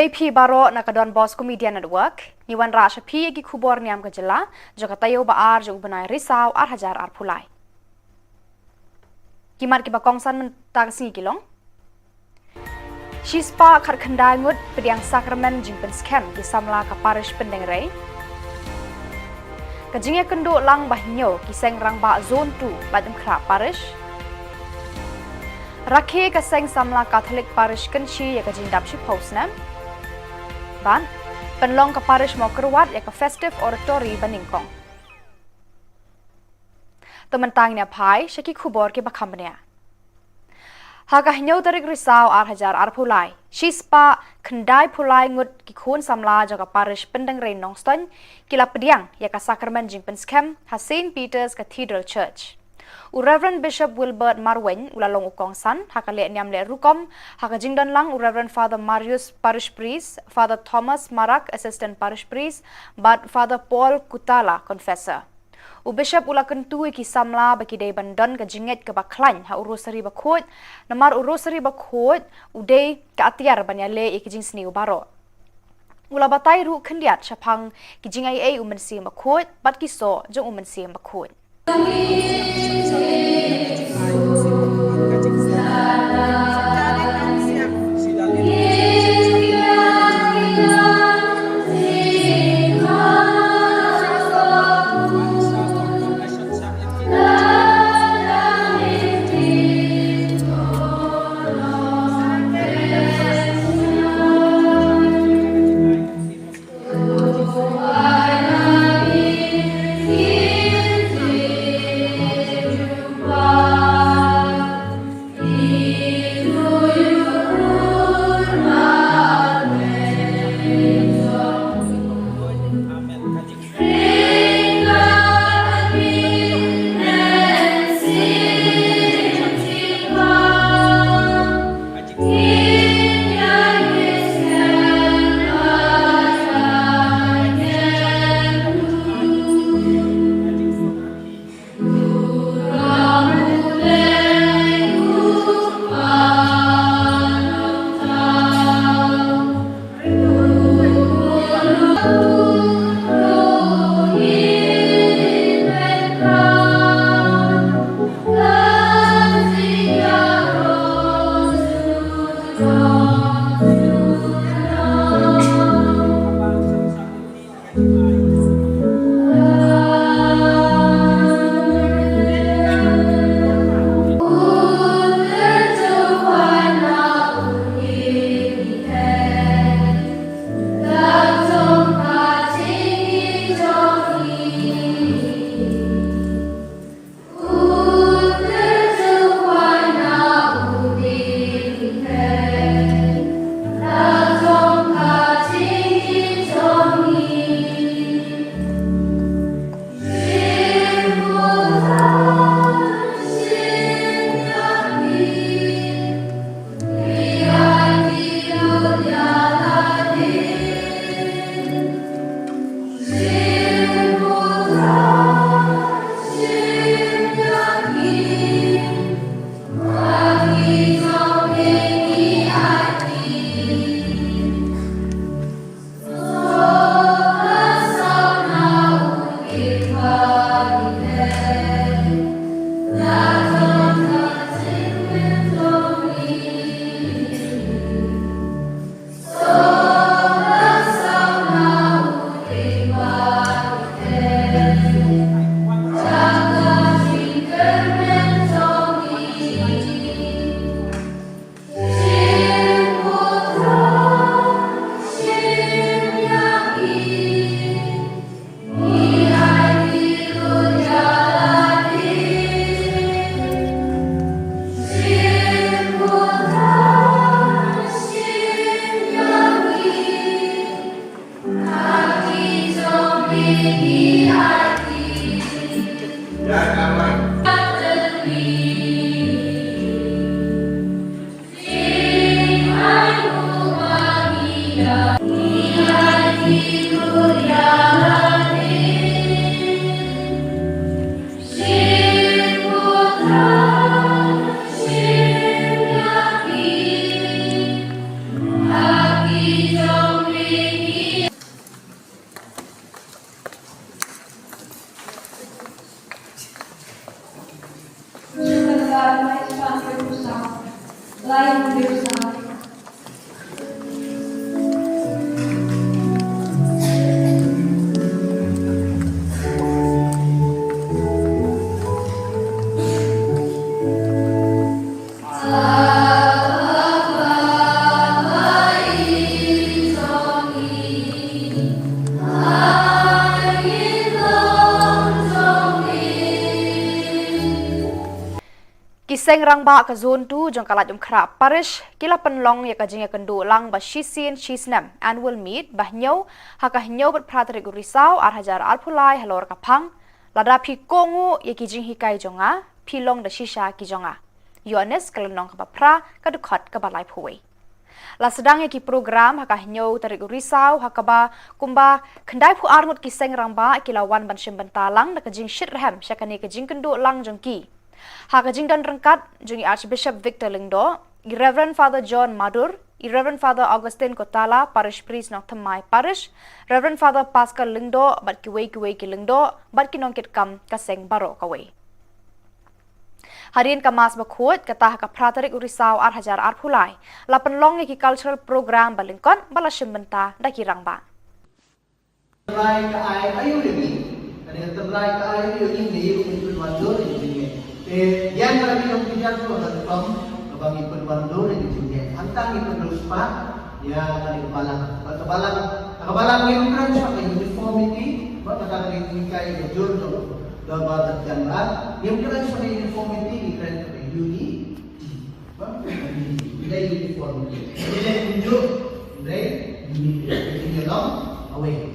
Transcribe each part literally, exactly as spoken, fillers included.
Ïa phi baroh na ka Don Bosco Media Network, ngi wanrah sha phi ïa ki khubor niam ka jylla, jong ka taïew ba ar jong u bnai Risaw ar hajar arphew lai. Ki mat kiba kongsan mynta ka sngi ki long: Shispah khatkhyndai ngut pdiang sakramen jingpynskhem ki samla ka parish Pyndengrei. Ka jingïakynduh lang ba hynñiew ki seng rangbah Zone two Laitumkhrah Parish. Rakhe ka seng samla Catholic Parish Kynshi ïa ka jingdap shiphew snem. Bad pynlong ka parish Mawkyrwat ïa ka Festive Oratory ba nyngkong. To mynta ngin ïa phai sha ki khubor kiba kham bniah. Ha ka hynñiew tarik Risaw ar hajar arphew lai, shispah khyndai phew lai ngut ki khun samla jong ka parish Pyndengrei Nongstoiñ ki la pdiang ïa ka sakramen jingpynskhem ha Saint Peter's Cathedral Church. U Reverend Bishop Wilbert Marwein u la long u kongsan ha ka leh niam leh rukom, ha ka jingdon lang u Reverend Father Marius, Parish Priest, Father Thomas Marak, Assistant Parish Priest, bad Father Paul Kutala, Confessor. U Bishop u la kyntu ïa ki samla ba ki dei ban don ka jingngeit kaba khlaiñ ha u Rosary Bakhuid, namar u Rosary Bakhuid u dei ka atiar ban ïaleh ïa ki jingsniew baroh. U la batai ruh khyndiat shaphang ki jingai ei u Mynsiem Bakhuid bad ki soh jong u Mynsiem Bakhuid. Seng Rangbah ka Zone two jong ka Laitumkhrah Parish ki la pynlong ïa ka jingïakynduh lang ba shisien shisnem, annual meet, ba hynñiew ha ka hynñiew bad phra tarik u Risaw ar hajar arphew lai halor ka phang, Lada phi kohnguh ïa ki jinghikai jong nga, phi long da shisha ki jong nga. Ïoannis ka lynnong kaba phra, ka dkhot kaba laiphew wei. La sdang ïa ki program ha ka hynñiew tarik u Risaw, ha kaba kumba khyndaiphew ar ngut ki seng rangbah ki la wan ban shim bynta lang da ka jingshitrhem sha kane ka jingkynduh lang jong ki. Ha ka jingdon ryngkat jong i Archbishop Victor Lyngdoh, i Reverend Father John Madur, i Reverend Father Augustine Kotala, Parish Priest Nongthymmai Parish, Reverend Father Pascal Lyngdoh bad kiwei kiwei ki lyngdoh bad ki nongkitkam ka seng baroh kawei. Hadien ka Mass bakhuid, kata ha ka phra tarik u Risaw ar hajar arphew lai, la pynlong ïa ki cultural program ba lyngkot ba la shim bynta da ki rangbah. Tynrai ka ai aïu ïa ngi, kane ka tynrai ka ai aïu ïa ngi, ngi ruh ngin pynwandur ïa ki jingngeit. Te ïa kane ka dei ka jingkyrpad kaba ngi pynwandur ïa ki jingngeit. Hangta ngi pynduh spah ïa kane ka balang. Bad ka balang, ka balang ngim kren shaphang ka uniformity, bad kata ka dei ka jinghikai kaba jur jong u Dorbar Dap Janglad. Ngim kren shaphang ka uniformity, ngi kren shaphang ka unity. Ba, ngi dei uniform. Ngi dei kumjuh, ngi dei unity. Ngi dei long away.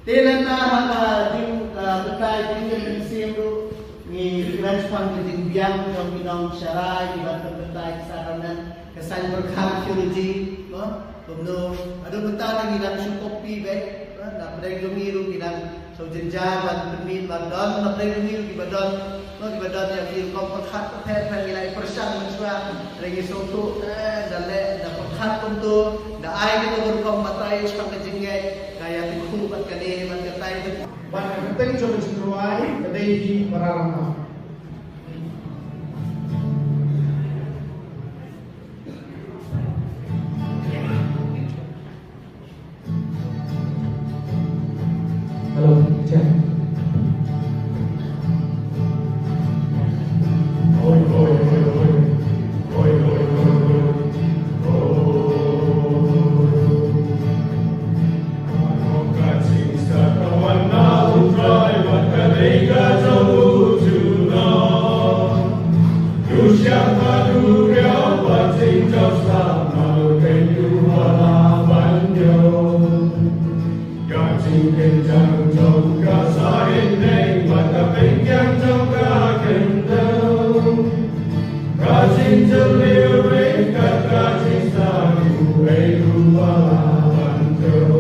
Te lada ha ka jing, ah, batai jingïaseng ruh, ngi kren shaphang ka jingbiang jong ki nongsharai, ki ban pynbatai ki sacrament, ka saiñ pyrkhat theology, no? Kumno, haduh mynta ngi dang shu copy beit, no? Na pdeng jong ngi ruh ngi dang shu jynjar ban pynmih ban don, na pdeng jong ngi ruh kiba don, no, kiba don ïa ki rukom pyrkhat pyrkhat, ngi la ïa pyrshang mynshuwa, hynrei ngi sngewthuh, eh, da leh, da pyrkhat kumto, da ai kato ka rukom batai shaphang ka jingngeit, da ïa dkhot bad kane bad katai. Bad ka kyrteng jong ka jingrwai ka dei hi Para Rangbah. Hello, check. Ka jingkynjang jong ka sahit neng bad ka pynkiang jong ka khyndew. Ka jingjylliew ryngkat ka jingsagu ei ruh ba la ban kiew.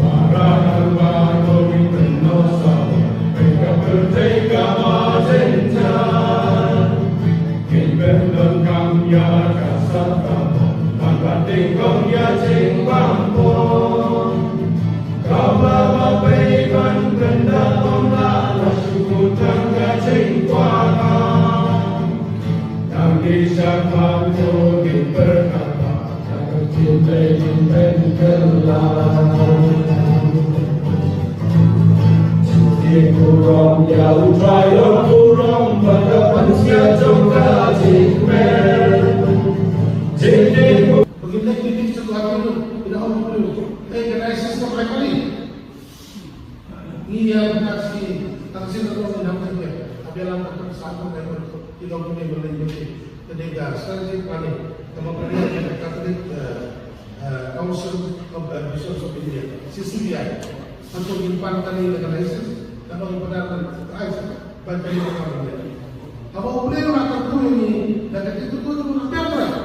Para rangbah ko ngin pynnoh sawa, pynka pyrthei kaba jynjar. Ngin pyndonkam ïa ka sap ka bor, ban pat nyngkong ïa jingbam bor. Kaba ba pei ban pynda ong la la shu kut tang ka jingkwah. Tang ki sha khmat to ngin pyrkhat ba ka ktien dei ngin pynkylla. Jingburom ïa U Trai, ïa u burom bad ka pynshai jong ka jingkmen. Jingdei. Begini kita kita satu hati tu, kita orang tu. Eh, kena isi satu kali. Ngi ïa ka si, tang sien ka long ngi nang tang ïa. Haba ïalam ka pyrsa ka dei ban ki long ki dei ban leh ïa ki. Ka dei ka strategic planning. Kaba pynlong ïa ka Catholic, eh, eh, Council of, eh, Bishops of India, C C B I. Hangto ngin pan kane ka license, kaba ngi pan ka license. Ban pynlong ka license. Haba u Blei u la kyrkhu ïa ngi, da ka kyrkhu u la pynlong.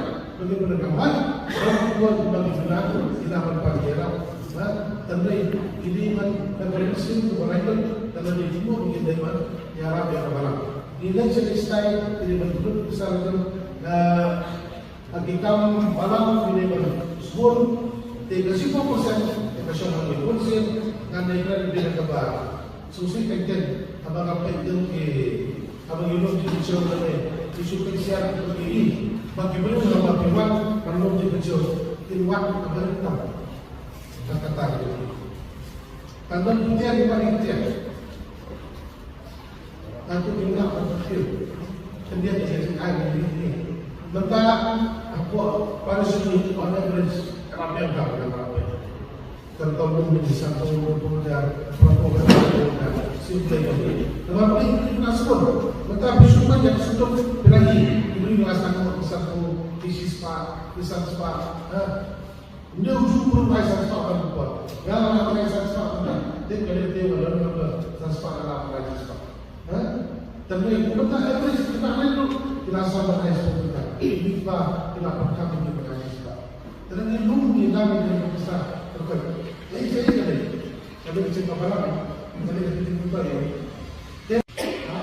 Bagi pynlong ka license, bagi pynlong ka license, ïa la ban pan ïa la. Ha? Tang dei, kine ban, ban pynlong sim tu ban lait, tang dei jingmut ngi dei ban ïarap ïa ka balang. Ngi dei sha ki stai, kine ban pynlong ka license, eh, Ha ki kam balang ki dei ban sbun, te ka shiphew percent, te ka shong hangne bun sien, ngan ïa kren beit ha kaba sngewsih teng teng, haba nga peit ïa ki, haba ngi lum jingpynshoi lane, ki shu pynshai ki, ba ki briew haba ki wan ban lum jingpynshoi, kin wan haba ri tam. Ka kata ka dei. Tang ban pyntiar ki ban pyntiar. Atu ki nang ka kyrkieh. Khyndiat ka jingaiñ ka jingaiñ. Mynta hapoh parish ni on average ka la biang ka la biang. Kan tong Te ngi kumta average kita ngi lu kila sa ba ngai sepuluh kita. Ini ba kila pekam ini ba ngai sepuluh. Te ngi lu ngi la ngi ngi sa. Okey. Ini saya kali. Kami kecil kapalan. Kami kecil kumta ya. Te ha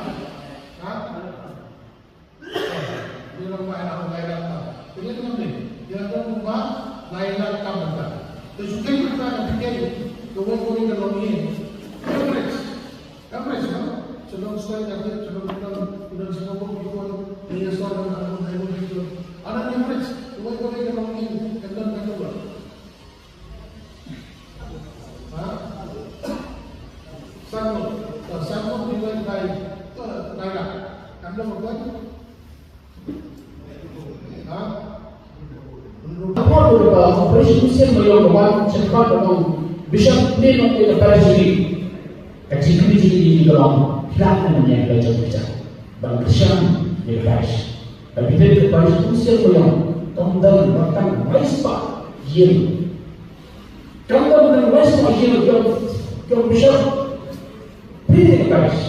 ha. Ni long ba ina ngai la ta. Te ni long ni. Ni long ba ngai la ta. Te sukai kita na pikir. Kawai kawai ka long ni. Average. Average, no? Chelong stoi na tip, chelong chelong, udah semua pun pun, ini asal dan aku hai pun pun. Ada average, kawai kawai chelong ini, chelong chelong. Ha? Satu, satu nilai kai, kai lah. Kamu apa? Ka por ba u parish council ba ïoh ban wan sha ka ban long bishop ne long ka parish jong ngi. Ka jingkyrmen jong ngi ka long, khie lad na mynta ka jong ka jaka ban kyrshan ïa ka parish. Ka bynta ka parish council ba ïoh, kam don ba tang wai spah ïing. Kam don ba tang wai spah ïing, ka long, ka long bishop. Phi te ka parish.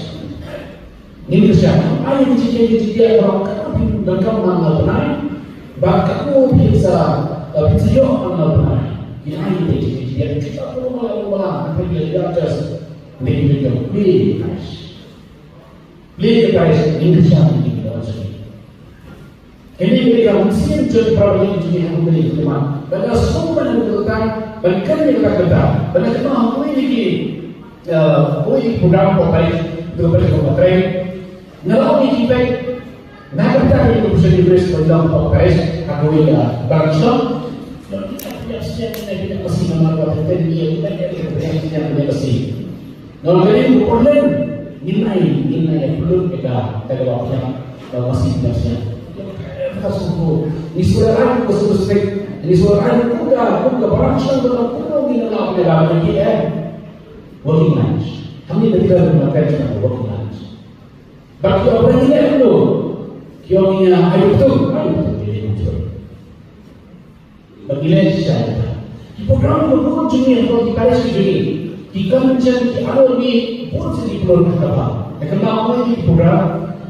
Ngin kyrshan, ai ngi jingeh jingeh ba ka phi donkam man la bnai. Ba ka u phi sa, eh, phi sa ïoh man la bnai. Ngin ai ngi jingeh jingeh kita phi la la la phi la la just. Ngin kyrshan, phi te ka parish. Phi te ka parish, ngin kyrshan, ngin kyrshan. Kane ka dei ka mynsiem jong ki para bangeit jong ngi ha u Blei u Trai. Ba nga sngewbha ban kata, ban kren ïa kata kata, ban kynmaw ha kawei na ki, eh, kawei ka program pop parish, ka parish pop parish. Nga la ong ïa ki peit, na ka bynta ka Eucharist ban long pop parish ha kawei ka branch. Nga la ong ïa ki peit, Nga ong kane ka Portland, ngin ai, ngin ai pynlut ïa ka, ka dawai pynïap, ka masi pynïap sniang. Ka sngewthuh. Ngi sngewthuh ka sngewthuh. Ngi sngewthuh kum ka, kum ka barang shong ka kum ngi na la pynïap ka ki eh. Working lunch. Hangne ka tiga ka ka working lunch. Ba ki ong ba ngi eh pynlut. Ki ong ngi ai pynlut, ai pynlut, ai pynlut. Ba ngi leh shisha ïa kata. Ki program kiba bun jong ngi ha ki parish ki jong ngi, ki kynjang, ki ardor ngi bun sien ki pynlong ha kaba. Te kynmaw kawei ki program,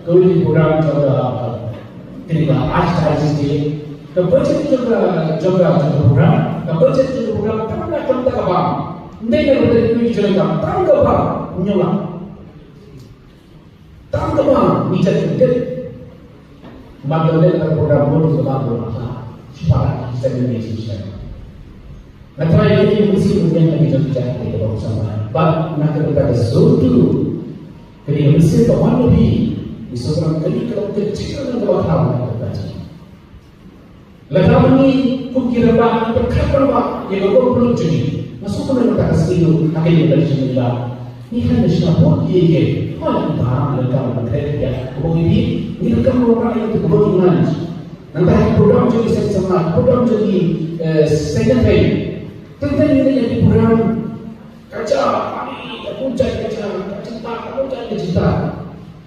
kawei ki program jong ka, kane ka Archdiocese Day. Ka budget jong ka, jong ka, jong ka program, ka budget jong ka program kam da, kam da kaba. Ym dei ka budget ki jong ka, tang kaba. Ym ïoh lah. Tang kaba ngi jait kyndiat. Ba ka leh ka program bun kaba bun ha. Shu para ki seng ne shu seng. Nga try ïa ki mynsiem mynmiet na ki jong ki jait kyndiat kaba bun sama. Bad na ka bynta ka zone two. Ka dei ka mynsiem ba wan na phi. Ngi sngewthuh ka dei ka long ka jingkyrmen kaba kham na ka bynta jong ngi. Lada ngi kum ki rangbah ngi pyrkhat rangbah ïa ka bor pynlut jong ngi. Nga sngewkmen mynta ka sngi ruh ha kane ka election mynta. Ngi hap ban shna vote ïa ki. Hooid, ngi donkam ban kren ïa ka bor ïa ki. Ngi donkam ban rah ïa ka bor ïa ngi. Nangta ha ki program jong ngi seng samla, program jong ngi, eh, seng nongtrei. Teng teng ngi ïa ki program. Ka jia, ani, ka bun jait ka jia, ka jingtah, ka bun jait ka jingtah.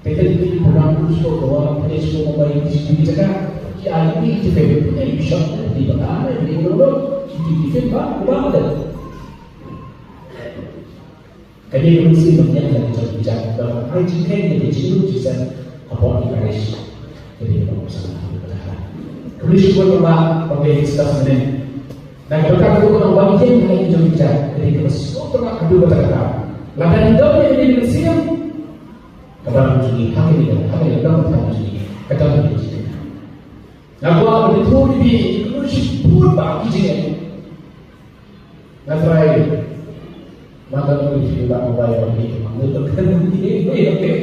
Te ka dei ka program u sdang ka wan, ka dei sdang ka wan, ka dei ka jaka. Ki ai ni ki te, ki te bishop, ki te bata, ki te bata, ki te bata, ki te bata. Ka dei ka mynsiem ba ngiat ka jong ka jaka, ba ai jingkheiñ ka jinglut jingsen, ka pop ki parish. Ka dei ka program u sdang ka wan. Ka dei sdang ka wan, ka dei ka discuss ne. Na ka bynta ka dei ka wan ïeng ha ka jong ka jaka, ka dei ka sdang ka wan, ka dei ka bynta ka wan. Lada ngi don ïa ka dei ka mynsiem, Ka ban jong ngi, ha kane ka, ha kane ka dang ka jong ngi, ka dang ka jong ngi. Nga kwah ban ïathuh ïa phi, ka long shibun bah ki jingeh. Nga try. Nga try ban ïathuh ïa phi bah, nga bai ban ïathuh, nga try ban ïathuh, okay.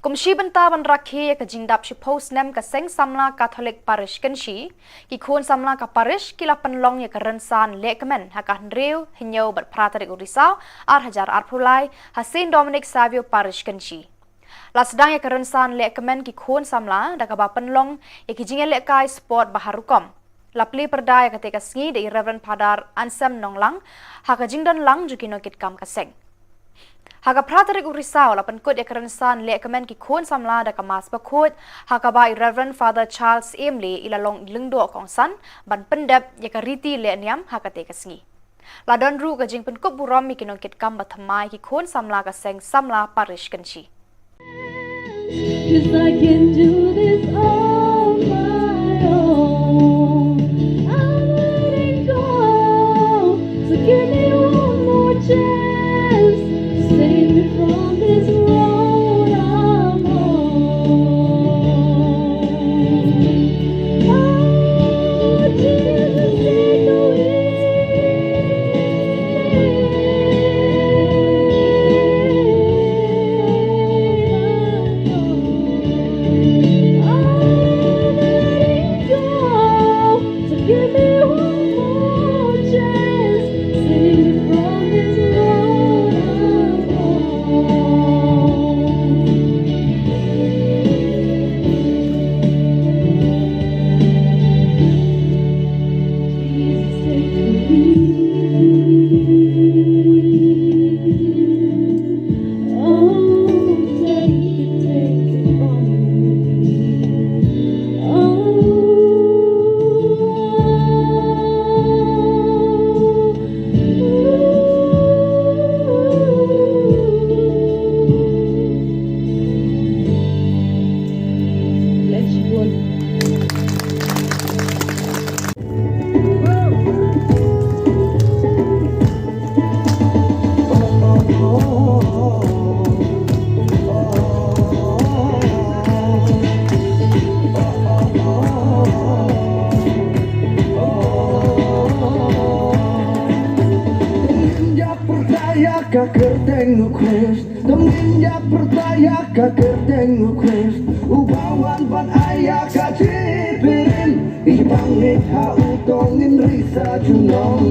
Kum shi bynta ban rakhe ïa ka jingdap shiphew snem ka Seng Samla Katholik Parish Kynshi, ki khun samla ka parish ki la pynlong ïa ka rynsan lehkmen ha ka hynriew, hynñiew bad phra tarik u Risaw, ar hajar arphew lai, ha Saint Dominic Savio Parish Kynshi. La sdang ïa ka rynsan lehkmen ki khun samla da kaba pynlong ïa ki jingïalehkai sport ba har rukom. La plie pyrda ïa kata ka sngi da i Reverend Father Ansem Nonglang ha ka jingdon lang jong ki nongkitkam ka seng. Ha ka phra tarik u Risaw la pynkut ïa ka rynsan lehkmen ki khun samla da ka Mass Bakhuid, ha kaba i Reverend Father Charles Emley i la long i lyngdoh kongsan ban pyndep ïa ka riti lehniam ha kata ka sngi. La don ruh ka jingpynkup burom ïa ki nongkitkam ba thymmai ki khun samla ka seng samla parish Kynshi. 'Cause I can do this on my own. I'm letting go. So give me one more chance. Save me from this road I'm on. Oh, Jesus, take the wheel. Ka kyrteng u Khrist, dang ngin ïa pyrta ïa ka kyrteng u Khrist, uba wan ban ai ïa ka jingpynim, i bangeit ha u to ngin ri sa junom.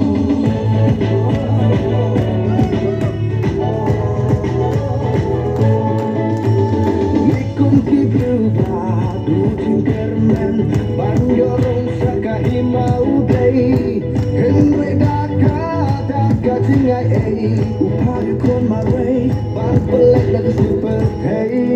Ngi kum ki briew ba duh jingkyrmen ban ïoh rung sa ka hima U Blei. Hynrei da kata ka jingai ei, u phah ïa u khun marwei ban pyllait na ka sngi pyrthei.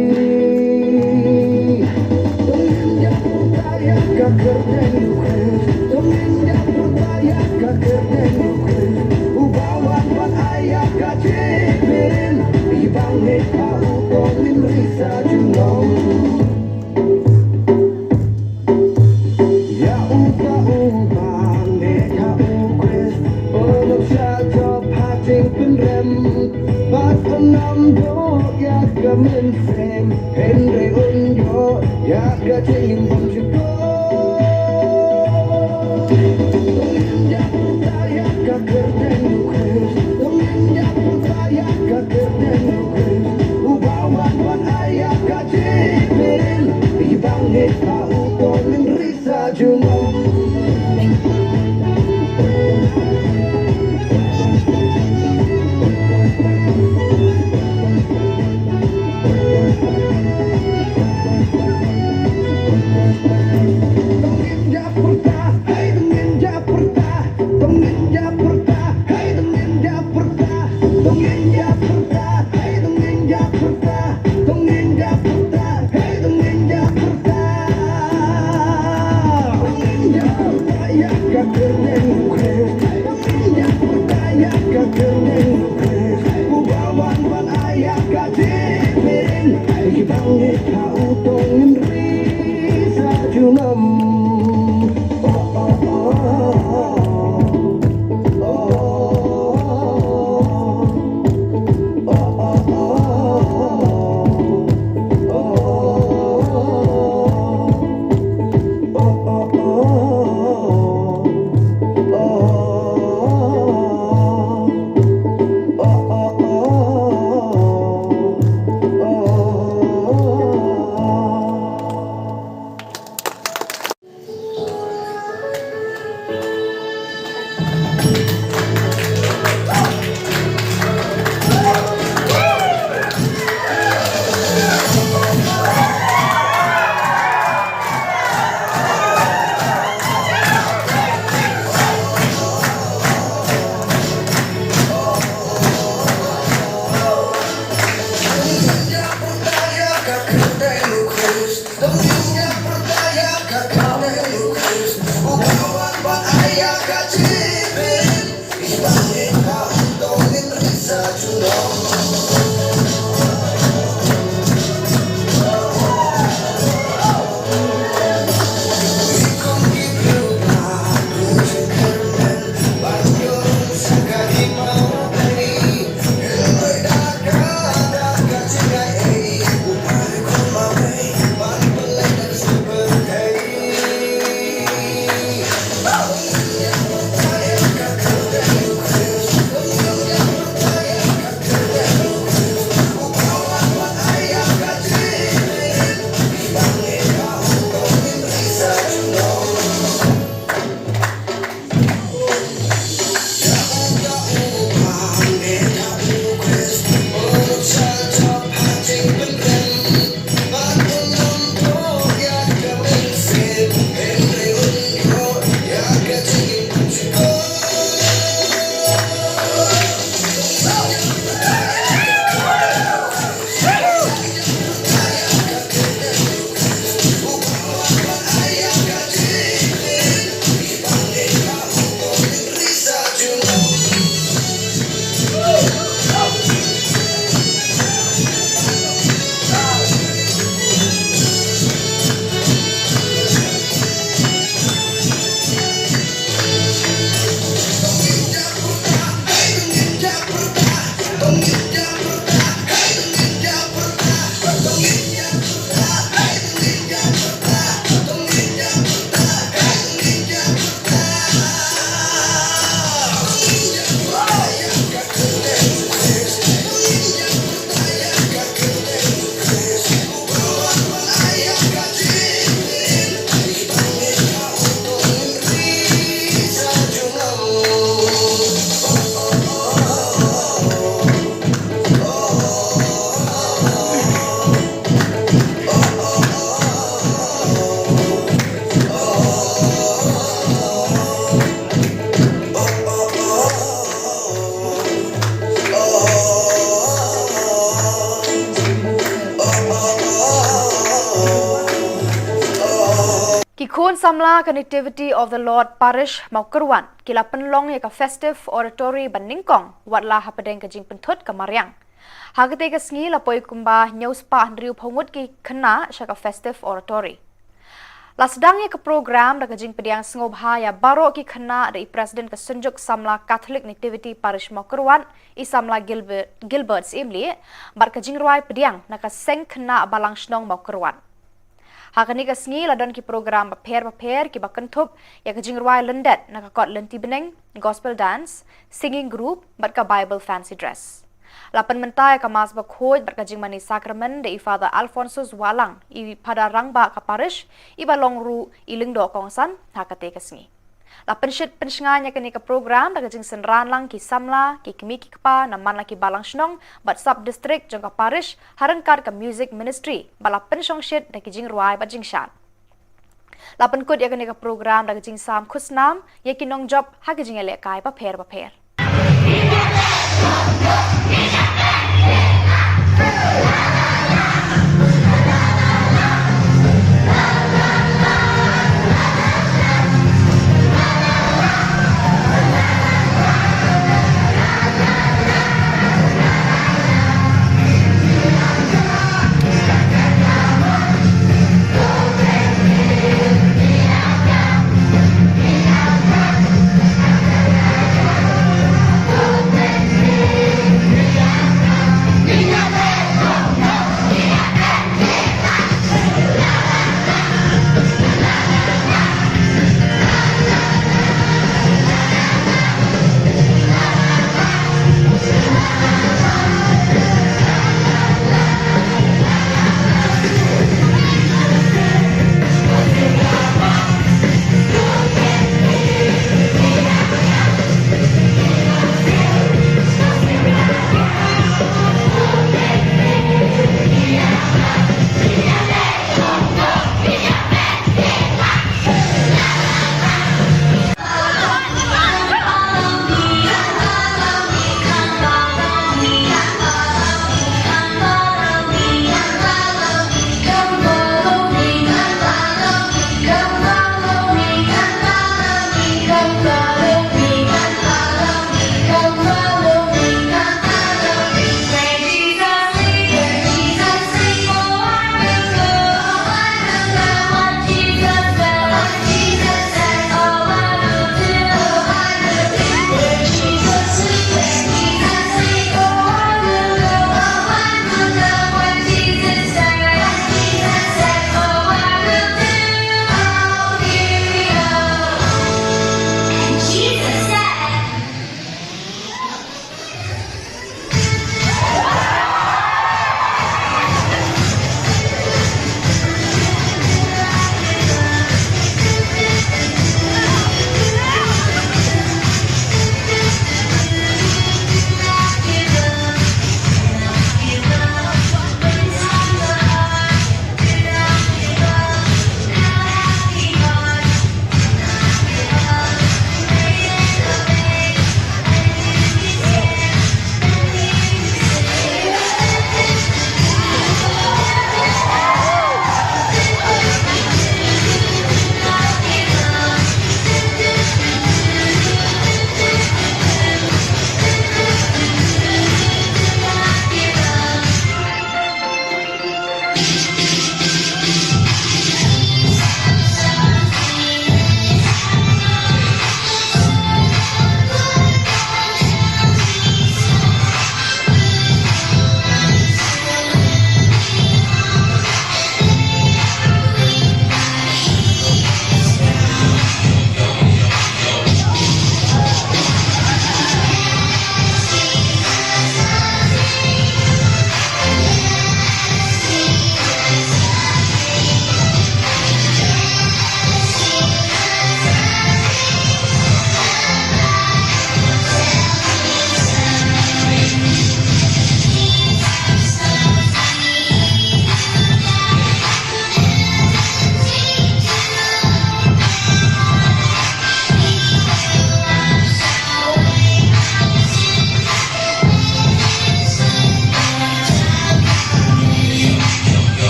To ngin ïa pyrta ïa ka kyrteng u Khrist, to ngin ïa pyrta ïa ka kyrteng u Khrist, uba wan ban ai ïa ka jingpynim, i bangeit ha u to ngin ri sa junom. Ïa uta uba ngeit ha u Khrist, u long sha jop ha jingpynrem, bad un ym duh ïa ka mynsiem, hynrei un ïoh ïa ka jingim bymjukut. To ngin ïa pyrta ïa ka kyrteng u Khrist, to ngin ïa pyrta ïa ka kyrteng u Khrist, uba wan ban ai ïa ka jingpynim, i bangeit ha u to ngin ri sa junom. Samla ka Nativity of the Lord Parish Mawkyrwat ki la pynlong ïa ka Festive Oratory ba nyngkong, wat la hapdeng ka jingpynthut ka mariang. Ha katei ka sngi la poi kumba hynñiew spah hynriew phew ngut ki khynnah sha ka Festive Oratory. La sdang ïa ka program da ka jingpdiang sngewbha ïa baroh ki khynnah da i President ka Synjuk Samla Catholic Nativity Parish Mawkyrwat, i Samla Gilbert, Gilbert Syiemlieh, bad ka jingrwai pdiang na ka Seng Khynnah Balang Shnong Mawkyrwat. Ha kane ka sngi la don ki program bapher bapher kiba kynthup ïa ka jingrwai lyndet na ka kot lynti bneng, gospel dance, singing group, bad ka Bible fancy dress. La pynmynta ïa ka Mass bakhuid bad ka jingmane sakramen da i Father Alphonsus Wahlang, i Phadar Rangbah ka parish, iba long ruh i lyngdoh kongsan ha katei ka sngi. La pynshit pynshngaiñ ïa kane ka program da ka jingsynran lang ki samla, ki kmie ki kpa na man la ki balang shnong bad sub district jong ka parish, ha ryngkat ka music ministry ba la pynshongshit da ki jingrwai bad jingshad. La pynkut ïa kane ka program da ka jingsam khusnam ïa ki nongjop ha ki jingïalehkai bapher bapher.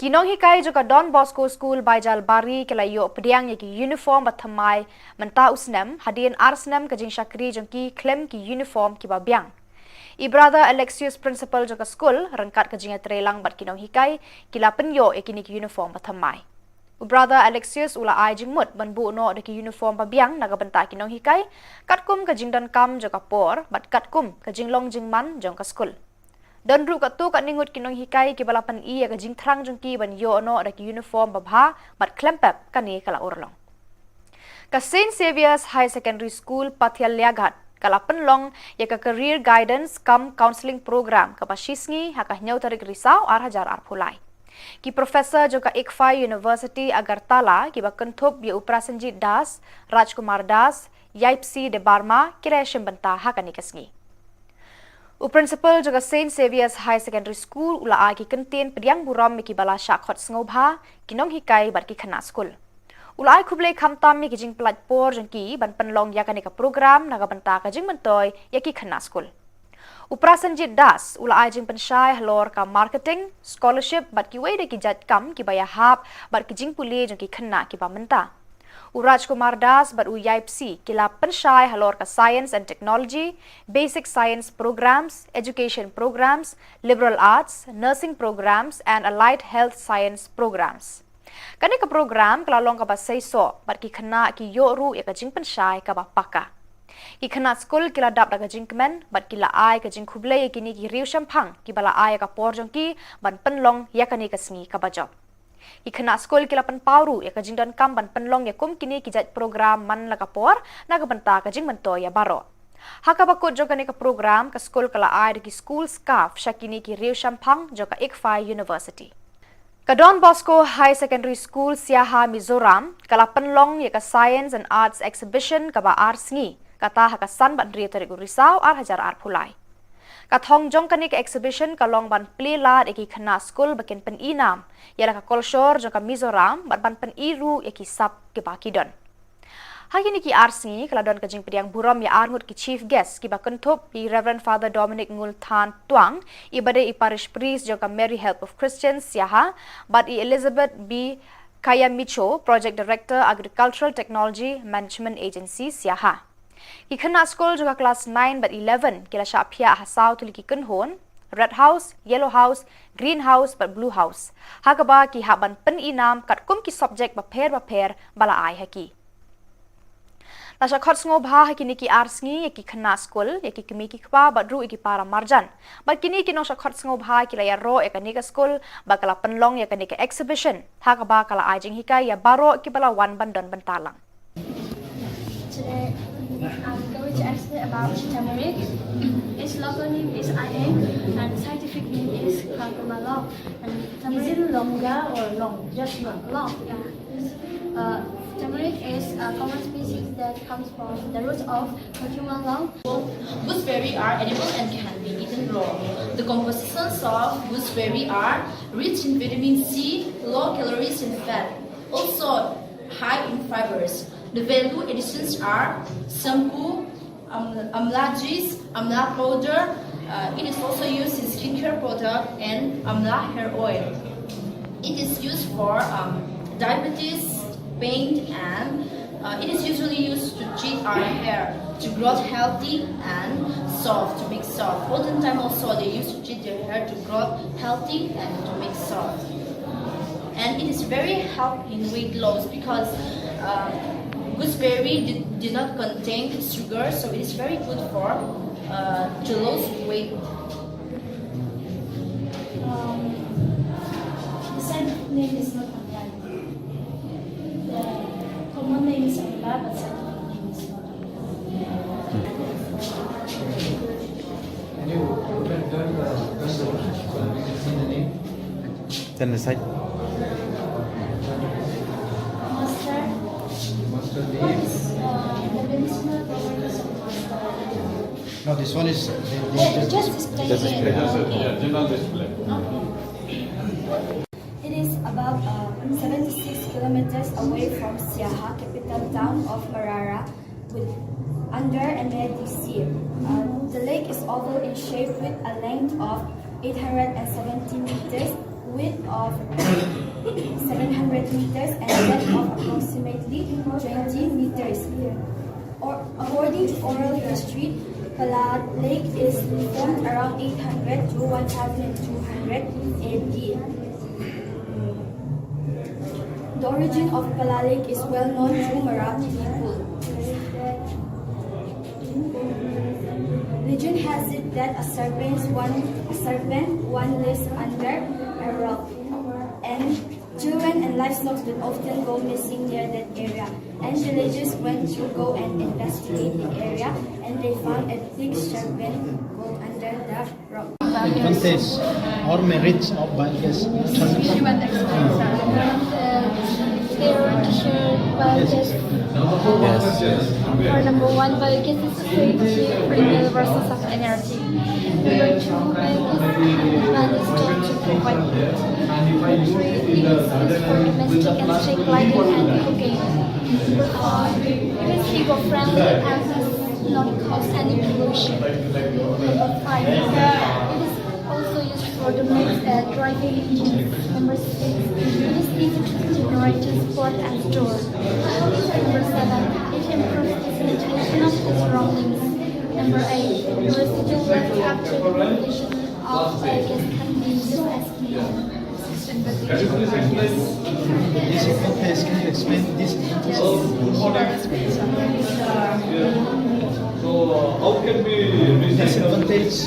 Ki nonghikai jong ka Don Bosco School Baijalbari ki la ïoh pdiang ïa ki uniform ba thymmai mynta u snem, hadien ar snem ka jingshakri jong ki khlem ki uniform kiba biang. I Brother Alexius, principal jong ka skul, ryngkat ka jingïatreilang bad ki nonghikai, ki la pynïoh ïa kine ki uniform ba thymmai. U Brother Alexius u la ai jingmut ban buh noh da ki uniform ba biang na ka bynta ki nonghikai, katkum ka jingdonkam jong ka por bad katkum ka jinglong jingman jong ka skul. Don ruh katto katne ngut ki nonghikai kiba la pyni ïa ka jingthrang jong ki ban ïoh noh da ki uniform babha, bad khlem pep kane ka la urlong. Ka Saint Xavier's Higher Secondary School Pathialiaghat ka la pynlong ïa ka Career Guidance cum Counselling Program kaba shisngi ha ka hynñiew tarik Risaw ar hajar arphew lai. Ki professor jong ka ICFAI University Agartala kiba kynthup ïa u Prasenjit Das, Rajkumar Das, Yaipsi Debbarma ki la shim bynta ha kane ka sngi. U principal jong ka Saint Xavier's Higher Secondary School u la ai ki kyntien pdiang burom ïa kiba la shah khot sngewbha, ki nonghikai bad ki khynnah skul. U la ai khublei khamtam ïa ki jingpynlait por jong ki ban pynlong ïa kane ka program na ka bynta ka jingmyntoi ïa ki khynnah skul. U Prasenjit Das u la ai jingpynshai halor ka marketing, scholarship bad kiwei de ki jait kam kiba ïahap bad ki jingpule jong ki khynnah kiba mynta. U Rajkumar Das bad u Yaipsi ki la pynshai halor ka Science and Technology, Basic Science Programs, Education Programs, Liberal Arts, Nursing Programs and Allied Health Science Programs. Kane ka program ka la long kaba seisoh bad ki khynnah ki ïoh ruh ïa ka jingpynshai kaba paka. Ki khynnah skul ki la dap da ka jingkmen bad ki la ai ka jingkhublei ïa kine ki riewshemphang kiba la ai ïa ka por jong ki ban pynlong ïa kane ka sngi kaba jop. Ki khynnah skul ki la pynpaw ruh ïa ka jingdonkam ban pynlong ïa kum kine ki jait program man la ka por na ka bynta ka jingmyntoi ïa baroh. Ha kaba kut jong kane ka program, ka skul ka la ai da ki school scarf sha kine ki riewshemphang jong ka ICFAI University. Ka Don Bosco Higher Secondary School Siaha, Mizoram ka la pynlong ïa ka Science and Arts Exhibition kaba ar sngi, kata ha ka san bad hynriew tarik u Risaw ar hajar arphew lai. Ka thong jong kane ka exhibition ka long ban plie lad ïa ki khynnah skul ba kin pyni nam ïa la ka kolshor jong ka Mizoram bad ban pyni ruh ïa ki sap kiba ki don. Ha kine ki ar sngi ka la don ka jingpdiang burom ïa ar ngut ki chief guest kiba kynthup i Reverend Father Dominic Ngulthan Tuang, iba dei i parish priest jong ka Mary Help of Christians Siaha, bad i Elizabeth B Kayamicho, Project Director, Agricultural Technology Management Agency Siaha. Ki khynnah skul jong ka klas nine bad eleven ki la shah phiah ha saw tylli ki kynhun, Red House, Yellow House, Green House bad Blue House, ha kaba ki hap ban pyni nam katkum ki subject bapher bapher ba la ai ha ki. La shah khot sngewbha ha kine ki ar sngi ïa ki khynnah skul, ïa ki kmie ki kpa bad ruh ïa ki para marjan. Bad kine ki nongshah khot sngewbha ki la ïaroh ïa kane ka skul ba ka la pynlong ïa kane ka exhibition, ha kaba ka la ai jinghikai ïa baroh kiba la wan ban don bynta lang. Today, I'm going to explain about turmeric. Its local name is ayeng, and scientific name is curcuma long. And turmeric is it longa or long? Just long. Long, yeah. Uh, turmeric is a common species that comes from the root of curcuma long. Gooseberry are edible and can be eaten raw. The compositions of gooseberry are rich in vitamin C, low calories and fat, also high in fibers. The value additions are shampoo, um, amla juice, amla powder. Uh, it is also used in skincare product and amla hair oil. It is used for um, diabetes, pain, and uh, it is usually used to treat our hair to grow healthy and soft, to make soft. Olden time also they used to treat their hair to grow healthy and to make soft. And it is very help in weight loss because uh, gooseberry did, did not contain sugar, so it is very good for uh, to lose weight. Um, the scientific name is not online. The common name is online, but scientific name is not online. Can you turn the, turn the, turn the name? Turn the side. Mustard. Mustard leaf. What is uh, the medicinal properties of mustard? No, this one is the, the, just display. Just display. Just a, yeah, general display. Okay. It is about uh, seventy-six kilometers away from Siaha, capital town of Marara, with under a muddy sea. Uh, the lake is oval in shape with a length of eight hundred and seventy meters, width of seven hundred meters and depth of approximately twenty meters. Or, according to oral history, Pala Lake is formed around eight hundred to twelve hundred A D. The origin of Pala Lake is well known to Marathi people. Legend has it that a serpent one, a serpent one lives under a rock, and children and livestock would often go missing near that area. And villagers went to go and investigate the area, and they found a big serpent go under the rock. Advantage or merits of biogas? If you want to explain, uh, they want to share biogas. Yes, yes. For number one, biogas is a safe, renewable source of energy. Number two, biogas is to provide heat. Number three, it is used for domestic and street lighting and cooking. Number four, it is eco-friendly and does not cause any pollution. Number five, it is also used for the mix, uh, driving engines. Number six, it is easy to generate, transport and store. Number seven, it improves the sanitation of the surroundings. Number eight, the residual waste after the completion of biogas can be used as fuel. Disadvantage, can you explain this? So, how can we miss disadvantage?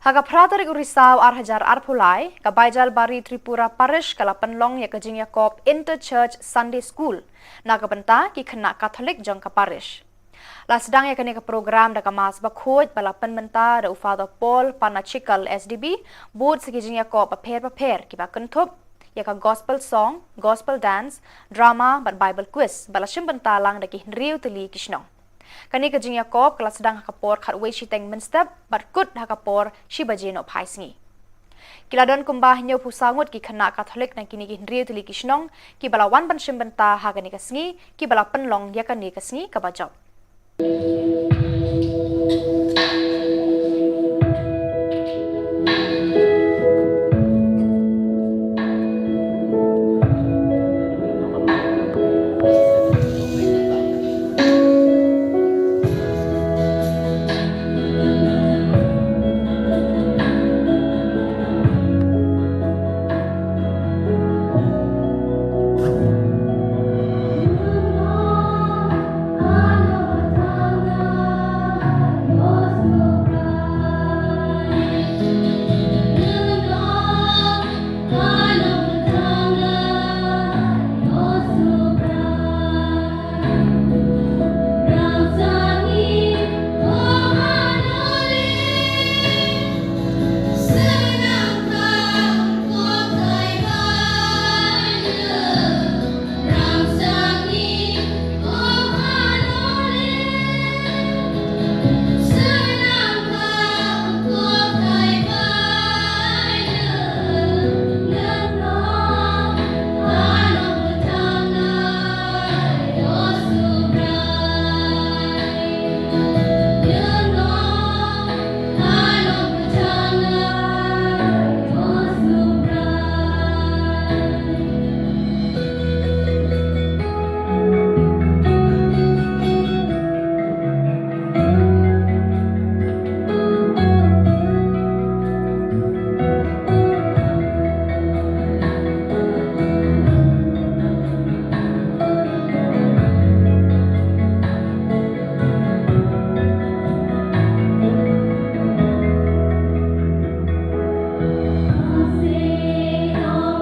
Ha ka phra tarik u Risaw ar hajar arphew lai, ka Baijalbari Tripura Parish ka la pynlong ïa ka jingïakob Inter-Church Sunday School na ka bynta ki khynnah Katholik jong ka parish. La sdang ïa kane ka program da ka Mass bakhuid ba la pynmynta da u Father Paul Panachikal S D B, bad sa ki jingïakob bapher bapher kiba kynthup ïa ka gospel song, gospel dance, drama bad Bible quiz ba la shim bynta lang da ki hynriew tylli ki shnong. Kane ka jingïakob ka la sdang ha ka por khatwei shiteng mynstep bad kut ha ka por shi baje nohphai sngi. Ki la don kumba hynñiewphew saw ngut ki khynnah Katholik na kine ki hynriew tylli ki shnong kiba la wan ban shim bynta ha kane ka sngi, kiba la pynlong ïa kane ka sngi kaba jop.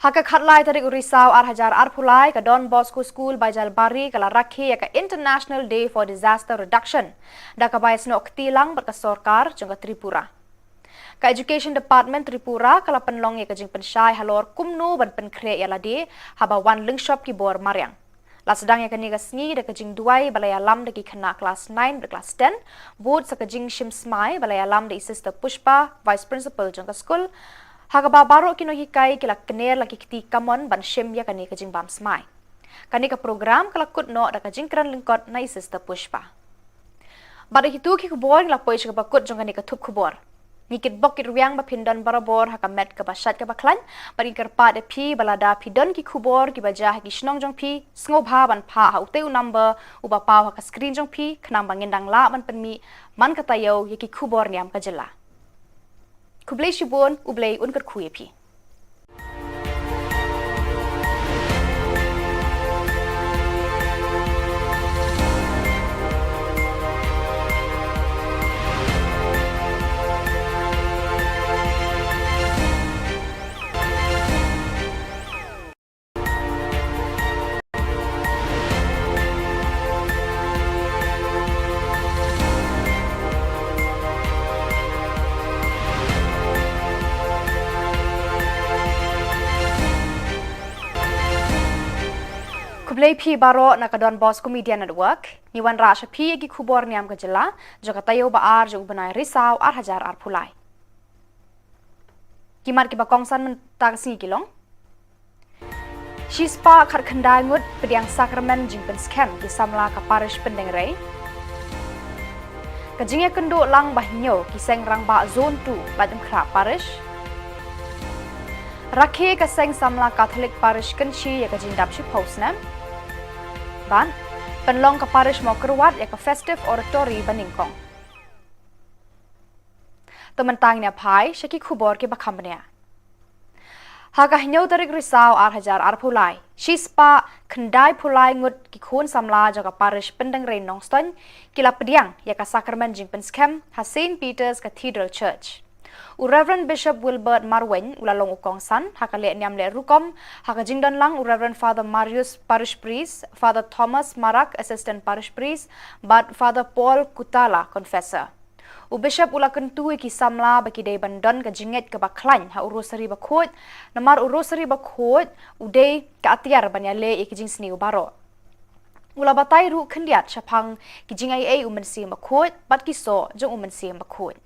Ha ka khatlai tarik u Risaw ar hajar arphew lai, ka Don Bosco School Baijalbari ka la rakhe ïa ka International Day for Disaster Reduction da kaba ïasnoh kti lang bad ka sorkar jong ka Tripura. Ka Education Department Tripura ka la pynlong ïa ka jingpynshai halor kumno ban pynkhreh ïa lade haba wan lyngshop ki bor mariang. La sdang ïa kane ka sngi da ka jingduwai ba la ïalam da ki khynnah klas nine bad klas ten, bud sa ka jingshim smai ba la ïalam da i Sister Pushpa, Vice Principal jong ka skul, ha kaba baroh ki nonghikai ki la kner la ki kti kamon ban shim ïa kane ka jingbam smai. Kane ka program ka la kut noh da ka jingkren lyngkot na i Sister Pushpa. Bad da kito ki khubor ngi la poi sha kaba kut jong kane ka thup khubor. Ngi kitbok kitrwiang ba phin don barabor ha ka met kaba shait kaba khlaiñ, bad ngi kyrpad ïa phi ba lada phi don ki khubor kiba jia ha ki shnong jong phi, sngewbha ban phah ha utei u number uba paw ha ka screen jong phi, khnang ba ngin dang lah ban pynmih man ka taïew ïa ki khubor niam ka jylla. Khublei shibun, U Blei un kyrkhu ïa phi. Khublei phi baroh na ka Don Bosco Media Network. Ngi wanrah sha phi ïa ki khubor niam ka jylla jong ka taïew ba ar jong u bnai Risaw ar hajar arphew lai. Ki mat kiba kongsan mynta ka sngi ki long: Shispah khatkhyndai ngut pdiang sakramen jingpynskhem ki samla ka parish Pyndengrei. Ka jingïakynduh lang ba hynñiew ki seng rangbah Zone two Laitumkhrah Parish. Rakhe ka seng samla Katholik Parish Kynshi ïa ka jingdap shiphew snem. Bad pynlong ka parish Mawkyrwat ïa ka Festive Oratory ba nyngkong. To mynta ngin ïa phai sha ki khubor kiba kham bniah. Ha ka hynñiew tarik Risaw ar hajar arphew lai, shispah khyndai phew lai ngut ki khun samla jong ka parish Pyndengrei Nongstoiñ ki la pdiang ïa ka sakramen jingpynskhem ha Saint Peter's Cathedral Church. U Reverend Bishop Wilbert Marwein u la long u kongsan ha ka leh niam leh rukom, ha ka jingdon lang u Reverend Father Marius Parish Priest, Father Thomas Marak Assistant Parish Priest, bad Father Paul Kutala Confessor. U Bishop u la kyntu ïa ki samla ba ki dei ban don ka jingngeit kaba khlaiñ ha u Rosary Bakhuid, namar u Rosary Bakhuid u dei ka atiar ban ïaleh ïa ki jingsniew baroh. U la batai ruh khyndiat shaphang ki jingaiei u Mynsiem Bakhuid bad ki soh jong u Mynsiem Bakhuid.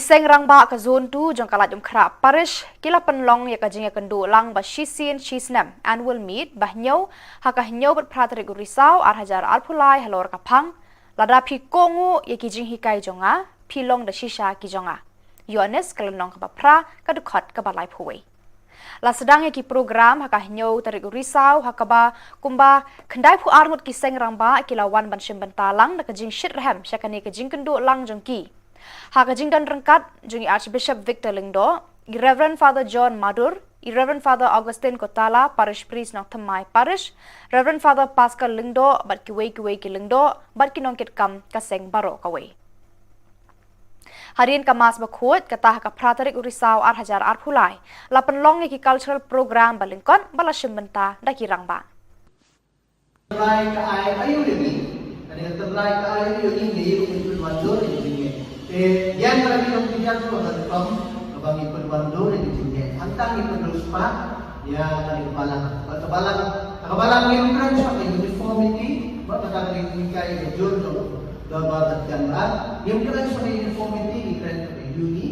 Seng Rangbah ka Zone two jong ka Laitumkhrah Parish ki la pynlong ïa ka jingïakynduh lang ba shisien shisnem, annual meet, ba hynñiew ha ka hynñiew bad phra tarik u Risaw ar hajar arphew lai halor ka phang, Lada phi kohnguh ïa ki jinghikai jong nga, phi long da shisha ki jong nga. Ïoannis ka lynnong kaba phra, ka dkhot kaba laiphew wei. La sdang ïa ki program ha ka hynñiew tarik u Risaw, ha kaba kumba khyndaiphew ar ngut ki seng rangbah ki la wan ban shim bynta lang da ka jingshitrhem sha kane ka jingkynduh lang jong ki. Ha ka jingdon ryngkat jong i Archbishop Victor Lyngdoh, i Reverend Father John Madur, i Reverend Father Augustine Kotala, Parish Priest Nongthymmai Parish, Reverend Father Pascal Lyngdoh bad kiwei kiwei ki lyngdoh bad ki nongkitkam ka seng baroh kawei. Hadien ka Mass bakhuid, kata ha ka phra tarik u Risaw ar hajar arphew lai, la pynlong ïa ki cultural program ba lyngkot ba la shim bynta da ki rangbah. Tynrai ka ai aïu ïa ngi. Kane ka tynrai ka ai aïu ïa ngi, ngi ïoh ngi pynwandur ïa ngi. Te ïa ka ngi long pynjah ruh ka rukom kaba ngi pynwandur ïa ngi. Hangta ngi pynriewspah ïa kane ka balang. Bad ka balang, ka balang ngim kren shuwa ka uniformity, bad kata ka ngi kai ka jur jong ka dorbar ka jam ar. Ngim kren shuwa ka uniformity, ngi kren ka unity.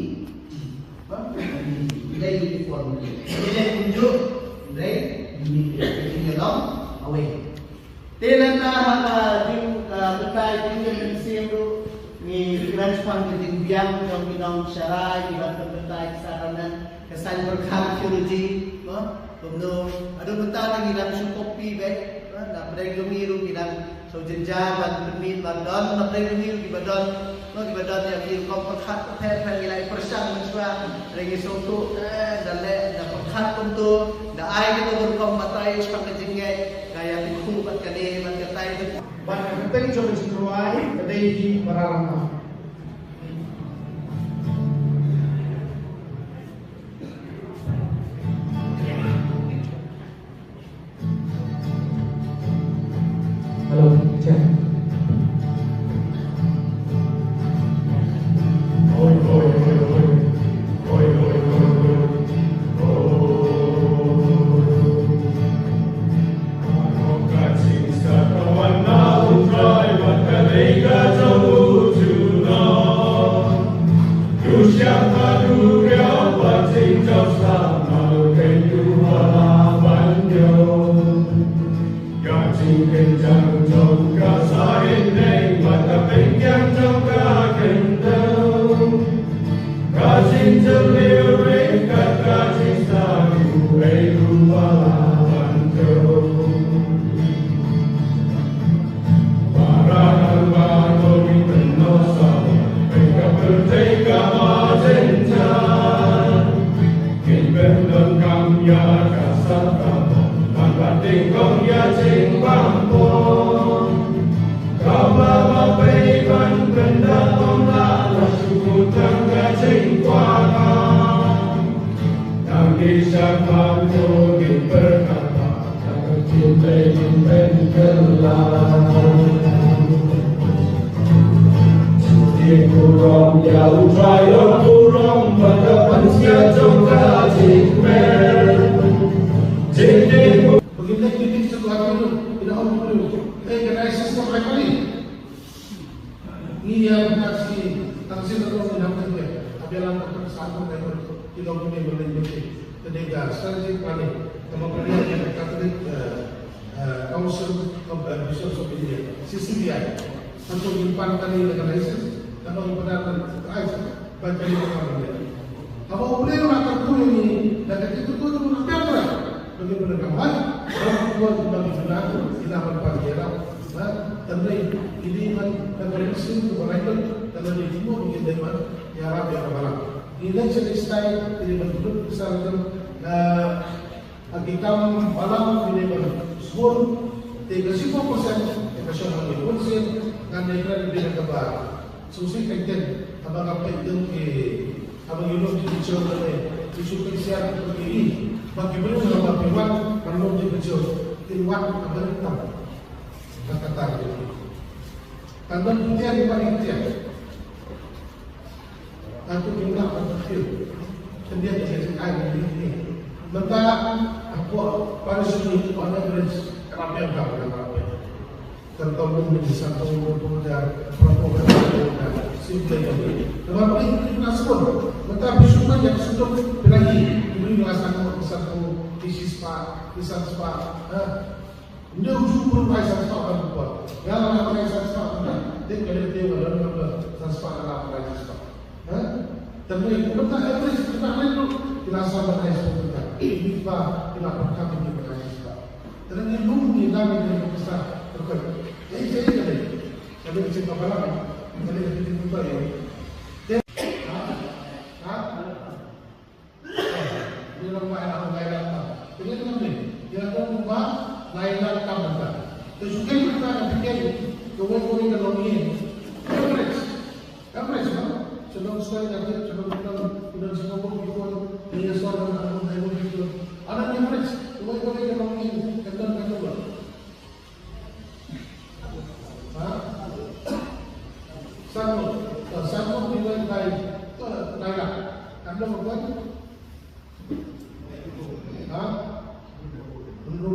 Ba, ngi dei uniform. Ngi dei kumjuh, ngi dei uniform. Ngi dei long away. Te lada ha ka jing, ah, batai jingïaseng ruh, ngi kren shaphang ka jingbiang jong ki nongshakri, ki ban pynbatai ki sakramen, ka saiñ pyrkhat theology, ba, kumno, haduh mynta ngi dang shu copy beit, ba, na pdeng jong ngi ruh ngi dang shu jynjar ban pynmih ban don, na pdeng jong ngi ruh kiba don, Ba kiba don ïa ki rukom pyrkhat pyrkhat, ngi la pyrshang mynshuwa, hynrei ngi sngewthuh, eh, da leh, da pyrkhat kumto, da ai kito ki rukom batai shaphang ka jingngeit, ka ïa ki khu bad kane bad katai. Bad ka kyrteng jong ka jingrwai ka dei Bararamah. Hello, check. Ka jingkynjang jong ka sahit neng bad ka pynkiang jong ka kyndong. Ka jingjylliew ryngkat ka jingsagu ei ruh ba la ban jong. Para dang ba to ngi pynnoh sawa, pynka pyrthei kaba jynjar. Kin pyndonkam ïa ka sap ka bor, ban pat nyngkong ïa jingbam bor. Kaba ba pei ban pynda ong la la shu kut tang ka jingkwah. Tang ki sha ka to kin pyrkhat ba. Ngi ïa ka shi tang shi ka long ngi nang tang ka. Abialang ka tang sa tang ka. Ki long ki ne ba leng bete. Ka dei ka strategic planning. Ka ma planning ïa ka Catholic, eh, eh, Council of, eh, Bishops of India, C C B I. Kan to ngi pan kane da ka license. Kan to ngi pan da ka license. Ban kane ka pan da. Haba U Blei u la kyrkhu ïa ngi da ka kyrkhu ka pyrkhat. Bagi pyndonkam, ba ngi pyndonkam, ila ban pan ïa la. Ba tang dei, ini ban da ka license ka ba lai ban da ka license mo ngi dei ban ïarap ïa ka balang. Ngi dei sha dei stai, ini ban duduk besar tu, eh, ha ki kam balang ini ban sbun, te ka shiphew percent, te ka shong ha ngi bun sien, ngan dei kren bina kaba. Sngewsih kein, haba nga peit ïa ki, haba ngi lum ki jong ka dei, ki shu peit sha ki, ba ki briew haba ki wan, ban lum ki jong, ki wan, haba ngi tam. Ka kata ki. Tang ban pyntian, ban pyntian. Tang tu ki nak ban pyntian. Pyntian ki ai ban pyntian. Mynta, aku, pada sini, pada beres, kerap yang kau, kerap yang. Kan tau mun ni san tau mun tau jar, pura tau kan tau jar, simple kan. Namar ba ini kita semua, mata bisu manja sendok pelahi, ini adalah satu satu isi spa, isi spa. Ha. Nda uju pun bai san spa kan buat. Ya lah bai san spa kan. Dia kena dia walau nda san spa kan bai san spa. Ha? Tapi kita average kita main tu kita sama bai san spa. Ini pa kita perkam kita bai san spa. Tang ngi lum ngi lam ngi ngi pisa. Okey. Jadi jadi jadi. Jadi kita balam. Jadi kita buka ya. Ha? Ha? Ngi long ba ngi lai lak tam. Ngi long ba ngi lai lak tam. Te shu kren mynta ka phi kren kawei kawei ka long ïing. Average. Average, no? Shu long soi ka phi, shu long shu long shu long shu long shu long. Ngi ïa sor na ka long ka long shu long. Ana ngi average. Kawei kawei ka long ïing. Ka long ka long. Ha? Satu, eh, satu nilai nilai, eh, nilai. Kan long kan? Ha?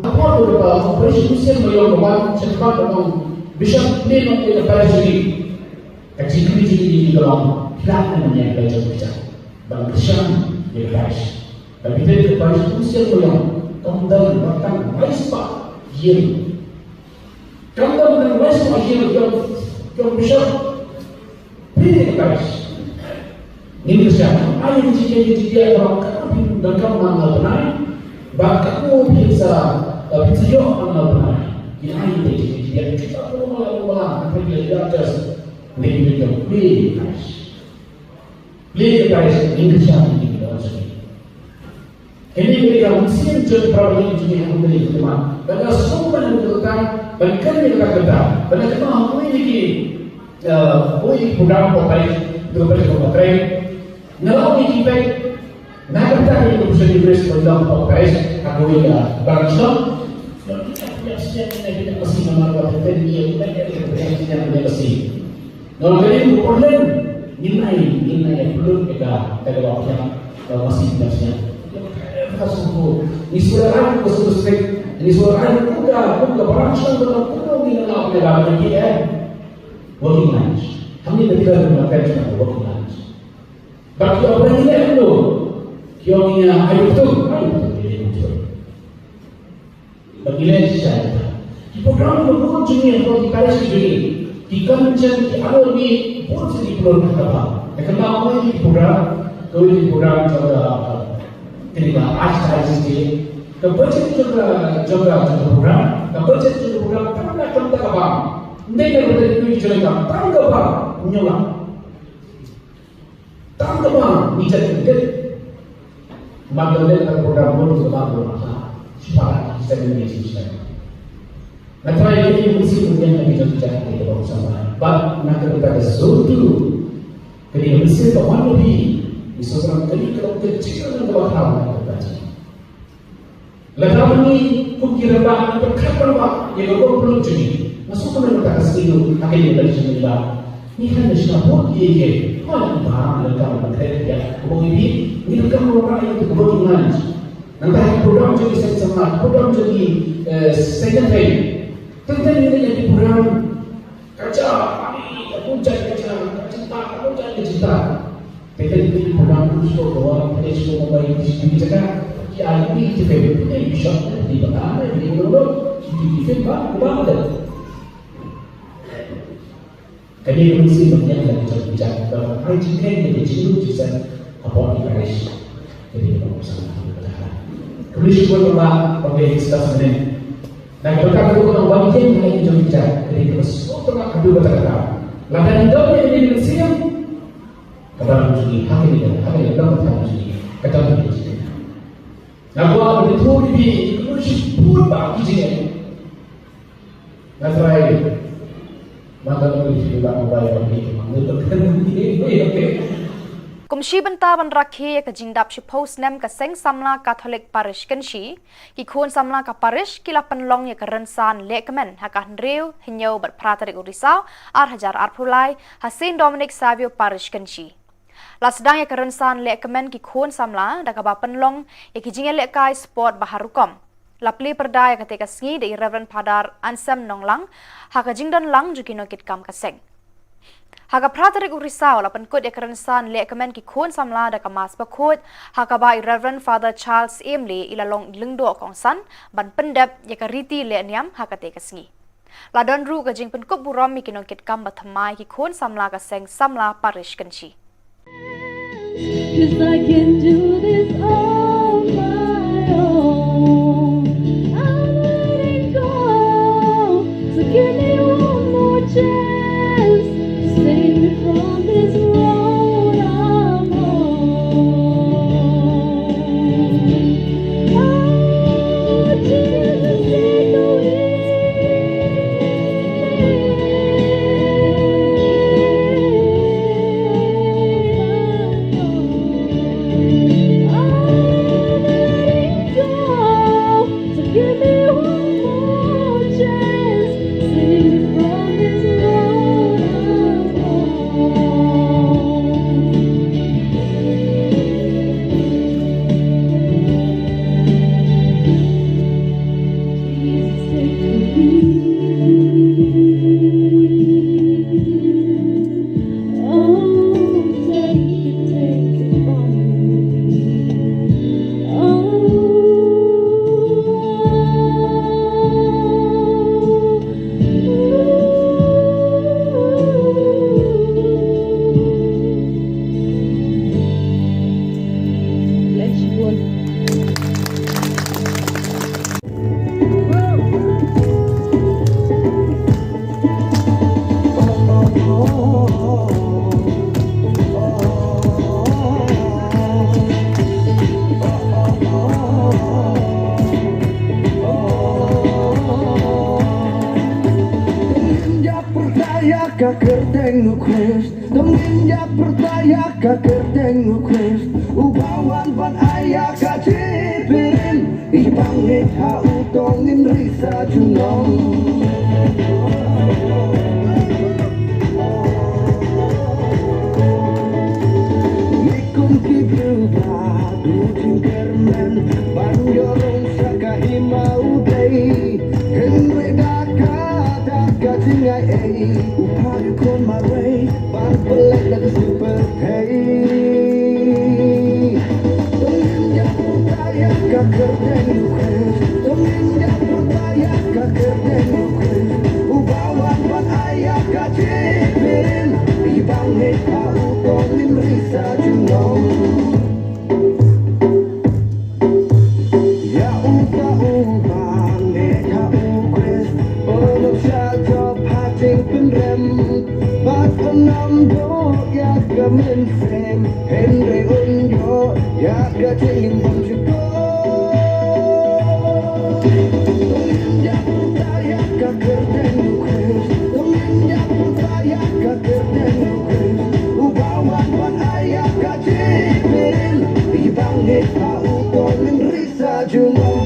Apa tu ba operation siang mayong ba wan cepat ba ong Bishop ni nong ina parish ni. Ka jingkri jingkri jingkri ka long. Kira na nang yang ka jong ka jong. Bang Bishop ni ka parish. Ka bithei ka parish tu siang mayong. Kam dang batang mai spah ïing. Kam dang batang mai spah ïing jong jong Bishop. Phi ka parish. Ngin kyrshan, ai ïa ka jingeh ïa ka jingeh ka ba ka phi donkam man la bnai, ba ka ko phi sa, ba phi sa ïoh man la bnai. Ngin ai ïa ka jingeh ïa ka jingeh ka ba ka ko man la bnai, ka phi ïa ka just. Ngin ïa ka phi ka parish. Phi ka parish, ngin kyrshan ïa ka jingeh. Kane ka dei ka mynsiem jong ka para bangeit jong ngi ha kane ka khmat. Ba nga sngewbha ban kyrpad, ban kren ïa kata, ban kynmaw ha kawei na ki, eh, kawei ki program hapoh parish, hapoh parish, hapoh parish. Nga la ong ïa ki peit, nga kyrpad ïa ki Christian University ban long hapoh parish, ha kawei ka branch shop. Ngi ïa ka masi namar ba ka ten ïa ka ten ïa ka ten ïa ka masi. Ngi la kren ko Portland, ngin ai, ngin ai pynlut ïa ka, ka dei ba ka, ka masi ka masi. Ka sngewthuh. Ngi sngewthuh ka sngewthuh. Ngi sngewthuh kum ka, kum ka barang shong ka kum ka ngi na ka ka ka ki eh. Working lunch. Hangne ka ka ka ka working lunch. Ba ki ong ba ngi leh kumno. Ki ong ngi ai betul, ai betul. Ba ngi leh shisha ïa kata. Ki program kiba bun jong ngi hapoh ki parish ki jong ngi. Ki kynjang ki annual meeting bun shisha ki pynlong ha kaba. Te kynmaw kawei ki program, kawei ki program jong ka, kane ka Archdiocese Day. Ka budget jong ka, jong ka, jong ka program. Ka budget jong ka program tang na ka bynta kaba. Ym dei ka budget jong ka tang kaba. Ngi ong la. Tang kaba ngi jan kyntait. Mar ba leh ka program bun kaba bun ha. Shipara ki seng ngi shisha. Nga try ïa ki mynsiem myndiang na ki jong ki jaka ki kaba u samla. Bad na ka bynta ka sngewthuh. Ka dei ka mynsiem ba wan na phi. Ngi sngewthuh ka dei ka long ka jingkyrmen kaba khraw na ka bynta jong ngi. Lada ngi kum ki rangbah ngi pyrkhat rangbah ïa ka bor pynlut jong ngi. Nga sngewthuh mynta ka sngi ruh ha kane ka election mynta. Ngi khlem da shna vote ïa ki. Hooid, ngi donkam ban kren ïa ka bor ïa ki. Ngi donkam ban wanrah ïa ka bor ïa ngi. Nangta ha ki program jong ki seng samla, program jong ki, eh, seng kynthei. Teng teng ngi leh ïa ki program. Ka ja, ani, ka punchai ka ja, ka jinta, ka punchai ka jinta. Te ka dei ka program tu shuwa ka wan, ka dei shuwa Mumbai, ki shuwa ki jaka, ki ai ni ki film, ki dei bishop, ki dei bata, ki dei bata, ki dei ki film ba, ba, ba. Ka dei ka mynsiem ba ngiah la ki jong ki jaka, ba ai jingkren, ka dei jinglut jingsan, hapoh ki parish. Ka dei ka program sana. Ka dei shuwa ba, ba, ba, discuss ne. Na ka bynta ka dei ka nongwei ïing ha ïing jong ki jaka, ka dei kaba sngewtynnat haduh katta katta. Lada ngi don ïa kane ka mynsiem, ka balang jong ngi ha kane ka, ha kane ka dong ka thaw jong ngi, ka dong ka jong ngi. Nga kwah ban ïathuh ïa phi, kumno shibun bah ki jingeh. Nga try. Nga try ban ïathuh ïa phi, ban ïathuh ïa phi. Kum shi bynta ban rakhe ïa ka jingdap shiphew snem ka Seng Samla Katholik Parish Kynshi, ki khun samla ka parish ki la pynlong ïa ka rynsan lehkmen ha ka hynriew, hynñiew bad phra tarik u Risaw, ar hajar arphew lai, ha Saint Dominic Savio Parish Kynshi. La sdang ïa ka rynsan lehkmen ki khun samla da kaba pynlong ïa ki jingïalehkai sport ba har rukom. La plie pyrda ïa kata ka sngi da i Reverend Father Anselm Nonglang ha ka jingdon lang jong ki nongkitkam ka seng. Ha ka phra tarik u Risaw la pynkut ïa ka rynsan lehkmen ki khun samla da ka Mass Bakhuid, ha kaba i Reverend Father Charles Emley i la long lyngdoh kongsan ban pyndep ïa ka riti lehniam ha kata ka sngi. La don ruh ka jingpynkup burom ïa ki nongkitkam ba thymmai ki khun samla ka seng samla Parish Kynshi. 'Cause I can do this on my own. I'm letting go. So give me one more chance to save me from this road I'm on. Oh, Jesus, take the wheel. Ka kyrteng u Khrist, dang ngin ïa pyrta ïa ka kyrteng u Khrist, uba wan ban ai ïa ka jingpynim, i ba ngeit ha u to ngin ri sa junom. Ngi kum ki briew ba duh jingkyrmen ban ïoh rung sha ka hima u Blei. Hynrei da kata ka jingai ei, u phah ïa u khun marwei ban pyllait da ka sngi pyrthei. To ngin ïa pyrta ïa ka kyrteng u Khrist, to ngin ïa pyrta ïa ka kyrteng u Khrist, uba wan ban ai ïa ka jingpynim, i ba ngeit ha u to ngin ri sa junom. Ïa uta uba ngeit ha u Khrist, un ym shah jop ha jingpynrem, bad un ym duh ïa ka mynsiem, hynrei un ïoh ïa ka jingim bymjukut. To ngin ïa pyrta ïa ka kyrteng u Khrist, to ngin ïa pyrta ïa ka kyrteng u Khrist, uba wan ban ai ïa ka jingpynim, i ba ngeit ha u to ngin ri sa junom.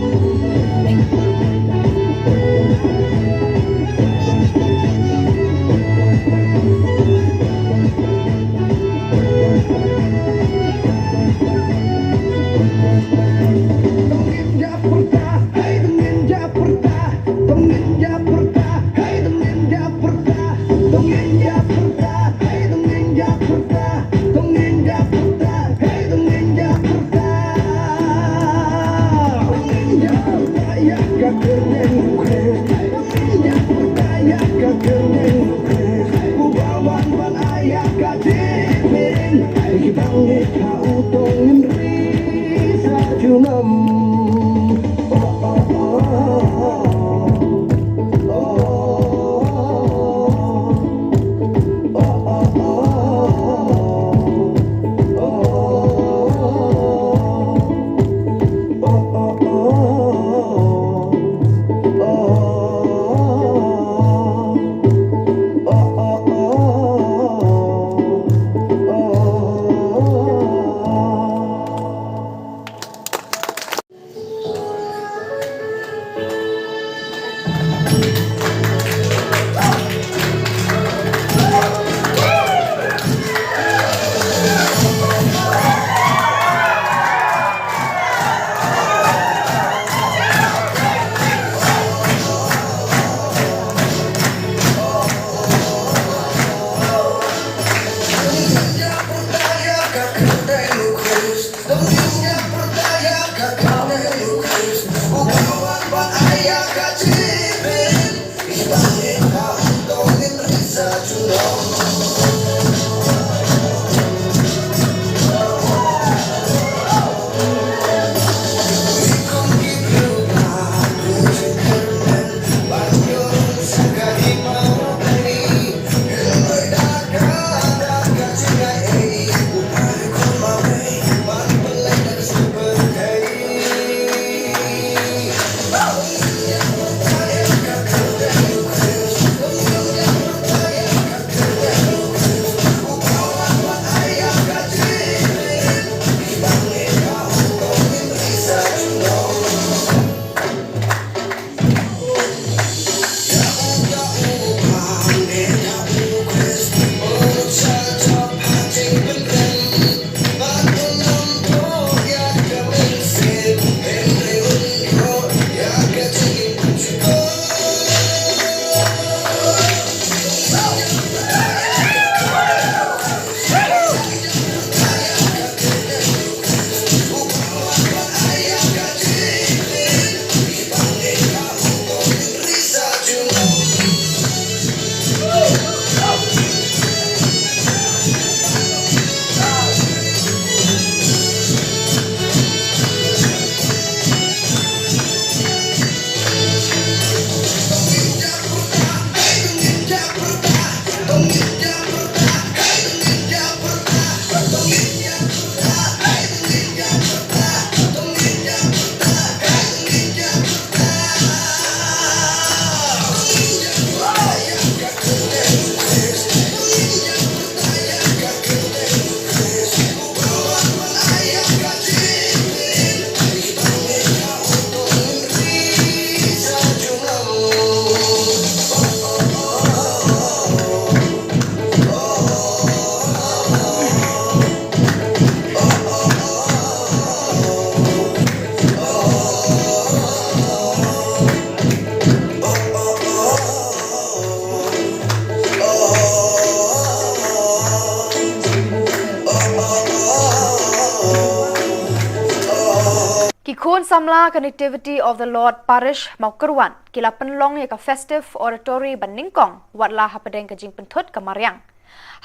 Samla ka Nativity of the Lord Parish Mawkyrwat ki la pynlong ïa ka Festive Oratory ba nyngkong wat la hapdeng ka jingpynthut ka mariang.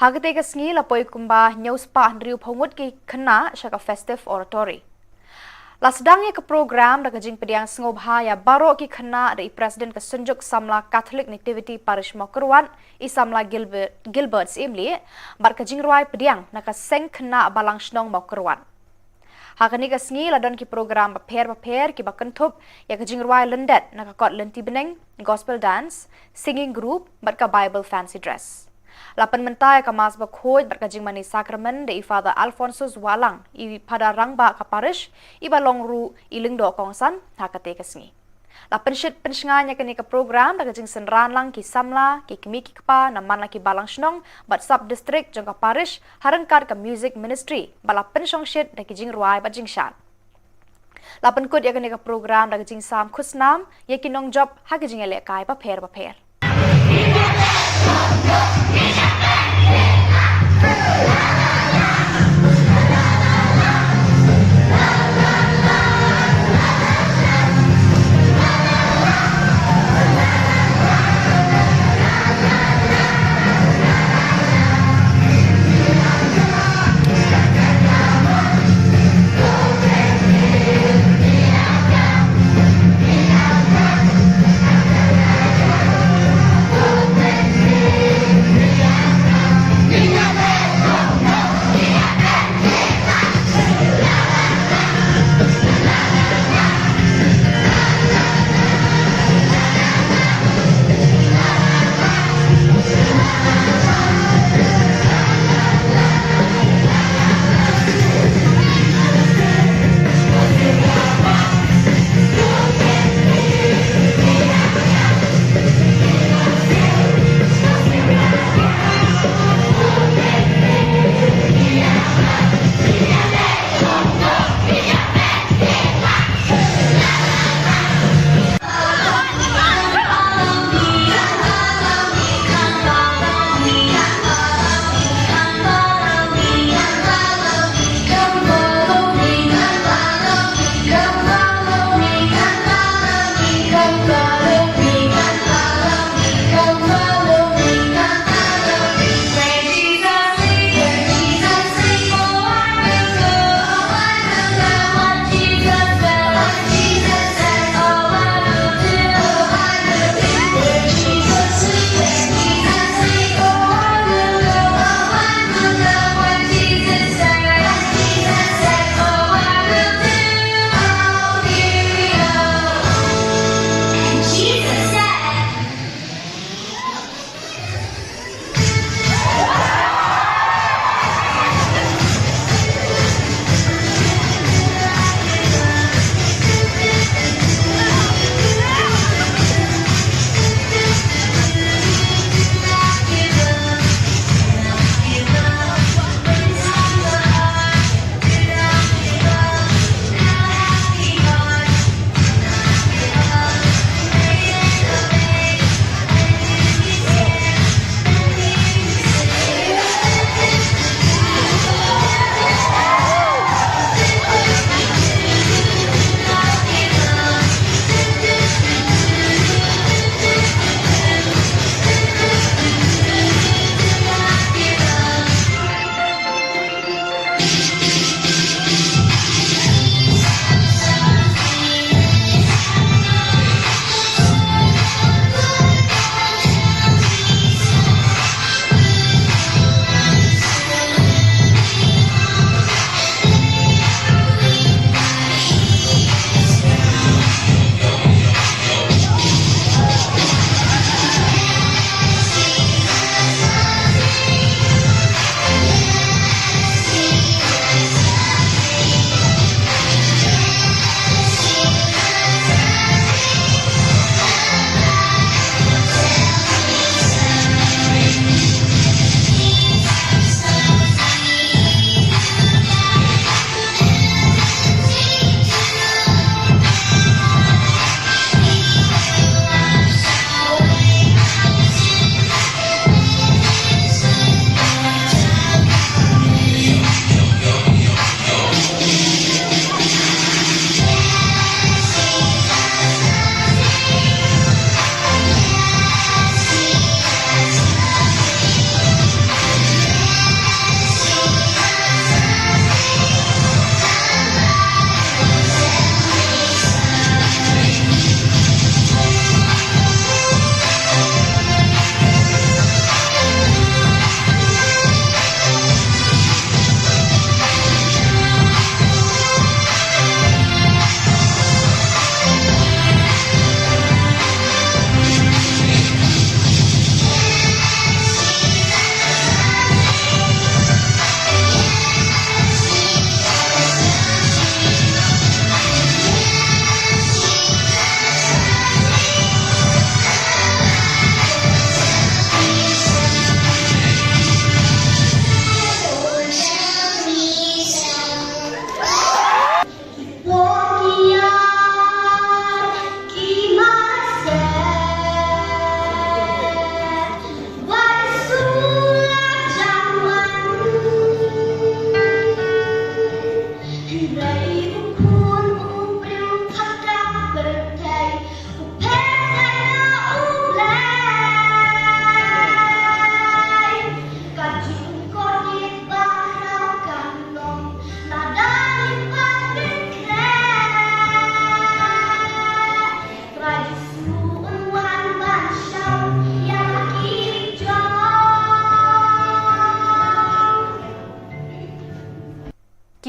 Ha katei ka sngi la poi kumba hynñiew spah hynriew phew ngut ki khynnah sha ka Festive Oratory. La sdang ïa ka program da ka jingpdiang sngewbha ïa baroh ki khynnah da i President ka Synjuk Samla Catholic Nativity Parish Mawkyrwat, i Samla Gilbert, Gilbert Syiemlieh, bad ka jingrwai pdiang na ka Seng Khynnah Balang Shnong Mawkyrwat. Ha kane ka sngi la don ki program bapher bapher kiba kynthup ïa ka jingrwai lyndet na ka kot lynti bneng, gospel dance, singing group bad ka Bible fancy dress. La pynmynta ïa ka Mass bakhuid bad ka jingmane sakramen da i Father Alphonsus Wahlang, i Phadar Rangbah ka parish, iba long ruh i lyngdoh kongsan ha katei ka sngi. La pynshit pynshngaiñ ïa kane ka program da ka jingsynran lang ki samla, ki kmie ki kpa na man la ki balang shnong bad sub district jong ka parish ha ryngkat ka music ministry ba la pynshongshit da ki jingrwai bad jingshad. La pynkut ïa kane ka program da ka jingsam khusnam ïa ki nongjop ha ki jingïalehkai bapher bapher.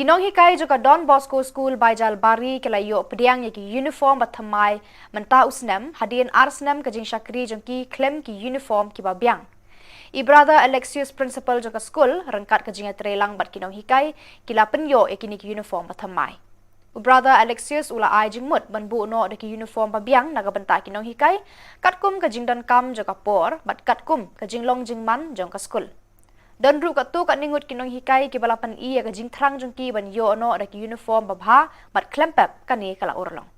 Ki nonghikai jong ka Don Bosco School Baijalbari ki la ïoh pdiang ïa ki uniform ba thymmai mynta u snem, hadien ar snem ka jingshakri jong ki khlem ki uniform kiba biang. I Brother Alexius, principal jong ka skul, ryngkat ka jingïatreilang bad ki nonghikai, ki la pynïoh ïa kine ki uniform ba thymmai. U Brother Alexius u la ai jingmut ban buh noh da ki uniform ba biang na ka bynta ki nonghikai, katkum ka jingdonkam jong ka por bad katkum ka jinglong jingman jong ka skul. Don ruh katto katne ngut ki nonghikai kiba la pyni ïa ka jingthrang jong ki ban ïoh noh da ki uniform babha bad khlem pep kane ka la urlong.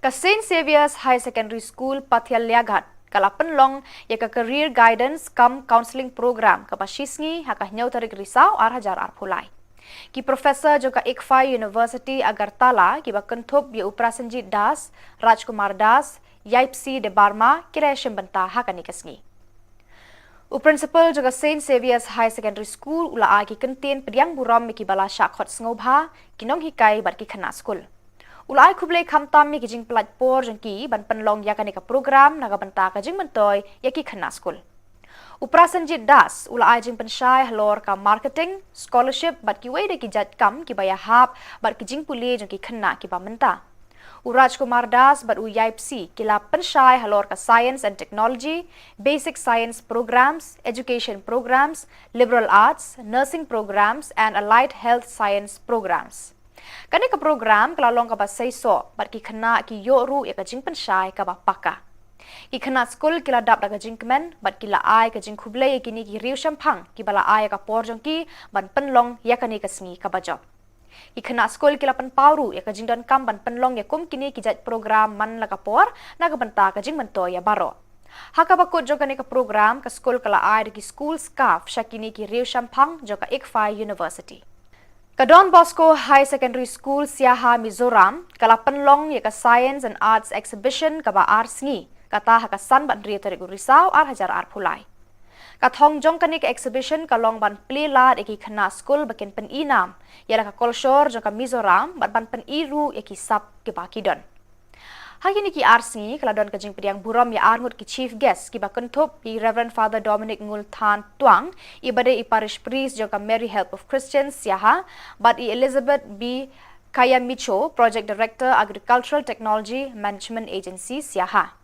Ka Saint Xavier's High Secondary School Pathialiaghat ka la pynlong ïa ka Career Guidance cum Counselling Program kaba shisngi ha ka hynñiew tarik Risaw ar hajar arphew lai. Ki professor jong ka ICFAI University Agartala kiba kynthup ïa u Prasenjit Das, Rajkumar Das, Yaipsi Debbarma ki la shim bynta ha kane ka sngi. U principal jong ka Saint Xavier's High Secondary School u la ai ki kyntien pdiang burom ïa kiba la shah khot sngewbha, ki nonghikai bad ki khynnah skul. U la ai khublei khamtam ïa ki jingpynlait por jong ki ban pynlong ïa kane ka program na ka bynta ka jingmyntoi ïa ki khynnah skul. U Prasenjit Das u la ai jingpynshai halor ka marketing, scholarship bad kiwei de ki jait kam kiba ïahap bad ki jingpule jong ki khynnah kiba mynta. U Rajkumar Das bad u Yaipsi ki la pynshai halor ka Science and Technology, Basic Science Programs, Education Programs, Liberal Arts, Nursing Programs and Allied Health Science Programs. Kane ka program ka la long kaba seisoh bad ki khynnah ki ïoh ruh ïa ka jingpynshai kaba paka. Ki khynnah skul ki la dap da ka jingkmen bad ki la ai ka jingkhublei ïa kine ki riewshemphang kiba la ai ïa ka por jong ki ban pynlong ïa kane ka sngi kaba jop. Ki khynnah skul ki la pynpaw ruh ïa ka jingdonkam ban pynlong ïa kum kine ki jait program man la ka por na ka bynta ka jingmyntoi ïa baroh. Ha kaba kut jong kane ka program, ka skul ka la ai da ki school scarf sha kine ki riewshemphang jong ka ICFAI University. Ka Don Bosco High Secondary School Siaha, Mizoram ka la pynlong ïa ka Science and Arts Exhibition kaba ar sngi, kata ha ka san bad hynriew tarik u Risaw ar hajar arphew lai. Ka thong jong kane ka exhibition ka long ban plie lad ïa ki khynnah skul ba kin pyni nam ïa la ka kolshor jong ka Mizoram bad ban pyni ruh ïa ki sap kiba ki don. Ha kine ki ar sngi ka la don ka jingpdiang burom ïa ar ngut ki chief guest kiba kynthup ïa i Reverend Father Dominic Ngulthan Twang, iba dei i parish priest jong ka Mary Help of Christians Siaha, bad i Elizabeth B Kayamicho, Project Director, Agricultural Technology Management Agency Siaha.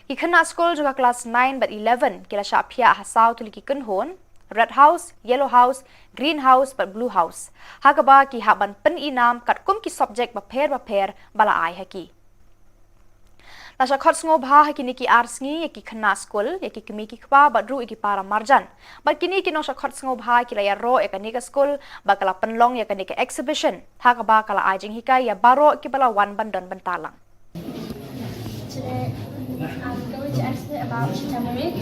Ki khynnah skul jong ka klas nine bad eleven ki la shah phiah ha saw tylli ki kynhun, Red House, Yellow House, Green House bad Blue House, ha kaba ki hap ban pyni nam katkum ki subject bapher bapher ba la ai ha ki. La shah khot sngewbha ha kine ki ar sngi ïa ki khynnah skul, ïa ki kmie ki kpa bad ruh ïa ki para marjan. Bad kine ki nongshah khot sngewbha ki la ïaroh ïa kane ka skul ba ka la pynlong ïa kane ka exhibition, ha kaba ka la ai jinghikai ïa baroh kiba la wan ban don bynta lang. Today, I'm going to explain about turmeric.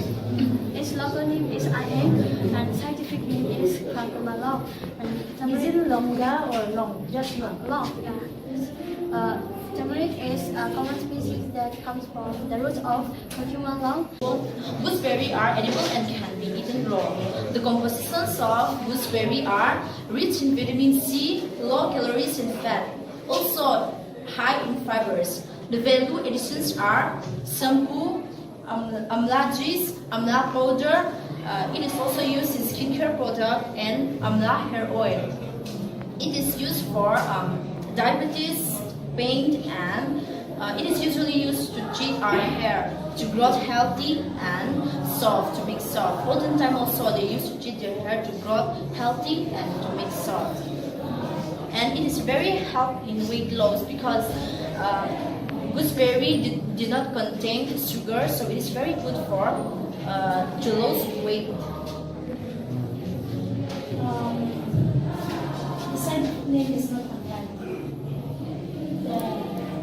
Its local name is Aeng, and scientific name is Curcuma long. And turmeric is it longa or long? Just long. Long, yeah. Uh, turmeric is a common species that comes from the root of Curcuma long. Gooseberry are edible and can be eaten raw. The compositions of gooseberry are rich in vitamin C, low calories and fat, also high in fibers. The value additions are shampoo, um, amla juice, amla powder. Uh, it is also used in skincare product and amla hair oil. It is used for, um, diabetes, pain, and, uh, it is usually used to treat our hair to grow healthy and soft, to make soft. Olden time also they used to treat their hair to grow healthy and to make soft. And it is very help in weight loss because, uh, gooseberry did, did not contain sugar, so it is very good for, uh, to lose weight. Um, the scientific name is not Amla. The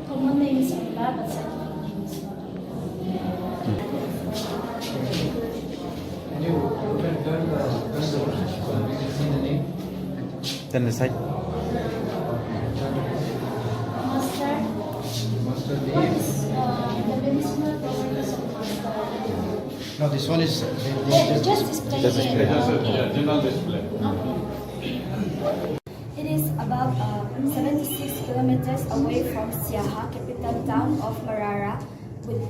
common name is Amla, but scientific name is not Amla. Can you turn, turn the, turn the, can you see the name? Turn the side. Mustard. Mustard leaf. What is, uh, the medicinal properties of mustard? No, this one is, uh, the, the, yeah, just display. Just display. Okay. Yeah, general display. Okay. It is about, uh, seventy-six kilometers away from Siaha, capital town of Marara, with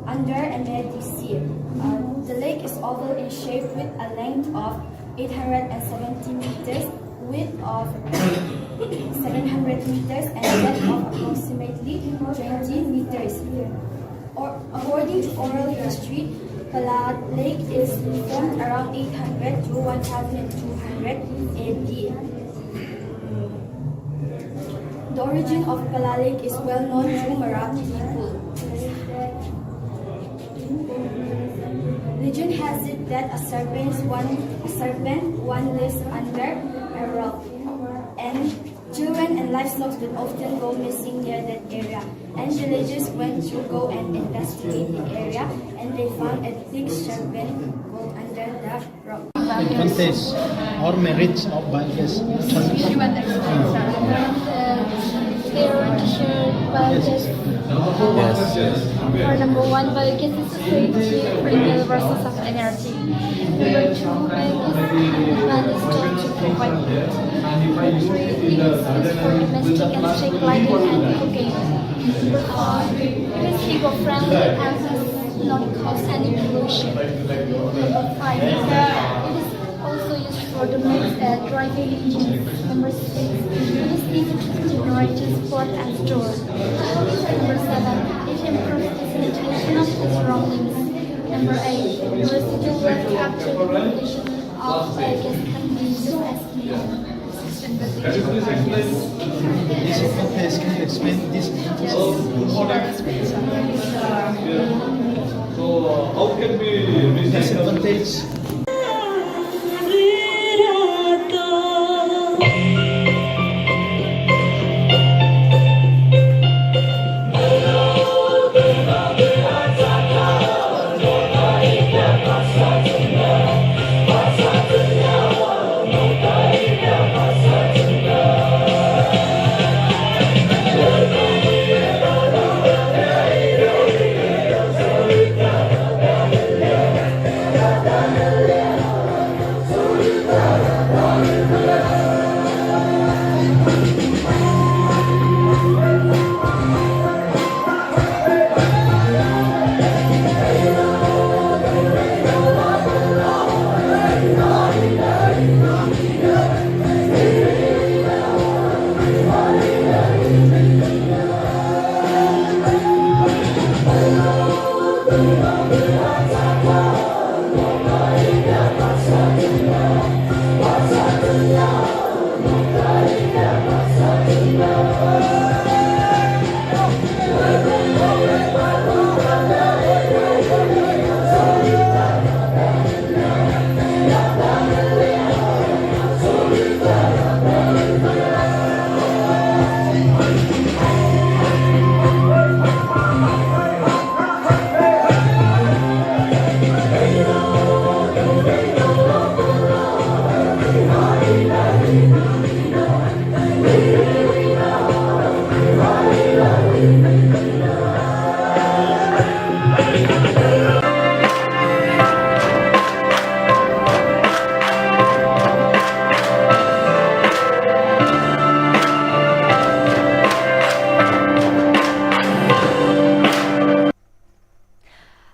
under M A D C. Uh, the lake is oval in shape with a length of eight hundred and seventy meters, width of seven hundred meters and depth of approximately twenty meters. Or, according to oral history, Kala Lake is formed around eight hundred to twelve hundred A D. The origin of Kala Lake is well known to Marathi people. Legend has it that a serpent one, a serpent one lives under a rock, and children and livestock will often go missing near that area. And villagers went to go and investigate the area, and they found a big serpent go under the rock. Advantage or merits of biogas? She went there. Uh, they want to share biogas. Yes, yes. For number one, biogas is a safe, renewable source of energy. Number two, biogas is to provide heat. Number three, it is used for domestic and street lighting and cooking. Number four, it is eco-friendly and does not cause any pollution. Number five, it is also used for the mix, uh, driving engines. Number six, it is easy to generate, transport and store. Number seven, it improves the sanitation of the surroundings. Number eight, the residual waste captured from pollution of biogas can be used as manure. This advantage, can you explain this? So, how can we This advantage.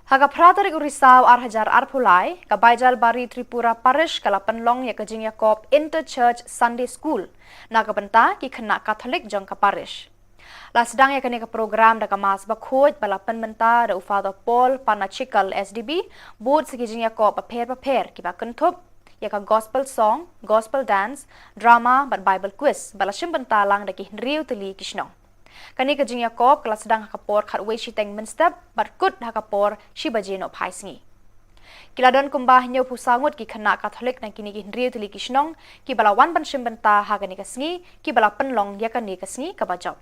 Ha ka phra tarik u Risaw ar hajar arphew lai, ka Baijalbari Tripura Parish ka la pynlong ïa ka jingïakop Inter-Church Sunday School na ka bynta ki khynnah Katholik jong ka parish. La sdang ïa kane ka program da ka Mass bakhuid ba la pynmynta da u Father Paul Panachikal S D B, bud sa ki jingïakop bapher bapher kiba kynthup ïa ka gospel song, gospel dance, drama bad Bible quiz ba la shim bynta lang da ki hynriew tylli ki shnong. Kane ka jingïakop ka la sdang ha ka por khatwei shiteng mynstep bad kut ha ka por shi baje nohphai sngi. Ki la don kumba hynñiewphew saw ngut ki khynnah Katholik na kine ki hynriew tylli ki shnong kiba la wan ban shim bynta ha kane ka sngi, kiba la pynlong ïa kane ka sngi kaba jop.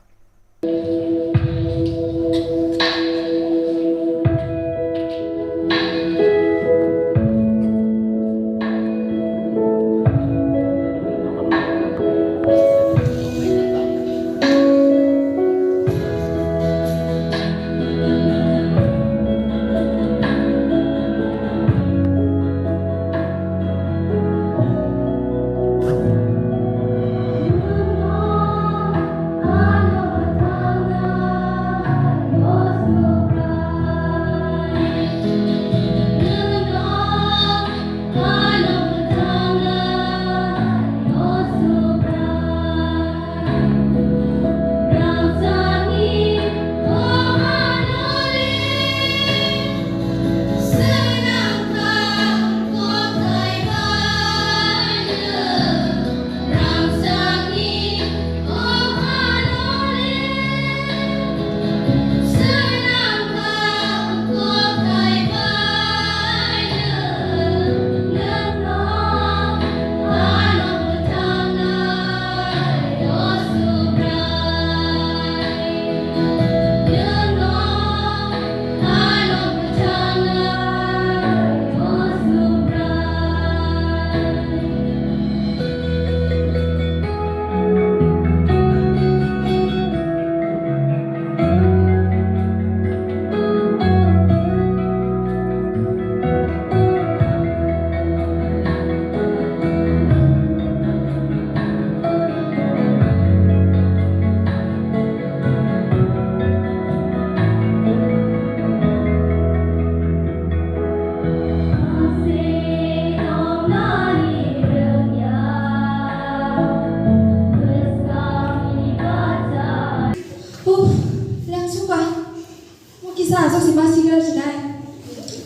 Sa sok si ma si gra si nai.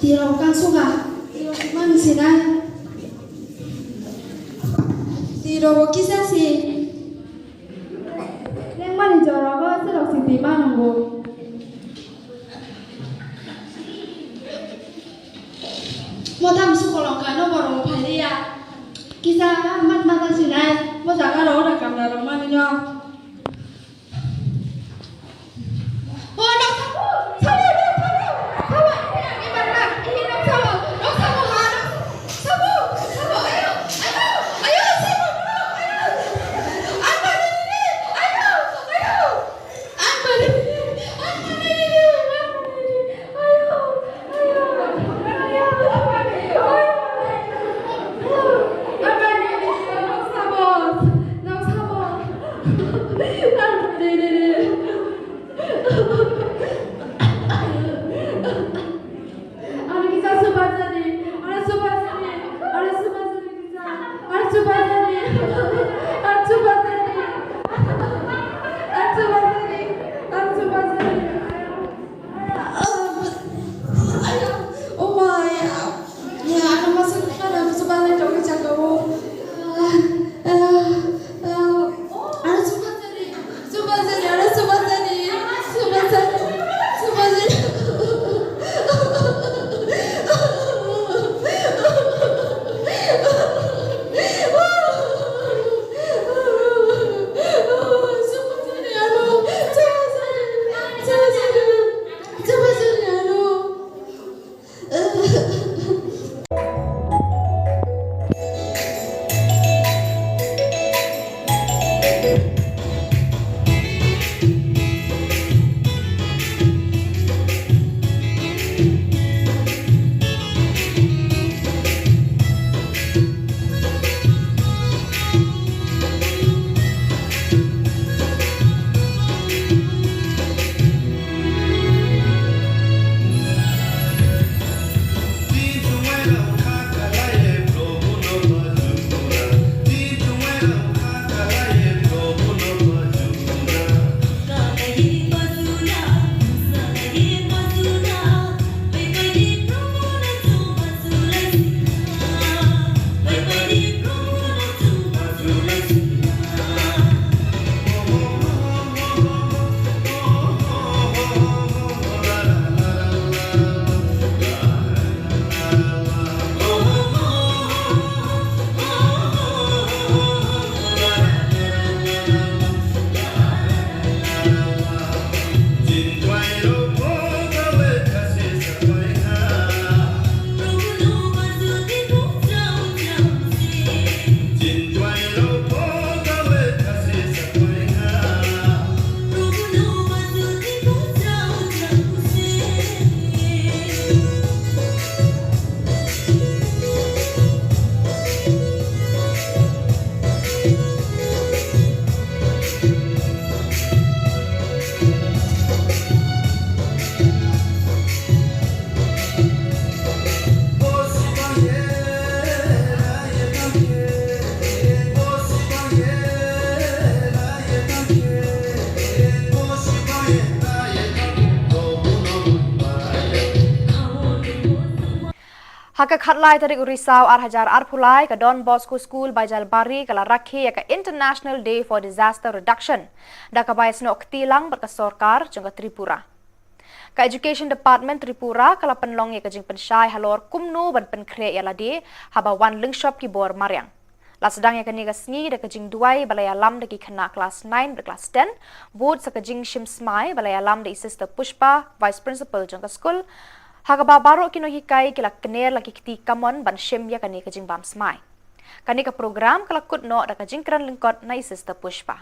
Tiro kan suka. Tiro si ma ni si nai. Tiro ki sa si. Neng mani joro ko se lok siti ma nunggu. Mo tam su kolong ka no boro mo phai dia. Kisa mat mat ta sinai. Mo sa ka ro da kam da ro mani nyo. Oh, no sabu, sabu, no sabu. Sabu, ini, ini, ini, no sabu, no sabu, ha, no sabu, sabu, ayo, ayo, ayo, sabu, no, ayo. Apa ni, ayo, ayo. Ha ka khatlai tarik u Risaw ar hajar arphew lai, ka Don Bosco School Baijalbari ka la rakhe ïa ka International Day for Disaster Reduction da kaba ïasnoh kti lang bad ka sorkar jong ka Tripura. Ka Education Department Tripura ka la pynlong ïa ka jingpynshai halor kumno ban pynkhreh ïa lade haba wan lyngshop ki bor mariang. La sdang ïa kane ka sngi da ka jingduwai ba la ïalam da ki khynnah klas nine bad klas ten, bud sa ka jingshim smai ba la ïalam da i Sister Pushpa, Vice Principal jong ka skul, ha kaba baroh ki nonghikai ki la kner la ki kti kamon ban shim ïa kane ka jingbam smai. Kane ka program ka la kut noh da ka jingkren lyngkot na i Sister Pushpa.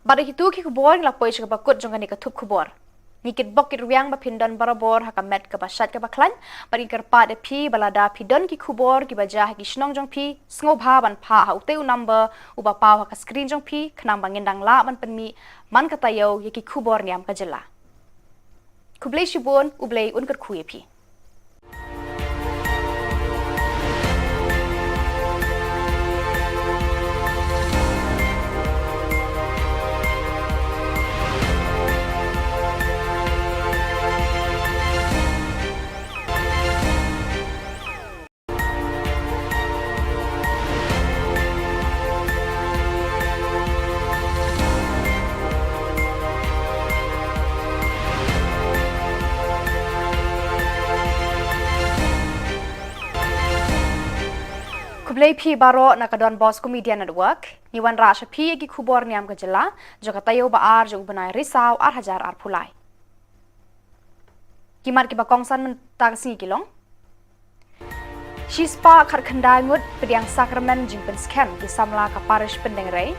Bad ha kito ki khubor ngi la poi sha kaba kut jong kane ka thup khubor. Ngi kitbok kitrwiang ba phin don barabor ha ka met kaba shait kaba khlaiñ, bad ngi kyrpad ïa phi ba lada phi don ki khubor kiba jia ha ki shnong jong phi, sngewbha ban phah ha utei u number uba paw ha ka screen jong phi, khnang ba ngin dang lah ban pynmih man ka taïew ïa ki khubor niam ka jylla. Khublei shibun, U Blei un kyrkhu ïa phi. Khublei phi baroh na ka Don Bosco Media Network. Ngi wanrah sha phi ïa ki khubor niam ka jylla jong ka taïew ba ar jong u bnai Risaw ar hajar arphew lai. Ki mat kiba kongsan mynta ka sngi ki long: shispah khatkhyndai ngut pdiang sakramen jingpynskhem ki samla ka parish Pyndengrei.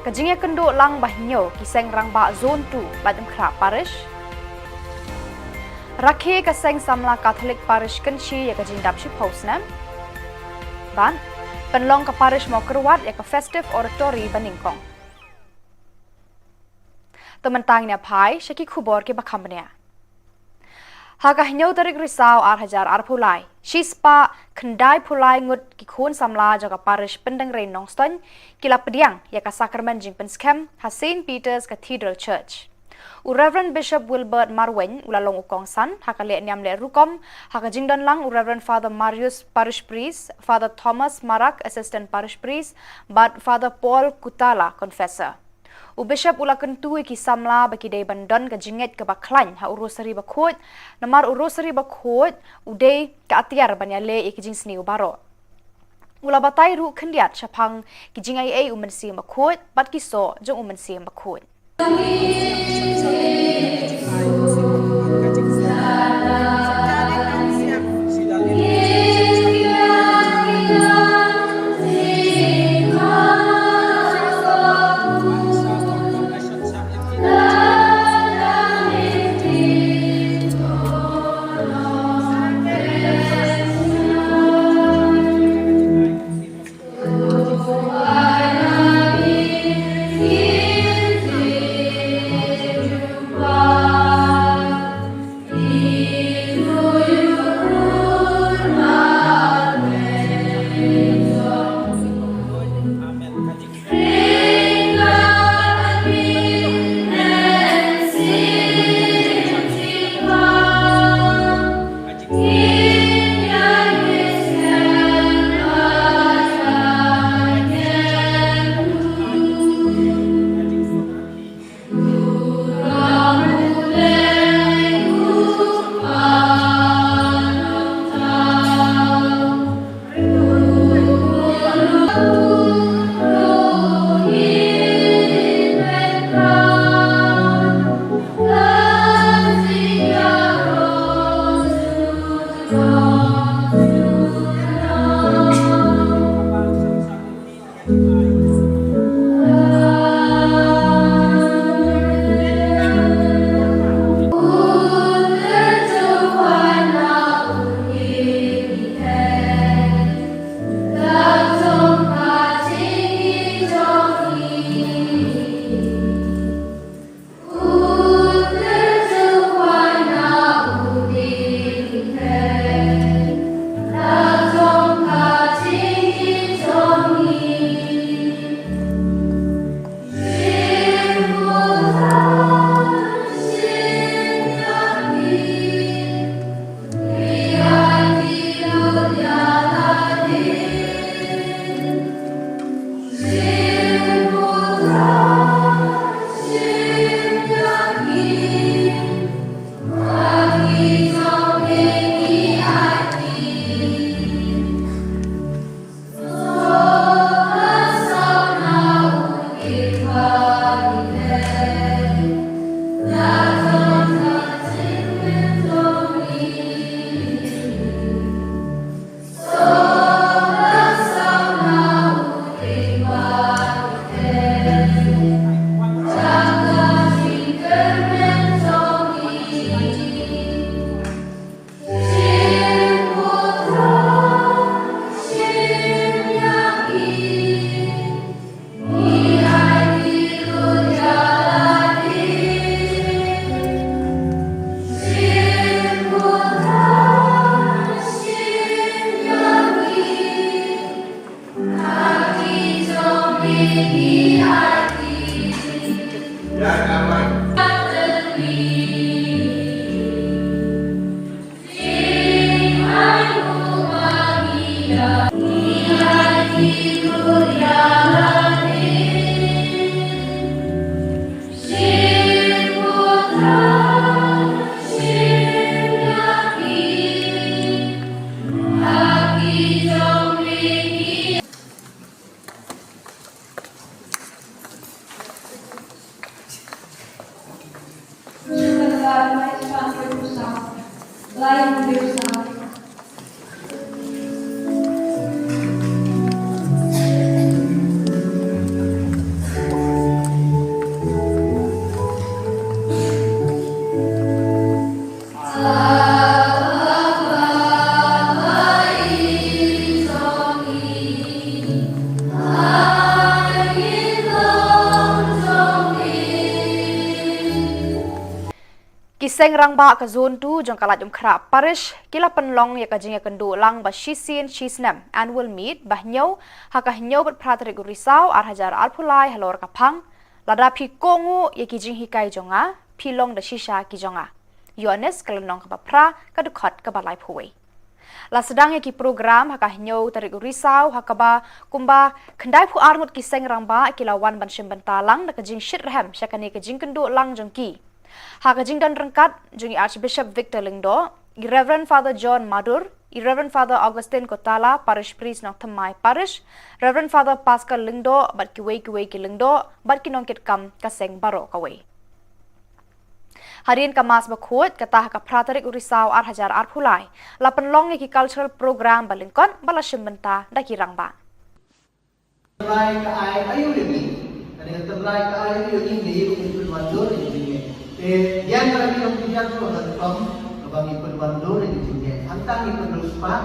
Ka jingïakynduh lang ba hynñiew ki seng rangbah Zone two Laitumkhrah Parish. Rakhe ka seng samla Katholik Parish Kynshi ïa ka jingdap shiphew snem. Bad pynlong ka parish Mawkyrwat ïa ka Festive Oratory banyngkong. To mynta ngin ïa phai sha ki khubor kiba kham bniah. Ha ka hynñiew tarik Risaw ar hajar arphew lai, shispah khyndai phew lai ngut ki khun samla jong ka parish Pyndengrei Nongstoiñ ki la pdiang ïa ka sakramen jingpynskhem ha Saint Peter's Cathedral Church. U Reverend Bishop Wilbert Marwein u la long u kongsan ha ka leh niam leh rukom, ha ka jingdon lang u Reverend Father Marius, Parish Priest, Father Thomas Marak, Assistant Parish Priest, bad Father Paul Kutala, Confessor. U Bishop u la kyntu ïa ki samla ba ki dei ban don ka jingngeit kaba khlaiñ ha u Rosary Bakhuid, namar u Rosary Bakhuid u dei ka atiar ban ïaleh ïa ki jingsniew baroh. U la batai ruh khyndiat shaphang ki jingaiei u Mynsiem Bakhuid bad ki soh jong u Mynsiem Bakhuid. Ki seng rangbah ka Zone two jong ka Laitumkhrah Parish ki la pynlong ïa ka jingïakynduh lang ba shisien shisnem, annual meet, ba hynñiew ha ka hynñiew bad phra tarik u Risaw ar hajar arphew lai halor ka phang, Lada phi kohnguh ïa ki jinghikai jong nga, phi long da shisha ki jong nga. Ïoannis ka lynnong kaba phra, ka dkhot kaba laiphew wei. La sdang ïa ki program ha ka hynñiew tarik u Risaw, ha kaba kumba khyndaiphew ar ngut ki seng rangbah ki la wan ban shim bynta lang da ka jingshitrhem sha kane ka jingkynduh lang jong ki. Ha ka jingdon ryngkat jong i Archbishop Victor Lyngdoh, i Reverend Father John Madur, i Reverend Father Augustine Kotala, Parish Priest Nongthymmai Parish, Reverend Father Pascal Lyngdoh bad kiwei kiwei ki lyngdoh bad ki nongkitkam ka seng baroh kawei. Hadien ka Mass bakhuid, kata ha ka phra tarik u Risaw ar hajar arphew lai, la pynlong ïa ki cultural program ba lyngkot ba la shim bynta da ki rangbah. Tynrai ka ai aïu ïa ngi. Kane ka tynrai ka ai aïu ïa ngi, ngi ïoh ngi pynwandur ïa ngi. Te ïa ka ngi ïoh ngi ïa ka rukom kaba ngi pynwandur ïa ngi. Hangta ngi pynriewspah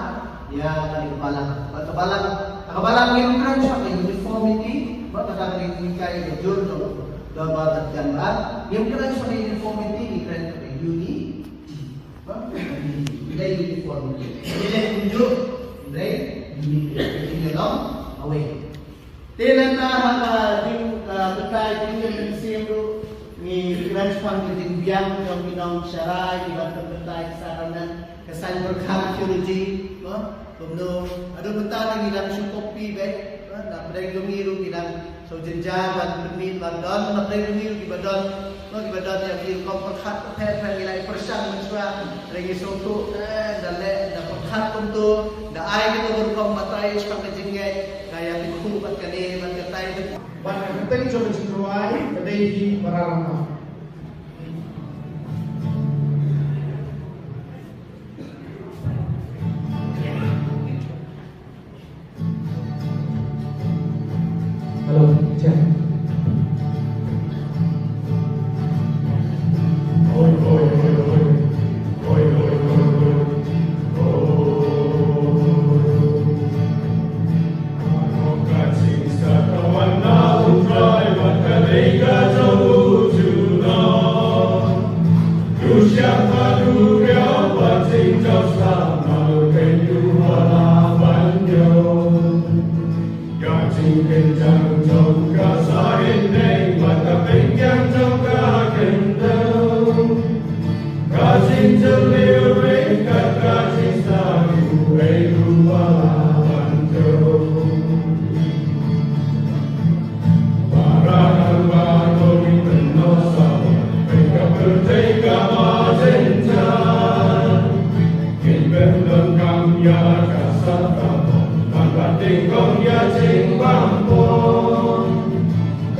ïa kane ka balang. Ba ka balang, ka balang ngim kren shuh ka uniformity, ba kata ka ngi kai ka jur jong ka ba ka jan ba. Ngim kren shuh ka uniformity, ngi kren ka unity. Ba? Ngi dei uniform. Ngi dei kumjuh, ngi dei uniform. Ngi dei long away. Te nangta ha ka jing, ah, pyntai jingïaseng ruh ngi kren shaphang ka jingbiang jong ki nongshakri kiba pyntai ki sacrament, ka saiñ pyrkhat theology, ba? Kumno, haduh mynta ngi dang shu copy beit, ba? Na pdeng jong ngi ruh ngi dang shu jynjar ban pynmih ban don, na pdeng jong ngi ruh kiba don, ba kiba don ïa ki rukom pyrkhat pyrkhat ngi la pyrshang mynshuwa, lada ngi sngewthuh, eh, da leh, da pyrkhat kumto, da ai kito ki rukom batai shaphang ka jingngeit, da ïa ki khu bad kane bad katai. Bad ka kyrteng jong ka jingrwai ka dei hi Mararama. Hello, check. Ka jingkynjang jong ka sahindeng bad ka pynkiang jong ka khyndew. Ka jingjylliew ryngkat ka jingstad uei ruh ba la ban kiew. Para kynmaw to ngi pynnoh sawa, pynka pyrthei kaba jynjar. Ngin pyndonkam ïa ka sap ka bor, ban pat nyngkong ïa jingbam bor.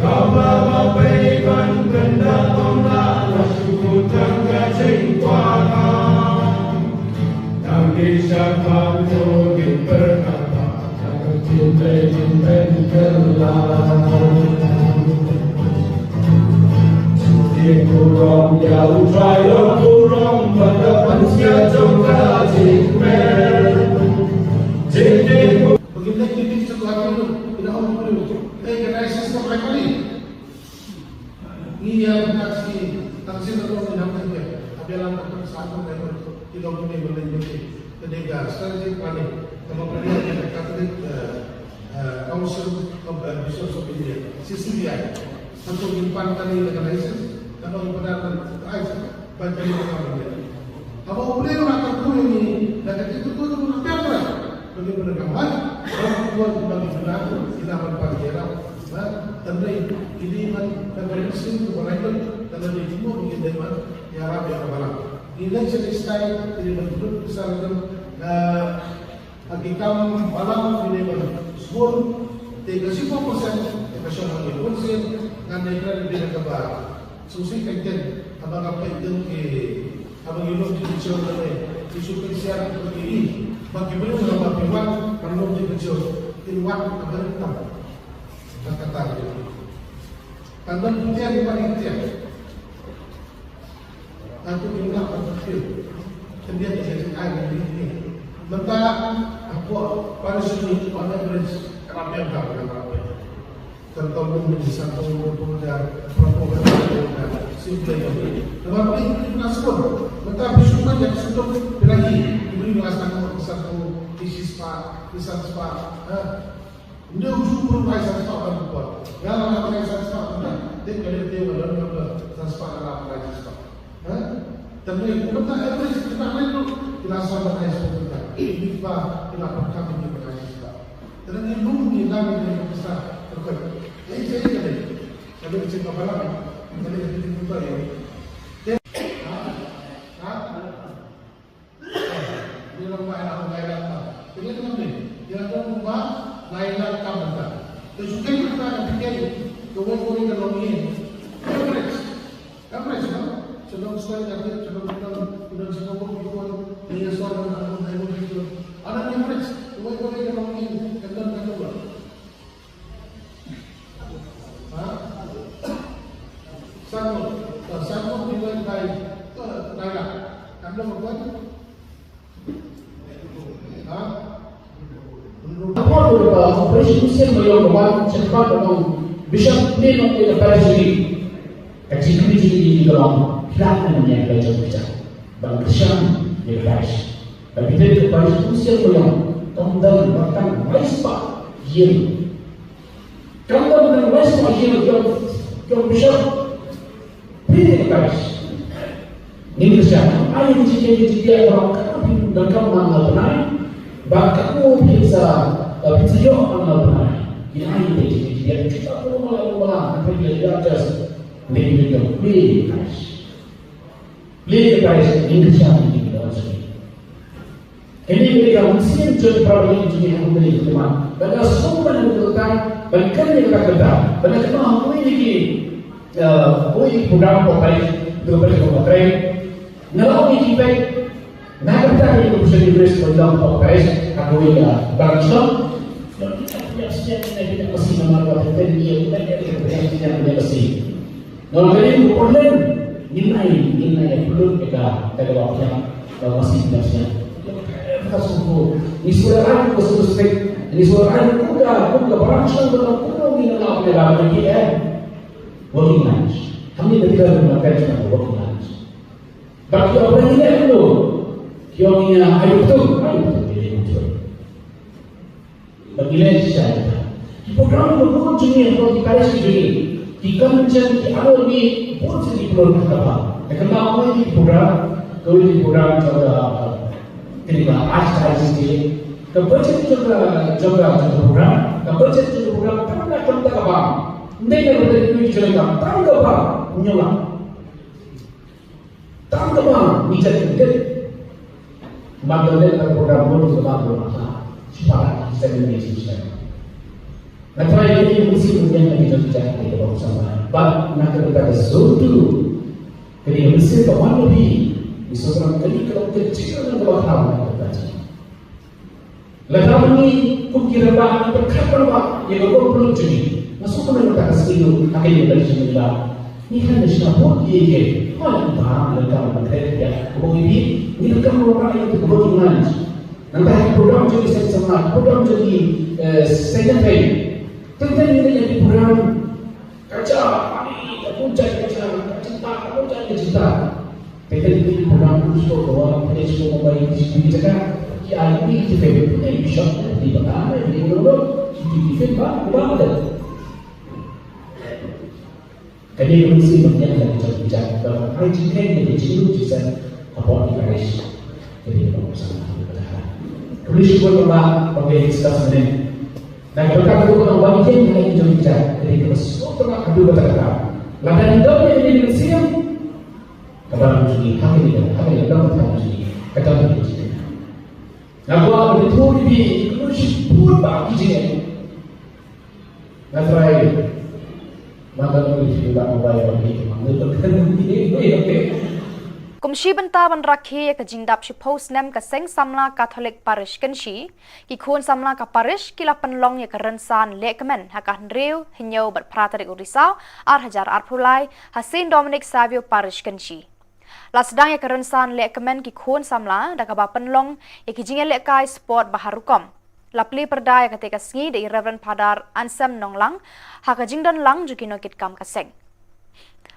Kaba ma pei ban pynda ong la la shu tang ka jingkwah. Tang ki sha kham to ngin pyrkhat. Ngi ïa ka shi tang shi ka long ngi nang tang ka, ha bialang ka pynsan ka, ka long ka dei ban leh ka dei ka strategic planning kaba pynlong ïa ka Catholic, eh, eh, Council of, eh, Bishops of India, C C B I. Hangto ngin pan kane ka license, kaba ngi pyndan ka license ban pynlong ka license. Haba U Blei u la kyrkhu ïa ngi da ka jingkyrkhu jong U Blei, ba ngi pynlong ka license, ba ngi pynlong ka license, ngi la ban pan ïa ka, ba, tang dei, ngi dei ban, ban, ban listen to what I do, tang dei jingmut ngi dei ban ïarap ïa ka balang. Ngi leit sha Palestine, ngi dei ban pynlong ka license, eh, Ha ki kam balang ngi dei ban sbun, te ka shiphew percent te ka shong hangne. Bun sien ngan ïa kren beit ha kaba sngewsih, ka ktien Haba nga peit ïa ki, haba ngi lum ki jingpynshoi lane ki shu pynshai ki, ba ki briew haba ki wan ban lum ki jingpynshoi, kin wan ha ka ri tam. Ka kata ka jong. Tang ban pyntieng ki ban pyntieng. Tang tu ki nak ban pyntieng. Pyntieng ki jingaiñ ki ni. Mynta hapoh parish ni on average ka la pyntieng ka la pyntieng. Kan tong mun ni san tong mun tong jar, berapa orang tong jar, simple kali. Namar ba ini kena sebut. Mentang bisu banyak sebut lagi. Ini dengan satu, satu, isi sepak, isi sepak. Ha? Ini ujung pun bai san sepak kan buat. Yang orang pakai san sepak kan. Dia kena dia orang yang ber-, san sepak dalam pakai san sepak. Ha? Tang ïa kumta average kita main tu, kita sama dengan sepak kita. Ini bah kita perkam ini pakai sepak. Tang ïa lum ni lam ni kita. Terkait. Ini saya kata. Kami kecil kapal apa? Kami kecil kapal ya. Ha? Ha? Ni long ba ïa long ba ïa long ba. Kini tu ni. Ïa long ba ïa long ba. Tu sukai kita nak fikir. Kawei kawei ka long ni. Average. Average, no? Shalom story ka dia, shalom kita, kita shalom pun kita, dia soal dan aku naik pun kita. Ada average. Kawei kawei ka long ni. Kandang kandang. Ha? Sanggup. Tak sanggup divide by, uh, Thailand. Anda buat? Ha? Hapoh ka Operation Mawsiang Mawïong ka wan sha khmat ka Bishop ne nongtrei ka parish jong ngi. Ka jingkylli jong ngi ka long, phi lah ne em ïa ka jong ka jaka ban kyrshan ïa ka parish. Ba phi trei ka parish Mawsiang Mawïong, kam don ba tang lai spah ïing. Kam don ba tang lai spah ïing jong, jong bishop. Phi ka parish. Ngin kyrshan, ai ïa ka jingkylli jong ngi ka long, katno phi donkam man la bnai, bad katno phi sa, eh, phi sa ïoh man la bnai. Ngin ai ïa ka jingkylli jong ngi, kita phi mala mala, phi ïa ka just. Ngin ïa ka parish. Phi ka parish, ngin kyrshan ïa ka jingkylli. Kane ka dei ka mynsiem jong para bangeit jong ngi ha kane ka khmat. Ba nga sngewbha ban kynmaw, ban kynmaw ïa kata, ban kynmaw ha kawei na ki, eh, kawei ka program hapoh parish, hapoh parish hapoh parish. Nga la ong ïa ki, peit, na ka bynta ka Christian University ba long hapoh parish, ha kawei ka branch. Ïa, ïa, ïa, ïa, ïa, ïa, ïa, ïa, ïa, ïa, ïa, Nga la kane ka por leh, ngin ai, ngin ai approve ïa ka, ïa ka ba pynïaid, ba masi pynïaid sha. Ka sngewthuh. Ngi sngewthuh ka sngewthuh. Ngi sngewthuh kum ka, kum ka barang shnong, kum ka ngi na ka, ïa ka ba ngi, eh. Working lunch. Hangne ba kita ba ngi ka working lunch. Ba ki ong ba ngi leh kumno. Ki ong ngi ai betul, ai betul, ai betul. Ba ngi leh shisha ïa ka. Ki program ba bun jong ngi, ki parish ki jong ngi, ki kynjat, ki annual meeting, bun jong ki program kaba. Te kynmaw kawei ki program, kawei ki program jong ka, kane ka Archdiocese. Ka budget jong ka, jong ka, jong ka program, ka budget jong ka program, tang na ka bynta kaba. Ym dei na ka bynta ki jong ka, tang kaba. Ñiewlak. Tang kaba ngi jait kyndiat. Ba ngi leh ka program bun kaba bun ha. Shiphang ki seng ngi shisha. Nga try ïa ngi mynsiem ngi ïa ngi jait jait ngi kaba samla. Bad na ka bynta ka sngewthuh. Kane ka mynsiem ka wan na phi. Ngi sngewthuh kane ka long ka jingkyrmen kaba khraw na ka bynta jong ngi. Lada ngi kum ki rangbah ngi pyrkhat rangbah ïa ka bor pynlut jong ngi. Nga sngewkmen mynta ka sngi ruh ha kane ka election mynta. Ngi khlem da shna vote ïa ki. Hooid, ngi donkam ban trei ïa ka bor ïa ki. Ngi donkam ban rah ïa ka bor ïa ngi. Nangta ha ki program jong ki seng samla, program jong ki, eh, seng nongtrei. Teng teng ngi leh ïa ki program. Ka jia, ani, ka bun jait ka jia, ka jingtah, ka bun jait ka jingtah. Peit ki program u sdang, ka wan peit sdang, Mumbai, ki jaka, ki ai ni ki peit, peit bishop, peit bata, peit bata, peit bata, peit bata. Kane ka mynsiem ba ngi ïa ka jingtah, ba ai jingkheiñ, ai jinglup jingsen, hapoh ki parish. Kane ka mynsiem ba ngi ïa ka jingtah. Khublei shibun ba, ba ngi discuss mynne. Na ka bynta ka dei ka long ba ngi ïeng ha ki jong ki jait, ka dei kaba sngewtynnat haduh katta katta. Lada ngi don ïa kane ka mynsiem, ka balang jong ngi ha kane ka, ha kane ka dong ka jong ngi, ka dong ka jong ngi. Nga kwah ban ïathuh ïa phi, khublei shibun ba ki jingeh. Nga try. Kum shi bynta ban rakhe ïa ka jingdap shiphew snem ka Seng Samla Katholik Parish Kynshi, ki khun samla ka parish ki la pynlong ïa ka rynsan lehkmen ha ka hynriew, hynñiew bad phra tarik u Risaw, ar hajar arphew lai, ha Saint Dominic Savio Parish Kynshi. La sdang ïa ka rynsan lehkmen ki khun samla da kaba pynlong ïa ki jingïalehkai sport ba har rukom. La plie pyrda ïa katei ka sngi da i Reverend Father Anselm Nonglang ha ka jingdon lang jong ki nongkitkam ka seng.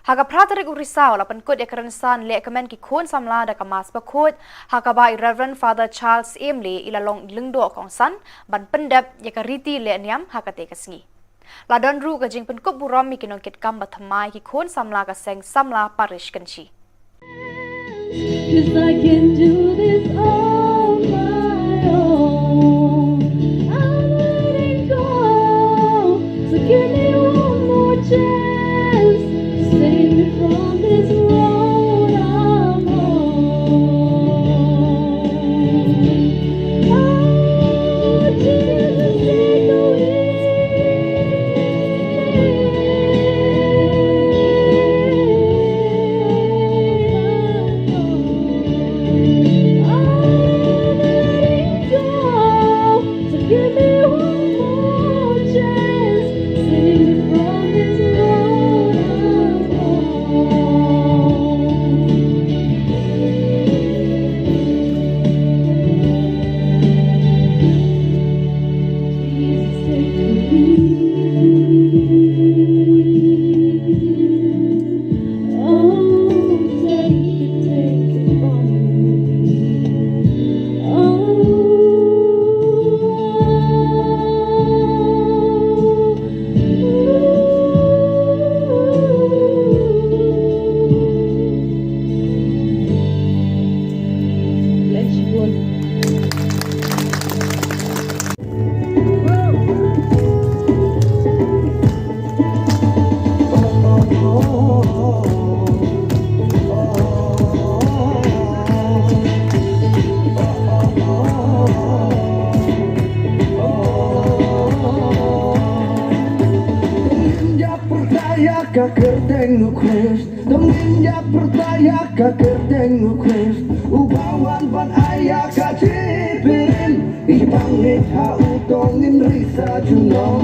Ha ka phra tarik u Risaw la pynkut ïa ka rynsan lehkmen ki khun samla da ka Mass Bakhuid, ha kaba i Reverend Father Charles Emley i la long i lyngdoh kongsan ban pyndep ïa ka riti lehniam ha katei ka sngi. La don ruh ka jingpynkup burom ïa ki nongkitkam ba thymmai ki khun samla ka Seng Samla Parish Kynshi. Cause I can do this on my own. I'm letting go. So give me one more chance to save me from this road I'm on. Oh, Jesus, take the wheel. Ka kyrteng u Khrist, dang ngin ïa pyrta ïa ka kyrteng u Khrist, uba wan ban ai ïa ka jingpynim. I ba ngeit ha u to ngin ri sa junom.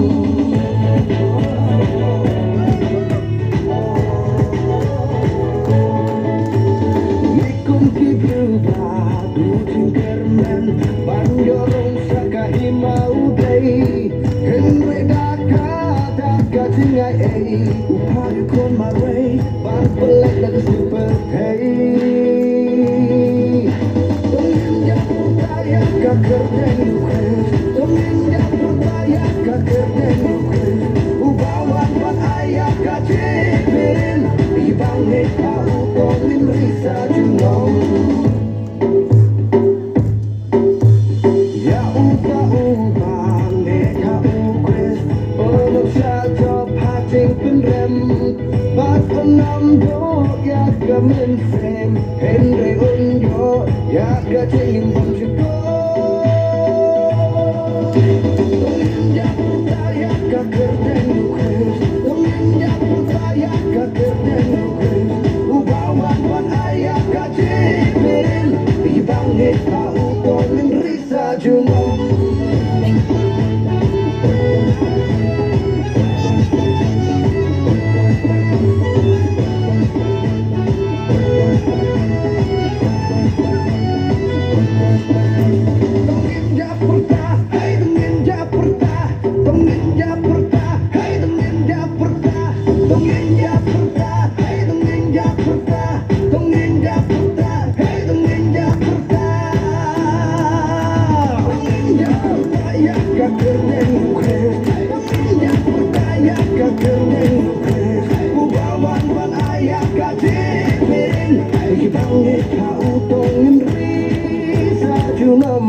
Ngi kum ki briew ba duh jingkyrmen ban ïoh rung sa ka hima u Blei. Hynrei da ka, da ka jingai ei u phah ïa u khun marwei ban pyllait da ka sniew pyrthei. To ngin ïa pyrta ïa ka kyrteng u Khrist. To ngin ïa pyrta ïa ka kyrteng u Khrist, uba wan ban ai ïa ka jingpynim. I ba ngeit ha u to ngin ri sa junom. Ïa uta uba ngeit ha u Khrist, u long sha jop ha jingpynrem. Bad un ym duh ïa ka mynsiem, hynrei un ïoh ïa ka jinglong bymjukut. To ngin ïa pyrta ïa ka kyrteng u Khrist, to ngin ïa pyrta ïa ka kyrteng u Khrist, uba wan ban ai ïa ka jingpynim. I ba ngeit ha u to ngin ri sa junom. To ngin ïa pyrta, hey, to ngin ïa pyrta. To ngin ïa pyrta, hey, to ngin ïa pyrta. To ngin ïa pyrta, hey, to ngin ïa pyrta. To ngin ïa pyrta, hey, to ngin ïa pyrta. To ngin ïa pyrta ïa ka kyrteng u Khrist. To ngin ïa pyrta ïa ka kyrteng u Khrist, uba wan ban ai ïa ka jingpynim. Ïa ki ba ngeit ha u to ngin ri sa junom.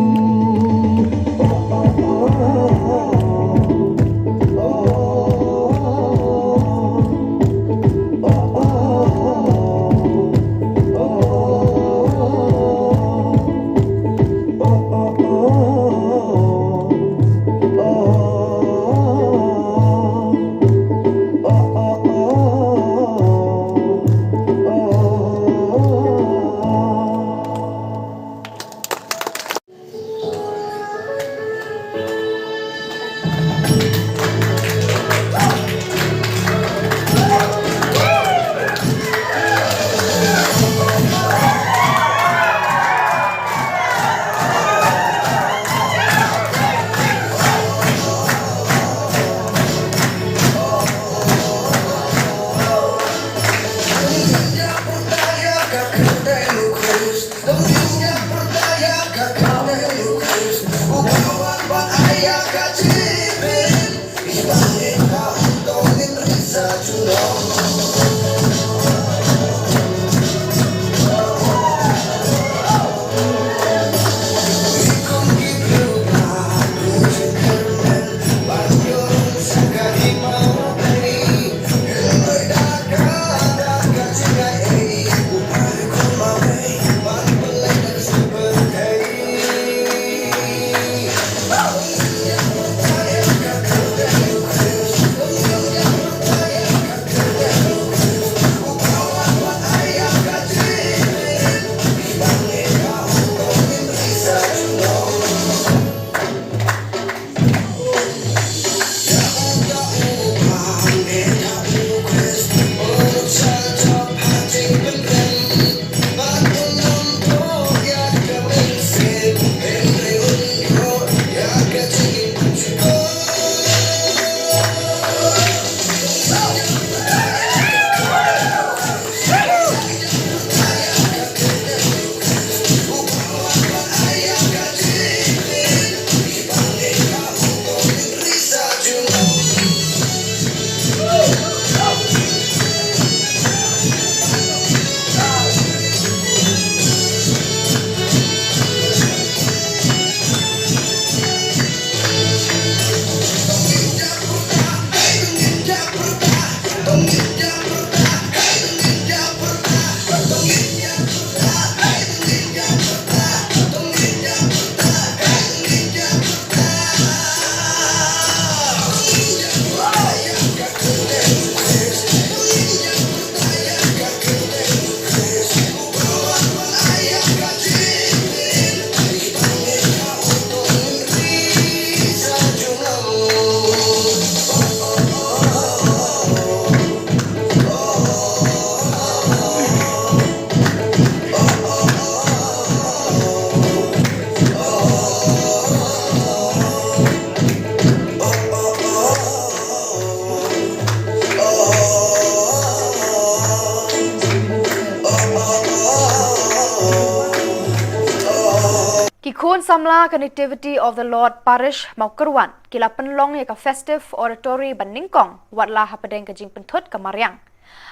Ki khun samla ka Nativity of the Lord Parish Mawkyrwat ki la pynlong ïa ka Festive Oratory ba nyngkong, wat la hapdeng ka jingpynthut ka mariang.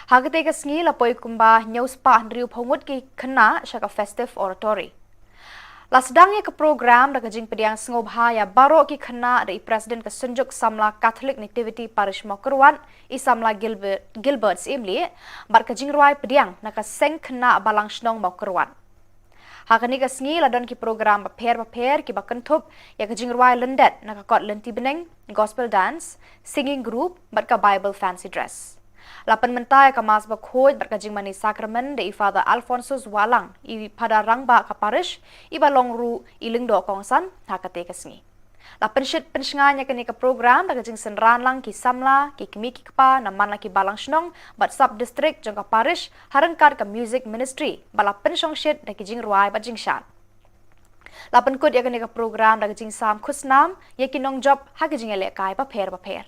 Ha katei ka sngi la poi kumba hynñiew spah hynriewphew ngut ki khynnah sha ka Festive Oratory. La sdang ïa ka program da ka jingpdiang sngewbha ïa baroh ki khynnah da i President ka Synjuk Samla Catholic Nativity Parish Mawkyrwat, i Samla Gilbert, Gilbert Syiemlieh, bad ka jingrwai pdiang na ka Seng Khynnah Balang Shnong Mawkyrwat. Ha kane ka sngi la don ki program bapher bapher kiba kynthup ïa ka jingrwai lyndet na ka kot lynti bneng, gospel dance, singing group, bad ka Bible fancy dress. La pynmynta ïa ka Mass Bakhuid bad ka jingmane Sakramen da i Father Alphonsus Wahlang, i Phadar Rangbah ka Parish, iba long ruh i Lyngdoh Kongsan ha katei ka sngi. La pynshit pynshngaiñ ïa kane ka program da ka jingsynran lang ki samla, ki kmie ki kpa na man la ki balang shnong bad sub district jong ka Parish, ha ryngkat ka Music Ministry, ba la pynshongshit da ki jingrwai bad jingshad. La pynkut ïa kane ka program da ka jingsam khusnam ïa ki nongjop ha ki jingïalehkai bapher bapher.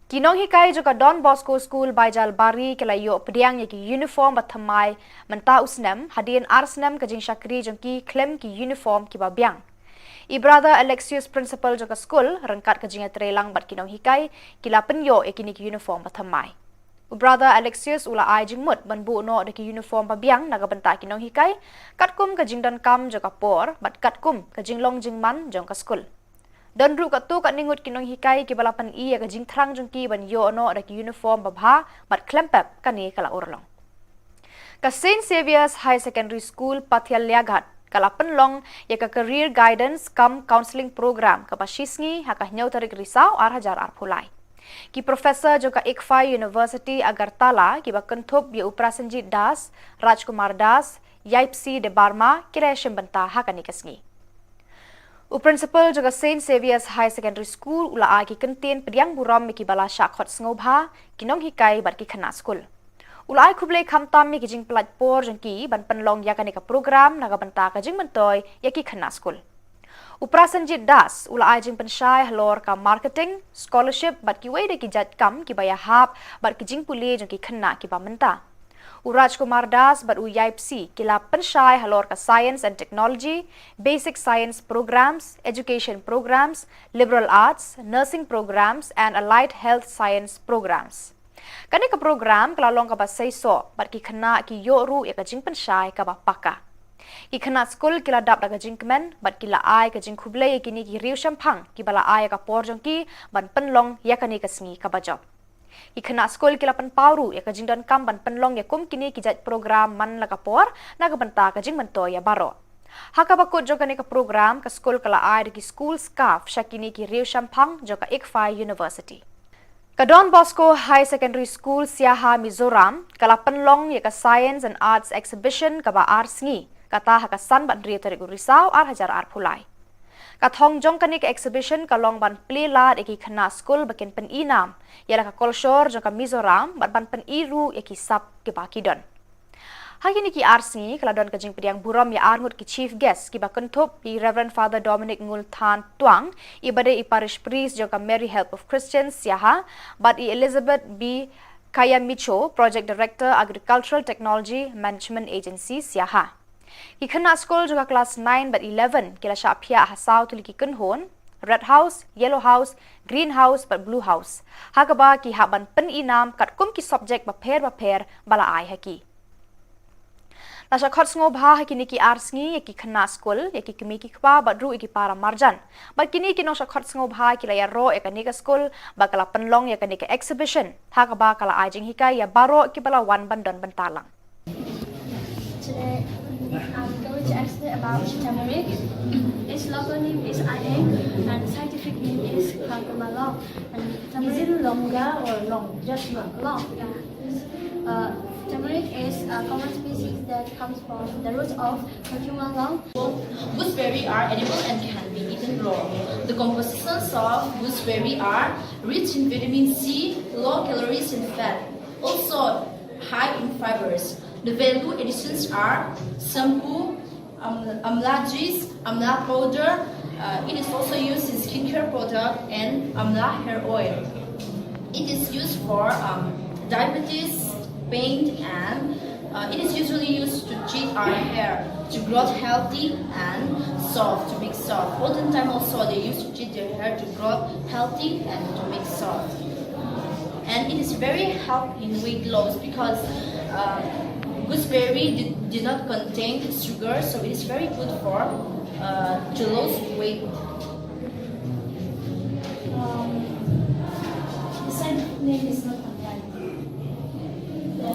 Ki nonghikai jong ka Don Bosco School Baijalbari ki la ïoh pdiang ïa ki uniform ba thymmai mynta u snem, hadien ar snem ka jingshakri jong ki khlem ki uniform kiba biang. I Brother Alexius, principal jong ka skul, ryngkat ka jingïatreilang bad ki nonghikai, ki la pynïoh ïa kine ki uniform ba thymmai. U Brother Alexius u la ai jingmut ban buh noh da ki uniform ba biang na ka bynta ki nonghikai, katkum ka jingdonkam jong ka por bad katkum ka jinglong jingman jong ka skul. Don ruh katto katne ngut ki nonghikai kiba la pyni ïa ka jingthrang jong ki ban ïoh noh da ki uniform babha bad khlem pep kane ka la urlong. Ka Saint Xavier's Higher Secondary School Pathialiaghat ka la pynlong ïa ka Career Guidance cum Counselling Program kaba shisngi ha ka hynñiew tarik Risaw ar hajar arphew lai. Ki professor jong ka ICFAI University Agartala kiba kynthup ïa u Prasenjit Das, Rajkumar Das, Yaipsi Debbarma ki la shim bynta ha kane ka sngi. U principal jong ka Saint Xavier's Higher Secondary School u la ai ki kyntien pdiang burom ïa kiba la shah khot sngewbha, ki nonghikai bad ki khynnah skul. U la ai khublei khamtam ïa ki jingpynlait por jong ki ban pynlong ïa kane ka program na ka bynta ka jingmyntoi ïa ki khynnah skul. U Prasenjit Das u la ai jingpynshai halor ka marketing, scholarship bad kiwei de ki jait kam kiba ïahap bad ki jingpule jong ki khynnah kiba mynta. U Rajkumar Das bad u Yaipsi ki la pynshai halor ka Science and Technology, Basic Science Programs, Education Programs, Liberal Arts, Nursing Programs and Allied Health Science Programs. Kane ka program ka la long kaba seisoh bad ki khynnah ki ïoh ruh ïa ka jingpynshai kaba paka. Ki khynnah skul ki la dap da ka jingkmen bad ki la ai ka jingkhublei ïa kine ki riewshemphang kiba la ai ïa ka por jong ki ban pynlong ïa kane ka sngi kaba jop. Ki khynnah skul ki la pynpaw ruh ïa ka jingdonkam ban pynlong ïa kum kine ki jait program man la ka por na ka bynta ka jingmyntoi ïa baroh. Ha kaba kut jong kane ka program, ka skul ka la ai da ki school scarf sha kine ki riewshemphang jong ka ICFAI University. Ka Don Bosco Higher Secondary School Siaha, Mizoram ka la pynlong ïa ka Science and Arts Exhibition kaba ar sngi, kata ha ka san bad hynriew tarik u Risaw ar hajar arphew lai. Ka thong jong kane ka exhibition ka long ban plie lad ïa ki khynnah skul ba kin pyni nam ïa la ka kolshor jong ka Mizoram bad ban pyni ruh ïa ki sap kiba ki don. Ha kine ki ar sngi ka la don ka jingpdiang burom ïa arngut ki chief guest kiba kynthup i Reverend Father Dominic Ngulthan Tuang, iba dei i parish priest jong ka Mary Help of Christians Siaha, bad i Elizabeth B Kayamicho, Project Director, Agricultural Technology Management Agency Siaha. Ki khynnah skul jong ka klas nine bad eleven ki la shah phiah ha saw tylli ki kynhun, Red House, Yellow House, Green House bad Blue House, ha kaba ki hap ban pyni nam katkum ki subject bapher bapher ba la ai ha ki. La shah khot sngewbha ha kine ki ar sngi ïa ki khynnah skul, ïa ki kmie ki kpa bad ruh ïa ki para marjan. Bad kine ki nongshah khot sngewbha ki la ïaroh ïa kane ka skul ba ka la pynlong ïa kane ka exhibition, ha kaba ka la ai jinghikai ïa baroh kiba la wan ban don bynta lang. Today, I'm going to explain about turmeric. Its local name is Aeng and scientific name is Curcuma long. And is it turmeric longa or long? Just long. Long, yeah. Uh, turmeric is a common species that comes from the root of Curcuma long. Gooseberry are edible and can be eaten raw. The compositions of gooseberry are rich in vitamin C, low calories and fat, also high in fibers. The value additions are shampoo, um, amla juice, amla powder. Uh, it is also used in skincare product and amla hair oil. It is used for, um, diabetes, pain, and, uh, it is usually used to treat our hair to grow healthy and soft, to make soft. Olden time also they used to treat their hair to grow healthy and to make soft. And it is very help in weight loss because, uh, gooseberry did, did not contain sugar, so it is very good for, uh, to lose weight. Um, the scientific name is not Amla. The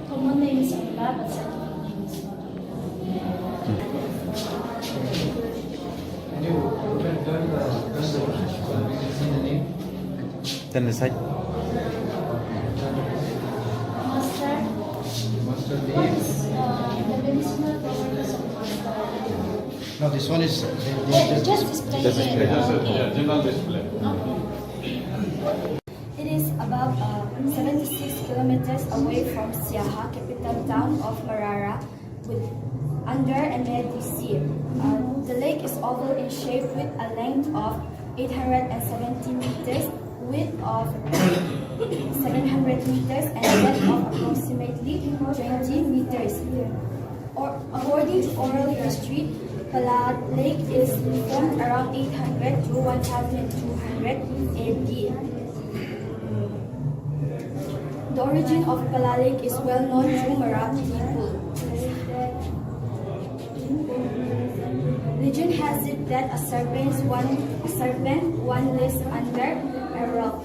common name is Amla, but scientific name is not Amla. Can you turn the, turn the, turn the name? Then the side. Mustard. Mustard leaves. Uh, the medicinal properties of mustard. No, this one is, they, they Yeah, just just display. Just display. Okay. Yeah, general display. Okay. It is about, uh, seventy-six kilometers away from Siaha, capital town of Marara, with under M A D C. Uh, the lake is oval in shape with a length of eight hundred and seventy meters, width of seven hundred meters and depth of approximately twenty meters. Or, according to oral history, Pala Lake is formed around eight hundred to one thousand two hundred A D. The origin of Pala Lake is well known to Marathi people. Legend has it that a serpent one, a serpent one lives under a rock,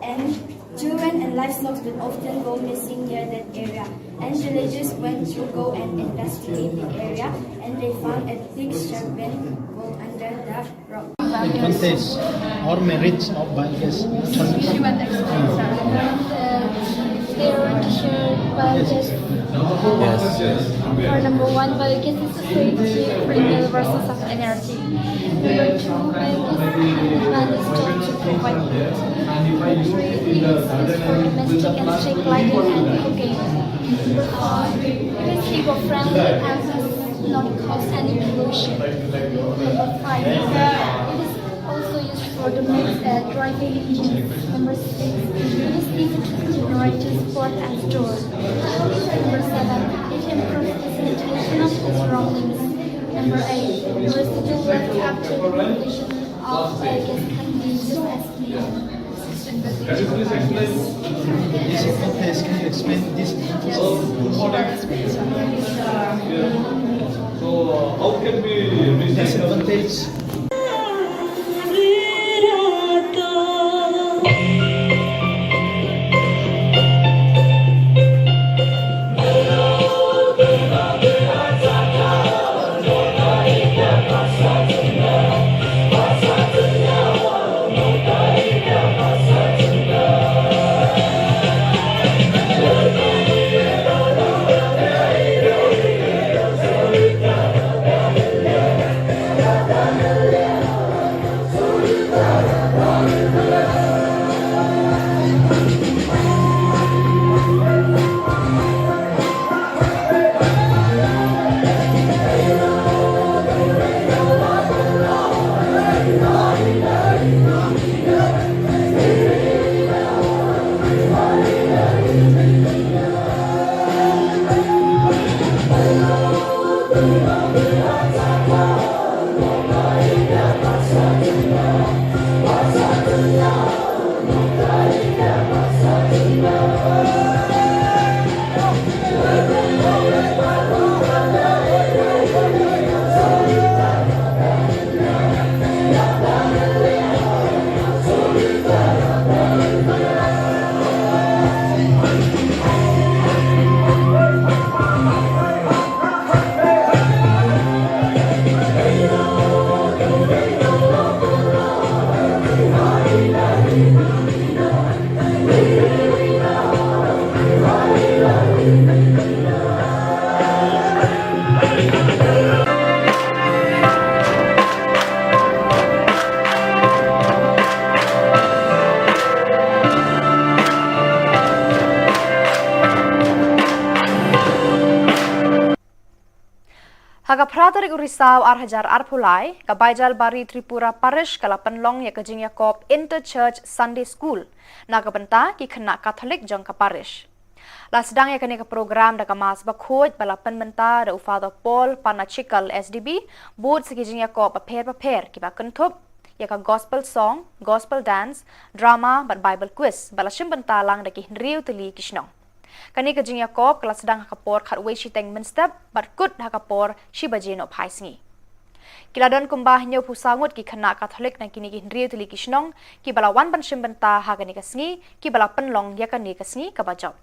and children and livestock will often go missing near that area. And villagers went to go and investigate the area, and they found a big serpent go under the rock. Advantage or merits of biogas? She went explain, sir. Uh, they want to share biogas. Yes. For number one, biogas is a safe, cheap, renewable source of energy. Number two, biogas is an advantage to provide heat. Number three, it is used for domestic and street lighting and cooking. Number four, it is eco-friendly and does not cause any pollution. Number five, it is also used for the mix, uh, driving engines. Number six, it is easy to generate, transport and store. Number seven, it improves the sanitation of the surroundings. Number eight, the residual waste after the completion of biogas can be used as fuel. This advantage, can you explain this advantage? So, how can we reach this advantage? Ha ka phra tarik u Risaw ar hajar arphew lai, ka Baijalbari Tripura Parish ka la pynlong ïa ka jingïakob Inter-Church Sunday School na ka bynta ki khynnah Katholik jong ka parish. La sdang ïa kane ka program da ka Mass bakhuid ba la pynmynta da u Father Paul Panachikal S D B, bud sa ki jingïakob bapher bapher kiba kynthup ïa ka gospel song, gospel dance, drama bad Bible quiz ba la shim bynta lang da ki hynriew tylli ki shnong. Kane ka jingïakob ka la sdang ha ka por khatwei shiteng mynstep bad kut ha ka por shi baje nohphai sngi. Ki la don kumba hynñiewphew saw ngut ki khynnah Katholik na kine ki hynriew tylli ki shnong kiba la wan ban shim bynta ha kane ka sngi, kiba la pynlong ïa kane ka sngi kaba jop.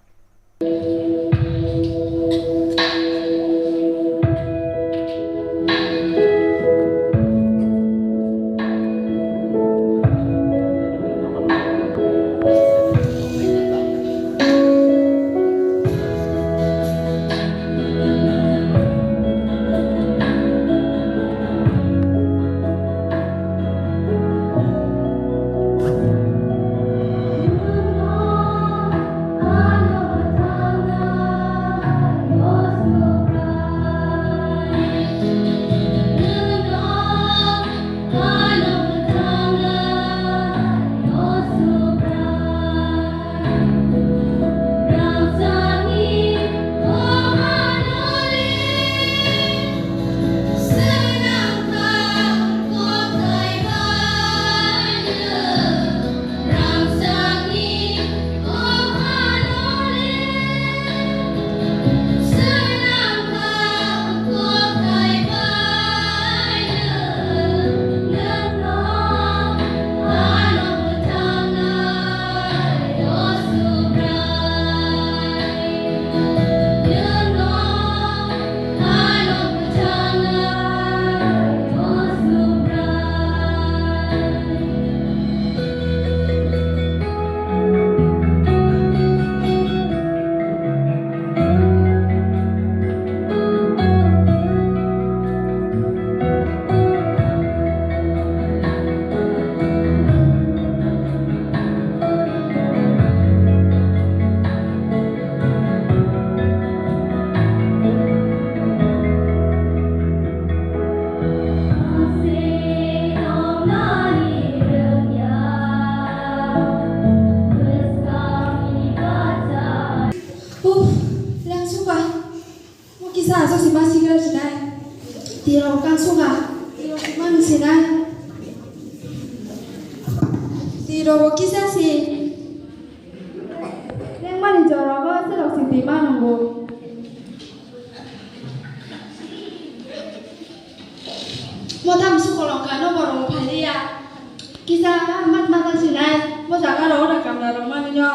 Sima sigar sinai. Tiro kan sunga. Tiro sima ni sinai. Tiro woki sa si. Neng mani joro ko se lok siti manunggu. Mo tam su kolong kano borong phalia. Kisa mat mata sinai. Mo jaga ro da kam da rong mani nyo.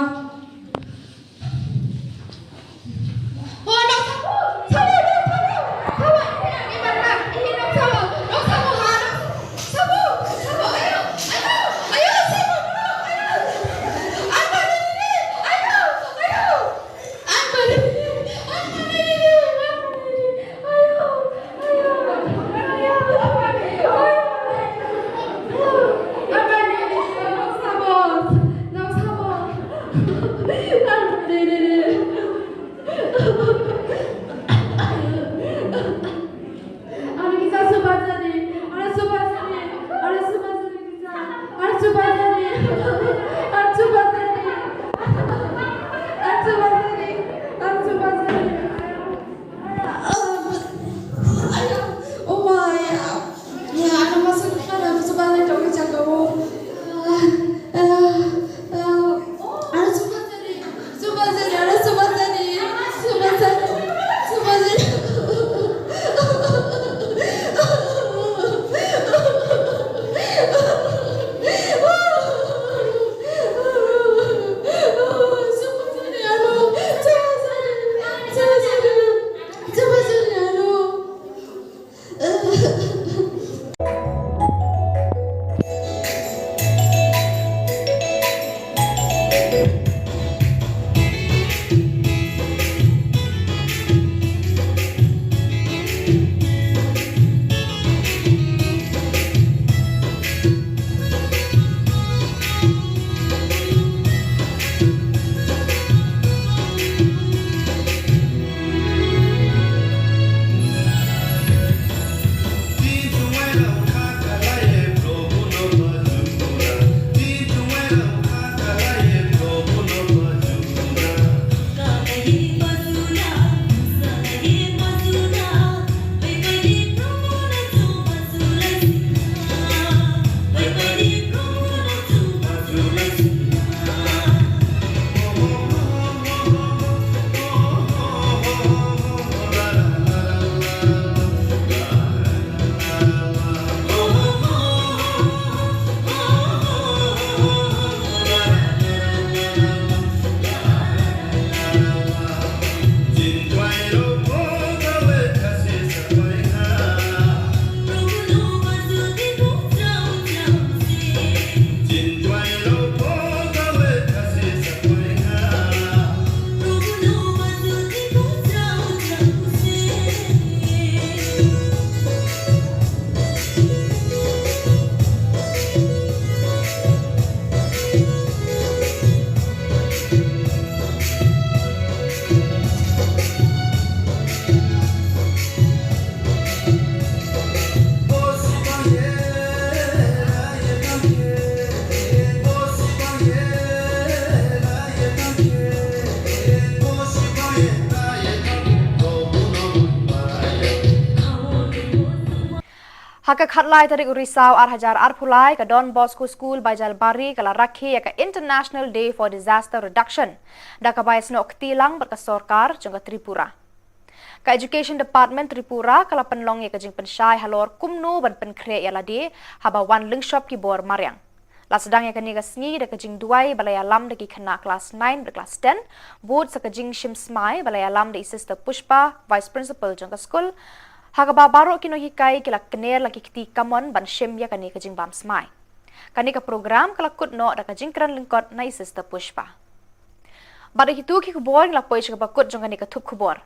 Ha ka khatlai tarik u Risaw ar hajar arphew lai, ka Don Bosco School Baijalbari ka la rakhe ïa ka International Day for Disaster Reduction da kaba ïasnoh kti lang bad ka sorkar jong ka Tripura. Ka Education Department Tripura ka la pynlong ïa ka jingpynshai halor kumno ban pynkhreh ïa lade haba wan lyngshop ki bor mariang. La sdang ïa kane ka sngi da ka jingduwai ba la ïalam da ki khynnah klas nine bad klas ten, bud sa ka jingshim smai ba la ïalam da i Sister Pushpa, Vice Principal jong ka skul, ha kaba baroh ki nonghikai ki la kner la ki kti kamon ban shim ïa kane ka jingbam smai. Kane ka program ka la kut noh da ka jingkren lyngkot na i Sister Pushpa. Bad ha kito ki khubor ngi la poi sha kaba kut jong kane ka thup khubor.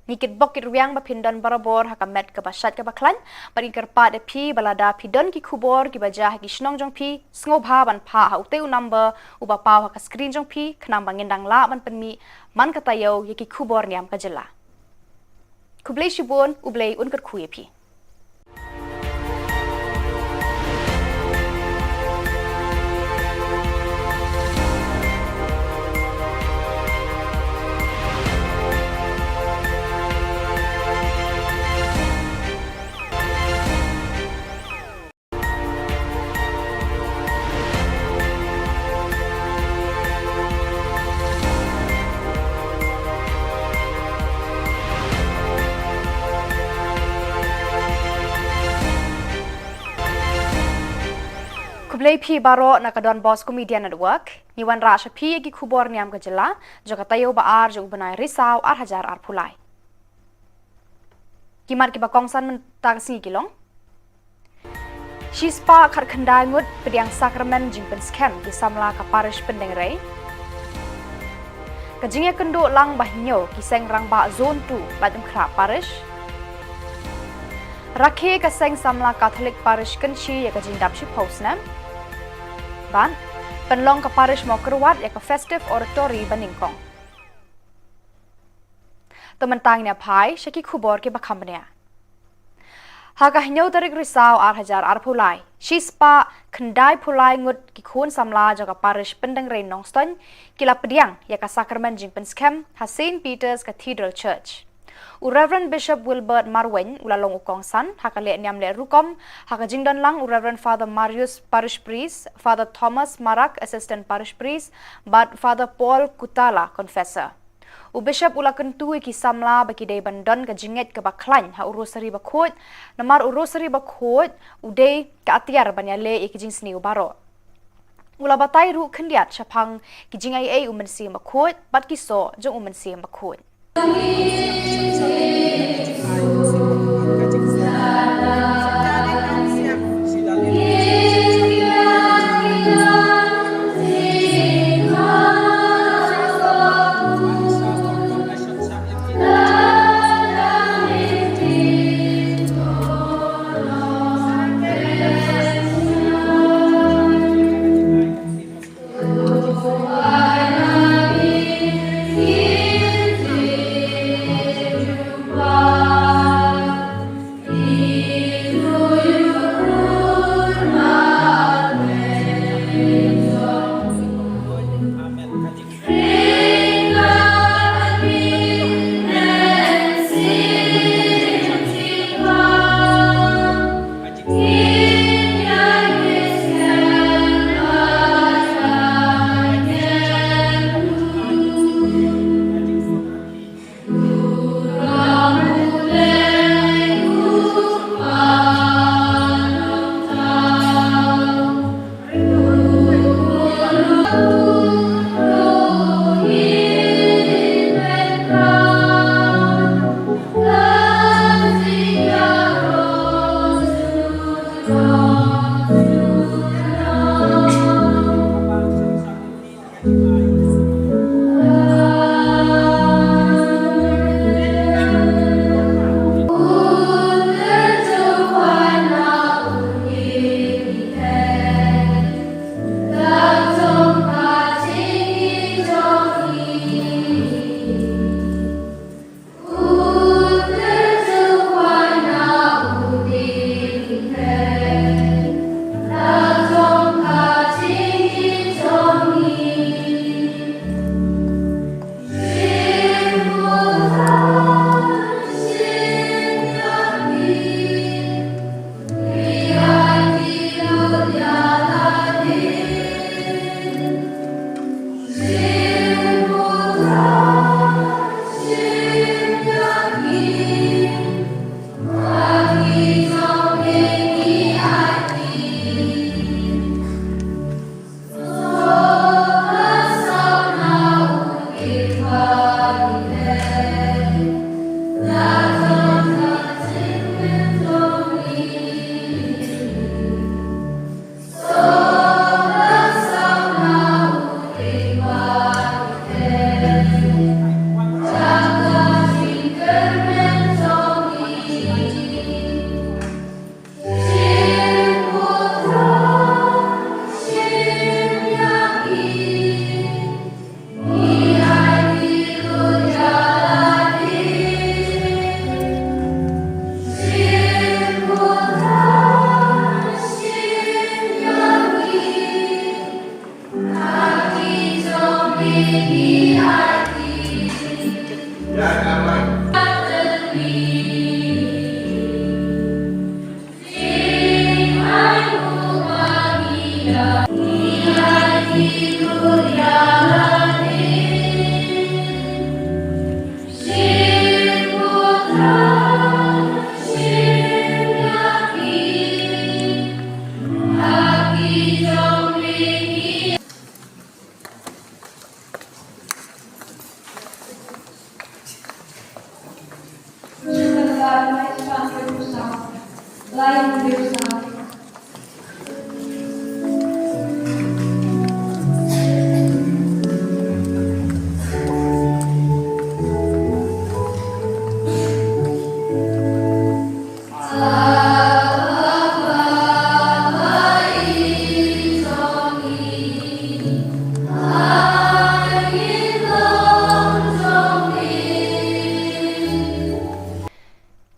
Ngi kitbok kitrwiang ba phin don barabor ha ka met kaba shait kaba khlaiñ, bad ngi kyrpad ïa phi ba lada phi don ki khubor kiba jia ha ki shnong jong phi, sngewbha ban phah ha utei u number uba paw ha ka screen jong phi, khnang ba ngin dang lah ban pynmih man ka taïew ïa ki khubor niam ka jylla. Khublei shibun, U Blei un kyrkhu ïa phi. Khublei phi baroh na ka Don Bosco Media Network. Ngi wanrah sha phi ïa ki khubor niam ka jylla jong ka taïew ba ar jong u bnai Risaw ar hajar arphew lai. Ki mat kiba kongsan mynta ka sngi ki long: Shispah khatkhyndai ngut pdiang sakramen jingpynskhem ki samla ka parish Pyndengrei. Ka jingïakynduh lang ba hynñiew ki seng rangbah Zone two Laitumkhrah Parish. Rakhe ka seng samla Catholic Parish Kynshi ïa ka jingdap shiphew snem. Bad pynlong ka parish Mawkyrwat ïa ka Festive Oratory banyngkong. To mynta ngin ïa phai sha ki khubor kiba kham bniah. Ha ka hynñiew tarik Risaw ar hajar arphew lai, shispah khyndai phew lai ngut ki khun samla jong ka parish Pyndengrei Nongstoiñ ki la pdiang ïa ka sakramen jingpynskhem ha Saint Peter's Cathedral Church. U Reverend Bishop Wilbert Marwein u la long u kongsan ha ka leh niam leh rukom, ha ka jingdon lang u Reverend Father Marius, Parish Priest, Father Thomas Marak, Assistant Parish Priest, bad Father Paul Kutala, Confessor. U Bishop u la kyntu ïa ki samla ba ki dei ban don ka jingngeit kaba khlaiñ ha u Rosary Bakhuid, namar u Rosary Bakhuid u dei ka atiar ban ïaleh ïa ki jingsniew baroh. U la batai ruh khyndiat shaphang ki jingaiei u Mynsiem Bakhuid bad ki soh jong u Mynsiem Bakhuid.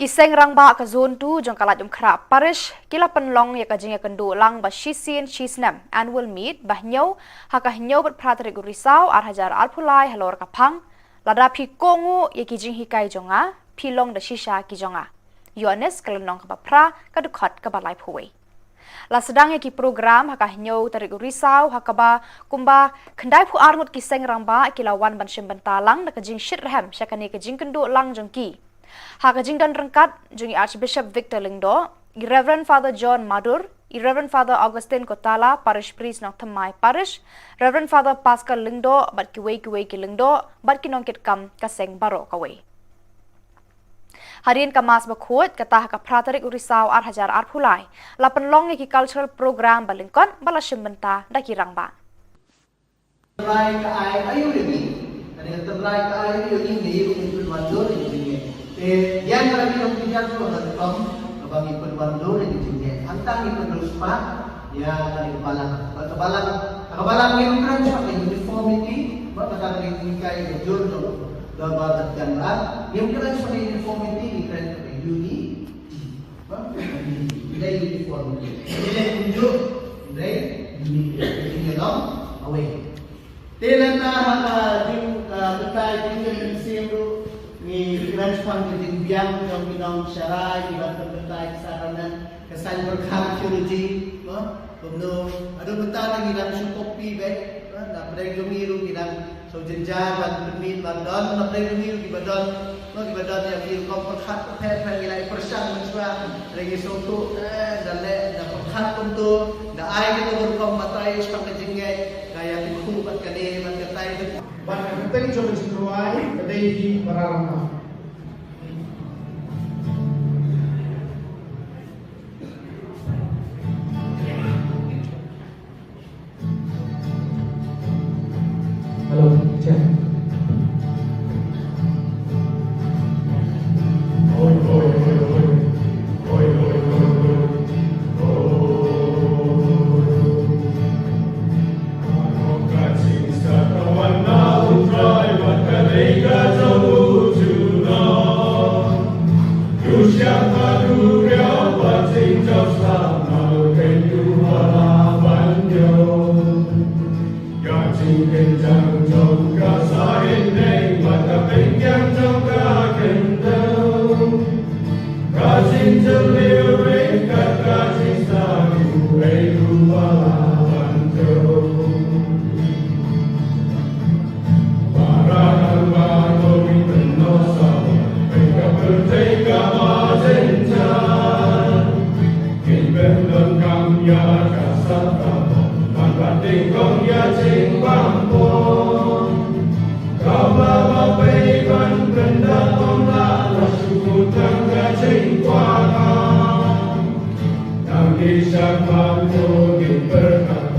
Ki seng rangbah ka Zone two jong ka Laitumkhrah Parish ki la pynlong ïa ka jingïakynduh lang ba shisien shisnem, annual meet, ba hynñiew ha ka hynñiew bad phra tarik u Risaw ar hajar arphew lai halor ka phang, Lada phi kohnguh ïa ki jinghikai jong nga, phi long da shisha ki jong nga. Ïoannis ka lynnong kaba phra, ka dkhot kaba laiphew wei. La sdang ïa ki program ha ka hynñiew tarik u Risaw, ha kaba kumba khyndaiphew ar ngut ki seng rangbah ki la wan ban shim bynta lang da ka jingshitrhem sha kane ka jingkynduh lang jong ki. Ha ka jingdon ryngkat jong i Archbishop Victor Lyngdoh, i Reverend Father John Madur, i Reverend Father Augustine Kotala, Parish Priest Nongthymmai Parish, Reverend Father Pascal Lyngdoh bad kiwei kiwei ki lyngdoh bad ki nongkitkam ka seng baroh kawei. Hadien ka Mass bakhuid, kata ha ka phra tarik u Risaw ar hajar arphew lai, la pynlong ïa ki cultural program ba lyngkot ba la shim bynta da ki rangbah. Tynrai ka ai aïu ïa ngi. Kane ka tynrai ka ai aïu ïa ngi, ngi ïoh ngi pynwandur ïa ngi. Te ïa ka ngi ong ki jan ruh ka rukom kaba ngi pynwandur ïa ngi. Hangta ngi pynriewspah ïa kane ka balang. Ba ka balang, ka balang ngim kren shuh ka uniformity, ba kata ka ngi kai ka jur jong ka ba ka jan ba. Ngim kren shuh ka uniformity, ngi kren ka unity. Ba? Ngi dei uniform. Ngi dei kumjuh, ngi dei unity. Ngi dei long away. Te lada ha ka jing, ah, batai jingkren mynsiem ruh, ngi kren shaphang ka jingbiang jong ki nongshakri, ki ban pynbatai ki sakramen, ka saiñ pyrkhat theology, ba? Kumno, haduh mynta ngi dang shu copy beit, ba? Na pdeng jong ngi ruh ngi dang shu jynjar ban pynmih ban don, na pdeng jong ngi ruh kiba don, ba kiba don ïa ki rukom pyrkhat pyrkhat, ngi la ïa pyrshang mynshuwa, hynrei ngi sngewthuh, eh, da leh, da pyrkhat kumto, da ai kito ki rukom batai shaphang ka jingngeit, da ïa kyntu bad kane bad katai. Bad ka kyrteng jong ka jingrwai ka dei hi Mararama. Hello, check. Ka jingkynjang jong ka sahindeng bad ka pynkiang jong ka khyndew. Ka jingjylliew ryngkat ka jingsagu ei ruh ba la ban kiew. Para kynmaw to ngi pynnoh sawa, pynka pyrthei kaba jynjar. Kin pyndonkam ïa ka sap ka bor, ban pat nyngkong ïa jingbam bor. Kaba ba pei ban pynda ong la la shu kut tang ka jingkwah. Tang ki shakmat to kin pyrkhat.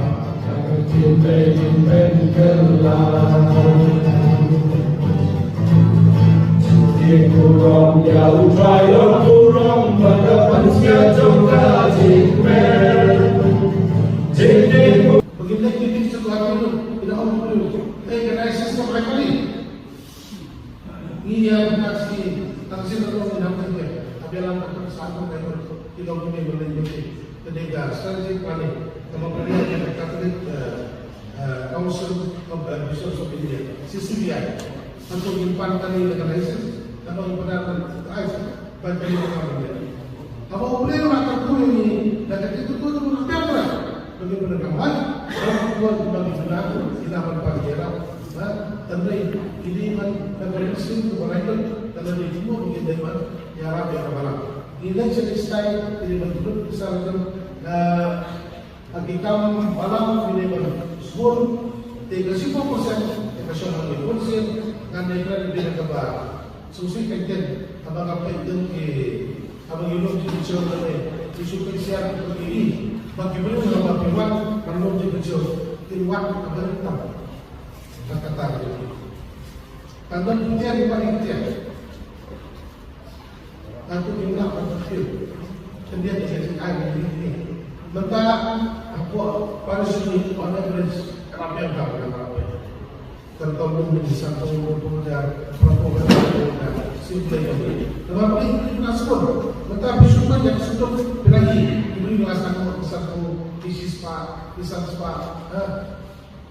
Ngi ïa ka shi tang shi ka long ngi nang kyntiat. Ka bialam ka tang sa ka long ngi nang kyntiat. Ki long ki ngi nang kyntiat. Ka dei ka strategic planning. Ka ma planning ka Catholic, eh, eh, Council of the Bishops of India, C C B I. Hangto ngin pan kane ka license. Haba ngin pan ka license, ba kane ka kam India. Haba u Blei u la kyrkhu ïa ngi da ka kyrkhu ka Blei. Ba ngi pyndonkam, ha? Ba ngi pyndonkam, ba ngi pyndonkam, ïa la ban pan ïa la. Ha? Tang dei, kine ban, ban ban sim tu ban ikut, tang dei, semua mungkin dei ban ïarap ïa ka balang. Ngi leit sha ki stai, kine ban duduk ki sara jong, eh, ha ki kam balang, kine ban sbun, te ka shiphew percent, te ka shong hangne. Bun sien, ngan ïa kren beit ha kaba sngewsih kyntien. Haba nga peit ïa ki, haba ngi lum jingpynshoi lane, ki shu pynshai ki pynshoi, ba ki briew haba ki wan ban lum jingpynshoi, kin wan haba ri tam. Ka kata ka jong ki. Tang don ki tiar, ki wan ki tiar. Tang tu ki mlak ban pynshoi. Khyndiat ki jingaiñ ki ni. Mynta hapoh parish ni on average ka ram ïa ka, ka ram ïa ka. Kan kong mun ni san kong mun kong jar, prapor kan kong jar, simple kan. Namar phi, phi na sukun, mynta phi sukun jar sukun, phi lagi, phi beri dua san kong, san kong, phi sis pa, phi san pa, ha?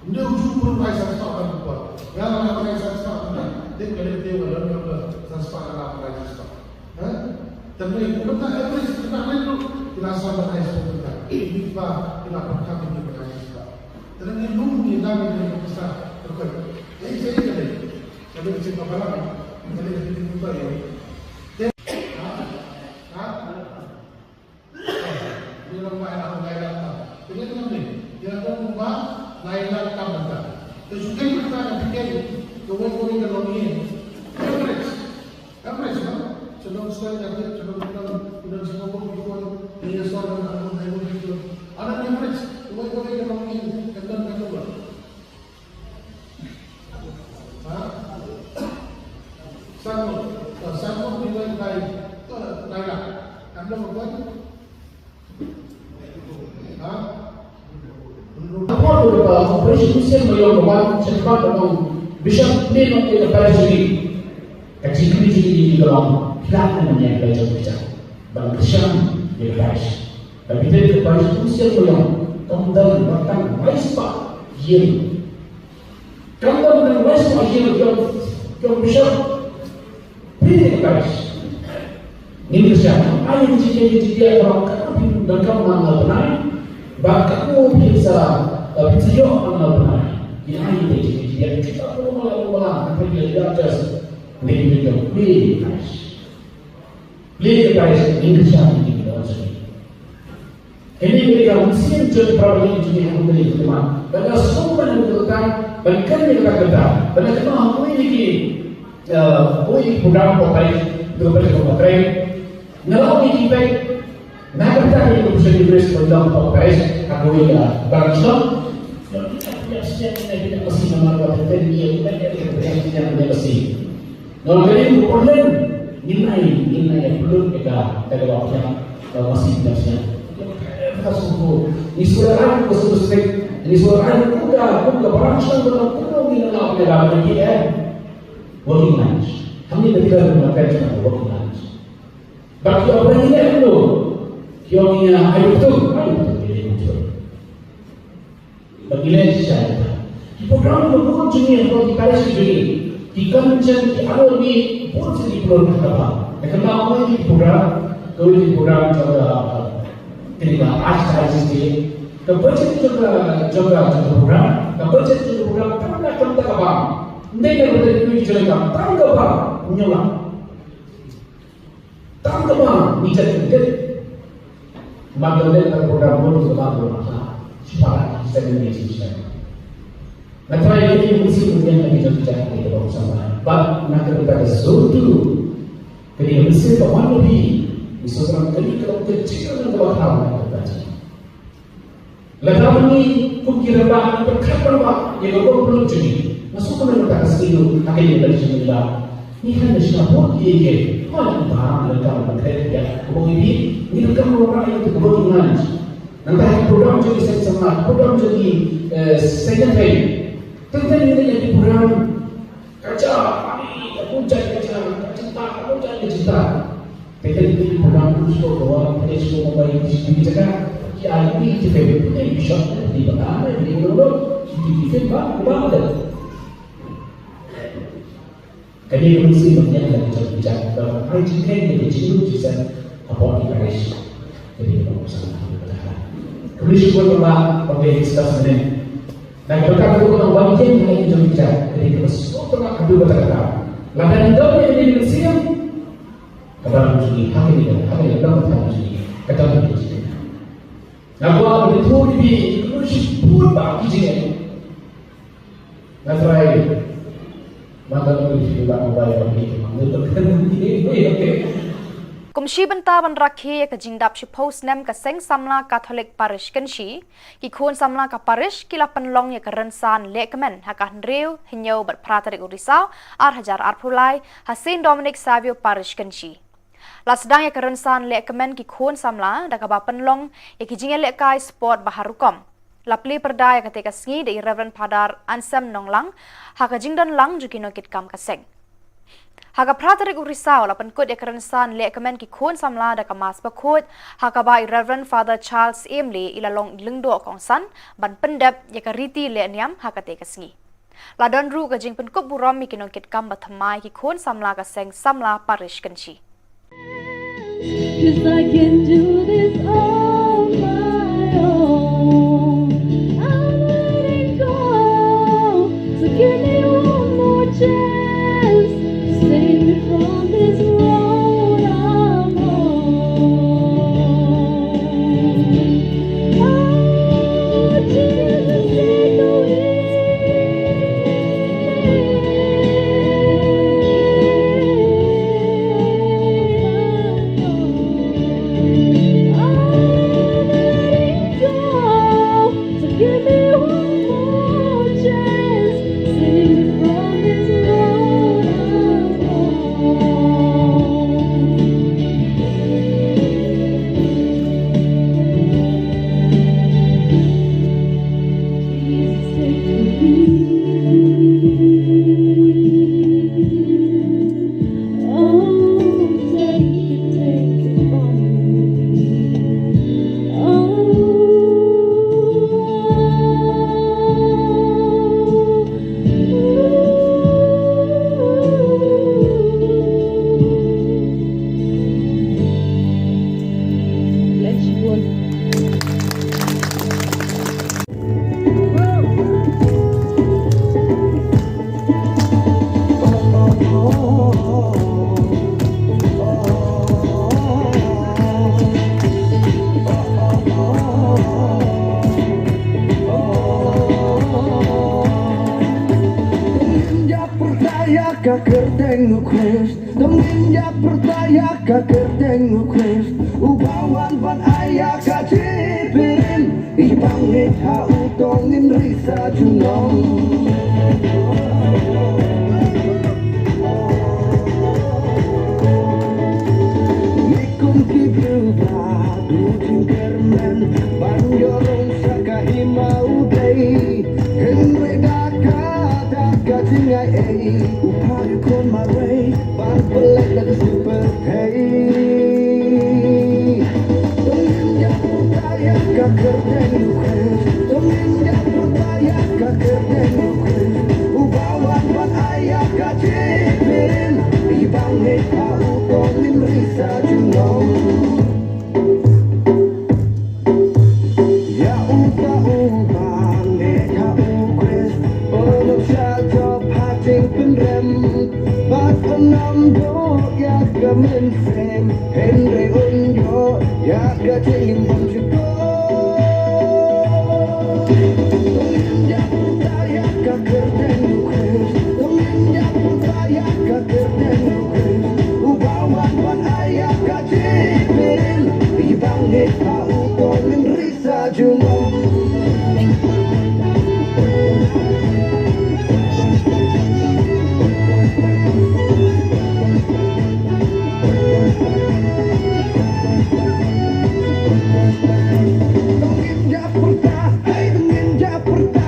Ndew ju pun pai san pa kan pa. Yang na pai san pa kan, dek kali dia walau dia san pa kan pai san pa. Ha? Tang ni, kumta average, kita ni tu, kita sama dengan sebentar. Ini pa, kita perkara ini dengan kita. Tang ni, lu ni, dah ni, kita, kita. Eh, saya kali. Kali kita balang. Kali kita buka ya. Ha? Ha? Ni long ba ïa la kam. Pynlong ne, ïa la kam ba, la ïa la kam mynta. Te shu kynmaw mynta ka pynlong, kawei kawei ka long ïa. Average. Average, no? Shu long shuwa ïa ka, shu long, shu long, shu long shuwa bok bikon, ïa shuwa long, long, long, long, long. Ana average, kawei kawei ka long ïa, ka long, ka long. Ha? Sanggup. Kalau sanggup di bawah lain, tu lain lah. Kan dah buat? Ha? Apa tu kata operation Siang Mayong Lewan, cepat memang Bishop ni nak kita parish ni. Ka jingkyrkhu jingkyrkhu jingkyrkhu long, khraw na ïa ka jong ka jong. Ban kyrshan ïa ka parish. Ban pynbeit ka parish Siang Mayong, kam don wat tang lai spah ïing. Kam don wat tang lai spah ïing jong, jong bishop. Pynbeit ka parish. Ngin kyrshan, ai ïa ka jingkyrkhu jingkyrkhu ka long, katno phi donkam man la bnai. Bad katno phi sa, phi sa ïoh man la bnai. Ngin ai ïa ka jingkyrkhu jingkyrkhu, kita phi long man la bnai, phi ïa ïa just. Ngin kyrshan, pynbeit ka parish. Pynbeit ka parish, ngin kyrshan, ngin kyrshan. Kane ka dei ka mynsiem jong ki para bangeit jong ngi ha kane ka khmat. Ba nga sngewbha ban kynmaw, ban kynmaw ïa kata, ban kynmaw ha kawei na ki, eh, kawei ka program hapoh parish, hapoh parish hapoh parish. Nga la ong ïa ki, peit, na ka bynta ka Eucharistic Mass ba long hapoh parish, ha kawei ka balang shnong. Ïa, ïa, ïa, ïa, ïa, ïa, ïa, Nga ong ïa u Paul Leng, ngin ai, ngin ai pynlut ïa ka, ïa ka Wah Pdiang, ka Masi Pdiang Syiar. Ka sngewthuh. Ngi sngewthuh ka sngewthuh. Ngi sngewthuh kum ka, kum ka balang shnong, kum ka, kum ka, ngi la ong ïa ka, ïa ka, eh. Working lunch. Hangne ka dei ka, ka, ka working lunch. Bad ki ong ïa ngi, eh, kumno. Ki ong ïa ngi, ai betul, ai betul, ai betul. Ba ngi leh shisha ïa kata. Ki program kiba bun jong ngi hapoh ki parish jong ngi, ki Kanchan, ki Arulmilk, bun jong ki program kaba. Te kumba ong ki program, kawei ki program jong ka, kane ka Archdiocese Day. Ka budget jong ka, jong ka, jong ka program, ka budget jong ka program, tang na ka bynta kaba. Ym dei na ka bynta ki jong ka, tang kaba. Ngi ong la. Tang kaba ngi jan kyndit. Ba ngi leh ka program bun kaba bun. Shu para ki seng ngi shisha. Nga try ïa ngi mynsiem ngi jan ngi jan jan ngi kaba sngewbha. Bad na ka bynta ka sngewthuh. Kane ka mynsiem ba wan na phi. Ngi sngewthuh kane ka long ka jingkyrmen kaba khraw na ka bynta jong ngi. Lada ngi kum ki rangbah ngi pyrkhat rangbah ïa ka bor pynlut jong ngi. Nga sngewkmen mynta ka sngi ruh ha kane ka election mynta. Ngi khlem da shna vote ïa ki. Hooid, ngi bha, ngi donkam ban kren ïa ka bor ïa ki. Ngi donkam ban wanrah ïa ka bor ïa ngi. Nangta ha ki program jong ki seng samla, program jong ki, eh, seng kynthei. Teng teng ngi ïa ki program. Ka jia, ani, ka bun jait ka jia, ka jynta, ka bun jait ka jynta. Te ka dei ka program u sdang ka wan, ka dei sdang ka bai, ka dei ka jaka. Ki ai ni ki fem, ka dei bishop, ka dei bata, ka dei bata, ki dei ki fem ba, ba, ba. Ka dei ka mynsiem ba ngiat la ka jong ka jaka, ba ai jingkheiñ, ka dei jinglut jingsen, hapoh ki parish. Ka dei ka mynsiem ba ngiat la ka jong ka jaka. Ka dei sdang ka bai, ka dei discuss ne. Na ka bynta ka dei ka wan ïeng ha ka jong ka jaka, ka dei kaba sngewtynnat haduh katta katta. Lada ngi don ïa kane ka mynsiem, ka balang jong ngi ha kane ka, ha kane ka dong ka jong ngi, ka dong ka jong ngi. Nga kwah ban ïathuh ïa phi, ïa ki kynnoh shibun bah ki jingeh. Nga try. Kum shi bynta ban rakhe ïa ka jingdap shiphew snem ka Seng Samla Katholik Parish Kynshi, ki khun samla ka parish ki la pynlong ïa ka rynsan lehkmen ha ka hynriew, hynñiew bad phra tarik u Risaw, ar hajar arphew lai, ha Saint Dominic Savio Parish Kynshi. La sdang ïa ka rynsan lehkmen ki khun samla da kaba pynlong ïa ki jingïalehkai sport ba har rukom. La plie pyrda ïa katei ka sngi da i Reverend Father Anselm Nonglang ha ka jingdonlang jong ki nongkitkam ka seng. Ha ka phra tarik u Risaw la pynkut ïa ka rynsan lehkmen ki khun samla da ka Mass Bakhuid, ha kaba i Reverend Father Charles Emley i la long i lyngdoh kongsan ban pyndep ïa ka riti lehniam ha katei ka sngi. La don ruh ka jingpynkup burom ïa ki nongkitkam ba thymmai ki khun samla ka Seng Samla Parish Kynshi. 'Cause I can do this on my own. I'm letting go. So give me one more chance to save me from this road I'm on. Oh, Jesus, take the wheel. Ka kyrteng u Khrist, to ngin ïa pyrta ïa ka kyrteng u Khrist, uba wan ban ai ïa ka jingpynim, i ba ngeit ha u to ngin risa junom. Ngi kum ki briew ba duh jingkyrmen ban ïoh rung sha ka hima u Blei. Hynrei da ka, da ka jingai ei, u phah ïa u khun marwei ban pynleit da ka sngewpyrthei. To ngin ïa pyrta ïa ka kyrteng u Khrist, to ngin ïa pyrta ïa ka kyrteng u Khrist, uba wan ban ai ïa ka jingpynim, i ba ngeit ha u to ngin risa junom. Ïa uta uba ngeit ha u Khrist, u long sha jop ha jingpynrem, bad un ym duh ïa ka mynsiem, hynrei un ïoh ïa ka jingim bymjukut. To ngin ïa pyrta ïa ka kyrteng u Khrist, to ngin ïa pyrta ïa ka kyrteng u Khrist, uba wan ban ai ïa ka jingpynim, i ba ngeit ha u to ngin risa junom. To ngin ïa pyrta, hey, to ngin ïa pyrta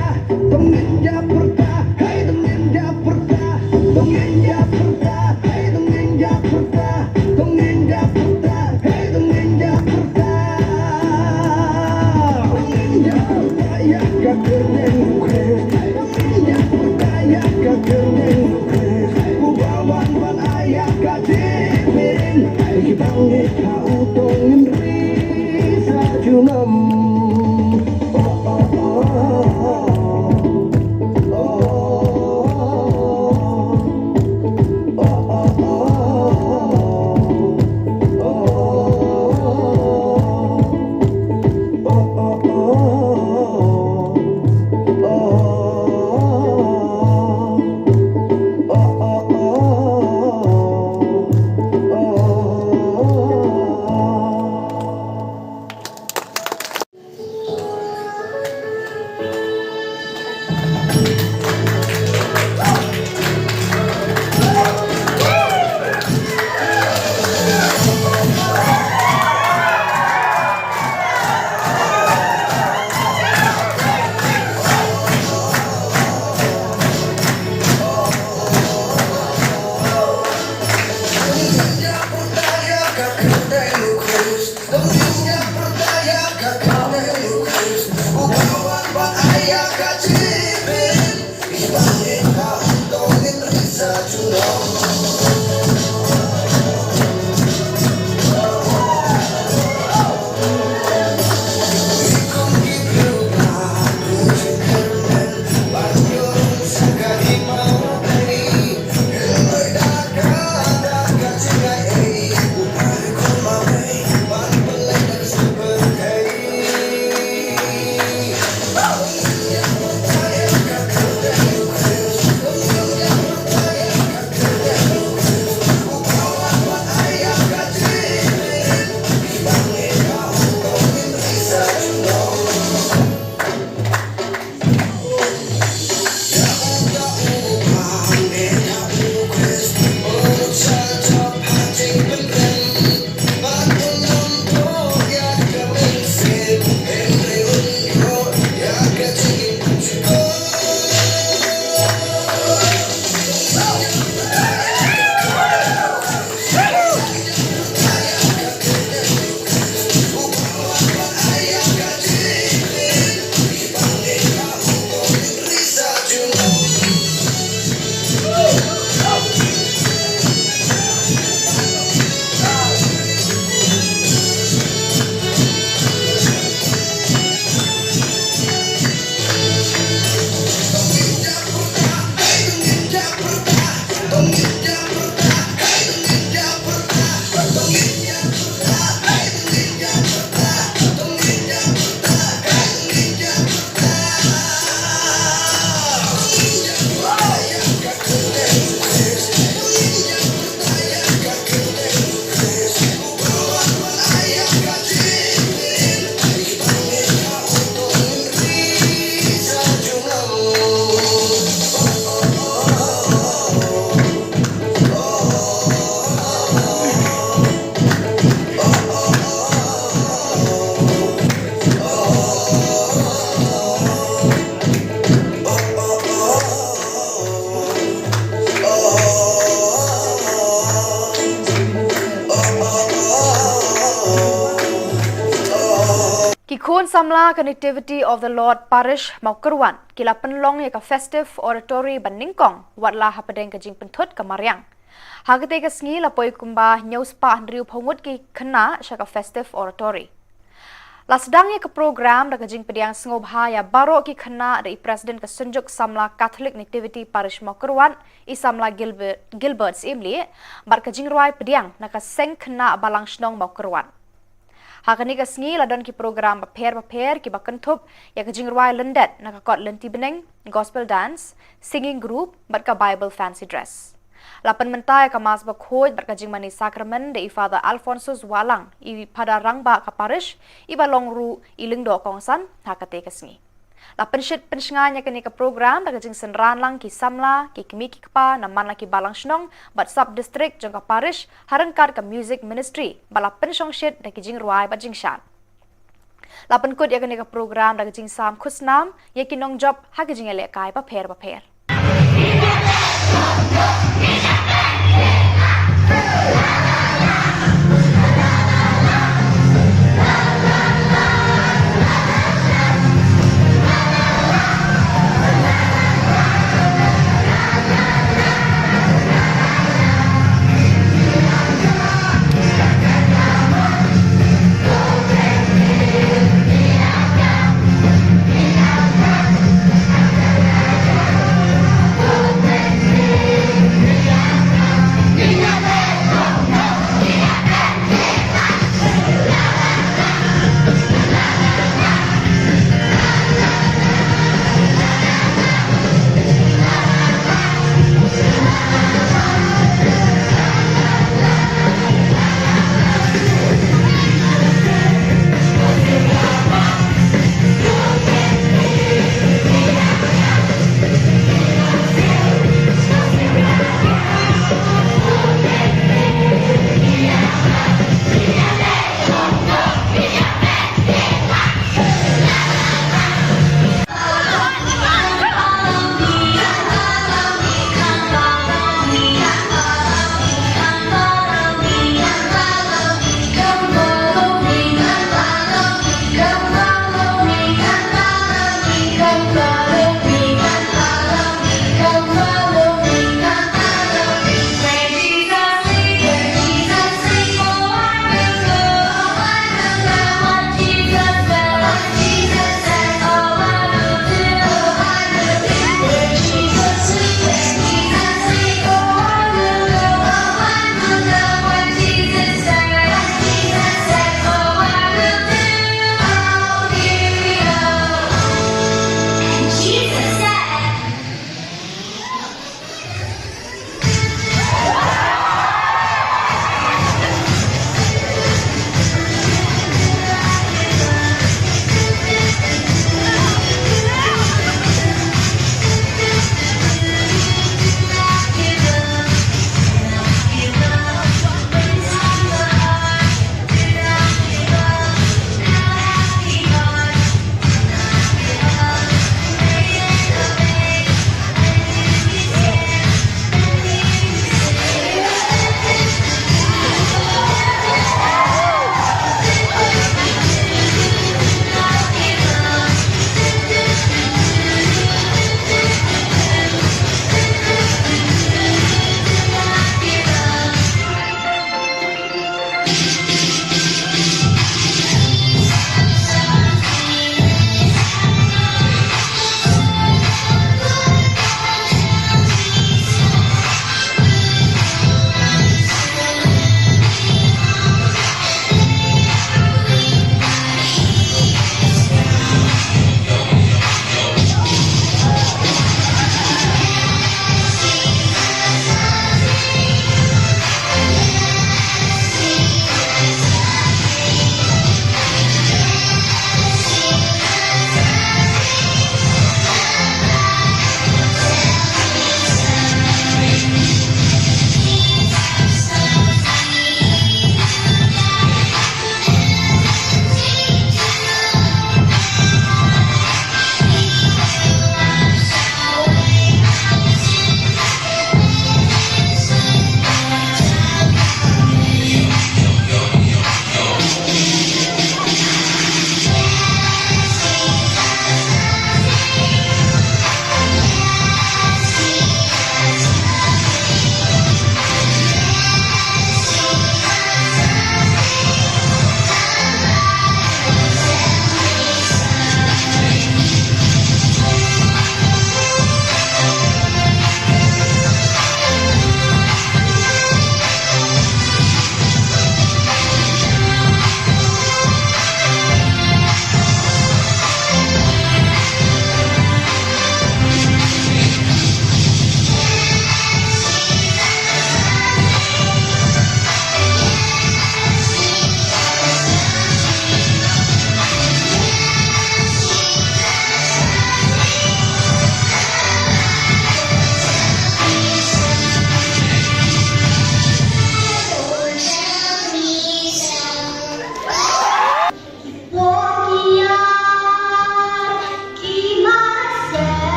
Ki khun samla ka Nativity of the Lord Parish Mawkyrwat ki la pynlong ïa ka Festive Oratory ba nyngkong, wat la hapdeng ka jingpynthut ka mariang. Ha katei ka sngi la poi kumba hynñiew spah hynriewphew ngut ki khynnah sha ka Festive Oratory. La sdang ïa ka program da ka jingpdiang sngewbha ïa baroh ki khynnah da i President ka Synjuk Samla Catholic Nativity Parish Mawkyrwat, i Samla Gilbert, Gilbert Syiemlieh, bad ka jingrwai pdiang na ka Seng Khynnah Balang Shnong Mawkyrwat. Ha kane ka sngi la don ki program bapher bapher kiba kynthup ïa ka jingrwai lyndet na ka kot lynti bneng, gospel dance, singing group, bad ka Bible fancy dress. La pynmynta ïa ka Mass Bakhuid bad ka jingmane Sakramen da i Father Alphonsus Wahlang, i Phadar Rangbah ka Parish, iba long ruh i Lyngdoh Kongsan ha katei ka sngi. La pynshit pynshngaiñ ïa kane ka program da ka jingsynran lang ki samla, ki kmie ki kpa na man la ki balang shnong bad sub district jong ka Parish, ha ryngkat ka Music Ministry ba la pynshongshit da ki jingrwai bad jingshad. La pynkut ïa kane ka program da ka jingsam khusnam ïa ki nongjop ha ki jingïalehkai bapher bapher.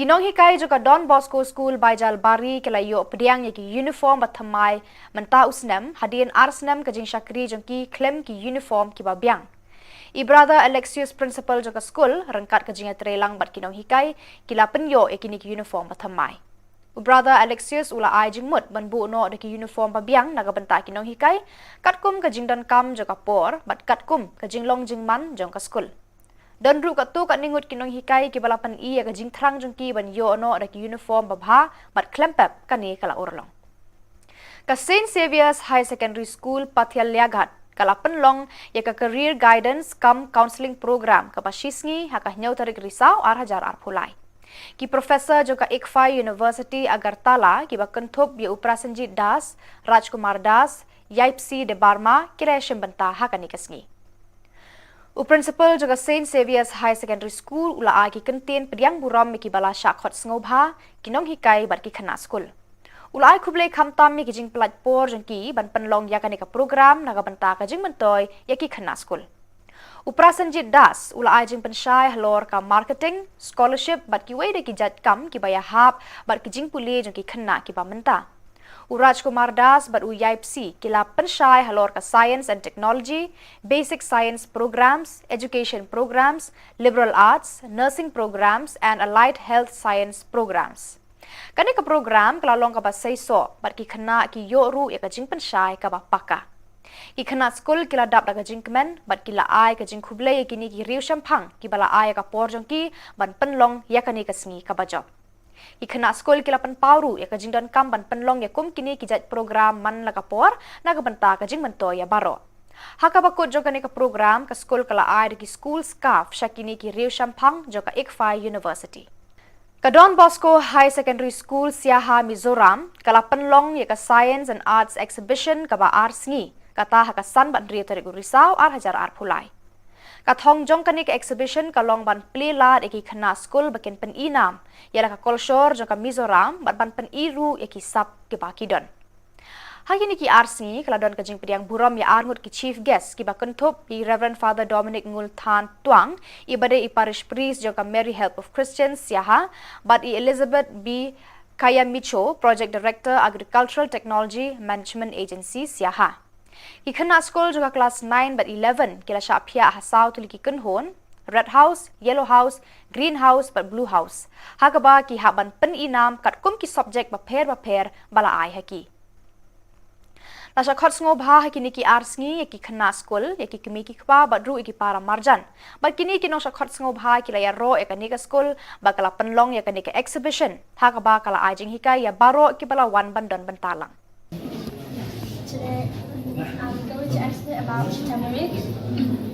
Ki nonghikai jong ka Don Bosco School Baijalbari ki la ïoh pdiang ïa ki uniform bathymmai mynta u snem, hadien ar snem ka jingshakri jong ki khlem ki uniform kiba biang. I Brother Alexius, principal jong ka skul, ryngkat ka jingïatreilang bad ki nonghikai, ki la pynïoh ïa kine ki uniform bathymmai. U Brother Alexius u la ai jingmut ban buh noh da ki uniform babiang na ka bynta ki nonghikai, katkum ka jingdonkam jong ka por bad katkum ka jinglong jingman jong ka skul. Don ruh katto katne ngut ki nonghikai kiba la pyni ïa ka jingthrang jong ki ban ïoh noh da ki uniform babha bad khlem pep kane ka la urlong. Ka Saint Xavier's Higher Secondary School Pathialliaghat ka la pynlong ïa ka Career Guidance cum Counselling Program kaba shisngi ha ka hynñiew tarik Risaw ar hajar arphew lai. Ki professor jong ka ICFAI University Agartala kiba kynthup ïa u Prasenjit Das, Rajkumar Das, Yaipsi Debbarma ki la shim bynta ha kane ka sngi. U principal jong ka Saint Xavier's Higher Secondary School u la ai ki kyntien pdiang burom ïa kiba la shah khot sngewbha, ki nonghikai bad ki khynnah skul. U la ai khublei khamtam ïa ki jingpynlait por jong ki ban pynlong ïa kane ka program na ka bynta ka jingmyntoi ïa ki khynnah skul. U Prasenjit Das u la ai jingpynshai halor ka marketing, scholarship bad kiwei de ki jait kam kiba ïahap bad ki jingpule jong ki khynnah kiba mynta. U Rajkumar Das bad u Yaipsi ki la pynshai halor ka Science and Technology, Basic Science Programs, Education Programs, Liberal Arts, Nursing Programs and Allied Health Science Programs. Kane ka program ka la long kaba seisoh bad ki khynnah ki ïoh ruh ïa ka jingpynshai kaba paka. Ki khynnah skul ki la dap da ka jingkmen bad ki la ai ka jingkhublei ïa kine ki riewshemphang kiba la ai ïa ka por jong ki ban pynlong ïa kane ka sngi kaba jop. Ki khynnah skul ki la pynpaw ruh ïa ka jingdonkam ban pynlong ïa kum kine ki jait program man la ka por na ka bynta ka jingmyntoi ïa baroh. Ha kaba kut jong kane ka program, ka skul ka la ai da ki school scarf sha kine ki riewshemphang jong ka ICFAI University. Ka Don Bosco Higher Secondary School Siaha, Mizoram ka la pynlong ïa ka Science and Arts Exhibition kaba ar sngi, kata ha ka san bad hynriew tarik u Risaw ar hajar arphew lai. Ka thong jong kane ka exhibition ka long ban plie lad ïa ki khynnah skul ba kin pyni nam ïa la ka kolshor jong ka Mizoram bad ban pyni ruh ïa ki sap kiba ki don. Ha kine ki ar sngi ka la don ka jingpdiang burom ïa arngut ki chief guest kiba kynthup i Reverend Father Dominic Ngulthan Tuang, iba dei i parish priest jong ka Mary Help of Christians Siaha, bad i Elizabeth B Kayamicho, Project Director, Agricultural Technology Management Agency Siaha. Ki khynnah skul jong ka klas nine bad eleven ki la shah phiah ha saw tylli ki kynhun, Red House, Yellow House, Green House bad Blue House, ha kaba ki hap ban pyni nam katkum ki subject bapher bapher ba la ai ha ki. La shah khot sngewbha ha kine ki ar sngi ïa ki khynnah skul, ïa ki kmie ki kpa bad ruh ïa ki para marjan. Bad kine ki nongshah khot sngewbha ki la ïaroh ïa kane ka skul ba ka la pynlong ïa kane ka exhibition, ha kaba ka la ai jinghikai ïa baroh kiba la wan ban don bynta lang. Today, I'm going to explain about turmeric.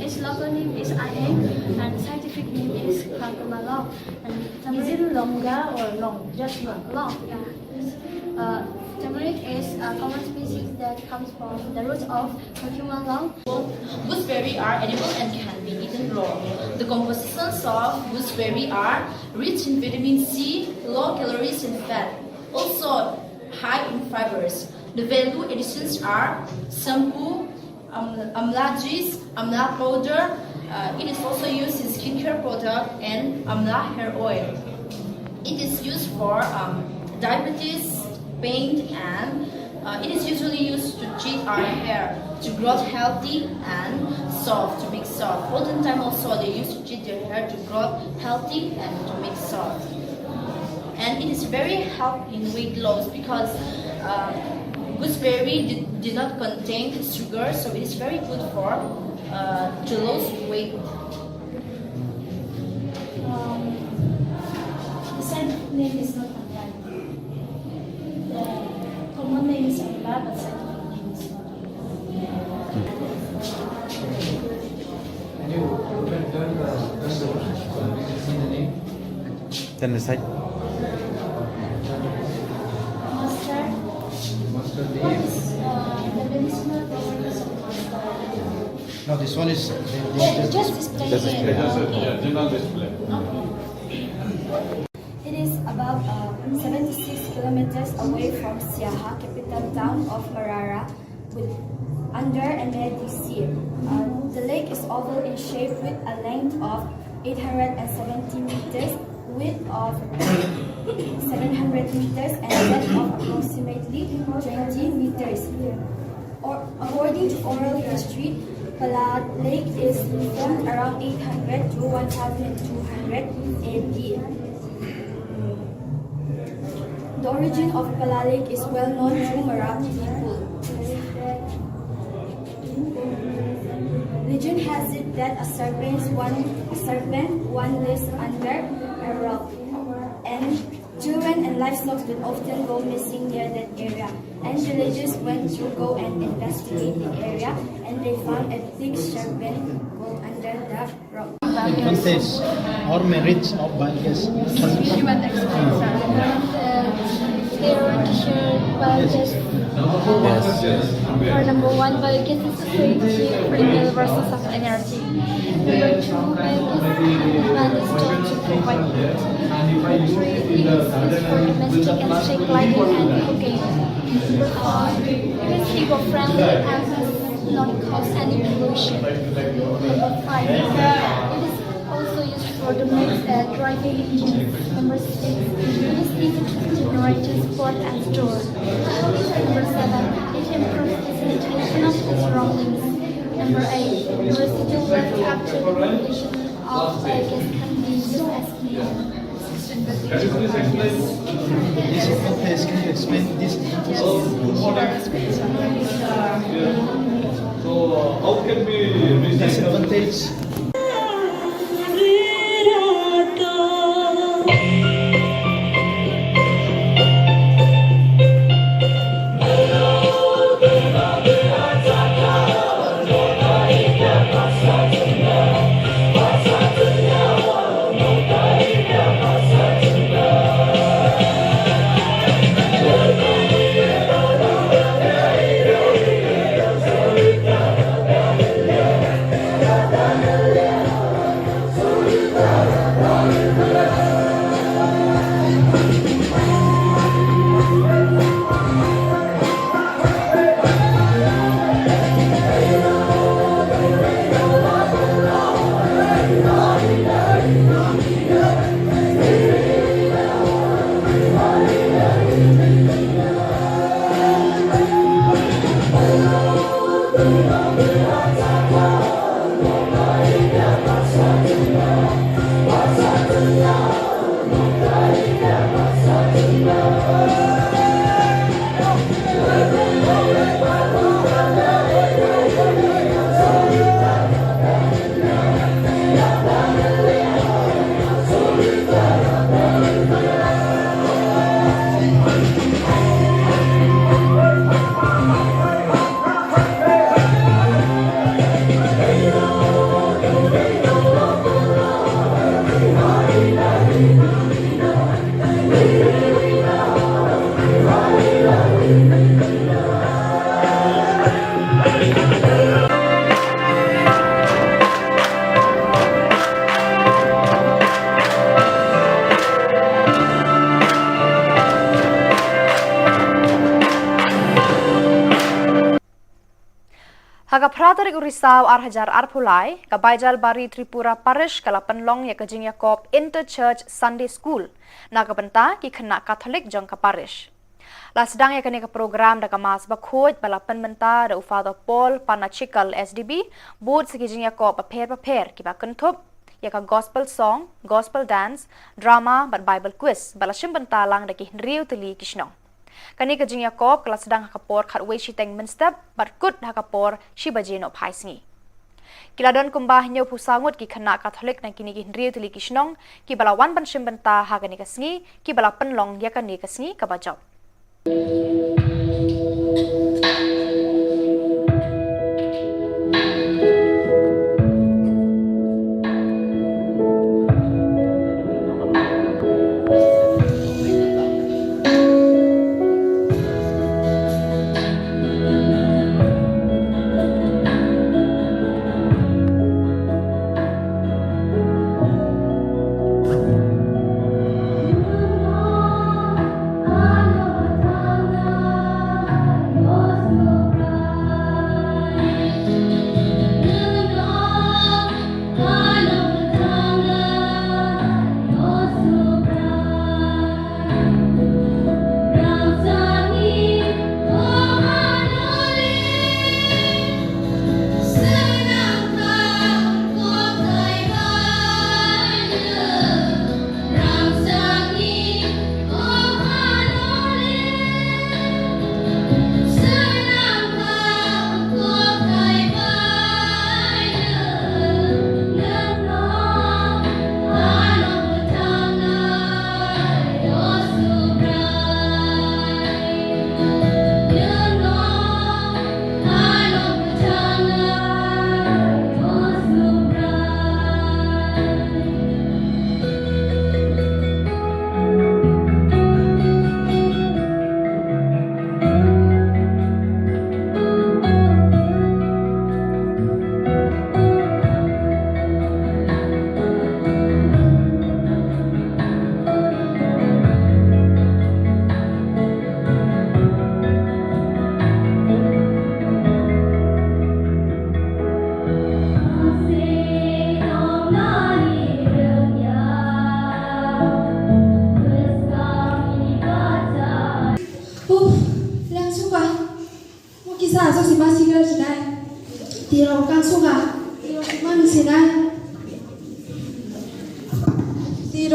Its local name is Aeng and scientific name is Curcuma long. And is it turmeric longa or long? Just long. Long, yeah. Uh, turmeric is a common species that comes from the root of Curcuma long. Gooseberry are edible and can be eaten raw. The compositions of gooseberry are rich in vitamin C, low calories and fat, also high in fibers. The value additions are shampoo, um, amla juice, amla powder. Uh, it is also used in skincare product and amla hair oil. It is used for, um, diabetes, pain, and, uh, it is usually used to treat our hair to grow healthy and soft, to make soft. Olden time also they used to treat their hair to grow healthy and to make soft. And it is very help in weight loss because, uh, gooseberry did, did not contain sugar, so it is very good for, uh, to lose weight. Um, the scientific name is not Amla. The common name is Amla, but scientific name is not Amla. Can you turn, turn the, turn the, see the name? Then the side. Mustard. Mustard leaf. What is, uh, the medicinal properties of mustard? No, this one is, uh, the, the, just display. Just display. Okay. Yeah, general display. Okay. It is about, uh, seventy-six kilometers away from Siaha, capital town of Marara, with under M A D C. Uh, the lake is oval in shape with a length of eight hundred and seventy meters width of seven hundred meters and depth of approximately twenty meters. Or, according to oral history, Pala Lake is formed around eight hundred to one thousand two hundred A D. The origin of Pala Lake is well known to Marathi people. Legend has it that a serpent, one, a serpent one lives under a rock, and children and livestock will often go missing near that area. And villagers went to go and investigate the area, and they found a big serpent go under the rock. Advantage or merits of biogas? She went explain that. Uh, they want to share biogas. Yes. For number one, biogas is a safe, cheap, renewable source of energy. Number two, biogas is a plant is taught to provide heat. Number three, it is used for domestic and street lighting and cooking. Number four, it is eco-friendly and does not cause any pollution. Number five, it is also used for the mix, uh, driving engines. Number six, it is easy to generate, transport and store. Number seven, it improves the sanitation of the surroundings. Number eight, the residual waste after the completion of biogas can be used as fuel. This advantage, can you explain this? So, how can we recycle? Disadvantage. Ha ka phra tarik u Risaw ar hajar arphew lai, ka Baijalbari Tripura Parish ka la pynlong ïa ka jingïakob Inter-Church Sunday School na ka bynta ki khynnah Katholik jong ka parish. La sdang ïa kane ka program da ka Mass bakhuid ba la pynmynta da u Father Paul Panachikal S D B, bud sa ki jingïakob bapher bapher kiba kynthup ïa ka gospel song, gospel dance, drama bad Bible quiz ba la shim bynta lang da ki hynriew tylli ki shnong. Kane ka jingïakob ka la sdang ha ka por khatwei shiteng mynstep bad kut ha ka por shi baje nohphai sngi. Ki la don kumba hynñiewphew saw ngut ki khynnah Katholik na kine ki hynriew tylli ki shnong kiba la wan ban shim bynta ha kane ka sngi, kiba la pynlong ïa kane ka sngi kaba jop.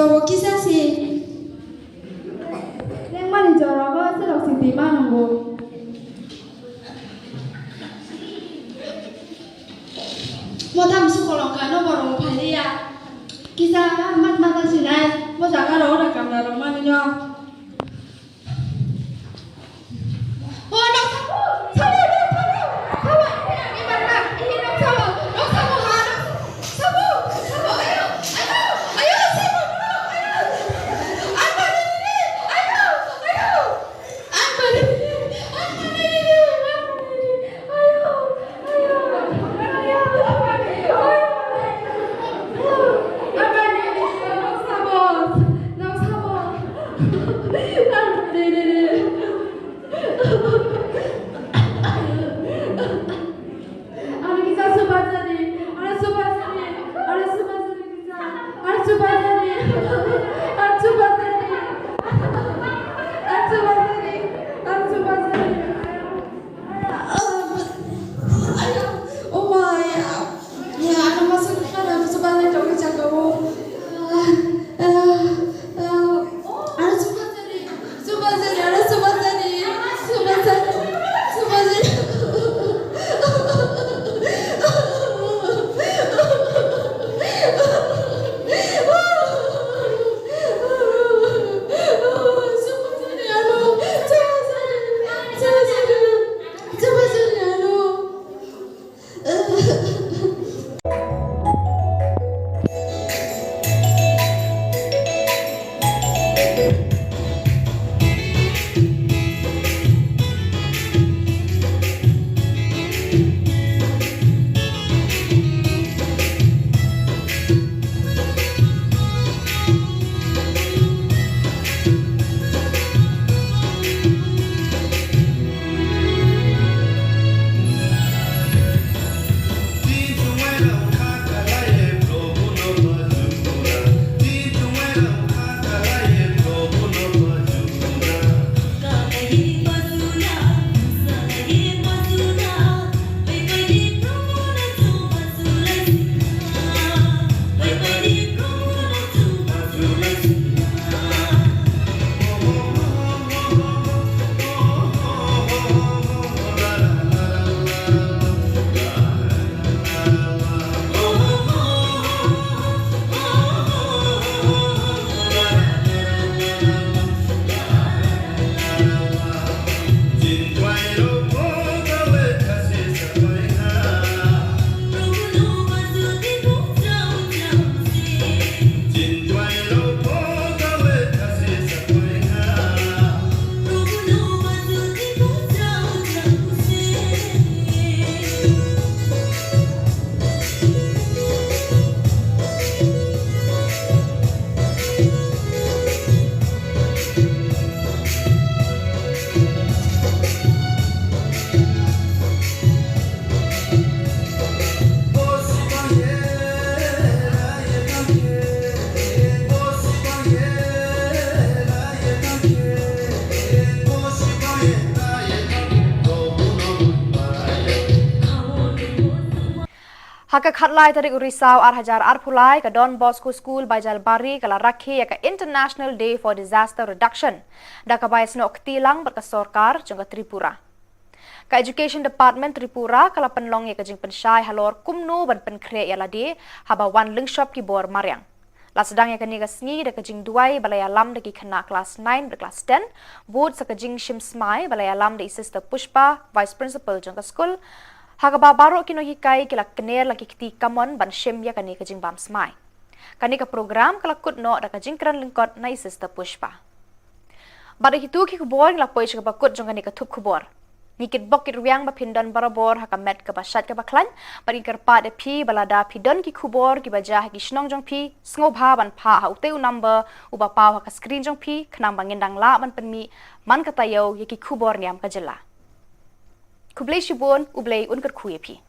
Robo kisa si. Neng mani jora ba se lok si ti ma nunggu. Mo tam su kolong ka no borong phai dia. Kisa mat mat si nai. Mo jaga ro da kam da rong mani nyo. Ha ka khatlai tarik u Risaw ar hajar arphew lai, ka Don Bosco School Baijalbari ka la rakhe ïa ka International Day for Disaster Reduction da kaba ïasnoh kti lang bad ka sorkar jong ka Tripura. Ka Education Department Tripura ka la pynlong ïa ka jingpynshai halor kumno ban pynkhreh ïa lade haba wan lyngshop ki bor mariang. La sdang ïa kane ka sngi da ka jingduwai ba la ïalam da ki khynnah klas nine bad klas ten, bud sa ka jingshim smai ba la ïalam da i Sister Pushpa, Vice Principal jong ka skul, ha kaba baroh ki nonghikai ki la kner la ki kti kamon ban shim ïa kane ka jingbam smai. Kane ka program ka la kut noh da ka jingkren lyngkot na i Sister Pushpa. Bad da kito ki khubor ngi la poi sha kaba kut jong kane ka thup khubor. Ngi kitbok kitrwiang ba phin don barabor ha ka met kaba shait kaba khlaiñ, bad ngi kyrpad ïa phi ba lada phi don ki khubor kiba jia ha ki shnong jong phi, sngewbha ban phah ha utei u number uba paw ha ka screen jong phi, khnang ba ngin dang lah ban pynmih man ka taïew ïa ki khubor niam ka jylla. Khublei shibun, U Blei un kyrkhu ïa phi.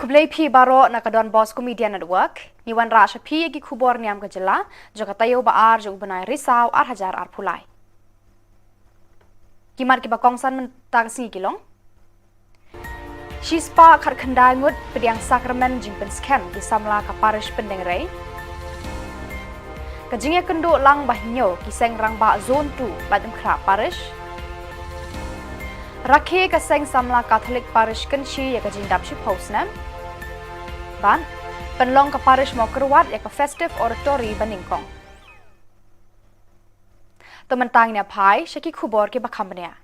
Khublei phi baroh na ka Don Bosco Media Network. Ngi wanrah sha phi ïa ki khubor niam ka jylla jong ka taïew ba ar jong u bnai Risaw ar hajar arphew lai. Ki mat kiba kongsan mynta ka sngi ki long: shispah khatkhyndai ngut pdiang sakramen jingpynskhem ki samla ka parish Pyndengrei. Ka jingïakynduh lang ba hynñiew ki seng rangbah Zone two Laitumkhrah Parish. Rakhe ka seng samla Katholik Parish Kynshi ïa ka jingdap shiphew snem. Bad pynlong ka parish Mawkyrwat ïa ka Festive Oratory banyngkong. To mynta ngin ïa phai sha ki khubor kiba kham bniah.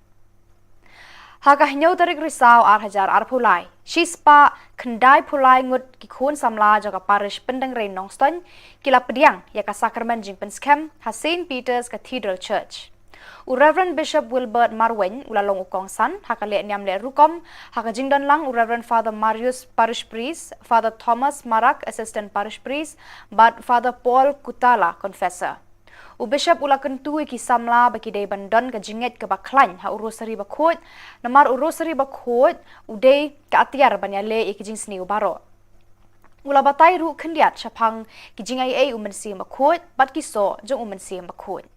Ha ka hynñiew tarik Risaw ar hajar arphew lai, shispah khyndai phew lai ngut ki khun samla jong ka parish Pyndengrei Nongstoiñ ki la pdiang ïa ka sakramen jingpynskhem ha Saint Peter's Cathedral Church. U Reverend Bishop Wilbert Marwein u la long u kongsan ha ka leh niam leh rukom, ha ka jingdon lang u Reverend Father Marius, Parish Priest, Father Thomas Marak, Assistant Parish Priest, bad Father Paul Kutala, Confessor. U Bishop u la kyntu ïa ki samla ba ki dei ban don ka jingngeit kaba khlaiñ ha u Rosary Bakhuid, namar u Rosary Bakhuid u dei ka atiar ban ïaleh ïa ki jingsniew baroh. U la batai ruh khyndiat shaphang ki jingaiei u Mynsiem Bakhuid bad ki soh jong u Mynsiem Bakhuid.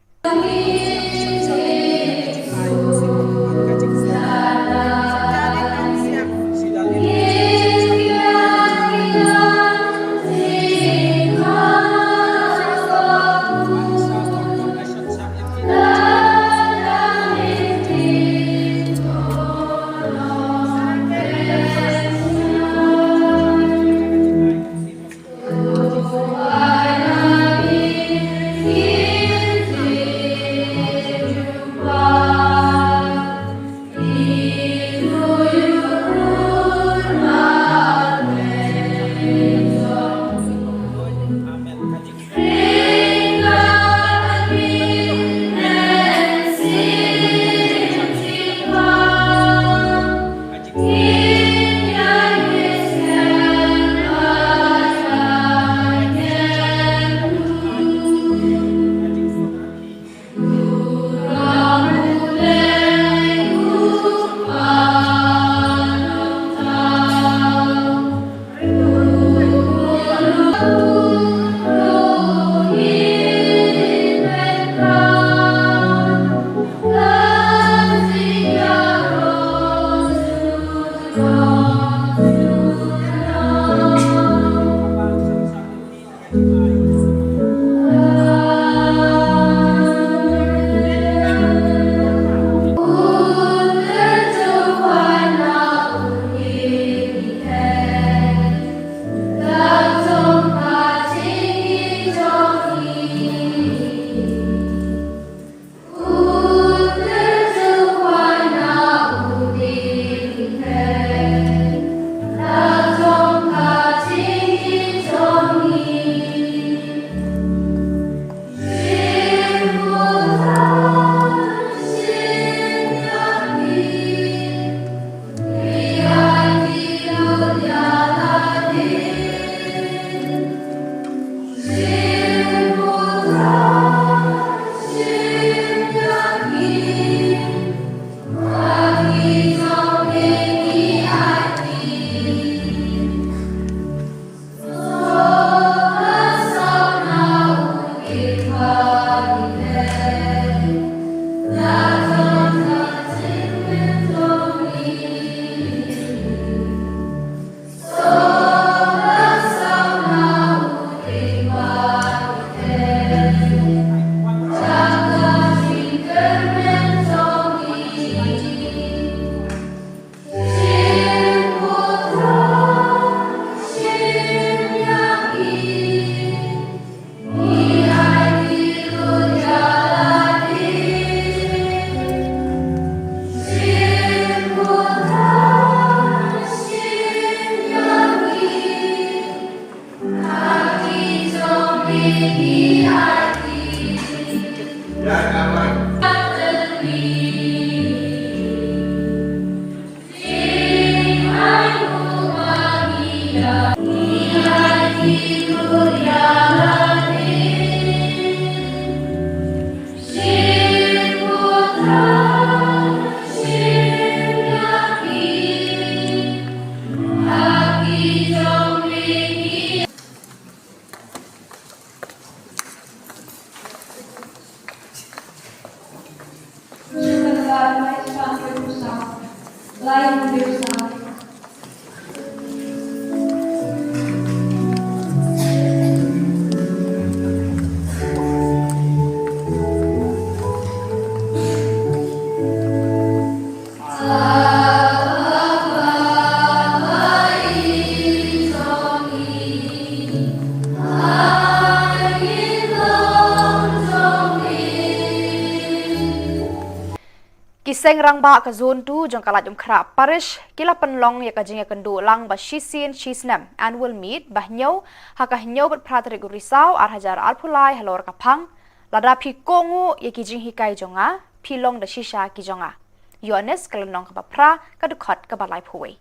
Seng Rangbah ka Zone two jong ka Laitumkhrah Parish ki la pynlong ïa ka jingïakynduh lang ba shisien shisnem, annual meet, ba hynñiew ha ka hynñiew bad phra tarik u Risaw ar hajar arphew lai halor ka phang, Lada phi kohnguh ïa ki jinghikai jong nga, phi long da shisha ki jong nga. Ïoannis ka lynnong kaba phra, ka dkhot kaba laiphew wei.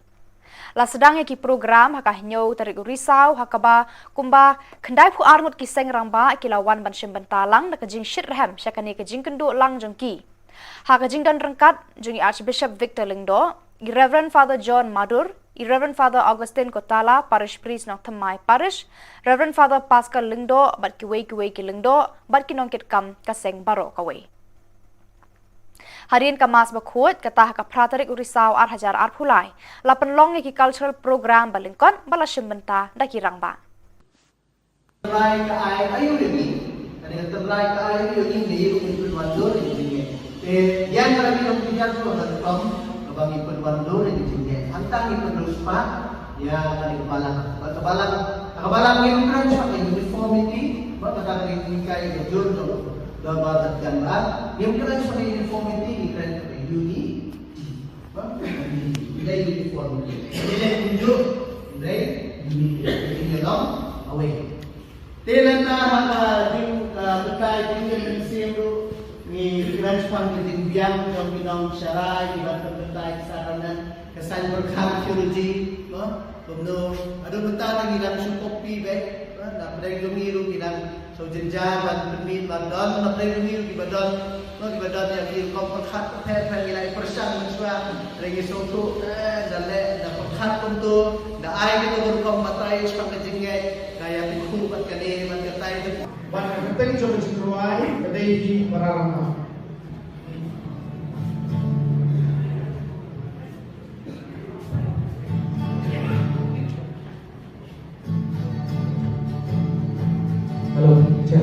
La sdang ïa ki program ha ka hynñiew tarik u Risaw, ha kaba kumba khyndaiphew ar ngut ki seng rangbah ki la wan ban shim bynta lang da ka jingshit rhem sha kane ka jingkynduh lang jong ki. Ha ka jingdon ryngkat jong i Archbishop Victor Lyngdoh, i Reverend Father John Madur, i Reverend Father Augustine Kotala, Parish Priest Nongthymmai Parish, Reverend Father Pascal Lyngdoh bad kiwei kiwei ki lyngdoh bad ki nongkitkam ka seng baroh kawei. Hadien ka Mass bakhuid, kata ha ka phra tarik u Risaw ar hajar arphew lai, la pynlong ïa ki cultural program ba lyngkot ba la shim bynta da ki rangbah. Tymrai ka ai aïu ïa ngi, kane ka tymrai ka ai aïu ïa ngi, ngi ïoh ngi pynwandur ïa ngi. Te ïa nga la ngi long pynïar ruh ha ka rukom kaba ngi pynwandur ïa ngi. Hangta ngi pynriewspah ïa kane ka balang. Bad ka balang, ka balang ngim kren shuh ka uniformity, bad kata ka ngi kai ka jur jong ka ba tat kan ba. Ngim kren shuh ka uniformity, ngi kren ka unity. Ba, ngi dei uniform. Ngi dei kumjuh, ngi dei unity. Ngi dei long away. Te lada ha ka jing, ah, pyntai jingïaseng ruh, ngi kren shaphang ka jingbiang jong ki nongshakri, ki ban pyntai ki sakramen, ka saiñ pyrkhat theology, no? Kumno, haduh mynta ngi dang shu copy beit, no? Na pdeng jong ngi ruh ngi dang shu jynjar ban pynmih ban don, na pdeng jong ngi ruh kiba don, no? Kiba don ïa ki rukom pyrkhat pyrkhat, ngi la pyrshang mynshuwa, hynrei ngi sngewthuh, eh, da leh, da pyrkhat kumto, da ai kato ka rukom batai shaphang ka jingngeit, da ïa pynkhih bad kane bad katai. Bad ka kyrteng jong ka jingrwai ka dei hi Para Rangbah. Hello, check.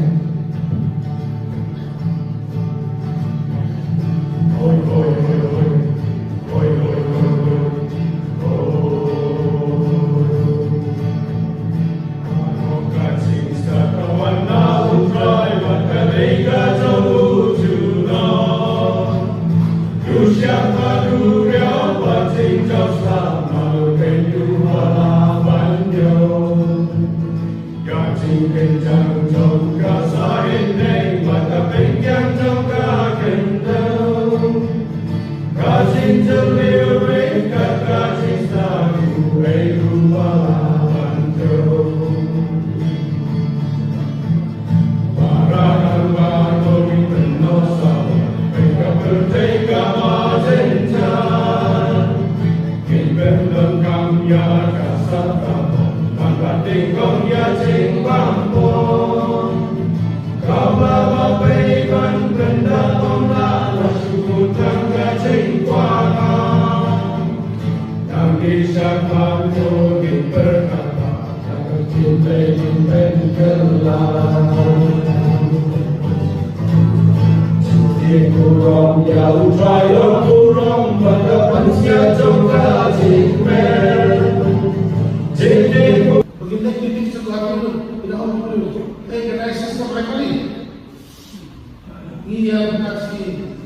Begin activity sa Kota Kinabalu, ina ong Kinabalu, eh, ka diocese ka Paisley. Ngi ïa ka shi,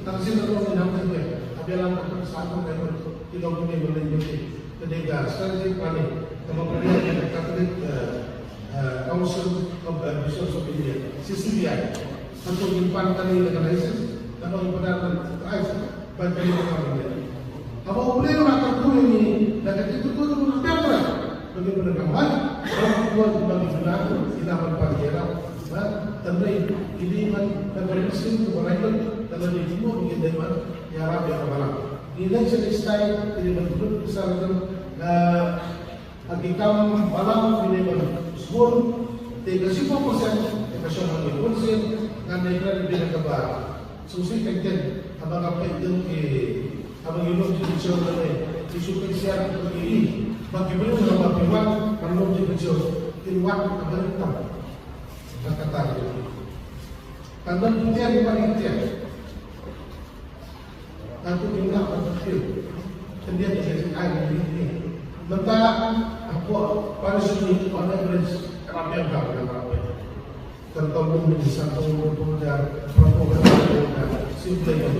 tang shi ka tong ina ka, ka bialam ka sa ka, ka, ki long ki ne, ki ne, ki ne, ka dei ka strategic planning, kaba pynlong ïa ka Catholic, eh, eh, Council of the Bishops of India, C C B I. Hangto ngin pan kane ïa ka diocese, kaba ngin pan kane ïa ka diocese. Ban pynlong ka bynta. Haba U Blei u la kyrkhu ïa ngi, da ka jingkyrkhu jong u Blei, ba ngin pynlong ka bynta. Ba ngin pynlong ka bynta, ïa la ban pan ïa la. Ba, tang dei, kine ban, ban pynlong sien u Blei ban, tang dei jingmut ba ngin dei ban ïarap ïa ka balang. Ngi leit sha Palestin, kine ban pynlong ka sa, eh, Ha ki kam balang ki dei ban sbun, te ka shiphew percent ka shong ha ki bun sien, ngan ïa kren beit ha kaba sngewsih kein kein, haba nga peit ïa ki, haba ngi lum jingpynshoi lane ki shu pynshai ki ri, ba ki briew haba ki wan ban lum jingpynshoi kin wan ha ka ri tam. Ka kata ka jong ngi. Tang ban pyntiar ki ban pyntiar. Tang tu ki mlak ban pyntiar. Pyntiar ki jong ngi ai ban pyntiar. Mynta hapoh parish ni on average ka la pyntiar ka la pyntiar. Kan tau lum ni san tau lum tau jar, pernah tau kan tau jar, simple kan.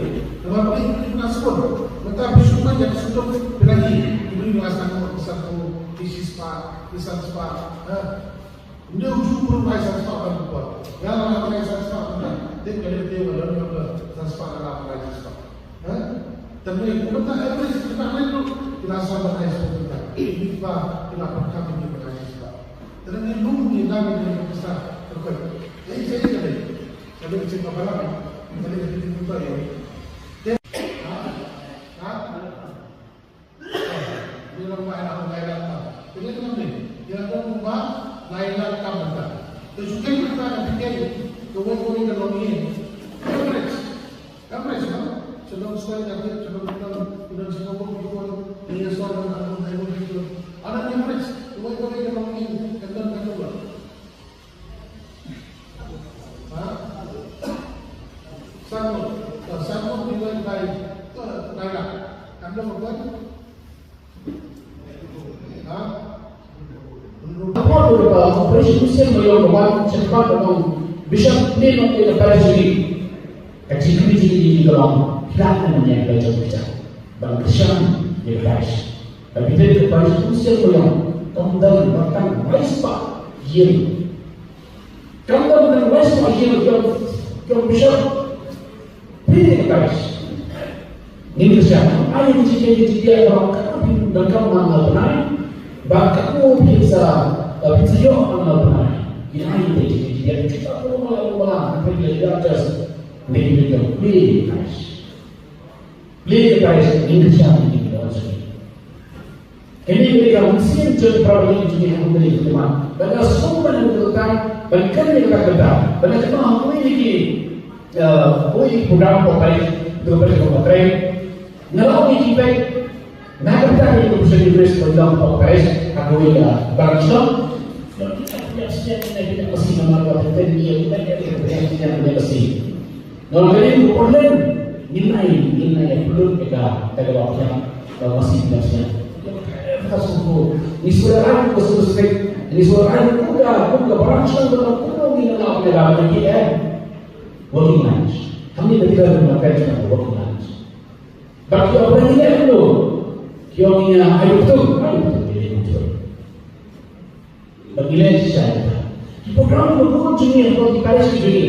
Nampak ni, ni pernah sebut. Mentang phi sumber yang sumber pernah ni, ini ni asal satu isi spa, isi spa. Ha? Ndio uju pun mai san spa kan buat. Yang mana mai san spa kan. Dia kena dia mana dia san spa kan mai san spa. Ha? Tapi kita average kita average tu kita sama dengan itu kita. Ini kita kita perkam ini dengan kita. Tapi ini lum ni lagi dengan kita. Okey. Jadi saya kata, saya kata apa lagi? Saya kata kita ya. Ha? Ha? Ni lom ba ïa lai lakh tam. Phi ïa kynmaw ne? Ïa lom ba lai lakh tam mynta. Te shu kynmaw mynta ka phi kynmaw kawei kawei ka long ïing. Average. Average, no? Shu long shuwa ïa phi, shu long shuwa, shu long shuwa, shu long shuwa, shu long shuwa. Ana average. Kawei kawei ka long ïing. Ka don ka don. Ha? Sanggup. Sanggup dibuat baik. Baiklah. Anda membuat? Ha? Apa tu ba operation musim mayong wan cepat wan bishop ni nak kita parish ni. Ka jingkyrmen jingkyrmen jingkyrmen ka long khyndiat na mynta ka jong ka jong. Ban kyrshan ïa ka parish. Ban pynbeit ka parish kum sien ka long. Kam don ba tang wai spah ïing. Kam don ba tang wai spah ïing jong jong bishop. Pynbeit ka parish. Ngin kyrshan ai ïa ka jingkyrmen jingkyrmen ka long, ka pyndonkam ma nga bnai. Ba ka pynsa pynsa ïoh ma nga bnai. Ïa ai ïa ka jingkyrmen jingkyrmen ka long ma nga bnai. Ka pynbeit ka parish. Ngin kyrshan pynbeit ka parish. Plie ka parish, ngin kyrshan ïa ki don sini. Kane ka dei ka mynsiem jong para bangeit jong ngi ha kane ka khmat. Ba nga sngewbha ban kyrteng, ban kren ïa kata ka bynta. Ba nga kynmaw ha kawei na ki, eh, kawei ki program hapoh parish, hapoh parish, hapoh parish. Nga la ong ïa ki, peit, na ka bynta ka Convocation Eucharist ban long hapoh parish, ha kawei ka branch. Ngan ïa sngewbha ban ïa masi namar ba ka bynta ïa ka bynta ïa ka bynta ïa ka bynta. Ngan kren ïa ka online, ngin ai, ngin ai upload ïa ka, ïa ka document, ka masi, masi. Ka sngewbha. Ngi sngewbha kum ka sngewbha, ngi sngewbha kum ka, kum ka branch, kum ka, kum ka, ngi la ïa ka, ïa ka, eh. Working lunch. Hangne ka dei ka, ka, ka, working lunch. Ba ki ong ba ngi leh kumno. Ki ong ngi ai betul, ai betul, ai betul. Ba ngi leh shisha ïa ka. Ki program kiba bun jong ngi hapoh ki parish ki jong ngi.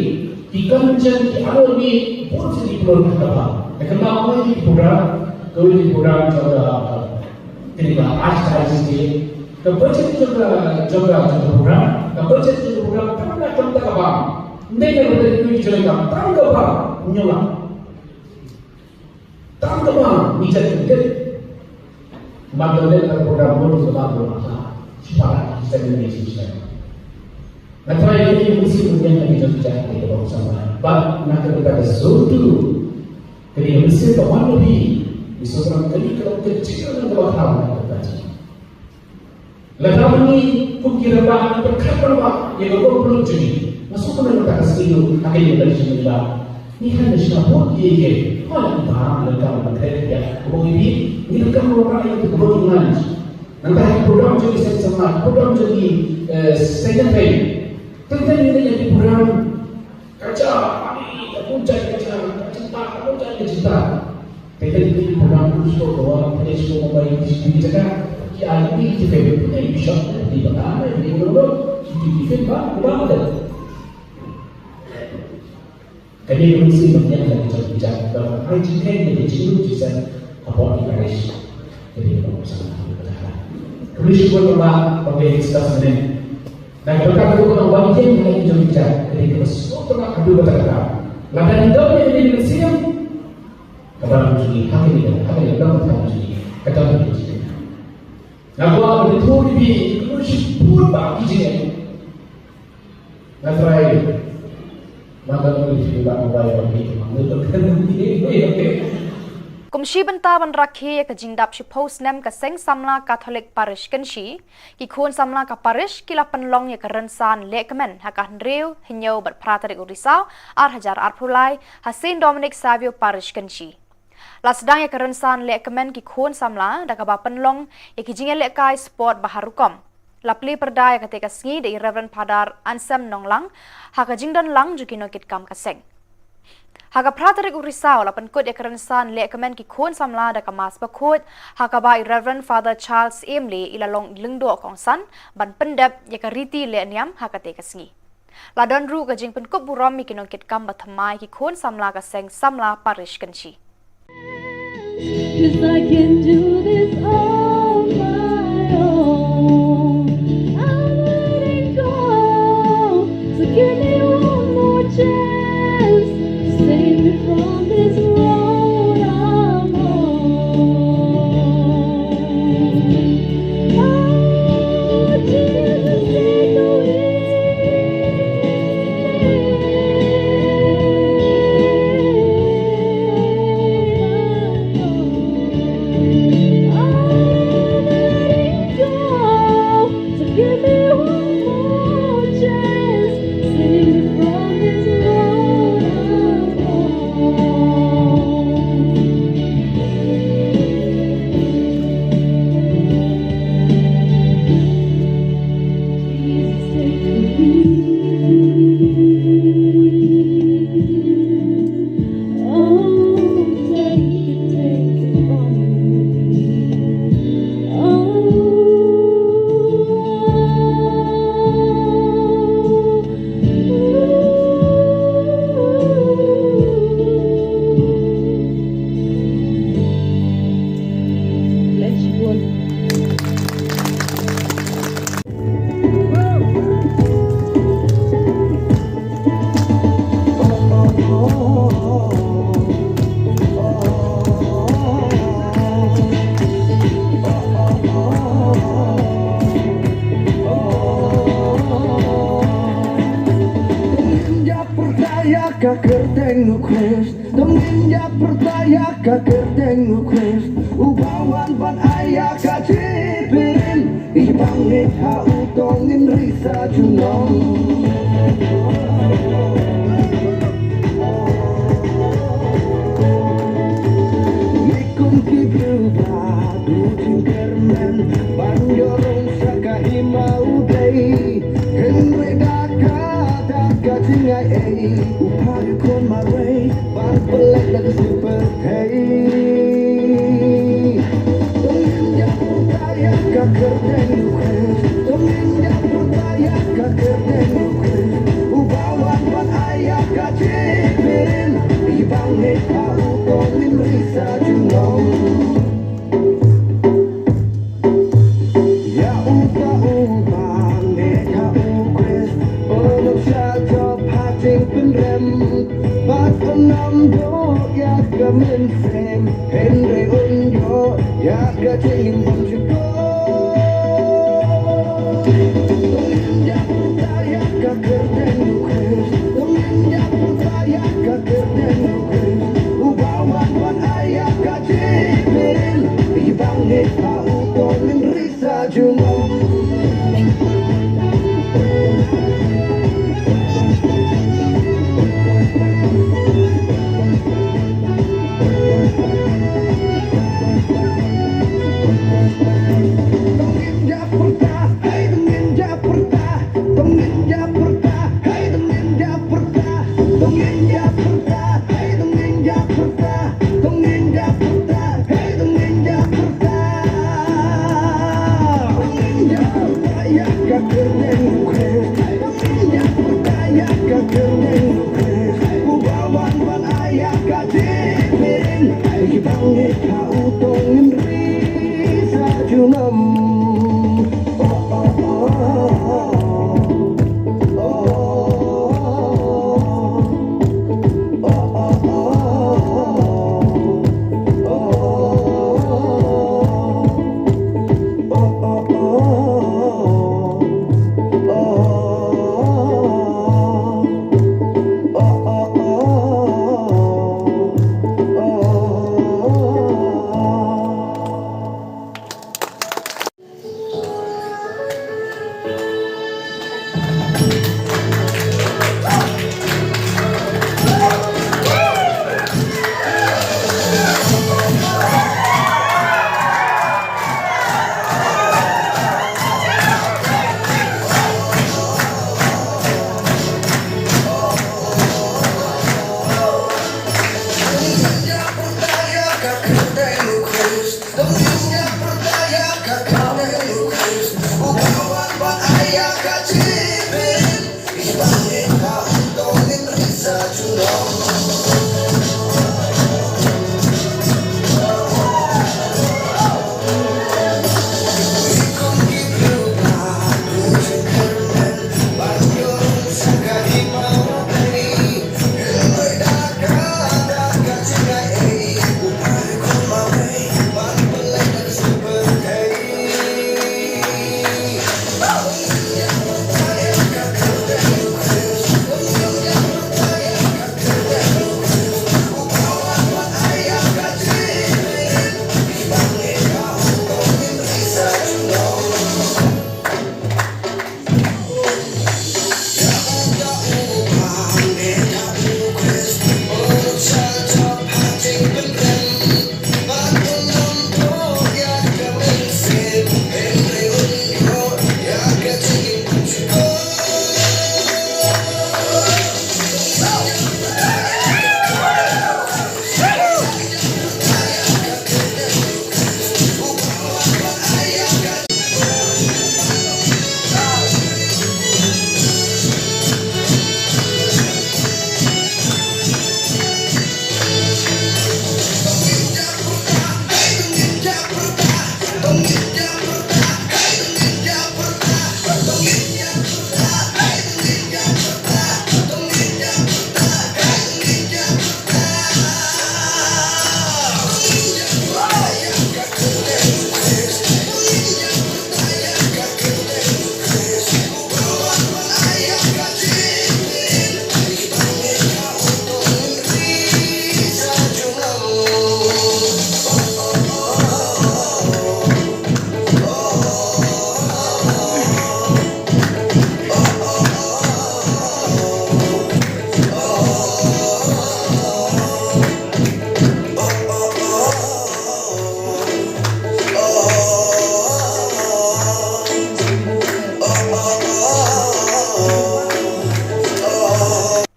Ki Kanchan, ki Army, bun shisha ki program kaba. Te kynmaw kawei ki program, kawei ki program jong ka, kane ka Archdiocese Day. Ka budget jong ka, jong ka, jong ka program. Ka budget jong ka program kam da, kam da kaba. Ndei ka budget jong ka, kam da kaba. Nyola. Tang kaba ngi jan kyntait. Mat lem ka program bun kaba bun. Sipara ki sen ni sisen. Nga try ni mesti punya lagi jam jam ni kaba sama. Bad na ka bynta ka sawtu. Kini mesti ka wan lebih. Ni seorang kali kalau kecil dengan kaba tahu na ka bynta. Lada ngi kum ki rangbah ngi pyrkhat rangbah ïa ka workload jong ngi. Nga sngewkmen mynta ka sngi ha ka ïing ka jingim ba ngi hap ban shna bun ïa ki. Hooid, ngi bha, ngi donkam ban kren ïa ka bun ïa ki. Ngi donkam ban wanrah ïa ka working lunch. Nangta ha ki program jong ki seng samla, program jong ki, eh, seng kynthei. Teng teng ngi leh ïa ki program. Ka ja, ani, ka bun jait ka ja, ka jynta, ka bun jait ka jynta. Te te te program tu shu ko wa, te shu ko bai di di jaka. Ki ai di di ke, te bishop, di bata, di ko lo, di di ke ba, ba ba. Kane ka mynsiem ba ngi ïa ka jong ka jong ka ai jingkheiñ ïa ka jinglut jingsen hapoh ki parish. Kane ka mynsiem ba ngi ïa ka jong ka jong. Khublei shibun ba ngi discuss mynne. Na ka bynta ka dei ka ban ïeng ha ka jong ka jong ka dei ka sngewtynnat haduh katta katta. Lada ngi don ïa kane ka mynsiem ka balang jong ngi ha kane ka, ha kane ka balang jong ngi ka don ïa ka jingim. Nga kwah ban ïathuh ïa phi ïa ka mynsiem ba ki jingim. Nga try. Mata muli sila mobile lagi. Mata muli. Kum shi bynta ban rakhe ïa ka jingdap shiphew snem ka Seng Samla Katholik Parish Kynshi, ki khun samla ka parish ki la pynlong ïa ka rynsan lehkmen ha ka hynriew, hynñiew bad phra tarik u Risaw ar hajar arphew lai ha Saint Dominic Savio Parish Kynshi. La sdang ïa ka rynsan lehkmen ki khun samla da kaba pynlong ïa ki jingïalehkai sport ba har rukom. La plie pyrda ïa kata ka sngi da i Reverend Father Anselm Nonglang ha ka jingdon lang jong ki nongkitkam ka seng. Ha ka phra tarik u Risaw la pynkut ïa ka rynsan lehkmen ki khun samla da ka Mass Bakhuid, ha kaba i Reverend Father Charles Emley i la long lyngdoh kongsan ban pyndep ïa ka riti lehniam ha kata ka sngi. La don ruh ka jingpynkup burom ïa ki nongkitkam ba thymmai ki khun samla ka seng samla parish Kynshi. 'Cause I can do this on my own. I'm letting go. So give me one more chance to save me from this road I'm on. Oh, Jesus, take the wheel. Ka kyrteng u Khrist, dang ngin ïa pyrta ïa ka kyrteng u Khrist, uba wan ban ai ïa ka jingpyrshang, i bangeit ha u to ngin ri sa junom. Ngi kum ki briew ba duh jingkyrmen ban ïoh rung sha ka hima u Blei. Hynrei da kata ka jingaiei, u phah ïa u khun marwei ban pyllait da ka sniew pyrthei. To ngin ïa pyrta ïa ka kyrteng u Khrist, to ngin ïa pyrta ïa ka kyrteng u Khrist, uba wan ban ai ïa ka jingpyrshang, i bangeit ha u to ngin ri sa junom. Ïa uta uba ngeit ha u Khrist, un ym shah jop ha jingpynrem, bad un ym duh ïa ka mynsiem, hynrei un ïoh ïa ka jingim bymjukut. To ngin ïa pyrta ïa ka kyrteng u Khrist, to ngin ïa pyrta ïa ka kyrteng u Khrist, uba wan ban ai ïa ka jingpyrshang, i bangeit ha u to ngin ri sa junom. To ngin ïa pyrta, hei, to ngin ïa pyrta, to ngin ïa pyrta, hei, to ngin ïa pyrta, to ngin ïa pyrta, hei, to ngin ïa pyrta, to ngin ïa pyrta, hei, to ngin ïa pyrta. To ngin ïa pyrta ïa ka kyrteng u Khrist, to ngin ïa pyrta ïa ka kyrteng u Khrist, uba wan ban ai ïa ka jingpyrshang, i bangeit ha u to ngin ri sa junom.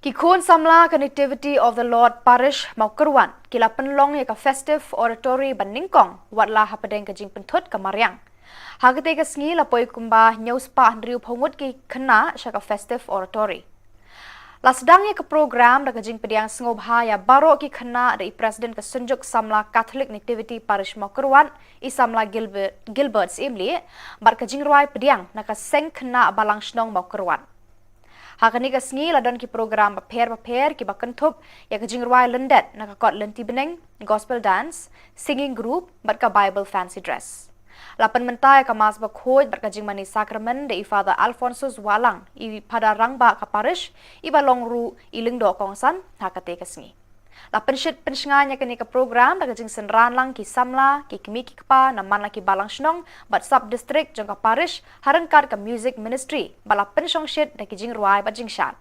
Ki khun samla ka Nativity of the Lord Parish Mawkyrwat ki la pynlong ïa ka Festive Oratory ba nyngkong, wat la hapdeng ka jingpynthut ka mariang. Ha katei ka sngi la poi kumba hynñiew spah hynriew phew ngut ki khynnah sha ka Festive Oratory. La sdang ïa ka program da ka jingpdiang sngewbha ïa baroh ki khynnah da i President ka Synjuk Samla Catholic Nativity Parish Mawkyrwat, i samla Gilbert, Gilbert Syiemlieh, bad ka jingrwai pdiang na ka seng khynnah Balang Shnong Mawkyrwat. Ha kane ka sngi la don ki program bapher bapher kiba kynthup ïa ka jingrwai lyndet na ka kot lynti bneng, gospel dance, singing group, bad ka Bible fancy dress. La pynmynta ïa ka Mass bakhuid bad ka jingmane Sakramen da i Father Alphonsus Wahlang, i Phadar Rangbah ka Parish, iba long ruh i lyngdoh kongsan ha katei ka sngi. La pynshit pynshngaiñ ïa kane ka program da ka jingsynran lang ki samla, ki kmie ki kpa na man la ki Balang Shnong bad sub district jong ka Parish, ha ryngkat ka Music Ministry, ba la pynshongshit da ki jingrwai bad jingshad.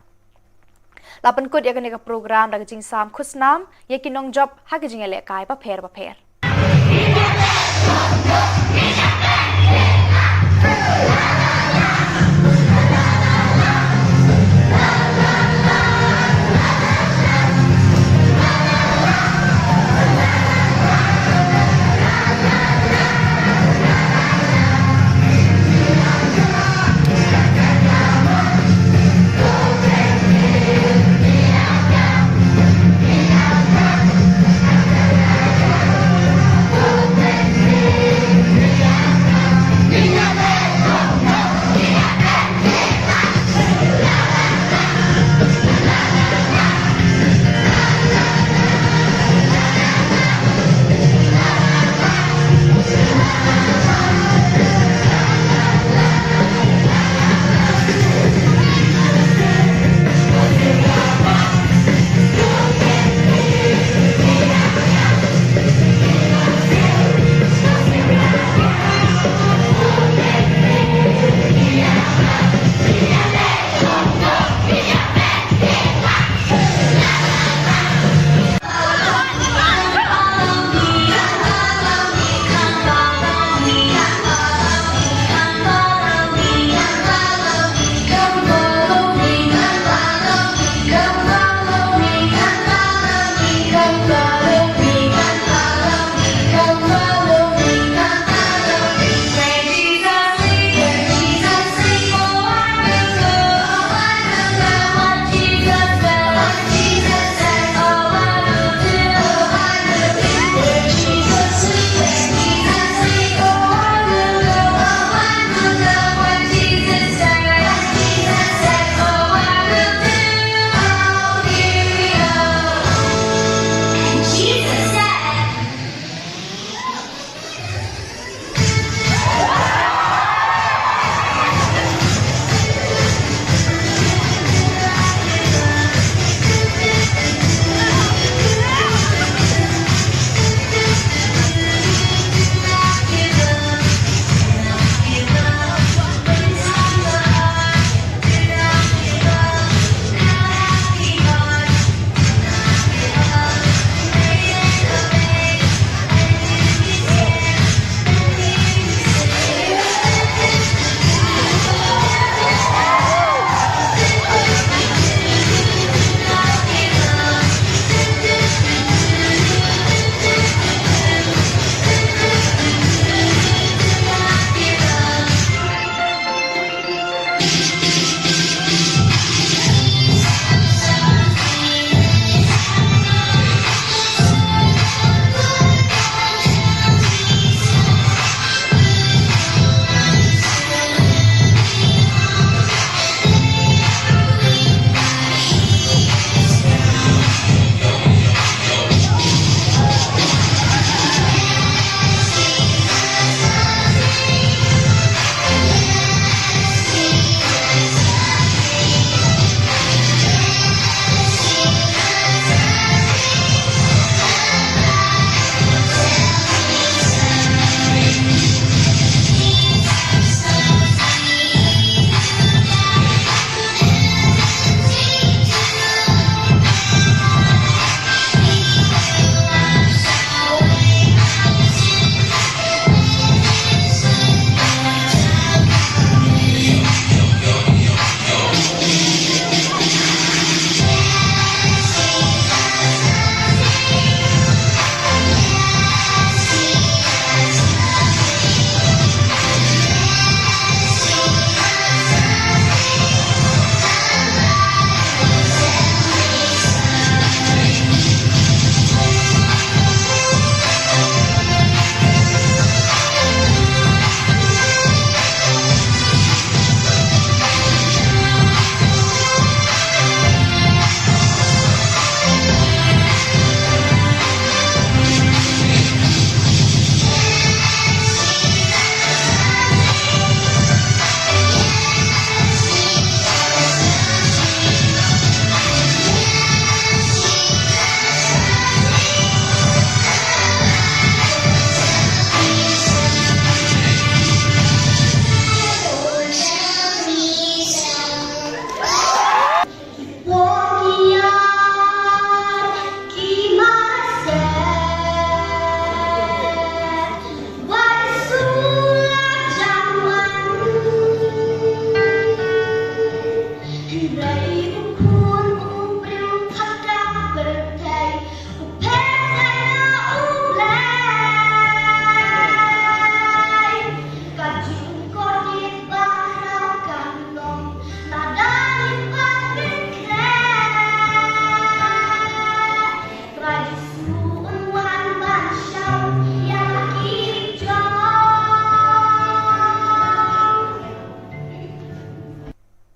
La pynkut ïa kane ka program da ka jingsam khusnam ïa ki nongjop ha ki jingïalehkai bapher bapher.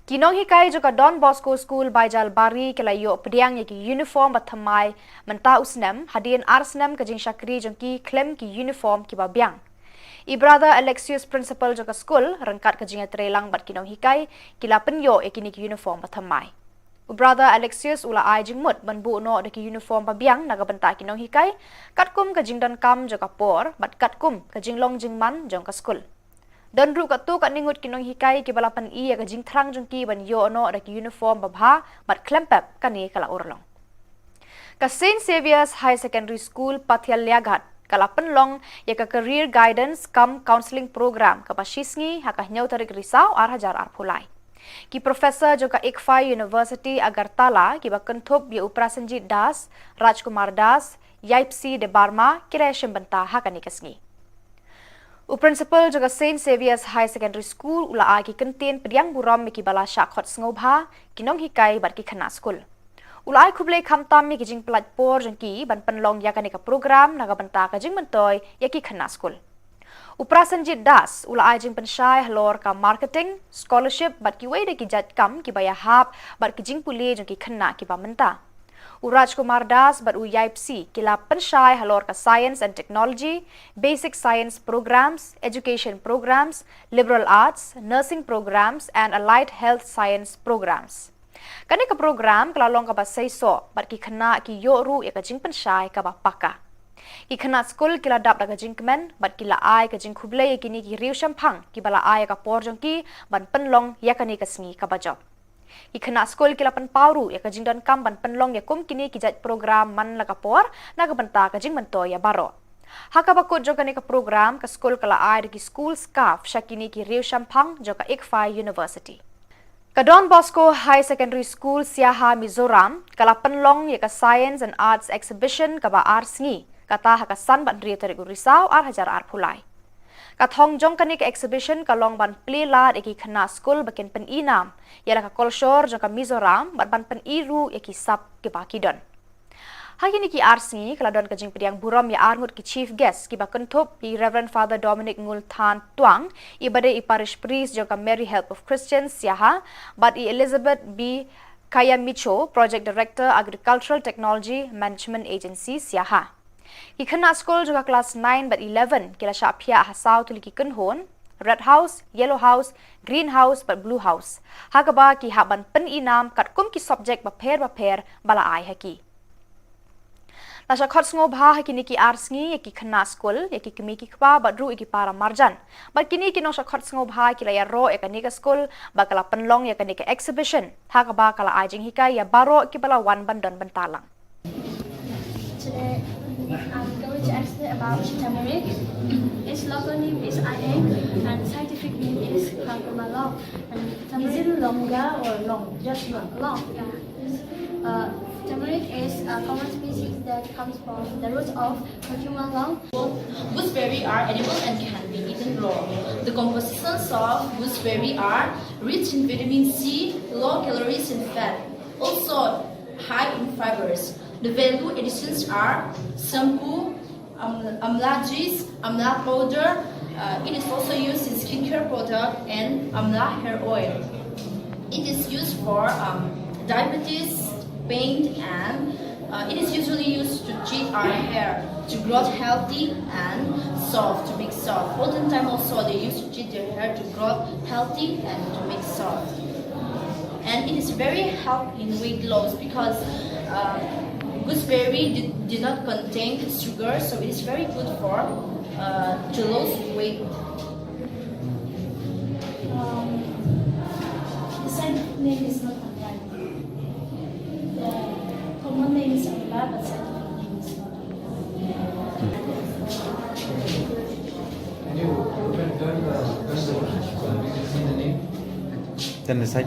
Ki nonghikai jong ka Don Bosco School Baijalbari ki la ïoh pdiang ïa ki uniform bathymmai mynta u snem, hadien ar snem ka jingshakri jong ki khlem ki uniform kiba biang. I Brother Alexius, principal jong ka skul, ryngkat ka jingïatreilang bad ki nonghikai, ki la pynïoh ïa kine ki uniform bathymmai. U Brother Alexius u la ai jingmut ban buh noh da ki uniform babiang na ka bynta ki nonghikai, katkum ka jingdonkam jong ka por, bad katkum ka jinglong jingman jong ka skul. Don ruh katto katne ngut ki nonghikai kiba la pyni ïa ka jingthrang jong ki ban ïoh noh da ki uniform babha, bad khlem pep kane ka la urlong. Ka Saint Xavier's High Secondary School Pathial Liaghat ka la pynlong ïa ka Career Guidance cum Counselling Program kaba shisngi ha ka hynñiew tarik Risaw ar hajar arphew lai. Ki professor jong ka ICFAI University Agartala kiba kynthup ïa u Prasenjit Das, Rajkumar Das, Yaipsi Debbarma ki la shim bynta ha kane ka sngi. U principal jong ka Saint Xavier's High Secondary School u la ai ki kyntien pdiang burom ïa kiba la shah khot sngewbha, ki nonghikai bad ki khynnah skul. U la ai khublei khamtam ïa ki jingpynlait por jong ki ban pynlong ïa kane ka program na ka bynta ka jingmyntoi ïa ki khynnah skul. U Prasenjit Das u la ai jingpynshai halor ka marketing, scholarship bad kiwei de ki jait kam kiba ïahap bad ki jingpule jong ki khynnah kiba mynta. U Rajkumar Das bad u Yaipsi ki la pynshai halor ka science and technology, basic science programs, education programs, liberal arts, nursing programs and allied health science programs. Kane ka program ka la long kaba seisoh bad ki khynnah ki ïoh ruh ïa ka jingpynshai kaba paka. Ki khynnah skul ki la dap da ka jingkmen bad ki la ai ka jingkhublei ïa kine ki riewshemphang kiba la ai ïa ka por jong ki ban pynlong ïa kane ka sngi kaba jop. Ki khynnah skul ki la pynpaw ruh ïa ka jingdonkam ban pynlong ïa kum kine ki jait program man la ka por na ka bynta ka jingmyntoi ïa baroh. Ha kaba kut jong kane ka program, ka skul ka la ai da ki school scarf sha kine ki riewshemphang jong ka ICFAI University. Ka Don Bosco High Secondary School Siaha, Mizoram ka la pynlong ïa ka Science and Arts Exhibition kaba ar sngi, kata ha ka san bad hynriew tarik u Risaw ar hajar arphew lai. Ka thong jong kane ka exhibition ka long ban plie lad ïa ki khynnah skul ba kin pyni nam ïa la ka kolshor jong ka Mizoram bad ban pyni ruh ïa ki sap kiba ki don. Ha kine ki ar sngi ka la don ka jingpdiang burom ïa arngut ki chief guest kiba kynthup ïa i Reverend Father Dominic Ngulthan Tuang, iba dei i parish priest jong ka Mary Help of Christians Siaha, bad i Elizabeth B Kayamicho, Project Director, Agricultural Technology Management Agency Siaha. Ki khynnah skul jong ka klas nine bad eleven ki la shah phiah ha saw tylli ki kynhun: Red House, Yellow House, Green House bad Blue House, ha kaba ki hap ban pyni nam katkum ki subject bapher bapher ba la ai ha ki. La shah khot sngewbha ha kine ki ar sngi ïa ki khynnah skul, ïa ki kmie ki kpa bad ruh ïa ki para marjan. Bad kine ki nongshah khot sngewbha ki la ïaroh ïa kane ka skul ba ka la pynlong ïa kane ka exhibition, ha kaba ka la ai jinghikai ïa baroh kiba la wan ban don bynta lang. Today, I'm going to explain about turmeric. Its local name is ayeng, and scientific name is curcuma long. And is it turmeric longa or long? Just long. Long, yeah. Uh, turmeric is a common species that comes from the root of curcuma long. Gooseberry are edible and can be eaten raw. The compositions of gooseberry are rich in vitamin C, low calories and fat, also high in fibers. The value additions are shampoo, um, amla juice, amla powder. Uh, it is also used in skincare product and amla hair oil. It is used for, um, diabetes, pain, and, uh, it is usually used to treat our hair to grow healthy and soft, to make soft. Olden time also they used to treat their hair to grow healthy and to make soft. And it is very help in weight loss because, uh, gooseberry did, did not contain sugar, so it is very good for, uh, to lose weight. Um, the scientific name is not amla. The common name is amla, but scientific name is not amla. Can you turn the, turn the, turn the, turn the name? Then the side.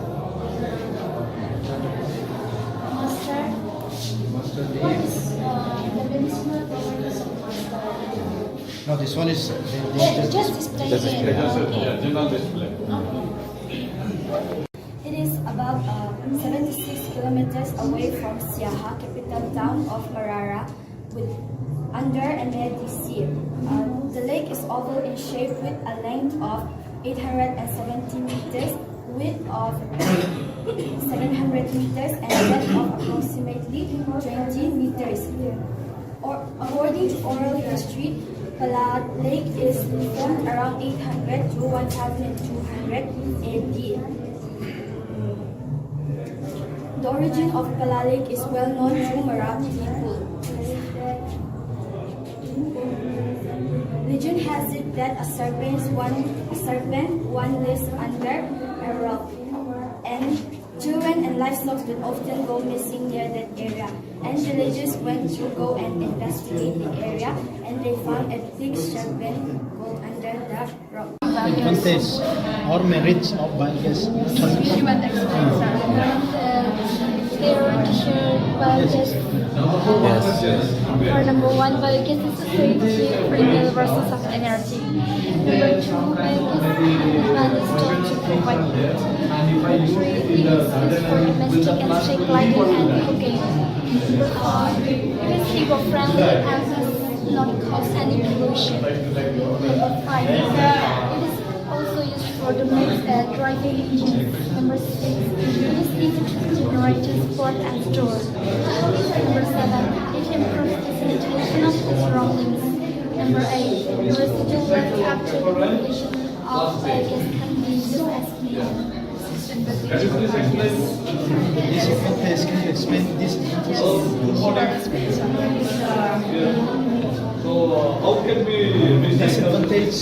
Mustard. Mustard leaf. What is, uh, the medicinal properties of mustard? No, this one is, uh, they, they just, just display. Just display. Okay. It is about, uh, seventy-six kilometers away from Siaha, capital town of Marara, with under a mighty sea. Uh, the lake is oval in shape with a length of eight hundred and seventy meters, width of seven hundred meters, and depth of approximately twenty meters. Or, according to oral history, Pala Lake is formed around eight hundred to one thousand two hundred A D. The origin of Pala Lake is well known to Mara people. Legend has it that a serpent one, a serpent one lives under a rock, and children and livestock will often go missing near that area. And villagers went to go and investigate the area, and they found a big serpent go under the rock. Advantage or merits of biogas? She went experience that. And, uh, they want to share biogas. Yes, yes. For number one, biogas is a safe, renewable source of energy. Number two, biogas is advantage to provide heat. Number three, it is used for domestic and street lighting and cooking. Number four, it is eco-friendly and does not cause any pollution. Number five, it is also used for the mix, uh, driving engines. Number six, it is easy to generate, transport and store. Number seven, it improves the sanitation of the surroundings. Number eight, residual waste after the creation of biogas can be used as fuel. Disadvantage, can you explain this? So, how can we make this advantage?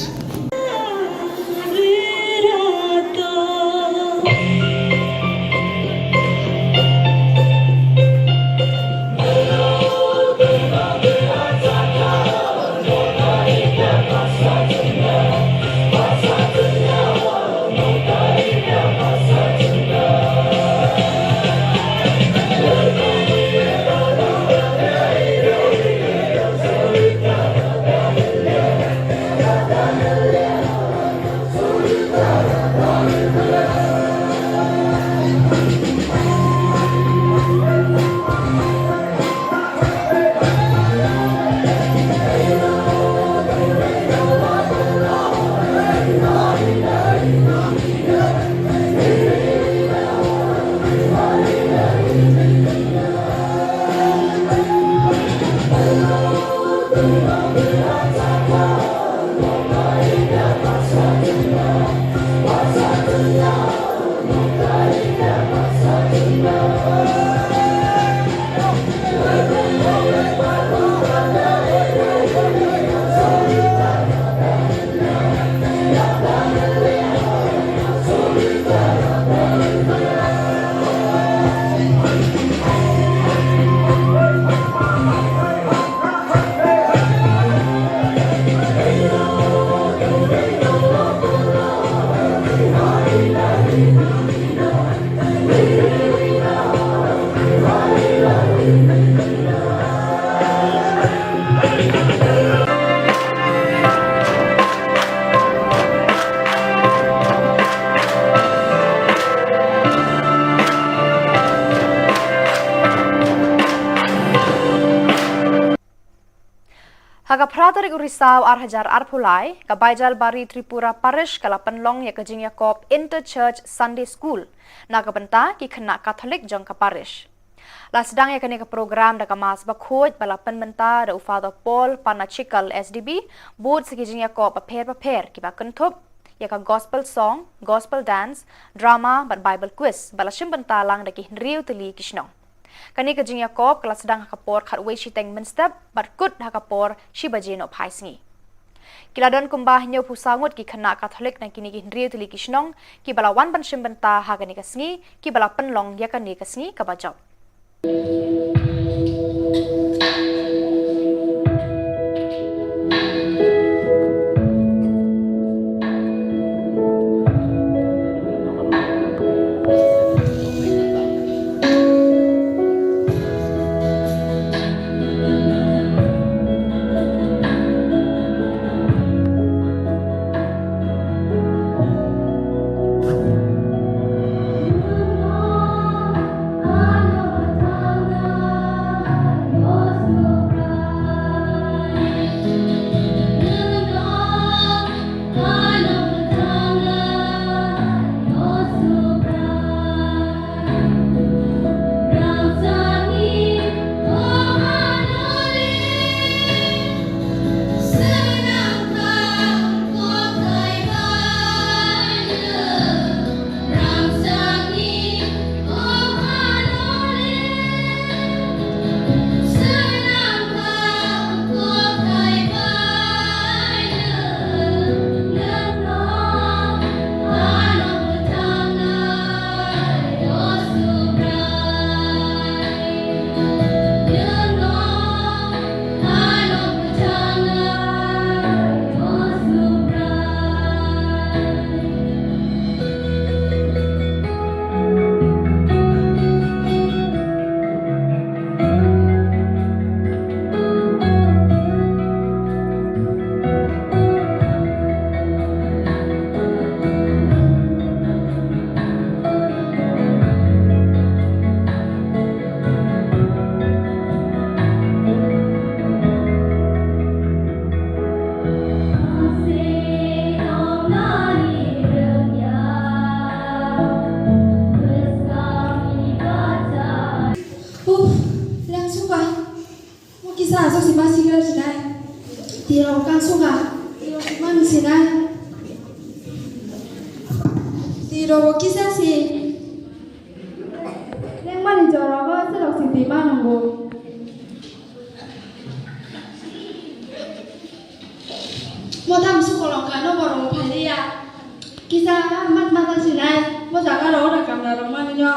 Ha ka phra tarik u Risaw ar hajar arphew lai, ka Baijalbari Tripura Parish ka la pynlong ïa ka jingïakob Inter-Church Sunday School na ka bynta ki khynnah Katholik jong ka parish. La sdang ïa kane ka program da ka Mass bakhuid ba la pynmynta da u Father Paul Panachikal S D B, bud sa ki jingïakob bapher bapher kiba kynthup ïa ka gospel song, gospel dance, drama bad Bible quiz ba la shim bynta lang da ki hynriew tylli ki shnong. Kane ka jingïakob ka la sdang ha ka por khatwei shiteng mynstep bad kut ha ka por shi baje nohphai sngi. Ki la don kumba hynñiewphew saw ngut ki khynnah Katholik na kine ki hynriew tylli ki shnong kiba la wan ban shim bynta ha kane ka sngi, kiba la pynlong ïa kane ka sngi kaba jop. Uff, lang suka. Mo kisa so si masi gal sinai. Tiro kan suka. Tiro si manu sinai. Tiro mo kisa si. Leng mani joro ko selok si ti manu bo. Mo tam su kolong ka no boro mo phalia. Kisa mat mata sinai. Mo jaga ro da kam da ro manu nyo.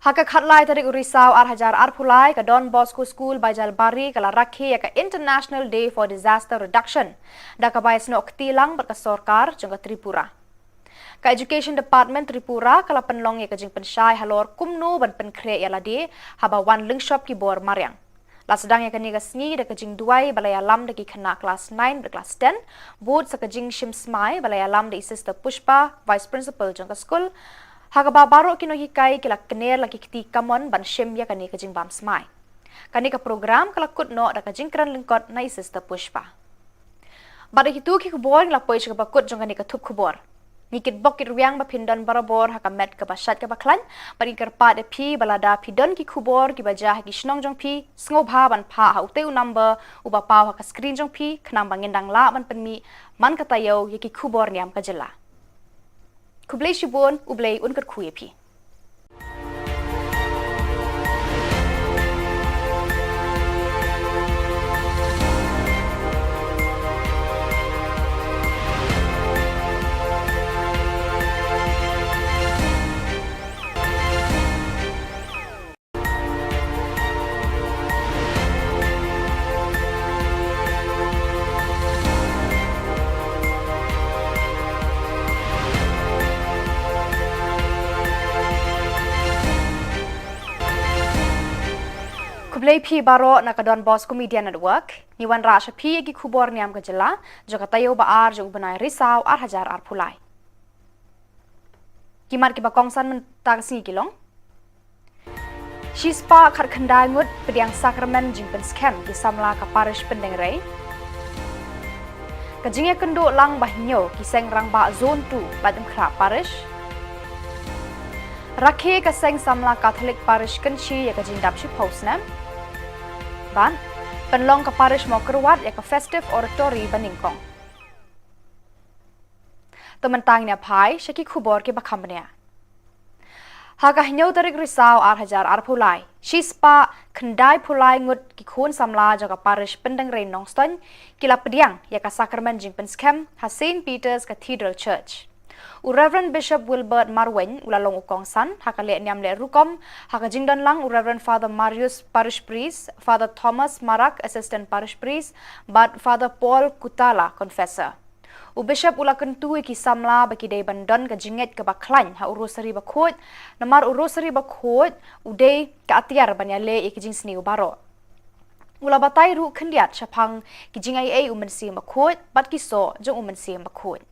Ha ka khatlai tarik u Risaw ar hajar arphew lai, ka Don Bosco School Baijalbari ka la rakhe ïa ka International Day for Disaster Reduction da kaba ïasnoh kti lang bad ka sorkar jong ka Tripura. Ka Education Department Tripura ka la pynlong ïa ka jingpynshai halor kumno ban pynkhreh ïa lade haba wan lyngshop ki bor mariang. La sdang ïa kane ka sngi da ka jingduwai ba la ïalam da ki khynnah klas nine bad klas ten, bud sa ka jingshim smai ba la ïalam da i Sister Pushpa, Vice Principal jong ka skul, ha kaba baroh ki nonghikai ki la kyner la ki kti kamon ban shim ïa kane ka jingbam smai. Kane ka program ka la kut noh da ka jingkren lyngkot na i Sister Pushpa. Bad ha kito ki khubor ngi la poi sha kaba kut jong kane ka thup khubor. Ngi kitbok kitrwiang ba phin don barabor ha ka met kaba shait kaba khlaiñ, bad ngi kyrpad ïa phi ba lada phi don ki khubor kiba jia ha ki shnong jong phi, sngewbha ban phah ha utei u number uba paw ha ka screen jong phi, khnang ba ngin dang lah ban pynmih man ka taïew ïa ki khubor niam ka jylla. Khublei shibun, U Blei un kyrkhu ïa phi. Khublei phi baroh na ka Don Bosco Media Network. Ngi wanrah sha phi ïa ki khubor niam ka jylla jong ka taïew ba ar jong u bnai Risaw ar hajar arphew lai. Ki mat kiba kongsan mynta ka sngi ki long: Shispah khatkhyndai ngut pdiang sakramen jingpynskhem ki samla ka parish Pyndengrei. Ka jingïakynduh lang ba hynñiew ki seng rangbah Zone two Laitumkhrah Parish. Rakhe ka seng samla Katholik Parish Kynshi ïa ka jingdap shiphew snem. Bad pynlong ka parish Mawkyrwat ïa ka Festive Oratory ba nyngkong. To mynta ngin ïa phai sha ki khubor kiba kham bniah. Ha ka hynñiew tarik Risaw ar hajar arphew lai, shispah khyndai phew lai ngut ki khun samla jong ka parish Pyndengrei Nongstoiñ ki la pdiang ïa ka sakramen jingpynskhem ha Saint Peter's Cathedral Church. U Reverend Bishop Wilbert Marwein u la long u kongsan ha ka leh niam leh rukom, ha ka jingdon lang u Reverend Father Marius, Parish Priest, Father Thomas Marak, Assistant Parish Priest, bad Father Paul Kutala, Confessor. U Bishop u la kyntu ïa ki samla ba ki dei ban don ka jingngeit kaba khlaiñ ha u Rosary Bakhuid, namar u Rosary Bakhuid u dei ka atiar ban ïaleh ïa ki jingsniew baroh. U la batai ruh khyndiat shaphang ki jingaiei u Mynsiem Bakhuid bad ki soh jong u Mynsiem Bakhuid.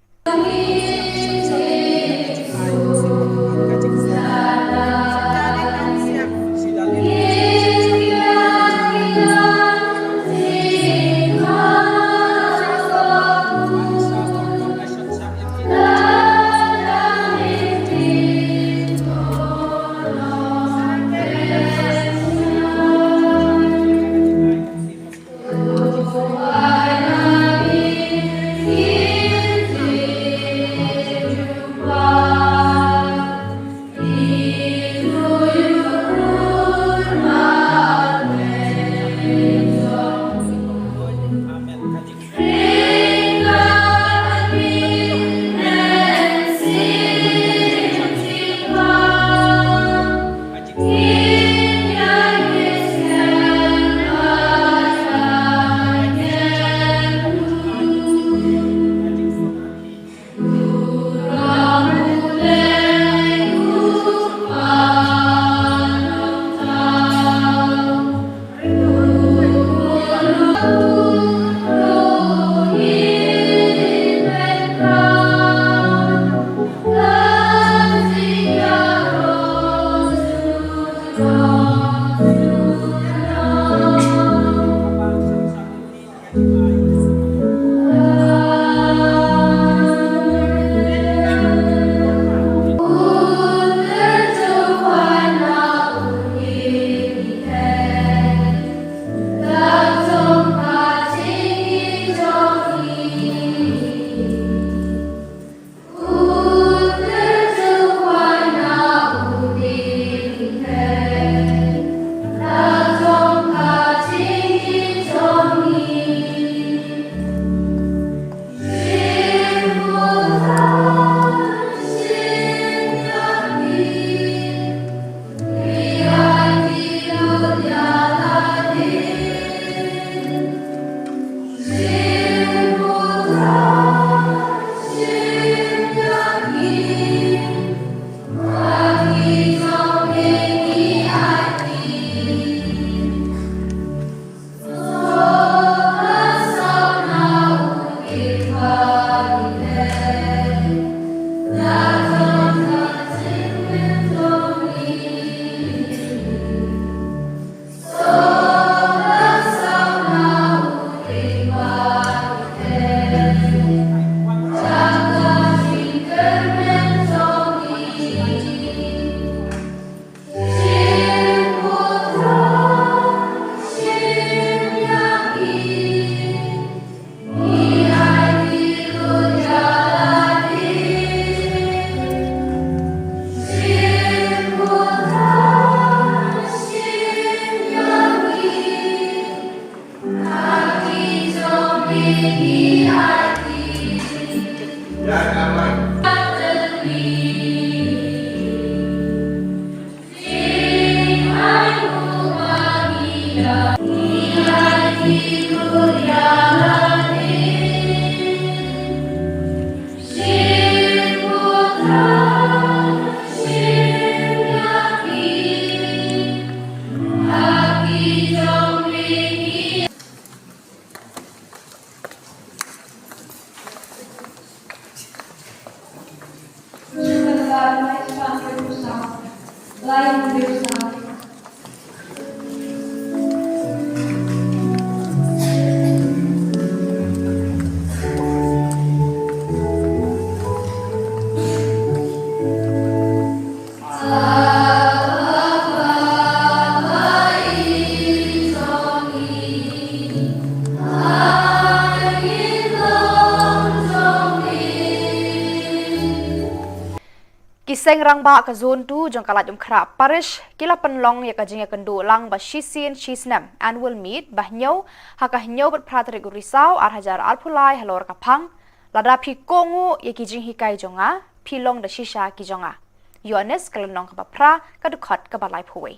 Ki seng rangbah ka Zone two jong ka Laitumkhrah Parish ki la pynlong ïa ka jingïakynduh lang ba shisien shisnem, annual meet, ba hynñiew ha ka hynñiew bad phra tarik u Risaw ar hajar arphew lai halor ka phang, lada phi kohnguh ïa ki jinghikai jong nga, phi long da shisha ki jong nga. Ïoannis ka lynnong kaba phra, ka dkhot kaba laiphew wei.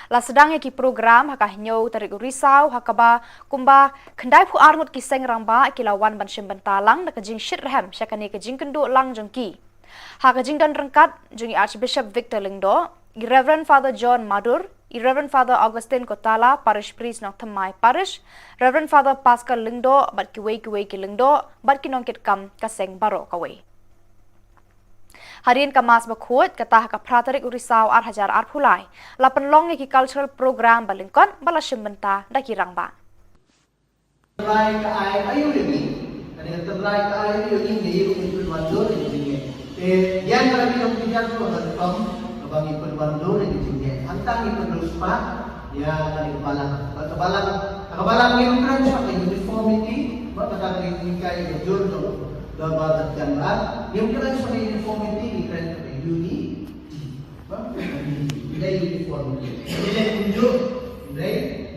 La sdang ïa ki program ha ka hynñiew tarik u Risaw, ha kaba kumba khyndaiphew ar ngut ki seng rangbah ki la wan ban shim bynta lang da ka jingshitrhem sha kane ka jingkynduh lang jong ki. Ha ka jingdon ryngkat jong i Archbishop Victor Lyngdoh, i Reverend Father John Madur, i Reverend Father Augustine Kotala, Parish Priest Nongthymmai Parish, Reverend Father Pascal Lyngdoh bad kiwei kiwei ki lyngdoh bad ki nongkitkam ka seng baroh kawei. Hadien ka Mass bakhuid, kata ha ka phra tarik u Risaw ar hajar arphew lai, la pynlong ïa ki cultural program ba lyngkot ba la shim bynta da ki rangbah. Tynrai ka ai aïu ïa ngi? Kane ka tynrai ka ai aïu ïa ngi, ngi ïoh ngi pynwandur ïa ngi. Te ïa ka lade ïa ngi jan ruh ka rukom kaba ngi pynwandur ïa ngi. Hangta ngi pynriewspah ïa kane ka balang. Ba ka balang, ka balang ngim kren shuh ka uniformity, ba kata ka ngi kai ka jur jong ka ba ka jan ba. Ngim kren shuh ka uniformity, ngi kren ka unity. Ba, ngi dei uniform. Ngi dei kumjuh, ngi dei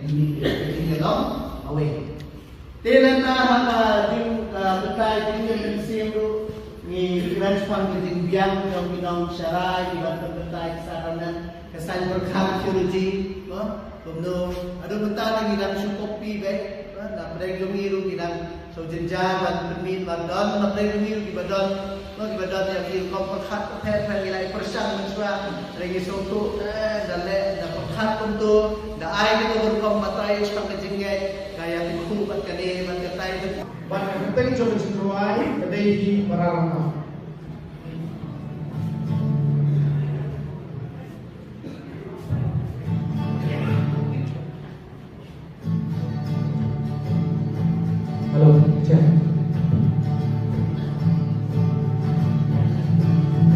unity. Ngi dei long away. Te lada ha ka jing, ah, batai jingïaseng ruh, ngi kren shaphang ka jingbiang jong ki nongshakri kiba pynbatai ka sacrament, ka saiñ pyrkhat theology, ba, kumno, haduh mynta ngi dang shu copy beit, ba, na pdeng jong ngi ruh ngi dang shu jynjar ban pynmih ban don, na pdeng jong ngi ruh kiba don, ba, kiba don ïa ki rukom pyrkhat pyrkhat ngi la pyrshang mynshuwa, hynrei ngi sngewthuh, eh, da leh, da pyrkhat kumto, da ai kito ki rukom batai shaphang ka jingngeit, ka ïa ki khu bad kane bad katai. Bad ka kyrteng jong ka jingrwai ka dei hi Barabas. Hello, check.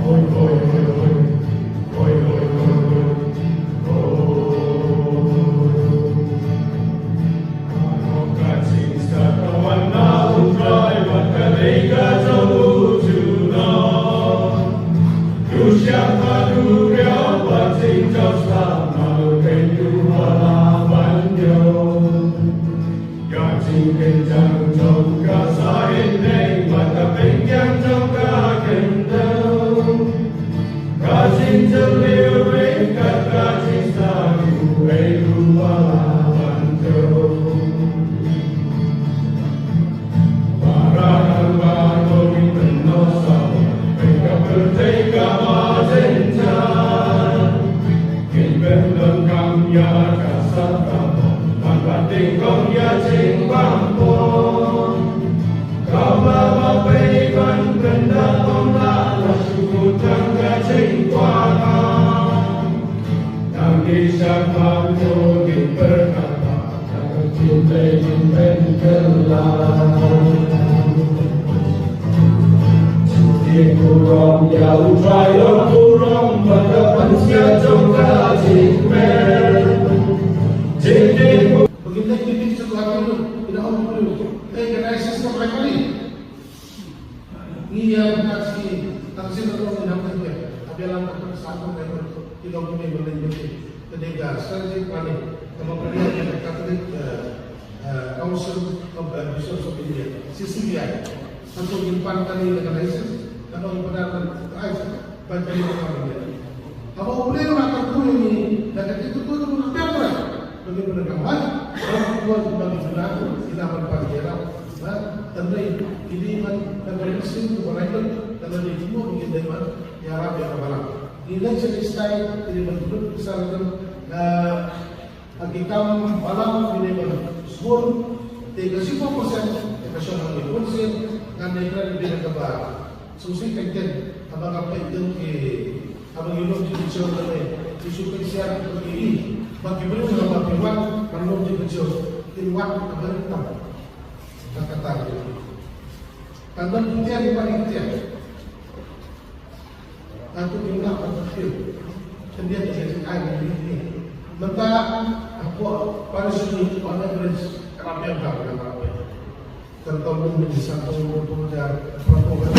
Oi, oi, oi, oi. Oi, oi, oi, oi. Oh. Ngi ïa ka taxi, taxi na ka nang ka nang ka. Habia lang ka sa ko ka ko ki long ki me ko len ki. Te de ga strategic planning. Kama planning ka Catholic, eh, Council of Bishops of India, C C B I. Hangto ngin pan kane ka license, kaba ngin pan kane ka license, ban kane ka license. Haba U Blei u la kyrkhu ïa ngi da ka jingkyrkhu kaba pher pher, ba ngin pyndonkam, ba ngin pyndonkam, ïa la ban pan ïa la. Ba tang dei kine ban da ka license kaba lai, da ka jingkyrkhu ba ngin dei ban ïarap ïa ka balang. Ngi dei sha ki stai, kine ban pyndonkam, eh, Ki kam balang ki dei ban sbun, te ka shiphew percent te ka shong ha ki bun sien. Ngan ïa kren beit ïa kaba sngewsih teng teng haba nga peit ki, haba ngi long ki jingshong lane ki shu pynshai ki ïa ki, ba ki briew haba ki wan ban long ki jingshong, kin wan ha ka ri tam. Ka kata ka don pyntiar ki, ba ki pyntiar. Aku jumlah berkecil. Kemudian dia jadi air ini. Mentang aku pada sini pada beres kerapia dah, dah kerapia. Tertolong di satu pemuda, pemuda,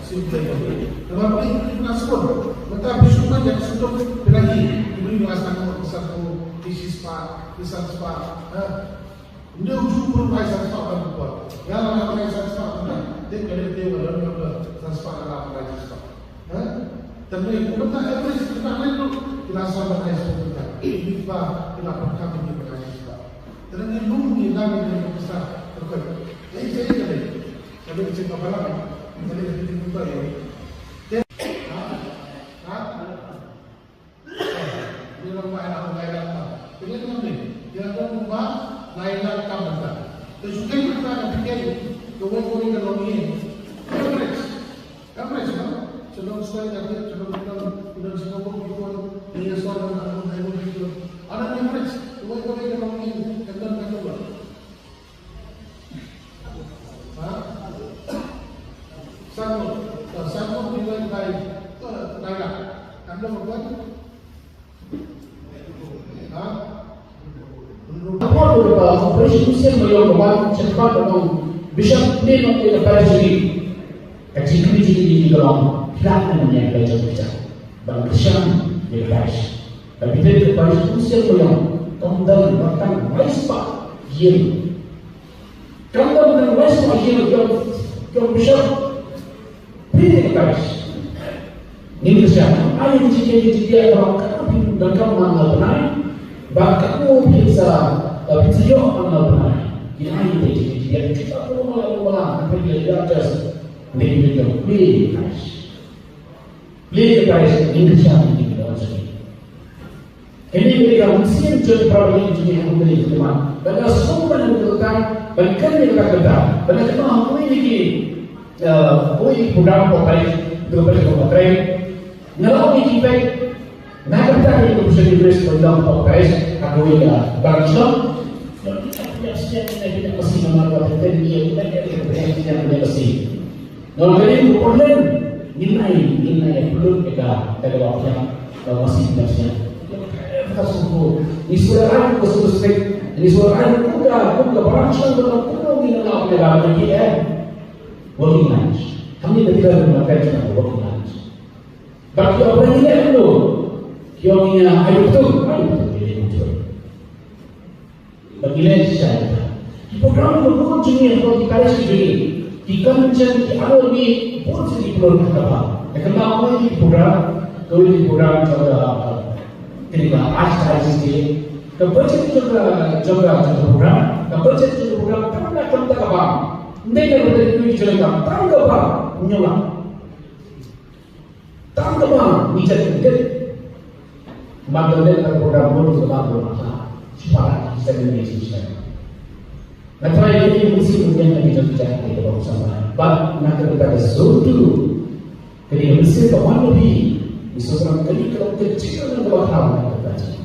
simple ini. Tetapi kita sebut, mentang bisu banyak sebut lagi, diberi satu, satu isi spa, isi spa. Ha? Ndew ju pur ai san spah ban pur. Nga la ai san spah ban. Te ka dei te wa don ka san spah, la ai san spah. Ha? Te ne ku ta average ta ne lu. Ki la san ban ai spah ta. Ni pa ki la pa ka ni ban ai spah. Te ne lu ni la ni ka sa. Te ka. Ei ei ka dei. Ka dei ka ba la. Ka dei ka dei ku ta yo. Te. Ha? Ha? Ngi long ba ngi long lai lak tam. Te ngi long ne, ngi long ba lai lak tam mynta. Te shu kynmaw ba ka tiket kawei kawei ka long ïing. Average. Average, no? Shalom style ka tiket, shalom style, shalom style ko bikon, ngi sor na ko ai ko bikon. Ana average, kawei kawei ka long ïing, ka long ka long. Ha? Sanggup, sanggup nilai baik, eh, baiklah. Anda bukan? Ha? Apa tu, eh, operation usia mayom bukan cepat, bukan bisa ni, nanti ada pada sini. Kaji kini jadi di dalam, tidak namanya belajar kerja. Bang Krishan, dia guys. Tapi dia terbaik usia mayom, kau dalam batang, baik sebab, dia. Kam dang dang wes ma ïa jong, jong bishop. Phi ne ka parish. Ngin kyrshan, ai jingkyrkhu jingkyrkhu ba ka phin donkam ma nga bnai. Ba ka u phin sa, ba phin sa ïoh ma nga bnai. Ngin ai te jingkyrkhu jingkyrkhu kita pynlong ma nga bnai. Phi ïa ïa just. Ngin jong phi parish. Phi parish ngin kyrshan ngin kyrshan. Kane ka dei ka mynsiem jong ka parabangeit jong ngi ha u Blei jong ngi. Ba nga sngewbha ban kynmaw, ban kynmaw kata kata. Ba nga kynmaw ha kawei na ki, eh, kawei ki program pop up, to pop up. Nga la ong ïa ki peit, na ka bynta ka University Press ban long pop up ha kawei ka balang shnong. Nga la ong ïa ki peit, nga la ong ïa ki peit, nga la ong ïa ki peit. Nga ong ïa ki peit, ngin ai, ngin ai pynlut ïa ka, ka dei ka baptiam. Ka masi ka sia. Ka sungguh. Ni suara aku ka sungguh sek. Ni suara aku ka, aku ka barang sang dalam kurung ni nak apa dah lagi eh. Working lunch. Kami ketika memakai cuma working lunch. Bagi orang ini dulu. Kiong nya ayo betul, ayo betul, ayo betul. Bagi lain shisha. Ki program ki bun jong ngi ha ki parish ki jong ngi. Ki kam jan ki annual meeting bun jong ngi ki program ka ba. Ka kynmaw ki program, kawei ki program jong ka, kini ka archdiocese. Ka budget jong ka, jong ka, jong ka program, ka budget jong ka program, kam na kam ta ka ba. Ndei ka budget ki jong ka, tam ka ba, nyola. Tang ka ba ngi jat ngi dep. Mar ka dep ka program bun ka ba bun ha. Shuwa ki sa ngi ngi shisha. Nga try ngi ngi si ngi ngi ngi jat ngi jat ngi ka ba sa ba. Ba na ka ka so tu. Ka ni ngi si ka wan bi. Ngi so sa ka ni ka ka chika na ka ba ha na ka ka chika.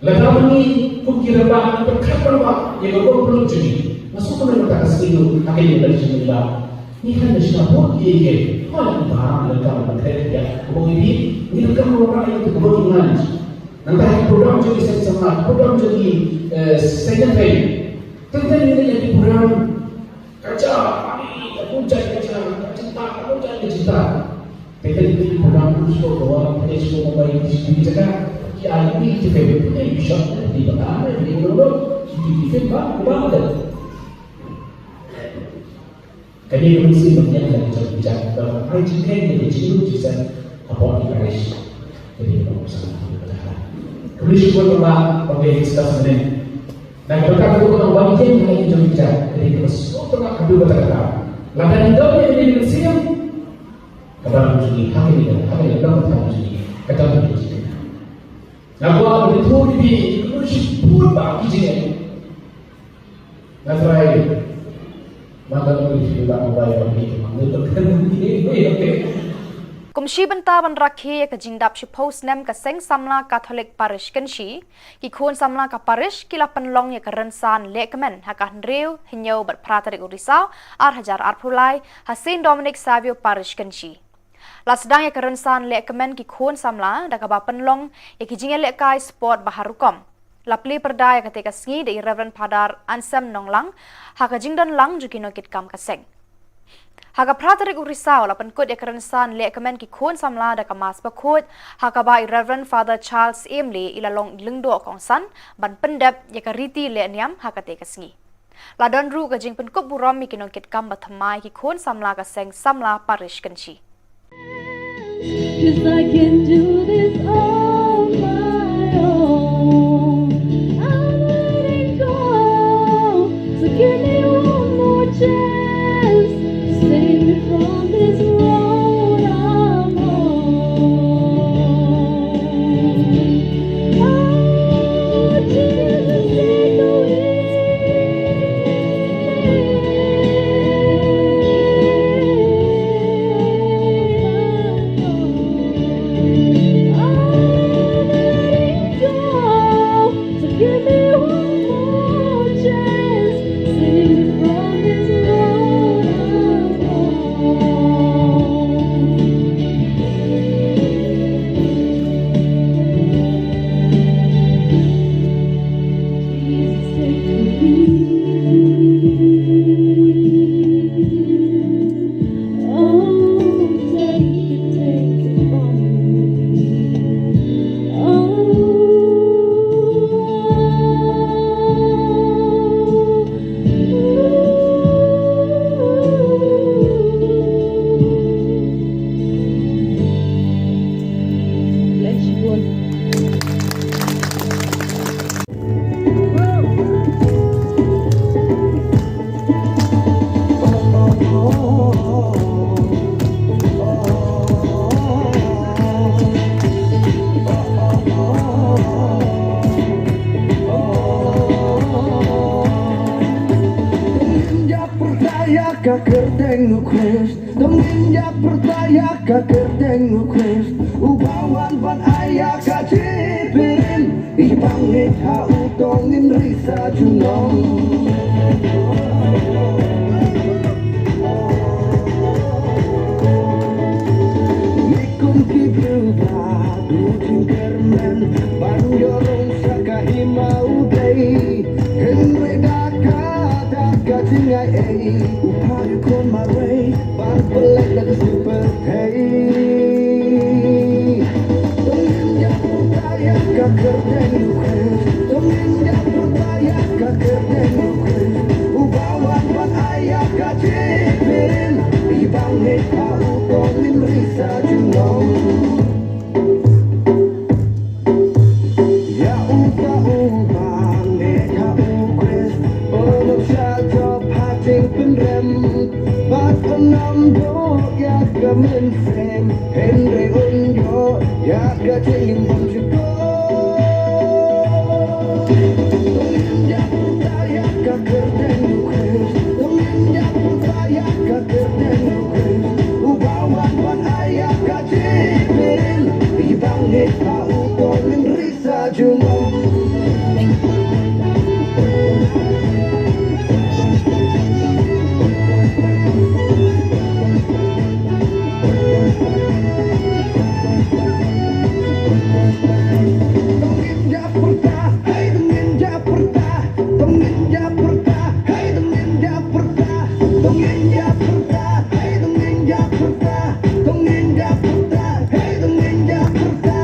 Lada ngi kum ki rangbah ngi pyrkhat rangbah ïa ka bor pynlut jong ngi. Nga sngewkmen mynta ka sngi ruh ha ka ïing ka jong ngi ba ngi hap ban shna vote ïa ki. Hooid, ngi pyrkhat lada ngi pyrkhat ïa ka bor ngi, ngi donkam rangbah ïa ka bor ngi. Nangta ha ki program jong ngi seng samla, program jong ngi, eh, seng nangtai. Teng teng ngi leit ïa ki program. Ka ja, ani, ka punchai ka ja, ka jinta, ka punchai ka jinta. Te ka dei ka program u shu ka wan, ka dei shu ka bai, ka dei shu ka jaka. Ki ai ki ki fem ki shot ki ba ka ki ki ba ba. Kane ka mynsiem ban ïaid ha ka jong ka jaka, ban ai jingkheiñ ïa ka jingïaid jingïaseng hapoh ki parish. Kane ka mynsiem ban ïaid ha ka jong ka jaka. Ka mynsiem ban ïaid ha ka jong ka jaka. Na ka bynta ka dei ban ïaid ha ka jong ka jaka. Kane ka mynsiem ban ïaid ha ka jong ka jaka. Lada ngi don ïa kane ka mynsiem, ka dang jong ngi ha kane ka, ha kane ka dang jong ngi, ka dang jong ngi. Nga kwah ban ïathuh ïa phi, ïa ka mynsiem ban ïaid ha ka jong ka jaka. Nga trai. Mata ko isi ba mo bai ba ni ko mang ni ko kan ni ni. Kum shi bynta ban rakhe ïa ka jingdap shiphew snem ka Seng Samla Katholik Parish Kynshi, ki khun samla ka parish ki la pynlong ïa ka rynsan lehkmen ha ka hynriew, hynñiew bad phra tarik u Risaw, ar hajar arphew lai, ha Saint Dominic Savio Parish Kynshi. La sdang ïa ka rynsan lehkmen ki khun samla da kaba pynlong ïa ki jingïalehkai sport ba har rukom. La plie pyrda ïa katei ka sngi da i Reverend Father Anselm Nonglang ha ka jingdon lang jong ki nongkitkam ka seng. Ha ka phra tarik u Risaw la pynkut ïa ka rynsan lehkmen ki khun samla da ka Mass Bakhuid, ha kaba i Reverend Father Charles Emley i la long i lyngdoh kongsan ban pyndep ïa ka riti lehniam ha katei ka sngi. La don ruh ka jingpynkup burom ïa ki nongkitkam ba thymmai ki khun samla ka Seng Samla Parish Kynshi. 'Cause I can do this on my own. I'm letting go. So give me one more chance. Save me from this road I'm on. Oh, Jesus, take the wheel. Ka kyrteng u Khrist, to ngin ïa pyrta ïa ka kyrteng u Khrist, uba wan ban ai ïa ka jingpyrshah, i bangeit ha u to ngin ri sa junom. Ngi kum ki briew ba duh jingkyrmen ban ïoh rung sha ka hima u Blei. Hynrei da ka, da ka jingai ei, u phah ïa u khun marwei ban pyllait da ka sngi pyrthei. To ngin ïa pyrta ïa ka kyrteng u Khrist, to ngin ïa pyrta ïa ka kyrteng u Khrist, uba wan ban ai ïa ka jingpyrshah, i bangeit ha u to ngin ri sa junom. Ïa uta uba ngeit ha u Khrist, un ym shah jop ha jingpynrem, bad un ym duh ïa ka mynsiem, hynrei un ïoh ïa ka jingim bymjukut. To ngin ïa pyrta ïa ka kyrteng u Khrist, to ngin ïa pyrta ïa ka kyrteng u Khrist, uba wan ban ai ïa ka jingpyrshah, i bangeit ha u to ngin ri sa junom. To ngin ïa pyrta, hey, to ngin ïa pyrta, to ngin ïa pyrta, hey, to ngin ïa pyrta, to ngin ïa pyrta, hey, to ngin ïa pyrta, to ngin ïa pyrta, hey, to ngin ïa pyrta.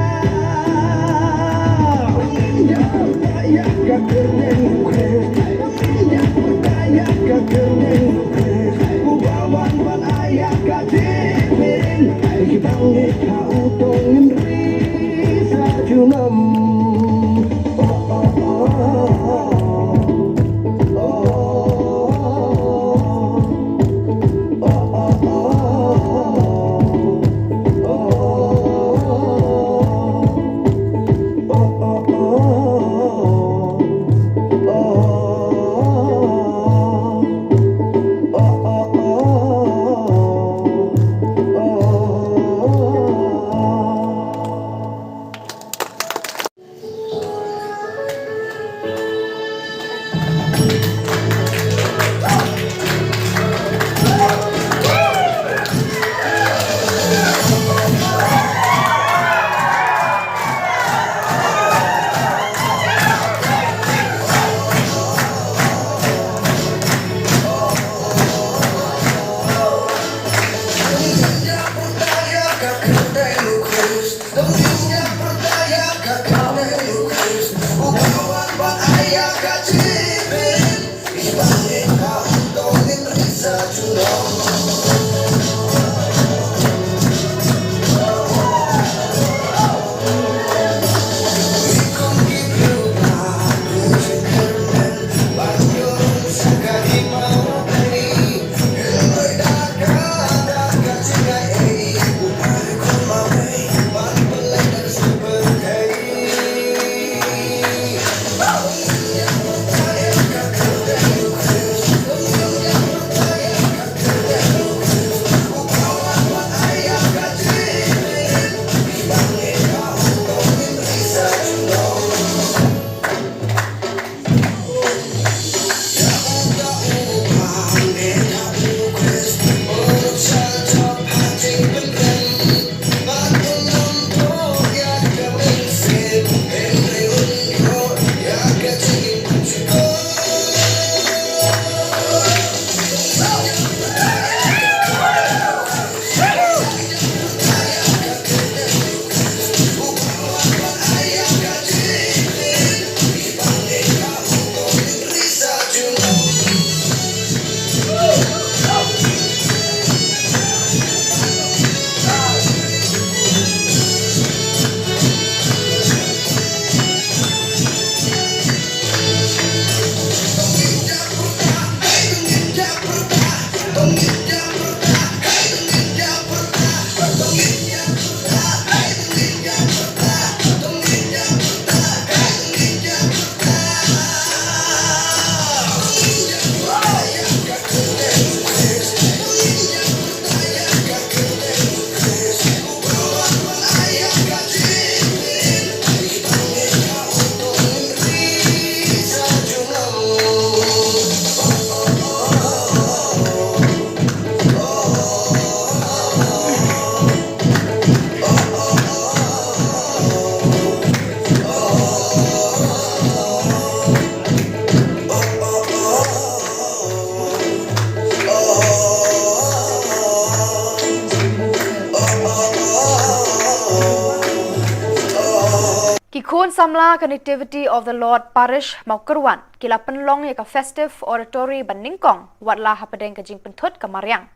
Ki khun samla ka Nativity of the Lord Parish Mawkyrwat ki la pynlong ïa ka Festive Oratory ba nyngkong, wat la hapdeng ka jingpynthut ka mariang.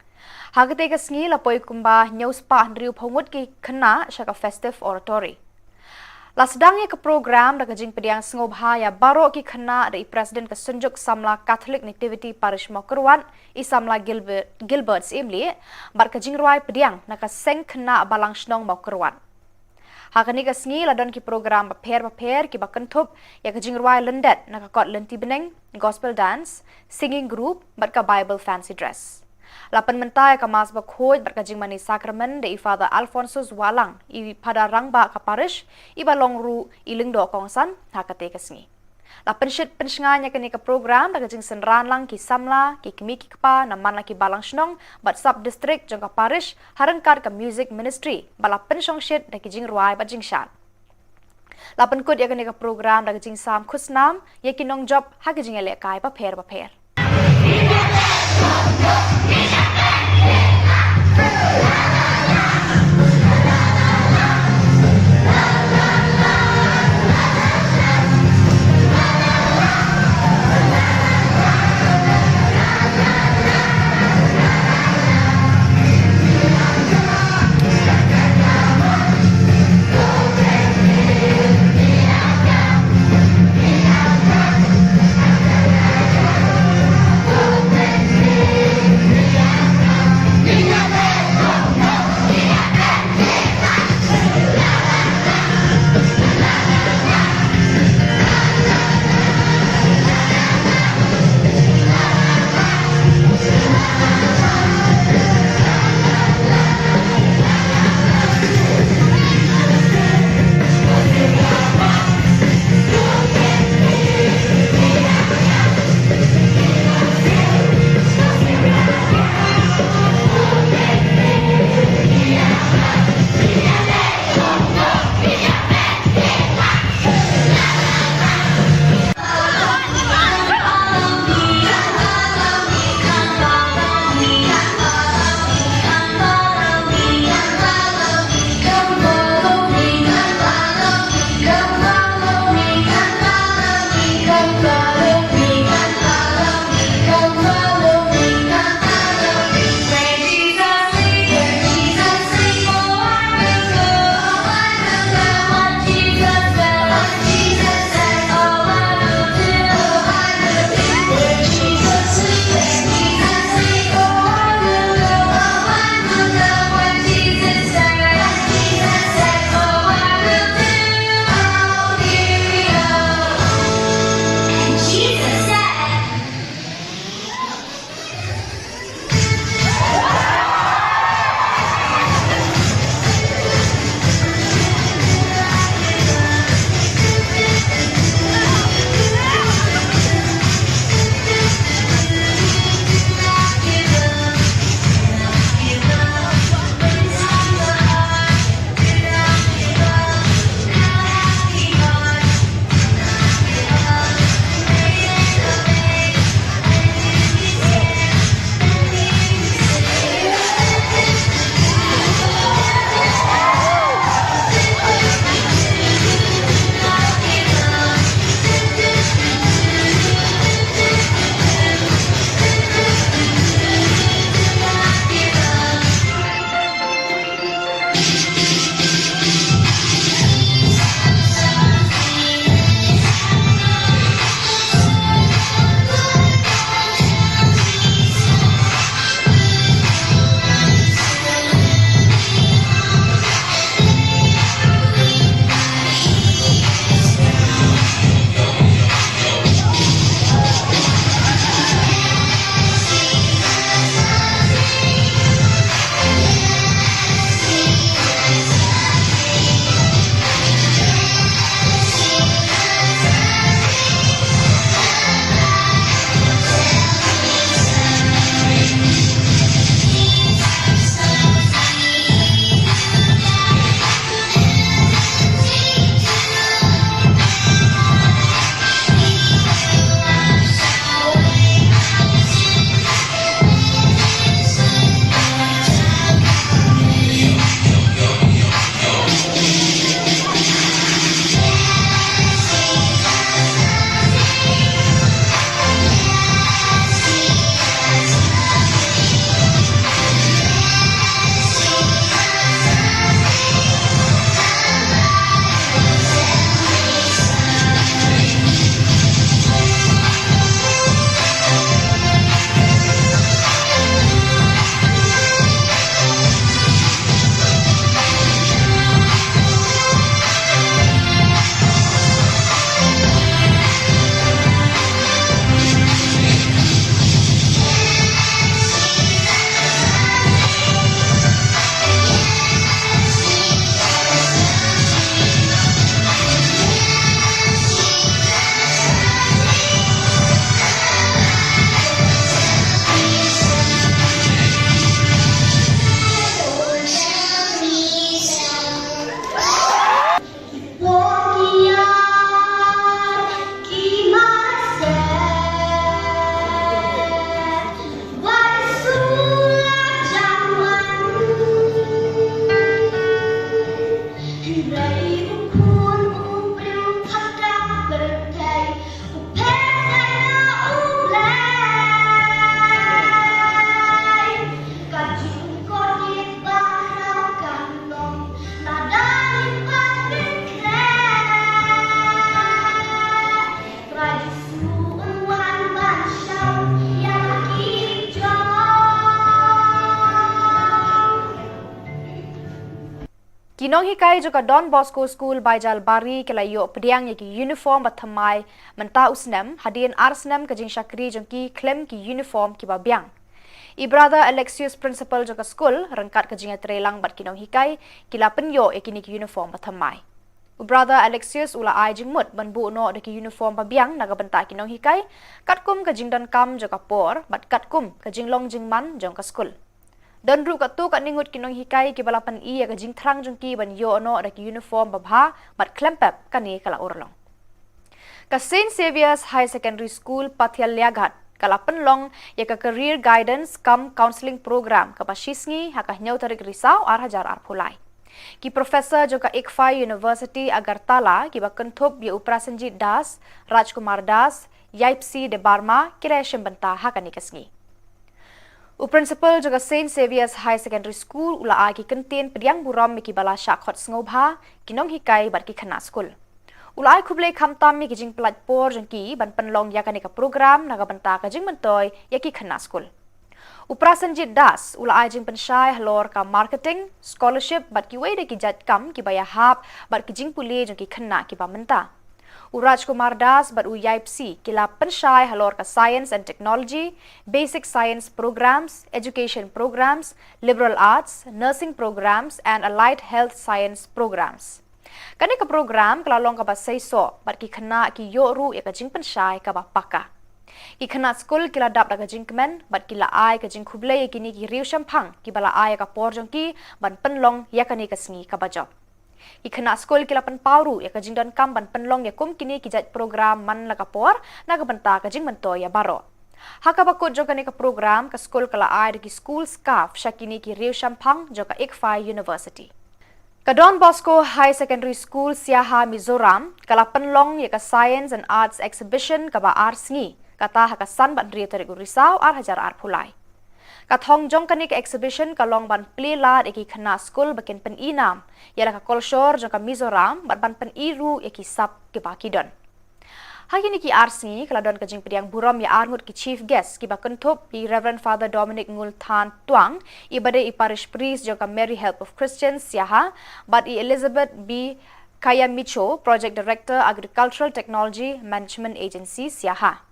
Ha katei ka sngi la poi kumba hynñiew spah hynriewphew ngut ki khynnah sha ka Festive Oratory. La sdang ïa ka program da ka jingpdiang sngewbha ïa baroh ki khynnah da i President ka Synjuk Samla Catholic Nativity Parish Mawkyrwat, i Samla Gilbert, Gilbert Syiemlieh, bad ka jingrwai pdiang na ka Seng Khynnah Balang Shnong Mawkyrwat. Ha kane ka sngi la don ki program bapher bapher kiba kynthup ïa ka jingrwai lyndet na ka kot lynti bneng, gospel dance, singing group, bad ka Bible fancy dress. La pynmynta ïa ka Mass Bakhuid bad ka jingmane Sakramen da i Father Alphonsus Wahlang, i Phadar Rangbah ka Parish, iba long ruh i Lyngdoh Kongsan ha katei ka sngi. La pynshit pynshngaiñ ïa kane ka program da ka jingsynran lang ki samla, ki kmie ki kpa na man la ki balang shnong bad sub district jong ka Parish, ha ryngkat ka Music Ministry ba la pynshongshit da ki jingrwai bad jingshad. La pynkut ïa kane ka program da ka jingsam khusnam ïa ki nongjop ha ki jingïalehkai bapher bapher. Ki nonghikai jong ka Don Bosco School Baijalbari ki la ïoh pdiang ïa ki uniform ba thymmai mynta u snem, hadien ar snem ka jingshakri jong ki khlem ki uniform kiba biang. I Brother Alexius, principal jong ka skul, ryngkat ka jingïatreilang bad ki nonghikai, ki la pynïoh ïa kine ki uniform ba thymmai. U Brother Alexius u la ai jingmut ban buh noh da ki uniform ba biang na ka bynta ki nonghikai, katkum ka jingdonkam jong ka por bad katkum ka jinglong jingman jong ka skul. Don ruh katto katne ngut ki nonghikai kiba la pyni ïa ka jingthrang jong ki ban ïoh noh da ki uniform babha bad khlem pep kane ka la urlong. Ka Saint Xavier's Higher Secondary School Pathial Liaghat ka la pynlong ïa ka Career Guidance cum Counselling Program kaba shisngi ha ka hynñiew tarik Risaw ar hajar arphew lai. Ki professor jong ka ICFAI University Agartala kiba kynthup ïa u Prasenjit Das, Rajkumar Das, Yaipsi Debbarma ki la ïashim bynta ha kane ka sngi. U principal jong ka Saint Xavier's Higher Secondary School u la ai ki kyntien pdiang burom ïa kiba la shah khot sngewbha, ki nonghikai bad ki khynnah skul. U la ai khublei khamtam ïa ki jingpynlait por jong ki ban pynlong ïa kane ka program na ka bynta ka jingmyntoi ïa ki khynnah skul. U Prasenjit Das u la ai jingpynshai halor ka marketing, scholarship bad kiwei de ki jait kam kiba ïahap bad ki jingpule jong ki khynnah kiba mynta. U Rajkumar Das bad u Yaipsi ki la pynshai halor ka Science and Technology, Basic Science Programs, Education Programs, Liberal Arts, Nursing Programs and Allied Health Science Programs. Kane ka program ka la long kaba seisoh bad ki khynnah ki ïoh ruh ïa ka jingpynshai kaba paka. Ki khynnah skul ki la dap da ka jingkmen bad ki la ai ka jingkhublei ïa kine ki riewshemphang kiba la ai ïa ka por jong ki ban pynlong ïa kane ka sngi kaba jop. Ki khynnah skul ki la pynpaw ruh ïa ka jingdonkam ban pynlong ïa kum kine ki jait program man la ka por na ka bynta ka jingmyntoi ïa baroh. Ha kaba kut jong kane ka program, ka skul ka la ai da ki school scarf sha kine ki riewshemphang jong ka ICFAI University. Ka Don Bosco Higher Secondary School Siaha, Mizoram ka la pynlong ïa ka Science and Arts Exhibition kaba ar sngi, kata ha ka san bad hynriew tarik u Risaw ar hajar arphew lai. Ka thong jong kane ka exhibition ka long ban plie lad ïa ki khynnah skul ba kin pyni nam ïa la ka kolshor jong ka Mizoram bad ban pyni ruh ïa ki sap kiba ki don. Ha kine ki ar sngi ka la don ka jingpdiang burom ïa ar ngut ki chief guest kiba kynthup i Reverend Father Dominic Ngulthan Tuang, iba dei i parish priest jong ka Mary Help of Christians Siaha, bad i Elizabeth B Kayamicho, Project Director, Agricultural Technology Management Agency Siaha.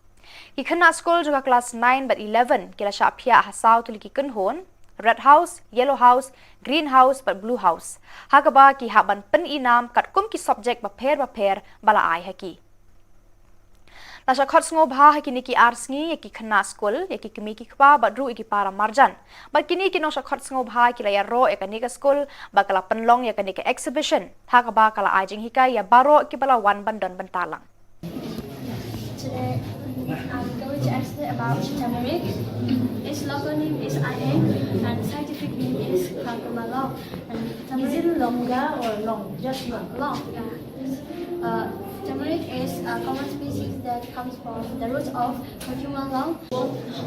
Ki khynnah skul jong ka klas nine bad eleven ki la shah phiah ha saw tylli ki kynhun: Red House, Yellow House, Green House bad Blue House, ha kaba ki hap ban pyni nam katkum ki subject bapher bapher ba la ai ha ki. La shah khot sngewbha ha kine ki ar sngi ïa ki khynnah skul, ïa ki kmie ki kpa bad ruh ïa ki para marjan. Bad kine ki nongshah khot sngewbha ki la ïaroh ïa kane ka skul ba ka la pynlong ïa kane ka exhibition, ha kaba ka la ai jinghikai ïa baroh kiba la wan ban don bynta lang. Today, I'm going to explain about turmeric. Its local name is ayeng, and scientific name is curcuma long. And is it longa or long? Just long? Long, yeah. Uh, turmeric is a common species that comes from the root of curcuma long.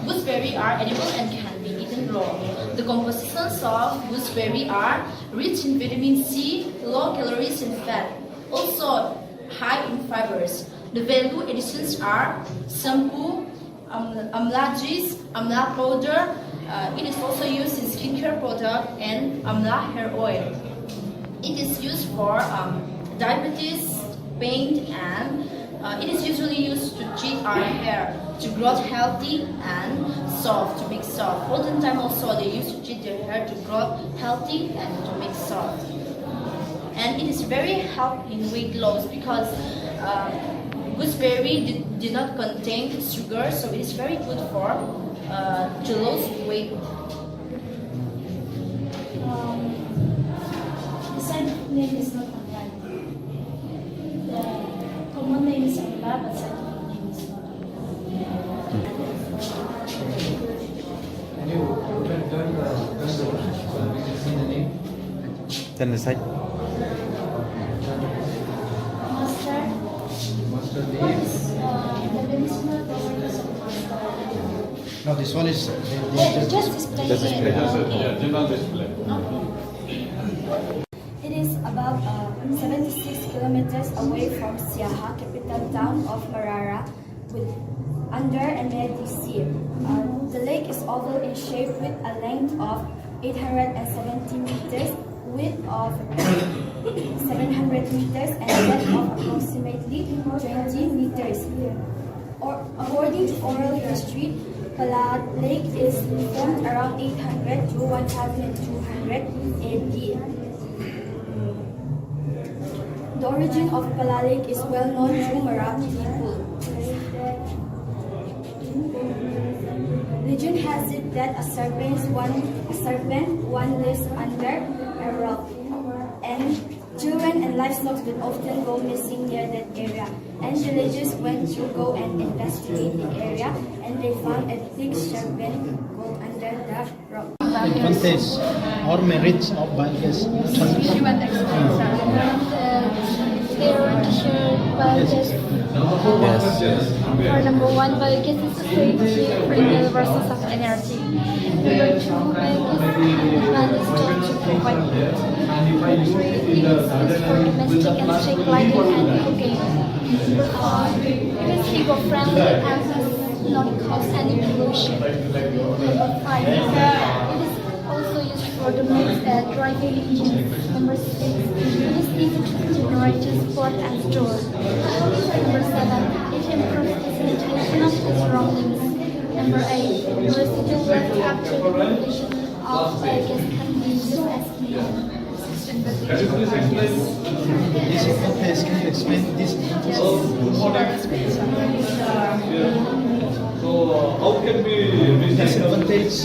Gooseberry are edible and can be eaten raw. The compositions of gooseberry are rich in vitamin C, low calories and fat, also high in fibers. The value additions are shampoo, um, amla juice, amla powder. Uh, it is also used in skincare product and amla hair oil. It is used for, um, diabetes, pain, and, uh, it is usually used to treat our hair to grow healthy and soft, to make soft. Olden time also they used to treat their hair to grow healthy and to make soft. And it is very help in weight loss because, uh, gooseberry did, did not contain sugar, so it is very good for, uh, to lose weight. Um, the scientific name is not Amla. The common name is Amla, but scientific name is not Amla. Can you turn, turn the, turn the, so that we can see the name? Turn the side. Mustard. Mustard leaf. What is, uh, the medicinal properties of mustard? No, this one is, uh, they, they Uh, just just display just here. Display. Okay. Yeah, general display. Okay. It is about, uh, seventy-six kilometers away from Siaha, capital town of Marara, with under and near D C. Uh, the lake is oval in shape with a length of eight hundred and seventy meters, width of seven hundred meters and depth of approximately twenty meters. Or, according to oral history, Pala Lake is formed around eight hundred to twelve hundred A D. The origin of Pala Lake is well known to Mara people. Legend has it that a serpent one, a serpent one lives under a rock, and children and livestock will often go missing near that area. And villagers went to go and investigate the area, and they found a big serpent go under the rock. Advantage or merits of biogas transition. If you want to explain, sir. Uh, there are different biogas. Yes. For number one, biogas is a safe, renewable source of energy. Number two, biogas is advantage to provide heat. Number three, it is used for domestic and street lighting and cooking. Number four, it is eco-friendly and does not cause any pollution. Number five, it is also used for the mix, uh, driving engines. Number six, it is easy to generate, transport and store. Number seven, it improves the sanitation of the surroundings. Number eight, residual waste after demolition of biogas can be used as fuel. This is the place. Can you explain this? Yes. So how can we make this advantage?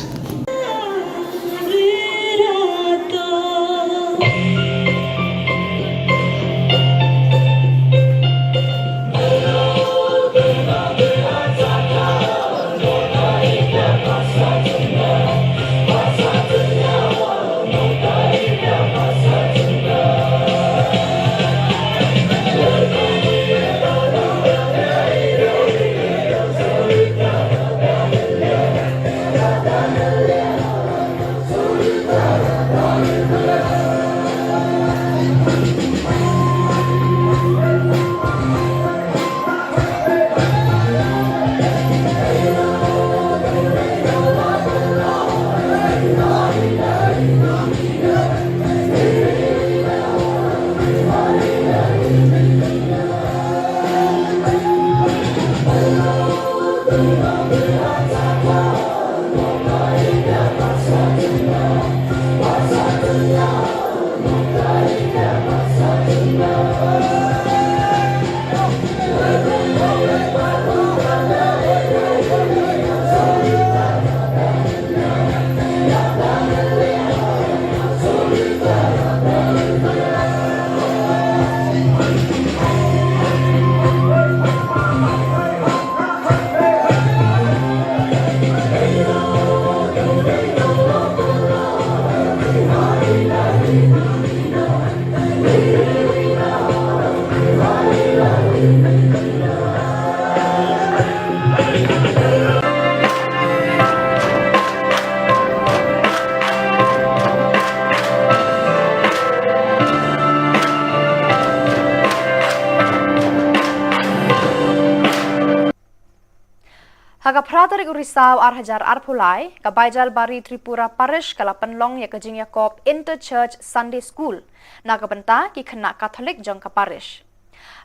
Ha ka phra tarik u Risaw ar hajar arphew lai, ka Baijalbari Tripura Parish ka la pynlong ïa ka jingïakob Inter-Church Sunday School na ka bynta ki khynnah Katholik jong ka parish.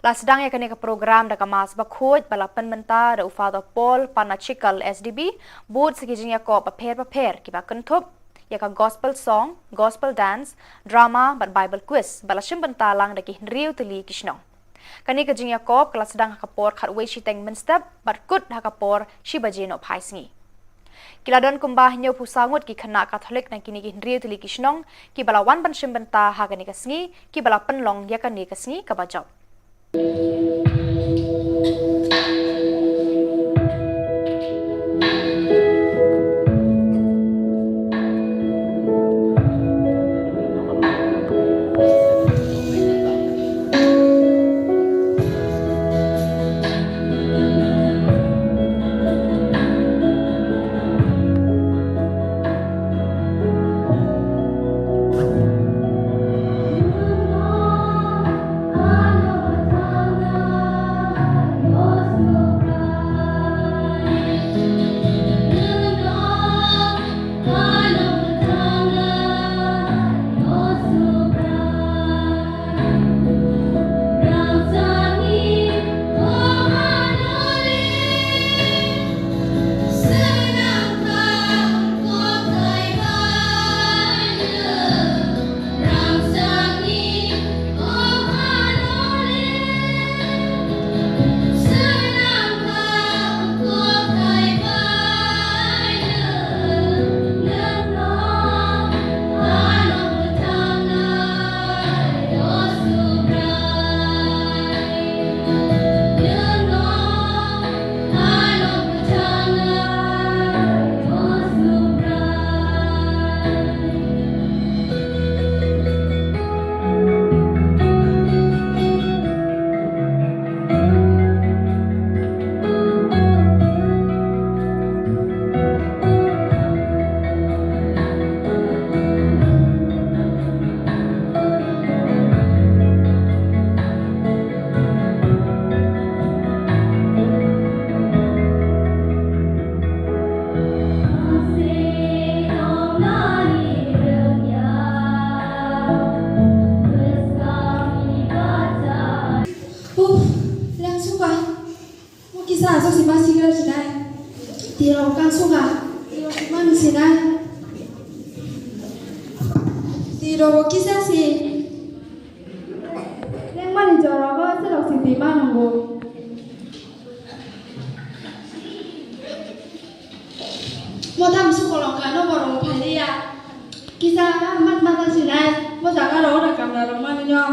La sdang ïa kane ka program da ka Mass bakhuid ba la pynmynta da u Father Paul Panachikal S D B, bud sa ki jingïakob bapher bapher kiba kynthup ïa ka gospel song, gospel dance, drama bad Bible quiz ba la shim bynta lang da ki hynriew tylli ki shnong. Kane ka jingïakob ka la sdang ha ka por khatwei shiteng mynstep bad kut ha ka por shi baje nohphai sngi. Ki la don kumba hynñiewphew saw ngut ki khynnah Katholik na kine ki hynriew tylli ki shnong kiba la wan ban shim bynta ha kane ka sngi, kiba la pynlong ïa kane ka sngi kaba jop. Ti ro ki sa si. Leng mani jora ba se lok si ti ma nunggu. Mo tam su kolong ka no borong phalia. Kisa mat mat sinai. Mo sa ka ro da kam da ro mani nyo.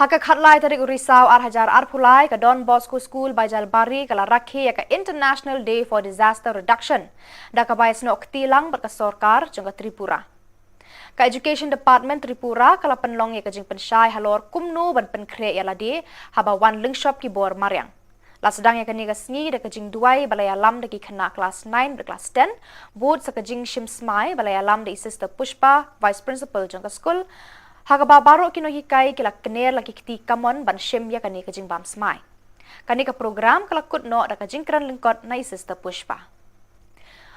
Ha ka khatlai tarik u Risaw ar hajar arphew lai, ka Don Bosco School Baijalbari ka la rakhe ïa ka International Day for Disaster Reduction da kaba ïasnoh kti lang bad ka sorkar jong ka Tripura. Ka Education Department Tripura ka la pynlong ïa ka jingpynshai halor kumno ban pynkhreh ïa lade haba wan lyngshop ki bor mariang. La sdang ïa kane ka sngi da ka jingduwai ba la ïalam da ki khynnah klas nine bad klas ten, bud sa ka jingshim smai ba la ïalam da i Sister Pushpa, Vice Principal jong ka skul, ha kaba baroh ki nonghikai ki la kner la ki kti kamon ban shim ïa kane ka jingbam smai. Kane ka program ka la kut noh da ka jingkren lyngkot na i Sister Pushpa.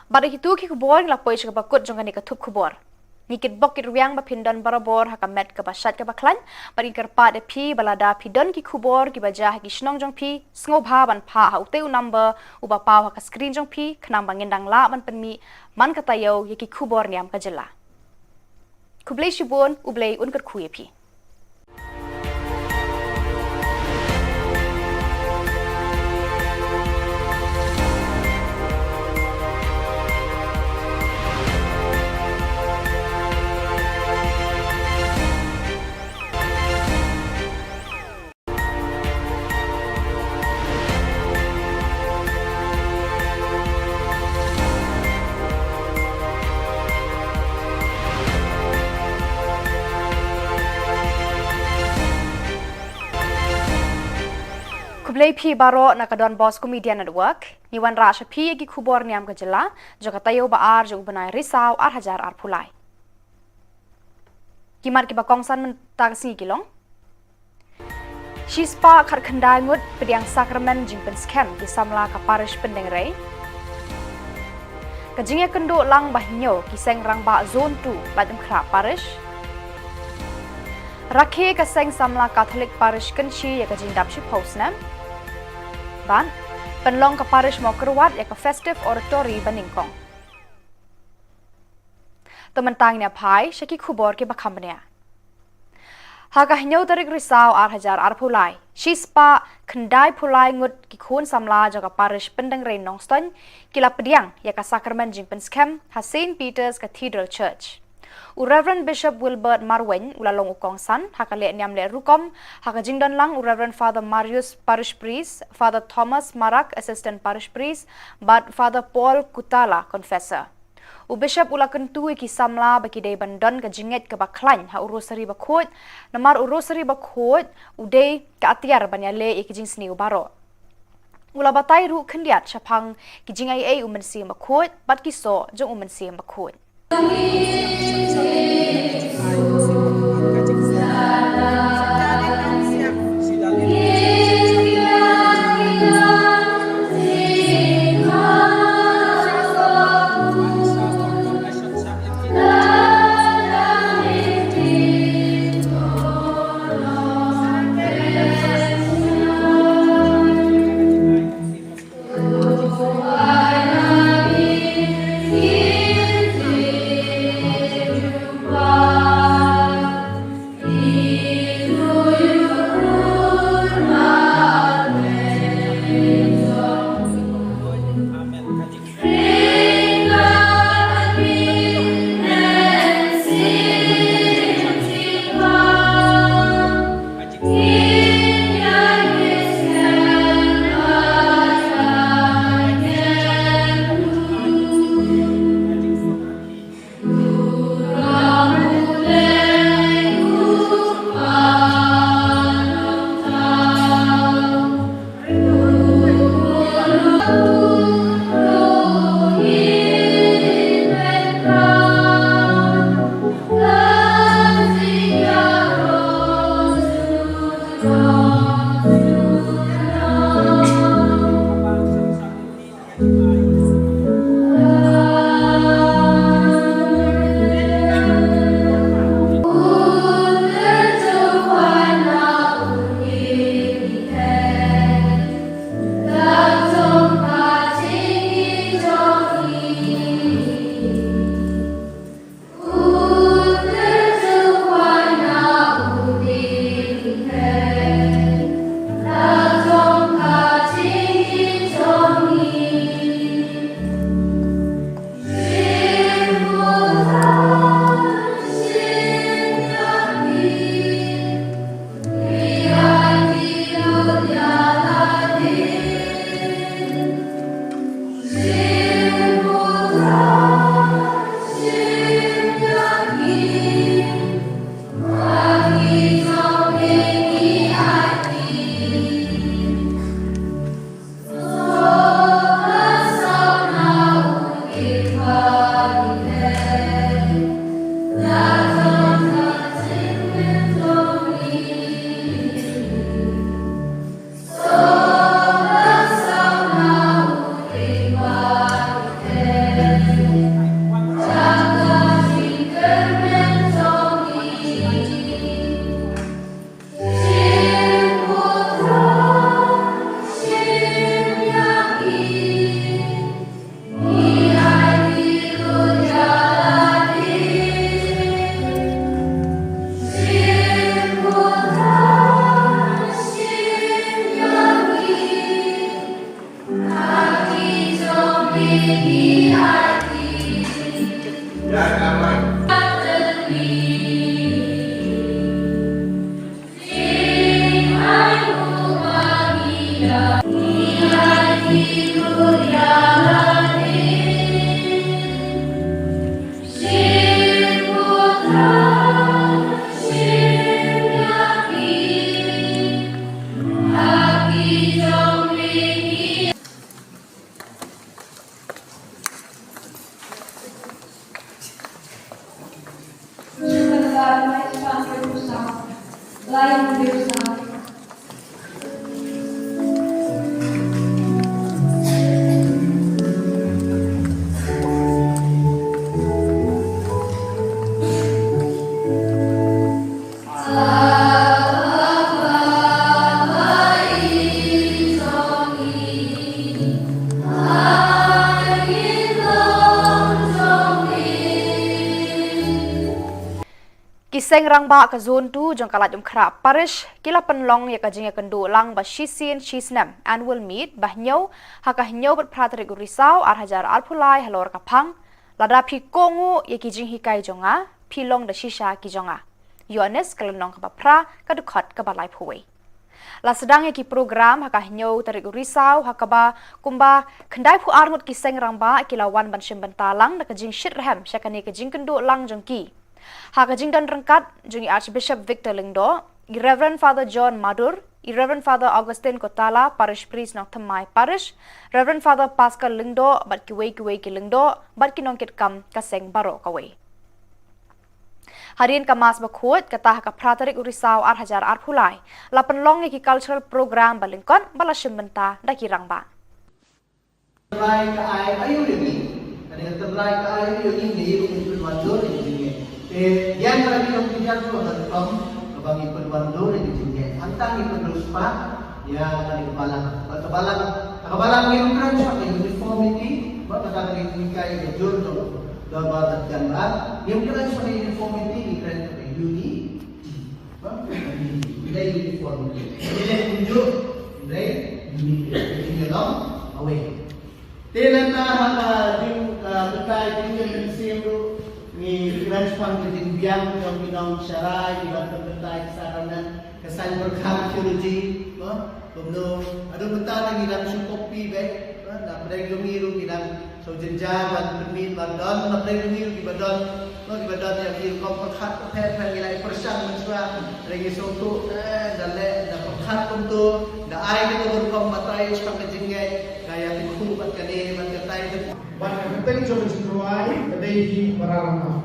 Bad ha kito ki khubor ngi la poi sha kaba kut jong kane ka thup khubor. Ngi kitbok kitrwiang ba phin don barabor ha ka met kaba shait kaba khlaiñ, bad ngi kyrpad ïa phi ba lada phi don ki khubor kiba jia ha ki shnong jong phi, sngewbha ban phah ha utei u number uba paw ha ka screen jong phi, khnang ba ngin dang lah ban pynmih man ka taïew ïa ki khubor niam ka jylla. Khublei shibun, U Blei un kyrkhu ïa phi. Khublei phi baroh na ka Don Bosco Media Network. Ngi wanrah sha phi ïa ki khubor niam ka jylla jong ka taïew ba ar jong u bnai Risaw ar hajar arphew lai. Ki mat kiba kongsan mynta ka sngi ki long: shispah khatkhyndai ngut pdiang sakramen jingpynskhem ki samla ka parish Pyndengrei. Ka jingïakynduh lang ba hynñiew ki seng rangbah Zone two Laitumkhrah Parish. Rakhe ka seng samla Katholik Parish Kynshi ïa ka jingdap shiphew snem. Bad pynlong ka parish Mawkyrwat ïa ka Festive Oratory banyngkong. To mynta ngin ïa phai sha ki khubor kiba kham bniah. Ha ka hynñiew tarik Risaw ar hajar arphew lai, shispah khyndai phew lai ngut ki khun samla jong ka parish Pyndengrei Nongstoiñ ki la pdiang ïa ka sakramen jingpynskhem ha Saint Peter's Cathedral Church. U Reverend Bishop Wilbert Marwein u la long u kongsan ha ka leh niam leh rukom, ha ka jingdon lang u Reverend Father Marius, Parish Priest, Father Thomas Marak, Assistant Parish Priest, bad Father Paul Kutala, Confessor. U Bishop u la kyntu ïa ki samla ba ki dei ban don ka jingngeit kaba khlaiñ ha u Rosary Bakhuid, namar u Rosary Bakhuid u dei ka atiar ban ïaleh ïa ki jingsniew baroh. U la batai ruh khyndiat shaphang ki jingaiei u Mynsiem Bakhuid bad ki soh jong u Mynsiem Bakhuid. Seng rangbah ka Zone two jong ka Laitumkhrah Parish ki la pynlong ïa ka jingïakynduh lang ba shisien shisnem, annual meet, ba hynñiew ha ka hynñiew bad phra tarik u Risaw ar hajar arphew lai halor ka phang, Lada phi kohnguh ïa ki jinghikai jong nga, phi long da shisha ki jong nga. Ïoannis ka lynnong kaba phra, ka dkhot kaba laiphew wei. La sdang ïa ki program ha ka hynñiew tarik u Risaw, ha kaba kumba khyndaiphew ar ngut ki seng rangbah ki la wan ban shim bynta lang da ka jingshit rhem sha kane ka jingkynduh lang jong ki. Ha ka jingdon ryngkat jong i Archbishop Victor Lyngdoh, i Reverend Father John Madur, i Reverend Father Augustine Kotala, Parish Priest Nongthymmai Parish, Reverend Father Pascal Lyngdoh bad kiwei kiwei ki lyngdoh bad ki nongkitkam ka seng baroh kawei. Hadien ka Mass bakhuid, kata ha ka phra tarik u Risaw ar hajar arphew lai, la pynlong ïa ki cultural program ba lyngkot ba la shim bynta da ki rangbah. Tynrai ka ai aïu ïa ngi. Kane ka tynrai ka ai aïu ïa ngi, ngi ruh ngin pynwandur ïa ngi. Te ïa nga la ngi long ki jait ruh ka rukom kaba ngi pynwandur ïa ngi. Hangta ngi pyndonkam ïa kane ka balang. Bad ka balang, ka balang ngi kren shaphang uniformity, bad kata ka ngi kai ka jur jong dorbar da jangra. Ngi kren shaphang uniformity, ngi kren shaphang unity. Ba, hynrei uniform. Hynrei kumjuh, hynrei uniform. Hynrei long away. Te lada ha ka jing, ah, batai jingïaseng ruh, ngi kren shaphang ka jingbiang jong ki nongshakri, ki ban pynbatai ki sacrament, ka saiñ pyrkhat theology, ba, kumno, haduh mynta ngi dang shu copy beit, ba, na pdeng jong ngi ruh ngi dang Shu jynjar ban pynmih ban don, na pdeng jong ngi kiba don, no, kiba don ïa ki rukom pyrkhat pyrkhat, ngi la ïa pyrshang mynshuwa, hynrei ngi sngewthuh, eh, da leh, da pyrkhat kumto, da ai kato ka rukom batai shaphang ka jingngeit, da ïa tip khuh bad kane bad katai. Bad ka kyrteng jong ka jingrwai ka dei hi Mararama.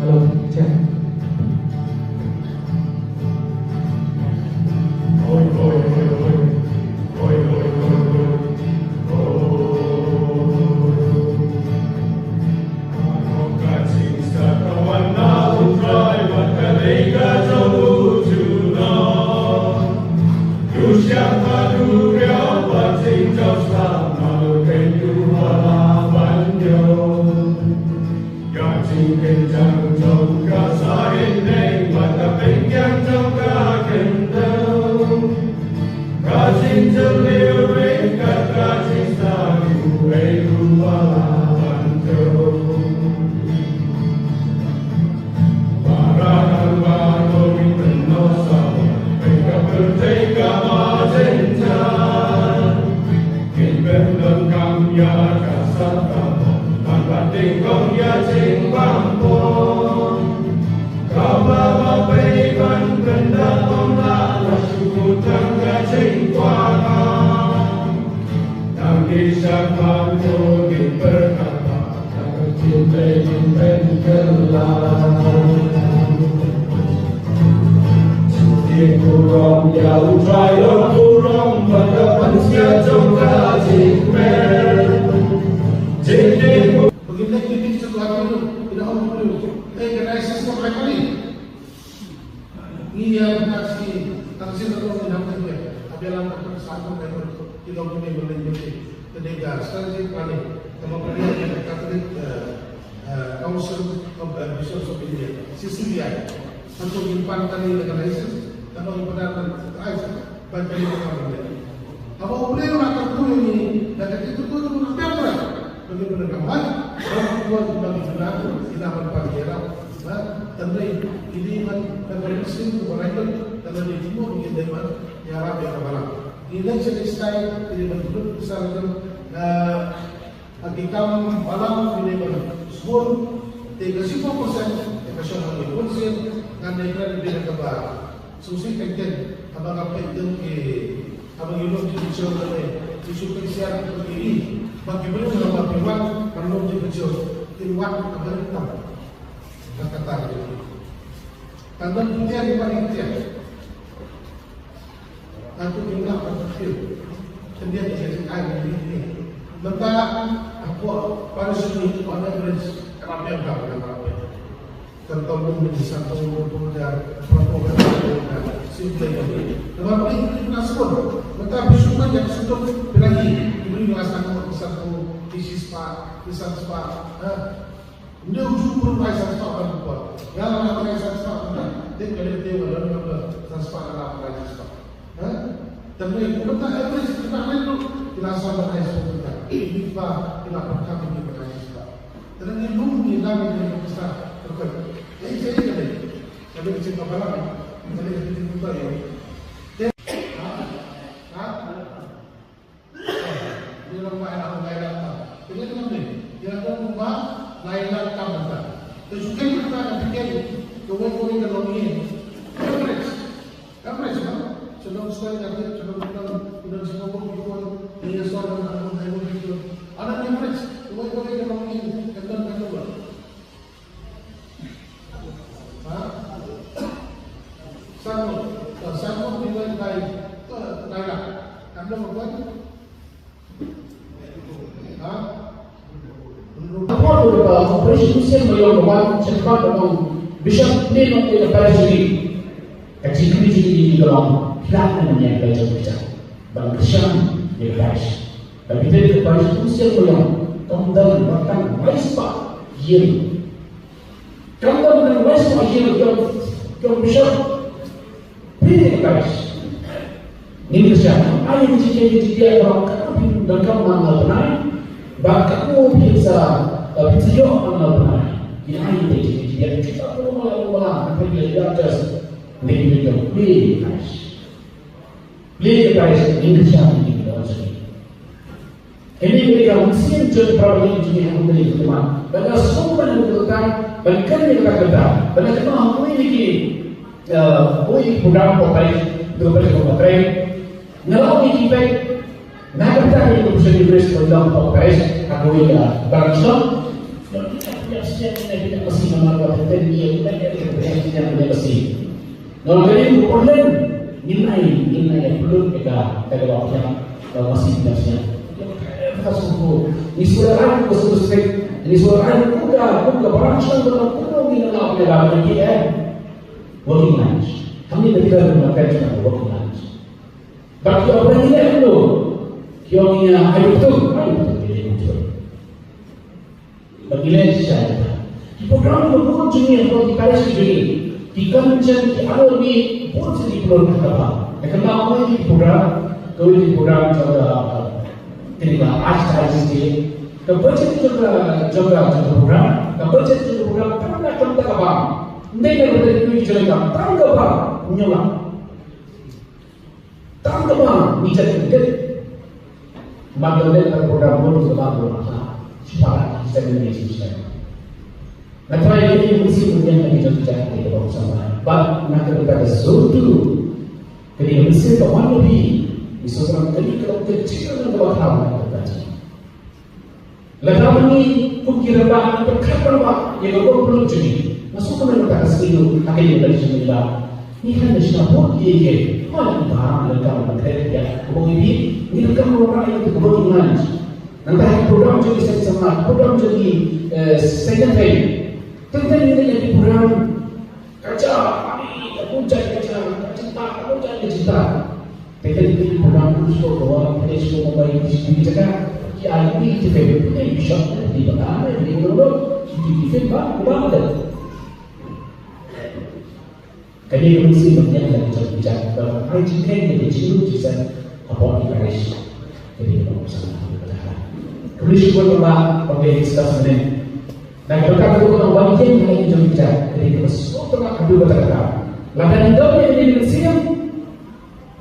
Hello, check. Begin like you did to God, you know, in our view, take an ISIS for my money. Ngi ïa ka shi, tang shi ka long ngi nang tang ïa ka bialam ka tang sa ka ka ki long ki ne ka long ki ne ka strategic planning. Ka ma ka ïa ka Catholic, eh, eh, Council of, eh, Bishops of India, C C B I. Hangto ngin pan kane ka license, ka long ïa ka license. Ban kane ka kam ne. Haba U Blei u la kyrkhu ïa ngi da ka kyrkhu ka bun ka pher pher. Bagi bun ka kam. Haba u Blei u la kyrkhu ïa ngi da ka kyrkhu ïa ngi da ka kyrkhu. Ba tang dei ki dei ban ka kyrkhu sing ka ba raikut da ka dei jingmut ngi dei ban ïarap ïa ka balang. Ngi dei sha dei stai ki dei ban kyrkhu sa ka, eh, Ha ki kam balang ki dei ban sbun, te ka shiphew percent, te ka shong ha ki bun sien, ngan ïa kren beit ha kaba sngewsih kein kein, haba nga peit ïa ki, haba ngi lum jingpynshoi kane, ki shu pynshai ki ri, ba ki briew haba ki wan ban lum jingpynshoi, kin wan haba ri tam. Ka kata ka jong ngi. Tang ban pyntiar ki ban pyntiar. Nangtu ki mlak ban pyntiar. Pyntiar ki jong ngi ai ban pyntiar. Mynta hapoh parish ni on average ka la pyntiar ka la pyntiar. Kan tau mun ni san tau mun tau jar, pura pura kan tau mun jar, simple kan. Namar ba ini kena sebut, mata bisu kan yang sudah berahi, ini adalah satu satu isi spa, isi spa, ha. Ini ujung pun pai san spa kan buat. Yang orang pai san spa kan, dia kena dia orang yang pai san spa kan pai san spa. Ha? Tapi kita average kita main tu, kita sama dengan itu kita. Ini pa kita perkam ini kita. Tang ngi lum ngi lam ngi ngi pisa rukai. Ei, ei, ei. Tapi kecil kepala ni. Tapi kecil kepala ni. Ha? Ha? Ni lam mai lam mai lam. Ini lam ni. Dia tu rumah lain lam kam kita. Tu sukai kita nak fikir. Kawai kawai kalau ni. Average. Average, no? Shalom, shalom, shalom, shalom, shalom, shalom, shalom, shalom. Ana average, wai wai ka long in, ka long, ka long. Ha? Shalom, shalom, divide by, uh, nine lakh. Ka long, wai? Hapoh ka operation siang ba ïong ka wan sha khmat ka ong, Bishop, ne nong ïa ka parish jong ngi. Ka jingkylli jong ngi ka long, phi lah ne em ïa ka jong ka jong ban kyrshan ïa ka parish. Ban pynbeit ka parish siang ba ïong, kam don ba tang wai spah ïing. Kam don ba tang wai spah ïing jong, jong bishop. Phi dei ka parish. Ngin kyrshan, ai ïa ka jingkylli jong phi ka long, katno phi donkam man la bnai, bad katno phi sa, eh, phi sa ïoh man la bnai. Ngin ai ïa ka jingkylli jong phi, kita phi long man la bnai, phi ïa just. Ngin kyrshan, phi dei ka parish. Phi dei ka parish, ngin kyrshan, ngin kyrshan. Kane ka dei ka mynsiem jong ka para bangeit jong ngi ha u Blei u Trai. Ba nga sngewbha ban kyrteng, ban kren ïa kata ka bynta. Ba nga kynmaw ha kawei na ki, eh, kawei ka program pop parish, to parish pop parish. Nga la ong ïa ki peit, na ka bynta ka Eucharist ban long pop parish ha kawei ka balang shnong. Nga la ong ïa ki peit, nga la ong ïa ki peit, nga la ong ïa ki peit. Nga la ong ïa ki peit. Ngan ïa ka por lem, ngin ai, ngin ai ïa pynlut ïa ka, ka dei ba phi ïa, ka masi phi ïa. Ka sngewthuh. Ngi sngewthuh ka sngewthuh. Ngi sngewthuh kum ka, kum ka balang shnong ka long, kumno ngi la ïa ka ba ngi ïa. Working lunch. Hangne ka dei ka working lunch. Ba ki ong ba ngi ïa kumno. Ki ong ïa ai betul, ai betul, ai betul. Ba ngi leh shisha ïa kata. Ki program kiba bun jong ngi ha ki parish jong ngi, ki kynjang, ki annual meet, bun sien ki pynlong ha kaba. Te kynmaw kawei ki program, kawei ki program jong ka, kane ka Archdiocese Day. Ka budget jong ka, jong ka, jong ka program, ka budget jong ka program, kam da, kam da kaba. Ndei na budget jong ka, kam da kaba. Nyola. Tang kaba ngi jat kyndiat. Ba ka leh ka program bun kaba bun ha. Shipara ki seven days ki seven. Nga try kine ki mynsiem myndiang ki jong ki jait ki ba sama. Ba na ka bynta ka sngewthuh. Kane ka mynsiem ba wan na phi. Ngi sngewthuh kane ka long ka jingkyrmen kaba khraw na ka bynta jong ngi. Lada ma ngi kum ki rangbah ngi pyrkhat rangbah ïa ka bor pynlut jong ngi, nga sngewkmen mynta ka sngi ruh ha kane ka election mynta. Ngi khlem da shna vote ïa ki, ma ngi ba ngi donkam ban kren ïa ka bor ïa ki, ngi donkam ban wanrah ïa ka bor ïa ngi. Nangta ha ki program jong ki seng samla, program jong ki, eh, seng kynthei. Teng teng ngi leh ïa ki program. Ka jia, ani, ka bun jait ka jia, ka jingtah, ka bun jait ka jingtah. Te ka dei ka program khusus ka wan, ka dei shuwa Mumbai, ka dei shuwa jaka. Ki ai ki tiffin, ki dei bishop, ki dei bata, ki dei bata, ki dei tiffin ba, ba, ba. Ka dei ka mynsiem ba ngiat la ka jong ka jait, ba ai jingkheiñ, ka dei jinglut jingsen, hapoh ki parish. Ka dei ka program khusus ka bata. Ka dei shuwa ba, ba ka dei discuss ne. Na ka bynta ka dei ka ban ïeng ha ka jong ka jait, ka dei kaba sngewtynnat haduh katta katta. Lada ngi don ïa kane ka mynsiem,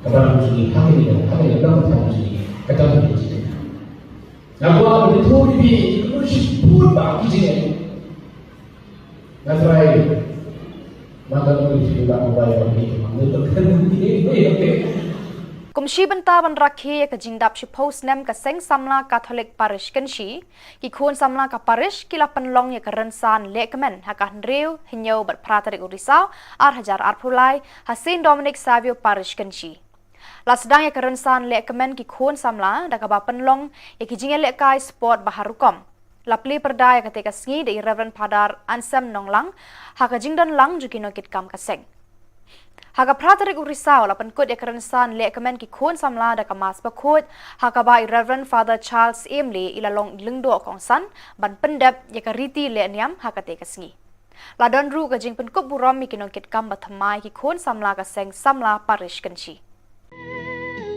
ka balang jong ngi ha kane ka, ha kane ka balang jong ngi, ka don ïa ka jingkynmaw. Nga kwah ban ïathuh ïa phi, kano shibun bah ki jingeh. Nga try. Mata ngi phi ba mobile ba ki, ba ki, ba ki. Kum shi bynta ban rakhe ïa ka jingdap shiphew snem ka Seng Samla Katholik Parish Kynshi, ki khun samla ka parish ki la pynlong ïa ka rynsan lehkmen ha ka hynriew, hynñiew bad phra tarik u Risaw, ar hajar arphew lai, ha Saint Dominic Savio Parish Kynshi. La sdang ïa ka rynsan lehkmen ki khun samla da kaba pynlong ïa ki jingïalehkai sport ba har rukom. La plie pyrda ïa kata ka sngi da i Reverend Father Anselm Nonglang ha ka jingdon lang jong ki nongkitkam ka seng. Ha ka phra tarik u Risaw la pynkut ïa ka rynsan lehkmen ki khun samla da ka Mass Bakhuid, ha kaba i Reverend Father Charles Emley i la long lyngdoh kongsan ban pyndep ïa ka riti lehniam ha kata ka sngi. La don ruh ka jingpynkup burom ïa ki nongkitkam ba thymmai ki khun samla ka seng samla parish Kynshi.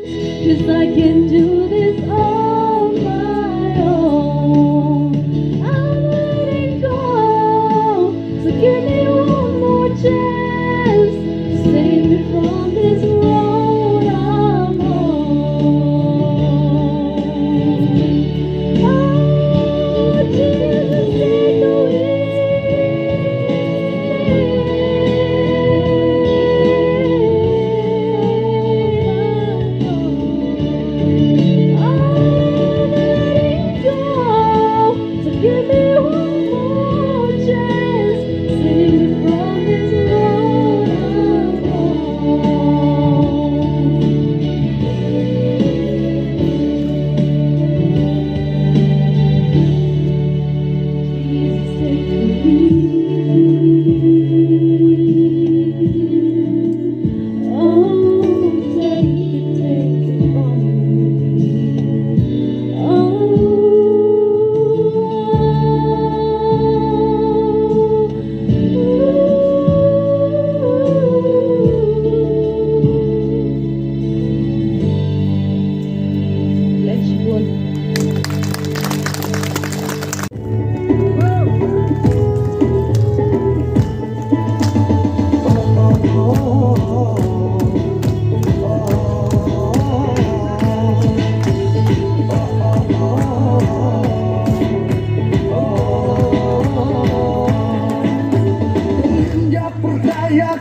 'Cause I can do this on my own. I'm letting go. So give me one more chance to save me from this road I'm on. Oh, Jesus, take the wheel.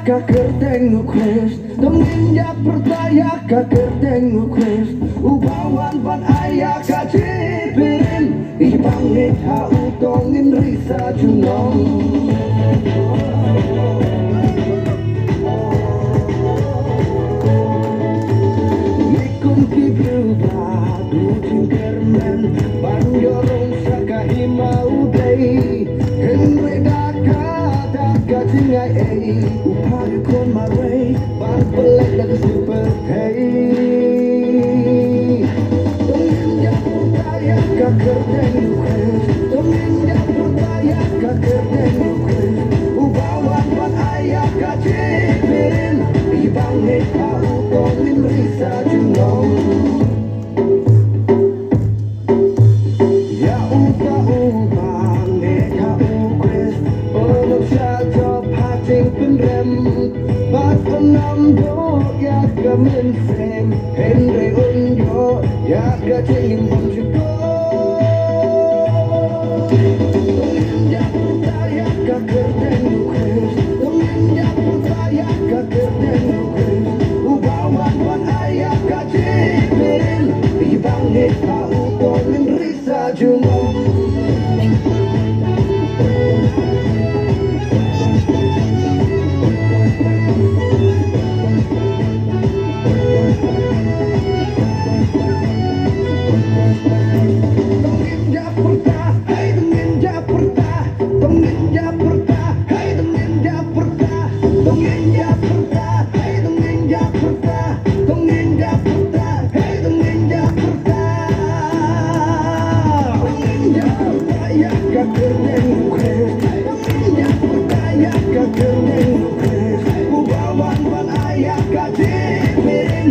Ka kyrteng u Khrist, dang ïa pyrta ïa ka kyrteng u Khrist, uba wan ban ai ïa ka jingpynim, i bangeit ha u to ngin ri sa junom. Ngi kum ki briew ba duh jingkyrmen ban ïoh rung sha ka hima u Blei. Hynrei da kata ka jingai ei, u phah ïa u khun marwei ban pynleit da ka jingpyrthei. To ngin ïa pyrta ïa ka kyrteng u Khrist, to ngin ïa pyrta ïa ka kyrteng u Khrist, uba wan ban ai ïa ka jingpynim, i bangeit ha u to ngin ri sa junom. Ïa uta uba ngeit ha u Khrist, u la shah jop ha jingpynrem, bad u nam duh ïa ka mynsiem, hynrei un ïoh ïa ka jingim bymjukut. To ngin ïa pyrta ïa ka kyrteng u Khrist, to ngin ïa pyrta ïa ka kyrteng u Khrist, uba wan ban ai ïa ka jingpynim, i bangeit ha u to ngin ri sa junom. To ngin ïa pyrta, hei, to ngin ïa pyrta. To ngin ïa pyrta, hei, to ngin ïa pyrta. To ngin ïa pyrta, hei, to ngin ïa pyrta. To ngin ïa pyrta, hei, to ngin ïa pyrta. To ngin ïa pyrta ïa ka kyrteng u Khrist. To ngin ïa pyrta ïa ka kyrteng u Khrist, uba wan ban ai ïa ka jingpynim,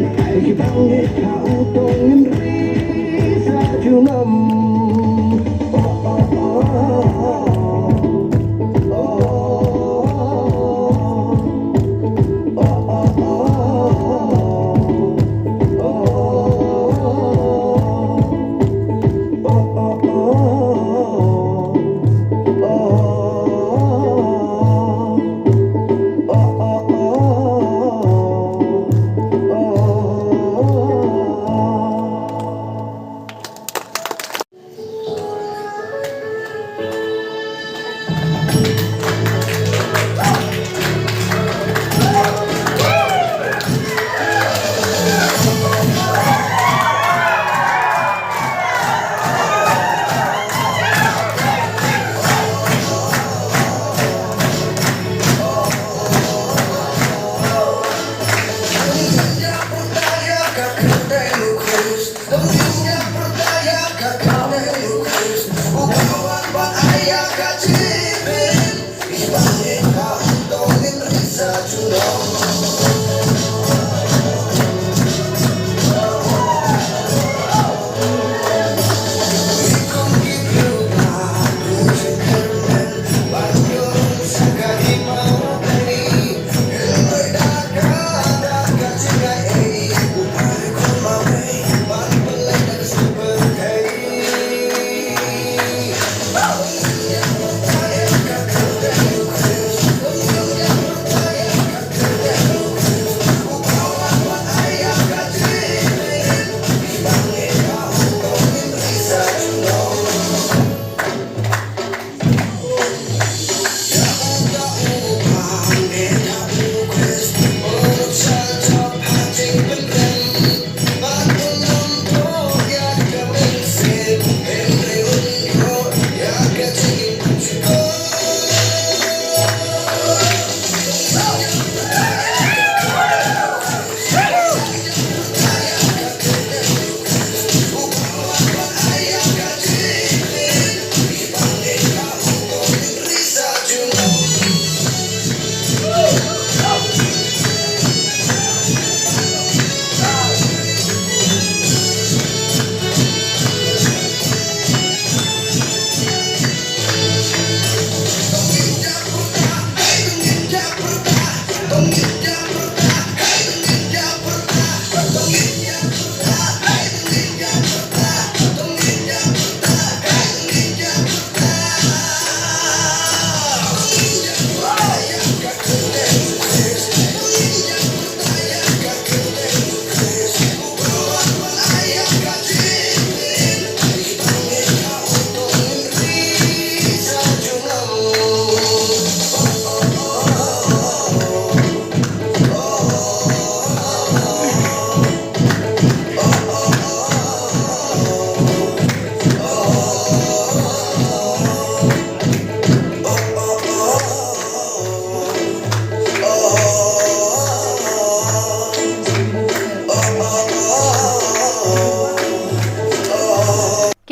i bangeit ha u to ngin ri sa junom.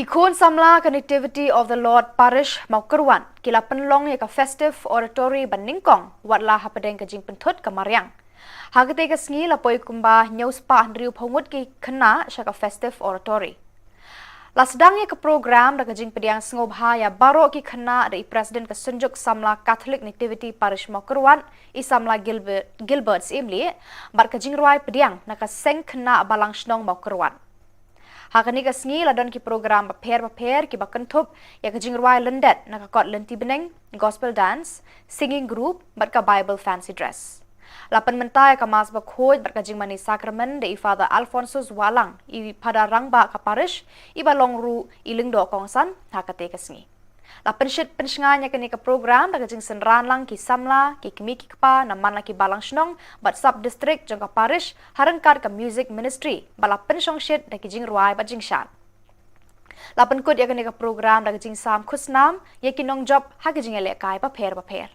Ki khun samla ka Nativity of the Lord Parish Mawkyrwat ki la pynlong ïa ka Festive Oratory ba nyngkong, wat la hapdeng ka jingpynthut ka mariang. Ha katei ka sngi la poi kumba hynñiew spah hynriewphew ngut ki khynnah sha ka Festive Oratory. La sdang ïa ka program da ka jingpdiang sngewbha ïa baroh ki khynnah da i President ka Synjuk Samla Catholic Nativity Parish Mawkyrwat, i Samla Gilbert, Gilbert Syiemlieh, bad ka jingrwai pdiang na ka Seng Khynnah Balang Shnong Mawkyrwat. Ha kane ka sngi la don ki program bapher bapher kiba kynthup ïa ka jingrwai lyndet na ka kot lynti bneng, gospel dance, singing group, bad ka Bible fancy dress. La pynmynta ïa ka Mass Bakhuid bad ka jingmane Sakramen da i Father Alphonsus Wahlang, i Phadar Rangbah ka Parish, iba long ruh i Lyngdoh Kongsan ha katei ka sngi. La pynshit pynshngaiñ ïa kane ka program da ka jingsynran lang ki samla, ki kmie ki kpa na man la ki balang shnong bad sub district jong ka Parish, ha ryngkat ka Music Ministry, ba la pynshongshit da ki jingrwai bad jingshad. La pynkut ïa kane ka program da ka jingsam khusnam ïa ki nongjop ha ki jingïalehkai bapher bapher.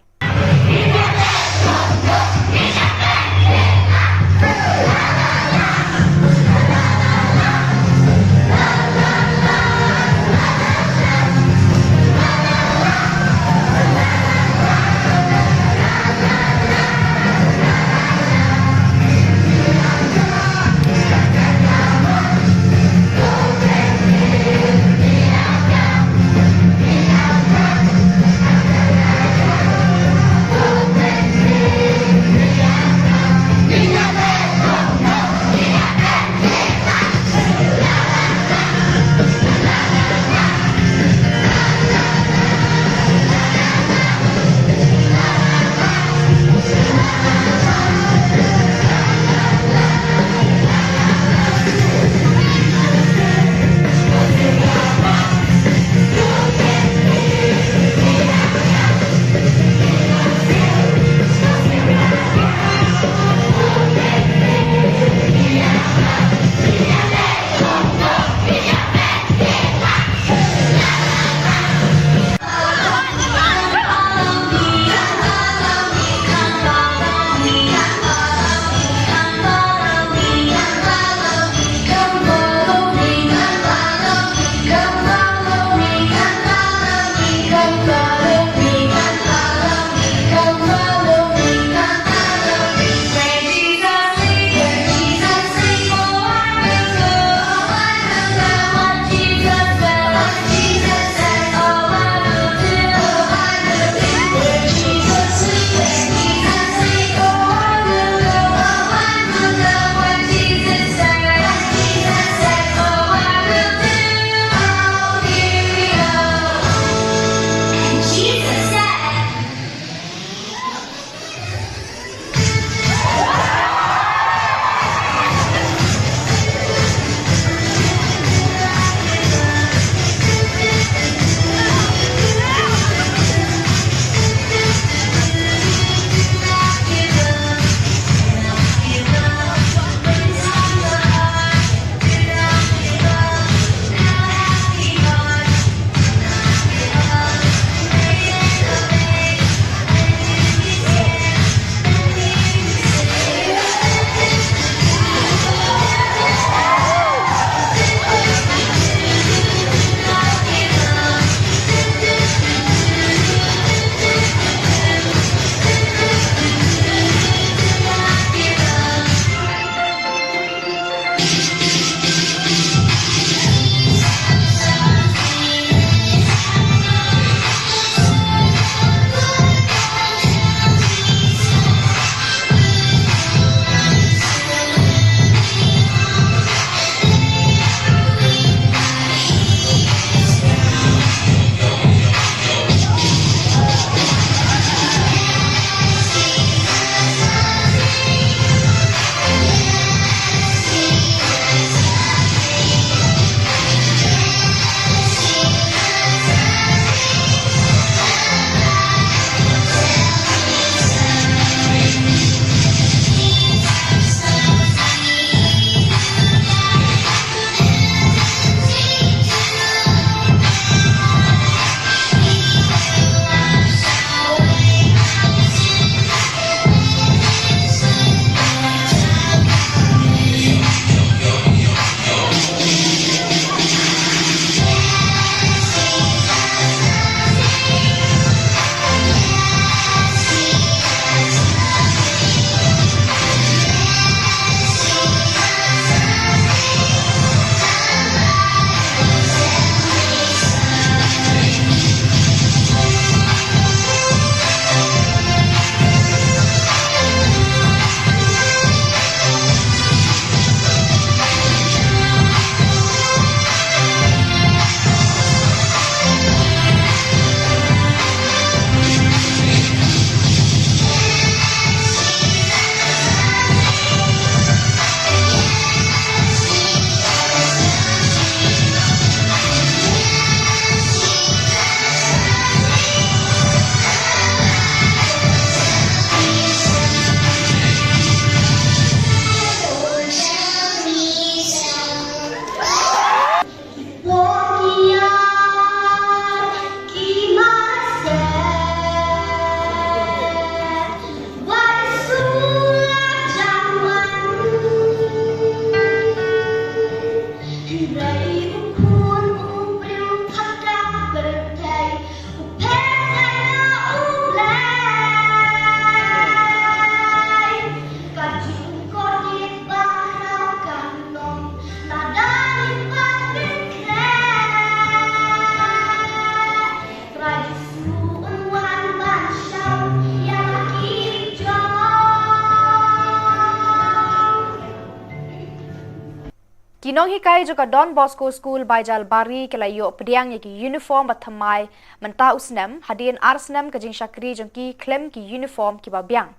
Nonghikai jong ka Don Bosco School Baijalbari ki la ïoh pdiang ïa ki uniform ba thymmai mynta u snem, hadien ar snem ka jingshakri jong ki khlem ki uniform kiba biang.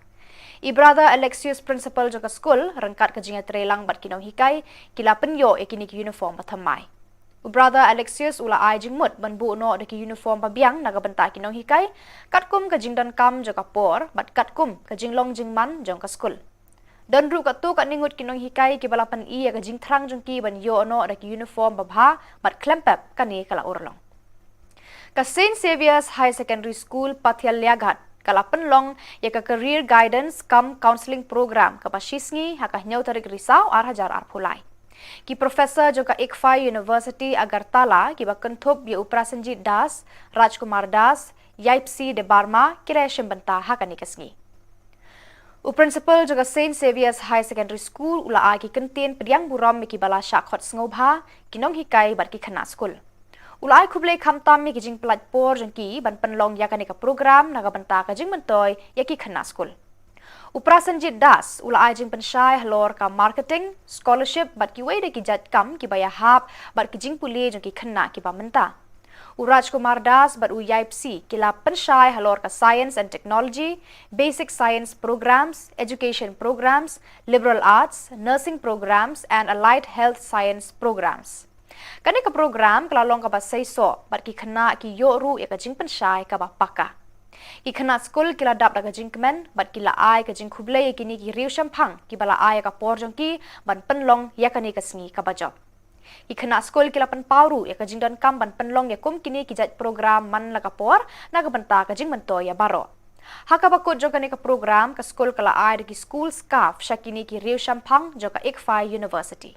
I Brother Alexius, principal jong ka skul, ryngkat ka jingïatreilang bad ki nonghikai, ki la pynïoh ïa kine ki uniform ba thymmai. U Brother Alexius u la ai jingmut ban buh noh da ki uniform ba biang na ka bynta ki nonghikai, katkum ka jingdonkam jong ka por bad katkum ka jinglong jingman jong ka skul. Don ruh katto katne ngut ki nonghikai kiba la pyni ïa ka jingthrang jong ki ban ïoh noh da ki uniform ba bha, bad khlem pep kane ka la urlong. Ka Saint Xavier's Higher Secondary School Pathialiaghat ka la pynlong ïa ka Career Guidance cum Counselling Program kaba shisngi ha ka hynñiew tarik Risaw ar hajar arphew lai. Ki professor jong ka ICFAI University Agartala kiba kynthup ïa u Prasenjit Das, Rajkumar Das, Yaipsi Debbarma ki la shim bynta ha kane ka sngi. U principal jong ka Saint Xavier's Higher Secondary School u la ai ki kyntien pdiang burom ïa kiba la shah khot sngewbha, ki nonghikai bad ki khynnah skul. U la ai khublei khamtam ïa ki jingpynlait por jong ki ban pynlong ïa kane ka program na ka bynta ka jingmyntoi ïa ki khynnah skul. U Prasenjit Das u la ai jingpynshai halor ka marketing, scholarship bad kiwei de ki jait kam kiba ïahap bad ki jingpule jong ki khynnah kiba mynta. U Rajkumar Das bad u Yaipsi ki la pynshai halor ka Science and Technology, Basic Science Programs, Education Programs, Liberal Arts, Nursing Programs and Allied Health Science Programs. Kane ka program ka la long kaba seisoh bad ki khynnah ki ïoh ruh ïa ka jingpynshai kaba paka. Ki khynnah skul ki la dap da ka jingkmen bad ki la ai ka jingkhublei ïa kine ki riewshemphang kiba la ai ïa ka por jong ki ban pynlong ïa kane ka sngi kaba jop. Ki khynnah skul ki la pynpaw ruh ïa ka jingdonkam ban pynlong ïa kum kine ki jait program man la ka por na ka bynta ka jingmyntoi ïa baroh. Ha kaba kut jong kane ka program, ka skul ka la ai da ki school scarf sha kine ki riewshemphang jong ka ICFAI University.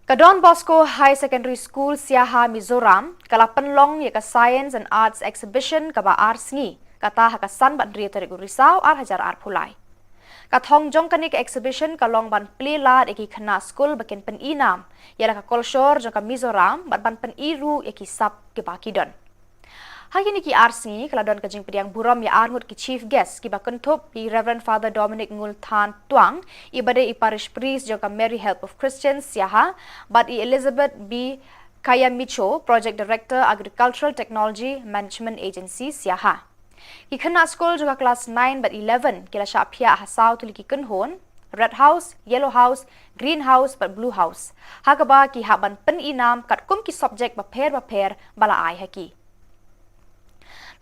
Ka Don Bosco Higher Secondary School Siaha, Mizoram ka la pynlong ïa ka Science and Arts Exhibition kaba ar sngi, kata ha ka san bad hynriew tarik u Risaw ar hajar arphew lai. Ka thong jong kane ka exhibition ka long ban plie lad ïa ki khynnah skul ba kin pyni nam ïa la ka kolshor jong ka Mizoram bad ban pyni ruh ïa ki sap kiba ki don. Ha kine ki ar sngi ka la don ka jingpdiang burom ïa arngut ki chief guest kiba kynthup i Reverend Father Dominic Ngulthan Tuang, iba dei i parish priest jong ka Mary Help of Christians Siaha, bad i Elizabeth B Kayamicho, Project Director, Agricultural Technology Management Agency Siaha. Ki khynnah skul jong ka klas nine bad eleven ki la shah phiah ha saw tylli ki kynhun, Red House, Yellow House, Green House bad Blue House, ha kaba ki hap ban pyni nam katkum ki subject bapher bapher ba la ai ha ki.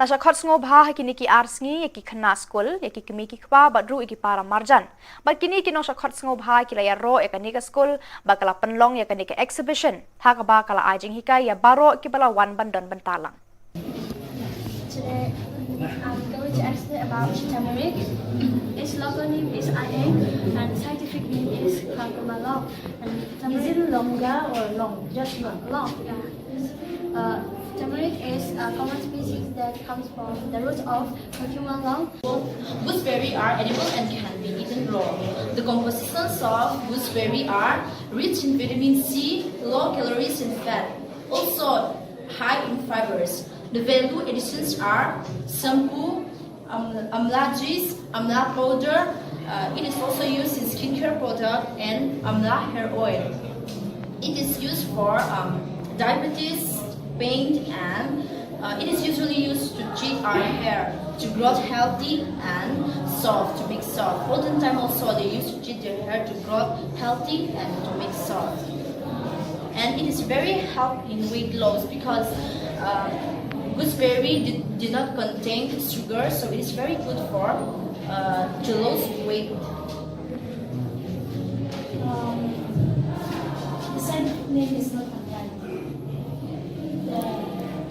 La shah khot sngewbha ha kine ki ar sngi ïa ki khynnah skul, ïa ki kmie ki kpa bad ruh ïa ki para marjan. Bad kine ki nongshah khot sngewbha ki la ïaroh ïa kane ka skul ba ka la pynlong ïa kane ka exhibition, ha kaba ka la ai jinghikai ïa baroh kiba la wan ban don bynta lang. Today, I'm going to explain about turmeric. Its local name is ayeng, and scientific name is curcuma long. And is it turmeric longer or long? Just long. Long, yeah. Uh, turmeric is a common species that comes from the root of curcuma long. Gooseberry are edible and can be eaten raw. The compositions of gooseberry are rich in vitamin C, low calories and fat, also high in fibers. The value additions are shampoo, um, amla juice, amla powder. Uh, it is also used in skincare product and amla hair oil. It is used for, um, diabetes, pain, and, uh, it is usually used to treat our hair to grow healthy and soft, to make soft. Olden time also they used to treat their hair to grow healthy and to make soft. And it is very help in weight loss because, uh, gooseberry did, did not contain sugar, so it is very good for, uh, to lose weight. Um, the scientific name is not Amla. The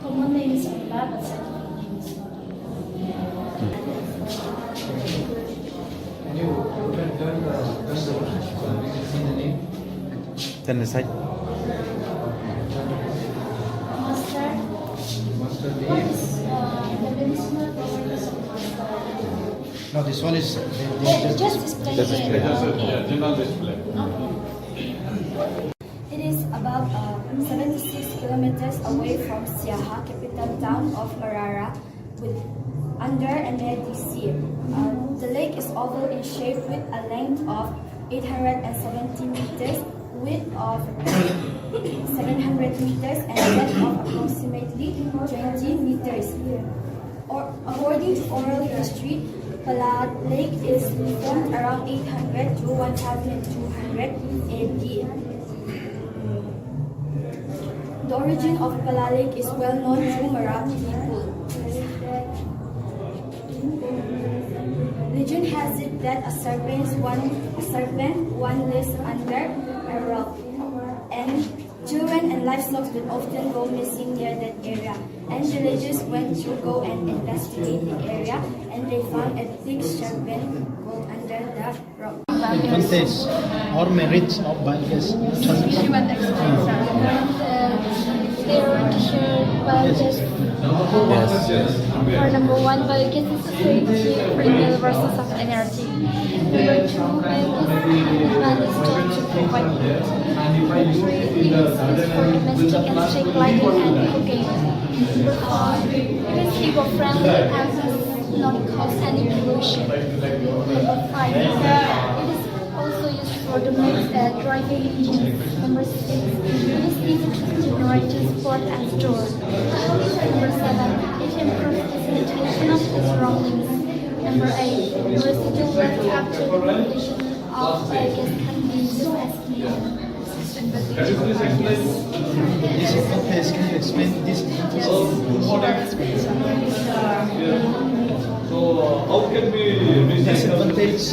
common name is Amla, but scientific name is not Amla. Can you turn the, turn the, turn the, turn the name? Turn the side. Mustard. Mustard leaf. What is, uh, the medicinal properties of mustard? No, this one is, they, they just, just display. Just here. Display. Okay. Yeah, general display. Okay. It is about, uh, seventy-six kilometers away from Siaha, capital town of Marara, with under M A D C. Uh, the lake is oval in shape with a length of eight hundred and seventy meters, width of seven hundred meters and depth of approximately twenty meters. Or, according to oral history, Pala Lake is formed around eight hundred to one thousand two hundred A D. The origin of Pala Lake is well known to Mara people. Legend has it that a serpent one, a serpent one lives under a rock, and children and livestock will often go missing near that area. And villagers went to go and investigate the area, and they found a big serpent go under the rock. Advantage or merits of biogas transition. If you want to explain, sir. Uh, they want to share biogas. Yes, yes. For number one, biogas is a safe, renewable source of energy. Number two, biogas is to provide heat. Number three, it is used for domestic and street lighting and cooking. Number four, it is eco-friendly and does not cause any pollution. Number five, it is also used for the mix, uh, driving engines. Number six, it is easy to generate, transport and store. Number seven, it improves the sanitation of the surroundings. Number eight, residual waste after the completion of biogas can be used as fuel. This interface, can you explain this interface? So how can we make this advantage?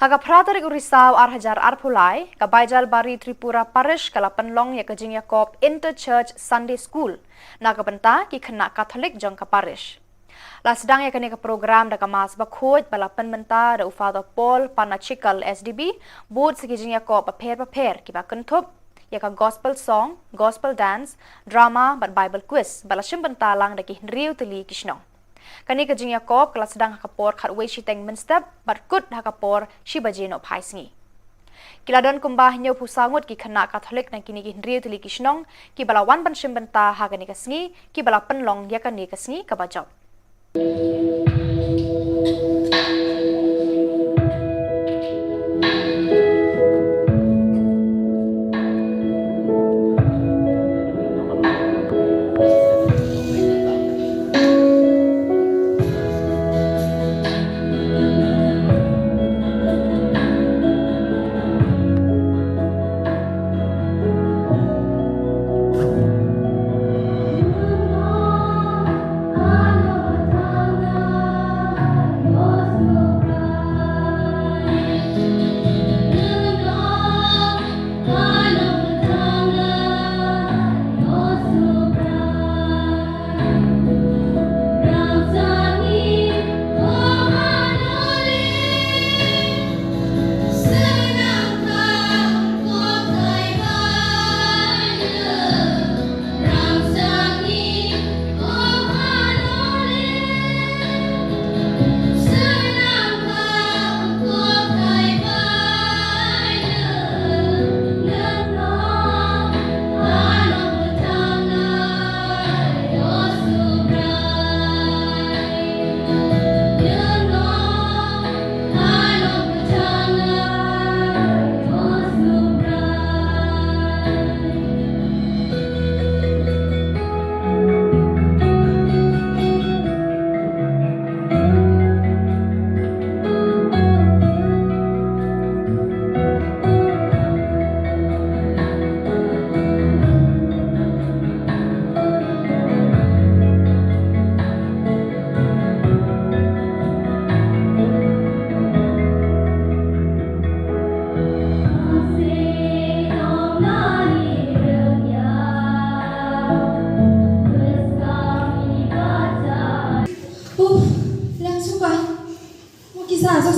Ha ka phra tarik u Risaw ar hajar arphew lai, ka Baijalbari Tripura Parish ka la pynlong ïa ka jingïakob Inter-Church Sunday School na ka bynta ki khynnah Katholik jong ka parish. La sdang ïa kane ka program da ka Mass bakhuid ba la pynmynta da u Father Paul Panachikal S D B, bud sa ki jingïakob bapher bapher kiba kynthup ïa ka gospel song, gospel dance, drama bad Bible quiz ba la shim bynta lang da ki hynriew tylli ki shnong. Kane ka jingïakob ka la sdang ha ka por khatwei shiteng mynstep bad kut ha ka por shi baje nohphai sngi. Ki la don kumba hynñiewphew saw ngut ki khynnah Katholik na kine ki hynriew tylli ki shnong kiba la wan ban shim bynta ha kane ka sngi, kiba la pynlong ïa kane ka sngi kaba jop.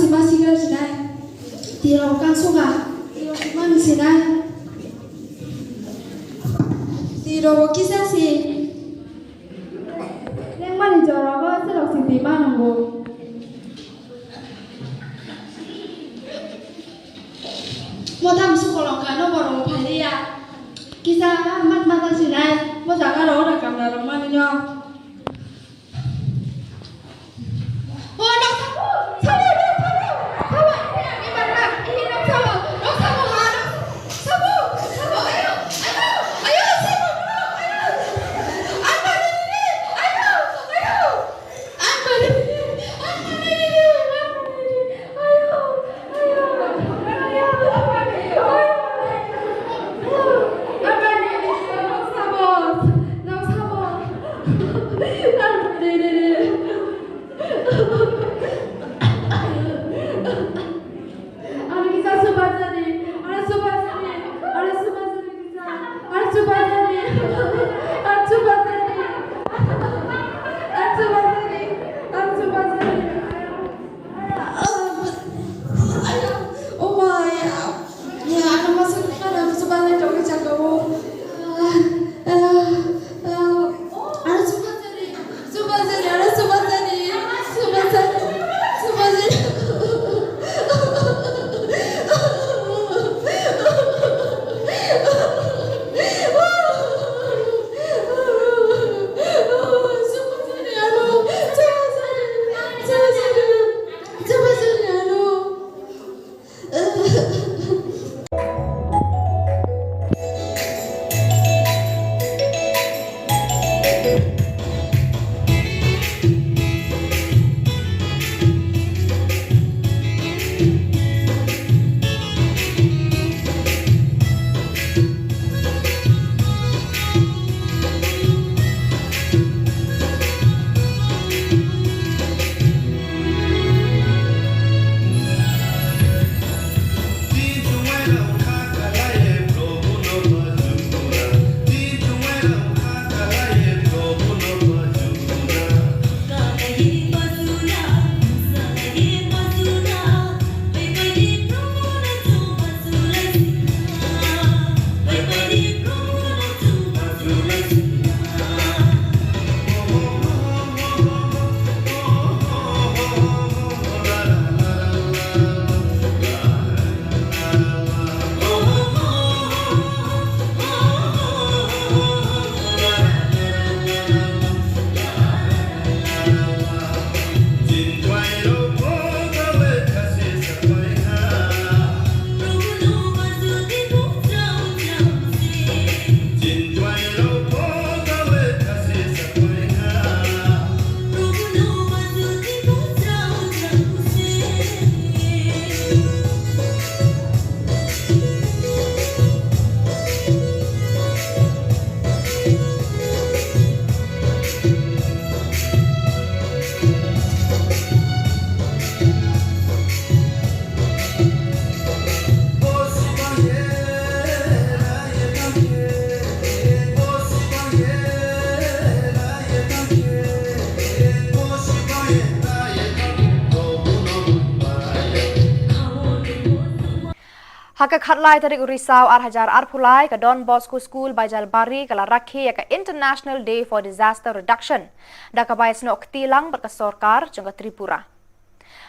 Ba sigar sinai. Tiro kan suga. Tiro man sinai. Tiro kisa si. Leng man joro ba sirok si ti man nunggu. Mo tam su kolong ka no borong phalia. Kisa mat mata sinai. Mo jaga ro da kam da rong man nyo. Ha ka khatlai tarik u Risaw ar hajar arphew lai, ka Don Bosco School Baijalbari ka la rakhe ïa ka International Day for Disaster Reduction da kaba ïasnoh kti lang bad ka sorkar jong ka Tripura.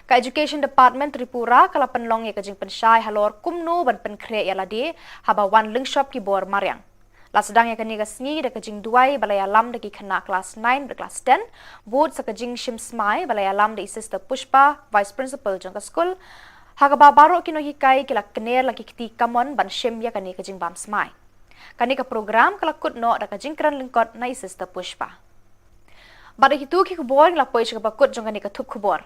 Ka Education Department Tripura ka la pynlong ïa ka jingpynshai halor kumno ban pynkhreh ïa lade haba wan lyngshop ki bor mariang. La sdang ïa kane ka sngi da ka jingduwai ba la ïalam da ki khynnah klas nine bad klas ten, bud sa ka jingshim smai ba la ïalam da i Sister Pushpa, Vice Principal jong ka skul, ha kaba baroh ki nonghikai ki la kner la ki kti kamon ban shim ïa kane ka jingbam smai. Kane ka program ka la kut noh da ka jingkren lyngkot na i Sister Pushpa. Bad ïa kito ki khubor ngi la poi sha kaba kut jong kane ka thup khubor.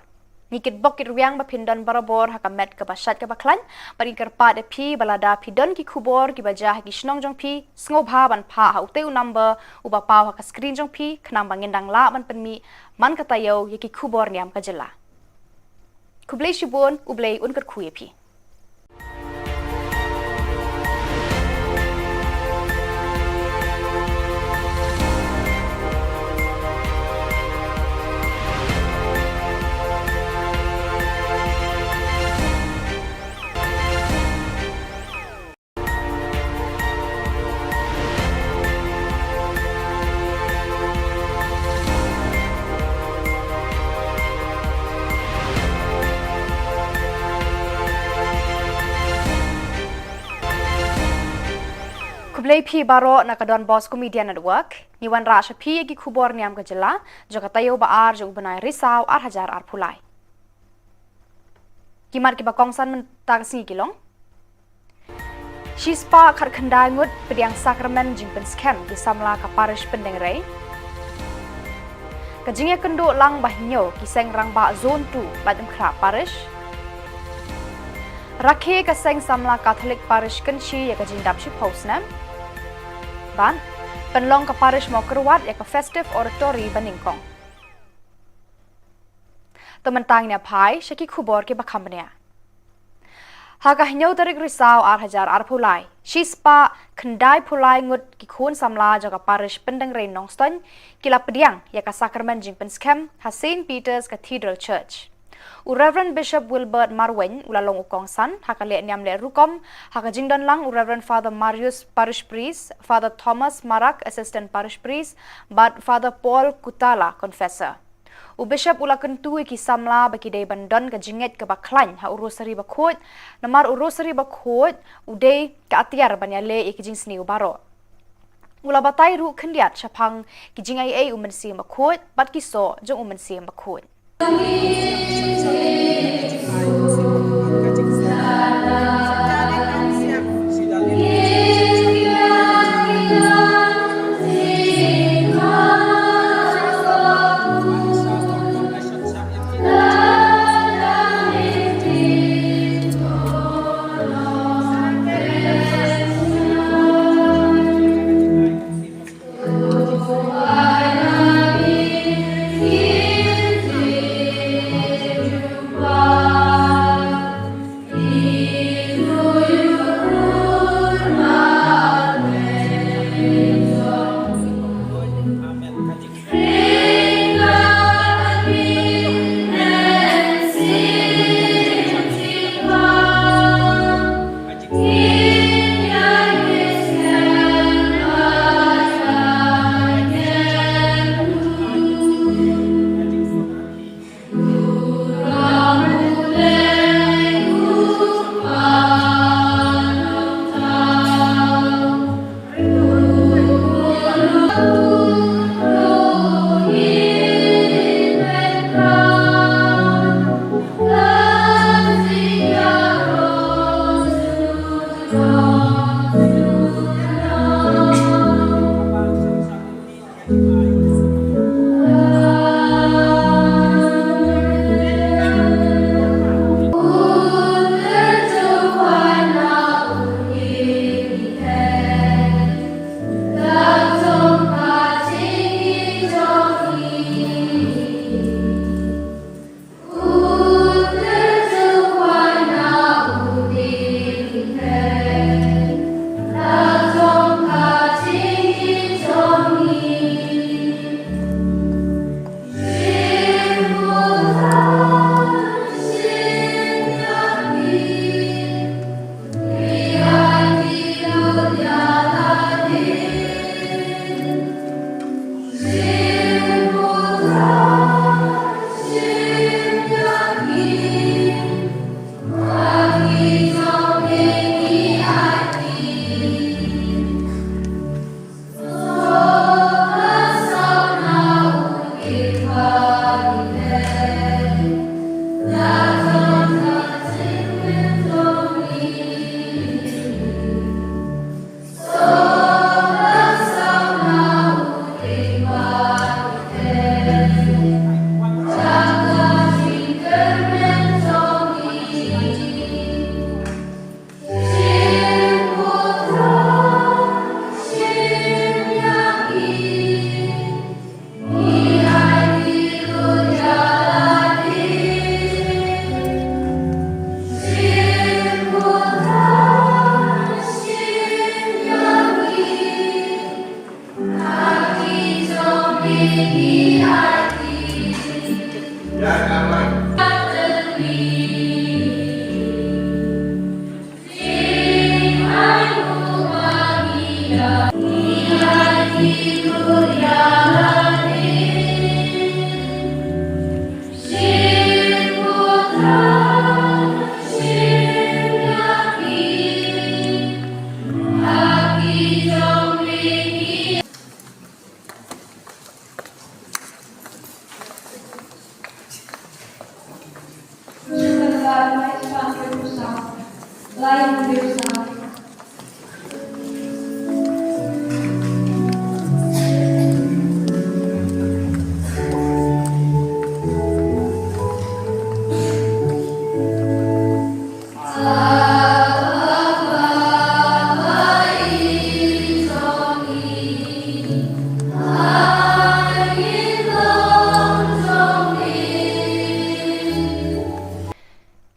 Ngi kitbok kitrwiang ba phin don barabor ha ka met kaba shait kaba khlaiñ, bad ngi kyrpad ïa phi ba lada phi don ki khubor kiba jia ha ki shnong jong phi, sngewbha ban phah ha utei u number uba paw ha ka screen jong phi, khnang ba ngin dang lah ban pynmih man ka taïew ïa ki khubor niam ka jylla. Khublei shibun, U Blei un kyrkhu ïa phi. Khublei phi baroh na ka Don Bosco Media Network, ngi wanrah sha phi ïa ki khubor niam ka jylla, jong ka taïew ba ar jong u bnai Risaw ar hajar arphew lai. Ki mat kiba kongsan mynta ka sngi ki long: Shispah khatkhyndai ngut pdiang sakramen jingpynskhem ki samla ka parish Pyndengrei. Ka jingïakynduh lang ba hynñiew ki seng rangbah Zone two Bad Umkhrah Parish. Rakhe ka seng samla Catholic Parish Kynshi ïa ka jingdap shiphew snem. Bad pynlong ka parish Mawkyrwat ïa ka Festive Oratory ba nyngkong. To mynta ngin ïa phai sha ki khubor kiba kham bniah. Ha ka hynñiew tarik Risaw ar hajar arphew lai, shispah khyndai phew lai ngut ki khun samla jong ka parish Pyndengrei Nongstoiñ ki la pdiang ïa ka sakramen jingpynskhem ha Saint Peter's Cathedral Church. U Reverend Bishop Wilbert Marwein u la long u kongsan ha ka leh niam leh rukom, ha ka jingdon lang u Reverend Father Marius, Parish Priest, Father Thomas Marak, Assistant Parish Priest, bad Father Paul Kutala, Confessor. U Bishop u la kyntu ïa ki samla ba ki dei ban don ka jingngeit kaba khlaiñ ha u Rosary Bakhuid, namar u Rosary Bakhuid u dei ka atiar ban ïaleh ïa ki jingsniew baroh. U la batai ruh khyndiat shaphang ki jingaiei u Mynsiem Bakhuid bad ki soh jong u Mynsiem Bakhuid.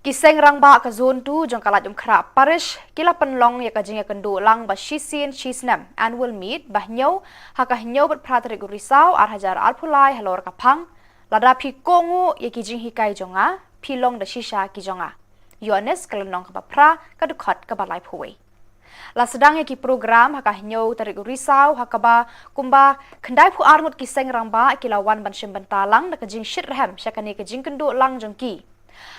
Ki seng rangbah ka Zone two jong ka Laitumkhrah Parish ki la pynlong ïa ka jingïakynduh lang ba shisien shisnem, annual meet, ba hynñiew ha ka hynñiew bad phra tarik u Risaw ar hajar arphew lai halor ka phang, Lada phi kohnguh ïa ki jinghikai jong nga, phi long da shisha ki jong nga. Ïoannis ka lynnong kaba phra, ka dkhot kaba laiphew wei. La sdang ïa ki program ha ka hynñiew tarik u Risaw, ha kaba kumba khyndaiphew ar ngut ki seng rangbah ki la wan ban shim bynta lang da ka jingshitrhem sha kane ka jingkynduh lang jong ki.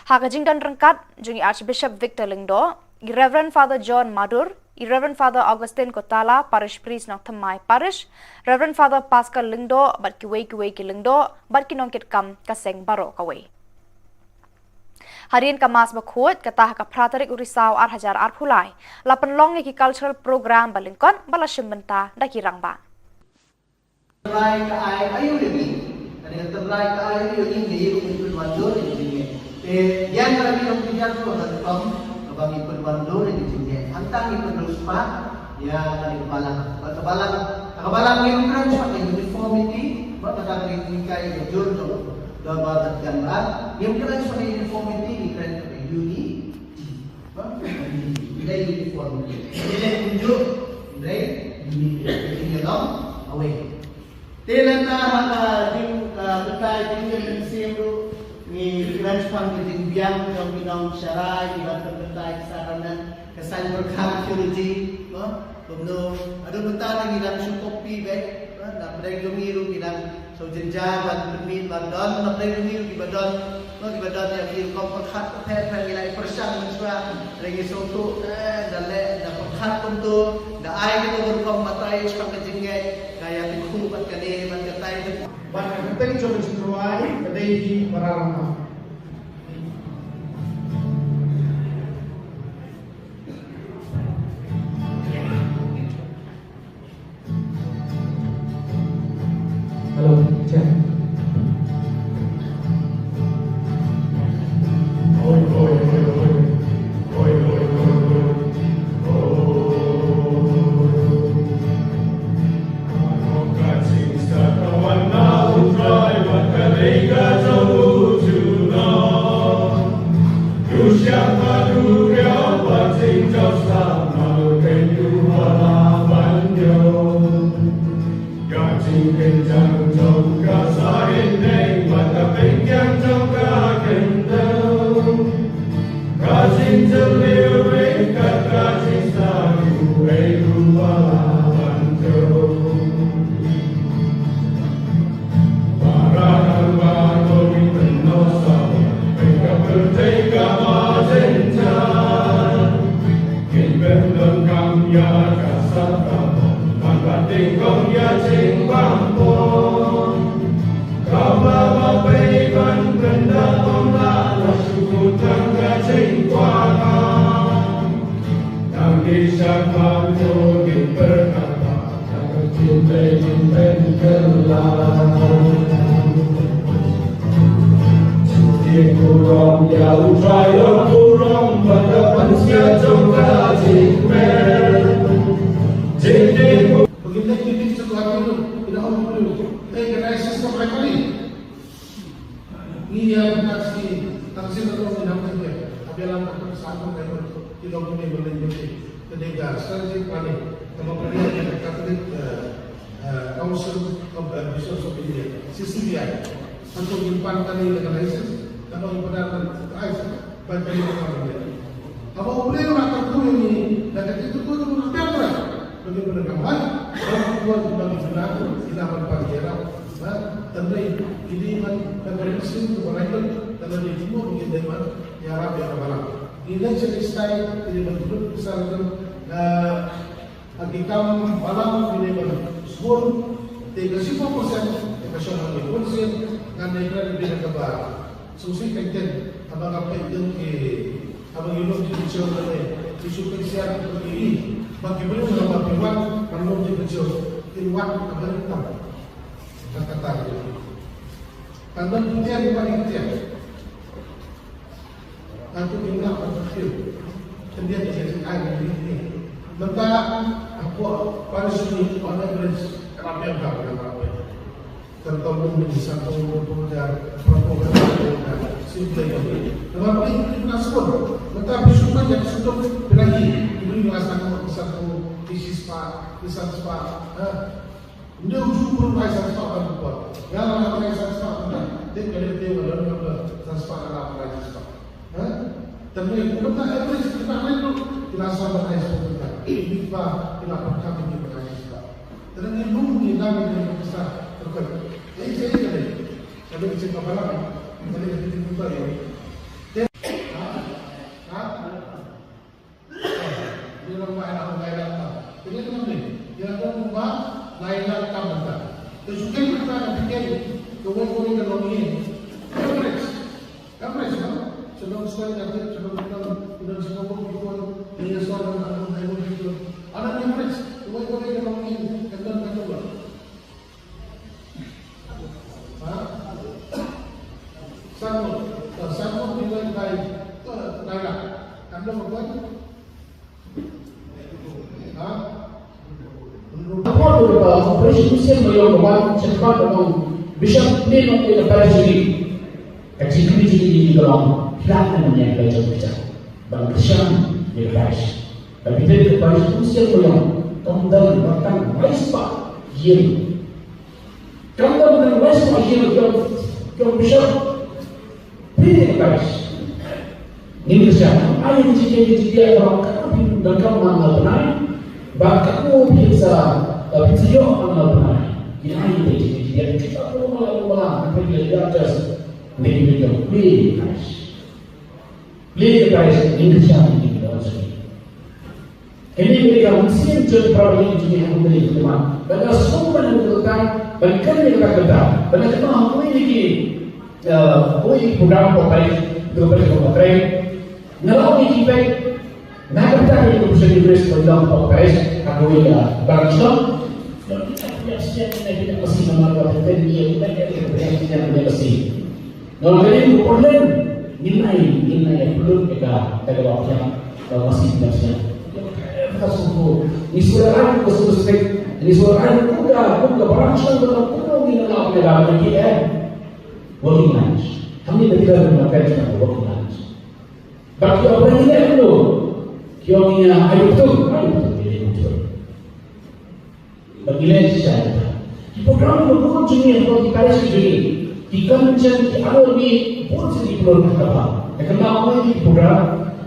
Ha ka jingdon ryngkat jong i Archbishop Victor Lyngdoh, i Reverend Father John Madur, i Reverend Father Augustine Kotala, Parish Priest Nongthymmai Parish, Reverend Father Pascal Lyngdoh bad kiwei kiwei ki lyngdoh bad ki nongkitkam ka seng baroh kawei. Hadien ka Mass bakhuid, kata ha ka phra tarik u Risaw ar hajar arphew lai, la pynlong ïa ki cultural program ba lyngkot ba la shim bynta da ki rangbah. Trai ka ai aïu ïa ngi. Kane ka trai ka ai aïu ïa ngi, ngi ïoh ngi pynwandur ïa ngi. Te ïa ka ngi long pynjah tu ka tong kaba ngi pynwandur ïa ngi. Hangta ngi pyndonkam ïa kane ka balang. Bad ka balang, ka balang ngim kren shuwa ka uniformity, bad kata ngi ngi kai ïa jur jong da ba da jan la. Ngim kren shuwa ka uniformity, ngi kren ka unity. Ba, ngi dei uniform. Ngi dei kumjuh, ngi dei unity. Ngi dei long away. Te lada ha ka jing, ah, batai jing jing siem ruh, ngi kren shaphang ka jingbiang jong ki nongshakri, ki ban pynbatai ki sakramen, ka saiñ pyrkhat theology, no? Kumno, haduh mynta ngi dang shu copy beit, no? Na pdeng jong ngi ruh ngi dang shu jynjar ban pynmih ban don, na pdeng jong ngi ruh kiba don, no, kiba don ïa ki rukom pyrkhat pyrkhat, ngi la pyrshang mynshuwa, hynrei ngi sngewthuh, eh, da leh, da pyrkhat kumto, da ai kito ki rukom batai shaphang ka jingngeit, ka ïa ki khu bad kane bad katai. Bad ka kyrteng jong ka jingrwai ka dei hi Para Rangbah. Hello, check. Oi, oi, oi, oi. Oi, oi, oi, oi. Oh. Ngi ïa ka taxi, taxi na tong ïa ka taxi. Habia lang ka taxi sa ko ka ko. Ki long ni mo ni mo. Ka dei ka strategic planning. Ka mo planning ka Catholic, eh, eh, Council of, eh, Bishops of India, C C B I. Hangto ngin pan kane ka license, kaba ngin pan ka license. Ban kane ka pan kane. Haba u Blei u la kyrkhu ïa ngi da ka jingkyrkhu jong u Blei, ba ngin pynlong ka mat, ba ngin pynlong ka mat, ïa la ban pan ïa la. Ba tang dei, ngi dei ban, ban ring sing to ban ring, tang dei jingmut ngi dei ban ïarap ïa ka balang. Ngi dei sha ki stai, ngi dei ban pynlong ka sar jong, eh, ha ki kam balang, ngi dei ban sbun, te ka shiphew percent, te ka shong ha ngi bun sien, ngan dei ban dei kaba sngewsih teng teng. Haba nga peit ïa ki, haba ngi lum ki bynriew lane ki shu pynshai ki pynshai, ba ki briew haba ki wan ban lum ki bynriew, kin wan haba ri tam. Ka kata ka dei. Kan don pyntiang ki wan pyntiang. Kan tu ki ngap ka pyntiang. Pyntiang ki jingaiñ ki pyntiang. Mynta hapoh parish ni on average ka la pyntiang ka la pyntiang. Kan tang kum ni san phew, phew hajar, phew hajar, simple kali. Namar ba ïa ki pynah sngewbha. Mynta phi shu peit ïa ka shu pynah hi. Ki briew ki la sangeh ki san phew, ki shispah, ki san spah. Ha. Ynda u ju pynah bai san spah ban pynpot. Nga la pynah san spah mynta. Tip ka dei tip ka don ka san spah, nga la pynah san spah. Ha? Tang ïa kumta average kita ni tu, kita sangeh ai spah mynta. Ini pa kita pynah kami di pynah spah. Tang ïa lum ni nang ni kita. Okey. Ai, ai, ai. Kalau kita ka balang, kalau kita buka ya. Ha? Ha? Ni orang ba anak orang lain datang. Jadi tu ni, dia ada rumah lain datang datang. Terus kita nak fikir, kau boleh kau ni kalau ni, average. Average, no? Sebelum sekali nanti, sebelum kita, kita semua pun ikut, dia soal dan aku, aku ikut. Ada average, kau boleh kau ni kalau ni, kata kata. Ha? Sanggup. Ka sanggup di lai kai. Tu kai lah. Kan dong apa? Ha? Hapoh tu ka operation Mynsiem Mayong ka wan sha khmat ka long Bishop Lim ïa ka parish jong ngi. Ka jingkylli jong ngi ka long, phi lah ne em ïa ka jong ka jaka ban kyrshan ïa ka parish. Ka pynthei ka parish Mynsiem Mayong kam don ba tang lai spah ïing. Kam don ba tang lai spah ïing, ki ong, ki ong Bishop, pynthei ka parish. Ngin kyrshan, ai ïa ka jingkylli jong ngi ka long, katno phi donkam man la bnai, bad katno phi sa, eh, phi sa ïoh man la bnai. Ngin ai ïa ka jingkylli jong ngi, kita pynlong la, pynlong la, pynlong la, just, ngin kyrshan, pynthei ka parish. Lei ka parish, ngin kyrshan ïa ki don sini. Kane ka dei ka mynsiem jong para bangeit jong ngi ha kane ka khmat. Ba nga sngewbha ban kynmaw, ban kynmaw kata kata. Ban kynmaw ha kawei na ki, eh, kawei program hapoh parish, hapoh parish, hapoh parish. Nga la ong ïa ki, peit, na ka bynta ka Eucharist ba long hapoh parish, ha kawei ka balang shnong. Ïa, ïa, ïa, ïa, ïa, ïa, ïa, Nga ong kane ka por lem, ngin ai, ngin ai pynlut ïa ka, ïa ka lok ïa ka masi pynïaid shnong. Ka sngewthuh. Ngi sngewthuh ka sngewthuh. Ngi sngewthuh kum ka, kum ka balang shnong, kum ka, kum ka, ngi la ïa ka, ngi la ïa ka. Working lunch. Hangne ka dei ka working lunch. Bad ki ong ba ngi leh kumno. Ki ong ngi ai pynlut, ai pynlut, ai pynlut. Ba ngi leh shisha ïa kata. Ki program kiba bun jong ngi, ki parish jong ngi, ki kynjang, ki annual meeting, bun sien ki program kaba. Te kynmaw kawei ki program,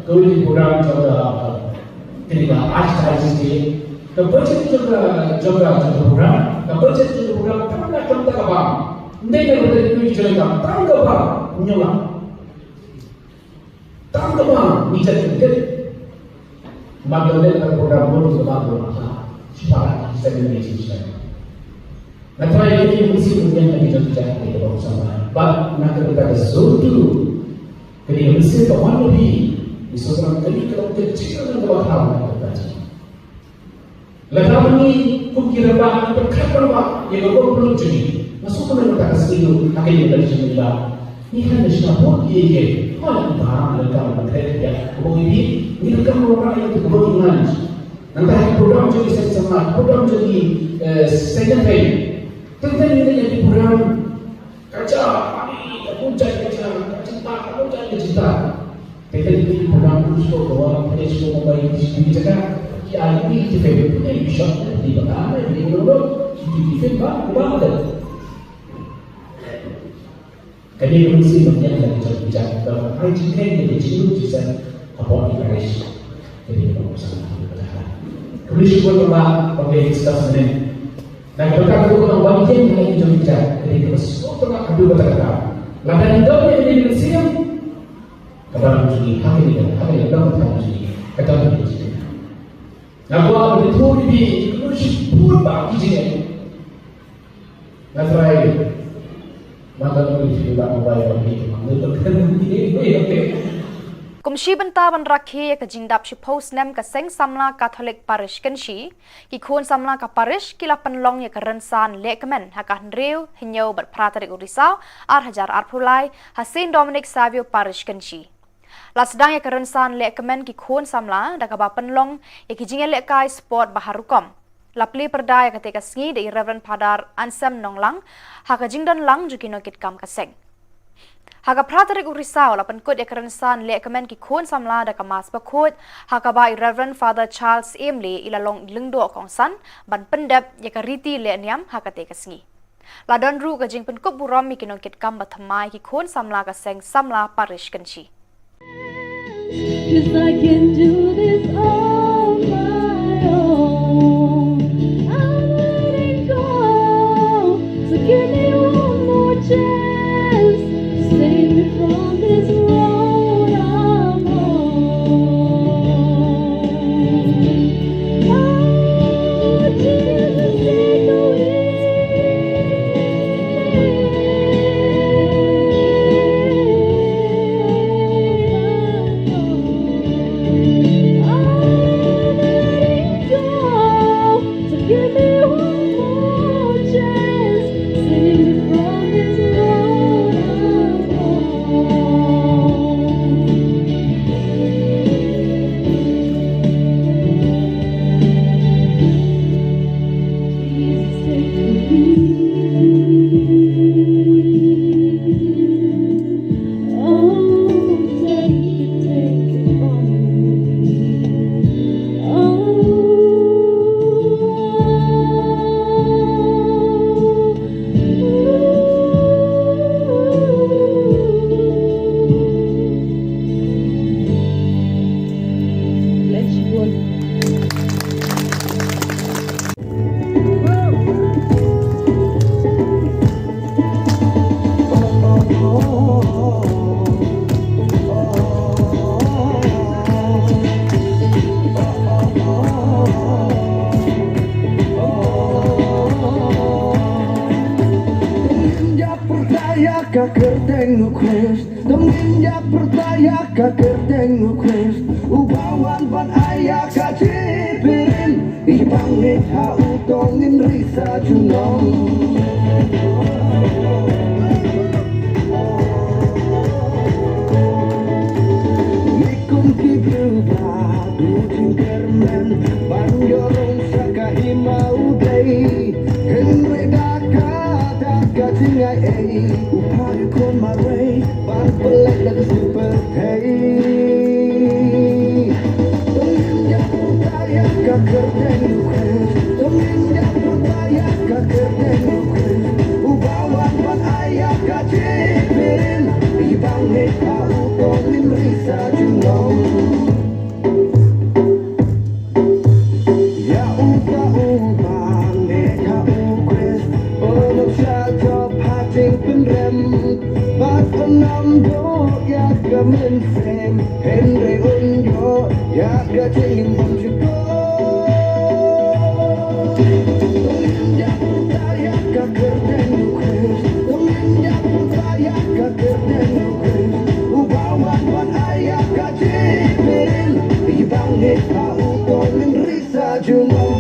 kawei ki program jong ka, kane ka Archdiocese Day. Ka budget jong ka, jong ka, jong ka program, ka budget jong ka program, kam da kam da kaba. Ndei na budget jong ka, tang kaba, nyngkong. Tang kaba ngi jait kynket. Ba ngi leh ka program bun kaba bun. Shu para ki seng ngi shu seng. Nga trai ngi ngi mesti ngi ngi jait jait ngi kaba sama. Ba nga kata ka satu. Kane ka mesti ka wan nabi. Ngi shu sama kane ka long ka jingkyrmen kaba kham nga kata. Lada ngi kum ki rangbah ngi pyrkhat rangbah ïa ka rukom pynlut jong ngi. Nga sngewkmen mynta ka sngi ruh ha kane ka election ba ngi hap ban shna vote ïa ki. Hooid, ngi donkam ban kren ïa ka vote ïa ki. Ngi donkam ban ïa ka vote ïa ngi. Nangta ha ki program jong ngi seng samla, program jong ngi, eh, seng nongthei. Teng teng ngi ïa ki program Ka jia, ani, ka bun jait ka jia, ka jingtah, ka bun jait ka jingtah. Te ka dei ka program u sdang ka wan, ka dei sdang ka bai, ka dei ka jaka. Ki ai ni ki pen, ka dei bishop, ka dei bata, ka dei bata, ki dei ki pen ba, ba, ba. Ka dei ka mynsiem ba ngiat ka jong ka jaka, ka ai jingkheiñ, ka dei jinglut jingsen, ka pop ki parish. Ka dei ka pop sang ka jaka. Ka dei sdang ka ba, ka dei discuss ne. Na ka bynta ka dei ka wan ïeng ha ïing jong ki jait, ka dei kaba sngewtynnat haduh katta katta. Lada ngi don ïa kane ka mynsiem, ka balang jong ngi ha kane ka, ha kane ka dong ka jong ngi, ka dong ka jong ngi. Nga kwah ban ïathuh ïa phi, ïa ki kynnoh shibun bah ki jingeh. Nga trai. Kum shi bynta ban rakhe ïa ka jingdap shiphew snem ka Seng Samla Katholik Parish Kynshi, ki khun samla ka parish ki la pynlong ïa ka rynsan lehkmen ha ka hynriew, hynñiew bad phra tarik u Risaw, ar hajar arphew lai, ha Saint Dominic Savio Parish Kynshi. La sdang ïa ka rynsan lehkmen ki khun samla da kaba pynlong ïa ki jingïalehkai sport ba har rukom. La plie pyrda ïa kata ka sngi da i Reverend Father Anselm Nonglang ha ka jingdon lang jong ki nongkitkam ka seng. Ha ka phra tarik u Risaw la pynkut ïa ka rynsan lehkmen ki khun samla da ka Mass Bakhuid, ha kaba i Reverend Father Charles Emley i la long i lyngdoh kongsan ban pyndep ïa ka riti lehniam ha kata ka sngi. La don ruh ka jingpynkup burom ïa ki nongkitkam ba thymmai ki khun samla ka Seng Samla Parish Kynshi. 'Cause I can do this on my own. I'm letting go. So give me one more chance. Save me from this road I'm on. Oh, Jesus, take the wheel. I'm letting go. So give me one more chance. Save me from this road I'm on. Ka kyrteng u Khrist, to ngin ïa pyrta ïa ka kyrteng u Khrist, uba wan ban ai ïa ka jingpynim, i ba ngeit ha u to ngin ri sa junom. Ngi kum ki briew ba duh jingkyrmen ban ïoh rung sha ka hima U Blei, hynrei da ka, da ka jingai ei u phah ïa u khun marwei ban pynleit na ka sngi pyrthei. To ngin ïa pyrta ïa ka kyrteng u Khrist, to ngin ïa pyrta ïa ka kyrteng u Khrist, uba wan ban ai ïa ka jingpynim, i ba ngeit ha u to ngin ri sa junom. Ïa uta uba ngeit ha u Khrist, u long sha jop ha jingpynrem, bad un ym duh ïa ka mynsiem, hynrei un ïoh ïa ka jingim bymjukut. To ngin ïa pyrta ïa ka kyrteng u Khrist, to ngin ïa pyrta ïa ka kyrteng u Khrist, uba wan ban ai ïa ka jingpynim, i ba ngeit ha u to ngin ri sa junom.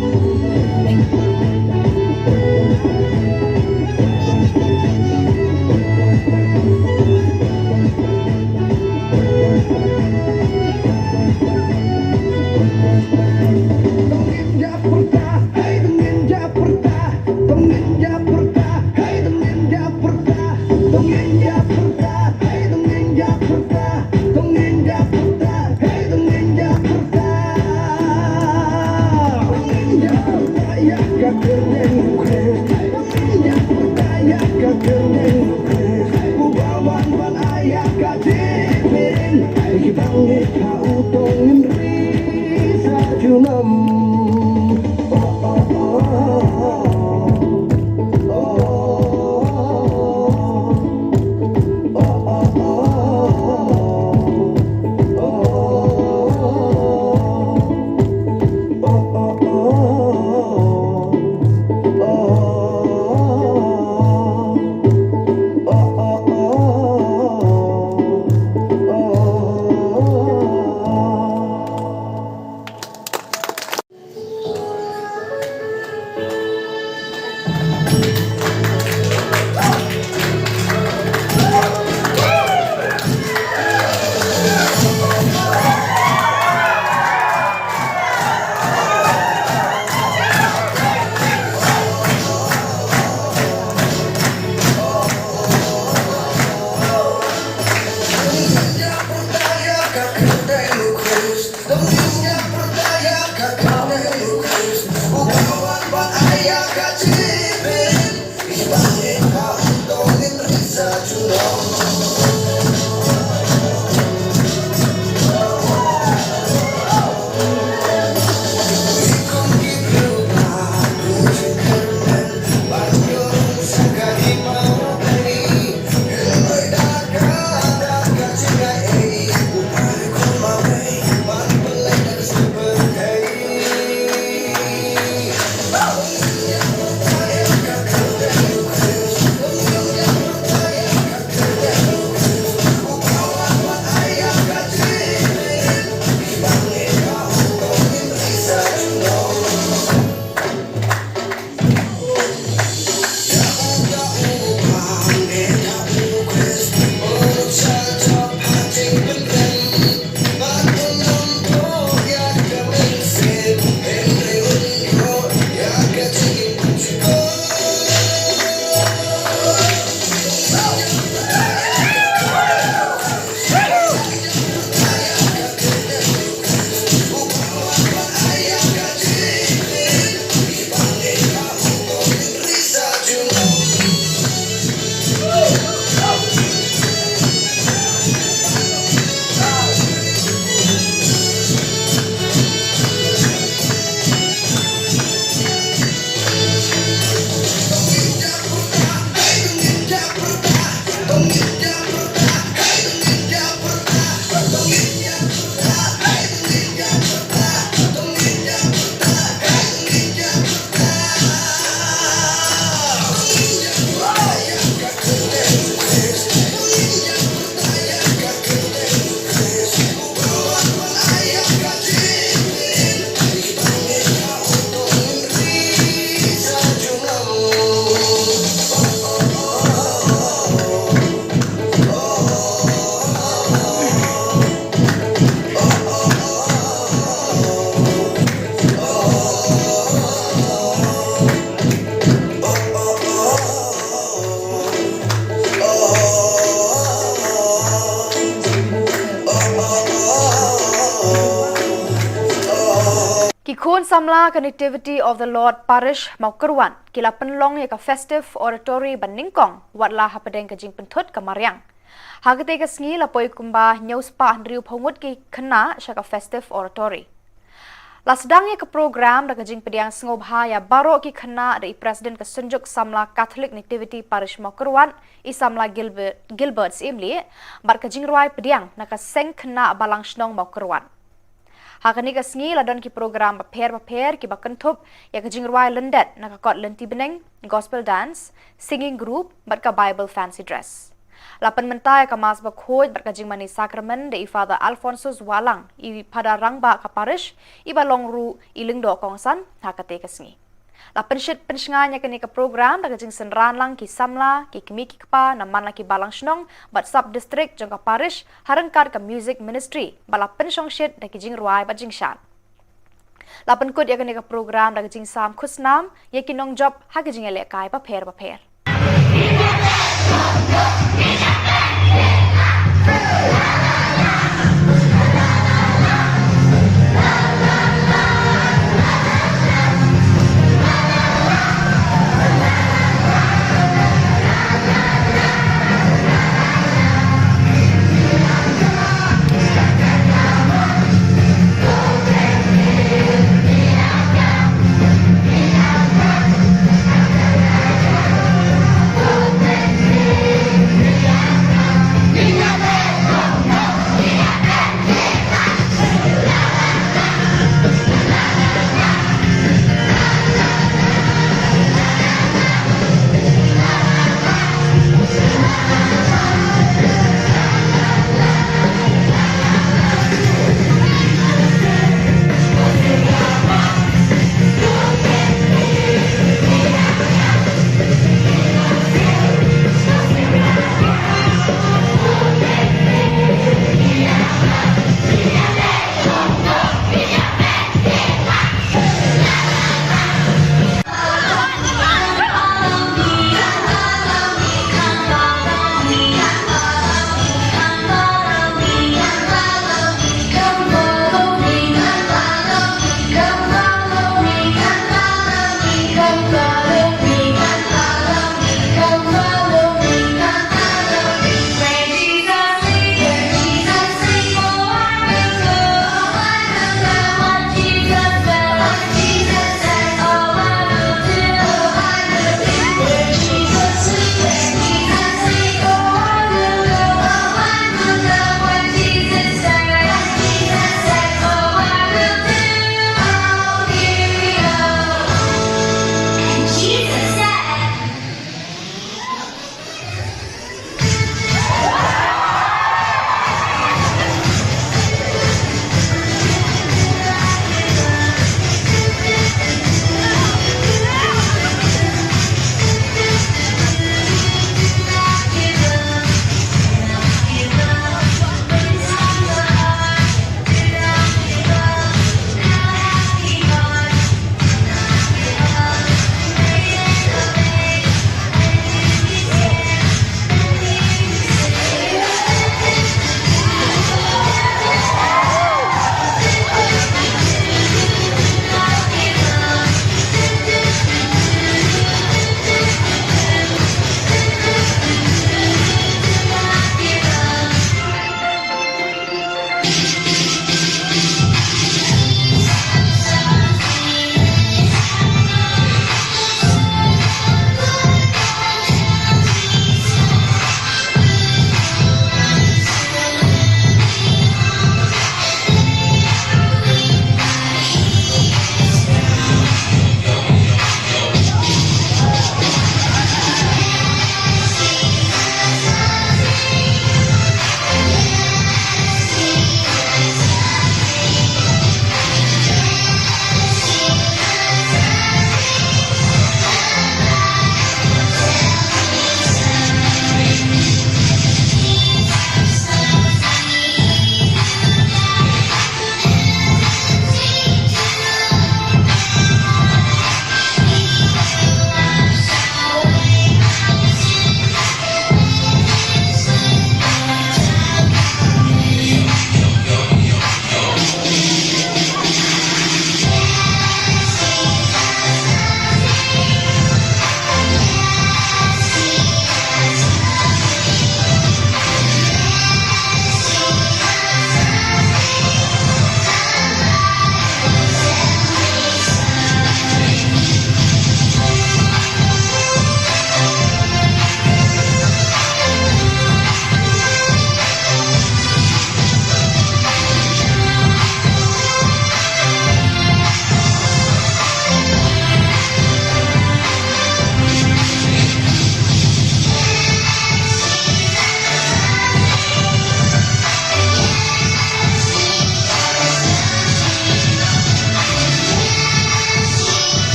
Khun samla ka Nativity of the Lord Parish Mawkyrwat ki la pynlong ïa ka Festive Oratory ba nyngkong, wat la hapdeng ka jingpynthut ka mariang. Ha katei ka sngi la poi kumba hynñiew spah hynriewphew ngut ki khynnah sha ka Festive Oratory. La sdang ïa ka program da ka jingpdiang sngewbha ïa baroh ki khynnah da i President ka Synjuk Samla Catholic Nativity Parish Mawkyrwat, i Samla Gilbert, Gilbert Syiemlieh, bad ka jingrwai pdiang na ka Seng Khynnah Balang Shnong Mawkyrwat. Ha kane ka sngi la don ki program bapher bapher kiba kynthup ïa ka jingrwai lyndet na ka kot lynti bneng, gospel dance, singing group, bad ka Bible fancy dress. La pynmynta ïa ka Mass Bakhuid bad ka jingmane Sakramen da i Father Alphonsus Wahlang, i Phadar Rangbah ka Parish, iba long ruh i Lyngdoh Kongsan ha katei ka sngi. La pynshit pynshngaiñ ïa kane ka program da ka jingsynran lang ki samla, ki kmie ki kpa na man la ki balang shnong bad sub district jong ka Parish, ha ryngkat ka Music Ministry ba la pynshongshit da ki jingrwai bad jingshad. La pynkut ïa kane ka program da ka jingsam khusnam ïa ki nongjop ha ki jingïalehkai bapher bapher.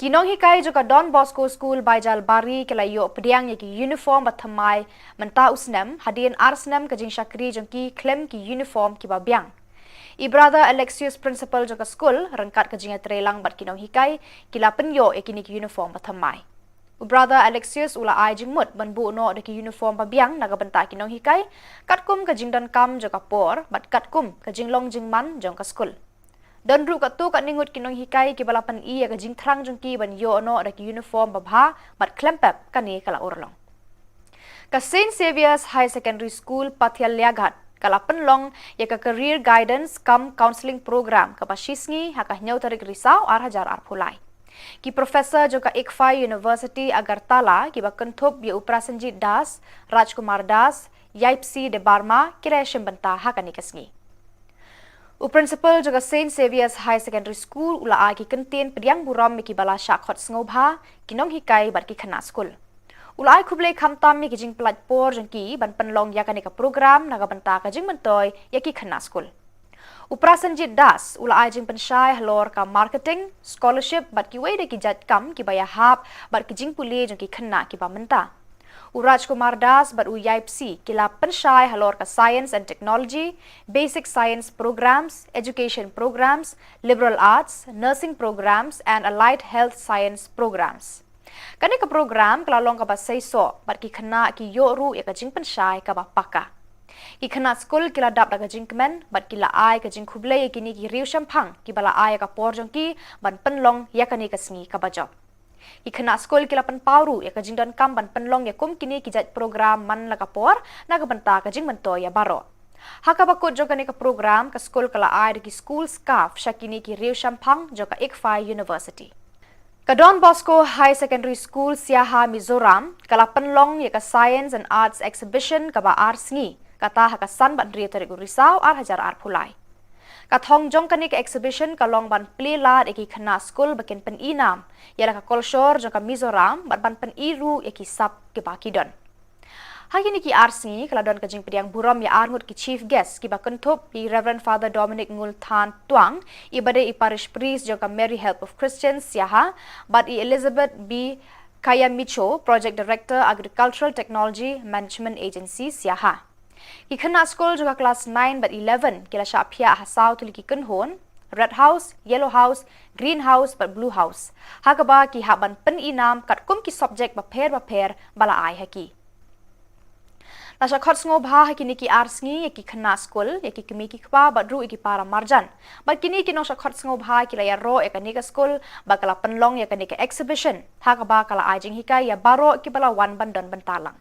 Ki nonghikai jong ka Don Bosco School Baijalbari ki la ïoh pdiang ïa ki uniform ba thymmai mynta u snem, hadien ar snem ka jingshakri jong ki khlem ki uniform kiba biang. I Brother Alexius, principal jong ka skul, ryngkat ka jingïatreilang bad ki nonghikai, ki la pynïoh ïa kine ki uniform ba thymmai. U Brother Alexius u la ai jingmut ban buh noh da ki uniform ba biang na ka bynta ki nonghikai, katkum ka jingdonkam jong ka por bad katkum ka jinglong jingman jong ka skul. Don ruh katto katne ngut ki nonghikai kiba la pyni ïa ka jingthrang jong ki ban ïoh noh da ki uniform babha bad khlem pep kane ka la urlong. Ka Saint Xavier's Higher Secondary School Pathialliaghat ka la pynlong ïa ka Career Guidance cum Counselling Program kaba shisngi ha ka hynñiew tarik Risaw ar hajar arphew lai. Ki professor jong ka ICFAI University Agartala kiba kynthup ïa u Prasenjit Das, Rajkumar Das, Yaipsi Debbarma ki la ïashim bynta ha kane ka sngi. U principal jong ka Saint Xavier's Higher Secondary School u la ai ki kyntien pdiang burom ïa kiba la shah khot sngewbha, ki nonghikai bad ki khynnah skul. U la ai khublei khamtam ïa ki jingpynlait por jong ki ban pynlong ïa kane ka program na ka bynta ka jingmyntoi ïa ki khynnah skul. U Prasenjit Das u la ai jingpynshai halor ka marketing, scholarship bad kiwei de ki jait kam kiba ïahap bad ki jingpule jong ki khynnah kiba mynta. U Rajkumar Das bad u Yaipsi ki la pynshai halor ka Science and Technology, Basic Science Programs, Education Programs, Liberal Arts, Nursing Programs and Allied Health Science Programs. Kane ka program ka la long kaba seisoh bad ki khynnah ki ïoh ruh ïa ka jingpynshai kaba paka. Ki khynnah skul ki la dap da ka jingkmen bad ki la ai ka jingkhublei ïa kine ki riewshemphang kiba la ai ïa ka por jong ki ban pynlong ïa kane ka sngi kaba jop. Ki khynnah skul ki la pynpaw ruh ïa ka jingdonkam ban pynlong ïa kum kine ki jait program man la ka por na ka bynta ka jingmyntoi ïa baroh. Ha kaba kut jong kane ka program, ka skul ka la ai da ki school scarf sha kine ki riewshemphang jong ka ICFAI University. Ka Don Bosco Higher Secondary School Siaha, Mizoram ka la pynlong ïa ka Science and Arts Exhibition kaba ar sngi, kata ha ka san bad hynriew tarik u Risaw ar hajar arphew lai. Ka thong jong kane ka exhibition ka long ban plie lad ïa ki khynnah skul ba kin pyni nam ïa la ka kolshor jong ka Mizoram bad ban pyni ruh ïa ki sap kiba ki don. Ha kine ki ar sngi ka la don ka jingpdiang burom ïa ar ngut ki chief guest kiba kynthup i Reverend Father Dominic Ngulthan Tuang, iba dei i parish priest jong ka Mary Help of Christians Siaha, bad i Elizabeth B Kayamicho, Project Director, Agricultural Technology Management Agency Siaha. Ki khynnah skul jong ka klas nine bad eleven ki la shah phiah ha saw tylli ki kynhun: Red House, Yellow House, Green House bad Blue House, ha kaba ki hap ban pyni nam katkum ki subject bapher bapher ba la ai ha ki. La shah khot sngewbha ha kine ki ar sngi ïa ki khynnah skul, ïa ki kmie ki kpa bad ruh ïa ki para marjan. Bad kine ki nongshah khot sngewbha ki la ïaroh ïa kane ka skul ba ka la pynlong ïa kane ka exhibition, ha kaba ka la ai jinghikai ïa baroh kiba la wan ban don bynta lang.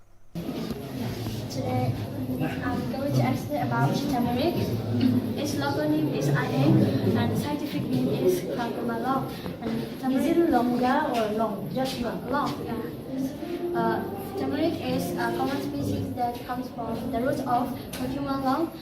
Today, I'm going to explain about turmeric. Its local name is Aeng and scientific name is Curcumin long. And is it longer or long? Just long. Long, yeah. Uh, turmeric is a common species that comes from the root of Curcumin long.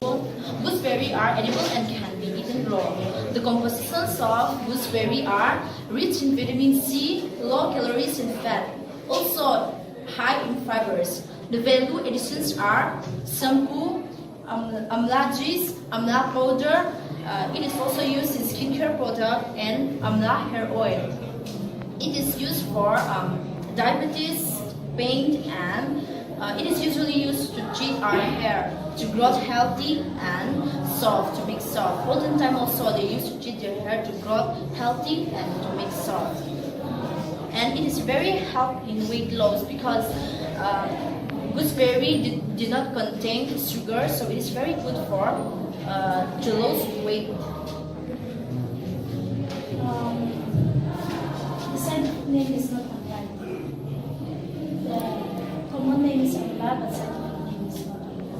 Gooseberry are edible and can be eaten raw. The compositions of gooseberry are rich in vitamin C, low calories and fat, also high in fibers. The value additions are shampoo, um, amla juice, amla powder. Uh, it is also used in skincare product and amla hair oil. It is used for, um, diabetes, pain, and, uh, it is usually used to treat our hair to grow healthy and soft, to make soft. Olden time also they used to treat their hair to grow healthy and to make soft. And it is very help in weight loss because, uh, gooseberry did, did not contain sugar, so it is very good for, uh, to lose weight. Um, the scientific name is not Amla. The common name is Amla, but scientific name is not Amla.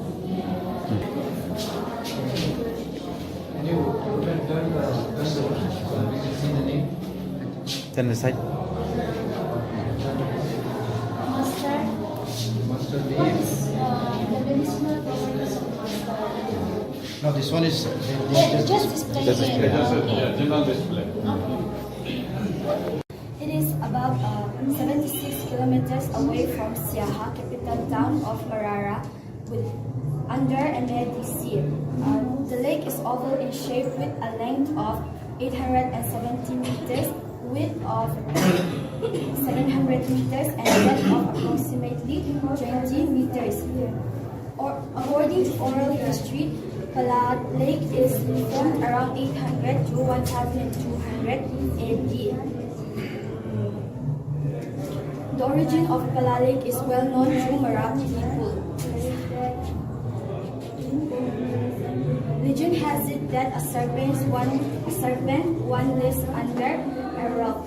Can you turn the, turn the, turn the, can you see the name? Turn the side. No, this one is the, the, just, just display. Just display. Yeah, general display. It is about uh, seventy-six kilometers away from Siaha, capital town of Marara, with under a muddy sea. Uh, the lake is oval in shape with a length of eight hundred seventy meters, width of seven hundred meters, and depth of approximately twenty meters. Or, according to oral history, Pala Lake is formed around eight hundred to twelve hundred A D. The origin of Pala Lake is well known to Mara people. Legend has it that a serpent one, a serpent one lives under a rock,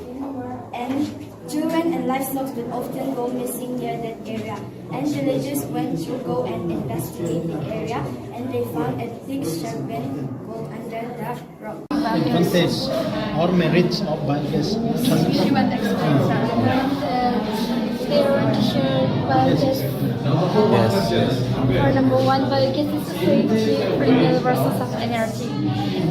and children and livestock will often go missing near that area. And villagers went to go and investigate the area, and they found a big serpent go under the rock. Advantage or merits of biogas? She went explain that. Uh, they want to share biogas. Yes. For number one, biogas is a safe, renewable source of energy.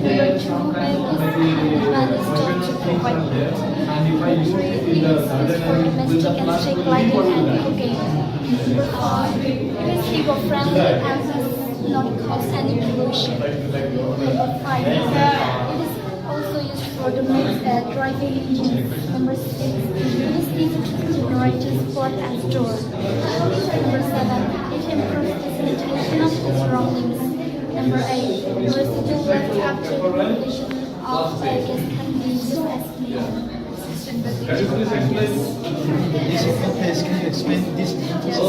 Number two, biogas is to provide heat. Number three, it is used for domestic and street lighting and cooking. Number four, it is eco-friendly and does not cause any pollution. Number five, it is also used for the main uh, driving engines. Number six, it is easy to generate, transport and store. Number seven, it improves the sanitation of the surroundings. Number eight, the residual waste after the population of uh, gas can be used as fuel. This advantage, can you explain this advantage? So,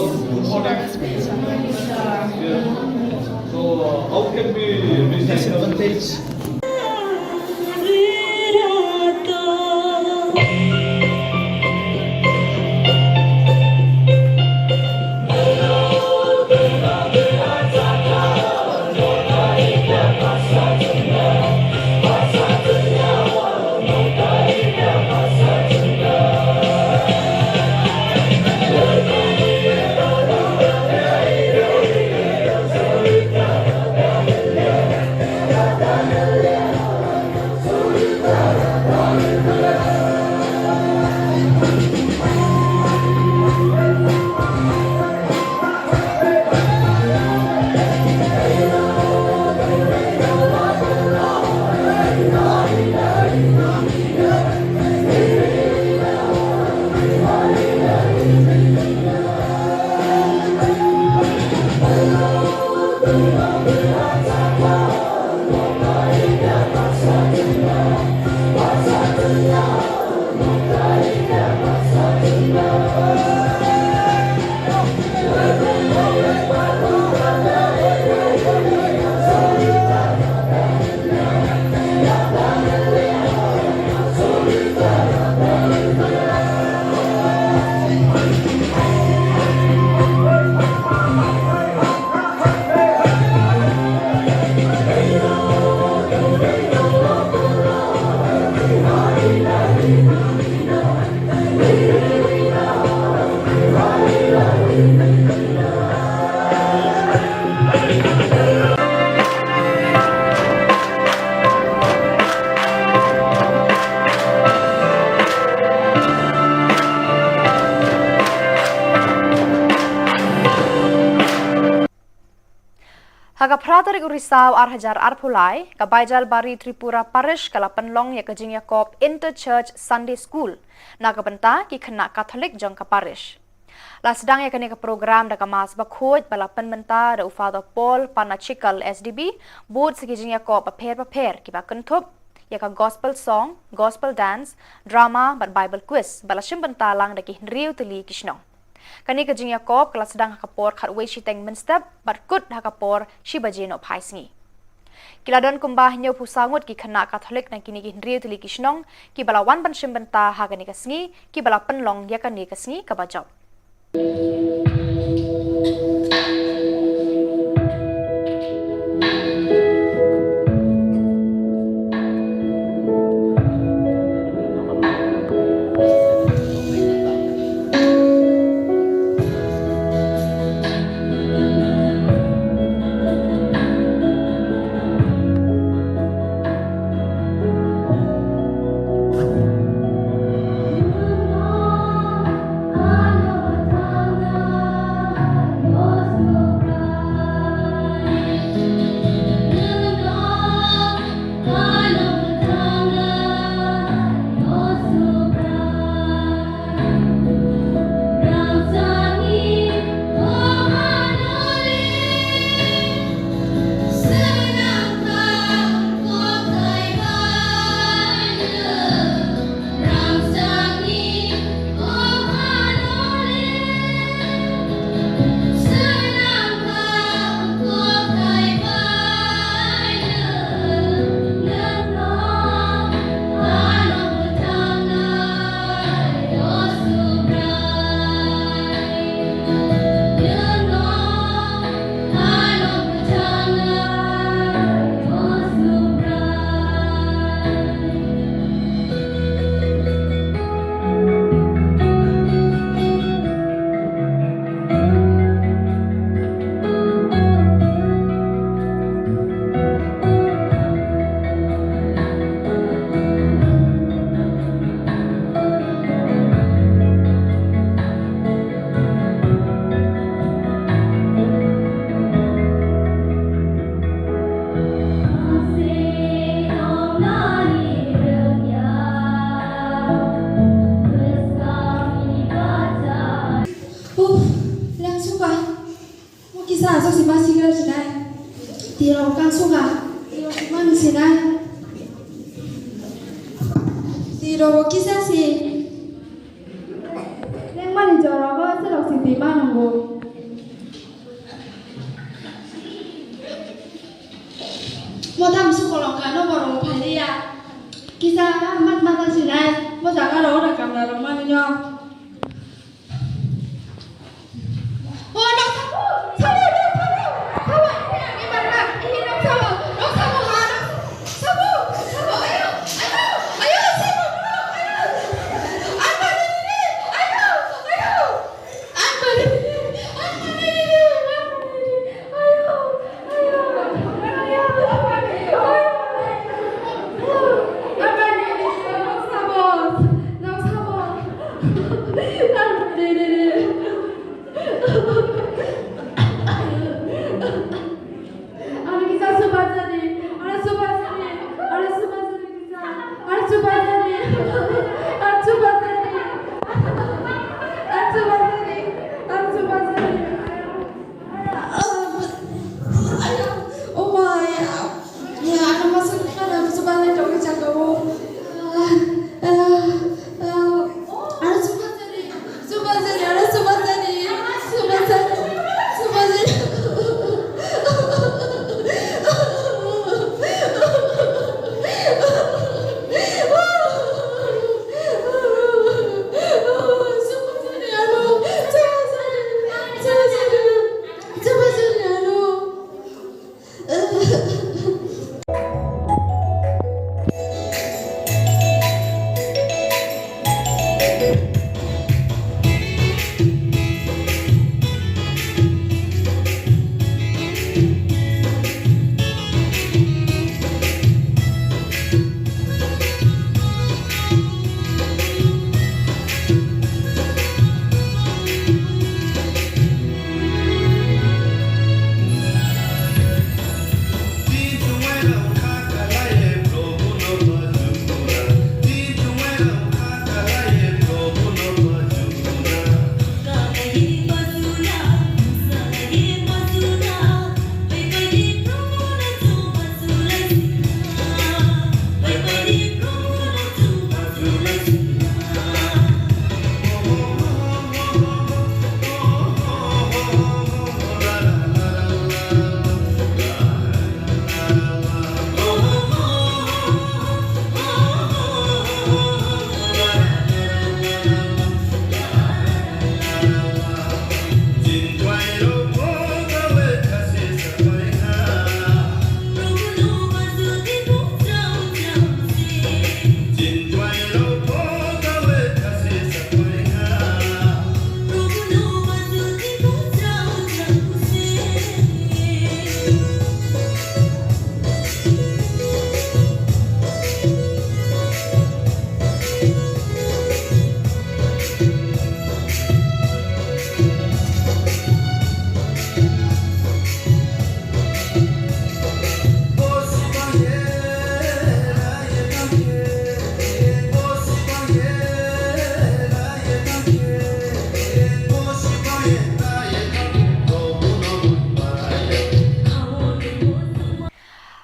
how can we disadvantage? Ha ka phra tarik u Risaw ar hajar arphew lai, ka Baijalbari Tripura Parish ka la pynlong ïa ka jingïakob Inter-Church Sunday School na ka bynta ki khynnah Katholik jong ka parish. La sdang ïa kane ka program da ka Mass bakhuid ba la pynmynta da u Father Paul Panachikal S D B, bud sa ki jingïakob bapher bapher kiba kynthup ïa ka gospel song, gospel dance, drama bad Bible quiz ba la shim bynta lang da ki hynriew tylli ki shnong. Kane ka jingïakob ka la sdang ha ka por khatwei shiteng mynstep bad kut ha ka por shi baje nohphai sngi. Ki la don kumba hynñiewphew saw ngut ki khynnah Katholik na kine ki hynriew tylli ki shnong kiba la wan ban shim bynta ha kane ka sngi, kiba la pynlong ïa kane ka sngi kaba jop. Sa si ma si ga si nai. Ti ro kan su ga. Ti ro si ma ni si nai. Ti ro ki sa si. Leng ma ni jo ro ko sa ro si ti ma nong go. Mo tam su ko lo ka no ko ro pha li ya. Ki sa mat mat si nai. Mo sa ka ro da kam na ro ma ni nyo.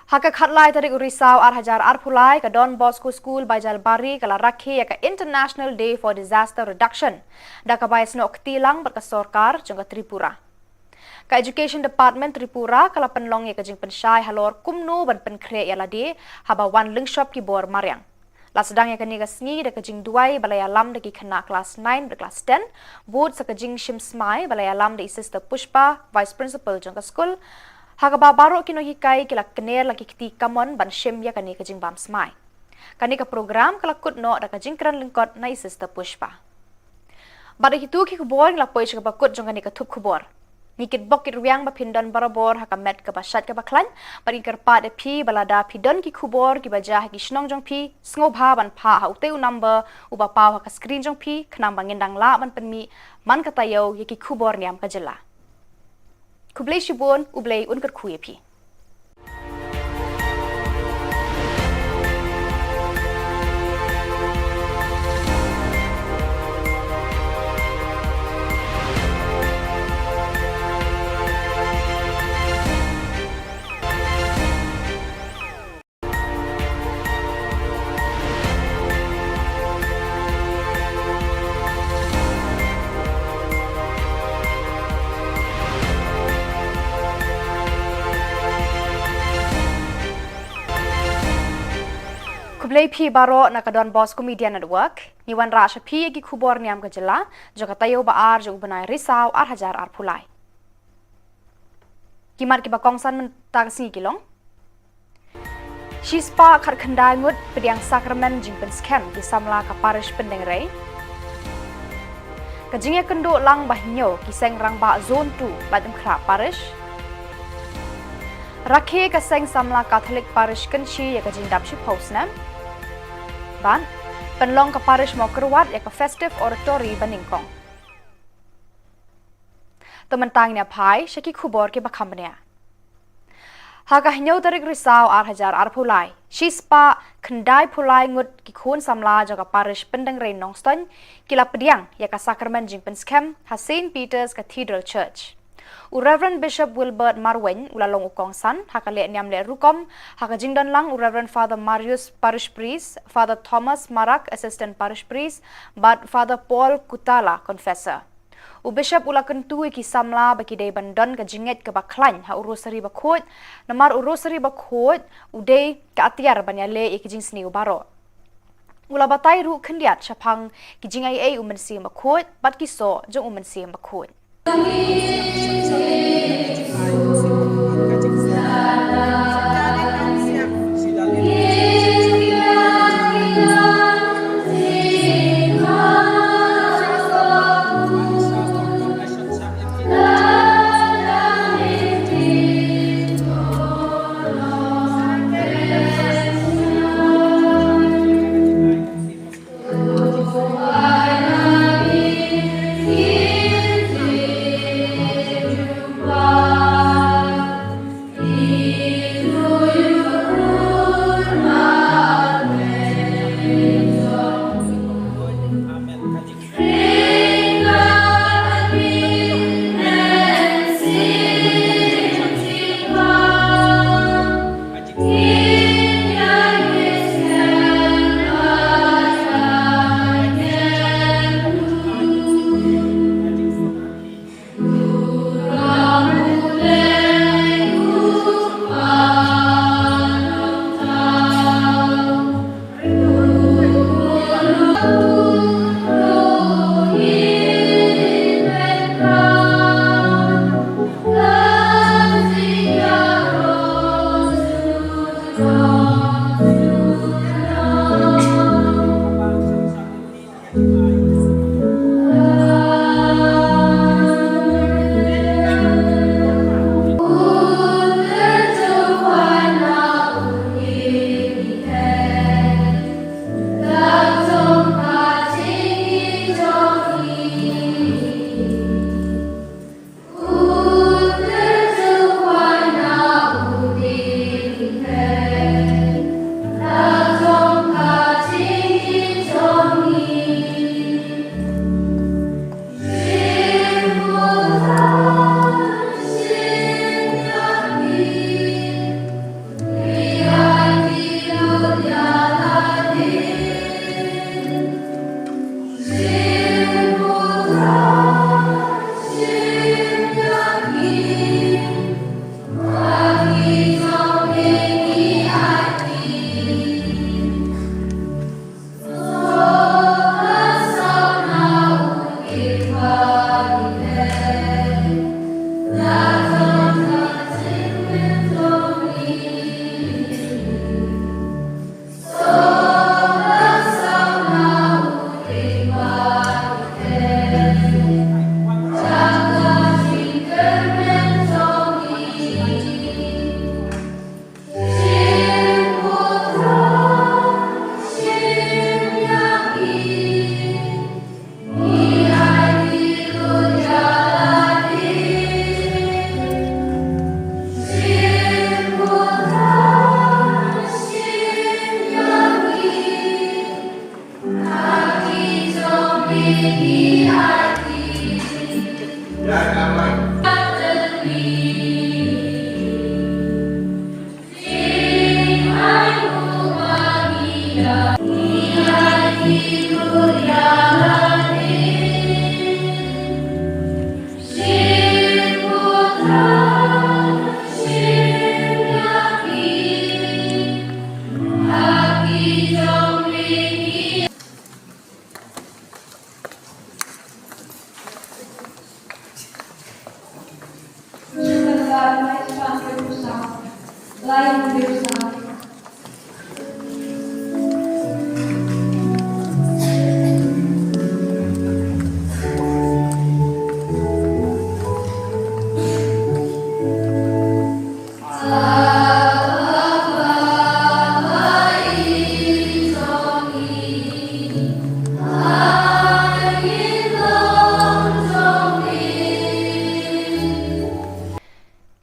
Ha ka khatlai tarik u Risaw ar hajar arphew lai, ka Don Bosco School Baijalbari ka la rakhe ïa ka International Day for Disaster Reduction da kaba ïasnoh kti lang bad ka sorkar jong ka Tripura. Ka Education Department Tripura ka la pynlong ïa ka jingpynshai halor kumno ban pynkhreh ïa lade haba wan lyngshop ki bor mariang. La sdang ïa kane ka sngi da ka jingduwai ba la ïalam da ki khynnah klas nine bad klas ten, bud sa ka jingshim smai ba la ïalam da i Sister Pushpa, Vice Principal jong ka skul, ha kaba baroh ki nonghikai ki la kner la ki kti kamon ban shim ïa kane ka jingbam smai. Kane ka program ka la kut noh da ka jingkren lyngkot na i Sister Pushpa. Bad da kito ki khubor ngi la poi sha kaba kut jong kane ka thup khubor. Ngi kitbok kitrwiang ba phin don barabor ha ka met kaba shait kaba khlaiñ, bad ngi kyrpad ïa phi ba lada phi don ki khubor kiba jia ha ki shnong jong phi, sngewbha ban phah ha utei u number uba paw ha ka screen jong phi, khnang ba ngin dang lah ban pynmih man ka taïew ïa ki khubor niam ka jylla. Khublei shibun, U Blei un kyrkhu ïa phi. Khublei phi baroh na ka Don Bosco Media Network, ngi wanrah sha phi ïa ki khubor niam ka jylla, jong ka taïew ba ar jong u bnai Risaw ar hajar arphew lai. Ki mat kiba kongsan mynta ka sngi ki long: Shispah khatkhyndai ngut pdiang sakramen jingpynskhem ki samla ka parish Pyndengrei. Ka jingïakynduh lang ba hynñiew ki seng rangbah Zone two Laitumkhrah Parish. Rakhe ka seng samla Catholic Parish Kynshi ïa ka jingdap shiphew snem. Bad pynlong ka parish Mawkyrwat ïa ka Festive Oratory ba nyngkong. To mynta ngin ïa phai sha ki khubor kiba kham bniah. Ha ka hynñiew tarik Risaw ar hajar arphew lai, shispah khyndai phew lai ngut ki khun samla jong ka parish Pyndengrei Nongstoiñ ki la pdiang ïa ka sakramen jingpynskhem ha Saint Peter's Cathedral Church. U Reverend Bishop Wilbert Marwein u la long u kongsan ha ka leh niam leh rukom, ha ka jingdon lang u Reverend Father Marius, Parish Priest, Father Thomas Marak, Assistant Parish Priest, bad Father Paul Kutala, Confessor. U Bishop u la kyntu ïa ki samla ba ki dei ban don ka jingngeit kaba khlaiñ ha u Rosary Bakhuid, namar u Rosary Bakhuid u dei ka atiar ban ïaleh ïa ki jingsniew baroh. U la batai ruh khyndiat shaphang ki jingaiei u Mynsiem Bakhuid bad ki soh jong u Mynsiem Bakhuid.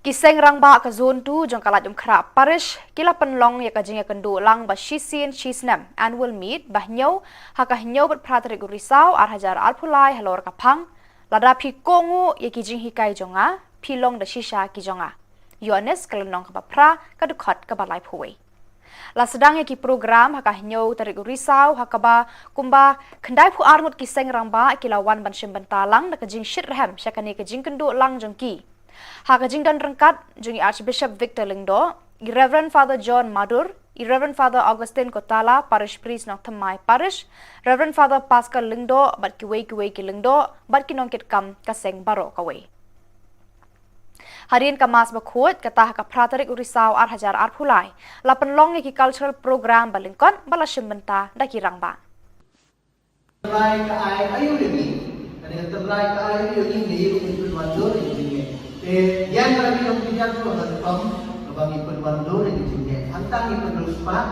Ki seng rangbah ka Zone two jong ka Laitumkhrah Parish ki la pynlong ïa ka jingïakynduh lang ba shisien shisnem, annual meet, ba hynñiew ha ka hynñiew bad phra tarik u Risaw ar hajar arphew lai halor ka phang, lada phi kohnguh ïa ki jinghikai jong nga, phi long da shisha ki jong nga. Ïoannis ka lynnong kaba phra, ka dkhot kaba laiphew wei. La sdang ïa ki program ha ka hynñiew tarik u Risaw, ha kaba kumba khyndaiphew ar ngut ki seng rangbah ki la wan ban shim bynta lang da ka jingshitrhem sha kane ka jingkynduh lang jong ki. Ha ka jingdon ryngkat jong i Archbishop Victor Lyngdoh, i Reverend Father John Madur, i Reverend Father Augustine Kotala, Parish Priest Nongthymmai Parish, Reverend Father Pascal Lyngdoh bad kiwei kiwei ki lyngdoh bad ki nongkitkam ka seng baroh kawei. Hadien ka Mass bakhuid, kata ha ka phra tarik u Risaw ar hajar arphew lai, la pynlong ïa ki cultural program ba lyngkot ba la shim bynta da ki rangbah. Trai ka ai aïu ïa ngi, kane ka trai ka ai aïu ïa ngi, ngi ruh ngi pynwandur ïa ngi. Te ïa ka ngi long ki jingkyrpad kaba ngi pynwandur ïa ngi. Hangta ngi pynriewspah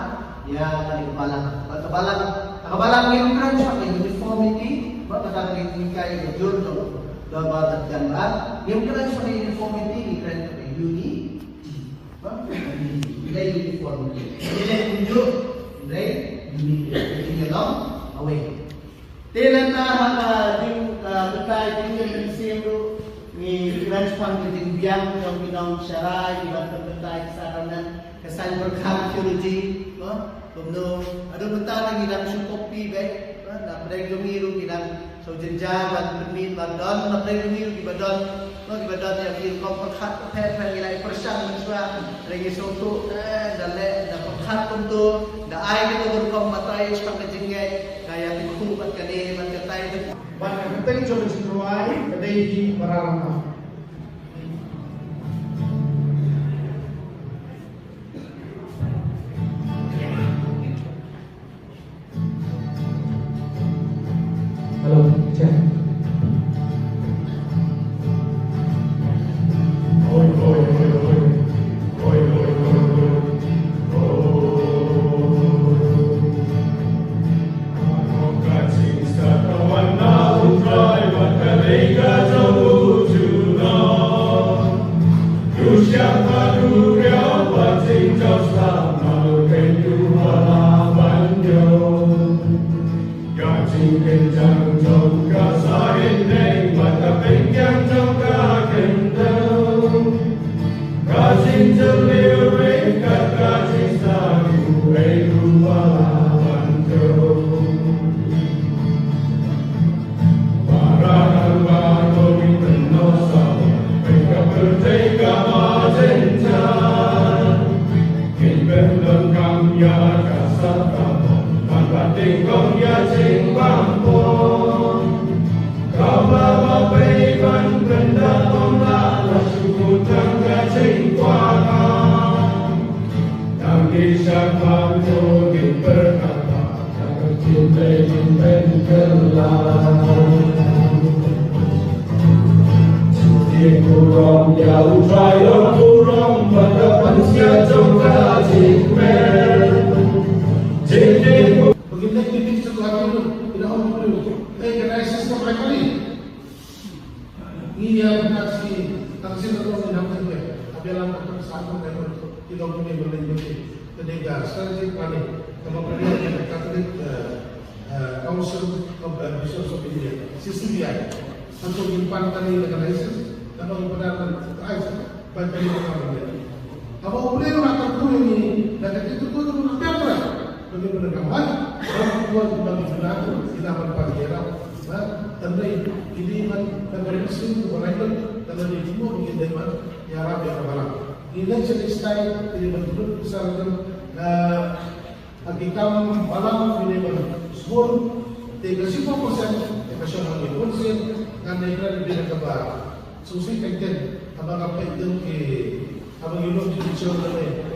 ïa kane ka balang. Bad ka balang, ka balang ngim kren shaphang uniformity, bad kata ka ngi kai ka jur jong ka ba ka jan ba. Ngim kren shaphang uniformity, ngi kren shaphang unity. Ba? Ngi dei uniformity. Ngi dei kumjuh, ngi dei unity. Ngi dei long away. Te lada ha ka jing, ah, batai jingïaseng ruh, ngi kren shaphang ka jingbiang jong ki nongshakri kiba pynbatai ki sacrament, ka saiñ pyrkhat theology, no? Kumno, haduh mynta ngi dang shu copy beit, no? Na pdeng jong ngi ruh ngi dang shu jynjar ban pynmih ban don, na pdeng jong ngi ruh kiba don, no? Kiba don ïa ki rukom pyrkhat pyrkhat, ngi la ïa pyrshang mynshuwa, hynrei ngi sngewthuh, eh, da leh, da pyrkhat kumto, da ai kito ki rukom batai shaphang ka jingngeit, ka ïa ki khu bad kane bad katai. Bad ka kyrteng jong ka jingrwai ka dei hi Mararama. Hello, check. Oi, oi, oi, oi. Oi, oi, oi, oi. Oh. Ngi ïa ka shi, tang shi ka long ngi nang tang ïa. Haba ïalam ka tang san ka long ngi nang tang ïa. Ka dei ka strategic planning. Kaba pynlong ïa ka Catholic, eh, eh, Council of, eh, Bishops of India, C C B I. Hangto ngin pan kane ka license, kaba ngi pyndonkam ka license. Ban pynlong ka bynta. Haba U Blei u la kyrkhu ïa ngi, da ka jingkyrkhu jong u Blei, ba ngi pynlong ka bynta. Ba ngi pynlong ka bynta, ïa ban pan ïa la. Ba, tang dei, ïa ban, ban pynlong shisha ka bynta, tang dei jingmut ngi dei ban ïarap ïa ka balang. Ngi dei shisha, ïa ban pynlong shisha ka, eh, Ha ki kam balang ki dei ban sbun, te ka shiphew percent, te ka shong ha ngi bun sien, ngan ïa kren beit kaba sngewsih teng teng, haba nga peit ki, haba ngi lum ki jingshong lane,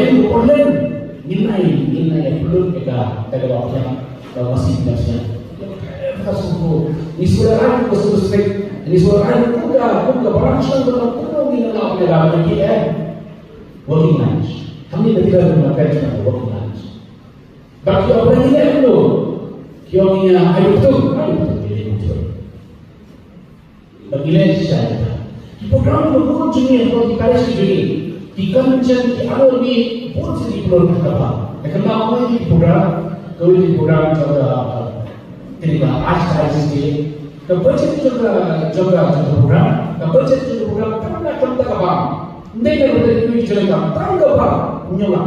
ïa u por lem, ngin ai, ngin ai pynlut ïa ka, ka dei ba pynlut, ka masi pynlut sha. Ka sngewthuh. Ngi sngewthuh ka sngewthuh. Ngi sngewthuh kum ka, kum ka barang shnong ka kum ngi na la pynlut ïa ka, eh. Working lunch. Kami na kita na ka working lunch. Bad ki ong ba ngi leh kumno? Ki ong ïa, ai bun, ai bun, ai bun. Bad ngi leh shisha ïa kata. Ki program kiba bun jong ngi ha ki parish jong ngi, ki kynjang ki arngut ngi bun shisha ki pynlong ha kaba. Te kynmaw ïa ki program, kawei ki program jong ka, kane ka archdiocese, ka budget jong ka, jong ka, jong ka program, ka budget jong ka program, kam da kam da kaba. Ndei na budget ki jong ka, tang kaba, nyola.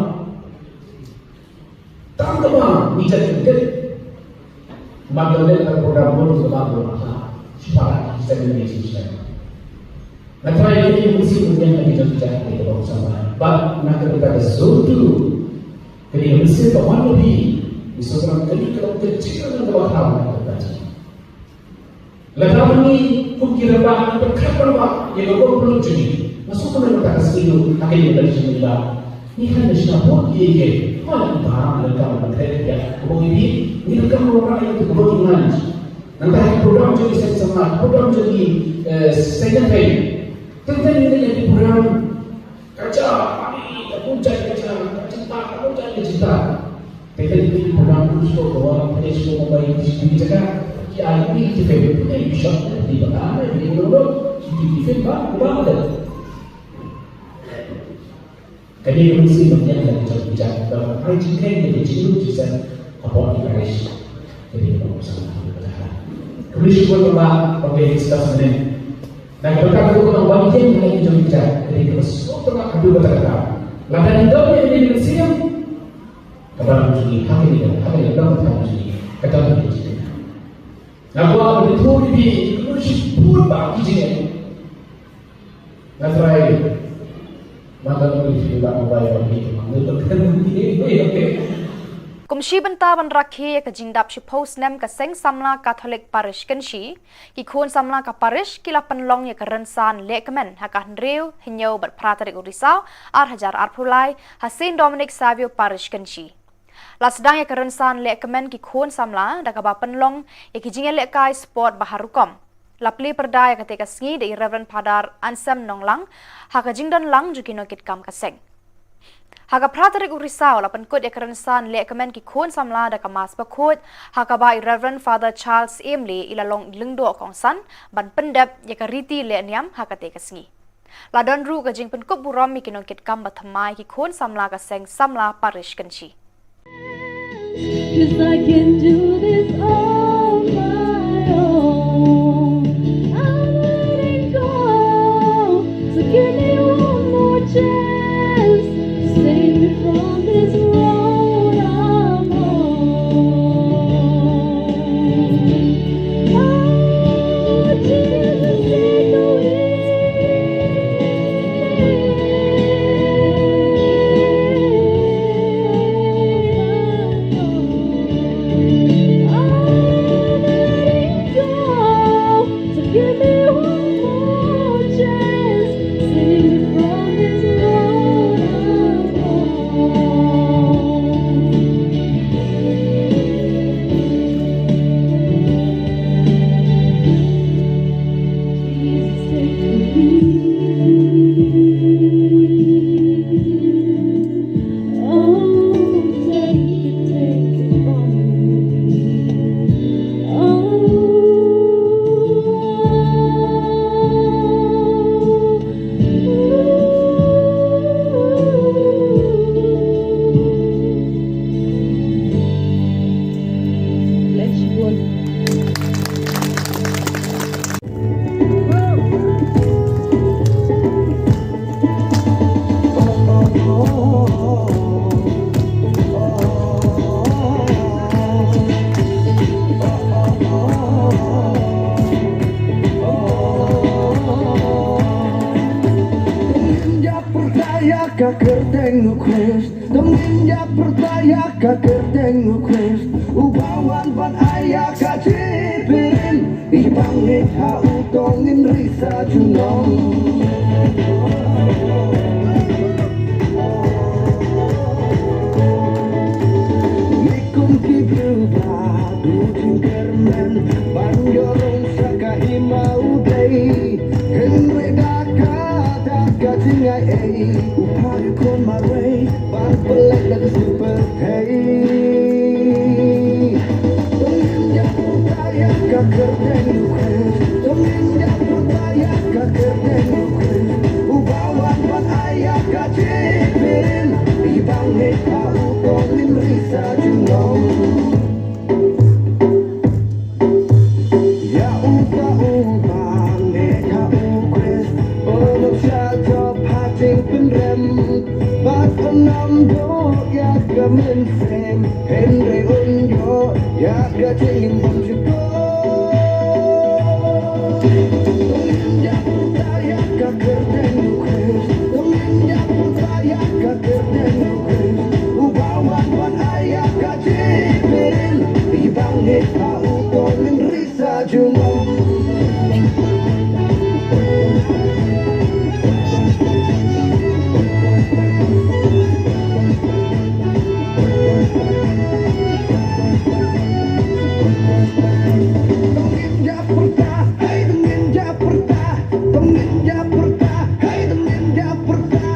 Tang kaba ngi jan kynket. Bad ka leh ka program bun kaba bun ha. Shiphang ki seng ne ki seng. Nga try ïa ki mynsiem, ïa ki jong ki jait ki ba sngewbha. Bad na ka bynta ka zone two, ka dei ka mynsiem ba wan na phi. Ngi sngewbha ka dei ka long ka jingkyrmen kaba khraw na ka bynta jong ngi. Lada ngi kum ki rangbah ngi pynkhap rangbah ïa ka rukom pynlut jong ngi, nga sngewkmen mynta ka sngi ruh ha kane ka election ba ngi hap ban shna vote ïa ki. Hooid, ngi bam, ngi donkam ban kren ïa ka, kumba ngi bi, ngi donkam ban rai ïa ka voting rights. Nangta ha ki program jong ngi seng samla, program jong ngi, eh, seng kynthei. Teng teng ngi leh ïa ki program. Ka ja, ani, ka bujai ka ja, ka jinta, ka bujai ka jinta. Te ka dei ka program u sngewbha, ka dei sngewbha ba ïa ki jaka, ki ai ki tiffin, ki ai bishop, ki baka, ki baka, ki tiffin ba, ba, ba. Ka dei ka mynsiem ba ïa ka jaka, ka jaka, ba ai jingkheiñ, ka dei jinglut jingsan, ka pop ki parish. Ka dei ka mynsiem ba ïa ka jaka. Ka mynsiem ba ïa ka jaka, ka dei ka mynsiem ba ïa ka jaka. Na ka bynta ka rukom ba ngi ïeng ha la ki jong ki jait, ka dei kaba sngewtynnat haduh katta katta. Lada ngi don ïa kane ka mynsiem, ka balang jong ngi ha kane ka, ha kane ka dohnud jong ngi ka don ïa ka jingkyrmen. Nga kwah ban ïathuh ïa phi, ka mynsiem bun bah ki jingeh. Nga try, nga don ïa phi ba mobile ba ngi, ngi don ïa phi. Kum shi bynta ban rakhe ïa ka jingdap shiphew snem ka Seng Samla Katholik Parish Kynshi, ki khun samla ka parish ki la pynlong ïa ka rynsan lehkmen ha ka hynriew, hynñiew bad phra tarik u Risaw, ar hajar arphew lai, ha Saint Dominic Savio Parish Kynshi. La sdang ïa ka rynsan lehkmen ki khun samla da kaba pynlong ïa ki jingïalehkai sport ba har rukom. La plie pyrda ïa kata ka sngi da i Reverend Father Anselm Nonglang ha ka jingdon lang jong ki nongkitkam ka seng. Ha ka phra tarik u Risaw la pynkut ïa ka rynsan lehkmen ki khun samla da ka Mass Bakhuid, ha kaba i Reverend Father Charles Emley i la long i lyngdoh kongsan ban pyndep ïa ka riti lehniam ha kata ka sngi. La don ruh ka jingpynkup burom ïa ki nongkitkam ba thymmai ki khun samla ka Seng Samla Parish Kynshi. 'Cause I can do this on my own. I'm letting go. So give me one more chance. Save me from this road I'm on. Oh, Jesus, take the wheel. Ka kyrteng u Khrist, dang ïa pyrta ïa ka kyrteng u Khrist, uba wan ban ai ïa ka jingpynim, i bangeit ha u to ngin ri sa junom. Ngi kum ki briew ba duh jingkyrmen ban ïoh rung sha ka hima u Blei. Hynrei da ka, da ka jingai ei, u phah ïa u khun marwei ban pyllait na ka sngi pyrthei. To ngin ïa pyrta ïa ka kyrteng u Khrist, to ngin ïa pyrta ïa ka kyrteng u Khrist, uba wan ban ai ïa ka jingpynim, i bangeit ha u to ngin ri sa junom. Ïa uta uba ngeit ha u Khrist, u long sha jop ha jingpynrem, bad u nam duh ïa ka mynsiem, hynrei un ïoh ïa ka jingim bymjukut. To ngin ïa pyrta ïa ka kyrteng u Khrist, to ngin ïa pyrta ïa ka kyrteng u Khrist, uba wan ban ai ïa ka jingpynim, i bangeit ha u to ngin ri sa junom. To ngin ïa pyrta, hei, to ngin ïa pyrta, to ngin ïa pyrta, hei, to ngin ïa pyrta.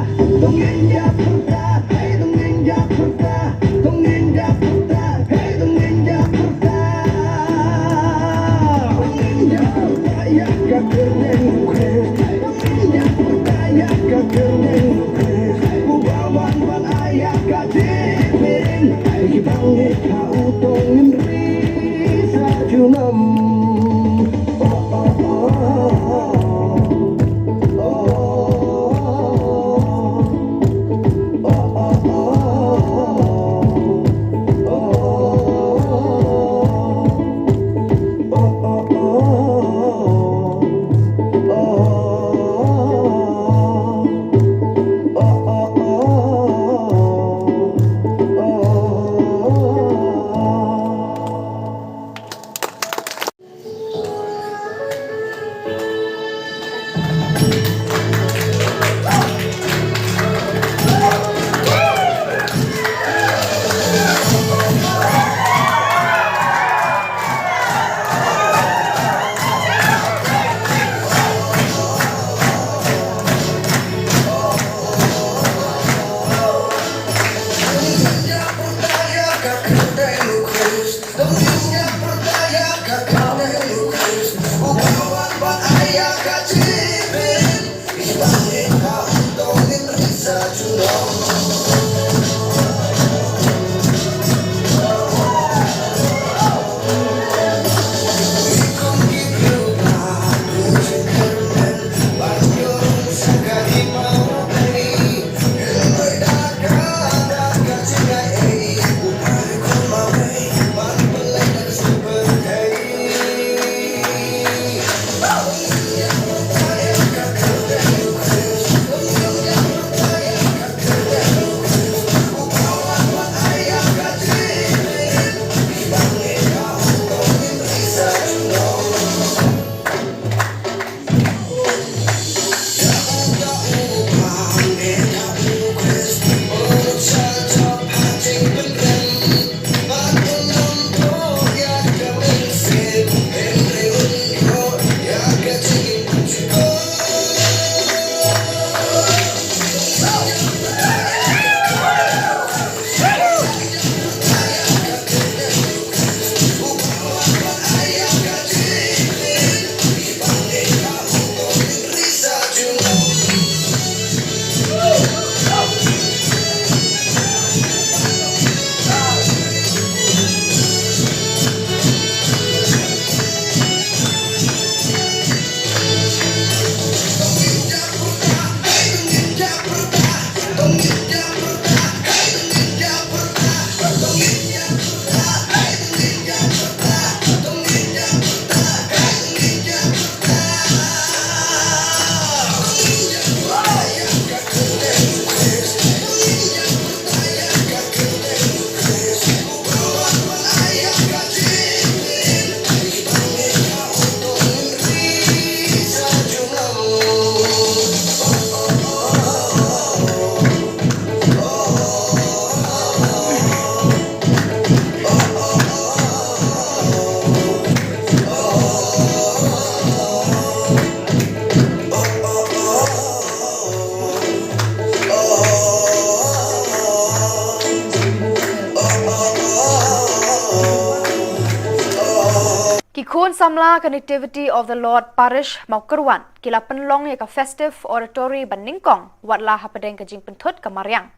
Ki khun samla ka Nativity of the Lord Parish Mawkyrwat ki la pynlong ïa ka Festive Oratory ba nyngkong, wat la hapdeng ka jingpynthut ka mariang.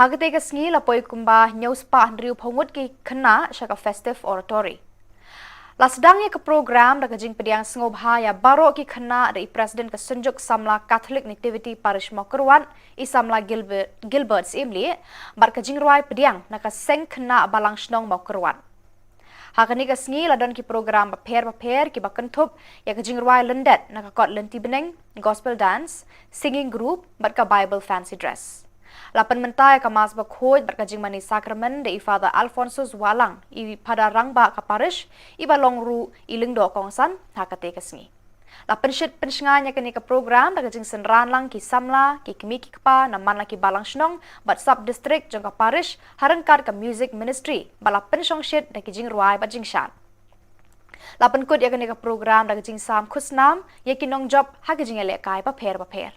Ha katei ka sngi la poi kumba hynñiew spah hynriewphew ngut ki khynnah sha ka Festive Oratory. La sdang ïa ka program da ka jingpdiang sngewbha ïa baroh ki khynnah da i President ka Synjuk Samla Catholic Nativity Parish Mawkyrwat, i Samla Gilbert, Gilbert Syiemlieh, bad ka jingrwai pdiang na ka Seng Khynnah Balang Shnong Mawkyrwat. Ha kane ka sngi la don ki program bapher bapher kiba kynthup ïa ka jingrwai lyndet na ka kot lynti bneng, gospel dance, singing group bad ka Bible fancy dress. La pynmynta ïa ka Mass Bakhuid bad ka jingmane Sakramen da i Father Alphonsus Wahlang, i Phadar Rangbah ka Parish, iba long ruh i lyngdoh kongsan ha katei ka sngi. La pynshit pynshngaiñ ïa kane ka program da ka jingsynran lang ki samla, ki kmie ki kpa na man la ki balang shnong bad sub district jong ka Parish ha ryngkat ka Music Ministry ba la pynshongshit da ki jingrwai bad jingshad. La pynkut ïa kane ka program da ka jingsam khusnam ïa ki nongjop ha ki jingïalehkai bapher bapher.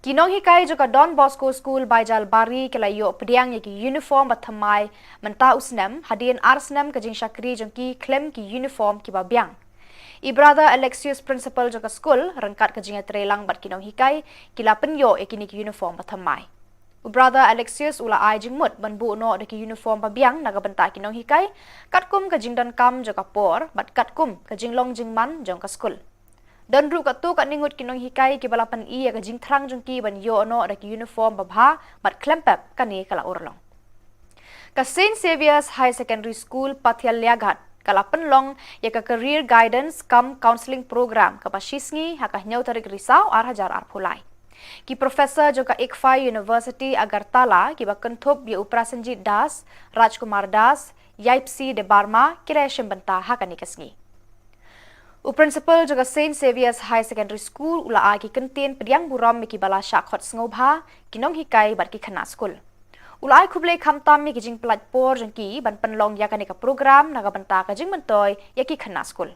Ki nonghikai jong ka Don Bosco School Baijalbari ki la ïoh pdiang ïa ki uniform ba thymmai mynta u snem, hadien ar snem ka jingshakri jong ki khlem ki uniform kiba biang. I Brother Alexius, principal jong ka skul, ryngkat ka jingïatreilang bad ki nonghikai, ki la pynïoh ïa kine ki uniform ba thymmai. U Brother Alexius u la ai jingmut ban buh noh da ki uniform ba biang na ka bynta ki nonghikai, katkum ka jingdonkam jong ka por bad katkum ka jinglong jingman jong ka skul. Don ruh katto katne ngut ki nonghikai kiba la pyni ïa ka jingthrang jong ki ban ïoh noh da ki uniform babha bad khlem pep kane ka la urlong. Ka Saint Xavier's High Secondary School Pathial Liaghat ka la pynlong ïa ka Career Guidance cum Counselling Program kaba shisngi ha ka hynñiew tarik Risaw ar hajar arphew lai. Ki professor jong ka ICFAI University Agartala kiba kynthup ïa u Prasenjit Das, Rajkumar Das, Yaipsi Debbarma ki la ïashim bynta ha kane ka sngi. U principal jong ka Saint Xavier's High Secondary School u la ai ki kyntien pdiang burom ïa kiba la shah khot sngewbha, ki nonghikai bad ki khynnah skul. U la ai khublei khamtam ïa ki jingpynlait por jong ki ban pynlong ïa kane ka program na ka bynta ka jingmyntoi ïa ki khynnah skul.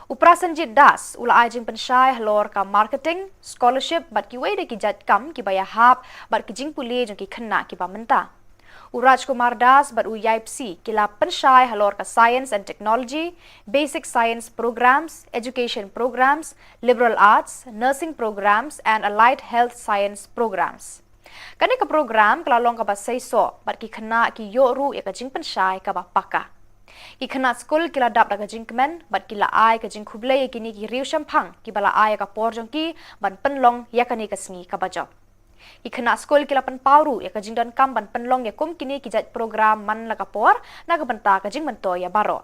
U Prasenjit Das u la ai jingpynshai halor ka marketing, scholarship bad kiwei de ki jait kam kiba ïahap bad ki jingpule jong ki khynnah kiba mynta. U Rajkumar Das bad u Yaipsi ki la pynshai halor ka Science and Technology, Basic Science Programs, Education Programs, Liberal Arts, Nursing Programs and Allied Health Science Programs. Kane ka program ka la long kaba seisoh bad ki khynnah ki ïoh ruh ïa ka jingpynshai kaba paka. Ki khynnah skul ki la dap da ka jingkmen bad ki la ai ka jingkhublei ïa kine ki riewshemphang kiba la ai ïa ka por jong ki ban pynlong ïa kane ka sngi kaba jop. Ki khynnah skul ki la pynpaw ruh ïa ka jingdonkam ban pynlong ïa kum kine ki jait program man la ka por na ka bynta ka jingmyntoi ïa baroh.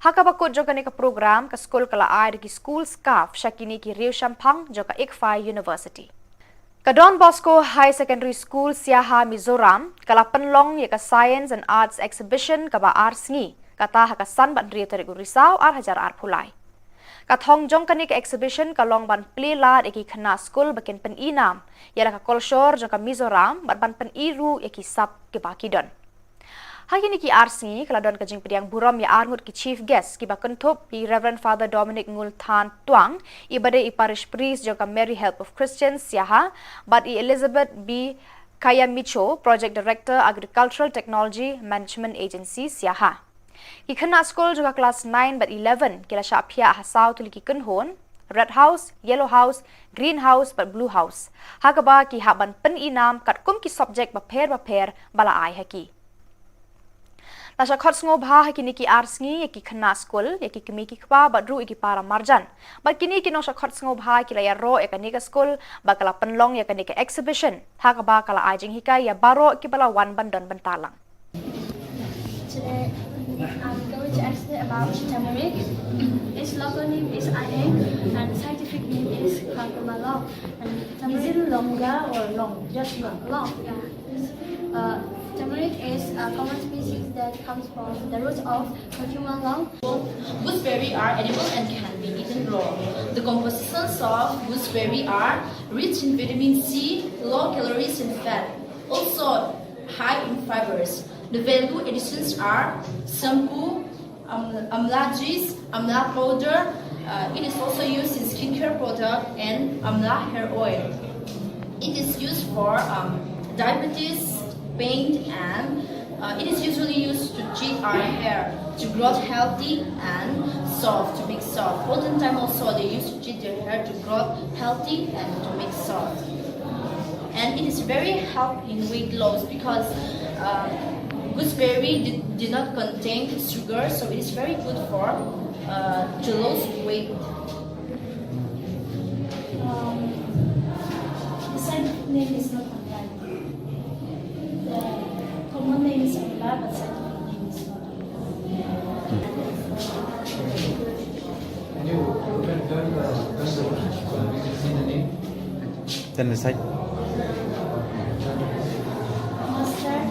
Ha kaba kut jong kane ka program, ka skul ka la ai da ki school scarf sha kine ki riewshemphang jong ka ICFAI University. Ka Don Bosco High Secondary School Siaha, Mizoram ka la pynlong ïa ka Science and Arts Exhibition kaba ar sngi, kata ha ka san bad hynriew tarik u Risaw ar hajar arphew lai. Ka thong jong kane ka exhibition ka long ban plie lad ïa ki khynnah skul ba kin pyni nam ïa la ka kolshor jong ka Mizoram bad ban pyni ruh ïa ki sap kiba ki don. Ha kine ki ar sngi ka la don ka jingpdiang burom ïa ar ngut ki chief guest kiba kynthup i Reverend Father Dominic Ngulthan Tuang, iba dei i parish priest jong ka Mary Help of Christians Siaha, bad i Elizabeth B Kayamicho, Project Director, Agricultural Technology Management Agency Siaha. Ki khynnah skul jong ka klas nine bad eleven ki la shah phiah ha saw tylli ki kynhun, Red House, Yellow House, Green House bad Blue House, ha kaba ki hap ban pyni nam katkum ki subject bapher bapher ba la ai ha ki. La shah khot sngewbha ha kine ki ar sngi ïa ki khynnah skul, ïa ki kmie ki kpa bad ruh ïa ki para marjan. Bad kine ki nongshah khot sngewbha ki la ïaroh ïa kane ka skul ba ka la pynlong ïa kane ka exhibition, ha kaba ka la ai jinghikai ïa baroh kiba la wan ban don bynta lang. Today, I'm going to explain about turmeric. Its local name is Aeng and scientific name is Curcumin long. And is it longer or long? Just long. Long, yeah. Uh, turmeric is a common species that comes from the root of curcumin long. Gooseberry are edible and can be eaten raw. The compositions of gooseberry are rich in vitamin C, low calories and fat, also high in fibers. The value additions are shampoo, um, amla juice, amla powder. Uh, it is also used in skincare product and amla hair oil. It is used for um, diabetes, pain, and uh, it is usually used to treat our hair to grow healthy and soft, to make soft. Olden time also they used to treat their hair to grow healthy and to make soft. And it is very help in weight loss because uh, gooseberry did, did not contain sugar, so it is very good for uh, to lose weight. Um, the scientific name is not Amla. The common name is Amla, but scientific name is not Amla. Can you turn the, turn the, turn the, see the name? Then the side. Mustard.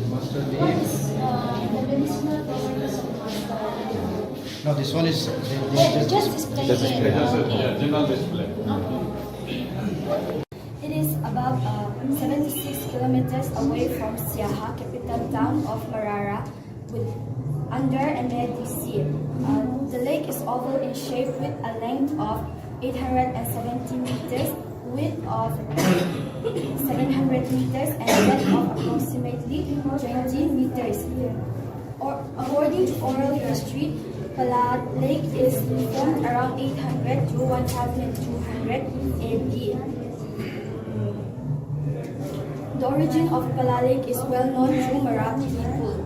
Mustard leaf. What is uh, the medicinal properties of mustard? No, this one is the, the, just display. Just display. It is about uh, seventy-six kilometers away from Siaha, capital town of Marara, with under a muddy sea. Uh, the lake is oval in shape with a length of eight hundred and seventy meters, width of seven hundred meters and depth of approximately twenty meters. Or, according to oral history, Pala Lake is formed around eight hundred to twelve hundred A D. The origin of Pala Lake is well known to Mara people.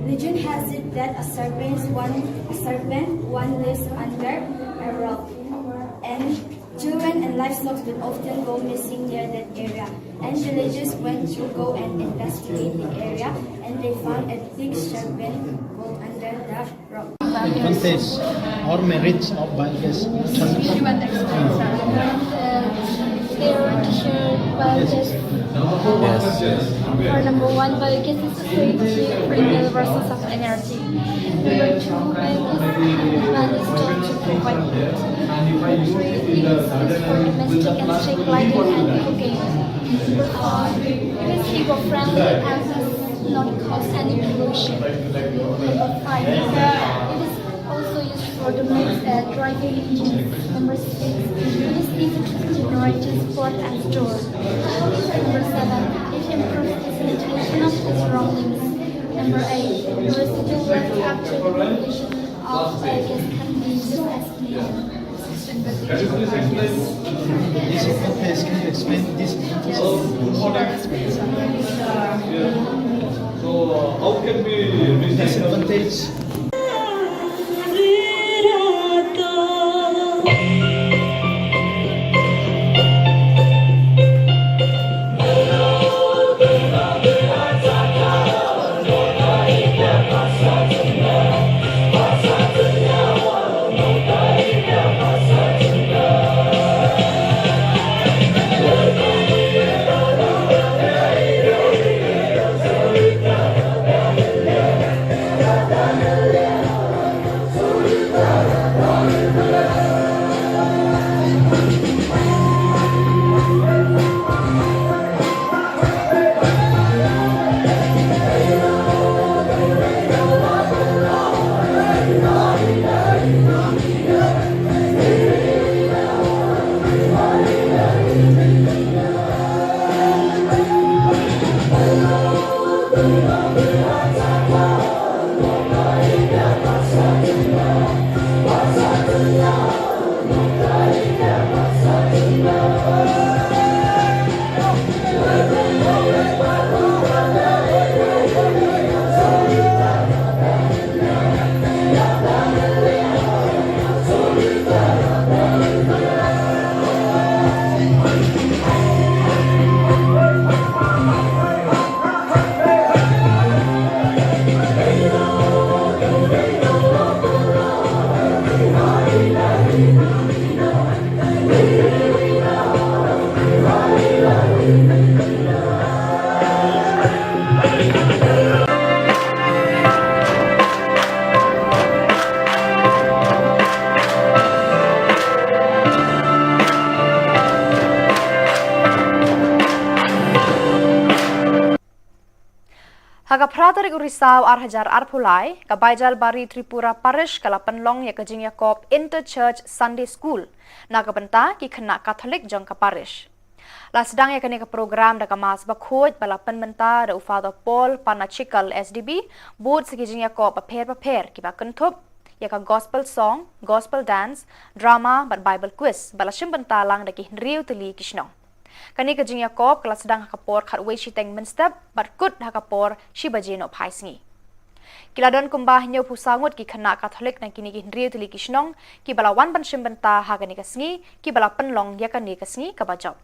Legend has it that a serpent one, a serpent one lives under a rock, and children and livestock will often go missing near that area. And villagers went to go and investigate the area, and they found a big serpent go under the rock. Advantage or merits of biogas transition. If you want to explain, sir. Uh, they want to share biogas. Yes. For number one, biogas is a safe, cheap, renewable source of energy. Number two, biogas is advantage to provide heat. Number three, it is used for domestic and street lighting and cooking. Number four, it is eco-friendly and does not cause any pollution. Number five, it is also used for the main, uh, driving engines. Number six, it is easy to generate, transport and store. Number seven, it improves the sanitation of the surroundings. Number eight, the residual waste after the production of biogas can be used as fuel. This advantage, can you explain this advantage? So, how can we miss this advantage? Ha ka phra tarik u Risaw ar hajar arphew lai, ka Baijalbari Tripura Parish ka la pynlong ïa ka jingïakob Inter-Church Sunday School na ka bynta ki khynnah Katholik jong ka parish. La sdang ïa kane ka program da ka Mass bakhuid ba la pynmynta da u Father Paul Panachikal S D B, bud sa ki jingïakob bapher bapher kiba kynthup ïa ka gospel song, gospel dance, drama bad Bible quiz ba la shim bynta lang da ki hynriew tylli ki shnong. Kane ka jingïakob ka la sdang ha ka por khatwei shiteng mynstep bad kut ha ka por shi baje nohphai sngi. Ki la don kumba hynñiewphew saw ngut ki khynnah Katholik na kine ki hynriew tylli ki shnong kiba la wan ban shim bynta ha kane ka sngi, kiba la pynlong ïa kane ka sngi kaba jop.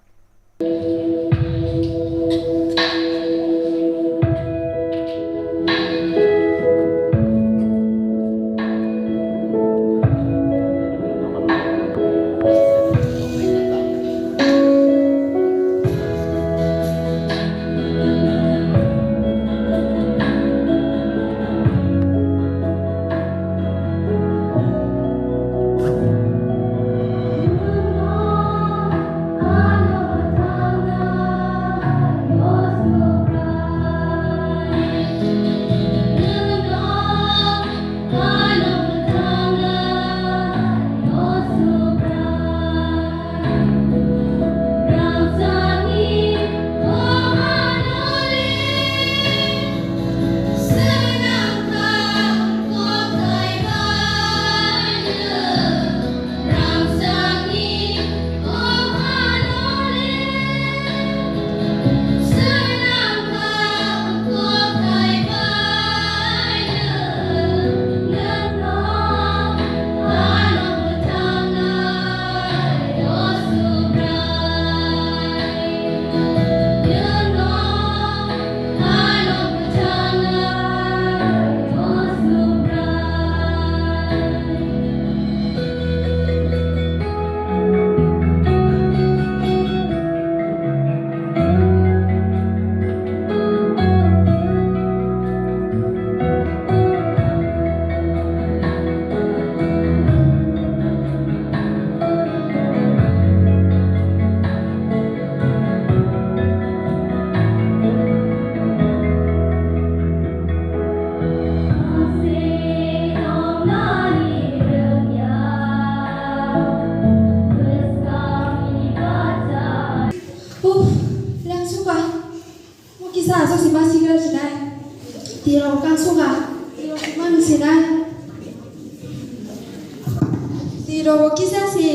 Iro kisa si.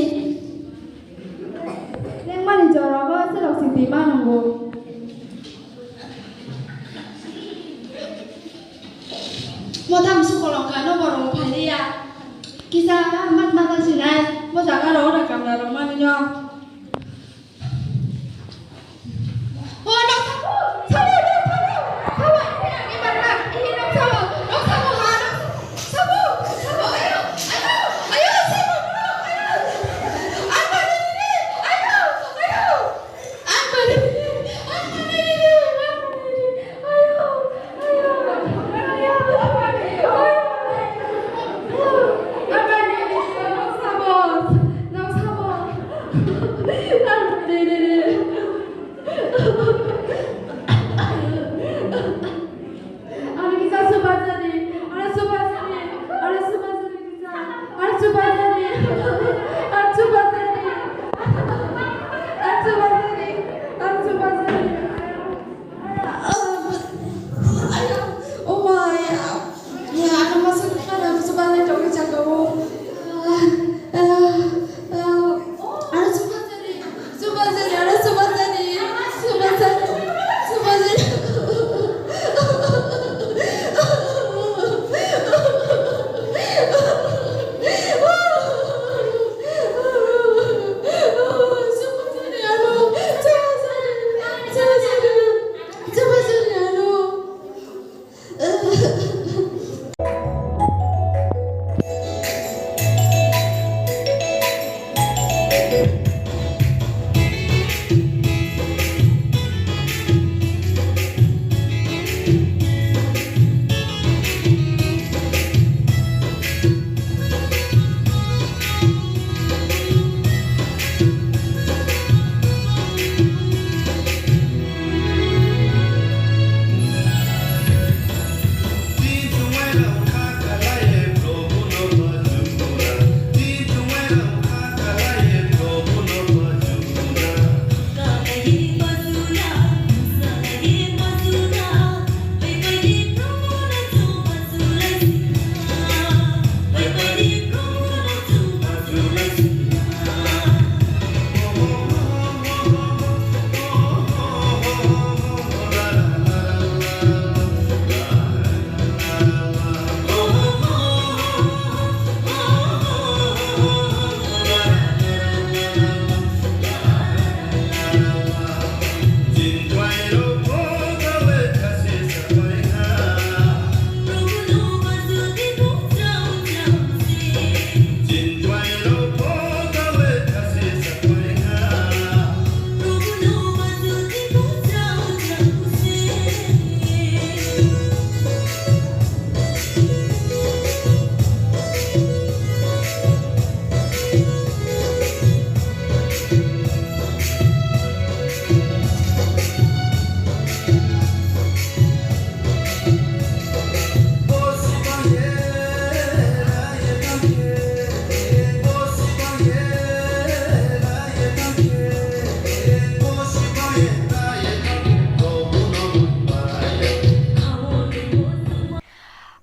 Leng mani joro ba selok si ti manunggu. Mo tam su kolong ka no boro mo phai ya. Kisa mat mat si nai. Mo jaga ro da kam da ro mani nyo.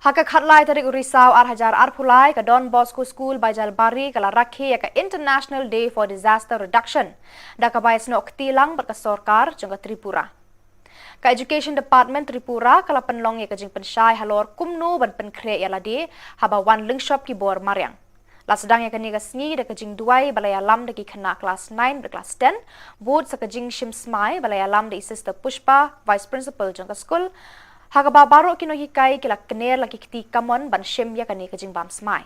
Ha ka khatlai tarik u Risaw ar hajar arphew lai, ka Don Bosco School Baijalbari ka la rakhe ïa ka International Day for Disaster Reduction da kaba ïasnoh kti lang bad ka sorkar jong ka Tripura. Ka Education Department Tripura ka la pynlong ïa ka jingpynshai halor kumno ban pynkhreh ïa lade haba wan lyngshop ki bor mariang. La sdang ïa kane ka sngi da ka jingduwai ba la ïalam da ki khynnah klas nine bad klas ten, bud sa ka jingshim smai ba la ïalam da i Sister Pushpa, Vice Principal jong ka skul, ha kaba baroh ki nonghikai ki la kner la ki kti kamon ban shim ïa kane ka jingbam smai.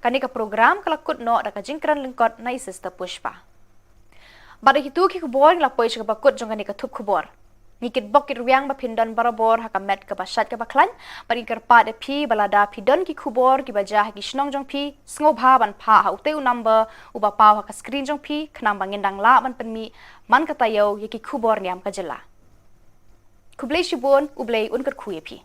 Kane ka program ka la kut noh da ka jingkren lyngkot na i Sister Pushpa. Bad da kito ki khubor ngi la poi sha kaba kut jong kane ka thup khubor. Ngi kitbok kitrwiang ba phin don barabor ha ka met kaba shait kaba khlaiñ, bad ngi kyrpad ïa phi ba lada phi don ki khubor kiba jia ha ki shnong jong phi, sngewbha ban phah ha utei u number uba paw ha ka screen jong phi, khnang ba ngin dang lah ban pynmih man ka taïew ïa ki khubor niam ka jylla. Khublei shibun, U Blei un kyrkhu ïa phi.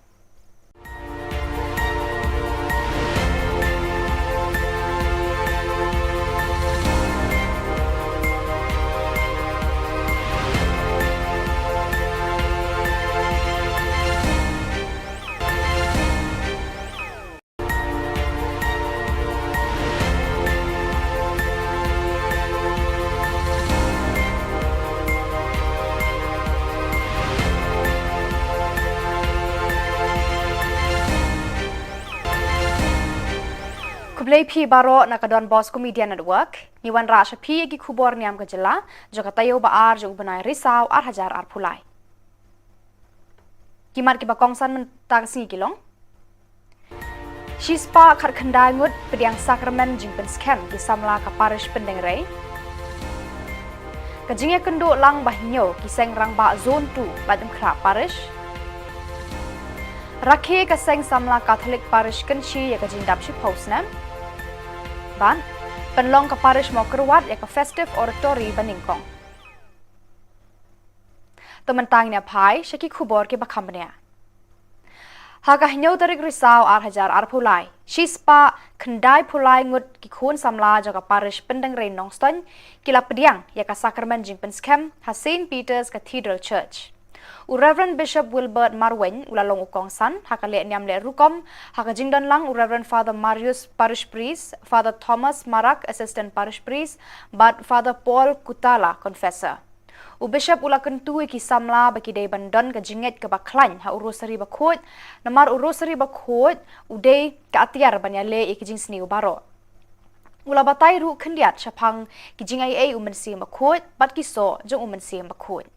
Khublei phi baroh na ka Don Bosco Media Network. Ngi wanrah sha phi ïa ki khubor niam ka jylla jong ka taïew ba ar jong u bnai Risaw ar hajar arphew lai. Ki mat kiba kongsan mynta ka sngi ki long: shispah khatkhyndai ngut pdiang sakramen jingpynskhem ki samla ka parish Pyndengrei. Ka jingïakynduh lang ba hynñiew ki seng rangbah Zone two Laitumkhrah Parish. Rakhe ka seng samla Catholic Parish Kynshi ïa ka jingdap shiphew snem. Bad pynlong ka parish Mawkyrwat ïa ka Festive Oratory ba nyngkong. To mynta ngin ïa phai sha ki khubor kiba kham bniah. Ha ka hynñiew tarik Risaw ar hajar arphew lai, shispah khyndai phew lai ngut ki khun samla jong ka parish Pyndengrei Nongstoiñ ki la pdiang ïa ka sakramen jingpynskhem ha Saint Peter's Cathedral Church. U Reverend Bishop Wilbert Marwein u la long u kongsan ha ka leh niam leh rukom, ha ka jingdon lang u Reverend Father Marius, Parish Priest, Father Thomas Marak, Assistant Parish Priest, bad Father Paul Kutala, Confessor. U Bishop u la kyntu ïa ki samla ba ki dei ban don ka jingngeit kaba khlaiñ ha u Rosary Bakhuid, namar u Rosary Bakhuid u dei ka atiar ban ïaleh ïa ki jingsniew baroh. U la batai ruh khyndiat shaphang ki jingaiei u Mynsiem Bakhuid bad ki soh jong u Mynsiem Bakhuid.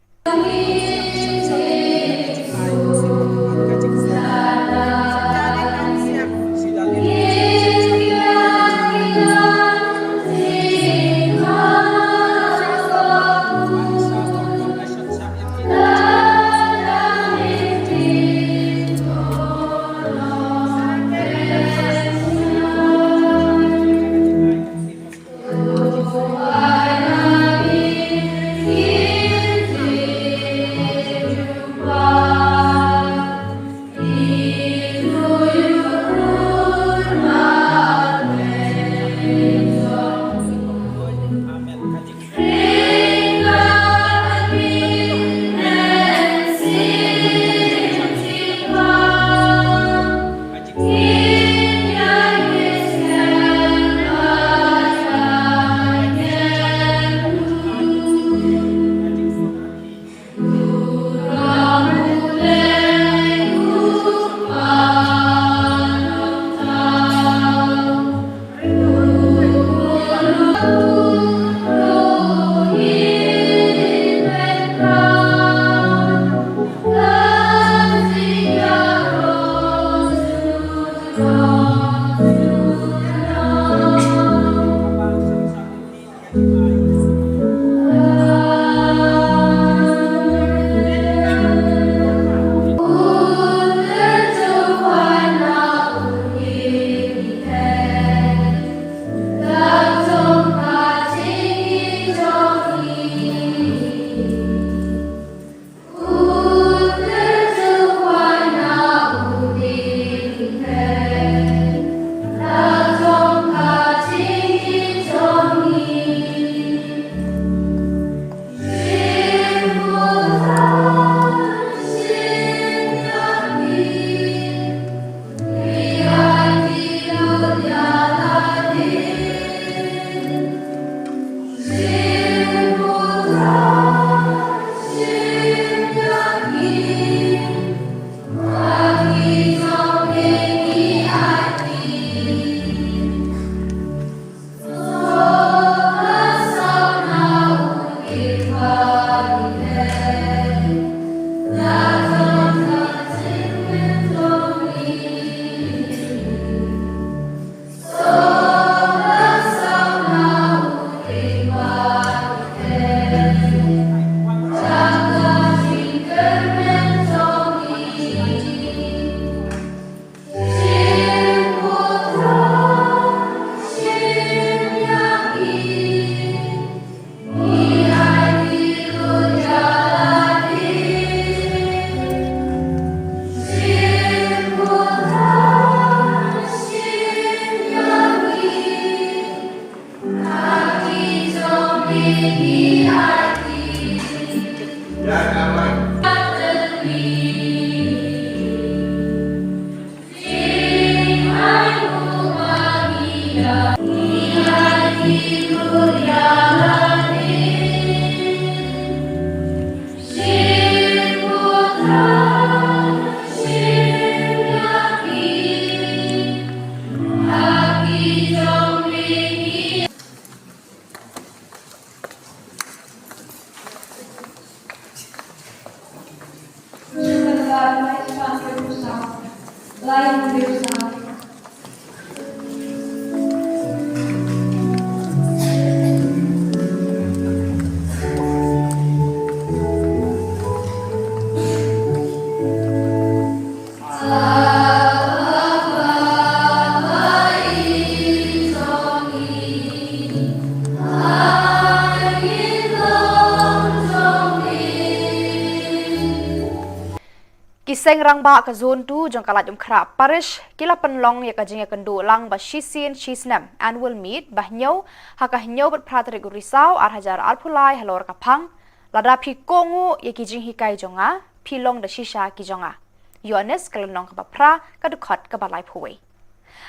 Seng Rangbah ka Zone two jong ka Laitumkhrah Parish ki la pynlong ïa ka jingïakynduh lang ba shisien shisnem, annual meet, ba hynñiew ha ka hynñiew bad phra tarik u Risaw ar hajar arphew lai halor ka phang, Lada phi kohnguh ïa ki jinghikai jong nga, phi long da shisha ki jong nga. Ïoannis ka lynnong kaba phra, ka dkhot kaba laiphew wei.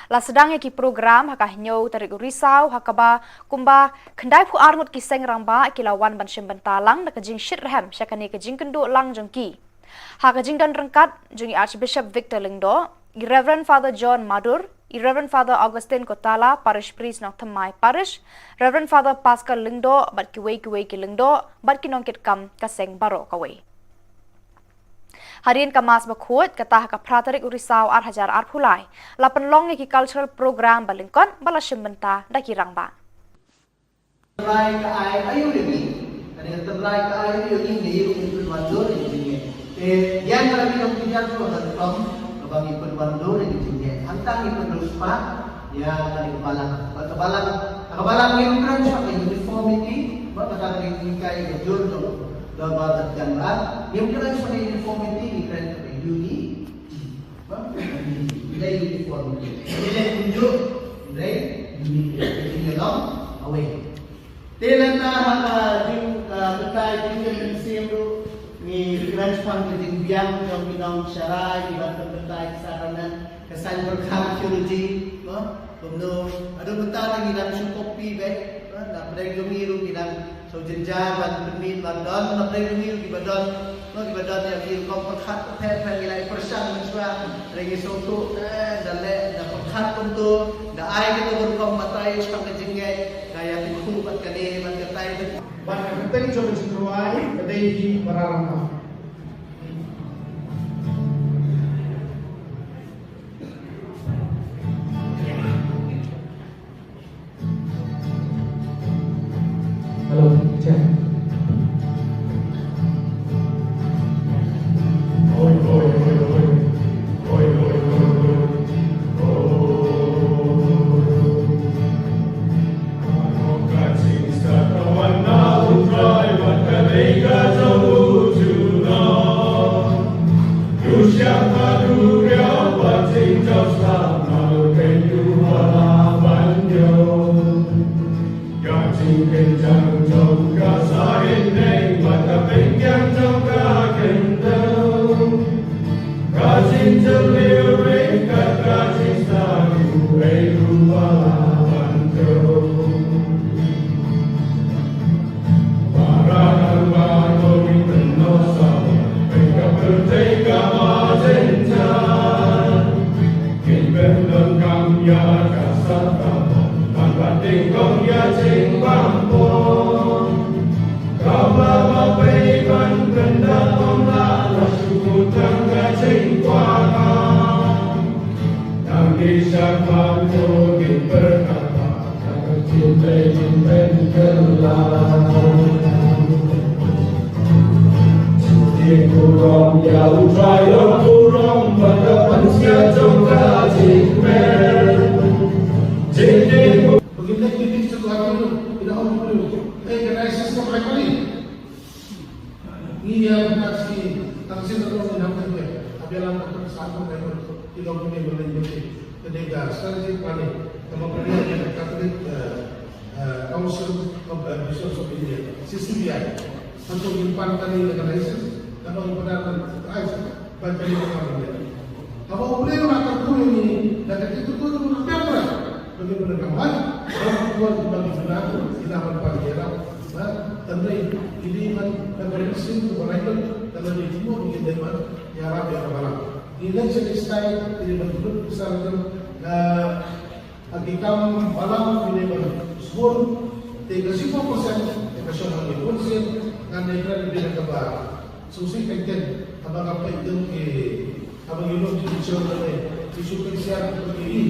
La sdang ïa ki program ha ka hynñiew tarik u Risaw, ha kaba kumba khyndaiphew ar ngut ki seng rangbah ki la wan ban shim bynta lang da ka jingshitrhem sha kane ka jingkynduh lang jong ki. Ha ka jingdon ryngkat jong i Archbishop Victor Lyngdoh, i Reverend Father John Madur, i Reverend Father Augustine Kotala, Parish Priest Nongthymmai Parish, Reverend Father Pascal Lyngdoh bad kiwei kiwei ki lyngdoh bad ki nongkitkam ka seng baroh kawei. Hadien ka Mass bakhuid, kata ha ka phra tarik u Risaw ar hajar arphew lai, la pynlong ïa ki cultural program ba lyngkot ba la shim bynta da ki rangbah. Trai ka ai aïu ïa ngi. Kane ka trai ka ai aïu ïa ngi, ngi ïoh ngi pynwandur ïa ngi. Te ïa nga ngi long pynjah tu ka rukom kaba ngi pynwandur ïa ngi. Hangta ngi pyndonkam ïa kane ka balang. Bad ka balang, ka balang ngim kren shuh ka uniformity, bad kata ka ngi kai ka jur tu. Da ba da jangra ngim kren shuh ka uniformity, ngi kren ka unity. Ba, hynrei uniform. Hynrei kumjuh, hynrei uniform. Hynrei long away. Te lada ha ka jing, ah, batai jingïaseng ruh, ngi kren shaphang ka jingbiang jong ki nongshakri, ki ban pynbatai ki sakramen, ka saiñ pyrkhat theology, no? Kumno, haduh mynta ngi dang shu copy beit, no? Na pdeng jong ngi ruh ngi dang Shu jynjar ban pynmih ban don, na pdeng ngi kiba don, no, kiba don ïa ki rukom pyrkhat pyrkhat, ngi la pyrshang mynshuwa, hynrei ngi sngewthuh, eh, da leh, da pyrkhat kumto, da ai kito ki rukom batai shaphang ka jingngeit, da ïa pynkhih bad kane bad katai. Bad ka kyrteng jong ka jingrwai ka dei hi Para Rangbah. Hello, check. Oi, oi, oi, oi. Oi, oi, oi, oi. Oh. Ngi ïa ka shi tang sien ka long ngi nang tang ïa ka bialam ka tang san tang ïa ka ki long kine ba leng beti ka dei ka strategic planning kaba pynïaid ïa ka Catholic, eh, eh, Council of, eh, Bishops of India, C C B I. Hangto ngin pan kane ïa ka license kaba ngi pyndan ka license. Ban kane ka kam ïa. Haba U Blei u la kyrkhu ïa ngi da ka jingkyrkhu jong U Blei, ba ngi pynlong ka mat, ba ngi pynlong ka mat, ïa la ban pan ïa la. Ba tang dei ki dei ban, ban ring sim tu ba lai ban, tang dei ki mo ngi dei ban ïarap ïa ka balang. Ngi leit sha ki stai, ngi dei ban pynlong ka sar jong ka Ha ki kam balang ki dei ban sbun, te ka shiphew percent te ka shong ha ki bun sien, ngan ïa kren beit kaba sngewsih teng teng, haba nga peit ïa ki, haba ngi lum ki pynshong lane ki shu pynshong ki,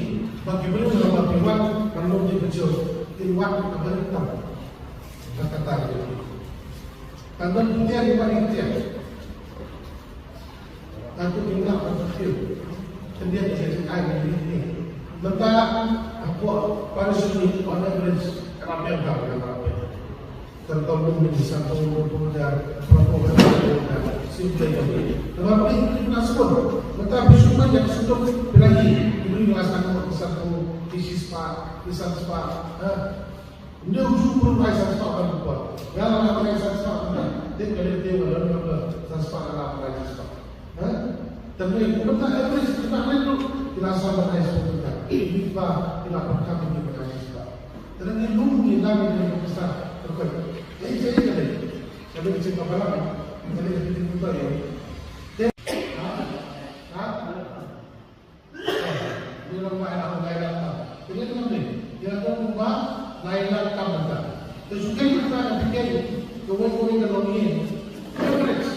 ba ki briew haba ki wan ban lum ki pynshong, ki wan haba ri tam. Ka kata ki. Tang ban pyntieng ki ban pyntieng. Atu ki nang atu ki. Khyndiat ki ai ki ni. Mynta hapoh parish ni on average ka rapiang ka rapiang. Kan tau mun ni san tau mun tau jar, berapa orang tau jar, simple kami. Tetapi kita semua, kita bisa banyak sudah berani, ini adalah satu satu isi spa, isi spa. Ha? Ndio uju pun mai san spa kan buat. Ya lah mai san spa kan. Dia kali dia malam apa san spa kan mai san spa. Ha? Tapi kita average kita ni tu kita sama mai sepuluh kan. Ini pa kita perkara ni mai san spa. Tetapi lu ni lagi ni kita terkait. Jadi jadi kali. Kalau kita apa lagi? Jadi kita buka ya. Ha? Ha? Ni long ba ina long lai lak tam. Kini tu ni, ina long ba lai lak tam benda. Tu sukai kita nak fikir, kawai kawai ka long ni. Average.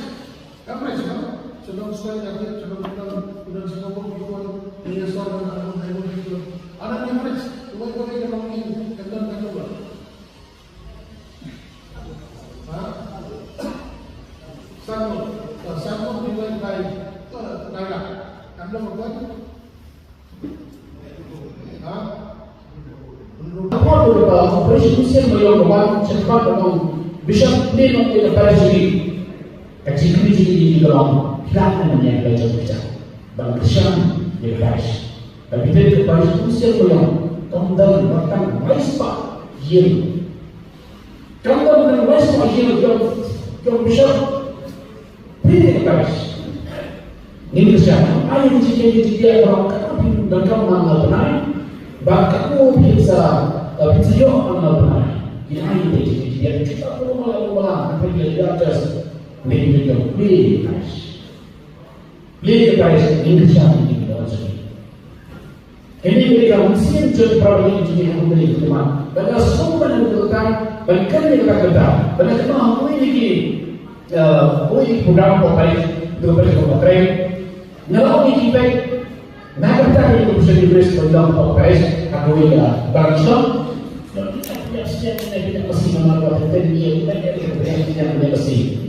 Average no? Sedang sukai nak, sedang sedang, sedang sedang buat buat, ni asal nak buat buat buat. Ada average, kawai kawai ka long ni, kandang kandang. Ha? Sanggup. Sanggup dibuat by, uh, by lah. Anda bukan? Ha? Apa tu ba operation kusien ba ïong ba ban check up ba ong Bishop ni ong ïa ka parish ni. Ka jingkyrmen jong ngi ka long, phi lah ban ïa ka jong ka jong. Ban kyrshan ïa ka parish. Ban pynbeit ka parish kum sien ba ïong, kam don ba kan wai spah ïing. Kam don ba kan wai spah ïing, ïong, ïong bishop. Pynbeit ka parish. Ngin kyrshan, ai ïa ka jingkyrmen jong ngi ka long, ka pyndonkam man la bnai. Ba ka pynsa, pynsa ïoh man la bnai. Ngin ai ïa ka jingkyrmen jong ngi ka long, man la bnai. Ngin kyrshan, ngin kyrshan, ngin kyrshan. Lei ka parish ngin kyrshan ïa ki don jong ngi. Kane ka dei ka mynsiem jong ka parish jong ngi ha ka pyrthei jong ngi. Ba nga sngewbha ban kyrpad ban kren ïa kata kata. Ba nga kynmaw ha kawei na ki, eh, kawei na ki program hapoh parish, ka parish hapoh parish. Nga la ong ïa ki peit, na ka bynta ka Union Baptist Church ba long hapoh parish ha kawei ka branch. Nga la ong ïa ki peit, nga la ong ïa ki peit, nga la ong ïa ki peit.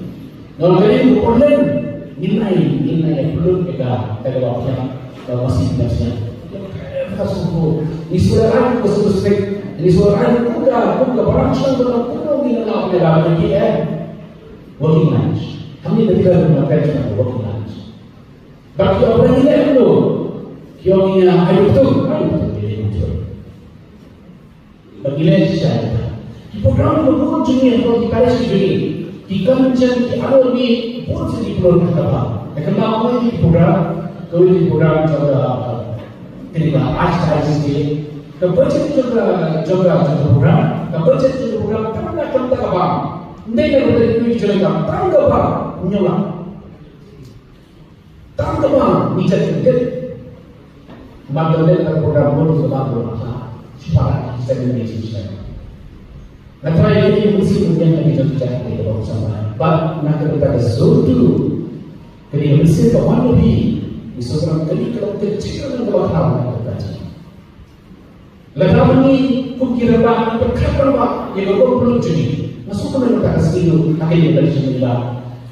Nga ong kane ka por lem, ngin ai, ngin ai pynlut ïa ka, ka dawai pynïap, ka masi pynïap sniang. Ka sngewthuh. Ngi sngewthuh ai ka sngewthuh sngewthuh. Ngi sngewthuh ai kum ka, kum ka barang shnong ka long, kum ngi la ong ïa ka, ïa ka, eh. Working lunch. Hangne ka dei ka working lunch. Bad ki ong ngi leh kumno. Ki ong ngi ai ïa utu, ai ïa utu, ki leh kumno. Ba ngi leh shisha ïa kata. Ki program ba bun jong ngi hapoh ki parish jong ngi, ki convention, ki annual meet, bun sien ki program kaba. Te kynmaw kawei ki program, kawei ki program jong ka, kane ka Archdiocese Day. Ka budget jong ka, jong ka, jong ka program, ka budget jong ka program, ka budget jong ka kaba. Ndei ka budget jong ka, tang kaba, nyola. Tang kaba ngi jan kynket. Mar ba leh ka program bun kaba bun ha. Shiphang ki seng ngi shisha. Nga trai ïa ki mynsiem mynmiat na ki jong ki jait ki ba bun sama. Bad na ka bynta ka zone two. Ka dei ka mynsiem ka wan na phi. Ngi sngewthuh ka dei ka long ka jingkyrmen kaba khraw na ka bynta jong ngi. Lada ngi kum ki rangbah ngi pyrkhat rangbah ïa ka rukom pynlong jong ngi. Nga sngewkmen mynta ka sngi ruh ha kane ka parish jong ngi ba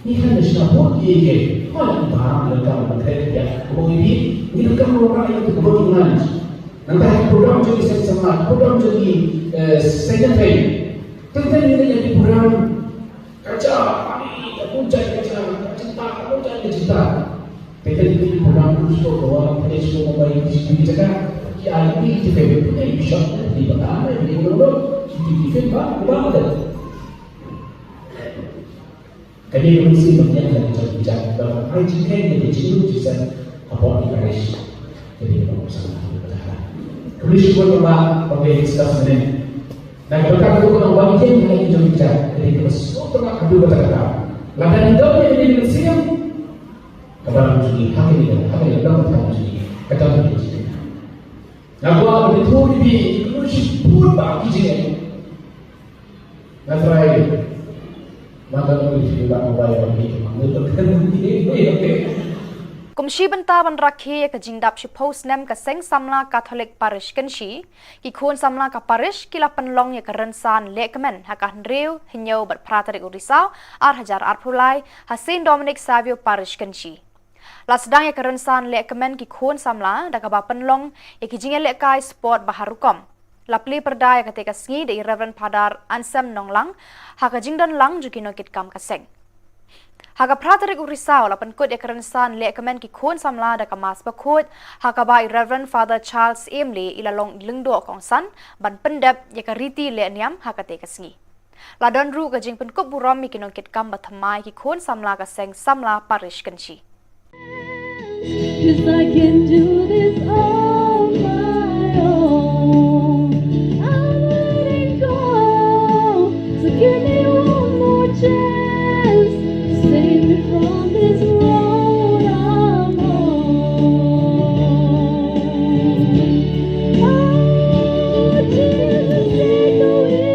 ngi khlem da shna vote ïa kiei kiei. Hooid, ngi bha ngi donkam ban khreh ïa ka vote, ngi donkam ban rah ïa ka vote, ngi nang. Nangta ha ki program jong ngi seng samla, program jong ngi, eh, seng kynthei. Teng teng ngi leh ïa ki program Ka ja, ani, ka bun jait ka ja, ka jingbam, ka bun jait ka jingbam. Te ka dei ka program u sdang ka wan, ka dei sdang ka bai, ka dei sdang ka jaka. Ki ai ki defend, ki defend, ki defend, ba, ba, ba. Ka dei ka mynsiem ba ngiah ka jong ka jaka, ba ai jingkheiñ ka jinglut jingsen hapoh ki parish. Ka dei ka mynsiem ba ngiah ka jong ka jaka. Ka mynsiem ba ngiah ka jong ka jaka. Na ka bynta kata ka long ba ngi ïeng ha ïing jong ngi, ka dei kaba sngewtynnat haduh katta katta. Lada ngi don ïa kane ka mynsiem, ka balang jong ngi ha kane ka, ha kane ka dohkha jong ngi ka dang ïeng jingïeng. Nga kwah ban ïathuh ïa phi ïa kano shibun bah ki jingeh. Nga trai. Kum shi bynta ban rakhe ïa ka jingdap shiphew snem ka Seng Samla Katholik Parish Kynshi, ki khun samla ka parish ki la pynlong ïa ka rynsan lehkmen ha ka hynriew, hynñiew bad phra tarik u Risaw ar hajar arphew lai ha Saint Dominic Savio Parish Kynshi. La sdang ïa ka rynsan lehkmen ki khun samla da kaba pynlong ïa ki jingïalehkai sport ba har rukom. La plie pyrda ïa kata ka sngi da i Reverend Father Anselm Nonglang ha ka jingdon lang jong ki nongkitkam ka seng. Ha ka phra tarik u Risaw la pynkut ïa ka rynsan lehkmen ki khun samla da ka Mass Bakhuid, ha kaba i Reverend Father Charles Emley i la long i lyngdoh kongsan ban pyndep ïa ka riti lehniam ha kata ka sngi. La don ruh ka jingpynkup burom ïa ki nongkitkam ba thymmai ki khun samla ka seng samla parish Kynshi. 'Cause I can do this on my own. I'm letting go. So give me one more chance. Save me from this road I'm on. Oh, Jesus, take the wheel.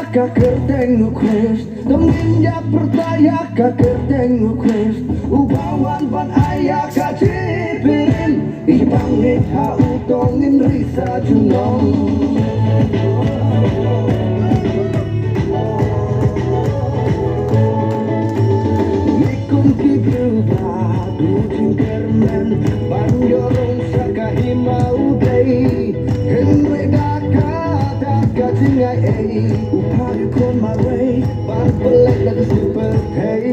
Ka kyrteng u Khrist, dang ïa pyrta ïa ka kyrteng u Khrist, uba wan ban ai ïa ka jingpynim, i bangeit ha u to ngin ri sa junom. Ngi kum ki briew ba duh jingkyrmen ban ïoh rung sha ka hima u Blei. Hynrei da kata ka jingai ei, u phah ïa u khun marwei ban pyllait na ka sngi pyrthei.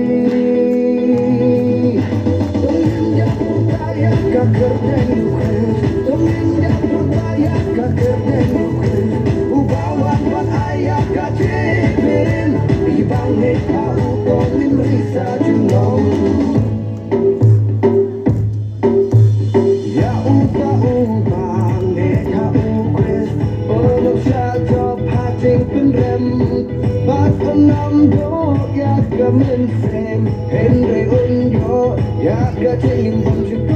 To ngin ïa pyrta ïa ka kyrteng u Khrist, to ngin ïa pyrta ïa ka kyrteng u Khrist, uba wan ban ai ïa ka jingpynim, i bangeit ha u to ngin ri sa junom. Ïa uta uba ngeit ha u Khrist, u long sha jop ha jingpynrem, bad un ym duh ïa ka mynsiem, hynrei un ïoh ïa ka jingim bymjukut.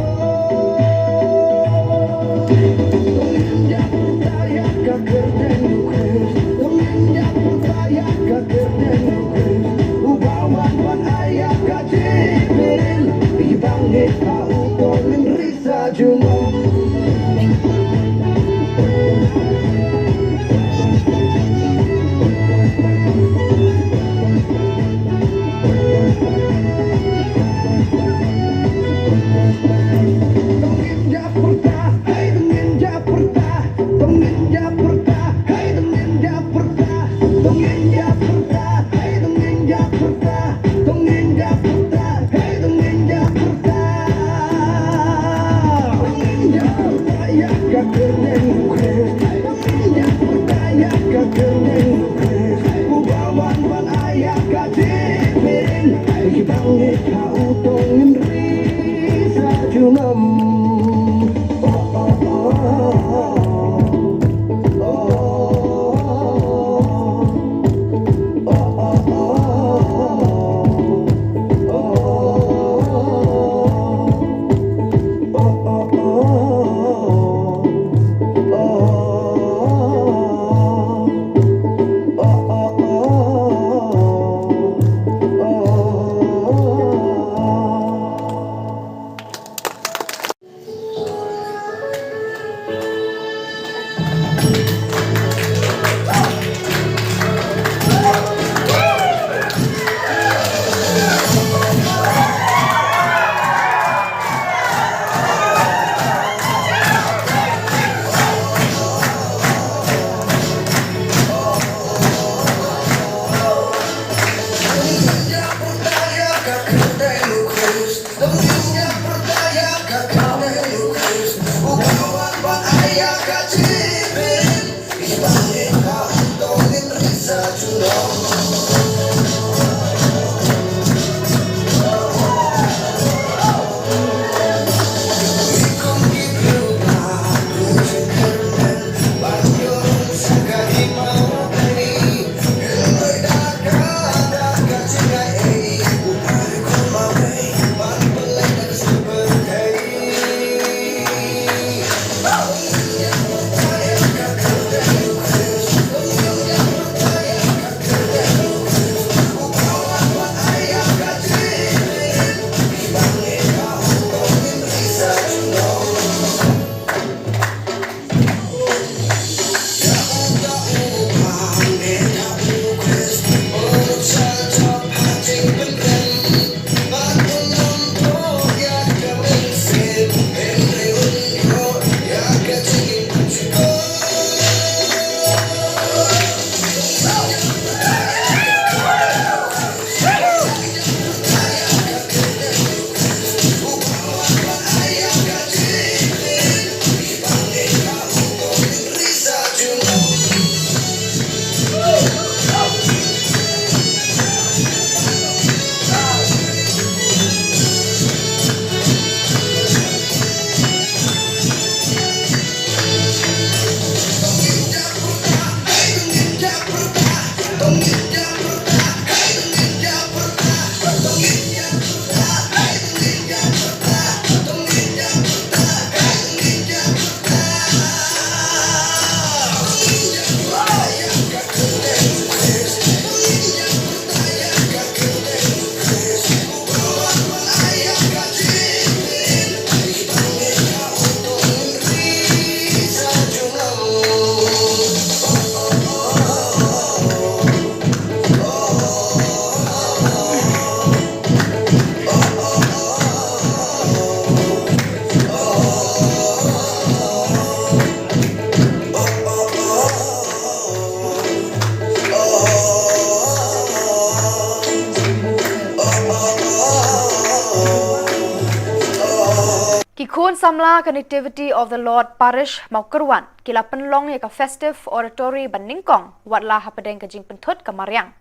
To ngin ïa pyrta ïa ka kyrteng u Khrist, to ngin ïa pyrta ïa ka kyrteng u Khrist, uba wan ban ai ïa ka jingpynim, i bangeit ha u to ngin ri sa junom. Samla ka Nativity of the Lord Parish Mawkyrwat ki la pynlong ïa ka Festive Oratory ba nyngkong wat la hapdeng ka jingpynthut ka mariang.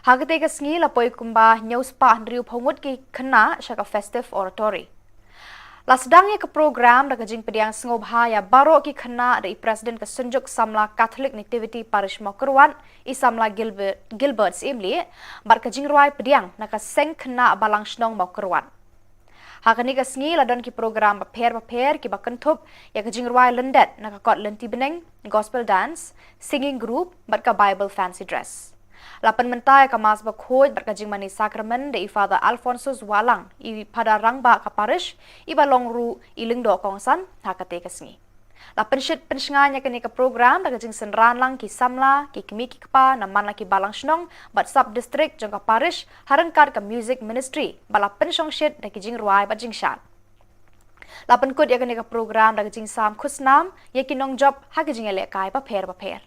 Ha katei ka sngi la poi kumba hynñiew spah hynriew phew ngut ki khynnah sha ka Festive Oratory. La sdang ïa ka program da ka jingpdiang sngewbha ïa baroh ki khynnah da i President ka Synjuk Samla Catholic Nativity Parish Mawkyrwat, i Samla Gilbert, Gilbert Syiemlieh, bad ka jingrwai pdiang na ka Seng Khynnah Balang Shnong Mawkyrwat. Ha kane ka sngi la don ki program bapher bapher kiba kynthup ïa ka jingrwai lyndet na ka kot lynti bneng, gospel dance, singing group bad ka Bible fancy dress. La pynmynta ïa ka Mass Bakhuid bad ka jingmane sakramen da i Father Alphonsus Wahlang, i Phadar Rangbah ka parish, iba long ruh i lyngdoh kongsan ha katei ka sngi. La pynshit pynshngaiñ ïa kane ka program da ka jingsynran lang ki samla, ki kmie ki kpa na man la ki balang shnong bad sub district jong ka parish ha ryngkat ka music ministry ba la pynshongshit da ki jingrwai bad jingshad. La pynkut ïa kane ka program da ka jingsam khusnam ïa ki nongjop ha ki jingïalehkai bapher bapher.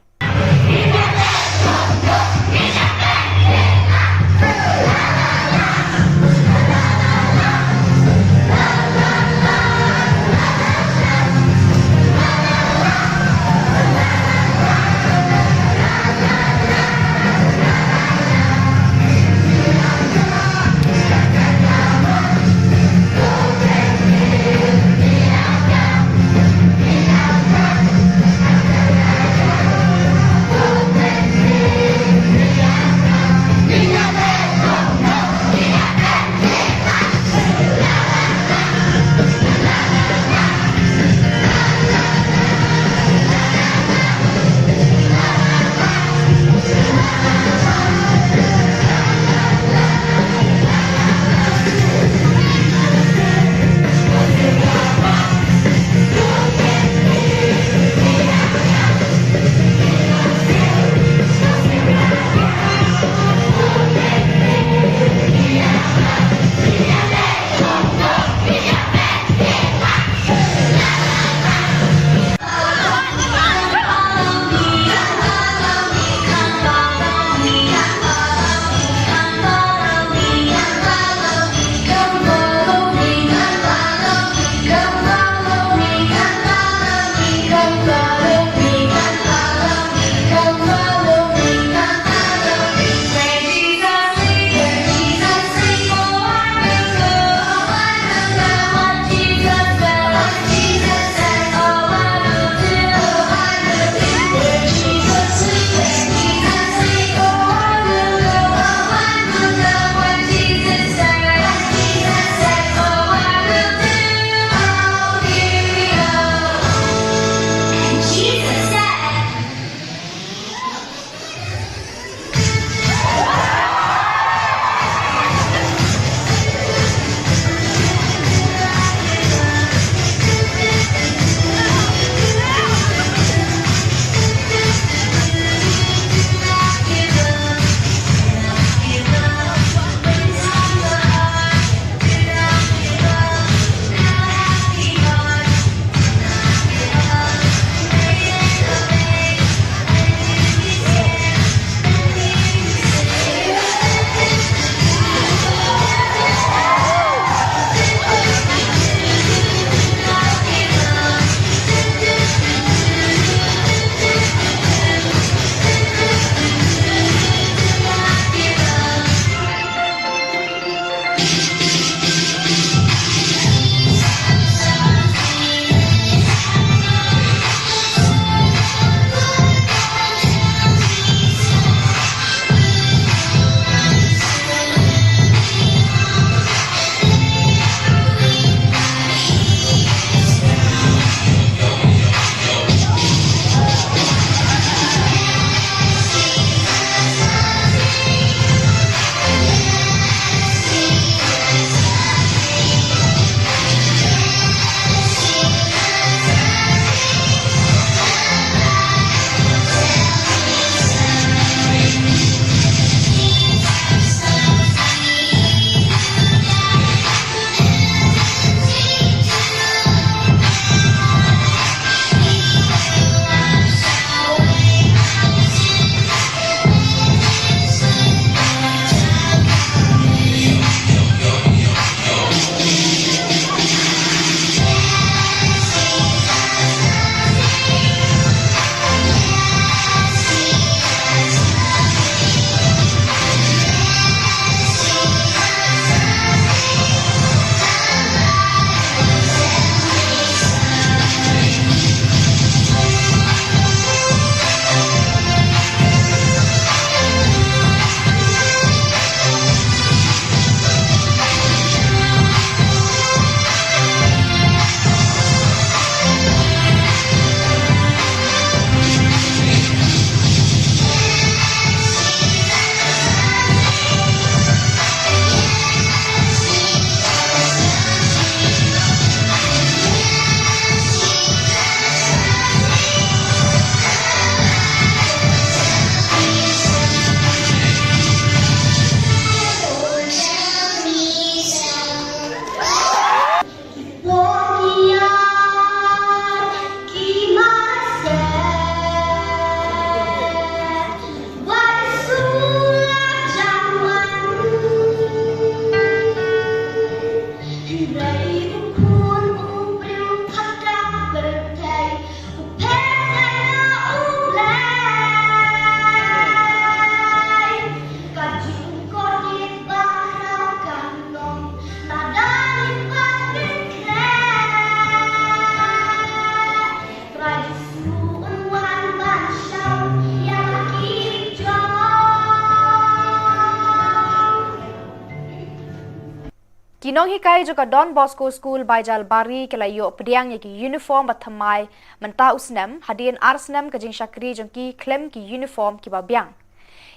Ki nonghikai jong ka Don Bosco School Baijalbari ki la ïoh pdiang ïa ki uniform ba thymmai mynta u snem, hadien ar snem ka jingshakri jong ki khlem ki uniform kiba biang.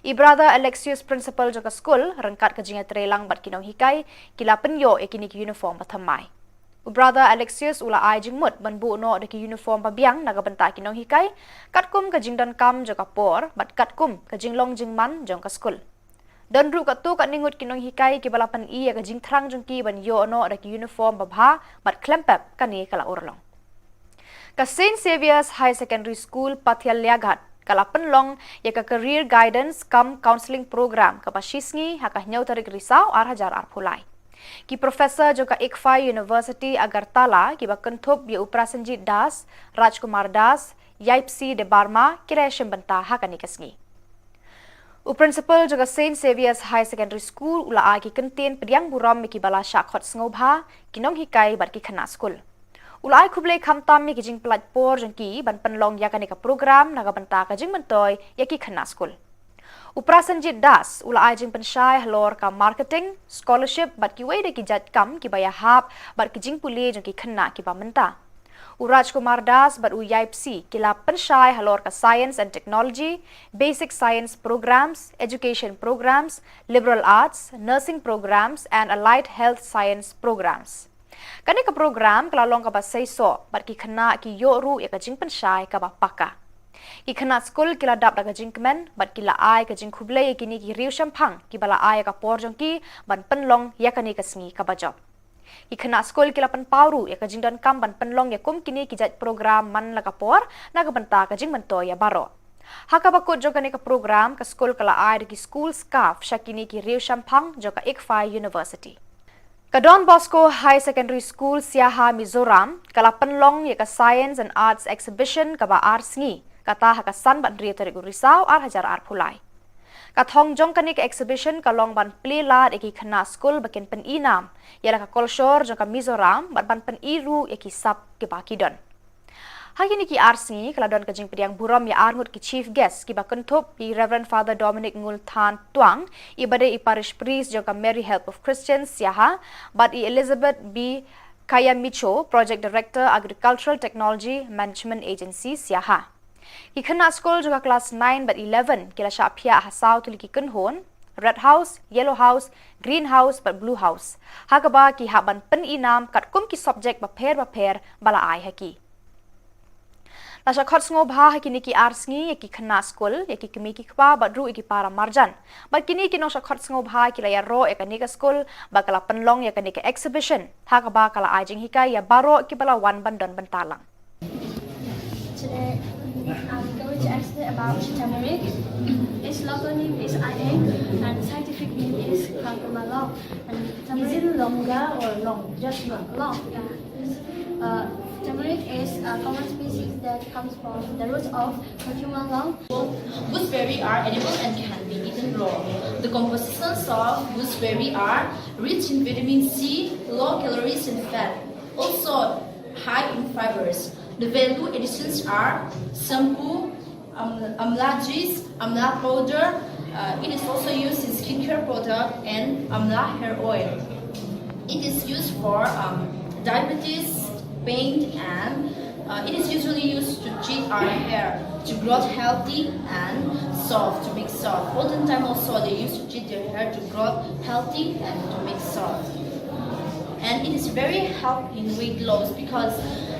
I Brother Alexius, principal jong ka skul, ryngkat ka jingïatreilang bad ki nonghikai, ki la pynïoh ïa kine ki uniform ba thymmai. U Brother Alexius u la ai jingmut ban buh noh da ki uniform ba biang na ka bynta ki nonghikai, katkum ka jingdonkam jong ka por bad katkum ka jinglong jingman jong ka skul. Don ruh katto katne ngut ki nonghikai kiba la pyni ïa ka jingthrang jong ki ban ïoh noh da ki uniform babha bad khlem pep kane ka la urlong. Ka Saint Xavier's High Secondary School Pathial Liaghat ka la pynlong ïa ka Career Guidance cum Counselling Program kaba shisngi ha ka hynñiew tarik Risaw ar hajar arphew lai. Ki professor jong ka ICFAI University Agartala kiba kynthup ïa u Prasenjit Das, Rajkumar Das, Yaipsi Debbarma ki la shim bynta ha kane ka sngi. U principal jong ka Saint Xavier's High Secondary School u la ai ki kyntien pdiang burom ïa kiba la shah khot sngewbha, ki nonghikai bad ki khynnah skul. U la ai khublei khamtam ïa ki jingpynlait por jong ki ban pynlong ïa kane ka program na ka bynta ka jingmyntoi ïa ki khynnah skul. U Prasenjit Das u la ai jingpynshai halor ka marketing, scholarship bad kiwei de ki jait kam kiba ïahap bad ki jingpule jong ki khynnah kiba mynta. U Rajkumar Das bad u Yaipsi ki la pynshai halor ka Science and Technology, Basic Science Programs, Education Programs, Liberal Arts, Nursing Programs and Allied Health Science Programs. Kane ka program ka la long kaba seisoh bad ki khynnah ki ïoh ruh ïa ka jingpynshai kaba paka. Ki khynnah skul ki la dap da ka jingkmen bad ki la ai ka jingkhublei ïa kine ki riewshemphang kiba la ai ïa ka por jong ki ban pynlong ïa kane ka sngi kaba jop. Ki khynnah skul ki la pynpaw ruh ïa ka jingdonkam ban pynlong ïa kum kine ki jait program man la ka por na ka bynta ka jingmyntoi ïa baroh. Ha kaba kut jong kane ka program, ka skul ka la ai da ki school scarf sha kine ki riewshemphang jong ka ICFAI University. Ka Don Bosco High Secondary School Siaha, Mizoram ka la pynlong ïa ka Science and Arts Exhibition kaba ar sngi, kata ha ka san bad hynriew tarik u Risaw ar hajar arphew lai. Ka thong jong kane ka exhibition ka long ban plie lad ïa ki khynnah skul ba kin pyni nam ïa la ka kolshor jong ka Mizoram bad ban pyni ruh ïa ki sap kiba ki don. Ha kine ki ar sngi ka la don ka jingpdiang burom ïa ar ngut ki chief guest kiba kynthup i Reverend Father Dominic Ngulthan Tuang, iba dei i parish priest jong ka Mary Help of Christians Siaha, bad i Elizabeth B Kayamicho, Project Director, Agricultural Technology Management Agency Siaha. Ki khynnah skul jong ka klas nine bad eleven ki la shah phiah ha saw tylli ki kynhun, Red House, Yellow House, Green House bad Blue House, ha kaba ki hap ban pyni nam katkum ki subject bapher bapher ba la ai ha ki. La shah khot sngewbha ha kine ki ar sngi ïa ki khynnah skul, ïa ki kmie ki kpa bad ruh ïa ki para marjan. Bad kine ki nongshah khot sngewbha ki la ïaroh ïa kane ka skul ba ka la pynlong ïa kane ka exhibition, ha kaba ka la ai jinghikai ïa baroh kiba la wan ban don bynta lang. Today, I'm going to explain about turmeric. Its local name is ayeng and scientific name is Kangkumalong. And is it longer or long? Just long. Long, yeah. Uh, turmeric is a common species that comes from the roots of Kangkumalong. Gooseberry are edible and can be eaten raw. The compositions of gooseberry are rich in vitamin C, low calories and fat, also high in fibers. The value additions are shampoo, um, amla juice, amla powder. Uh, it is also used in skincare product and amla hair oil. It is used for um, diabetes, pain, and uh, it is usually used to treat our hair to grow healthy and soft, to make soft. Olden time also they used to treat their hair to grow healthy and to make soft. And it is very help in weight loss because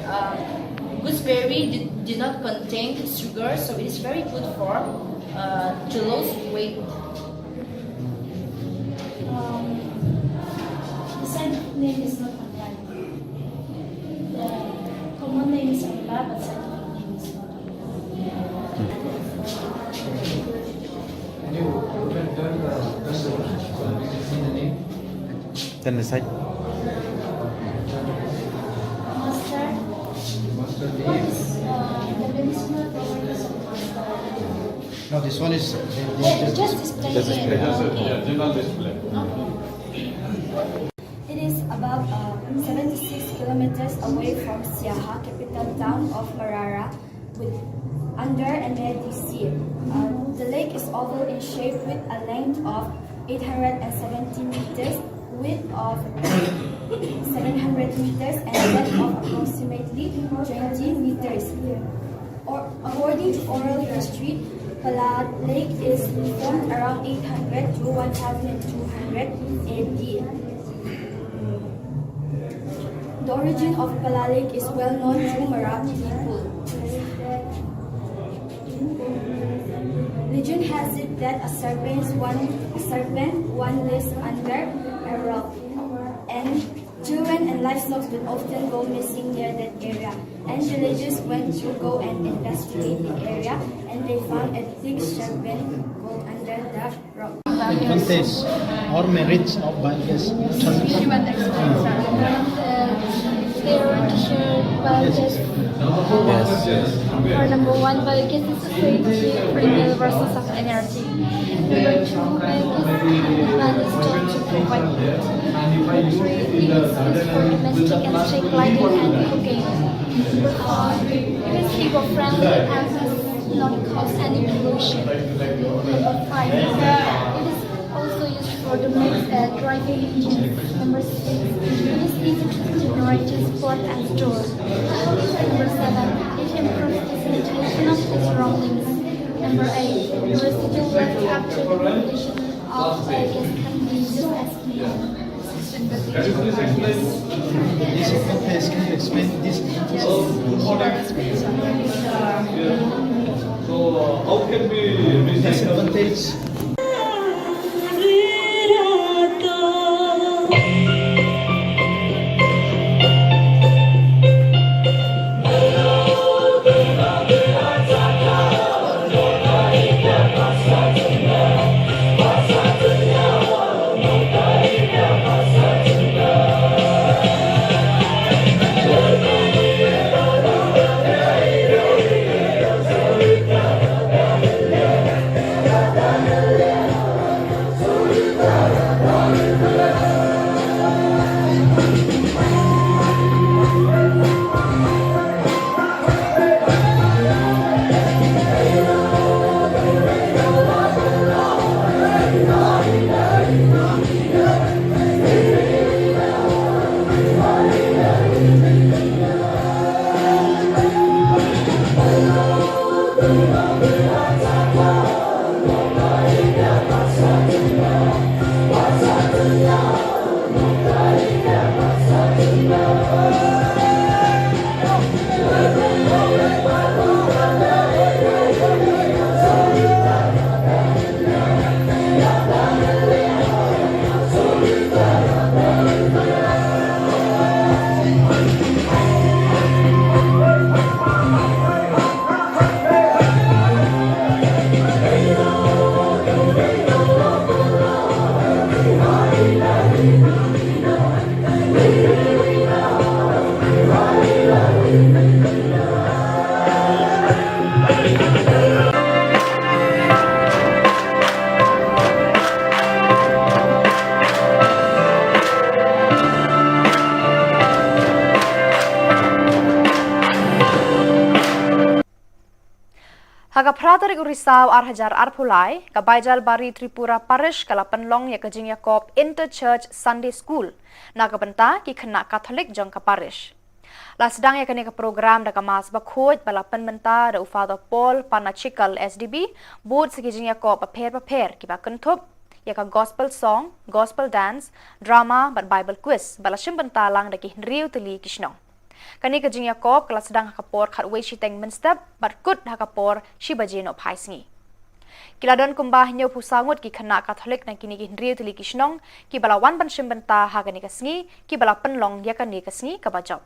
uh, gooseberry did, did not contain sugar, so it is very good for uh, to lose weight. Um, the scientific name is not Amla. The common name is Amla, but scientific name is not Amla. Can you turn the, turn the, turn the name? Then the side. Mustard. Mustard leaf. What is uh, the medicinal properties of mustard? No, this one is uh, the, the, just display. Just display. Just, okay. Yeah, general display. Okay. It is about uh, seventy-six kilometers away from Siaha, capital town of Marara, with under and near the sea. Uh, the lake is oval in shape with a length of eight hundred and seventy meters, width of seven hundred meters and depth of approximately twenty meters. Or, according to oral history, Pala Lake is formed around eight hundred to twelve hundred A D. The origin of Pala Lake is well known to Mara people. Legend has it that a serpent one, a serpent one lives under a rock, and children and livestock will often go missing near that area. And villagers went to go and investigate the area, and they found a big serpent go under the rock. Advantage or merits of biogas? She went explain, sir. Uh, they want to share biogas. Yes. For number one, biogas is a safe, renewable source of energy. Number two, biogas is advantage to provide heat. Number three, it is used for domestic and street lighting and cooking. Number four, it is eco-friendly and does not cause any pollution. Number five, it is also used for the mix, uh, driving engines. Number six, it is easy to generate, transport and store. Number seven, it improves the sanitation of the surroundings. Number eight, the residual waste after the combustion of, uh, gas can be used as fuel. This advantage, can you explain this advantage? So, how can we recycle? Disadvantage. Ha ka phra tarik u Risaw ar hajar arphew lai, ka Baijalbari Tripura Parish ka la pynlong ïa ka jingïakob Inter-Church Sunday School na ka bynta ki khynnah Katholik jong ka parish. La sdang ïa kane ka program da ka Mass bakhuid ba la pynmynta da u Father Paul Panachikal S D B, bad sa ki jingïakob bapher bapher kiba kynthup ïa ka gospel song, gospel dance, drama bad Bible quiz ba la shim bynta lang da ki hynriew tylli ki shnong. Kane ka jingïakob ka la sdang ha ka por khatwei shiteng mynstep bad kut ha ka por shi baje nohphai sngi. Ki la don kumba hynñiewphew saw ngut ki khynnah Katholik na kine ki hynriew tylli ki shnong kiba la wan ban shim bynta ha kane ka sngi, kiba la pynlong ïa kane ka sngi kaba jop.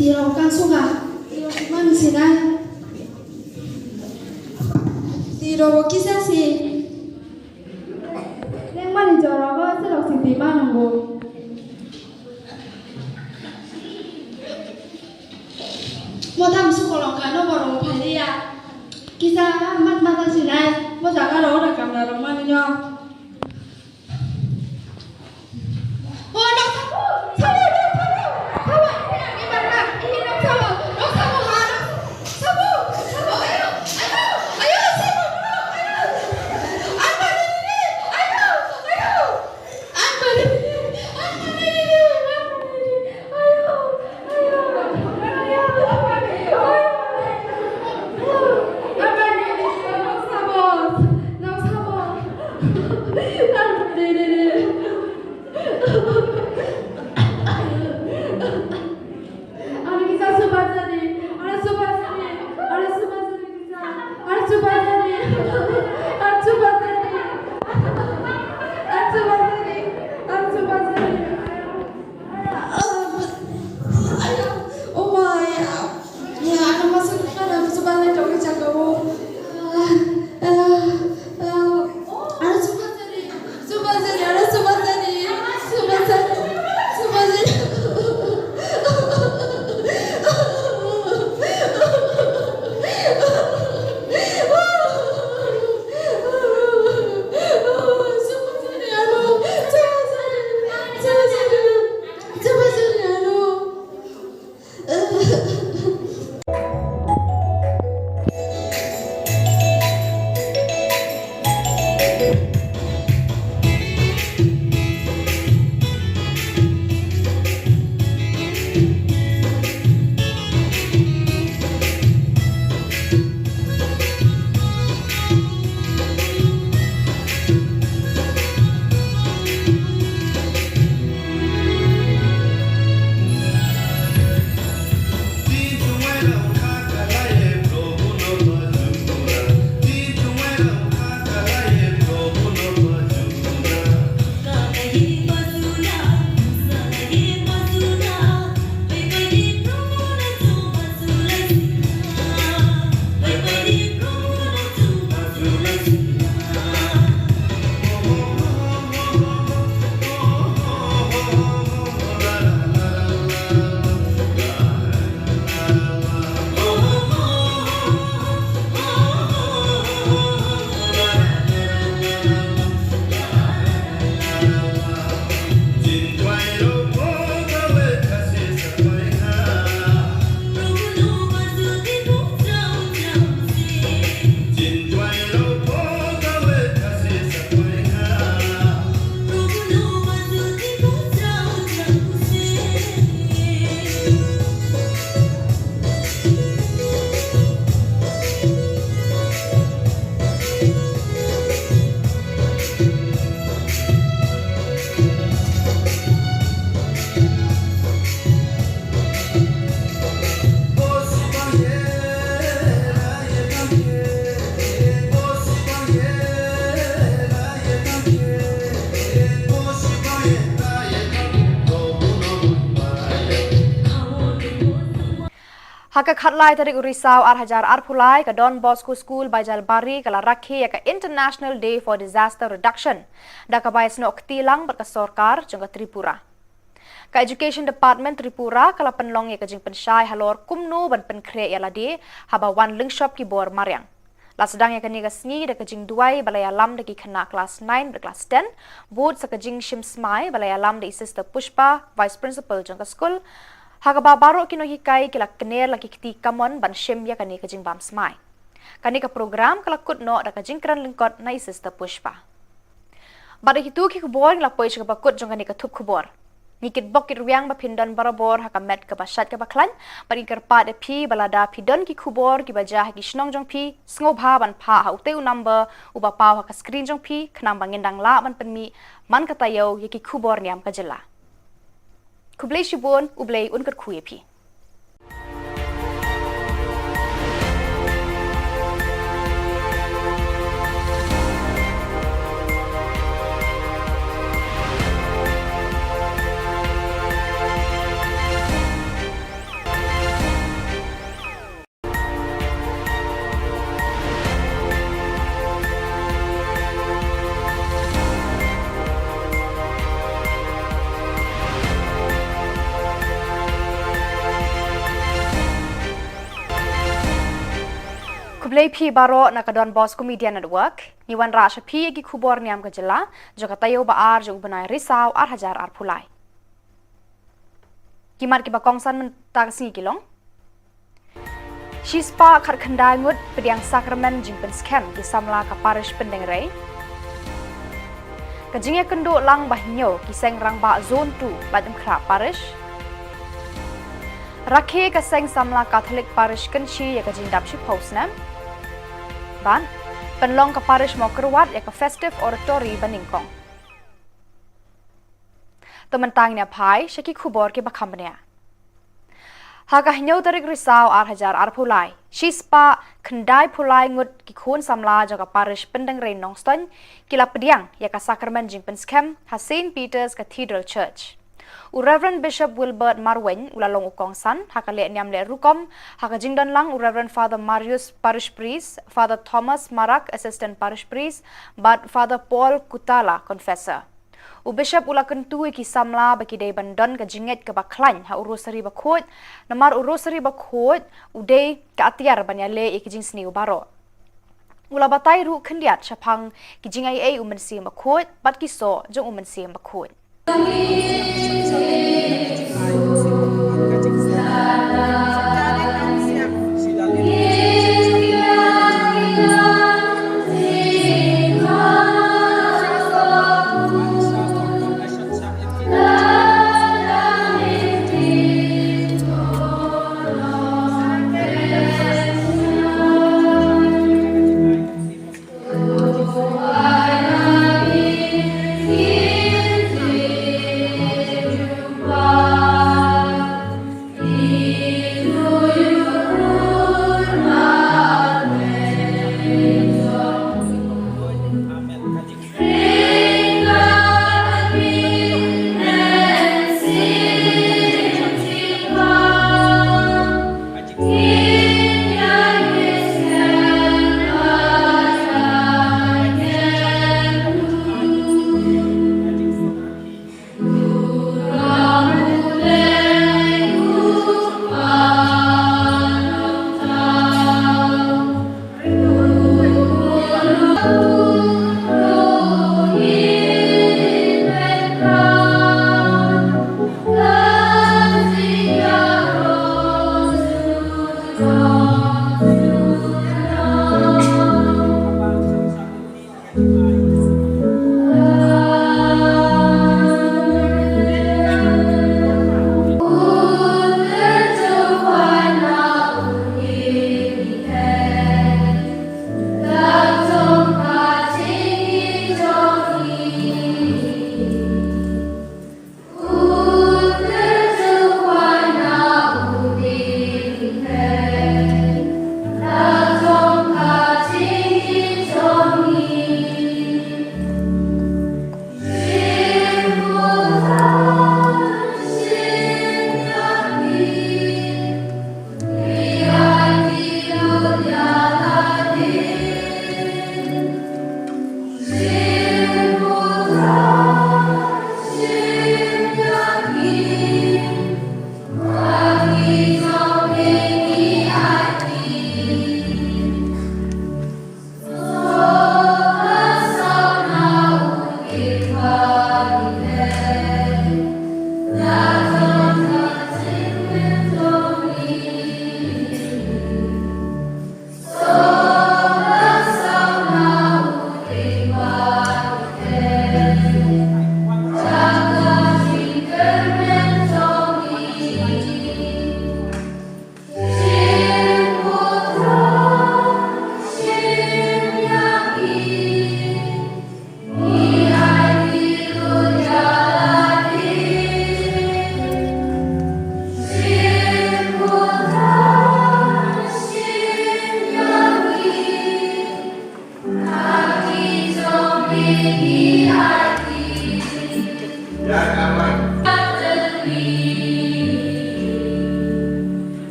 Tiro kan suka. Tiro man sinai. Tiro kisa si. Neng mani joro ko selok si tima nunggu. Mo tam su kolong ka no boro mo phalia. Kisa mat mat sinai. Mo jaga ro da kamra ro mani nyo. Ha ka khatlai tarik u Risaw ar hajar arphew lai, ka Don Bosco School Baijalbari ka la rakhe ïa ka International Day for Disaster Reduction da kaba ïasnoh kti lang bad ka sorkar jong ka Tripura. Ka Education Department Tripura ka la pynlong ïa ka jingpynshai halor kumno ban pynkhreh ïa lade haba wan lyngshop ki bor mariang. La sdang ïa kane ka sngi da ka jingduwai ba la ïalam da ki khynnah klas nine bad klas ten, bud sa ka jingshim smai ba la ïalam da i Sister Pushpa, Vice Principal jong ka skul, ha kaba baroh ki nonghikai ki la kner la ki kti kamon ban shim ïa kane ka jingbam smai. Kane ka program ka la kut noh da ka jingkren lyngkot na i Sister Pushpa. Bad da kito ki khubor ngi la poi sha kaba kut jong kane ka thup khubor. Ngi kitbok kitrwiang ba phin don barabor ha ka met kaba shait kaba khlaiñ, bad ngi kyrpad ïa phi ba lada phi don ki khubor kiba jia ha ki shnong jong phi, sngewbha ban phah ha utei u number uba paw ha ka screen jong phi, khnang ba ngin dang lah ban pynmih man ka taïew ïa ki khubor niam ka jylla. Khublei shibun, U Blei un kyrkhu ïa phi. Blei phi baroh na ka Don Bosco Media Network, ngi wanrah sha phi ïa ki khubor niam ka jylla, jong ka taïew ba ar jong u bnai Risaw ar hajar arphew lai. Ki mat kiba kongsan mynta ka sngi ki long: Shispah khatkhyndai ngut pdiang sakramen jingpynskhem ki samla ka parish Pyndengrei. Ka jingïakynduh lang ba hynñiew ki seng rangbah Zone two Laitumkhrah Parish. Rakhe ka seng samla Catholic Parish Kynshi ïa ka jingdap shiphew snem. Bad pynlong ka parish Mawkyrwat ïa ka Festive Oratory ba nyngkong. To mynta ngin ïa phai sha ki khubor kiba kham bniah. Ha ka hynñiew tarik Risaw ar hajar arphew lai, shispah khyndai phew lai ngut ki khun samla jong ka parish Pyndengrei Nongstoiñ ki la pdiang ïa ka sakramen jingpynskhem ha Saint Peter's Cathedral Church. U Reverend Bishop Wilbert Marwein u la long u kongsan ha ka leh niam leh rukom, ha ka jingdon lang u Reverend Father Marius, Parish Priest, Father Thomas Marak, Assistant Parish Priest, bad Father Paul Kutala, Confessor. U Bishop u la kyntu ïa ki samla ba ki dei ban don ka jingngeit kaba khlaiñ ha u Rosary Bakhuid, namar u Rosary Bakhuid u dei ka atiar ban ïaleh ïa ki jingsniew baroh. U la batai ruh khyndiat shaphang ki jingaiei u Mynsiem Bakhuid bad ki soh jong u Mynsiem Bakhuid.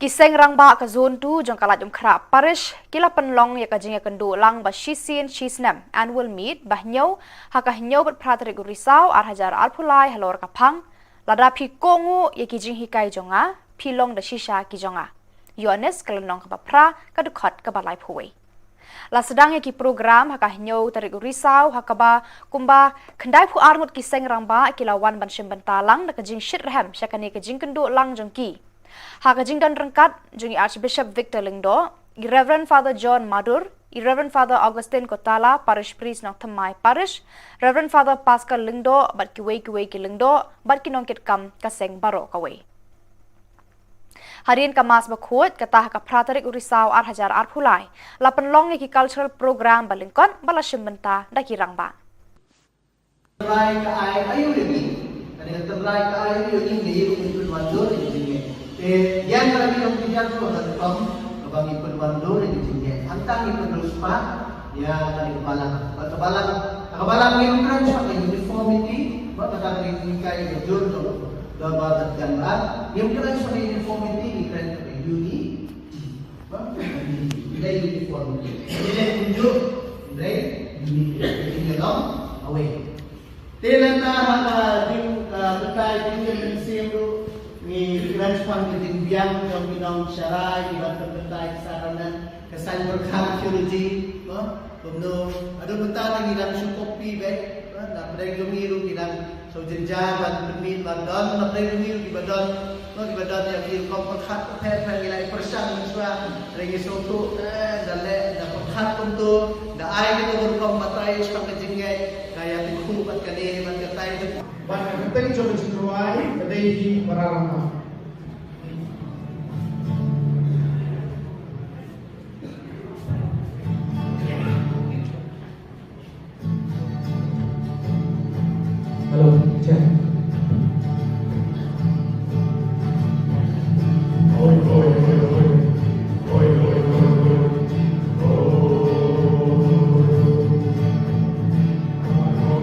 Ki seng rangbah ka Zone two jong ka Laitumkhrah Parish ki la pynlong ïa ka jingïakynduh lang ba shisien shisnem, annual meet ba hynñiew, ha ka hynñiew bad phra tarik u Risaw ar hajar arphew lai halor ka phang, lada phi kohnguh ïa ki jinghikai jong nga, phi long da shisha ki jong nga. Ïoannis ka lynnong kaba phra, ka dkhot kaba laiphew wei. La sdang ïa ki program ha ka hynñiew tarik u Risaw, ha kaba kumba khyndaiphew ar ngut ki seng rangbah ki la wan ban shim bynta lang da ka jingshitrhem sha kane ka jingkynduh lang jong ki. Ha ka jingdon ryngkat jong i Archbishop Victor Lyngdoh, i Reverend Father John Madur, i Reverend Father Augustine Kotala, Parish Priest Nongthymmai Parish, Reverend Father Pascal Lyngdoh bad kiwei kiwei ki lyngdoh bad ki nongkitkam ka seng baroh kawei. Hadien ka Mass bakhuid, kata ha ka phra tarik u Risaw ar hajar arphew lai, la pynlong ïa ki cultural program ba lyngkot ba la shim bynta da ki rangbah. Tynrai ka ai aïu ïa ngi, kane ka tynrai ka ai aïu ïa ngi, ngi ïoh ngi pynwandur ïa ngi. Te ïa ka ngi long ki jingkyrkhu ka rukom kaba ngi pynwandur ïa ngi. Hangta ngi pyndonkam ïa kane ka balang. Bad ka balang, ka balang ngim kren shaphang uniformity, bad kata ka ngi kai ka jur jong Dorbar Dkhar. Ngim kren shaphang uniformity, ngi kren shaphang unity. Ba, dei uniform. Dei kumjuh, dei unity. Dei ngi long away. Te lada ha ka jing, ah, pyntai jingïaseng ruh, ngi kren shaphang ka jingbiang jong ki nongshakri kiba pyntai saranan, ka saiñ pyrkhat theology, no? Kumno, haduh mynta ngi dang shu copy beit, no? Na pdeng jong ngi ruh ngi dang shu jynjar ban pynmih ban don, na pdeng jong ngi ruh kiba don, no, kiba don ïa ki rukom pyrkhat pyrkhat, ngi la pyrshang mynshuwa, hynrei ngi sngewthuh, eh, da leh, da pyrkhat kumto, da ai kito ki rukom batai shaphang ka jingngeit, ka ïa ki khu bad kane bad katai. Bad ka kyrteng jong ka jingrwai ka dei hi Para Rangbah. Hello, check. Oi, oi, oi, oi. Oi, oi, oi, oi. Oh.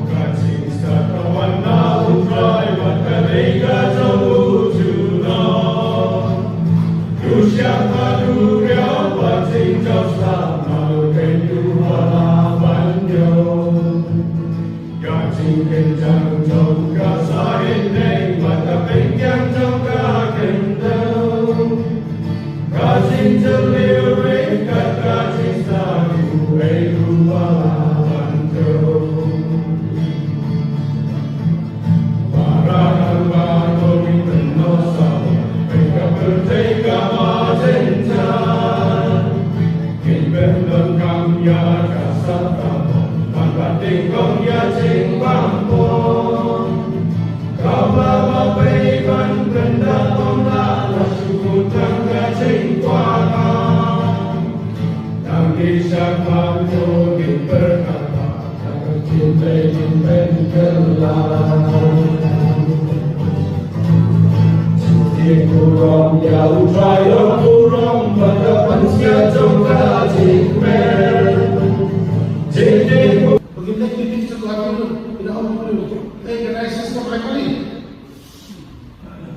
Ka jingstad ka wan na U Trai bad ka dei ka jong u junom.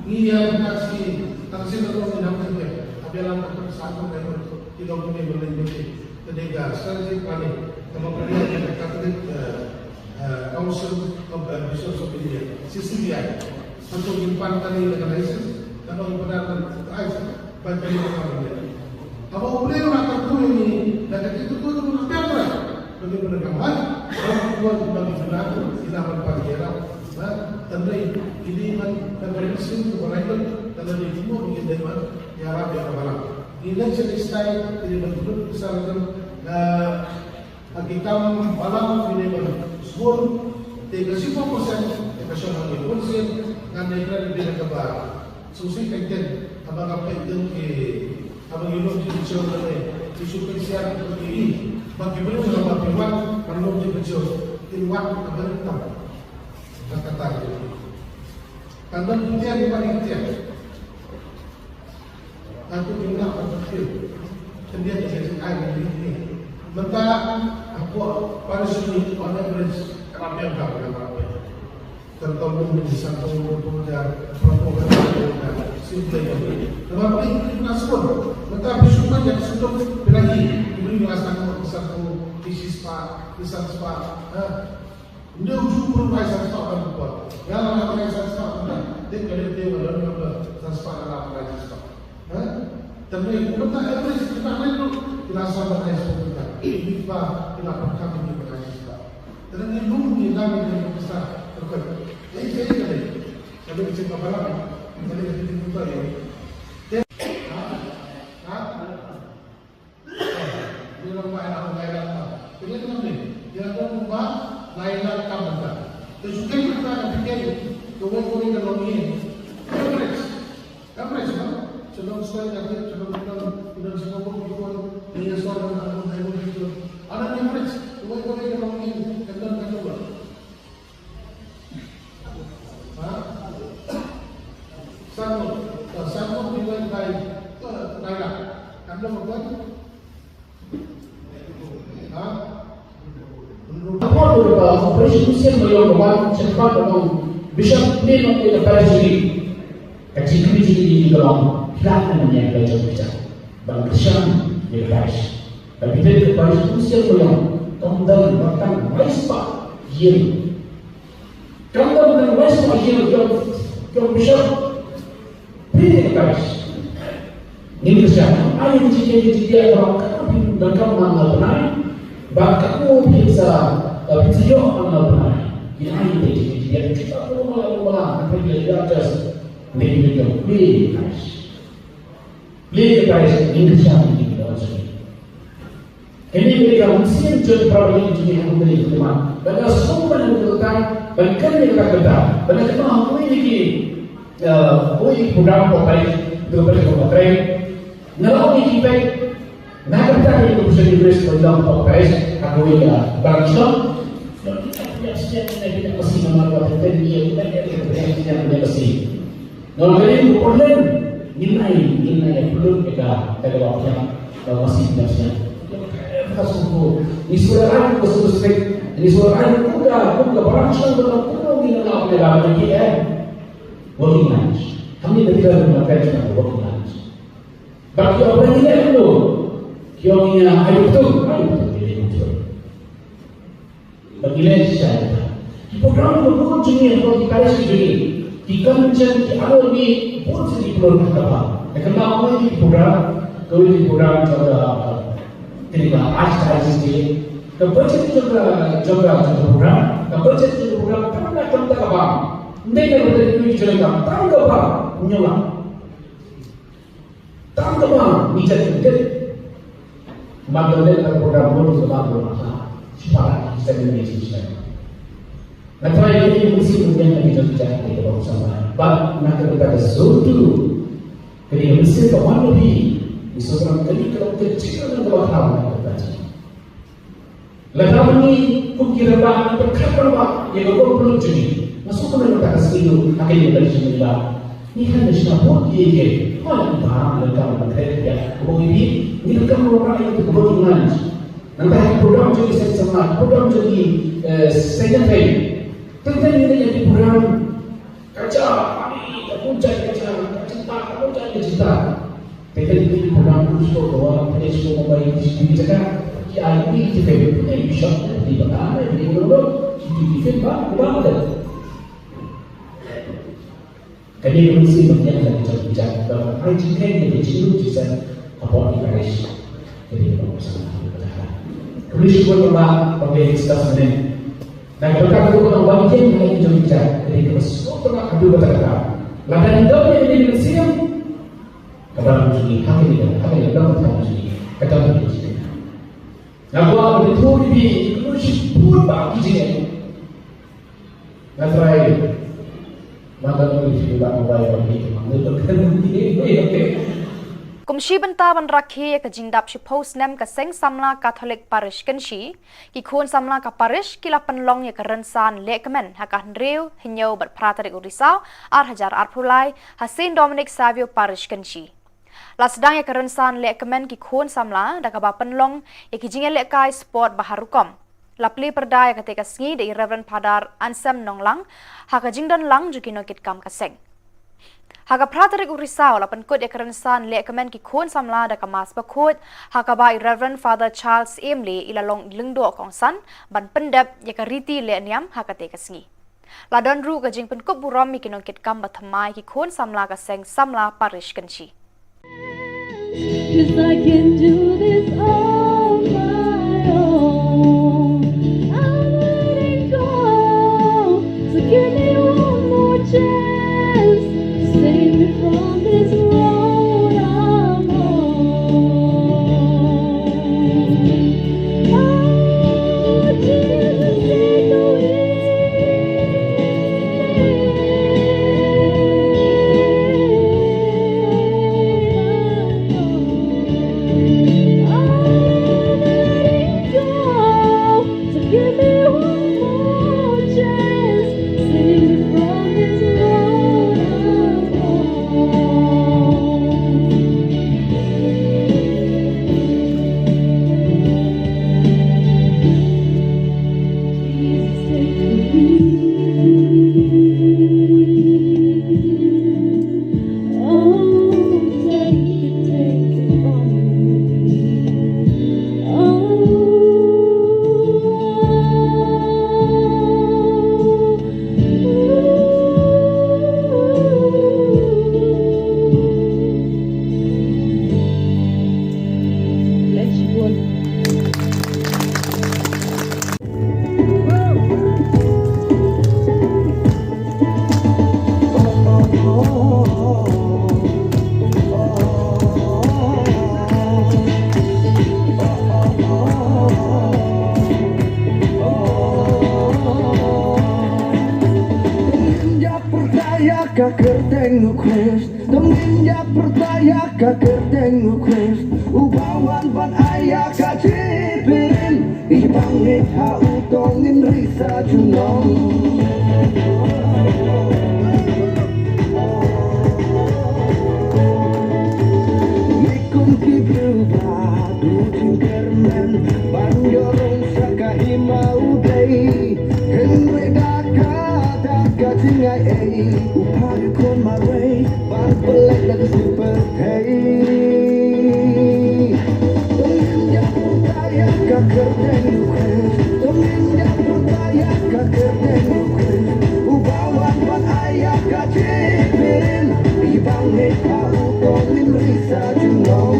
Ngi ïa ka shi, ka shi ka long ngi nang teng. Ka bialam ka pyrsa ka long ngi nang teng. Ka dei ka strategic planning. Ka ma planning ka Catholic, eh, eh, Council of, eh, Bishops of India, C C B I. Hangto ngin pan kane ka license, kaba u Padar kan ai, ban kane ka license. Haba u Blei u la kyrkhu ïa ngi da ka kyrkhu, u la pynbna, ba ngin pynbna ka mat, ba ngin pynbna, ïa la ban pan ïa la. Ba, tang dei, kine ban, ban pynbna ka mat, tang dei, kine ban ïa la ban ïa la. Ngi dang sha dei stai, kine ban pynbna ka mat, eh, Ha ki kam balang ki dei ban sbun, te ka shiphew percent te ka shong ha ngi. Bun sien ngan ïa kren beit ha kaba sngewsih teng teng, haba nga peit ki, haba ngi ïoh ki jingshong lane Ki shu pynshai ki, ba ki briew haba phi wan, kan long ki briew, kin wan ka barit tam. Ba kata ki. Kan don pyntiar ki, ba ki pyntiar. Kan tu ki nak ba pyntiar. Pyntiar ki shu ai ki ni. Mynta, aku, pada sini, on average, kerap yang kau, kerap yang. Tang tang mun di san phew, dua phew hajar, laiphew hajar, sien Blei. Namar phi, phi pernah sebut. Mynta phi shu pynjah sendok phi lagi. Phi beri dengan sanggup, satu, isi sepak, isi sepak. Ha? Ndew ju pun bai san sepak kan buat. Yang mana bai san sepak kan. Dia kena dia kalau dia san sepak dalam bai san sepak. Ha? Tapi kita average kita ni tu kita sama dengan sepak kita. Ini bah kita perkara ini berkaitan. Tang ngi lum ngi lam ngi ngi pisa. Okey. Ei, ei, ei. Kami kecil kapalang. Kami kecil kapalang. Ha? Ha? Ni long ba ina ngai la kam. Kini tu ni. Dia tu ba ngai la kam ta. Tu sukai kita nak fikir. Tu wei kau ni kalau ni. Average. Average, no? Chelong style na ke, chelong chelong, udah semua pun pun, ni asal dan aku hai pun pun. Ada average, wei wei chelong ni, kandang kandang lah. Ha? Sanggup, sanggup di lain lain, lain lah. Kandang apa? Hapoh ba u Parish Council ba ïong ba wan sha khmat u Bishop ne nongtrei ka parish jong ngi. Ka jingkyrmen jong ngi ka long, phi lah ban ïa ka jong ka jaka ban kyrshan ïa ka parish. Ba phi peit ka Parish Council ba ïong, kam don ba tang wai spah ïing. Kam don ba tang wai spah ïing jong, jong bishop. Phi ne ka parish. Ngin kyrshan, ai ïa ka jingkyrmen jong ngi ka long, katno phi donkam man la bnai, bad katno phi sa, eh, phi sa ïoh man la bnai. Ngin ai ïa ka jingkyrmen jong ngi, kita ko mala mala, phi ïa ka just. Ngin kyrshan, phi ne ka parish. Phi ne ka parish, ngin kyrshan, ngin kyrshan. Kane ka dei ka mynsiem jong para bangeit jong ngi ha kane ka khmat. Bad nga sngewbha ban kyntu, ban kyntu kata kata. Bad nga kynmaw ha kawei na ki, eh, kawei ki program pop up, to pop up. Nga la ong ïa ki peit, na ka bynta ka Universal Grace Program pop up ha kawei ka balang shnong. Ïa shisha ki na ki na Khasi namar ba ka tei ïa ki na ki na ki na Khasi. Nga ong, ka dei ka Portland, ngin ai, ngin ai approve ïa ka, ka dei ka Portland, ka Khasi International. Ka sngewthuh. Ngi sngewthuh ka sngewthuh. Ngi sngewthuh kum ka, kum ka branch lang, kum ka, kum ka, kum ka, kum ka, kum ka, working lunch. Hangne ka dei ka working lunch. Ba ki ong ba ngi leh kumno? Ki ong ïa ai betul, ai betul, ai betul. Ba ngi leh shisha ïa kata. Ki program kiba bun jong ngi hapoh ki parish ki jong ngi, ki kynjah ki arngut ngi bun sien ki pynlong ha kaba. Nga kynmaw kawei ki program, kawei ki program jong ka, kane ka Archdiocese Day. Ka budget jong ka, jong ka, jong ka program, ka budget jong ka program kam da kam da kaba. Ndei na budget ki jong ka, tang kaba, nyola. Tang kaba ngi jait kyndiat. Kumba ngi leh ka program bun kaba bun ha. Shipara ki seminary ki seminary. Nga try ïa ki mynsiem mynmiat na ki jong ki jait kyndiat kaba bun sama. Bad na ka bynta ka sngewthuh. Ka dei ka mynsiem ba wan na phi. Ngi sngewthuh ka dei ka long ka jingkyrmen kaba khraw na ka bynta jong ngi. Lada ngi kum ki rangbah ngi pyrkhat rangbah ïa ka bor pynlut jong ngi. Nga sngewkmen mynta ka sngi ruh ha kane ka election mynta. Ngi khlem da shna vote ïa ki. Hooid, ngi bam, ngi donkam ban kren ïa ka bor ngi, ngi donkam ban rah ïa ka bor ngi. Nangta ha ki program jong ngi seng samla, program jong ngi, eh, seng kynthei. Teng teng ngi leh ïa ki program. Ka ja, ani, ka munchat ka ja, ka jinta, ka munchat ka jinta. Te ka dei ka program khusus ka wan, ka dei shuwa mobile, ka dei ka jaka. Ki ai ni ki te, ka dei bishop, ka dei bata, ka dei bata, ki dei ki film ba, ba, ba. Ka dei ka mynsiem ba ngiat ka jong ka jaka, ba ai jingkheiñ ka jinglut jingsan, ka pop ki parish. Ka dei ka pop ka sana, ka dei ka pop. Khublei shibun ba, ba ngi discuss mynne. Na ka bynta ka dei ka ban ïeng ha ka jong ka jaka, ka dei kaba sngewtynnat haduh katta katta. Lada ngi don ïa kane ka mynsiem, ka dang jong ngi ha kane ka, ha kane ka dang jong ngi, ka dang jong ngi. Nga kwah ban ïathuh ïa phi, kano shibun bah ki jingeh. Nga try. Mata ngi phi bah mobile ba ki, mata ngi phi bah mobile, okay. Kum shi bynta ban rakhe ïa ka jingdap shiphew snem ka Seng Samla Katholik Parish Kynshi, ki khun samla ka parish ki la pynlong ïa ka rynsan lehkmen ha ka hynriew, hynñiew bad phra tarik u Risaw, ar hajar arphew lai, ha Saint Dominic Savio Parish Kynshi. La sdang ïa ka rynsan lehkmen ki khun samla da kaba pynlong ïa ki jingïalehkai sport ba har rukom. La plie pyrda ïa katei ka sngi da i Reverend Father Ansem Nonglang ha ka jingdon lang jong ki nongkitkam ka seng. Ha ka phra tarik u Risaw la pynkut ïa ka rynsan lehkmen ki khun samla da ka Mass Bakhuid, ha kaba i Reverend Father Charles Emley i la long i lyngdoh kongsan ban pyndep ïa ka riti lehniam ha katei ka sngi. La don ruh ka jingpynkup burom ïa ki nongkitkam ba thymmai ki khun samla ka Seng Samla Parish Kynshi. 'Cause I can do this on my own. I'm letting go. So give me one more chance. Save me from this road I'm on. Oh, Jesus, take the wheel. Ka kyrteng u Khrist, dang ngin ïa pyrta ïa ka kyrteng u Khrist, uba wan ban ai ïa ka jingpyrshah, i bangeit ha u to ngin ri sa junom. Ngi kum ki briew ba duh jingkyrmen ban ïoh rung sha ka hima u Blei. Hynrei da ka, da ka jingai ei, u phah ïa u khun marwei ban pynleit na ka sngi pyrthei. To ngin ïa pyrta ïa ka kyrteng u Khrist, to ngin ïa pyrta ïa ka kyrteng u Khrist, uba wan ban ai ïa ka jingpyrshah, i bangeit ha u to ngin ri sa junom.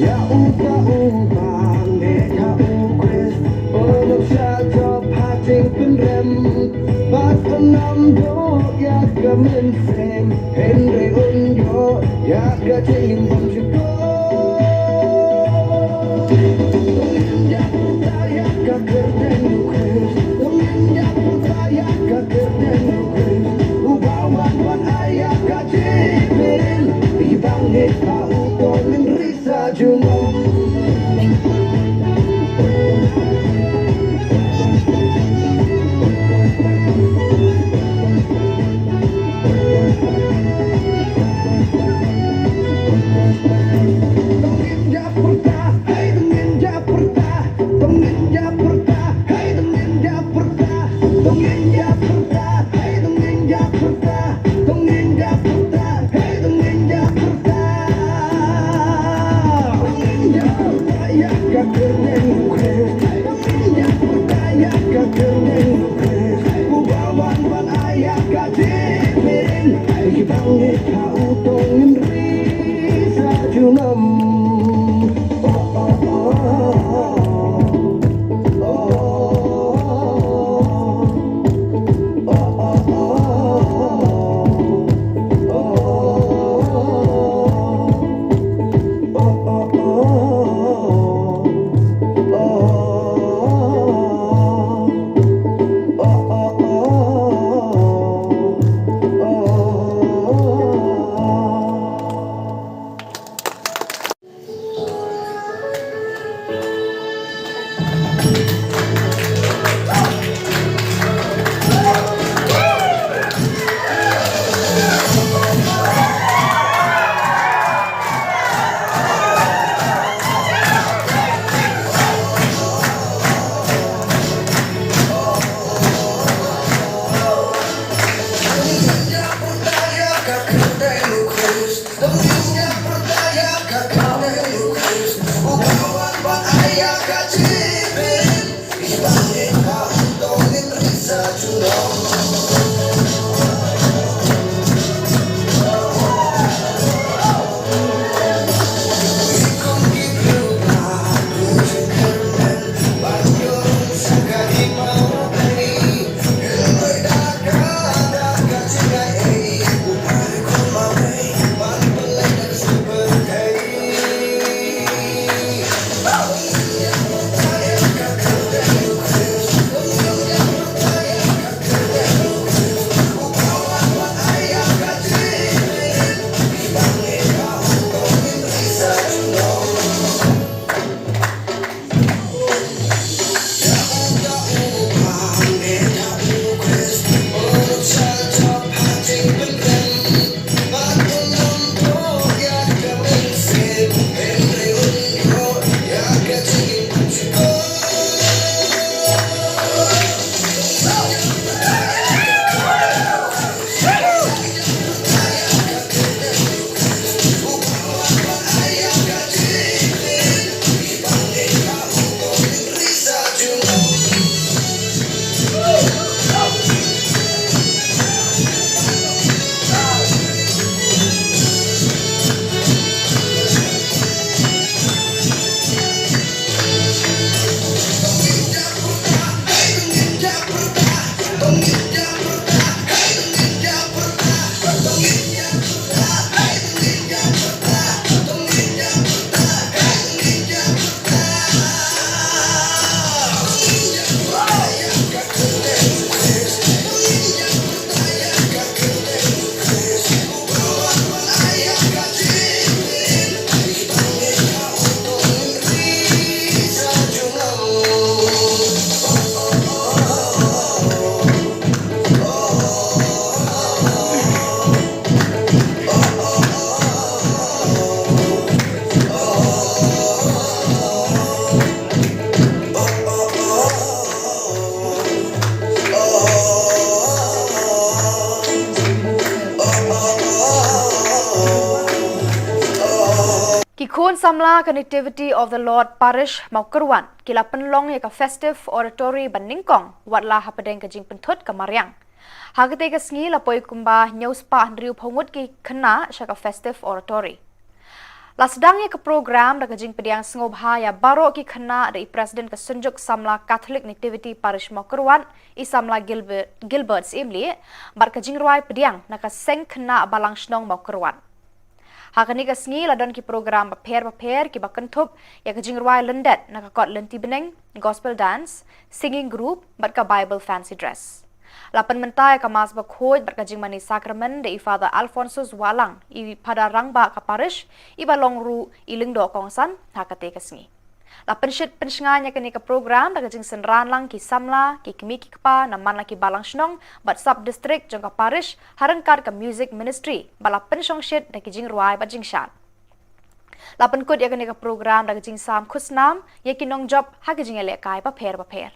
Ïa uta uba ngeit ha u Khrist, u long sha jop ha jingpynrem, bad u nam duh ïa ka mynsiem, hynrei un ïoh ïa ka jingim bymjukut. To ngin ïa pyrta ïa ka kyrteng u Khrist, to ngin ïa pyrta ïa ka kyrteng u Khrist, uba wan ban ai ïa ka jingpyrshah, i bangeit ha u to ngin ri sa junom. To ngin ïa pyrta, hei, to ngin ïa pyrta, to ngin ïa pyrta, hei, to ngin ïa pyrta, to ngin ïa pyrta, hei, to ngin ïa pyrta. To ngin ïa pyrta, hei, to ngin ïa pyrta. To ngin ïa pyrta ïa ka kyrteng u Khrist. To ngin ïa pyrta ïa ka kyrteng u Khrist. Uba wan ban ai ïa ka jingpyrshah. Ïa bangeit ha u to ngin ri sa junom. Oh, oh, oh, oh. Khun samla ka Nativity of the Lord Parish Mawkyrwat ki la pynlong ïa ka Festive Oratory ba nyngkong, wat la hapdeng ka jingpynthut ka mariang. Ha katei ka sngi la poi kumba hynñiew spah hynriewphew ngut ki khynnah sha ka Festive Oratory. La sdang ïa ka program da ka jingpdiang sngewbha ïa baroh ki khynnah da i President ka Synjuk Samla Catholic Nativity Parish Mawkyrwat, i Samla Gilbert, Gilbert Syiemlieh, bad ka jingrwai pdiang na ka Seng Khynnah Balang Shnong Mawkyrwat. Ha kane ka sngi la don ki program bapher bapher kiba kynthup ïa ka jingrwai lyndet na ka kot lynti bneng, gospel dance, singing group, bad ka Bible fancy dress. La pynmynta ïa ka Mass bakhuid bad ka jingmane sakramen da i Father Alphonsus Wahlang, i Phadar Rangbah ka parish, iba long ruh i lyngdoh kongsan ha katei ka sngi. La pynshit pynshngaiñ ïa kane ka program da ka jingsynran lang ki samla, ki kmie ki kpa na man la ki balang shnong bad sub district jong ka parish, ha ryngkat ka music ministry ba la pynshongshit da ki jingrwai bad jingshad. La pynkut ïa kane ka program da ka jingsam khusnam ïa ki nongjop ha ki jingïalehkai bapher bapher.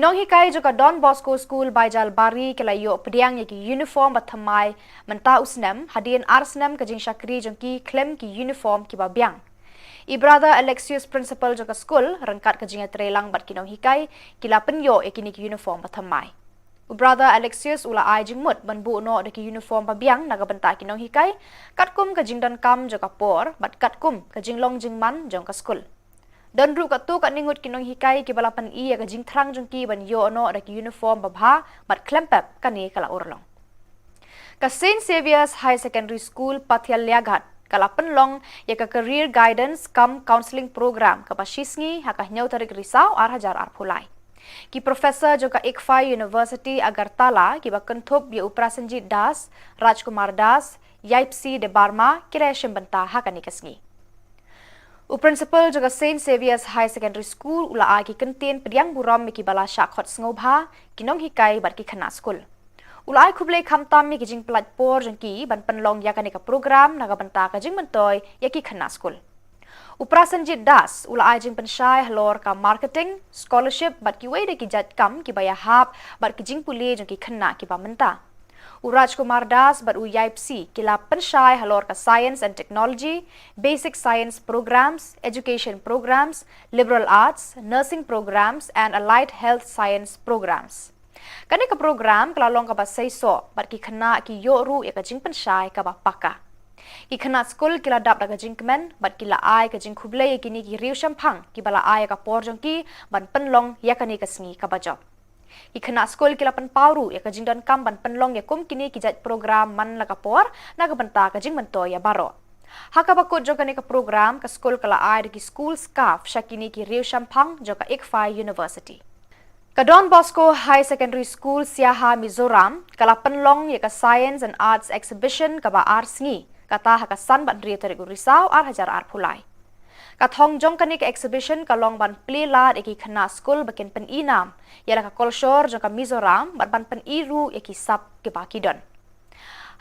Nonghikai jong ka Don Bosco School Baijalbari ki la ïoh pdiang ïa ki uniform ba thymmai mynta u snem, hadien ar snem ka jingshakri jong ki khlem ki uniform kiba biang. I Brother Alexius, principal jong ka skul, ryngkat ka jingïatreilang bad ki nonghikai, ki la pynïoh ïa kine ki uniform ba thymmai. U Brother Alexius u la ai jingmut ban buh noh da ki uniform ba biang na ka bynta ki nonghikai, katkum ka jingdonkam jong ka por bad katkum ka jinglong jingman jong ka skul. Don ruh katto katne ngut ki nonghikai kiba la pyni ïa ka jingthrang jong ki ban ïoh noh da ki uniform babha bad khlem pep kane ka la urlong. Ka Saint Xavier's Higher Secondary School Pathialiaghat ka la pynlong ïa ka Career Guidance cum Counselling Program kaba shisngi ha ka hynñiew tarik Risaw ar hajar arphew lai. Ki professor jong ka ICFAI University Agartala kiba kynthup ïa u Prasenjit Das, Rajkumar Das, Yaipsi Debbarma ki la ïashim bynta ha kane ka sngi. U principal jong ka Saint Xavier's Higher Secondary School u la ai ki kyntien pdiang burom ïa kiba la shah khot sngewbha, ki nonghikai bad ki khynnah skul. U la ai khublei khamtam ïa ki jingpynlait por jong ki ban pynlong ïa kane ka program na ka bynta ka jingmyntoi ïa ki khynnah skul. U Prasenjit Das u la ai jingpynshai halor ka marketing, scholarship bad kiwei de ki jait kam kiba ïahap bad ki jingpule jong ki khynnah kiba mynta. U Rajkumar Das bad u Yaipsi ki la pynshai halor ka Science and Technology, Basic Science Programs, Education Programs, Liberal Arts, Nursing Programs and Allied Health Science Programs. Kane ka program ka la long kaba seisoh bad ki khynnah ki ïoh ruh ïa ka jingpynshai kaba paka. Ki khynnah skul ki la dap da ka jingkmen bad ki la ai ka jingkhublei ïa kine ki riewshemphang kiba la ai ïa ka por jong ki ban pynlong ïa kane ka sngi kaba jop. Ki khynnah skul ki la pynpaw ruh ïa ka jingdonkam ban pynlong ïa kum kine ki jait program man la ka por na ka bynta ka jingmyntoi ïa baroh. Ha kaba kut jong kane ka program, ka skul ka la ai da ki school scarf sha kine ki riewshemphang jong ka ICFAI University. Ka Don Bosco Higher Secondary School Siaha, Mizoram ka la pynlong ïa ka Science and Arts Exhibition kaba ar sngi, kata ha ka san bad hynriew tarik u Risaw ar hajar arphew lai. Ka thong jong kane ka exhibition ka long ban plie lad ïa ki khynnah skul ba kin pyni nam ïa la ka kolshor jong ka Mizoram bad ban pyni ruh ïa ki sap kiba ki don.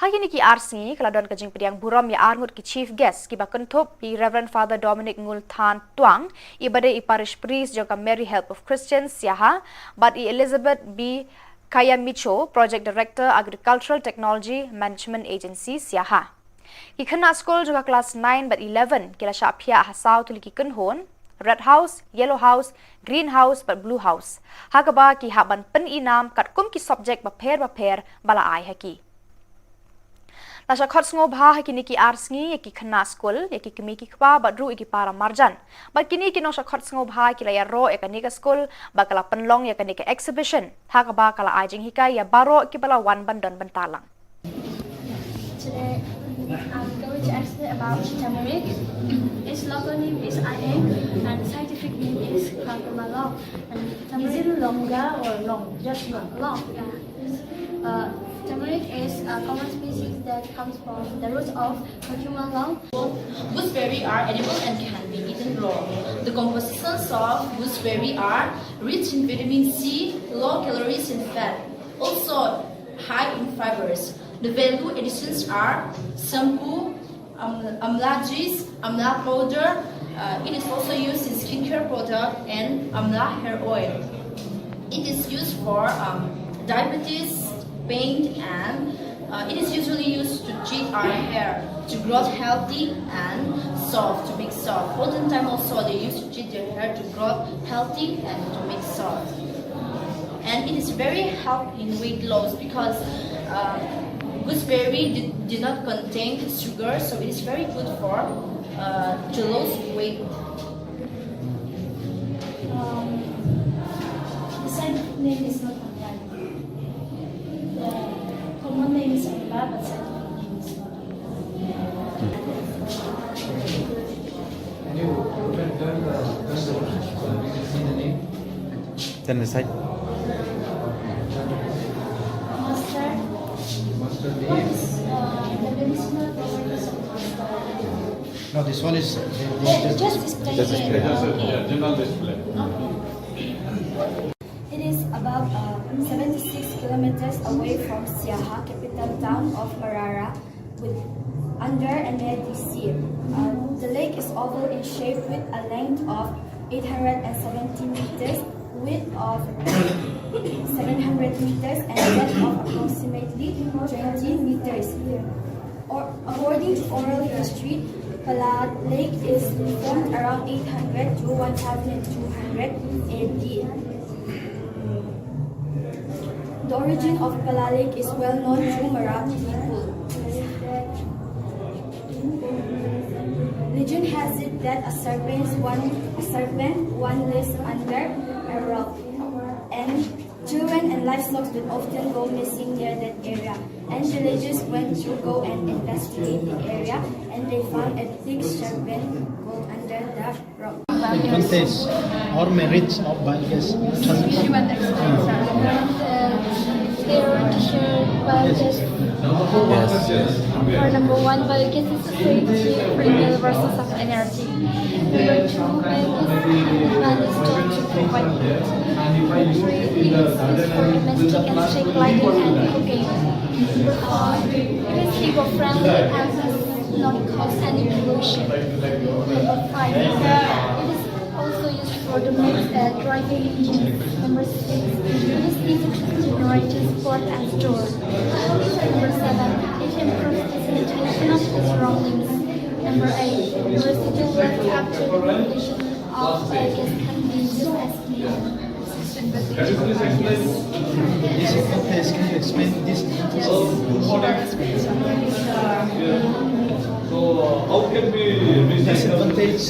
Ha kine ki ar sngi ka la don ka jingpdiang burom ïa ar ngut ki chief guest kiba kynthup i Reverend Father Dominic Ngulthan Tuang, iba dei i parish priest jong ka Mary Help of Christians Siaha, bad i Elizabeth B Kayamicho, Project Director, Agricultural Technology Management Agency Siaha. Ki khynnah skul jong ka klas nine bad eleven ki la shah phiah ha saw tylli ki kynhun, Red House, Yellow House, Green House bad Blue House, ha kaba ki hap ban pyni nam katkum ki subject bapher bapher ba la ai ha ki. La shah khot sngewbha ha kine ki ar sngi ïa ki khynnah skul, ïa ki kmie ki kpa bad ruh ïa ki para marjan. Bad kine ki nongshah khot sngewbha ki la ïaroh ïa kane ka skul ba ka la pynlong ïa kane ka exhibition, ha kaba ka la ai jinghikai ïa baroh kiba la wan ban don bynta lang. Today, I'm going to explain about turmeric. Its local name is ayeng and scientific name is curcuma long. And is it longer or long? Just long. Long, yeah. Uh, turmeric is a common species that comes from the root of curcuma long. Gooseberry are edible and can be eaten raw. The compositions of gooseberry are rich in vitamin C, low calories and fat, also high in fibers. The value additions are shampoo, um, amla juice, amla powder. Uh, it is also used in skincare product and amla hair oil. It is used for um, diabetes, pain, and uh, it is usually used to treat our hair to grow healthy and soft, to make soft. Olden time also they used to treat their hair to grow healthy and to make soft. And it is very help in weight loss because uh, gooseberry did, did not contain sugar, so it is very good for uh, to lose weight. Um, the scientific name is not online. The common name is Amla, but scientific name is not online. Can you turn the, turn the, turn the, can you see the name? Turn the side. Mustard. Mustard leaf. What is uh, the medicinal properties of mustard? No, this one is uh, just, just display. Just display. Just a, yeah, general display. Okay. It is about uh, seventy-six kilometers away from Siaha, capital town of Marara, with under a net sea. Uh, the lake is oval in shape with a length of eight hundred and seventy meters, width of seven hundred meters and depth of approximately twenty meters. Or, according to oral history, Pala Lake is formed around eight hundred to twelve hundred A D. The origin of Pala Lake is well known to Mara people. Legend has it that a serpent, one, a serpent one lives under a rock, and children and livestock will often go missing near that area. And villagers went to go and investigate the area, and they found a big serpent go under the rock. Advantage or merits of biogas transition. Human expenditure. Uh, they want to share biogas. Yes, yes. For number one, biogas is a safe, cheap, renewable source of energy. Number two, biogas is to provide heat. Number three, it is used for domestic and street lighting and cooking. Number four, it is eco-friendly and does not cause any pollution. Number five, it is also used for the mix, uh, driving engines. Number six, it is easy to generate, transport and store. Number seven, it improves the sanitation of the surroundings. Number eight, residual waste capture, recombination of, uh, gas can be used as fuel. This advantage, can you explain this? So, how can we recycle? Disadvantage.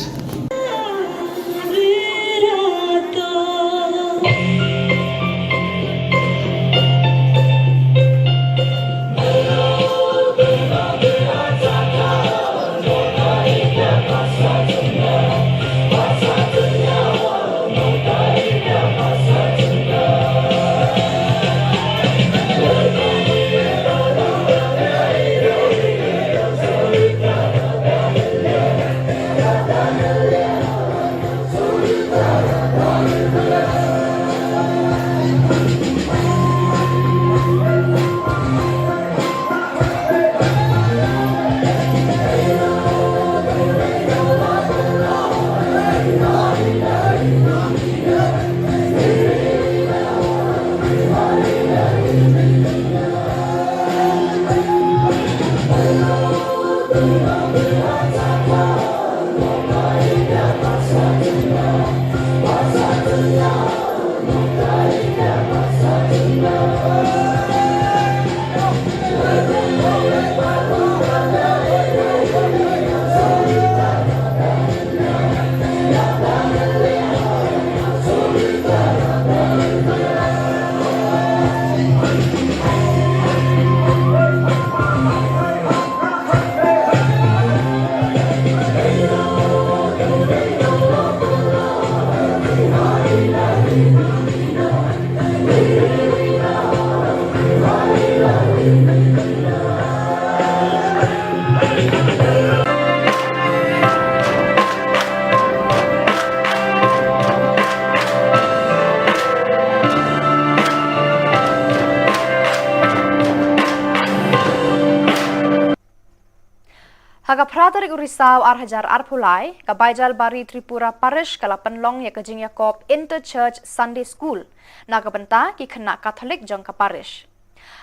Ha ka phra tarik u Risaw ar hajar arphew lai, ka Baijalbari Tripura Parish ka la pynlong ïa ka jingïakob Inter-Church Sunday School na ka bynta ki khynnah Katholik jong ka parish.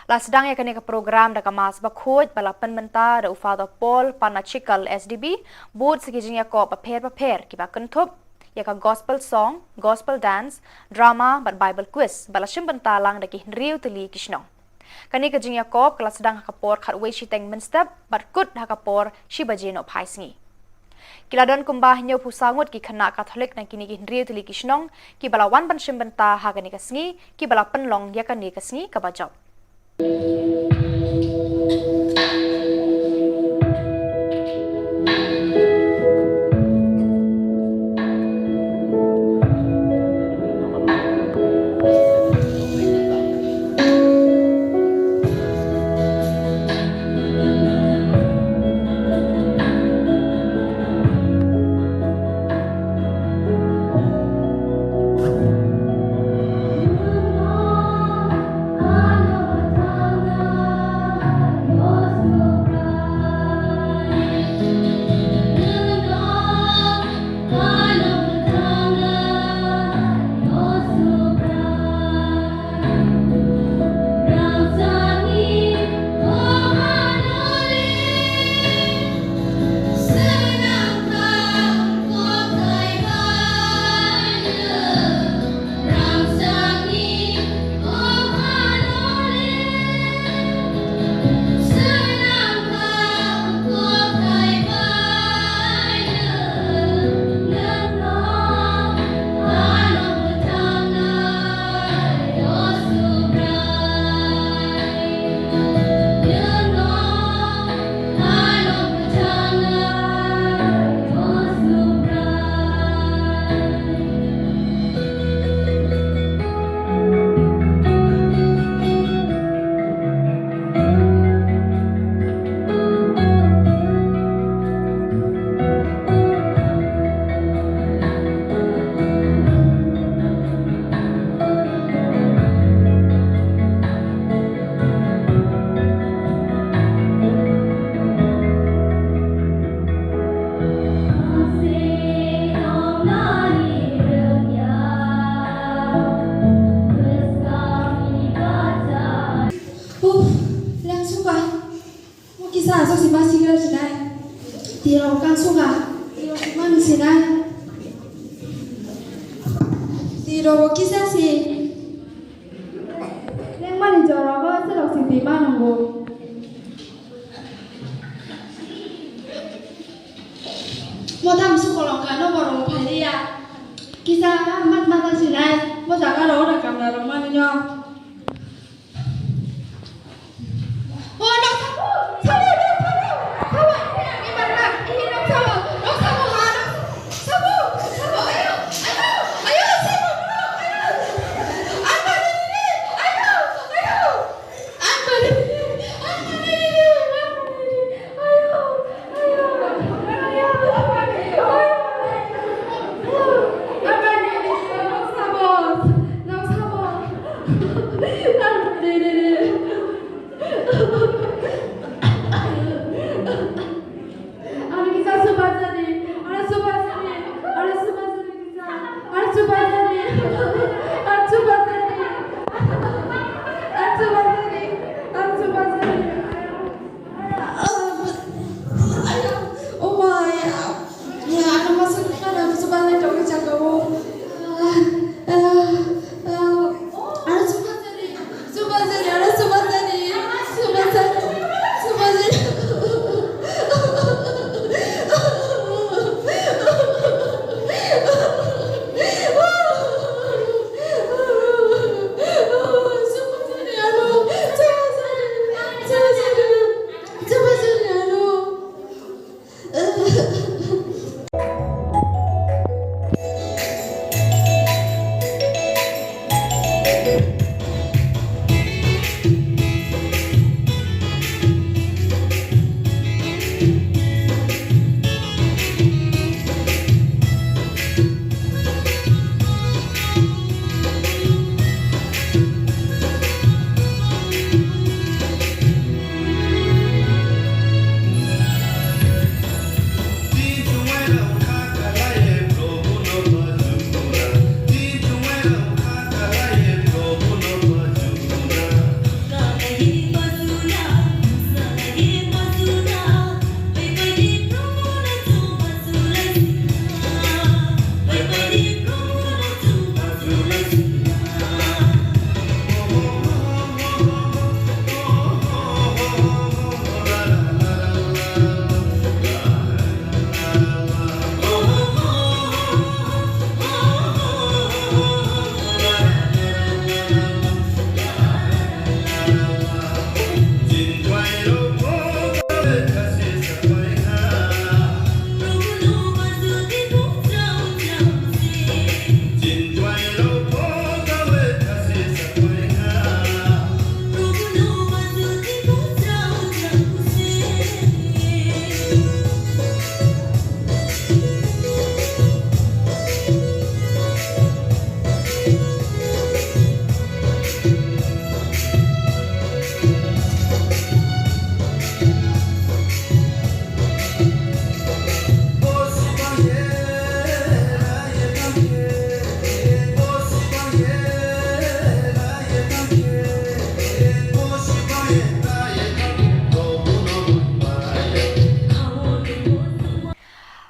La sdang ïa kane ka program da ka Mass bakhuid ba la pynmynta da u Father Paul Panachikal S D B, bad sa ki jingïakob bapher bapher kiba kynthup ïa ka gospel song, gospel dance, drama bad Bible quiz ba la shim bynta lang da ki hynriew tylli ki shnong. Kane ka jingïakob ka la sdang ha ka por khatwei shiteng mynstep bad kut ha ka por shi baje nohphai sngi. Ki la don kumba hynñiewphew saw ngut ki khynnah Katholik na kine ki hynriew tylli ki shnong kiba la wan ban shim bynta ha kane ka sngi, kiba la pynlong ïa kane ka sngi kaba jop. Suba. Mo kisa so si ma signal sinai. Tiro kan suba. Tiro man sinai. Tiro kisa si. Neng man jora ba se lo si ti man nunggu. Mo tam su kolong ka no boro phalia. Kisa mat mat sinai. Mo jaga ro da kam da ro man nyo.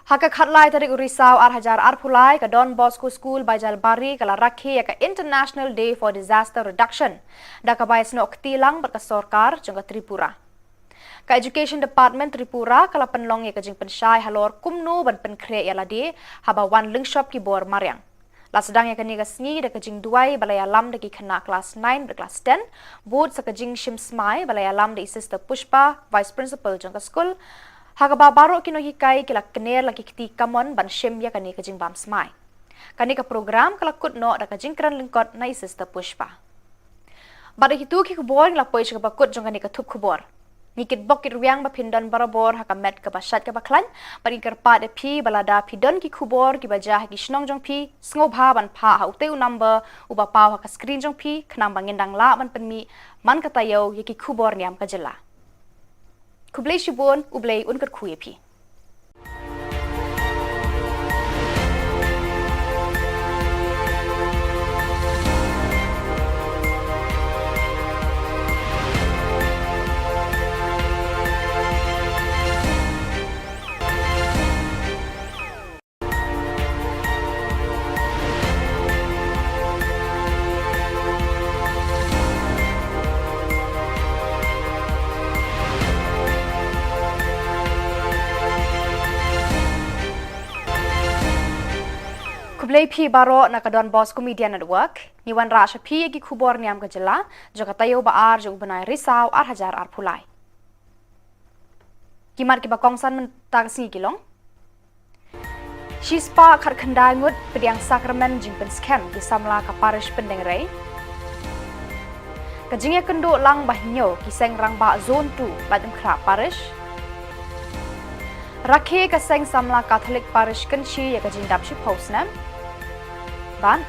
Ha ka khatlai tarik u Risaw ar hajar arphew lai, ka Don Bosco School Baijalbari ka la rakhe ïa ka International Day for Disaster Reduction da kaba ïasnoh kti lang bad ka sorkar jong ka Tripura. Ka Education Department Tripura ka la pynlong ïa ka jingpynshai halor kumno ban pynkhreh ïa lade haba wan lyngshop ki bor mariang. La sdang ïa kane ka sngi da ka jingduwai ba la ïalam da ki khynnah klas nine bad klas ten, bud sa ka jingshim smai ba la ïalam da i Sister Pushpa, Vice Principal jong ka skul, ha kaba baroh ki nonghikai ki la kner la ki kti kamon ban shim ïa kane ka jingbam smai. Kane ka program ka la kut noh da ka jingkren lyngkot na i Sister Pushpa. Bad ïa kito ki khubor ngi la poi sha kaba kut jong kane ka thup khubor. Ngi kitbok kitrwiang ba phin don barabor ha ka met kaba shait kaba khlaiñ, bad ngi kyrpad ïa phi ba lada phi don ki khubor kiba jia ha ki shnong jong phi, sngewbha ban phah ha utei u number uba paw ha ka screen jong phi, khnang ba ngin dang lah ban pynmih man ka taïew ïa ki khubor niam ka jylla. Khublei shibun, U Blei un kyrkhu ïa phi. Khublei phi baroh na ka Don Bosco Media Network, ngi wanrah sha phi ïa ki khubor niam ka jylla, jong ka taïew ba ar jong u bnai Risaw ar hajar arphew lai. Ki mat kiba kongsan mynta ka sngi ki long: Shispah khatkhyndai ngut pdiang sakramen jingpynskhem ki samla ka parish Pyndengrei. Ka jingïakynduh lang ba hynñiew ki seng rangbah Zone two Bad Umkhrah Parish. Rakhe ka seng samla Catholic Parish Kynshi ïa ka jingdap shiphew snem. Bad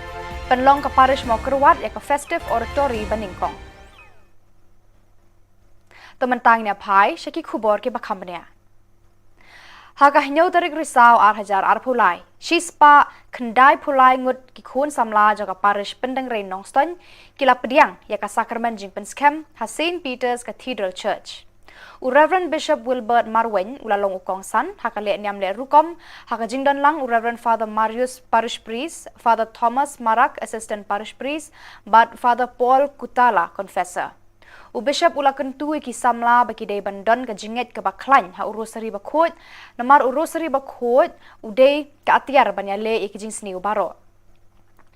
pynlong ka parish Mawkyrwat ïa ka Festive Oratory ba nyngkong. To mynta ngin ïa phai sha ki khubor kiba kham bniah. Ha ka hynñiew tarik Risaw ar hajar arphew lai, shispah khyndai phew lai ngut ki khun samla jong ka parish Pyndengrei Nongstoiñ ki la pdiang ïa ka sakramen jingpynskhem ha Saint Peter's Cathedral Church. U Reverend Bishop Wilbert Marwein u la long u kongsan ha ka leh niam leh rukom, ha ka jingdon lang u Reverend Father Marius, Parish Priest, Father Thomas Marak, Assistant Parish Priest, bad Father Paul Kutala, Confessor. U Bishop u la kyntu ïa ki samla ba ki dei ban don ka jingngeit kaba khlaiñ ha u Rosary Bakhuid, namar u Rosary Bakhuid u dei ka atiar ban ïaleh ïa ki jingsniew baroh.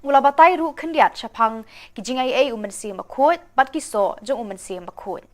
U la batai ruh khyndiat shaphang ki jingaiei u Mynsiem Bakhuid bad ki soh jong u Mynsiem Bakhuid.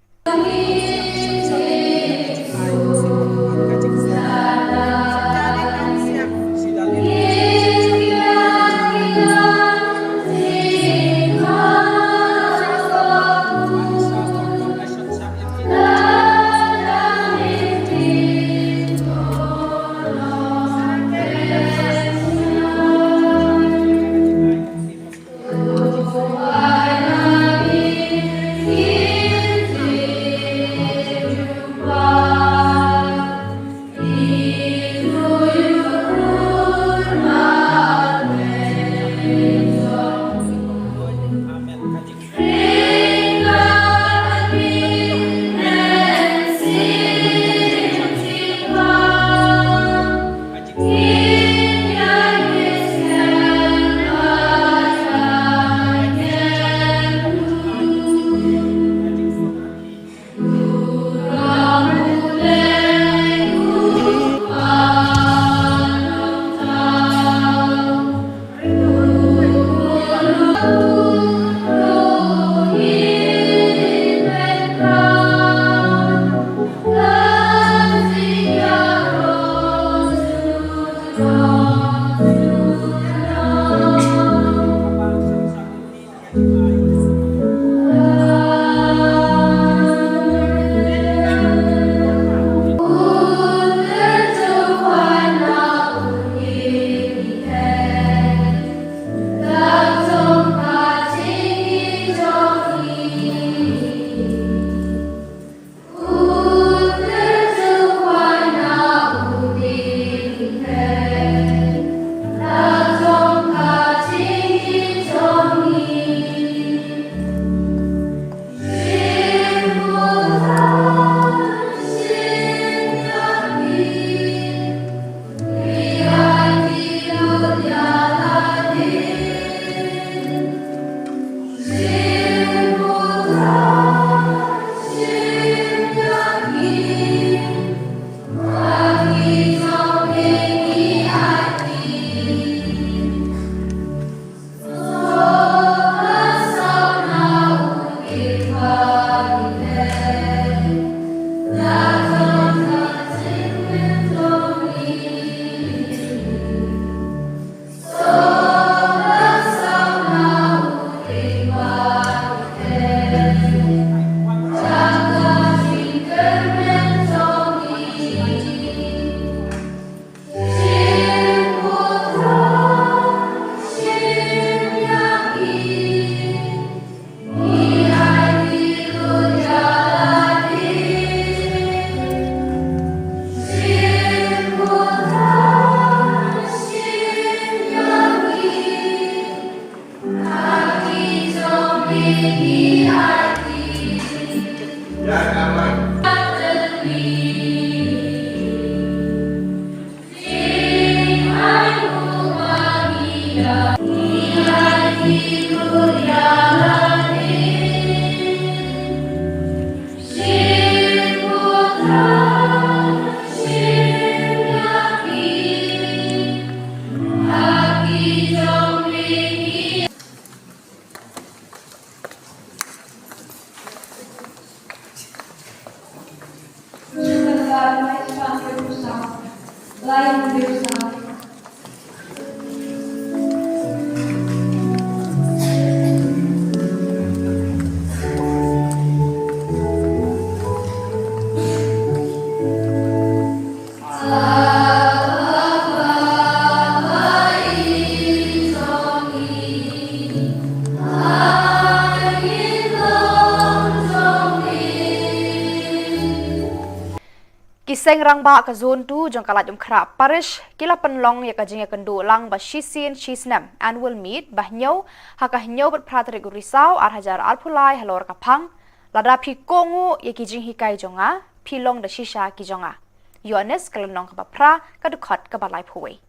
Ki seng rangbah ka Zone two jong ka Laitumkhrah Parish ki la pynlong ïa ka jingïakynduh lang ba shisien shisnem, annual meet, ba hynñiew ha ka hynñiew bad phra tarik u Risaw ar hajar arphew lai halor ka phang, lada phi kohnguh ïa ki jinghikai jong nga, phi long da shisha ki jong nga. Ïoannis ka lynnong kaba phra, ka dkhot kaba laiphew wei.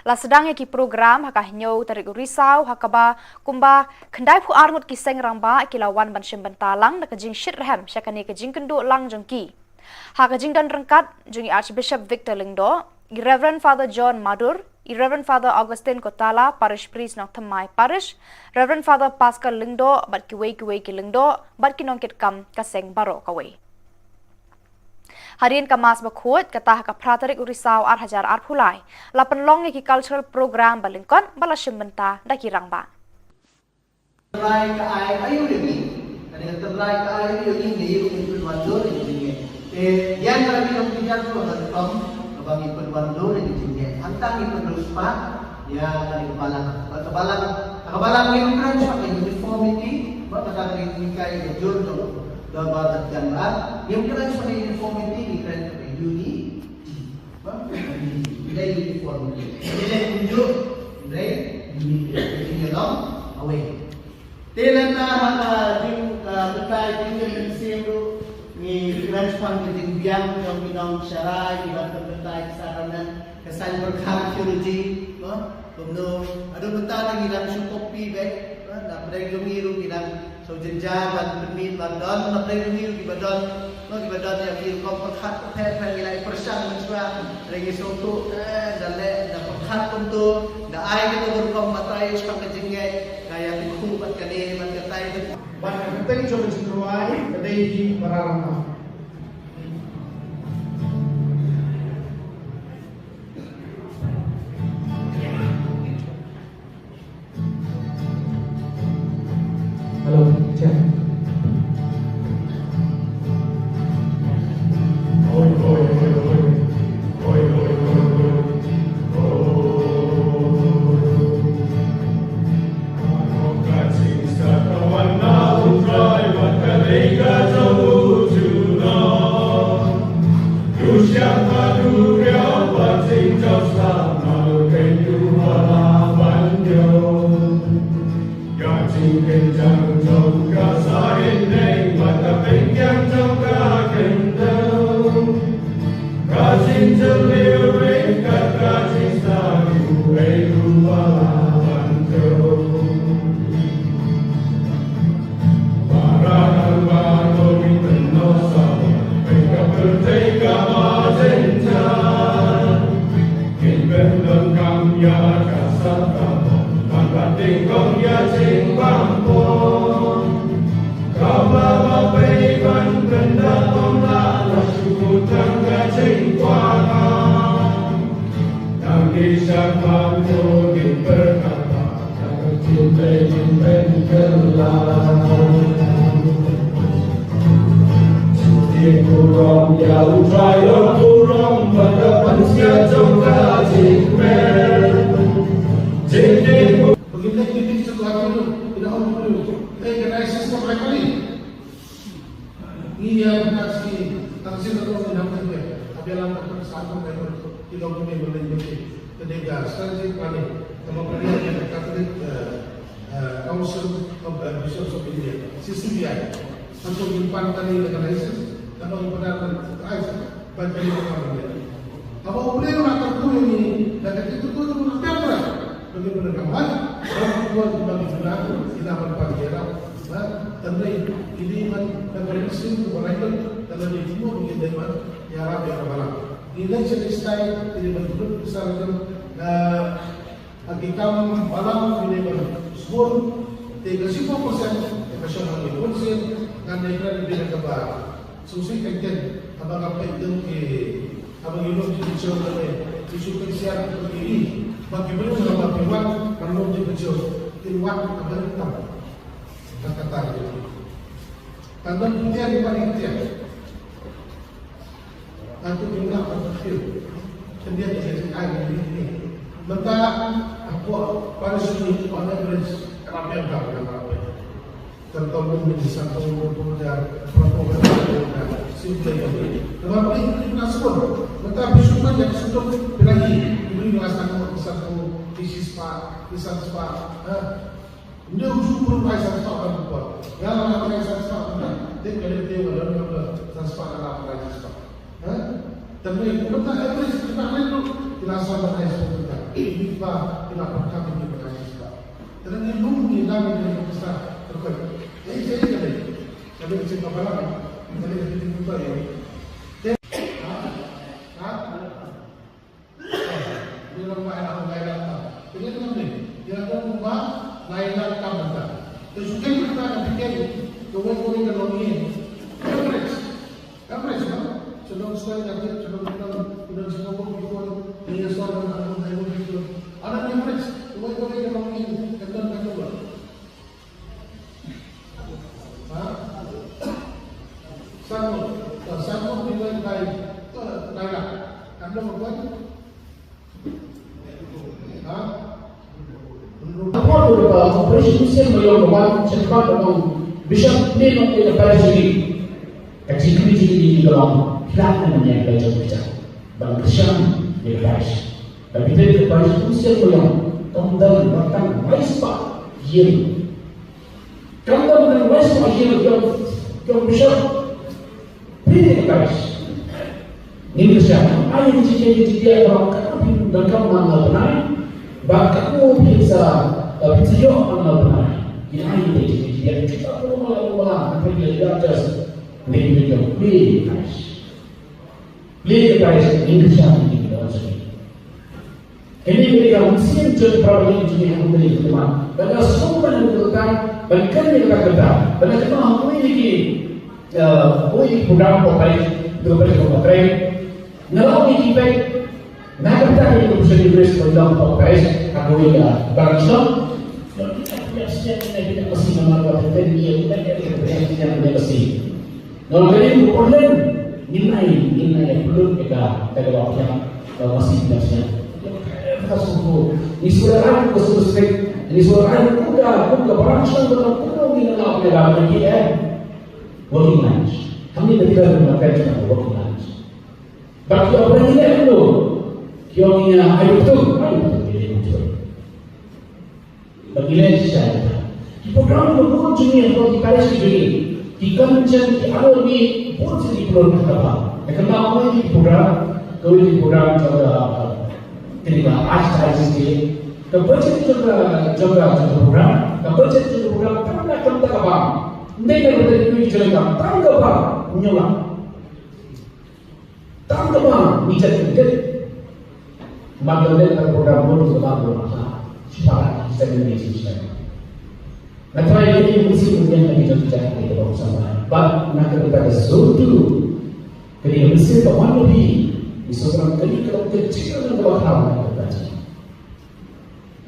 La sdang ïa ki program ha ka hynñiew tarik u Risaw, ha kaba kumba khyndaiphew ar ngut ki seng rangbah ki la wan ban shim bynta lang da ka jingshitrhem sha kane ka jingkynduh lang jong ki. Ha ka jingdon ryngkat jong i Archbishop Victor Lyngdoh, i Reverend Father John Madur, i Reverend Father Augustine Kotala, Parish Priest Nongthymmai Parish, Reverend Father Pascal Lyngdoh, bad kiwei kiwei ki lyngdoh, bad ki nongkitkam ka seng baroh kawei. Hadien ka Mass bakhuid, kata ha ka phra tarik u Risaw ar hajar arphew lai, la pynlong ïa ki cultural program ba lyngkot, ba la shim bynta da ki rangbah. Trai ka ai aïu ïa ngi. Kane ka trai ka ai aïu ïa ngi, ngi ïoh ngi pynwandur ïa ngi. Te ïa ka ngi long ki jar ko ha ka rukom kaba ngi pynwandur ïa ngi. Hangta ngi pyndonkam ïa kane ka balang. Ba ka balang, ka balang ngi kren shaphang uniformity, ba kata ka ngi kai ïa jur jong da ba da jan la. Ngi kren shaphang uniformity, ngi kren shaphang unity. Ba, ngi dei uniform. Ngi dei kumjuh, ngi dei unity. Ngi dei long away. Te lada ha ka jing, ah, batai jing jing siem ruh, ngi kren shaphang ka jingbiang jong ki nongshakri, ki ban pynbatai ki sahramen, ka saiñ pyrkhat theology, no? Kumno, haduh mynta ngi dang shu copy bek, no? Na pdeng jong ngi ruh ngi dang shu jynjar ban pynmih ban don, na pdeng jong ngi ruh kiba don, no? Kiba don ïa ki rukom pyrkhat pyrkhat, ngi la pyrshang mynshuwa, ngi sngewthuh, eh, da leh, da pyrkhat kumto, da ai kito ki rukom batai shaphang ka jingngeit, ka ïa ki khu bad kane bad katai. Bad ka kyrteng jong ka jingrwai ka dei hi Mararama. Hello, check. Oi, oi, oi, oi. Oi, oi, oi, oi. Oh. Ngi ïa ka shi, tang shi ka long ngi nang tang ka. Ka bialang ka tang sa tang ka. Ki long ki mei mei mei. Ka dei ka strategic planning. Ka ma planning ka Catholic, eh, eh, Council of, eh, Bishops of India, C C B I. Hangto ngi pan kane ka license, kane ka license. Ban kane ka license. Haba u Blei u la kyrkhu ïa ngi, da ka kyrkhu u la pynbna. Bagi pynbna ka wan, bagi pynbna, ïa la ban pan ïa la. Ba, tang dei, ini ban, ban license u ba license, tang dei jingmut ngi dei ban ïarap ïa ka balang. Ngi dei sha dei stai, ini ban pynbna ka sar jong, eh, Ha ki kam balang ki dei ban sbun, te ka shiphew percent ka shong ha ki bun sien, ngan ïa kren ïa kaba sngewsih teng teng, haba nga peit ki, haba ngi lum ki jong ka dei. Ki shu pynshai ki ri ba ki briew haba ki wan ban lum jingpynshoi, kin wan ha ka ri tam. Ka kata ka ri. Tang don ki tiar ki wan ki tiar. Atu ki ngap ka khiew. Khyndiat ki jingaiñ ki ri. Mynta hapoh parish ni on average ka la biang ka la biang. Tang tang mun ni san tang mun pun jar, pun pun jar, sim play kami. Tang apa ni, ni pernah sebut. Mentang pun sumber yang sumber pelahi, diberi dengan satu, satu, isi sepak, isi sepak. Ha? Ndio ujung pun bai san sepak kan buat. Yang orang pakai san sepak kan. Dia kena dia orang yang san sepak dalam pakai sepak. Ha? Tapi kita average, kita average tu, kita asal pakai sepak. Ini bah, kita pakai ini pakai sepak. Tang ngi lum ngi lang ngi pisa. Terkoi. Eh, jadi kali. Kali kecil kapalang. Kali kecil buta ya. Ha? Ha? Ni long ba ina ngai lang kam. Kali ni ni. Dia ada rumah ngai lang kam ta. Tu sukai kita nak fikir. Kawai kawai ka long ni. Average. Average, no? Shalom style na kit, shalom shalom, shalom shalom bikon, ni ya sor na aku na aku bikon. Ana ni average, kawai kawai ka long ni, katan katan ba. Ha? Sanggup, sanggup ni lain lain. Tu lain lah. Kan long apa? Hapoh tu ba operation sien ba ïong ba wan sha khmat ba ong Bishop, ne nong ïa ka parish jong ngi. Ka jingkylli jong ngi ka long, phi lah ne em ïa ka jong ka jaka ban kyrshan ïa ka parish. Ba phi peit ka parish sien ba ïong, kam don ba tang wai spah ïing. Kam don ba tang wai spah ïing jong, jong Bishop. Phi te ka parish. Ngin kyrshan, ai ïa ka jingeh ka jingeh ka long katno phin donkam man la bnai, bad katno phin sa, eh, phin sa ïoh man la bnai. Ngin ai ïa ka jingeh ka jingeh, kita pynlong la pynlong la, phin ïa ka just. Ngin ïa ka phi te ka parish. Phi te ka parish, ngin kyrshan, ngin kyrshan. Kane ka dei ka mynsiem jong ka parabangeit jong ngi ha kane ka khmat. Bad nga sngewbha ban kynmaw, ban kynmaw kata, kata. Bad nga kynmaw ha kawei na ki, eh, kawei na ki program pop-up, program pop-up. Nga la ong ïa ki peit, na ka bynta ka University Press, program pop-up, ha kawei ka balang shnong. Nga ong kane ko Portland, ngin ai, ngin ai pynlut ïa ka, ka dawai pynïap, ka masi pynïap sniang. Ka sngewthuh. Ngi sngewthuh, ka sngewthuh. Ngi sngewthuh, kum ka, kum ka branch lang, kum ka, kum ka, ngi la ïa ka, ngi ïa. Working lunch. Hangne ka dei ka, ka working lunch. Bad ki opera ngi ïa, ki ong ïa, ai betul, ai betul, ai betul. Ba ngi leh shisha ïa kata. Ki program kiba bun jong ngi hapoh ki parish ki jong ngi. Ki Kanchan, ki Army, bun jong ngi ki pynlong ha kaba. Ïa kaba kawei ki program, kawei ki program jong ka, kane ka Archdiocese. Ka budget jong ka, jong ka, jong ka program, ka budget jong ka program, kam da, kam da kaba. Ndei ka budget jong ka, kam da kaba. Nyola. Tang ka bang, ngi jan ngi dep. Bad ka dep ka program bun ka bang bun ka. Shu palat ki seng ngi shu seng. Nga try ngi ngi mynsiem ngi ngi jot jot ngi ka bang sama. Bad na ka bynta ka sdang tu. Ka dei ka mynsiem ba wan ma phi. Ngi sngewbha ka dei ka long ka jingkyrmen kaba khraw na ka bynta jong ngi.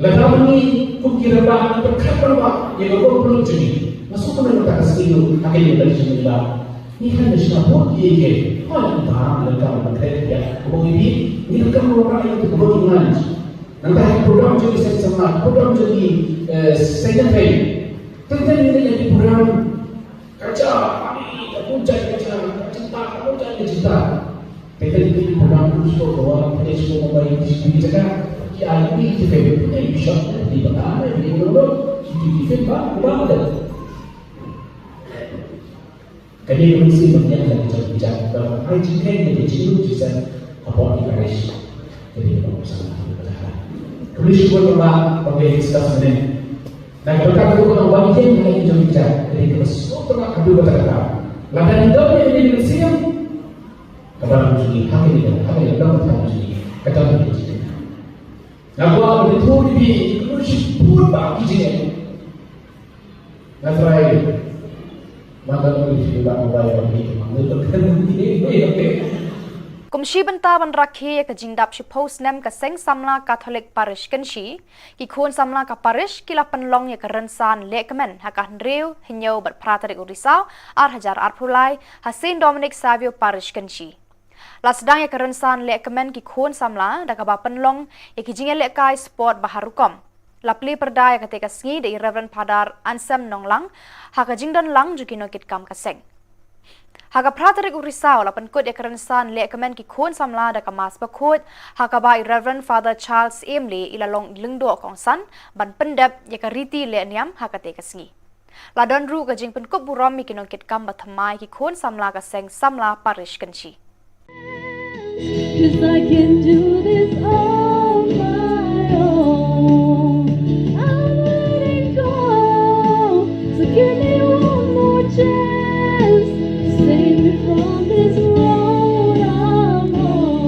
Lada ngi kum ki rangbah ngi pyrkhat rangbah ïa ka rukom pynlut jong ngi. Nga sngewkmen mynta ka sngi ruh ha kane ka election ngi la. Ngi khlem da shna vote ïa ki. Hooid, ngi bam, ngi donkam ban kren ïa ka bor ngi, ngi donkam ban rah ïa ka bor ngi. Nangta ha ki program jong ngi seng samla, program jong ngi, eh, seng nongthei. Teng teng ngi leh ïa ki program. Ka ja, ani, ka munchat ka ja, ka jinta, ka munchat ka jinta. Pete pete program tu shu ko wa, pete shu ko bai di shu di jaka. Ki ai ni ki pete pete bishop ni bata ni ni ni ni ni ni ba ba de. Kane ka mynsiem ba ngiat la ki jong ki jaka ba ai jingkheiñ ne ka jinglut jingsen hapoh ki parish. Kane ka mynsiem ba ngiat la ki jong ki jaka. Khublei shibun ba ba ngi discuss ne. Na ka bynta ka dei ka ban ïeng ha ki jong ki jaka, ka dei kaba sngewtynnat haduh katta katta. Lada ngi don ïa kane ka mynsiem, ka balang jong ngi ha kane ka, ha kane ka dong ka jong ngi, ka dang ka jong ngi. Nga kwah ban ïathuh ïa phi, ka dei shibun bah ki jingeh. Nga try, mata ngi phi bah mobile ba ngi, ngi Kum shi bynta ban rakhe ïa ka jingdap shiphew snem ka Seng Samla Katholik Parish Kynshi, ki khun samla ka parish ki la pynlong ïa ka rynsan lehkmen ha ka hynriew, hynñiew bad phra tarik u Risaw, ar hajar arphew lai, ha Saint Dominic Savio Parish Kynshi. La sdang ïa ka rynsan lehkmen ki khun samla da kaba pynlong ïa ki jingïalehkai sport ba har rukom. La plie pyrda ïa kata ka sngi da i Reverend Father Ansem Nonglang ha ka jingdon lang jong ki nongkitkam ka seng. Ha ka phra tarik u Risaw la pynkut ïa ka rynsan lehkmen ki khun samla da ka Mass Bakhuid, ha kaba i Reverend Father Charles Emley i la long i lyngdoh kongsan ban pyndep ïa ka riti lehniam ha kata ka sngi. La don ruh ka jingpynkup burom ïa ki nongkitkam ba thymmai ki khun samla ka Seng Samla Parish Kynshi. 'Cause I can do this on my own. I'm letting go. So give me one more chance. Save me from this road I'm on.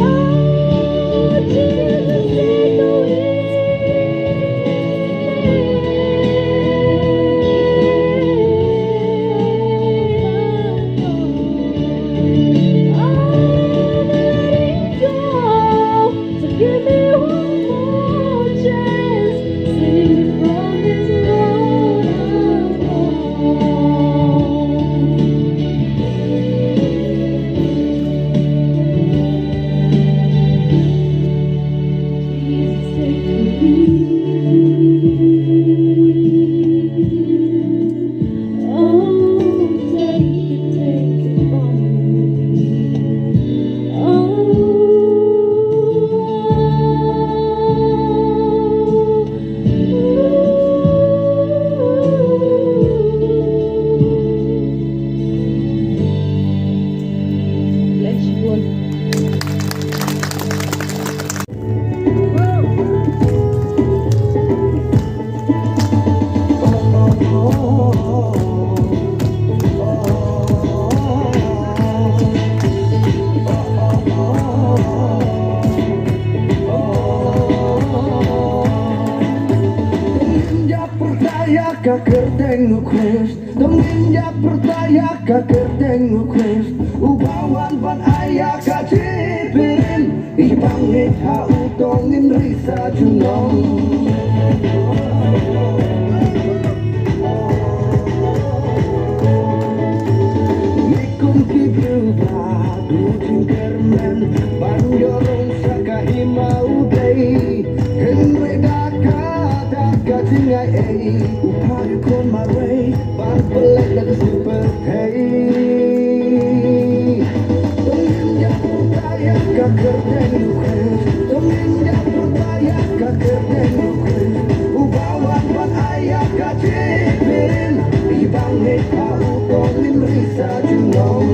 Oh, Jesus, take the wheel. Ka kyrteng u Khrist, dang ngin ïa pyrta ïa ka kyrteng u Khrist, uba wan ban ai ïa ka jingpynim, i bangeit ha u dang ngin ri sa junom. Ngi kum ki briew ba duh jingkyrmen ban ïoh rung sa ka hima u Blei. Hynrei da ka, da ka jingai ei, u phah ïa u khun marwei ban pynleit na ka sngi pyrthei. Dang ngin ïa pyrta ïa ka kyrteng u Khrist, dang ngin ïa pyrta ïa ka kyrteng u Khrist, uba wan ban ai ïa ka jingpynim, i bangeit ha u dang ngin ri sa junom.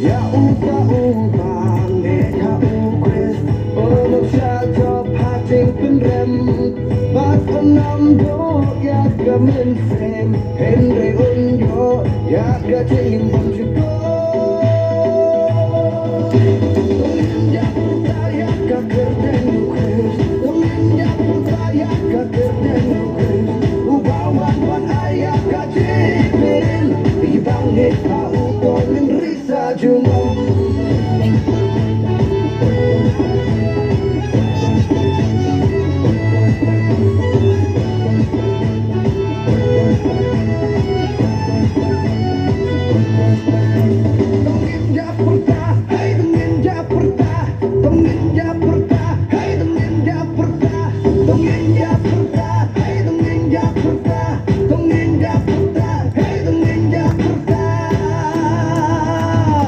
Ïa uta uba ngeit ha u Khrist, u long sha jop ha jingpynrem, bad u nym duh ïa ka mynsiem, hynrei un ïoh ïa ka jingim bymjukut. Dang ngin ïa pyrta ïa ka kyrteng u Khrist, dang ngin ïa pyrta ïa ka kyrteng u Khrist, uba wan ban ai ïa ka jingpynim, i bangeit ha u dang ngin ri sa junom. Dang ngin ïa pyrta, hei, dang ngin ïa pyrta, dang ngin ïa pyrta, hei, dang ngin ïa pyrta, dang ngin ïa pyrta, hei, dang ngin ïa pyrta. Dang ngin ïa pyrta, hei, dang ngin ïa pyrta.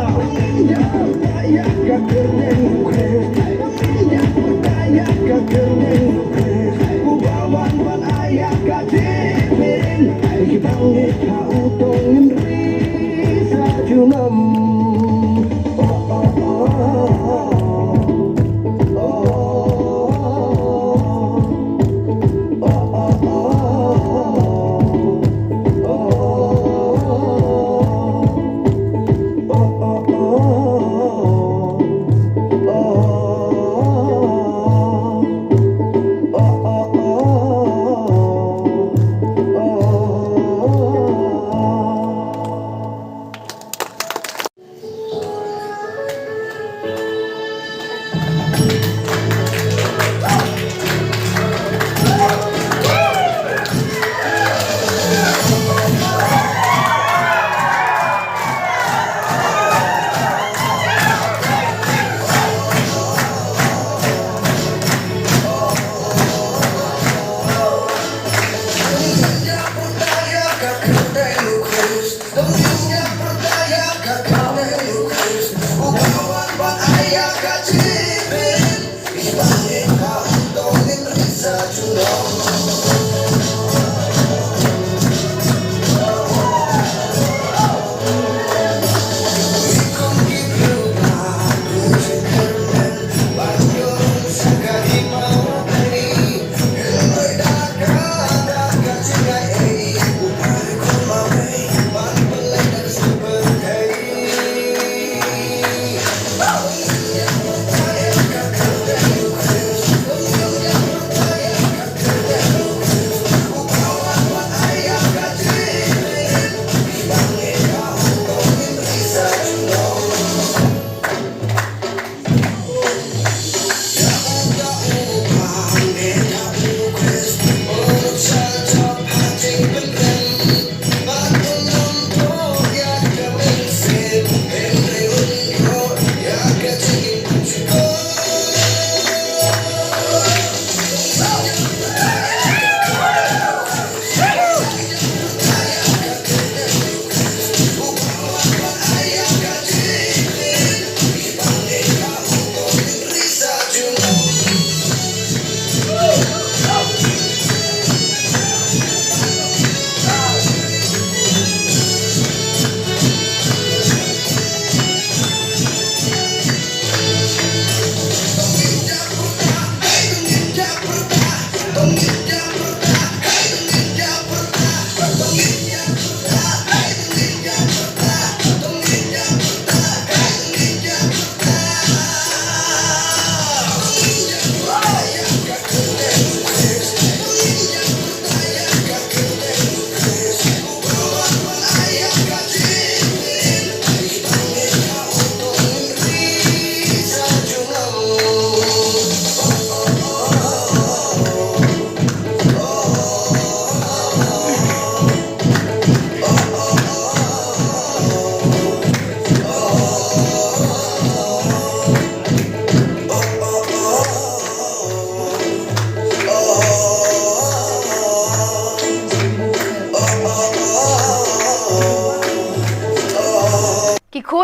Dang ngin ïa pyrta ïa ka kyrteng u Khrist. Dang ngin ïa pyrta ïa ka kyrteng u Khrist. Uba wan ban ai ïa ka jingpynim. Ïa kiba ngeit ha u dang ngin ri sa junom. Oh, oh, oh, oh, oh.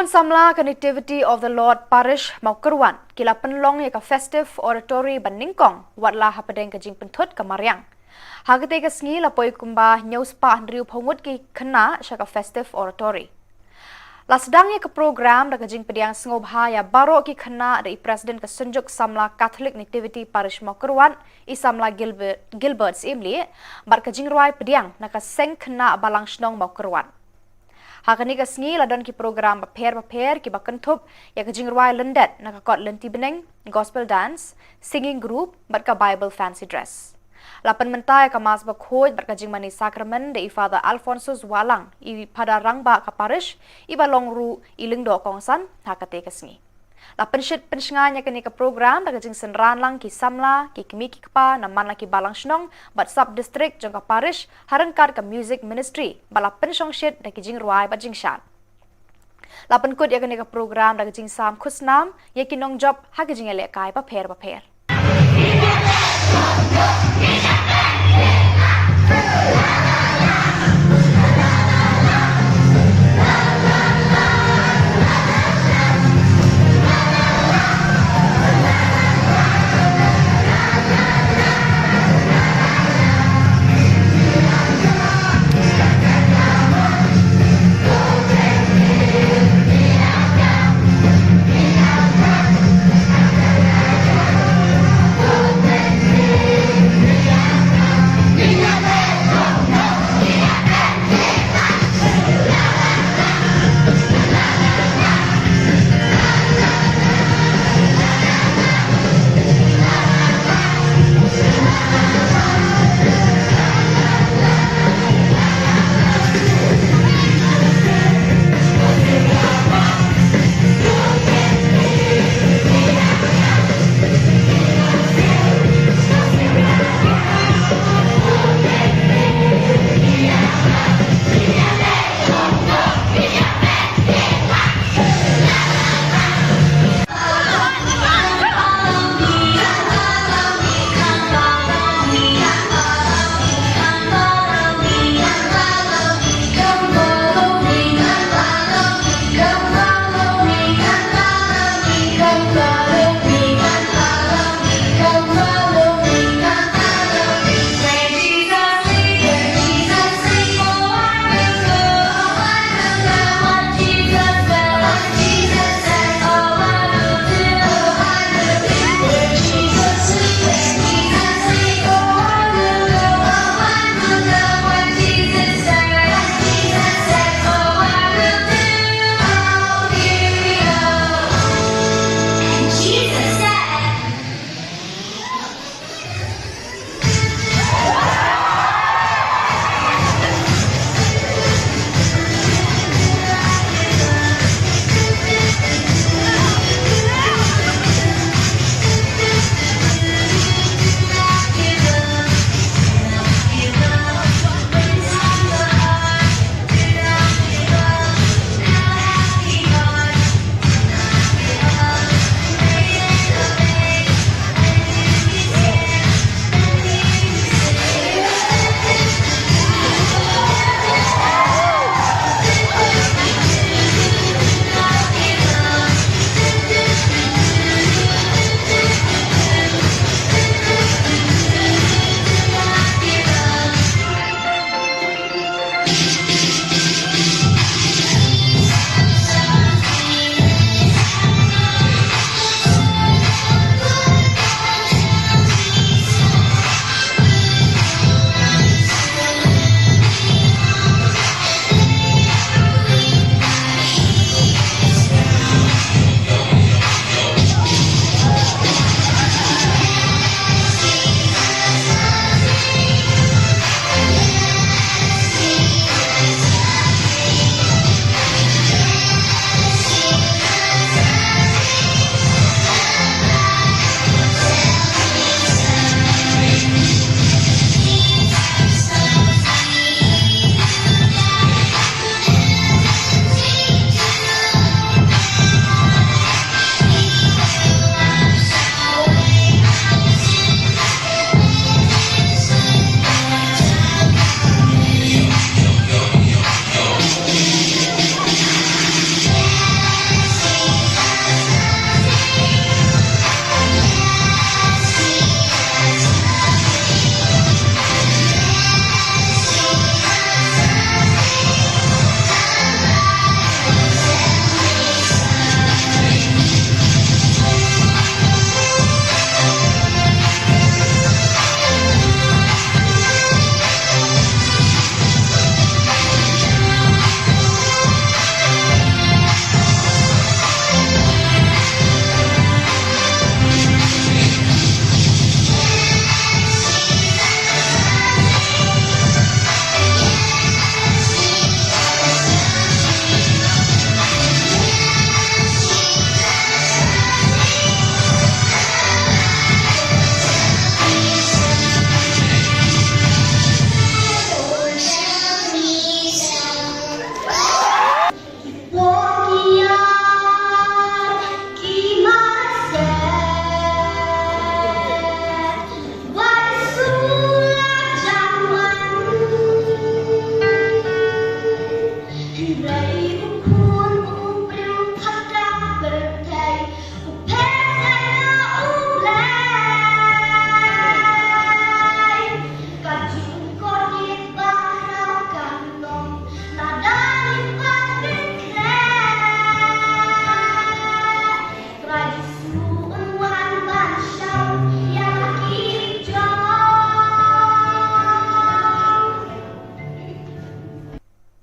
Samla ka Nativity of the Lord Parish Mawkyrwat ki la pynlong ïa ka Festive Oratory ba nyngkong wat la hapdeng ka jingpynthut ka mariang. Ha katei ka sngi la poi kumba hynñiew spah hynriew phew ngut ki khynnah sha ka Festive Oratory. La sdang ïa ka program da ka jingpdiang sngewbha ïa baroh ki khynnah da i President ka Synjuk Samla Catholic Nativity Parish Mawkyrwat, i Samla Gilbert, Gilbert Syiemlieh, bad ka jingrwai pdiang na ka Seng Khynnah Balang Shnong Mawkyrwat. Ha kane ka sngi la don ki program bapher bapher kiba kynthup ïa ka jingrwai lyndet na ka kot lynti bneng, gospel dance, singing group bad ka Bible fancy dress. La pynmynta ïa ka Mass bakhuid bad ka jingmane sakramen da i Father Alphonsus Wahlang, i Phadar Rangbah ka parish, iba long ruh i lyngdoh kongsan ha katei ka sngi. La pynshit pynshngaiñ ïa kane ka program da ka jingsynran lang ki samla, ki kmie ki kpa na man la ki balang shnong bad sub district jong ka parish ha ryngkat ka music ministry ba la pynshongshit da ki jingrwai bad jingshad. La pynkut ïa kane ka program da ka jingsam khusnam ïa ki nongjop ha ki jingïalehkai bapher bapher.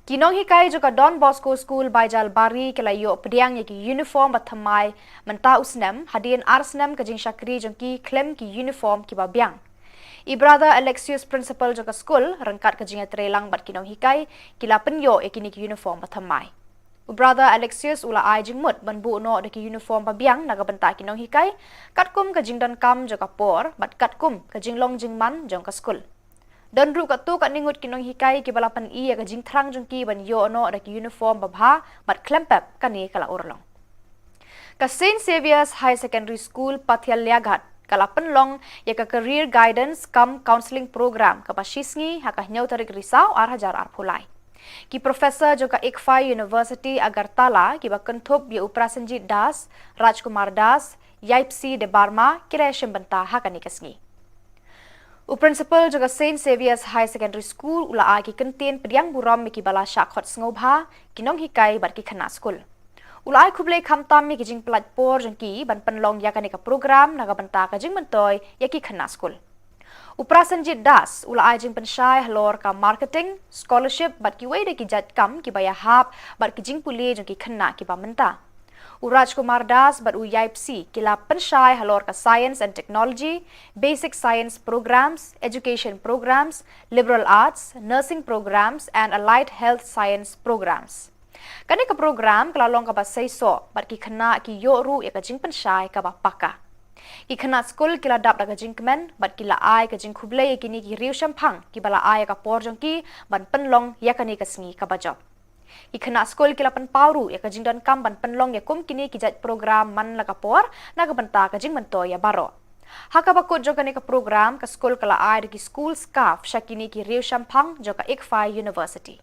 Ki nonghikai jong ka Don Bosco School Baijalbari ki la ïoh pdiang ïa ki uniform ba thymmai mynta u snem, hadien ar snem ka jingshakri jong ki khlem ki uniform kiba biang. I Brother Alexius, principal jong ka skul, ryngkat ka jingïatreilang bad ki nonghikai, ki la pynïoh ïa kine ki uniform ba thymmai. U Brother Alexius u la ai jingmut ban buh noh da ki uniform ba biang na ka bynta ki nonghikai, katkum ka jingdonkam jong ka por bad katkum ka jinglong jingman jong ka skul. Don ruh katto katne ngut ki nonghikai kiba la pyni ïa ka jingthrang jong ki ban ïoh noh da ki uniform ba bha, bad khlem pep kane ka la urlong. Ka Saint Xavier's Higher Secondary School Pathialliaghat ka la pynlong ïa ka Career Guidance cum Counselling Program kaba shisngi ha ka hynñiew tarik Risaw ar hajar arphew lai. Ki professor jong ka ICFAI University Agartala kiba kynthup ïa u Prasenjit Das, Rajkumar Das, Yaipsi Debbarma ki la ïashim bynta ha kane ka sngi. U principal jong ka Saint Xavier's Higher Secondary School u la ai ki kyntien pdiang burom ïa kiba la shah khot sngewbha, ki nonghikai bad ki khynnah skul. U la ai khublei khamtam ïa ki jingpynlait por jong ki ban pynlong ïa kane ka program na ka bynta ka jingmyntoi ïa ki khynnah skul. U Prasenjit Das u la ai jingpynshai halor ka marketing, scholarship bad kiwei de ki jait kam kiba ïahap bad ki jingpule jong ki khynnah kiba mynta. U Rajkumar Das bad u Yaipsi ki la pynshai halor ka Science and Technology, Basic Science Programs, Education Programs, Liberal Arts, Nursing Programs and Allied Health Science Programs. Kane ka program ka la long kaba seisoh bad ki khynnah ki ïoh ruh ïa ka jingpynshai kaba paka. Ki khynnah skul ki la dap da ka jingkmen bad ki la ai ka jingkhublei ïa kine ki riewshemphang kiba la ai ïa ka por jong ki ban pynlong ïa kane ka sngi kaba jop. Ki khynnah skul ki la pynpaw ruh ïa ka jingdonkam ban pynlong ïa kum kine ki jait program man la ka por na ka bynta ka jingmyntoi ïa baroh. Ha kaba kut jong kane ka program, ka skul ka la ai da ki school scarf sha kine ki riewshemphang jong ka ICFAI University.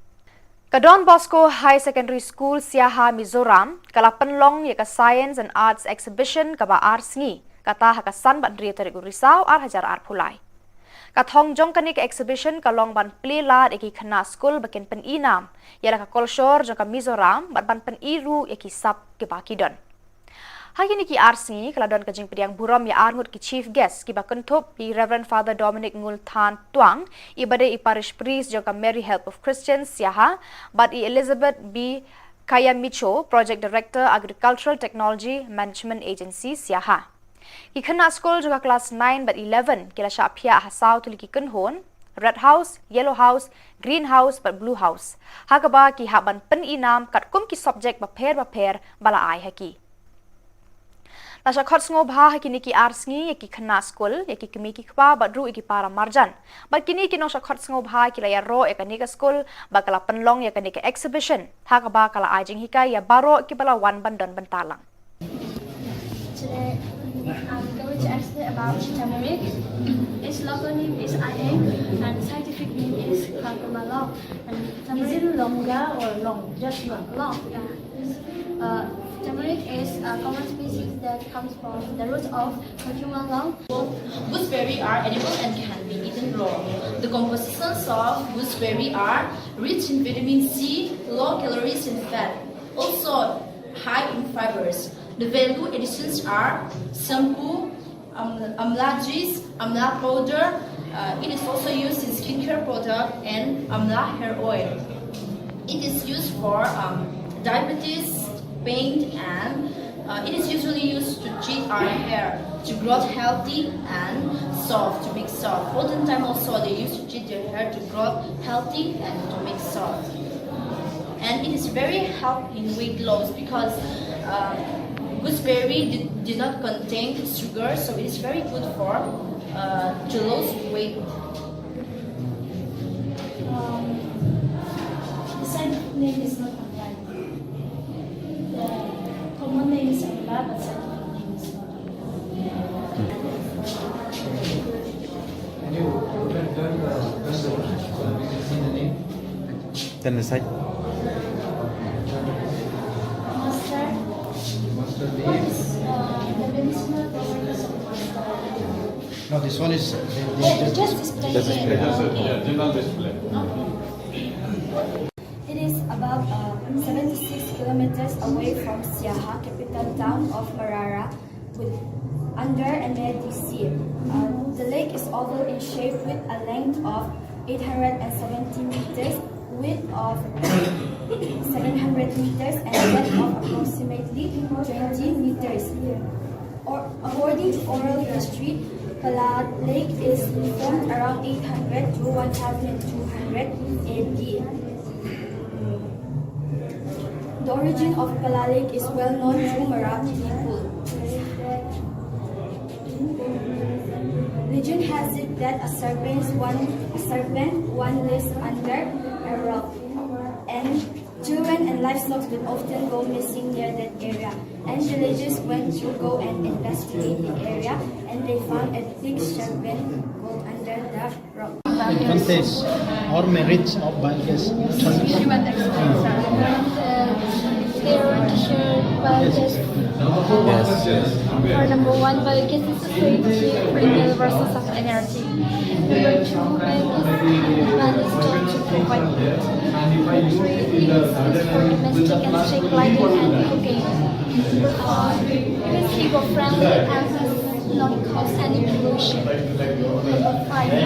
Ka Don Bosco Higher Secondary School Siaha, Mizoram ka la pynlong ïa ka Science and Arts Exhibition kaba ar sngi, kata ha ka san bad hynriew tarik u Risaw ar hajar arphew lai. Ka thong jong kane ka exhibition ka long ban plie lad ïa ki khynnah skul ba kin pyni nam ïa la ka kolshor jong ka Mizoram bad ban pyni ruh ïa ki sap kiba ki don. Ha kine ki ar sngi ka la don ka jingpdiang burom ïa ar ngut ki chief guest kiba kynthup i Reverend Father Dominic Ngulthan Twang, iba dei i parish priest jong ka Mary Help of Christians Siaha, bad i Elizabeth B Kayamicho, Project Director, Agricultural Technology Management Agency Siaha. Ki khynnah skul jong ka klas nine bad eleven ki la shah phiah ha saw tylli ki kynhun, Red House, Yellow House, Green House bad Blue House, ha kaba ki hap ban pyni nam katkum ki subject bapher bapher ba la ai ha ki. La shah khot sngewbha ha kine ki ar sngi ïa ki khynnah skul, ïa ki kmie ki kpa bad ruh ïa ki para marjan. Bad kine ki nongshah khot sngewbha ki la ïaroh ïa kane ka skul ba ka la pynlong ïa kane ka exhibition, ha kaba ka la ai jinghikai ïa baroh kiba la wan ban don bynta lang. Today, I'm going to explain about turmeric. Its local name is ayeng and scientific name is curcuma long. And is it longa or long? Just long. Long, yeah. Uh, turmeric is a common species that comes from the root of curcuma long. Gooseberry are edible and can be eaten raw. The compositions of gooseberry are rich in vitamin C, low calories and fat, also high in fibers. The value additions are shampoo, um, amla juice, amla powder. Uh, it is also used in skincare product and amla hair oil. It is used for um, diabetes, pain, and uh, it is usually used to treat our hair to grow healthy and soft, to make soft. Olden time also they used to treat their hair to grow healthy and to make soft. And it is very help in weight loss because uh, gooseberry did, did not contain sugar, so it is very good for uh, to lose weight. Um, the scientific name is not online. The common name is Amla, but scientific name is not online. Can you turn the, turn the, can you see the name? Then the side. Mustard. Mustard leaf. What is uh, the medicinal properties of mustard? No, this one is the, the, just display. Just display. Just a, yeah, general display. Okay. It is about uh, seventy-six kilometers away from Siaha, capital town of Marara, with under and near D C. Uh, the lake is oval in shape with a length of eight hundred and seventy meters, Width of seven hundred meters and depth of approximately twenty meters. Or, according to oral history, Pala Lake is formed around eight hundred to twelve hundred A D. The origin of Pala Lake is well known to Mara people. Legend has it that a serpent one, a serpent one lives under a rock, and children and livestock will often go missing near that area. And villagers went to go and investigate the area, and they found a big serpent go under the rock. Advantage or merits of biogas? Human experience. Uh, they want to share biogas. Yes. For number one, biogas is a safe, renewable source of energy. Number two, biogas is to provide heat. Number three, it is used for domestic and street lighting and cooking. Uh, it is eco-friendly and does not cause any pollution. Number five, it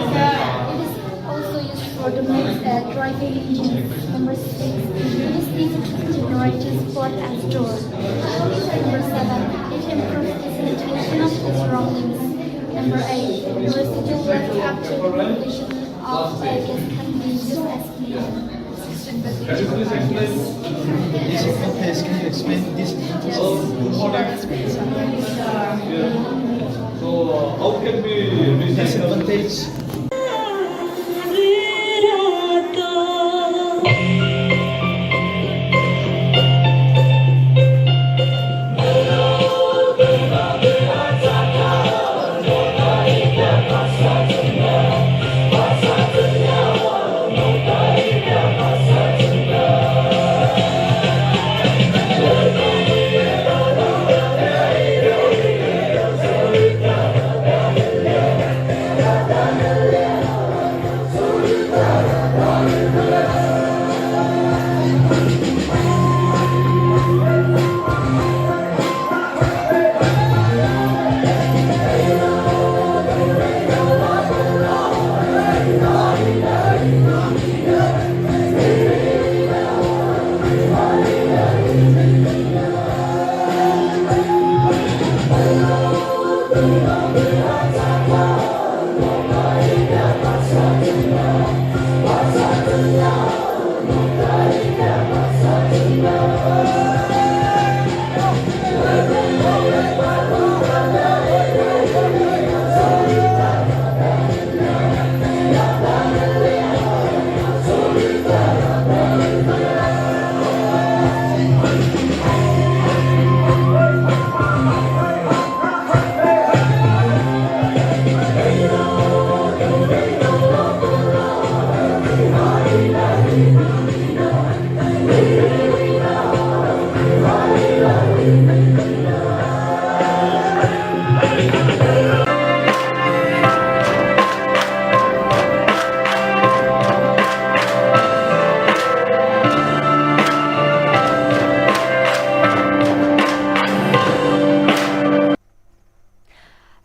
is also used for the mix, uh, driving engines. Number six, it is easy to generate, transport and store. Number seven, it improves the sanitation of the surroundings. Number eight, the residual waste after the population of, uh, gas can be used as fuel. This advantage, can you explain this advantage? So, how can we recycle? Disadvantage.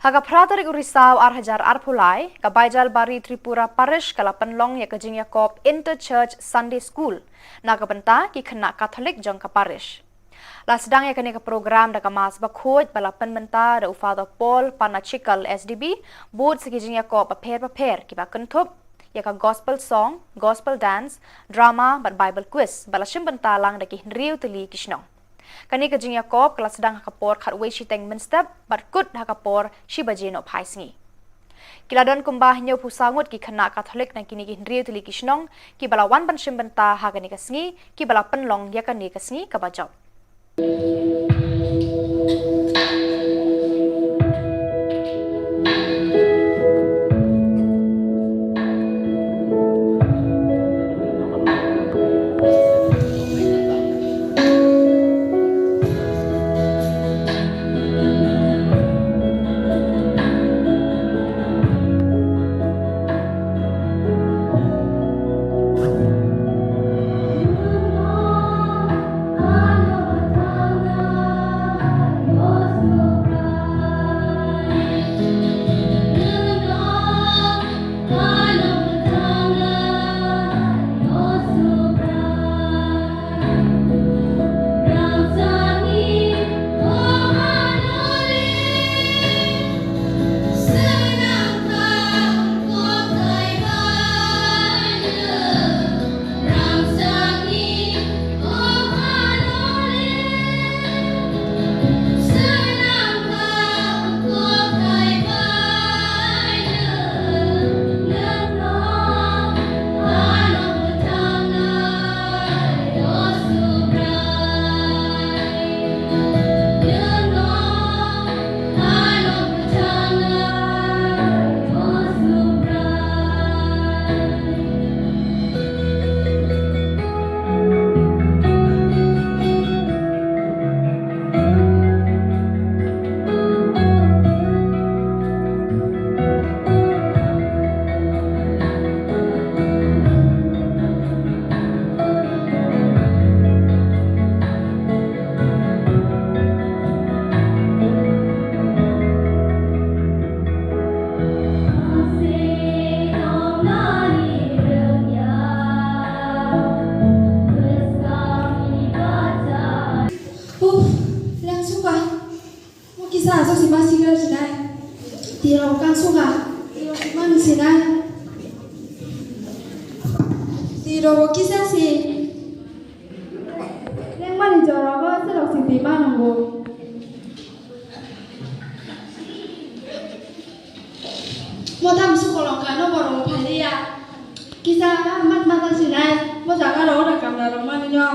Ha ka phra tarik u Risaw ar hajar arphew lai, ka Baijalbari Tripura Parish ka la pynlong ïa ka jingïakob Inter-Church Sunday School na ka bynta ki khynnah Katholik jong ka parish. La sdang ïa kane ka program da ka Mass bakhuid ba la pynmynta da u Father Paul Panachikal S D B, bad sa ki jingïakob bapher bapher kiba kynthup ïa ka gospel song, gospel dance, drama bad Bible quiz ba la shim bynta lang da ki hynriew tylli ki shnong. Kane ka jingïakob ka la sdang ha ka por khatwei shiteng mynstep bad kut ha ka por shi baje nohphai sngi. Ki la don kumba hynñiewphew saw ngut ki khynnah Katholik na kine ki hynriew tylli ki shnong kiba la wan ban shim bynta ha kane ka sngi, kiba la pynlong ïa kane ka sngi kaba jop. Yo, kisa si. Neng mani jora ba se lok si ti ma nunggu. Mo tam su kolong ka no borong phalia. Kisa mat mat si nai. Mo jaga ro da kam da ro mani nyo.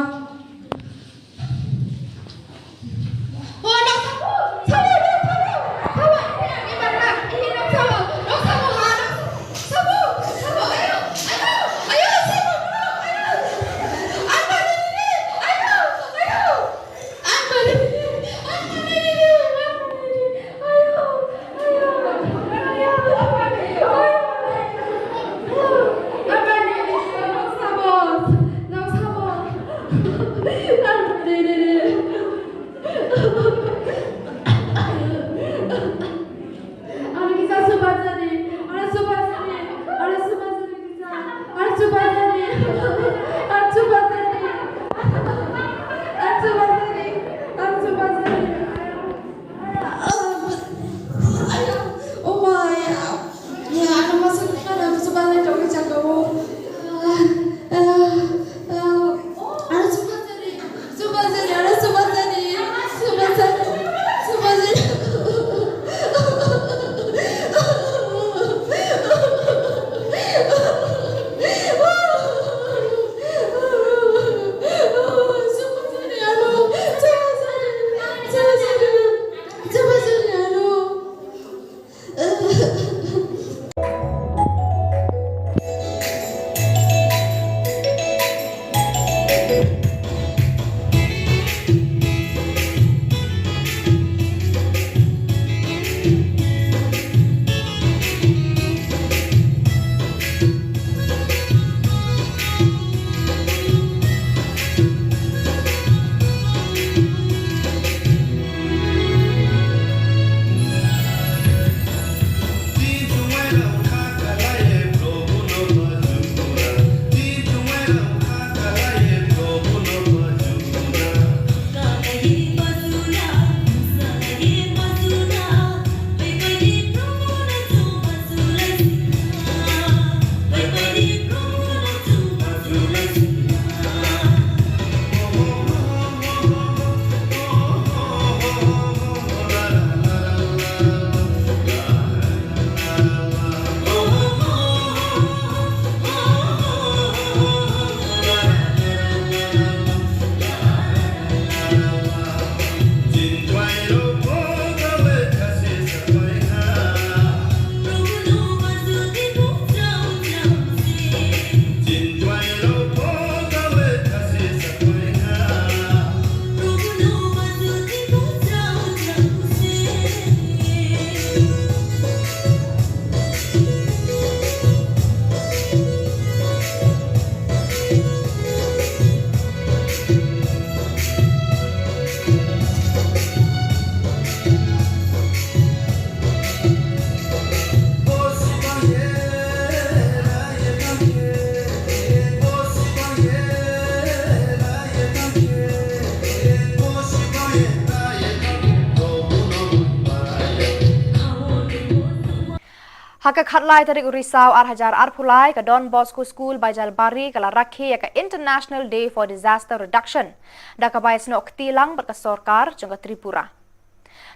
Ha ka khatlai tarik u Risaw ar hajar arphew lai, ka Don Bosco School Baijalbari ka la rakhe ïa ka International Day for Disaster Reduction da kaba ïasnoh kti lang bad ka sorkar jong ka Tripura.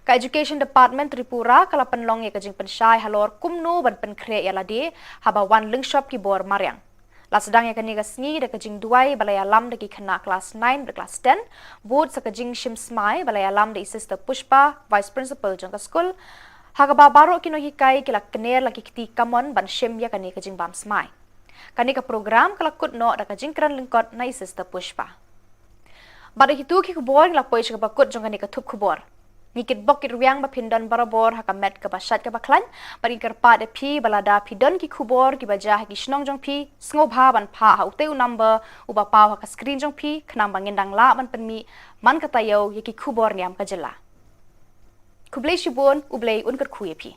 Ka Education Department Tripura ka la pynlong ïa ka jingpynshai halor kumno ban pynkhreh ïa lade haba wan lyngshop ki bor mariang. La sdang ïa kane ka sngi da ka jingduwai ba la ïalam da ki khynnah klas nine bad klas ten, bud sa ka jingshim smai ba la ïalam da i Sister Pushpa, Vice Principal jong ka skul, ha kaba baroh ki nonghikai ki la kner la ki kti kamon ban shim ïa kane ka jingbam smai. Kane ka program ka la kut noh da ka jingkren lyngkot na i Sister Pushpa. Bad da kito ki khubor ngi la poi sha kaba kut jong kane ka thup khubor. Ngi kitbok kitrwiang ba phin don barabor ha ka met kaba shait kaba khlaiñ, bad ngi kyrpad ïa phi ba lada phi don ki khubor kiba jia ha ki shnong jong phi, sngewbha ban phah ha utei u number uba paw ha ka screen jong phi, khnang ba ngin dang lah ban pynmih man ka taïew ïa ki khubor niam ka jylla. Khublei shibun, U Blei un kyrkhu ïa phi.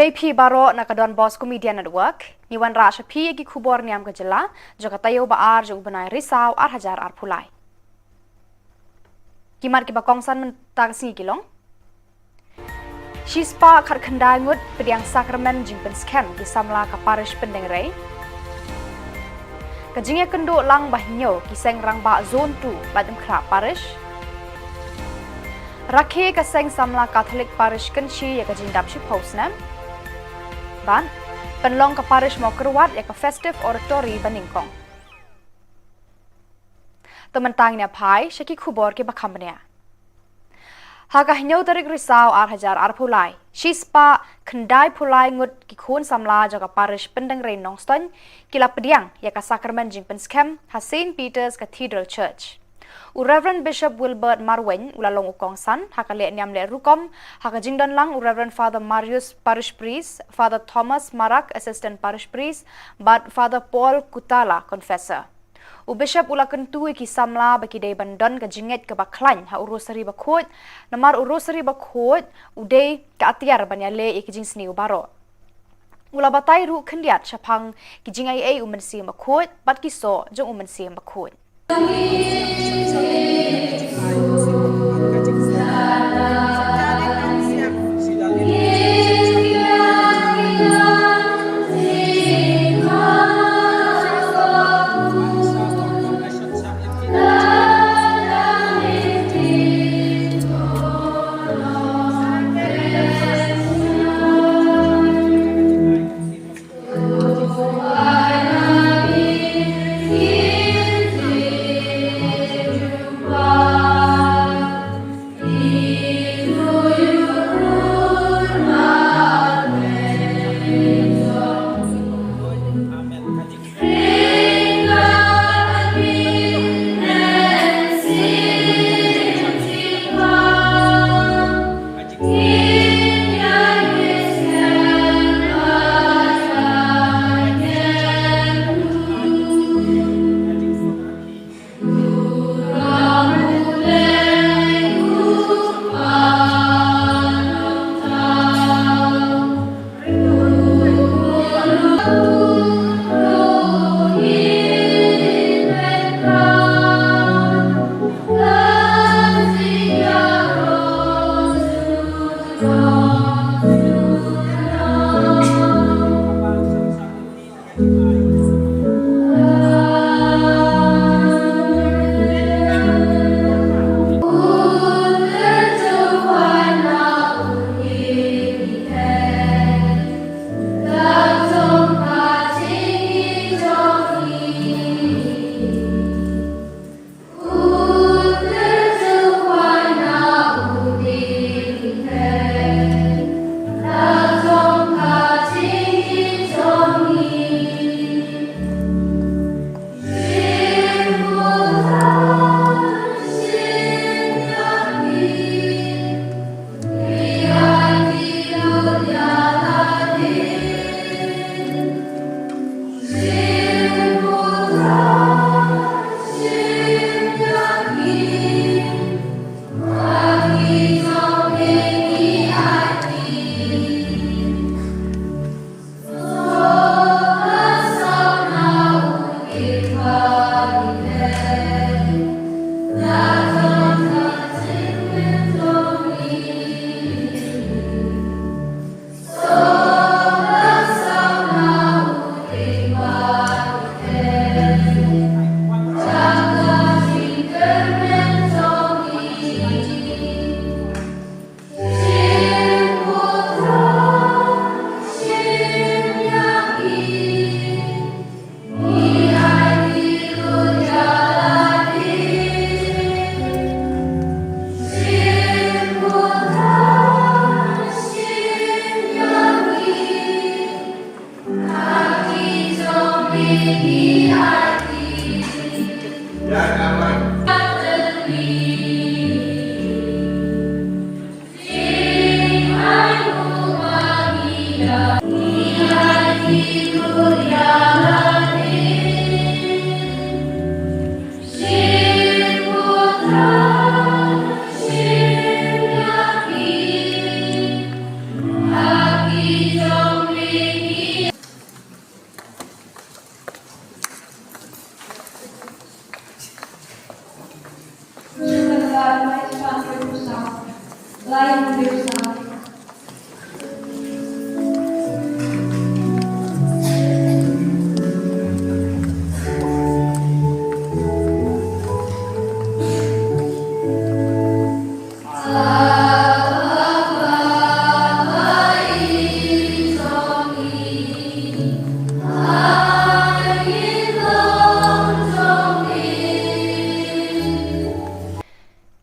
Phi baroh na ka Don Bosco Media Network, ngi wanrah sha phi ïa ki khubor niam ka jylla, jong ka taïew ba ar jong u bnai Risaw ar hajar arphew lai. Ki mat kiba kongsan mynta ka sngi ki long: Shispah khatkhyndai ngut pdiang sakramen jingpynskhem ki samla ka parish Pyndengrei. Ka jingïakynduh lang ba hynñiew ki seng rangbah Zone two Laitumkhrah Parish. Rakhe ka seng samla Catholic Parish Kynshi ïa ka jingdap shiphew snem. Bad pynlong ka parish Mawkyrwat ïa ka Festive Oratory ba nyngkong. To mynta ngin ïa phai sha ki khubor kiba kham bniah. Ha ka hynñiew tarik Risaw ar hajar arphew lai, shispah khyndai phew lai ngut ki khun samla jong ka parish Pyndengrei Nongstoiñ ki la pdiang ïa ka sakramen jingpynskhem ha Saint Peter's Cathedral Church. U Reverend Bishop Wilbert Marwein u la long u kongsan ha ka leh niam leh rukom, ha ka jingdon lang u Reverend Father Marius, Parish Priest, Father Thomas Marak, Assistant Parish Priest, bad Father Paul Kutala, Confessor. U Bishop u la kyntu ïa ki samla ba ki dei ban don ka jingngeit kaba khlaiñ ha u Rosary Bakhuid, namar u Rosary Bakhuid u dei ka atiar ban ïaleh ïa ki jingsniew baroh. U la batai ruh khyndiat shaphang ki jingaiei u Mynsiem Bakhuid bad ki soh jong u Mynsiem Bakhuid.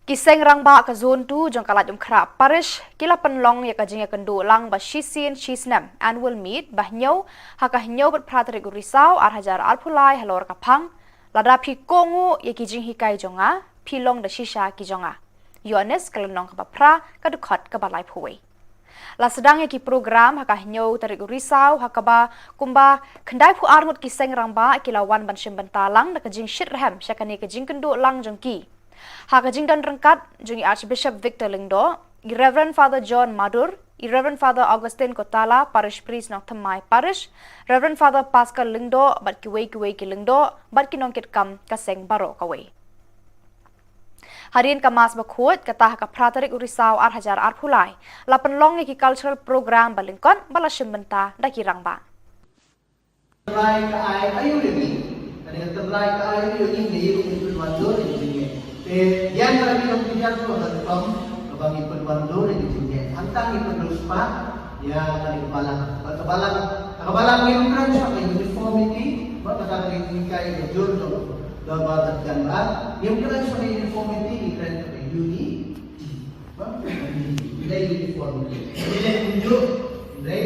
Ki seng rangbah ka Zone two jong ka Laitumkhrah Parish ki la pynlong ïa ka jingïakynduh lang ba shisien shisnem, annual meet, ba hynñiew ha ka hynñiew bad phra tarik u Risaw ar hajar arphew lai halor ka phang, lada phi kohnguh ïa ki jinghikai jong nga, phi long da shisha ki jong nga. Ïoannis ka lynnong kaba phra, ka dkhot kaba laiphew wei. La sdang ïa ki program ha ka hynñiew tarik u Risaw, ha kaba kumba khyndaiphew ar ngut ki seng rangbah ki la wan ban shim bynta lang da ka jingshitrhem sha kane ka jingkynduh lang jong ki. Ha ka jingdon ryngkat jong i Archbishop Victor Lyngdoh, i Reverend Father John Madur, i Reverend Father Augustine Kotala, Parish Priest Nongthymmai Parish, Reverend Father Pascal Lyngdoh bad kiwei kiwei ki lyngdoh bad ki nongkitkam ka seng baroh kawei. Hadien ka Mass bakhuid, kata ha ka phra tarik u Risaw ar hajar arphew lai, la pynlong ïa ki cultural program ba lyngkot ba la shim bynta da ki rangbah. Trai ka ai aïu ïa ngi. Kane ka trai ka ai aïu ïa ngi, ngi ïoh ngi pynwandur ïa ngi. Te ïa ka ngi long pynjah tu ka kam kaba ngi pynwandur ïa ngi. Hangta ngi pyndonkam ïa kane ka balang. Bad ka balang, ka balang ngi kren shaphang uniformity, bad kata ka ngi kai ka jur tu. Da ba da jan ba ngi kren shaphang uniformity, ngi kren shaphang uni. Ba ngi dei uniformity. Ngi dei unjuk, ngi dei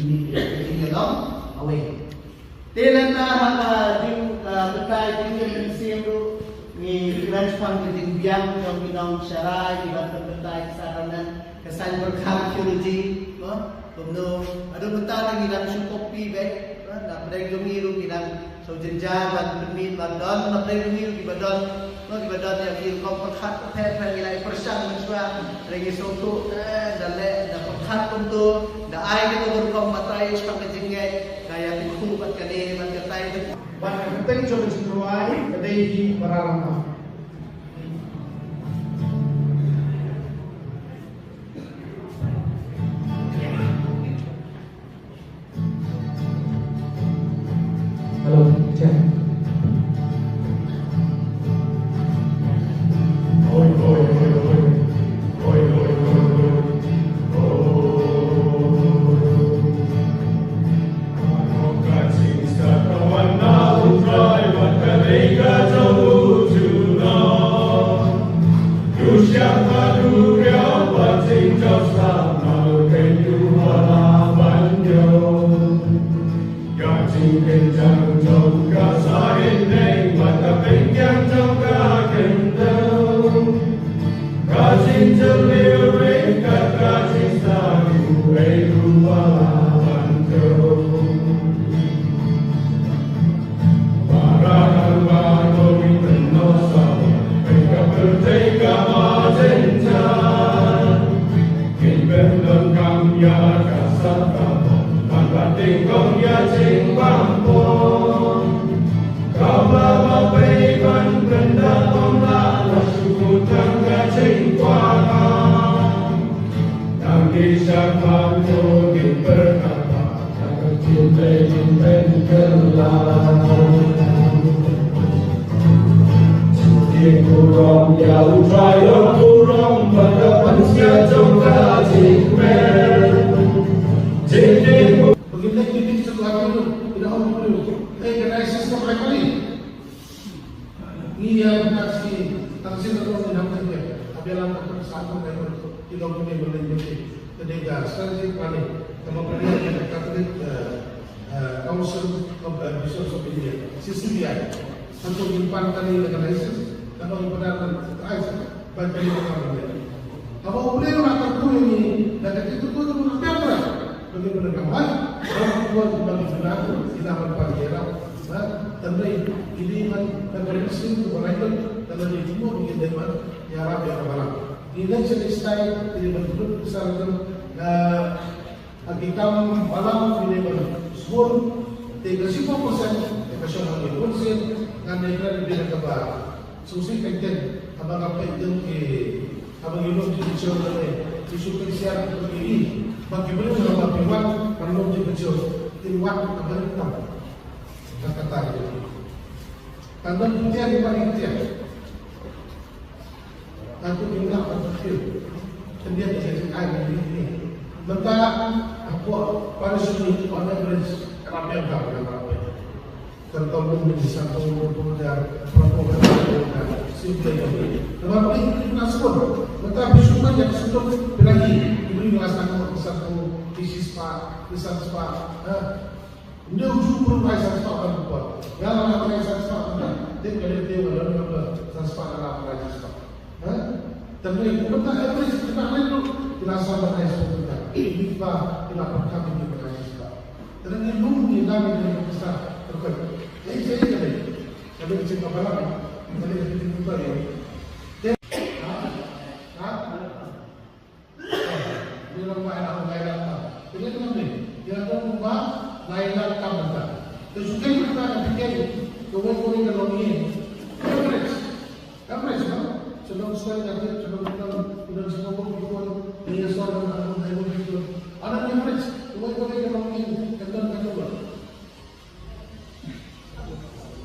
unity. Ngi dei long away. Te lada ha ka jing, ah, batai jing jing siem ruh, ngi kren shaphang ka jingbiang jong ki nongshakri kiba pynbatai ki sahranan, ka saiñ pyrkhat theology, no? Kumno, haduh mynta ngi dang shu copy beit, no? Na pdeng jong ngi ruh ngi dang shu jynjar ban pynmih ban don, na pdeng jong ngi ruh kiba don, no? Kiba don ïa ki rukom pyrkhat pyrkhat, ngi la pyrshang mynshuwa, hynrei ngi sngewthuh, eh, da leh, da pyrkhat kumto, da ai kito ki rukom batai shaphang ka jingngeit, ka ïa ki khu bad kane bad katai. Bad ka kyrteng jong ka jingrwai ka dei hi Para Rangbah. Hello, check. Oi, oi, oi, oi. Oi, oi, oi, oi. Oh. Ngi ïa ka shi tang shi ka tong ngi nang tang ïa ka bialam ka tong sa tong ka tong ki long kane ba leng bete. Ka dei ka strategic planning kaba pynïaid ka Catholic, eh, eh, Council of, eh, Bishops of India, C C B I. Hangto ngin pan kane ka license kaba ngi pyndan ka license. Ban kane ka kam kane. Haba U Blei u la kyrkhu ïa ngi da ka jingkyrkhu jong u Blei, ba ngi pynlong kam ban, ba ngi pynlong kam ban, ïa ban pan ïa la. Ba, tang dei, ïa ban, ban mission tu ba lai tu, tang dei jingmut ngi dei ban ïarap ïa ka balang. Ngi dei sha dei stai, ïa ban pynlong ka sar jong, eh, Ha ki kam balang ngi dei ban sbun, te ka shiphew percent te ka shong ha ngi. Bun sien ngan ïakren ïa kaba sngewsih teng teng haba nga peit ïa ki, haba ngi lum ki jingshong lane Jisu Khrist ïa ki, ba ki briew haba phi wan, kan long ki briew, kin wan ka briew tam. Ka kata ïa ki. Kan don ki tiar, ki wan ki tiar. Kan tu ki ngap, kan tu ki tiar. Kan dia ki tiar, ki ai, ki tiar. Mynta, hapoh parish ni, on average, ka la biang, ka la biang. Kan tau bun di san phew, dua phew hajar, phraphew hajar, sim plei kami. Namar balei ki kena sukun. Mynta phi shu mad ïa ka sutut phi la hi. Ki briew la sangeh ki san phew, ki shispah, ki san spah. Ha. Ynda u ju pynlong ai san spah ban pynpoi. Nga la ai san spah ban pynpoi. Tip ka dei tip ka dei san spah, nga la ai san spah. Ha? Tang ne kumta average kita ne tu, kita sama ai sepuluh juta. Ini pa kita perkara ini kita ai sepuluh juta. Tang ne lu ni lah ni kita besar. Okey. Jadi saya kata, kalau kita apa lagi? Kita ni kita buka ni. Ha? Ha? Ni orang buat anak orang lain datang. Jadi tu ni, dia tu rumah lain datang datang. Tu sudah kita nak fikir, tu orang boleh kalau ni. Average. Average, no? Sebelum sekali lagi, sebelum kita, kita semua pun ikut, dia soal dan aku, saya pun ikut. Ada average, dua kali kita mungkin, kita akan buat.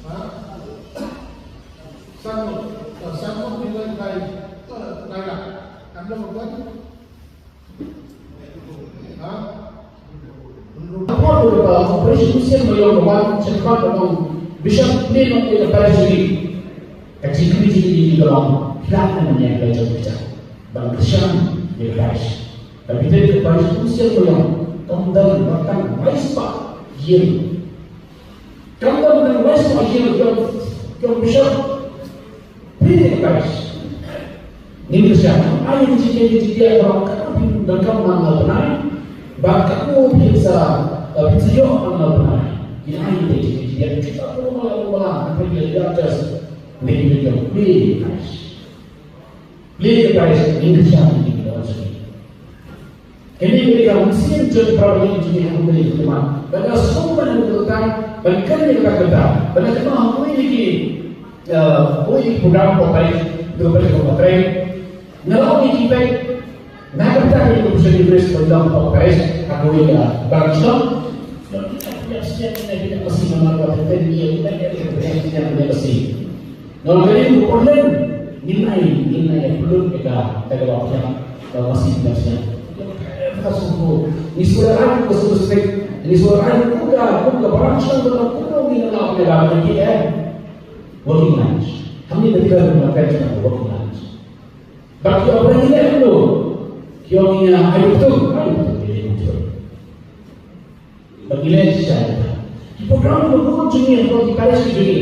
Ha? Sanggup, oh, sanggup nilai kai, eh, kai lah. Anda bukan? Ha? Hapoh ka Operation Mynsiem Ïong ka wan shakhmat ka long Bishop Clement ïa ka parish jong ngi. Ka jingkylli jong ngi ka long, phi lah ne em ïa ka jong ka jaka ban kyrshan ïa ka parish. Ka bynta ka parish Mynsiem Ïong kam don ba tang lai spah ïing. Kam don ba tang lai spah ïing jong, jong bishop. Phi te ka parish. Ngin kyrshan, ai ïa ka jingkit ka jingkit ka long katno phin donkam man la bnai, bad katno phin sa, eh, phin sa ïoh man la bnai. Ngin ai ïa ka jingkit ka jingkit, kita pynlong man la bnai, phin ïa just ning ning jong phi ka parish. Phi ka parish, ngin kyrshan, ngin kyrshan. Kane ka dei ka mynsiem jong ka parabangeit jong ngi ha kane ka khmat. Bad nga sngewbha ban kyntu ban kyntu kata kata. Bad nga kynmaw ha kawei na ki, eh, kawei na ki program pop up, to pop up. Nga la ong ïa ki peit, na ka bynta ka University Press pop up ha kawei ka bang shnong. Nga ong ïa u Portland, ngin ai, ngin ai pynlut ïa ka, ïa ka baptiam, ka masi baptiam. Ka sngewthuh. Ngi sngewthuh ka sngewthuh. Ngi sngewthuh ka, ka, ka barang shnong ka, ka, ka, ngi la ïa ka, ka, ka, working lunch. Hangne ka dei ka, ka, ka, working lunch. Bad ki ong ba ngi leh kumno. Ki ong ïa, ai betul, ai betul, ai betul. Bad ngi leh shisha ïa kata. Ki program kiba bun jong ngi hapoh ki parish ki jong ngi,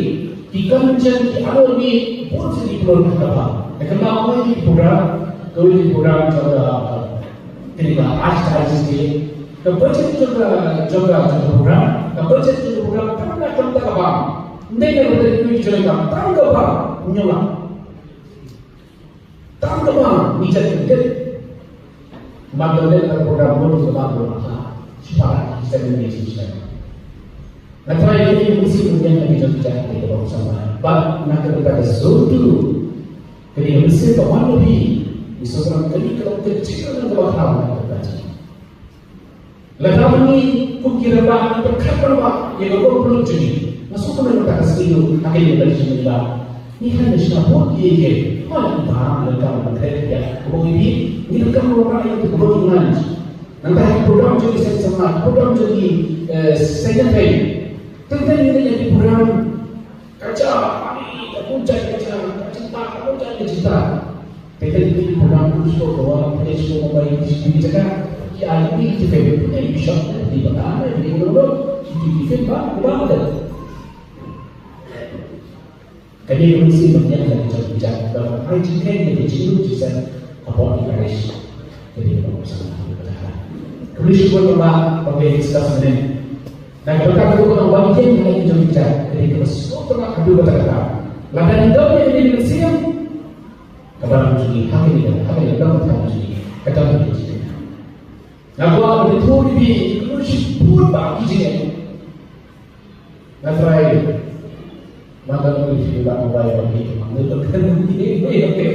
ki kynjang ki arngut ngi bun sien ki pynlong ha kaba. Nga kynmaw kawei ki program, kawei ki program jong ka, kane ka Archdiocese Day. Ka budget jong ka, jong ka, jong ka program, ka budget jong ka program, kam na kam ta ka bam. Ym dei ka budget ki jong ka, tang ka bam, ym ïoh lah. Tang ka bam, ngi jan kyntien. Bad ka dei ka program bun ka bam bun ha. Shiphang ki seng ngi shisha. Nga try ïa ki mynsiem ngi ïa ki jong ki jong ki bam sama. Bad na ka bynta ka sngewthuh. Ka dei ka mynsiem ka wan na phi. Ngi sngewthuh ka dei ka long ka jingkyrmen kaba khraw na ka bynta jong ngi. Lada ngi kum ki rangbah ngi pyrkhat rangbah ïa ka rukom pynlut jong ngi. Nga sngewkmen mynta ka sngi ruh ha kane ka parish jong ngi ba ngi hap ban shna bun ïa ki. Hooid, ngi donkam ban kren ïa ka rukom ngi, ngi donkam ban rah ïa ka rukom ngi. Nangta ha ki program jong ngi seng samla, program jong ngi, eh, seng nongthei. Teng teng ngi don ïa ki program Ka ja, ani, ka munchat ka ja, ka jinta, ka munchat ka jinta. Te ka dei program ku shu ka wan, ka shu ka bai, ka shu ka jaka. Ki ai ni ki fe, ka dei bishop, ka dei bata, ka dei bata, ki ki fe ba, ba da. Ka dei ka mynsiem ba ngiat ka jaka, ka jaka, ba ai jingkren ka jingkren jingsen, ka pon ki parish. Ka dei ka mynsiem ba ngiat ka jaka. Ka mynsiem ba ngiat ka jaka. Na ka bynta ka rukom ba ngi ïeng ha ki jong ki jait, ka dei kaba sngewtynnat haduh katta katta. Lada ngi don ïa kane ka mynsiem, ka balang jong ngi ha kane ka, ha kane ka balang jong ngi, ka dang ka jong ngi. Nga kwah ban ïathuh ïa phi, ka mynsiem bun bah ki jingeh. Nga try, nga try ban ïathuh ïa phi ba nga bai ban ïathuh, nga try ban ïathuh, okay.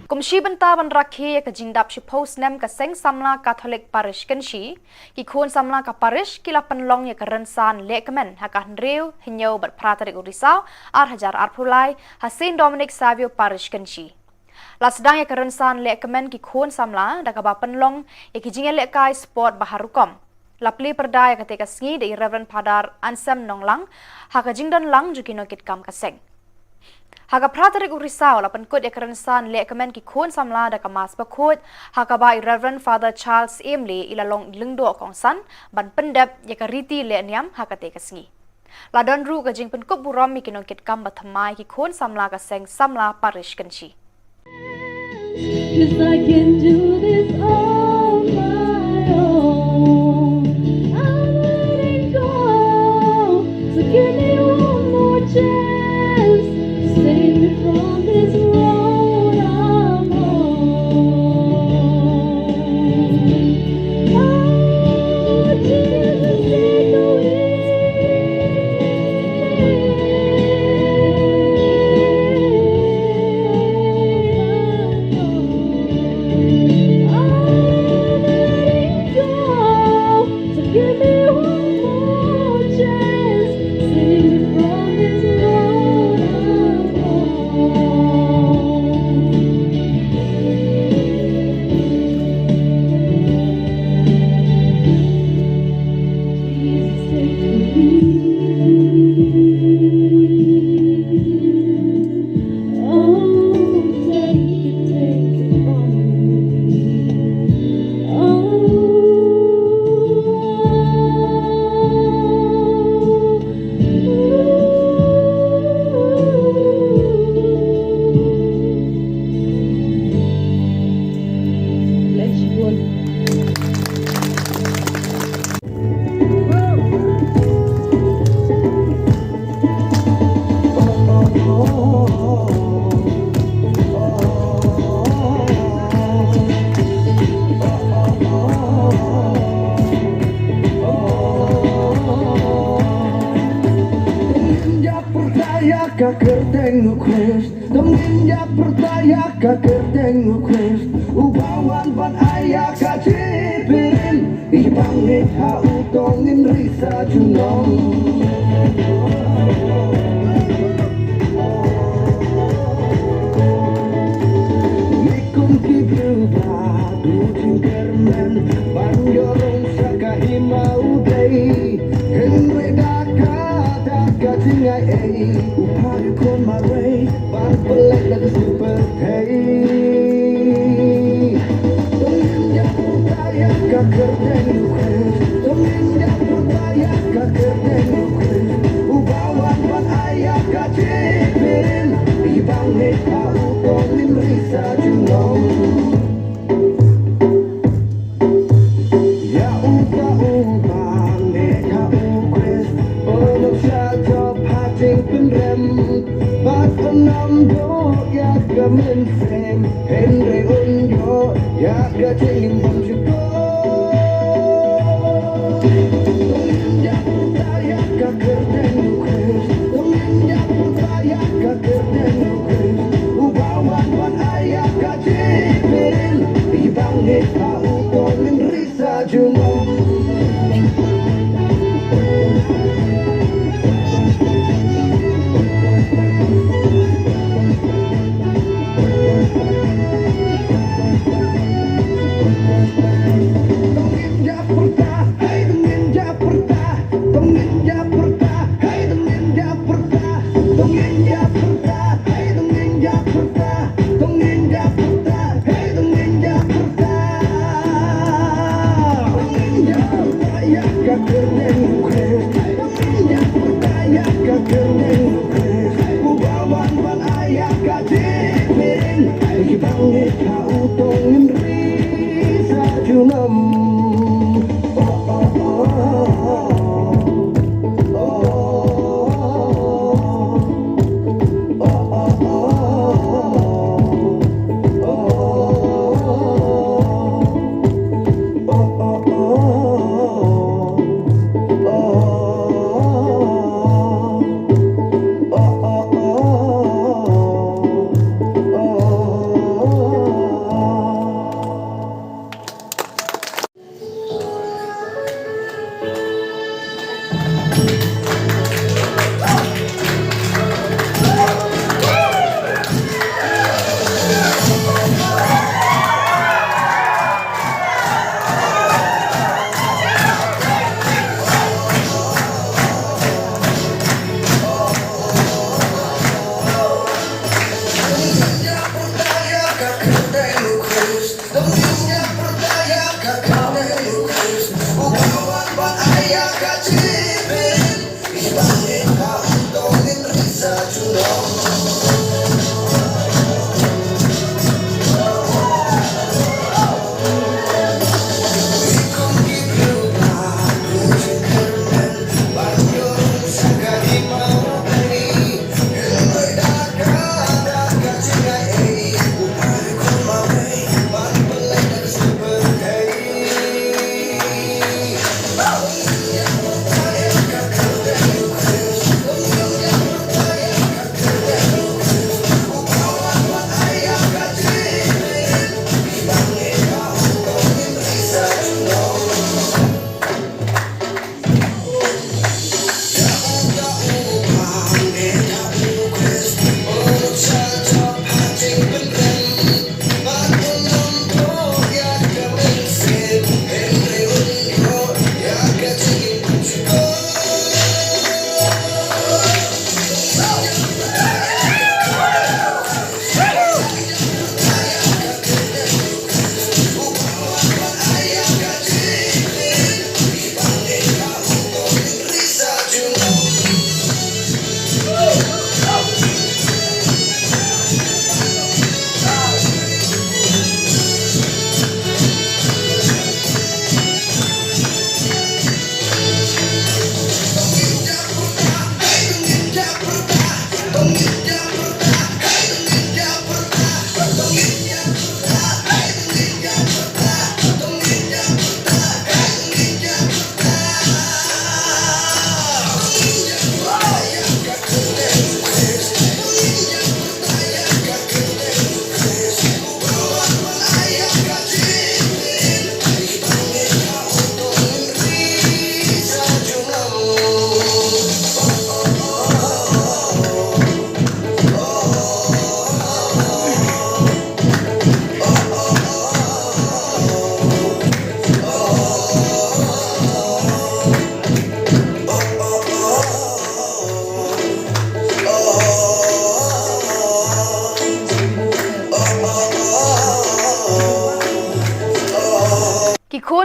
Kum shi bynta ban rakhe ïa ka jingdap shiphew snem ka Seng Samla Katholik Parish Kynshi, ki khun samla ka parish ki la pynlong ïa ka rynsan lehkmen ha ka hynriew, hynñiew bad phra tarik u Risaw, ar hajar arphew lai, ha Saint Dominic Savio Parish Kynshi. La sdang ïa ka rynsan lehkmen ki khun samla da kaba pynlong ïa ki jingïalehkai sport ba har rukom. La plie pyrda ïa katei ka sngi da i Reverend Father Ansem Nonglang ha ka jingdon lang jong ki nongkitkam ka seng. Ha ka phra tarik u Risaw la pynkut ïa ka rynsan lehkmen ki khun samla da ka Mass Bakhuid, ha kaba i Reverend Father Charles Emley i la long i lyngdoh kongsan ban pyndep ïa ka riti lehniam ha katei ka sngi. La don ruh ka jingpynkup burom ïa ki nongkitkam ba thymmai ki khun samla ka Seng Samla Parish Kynshi. 'Cause I can do this on my own. I'm letting go. So give me one more chance. Save me from this road I'm on. Oh, Jesus, take the wheel. Ka kyrteng u Khrist, dang ngin ïa pyrta ïa ka kyrteng u Khrist, uba wan ban ai ïa ka jingpynim, i bangeit ha u to ngin ri sa junom. Ngi kum ki briew ba duh jingkyrmen ban ïoh rung sha ka hima u Blei. Hynrei da ka, da ka jingai ei, u phah ïa u khun marwei ban pyllait na ka sngi pyrthei. To ngin ïa pyrta ïa ka kyrteng u Khrist, to ngin ïa pyrta ïa ka kyrteng u Khrist, uba wan ban ai ïa ka jingpynim, i bangeit ha u to ngin ri sa junom. Ïa uta uba ngeit ha u Khrist, u long sha jop ha jingpynrem, bad un ym duh ïa ka mynsiem, hynrei un ïoh ïa ka jingim bymjukut. To ngin ïa pyrta ïa ka kyrteng u Khrist, to ngin ïa pyrta ïa ka kyrteng u Khrist, uba wan ban ai ïa ka jingpynim, i bangeit ha u to ngin ri sa junom. To ngin ïa pyrta, hei, to ngin ïa pyrta, to ngin ïa pyrta, hei, to ngin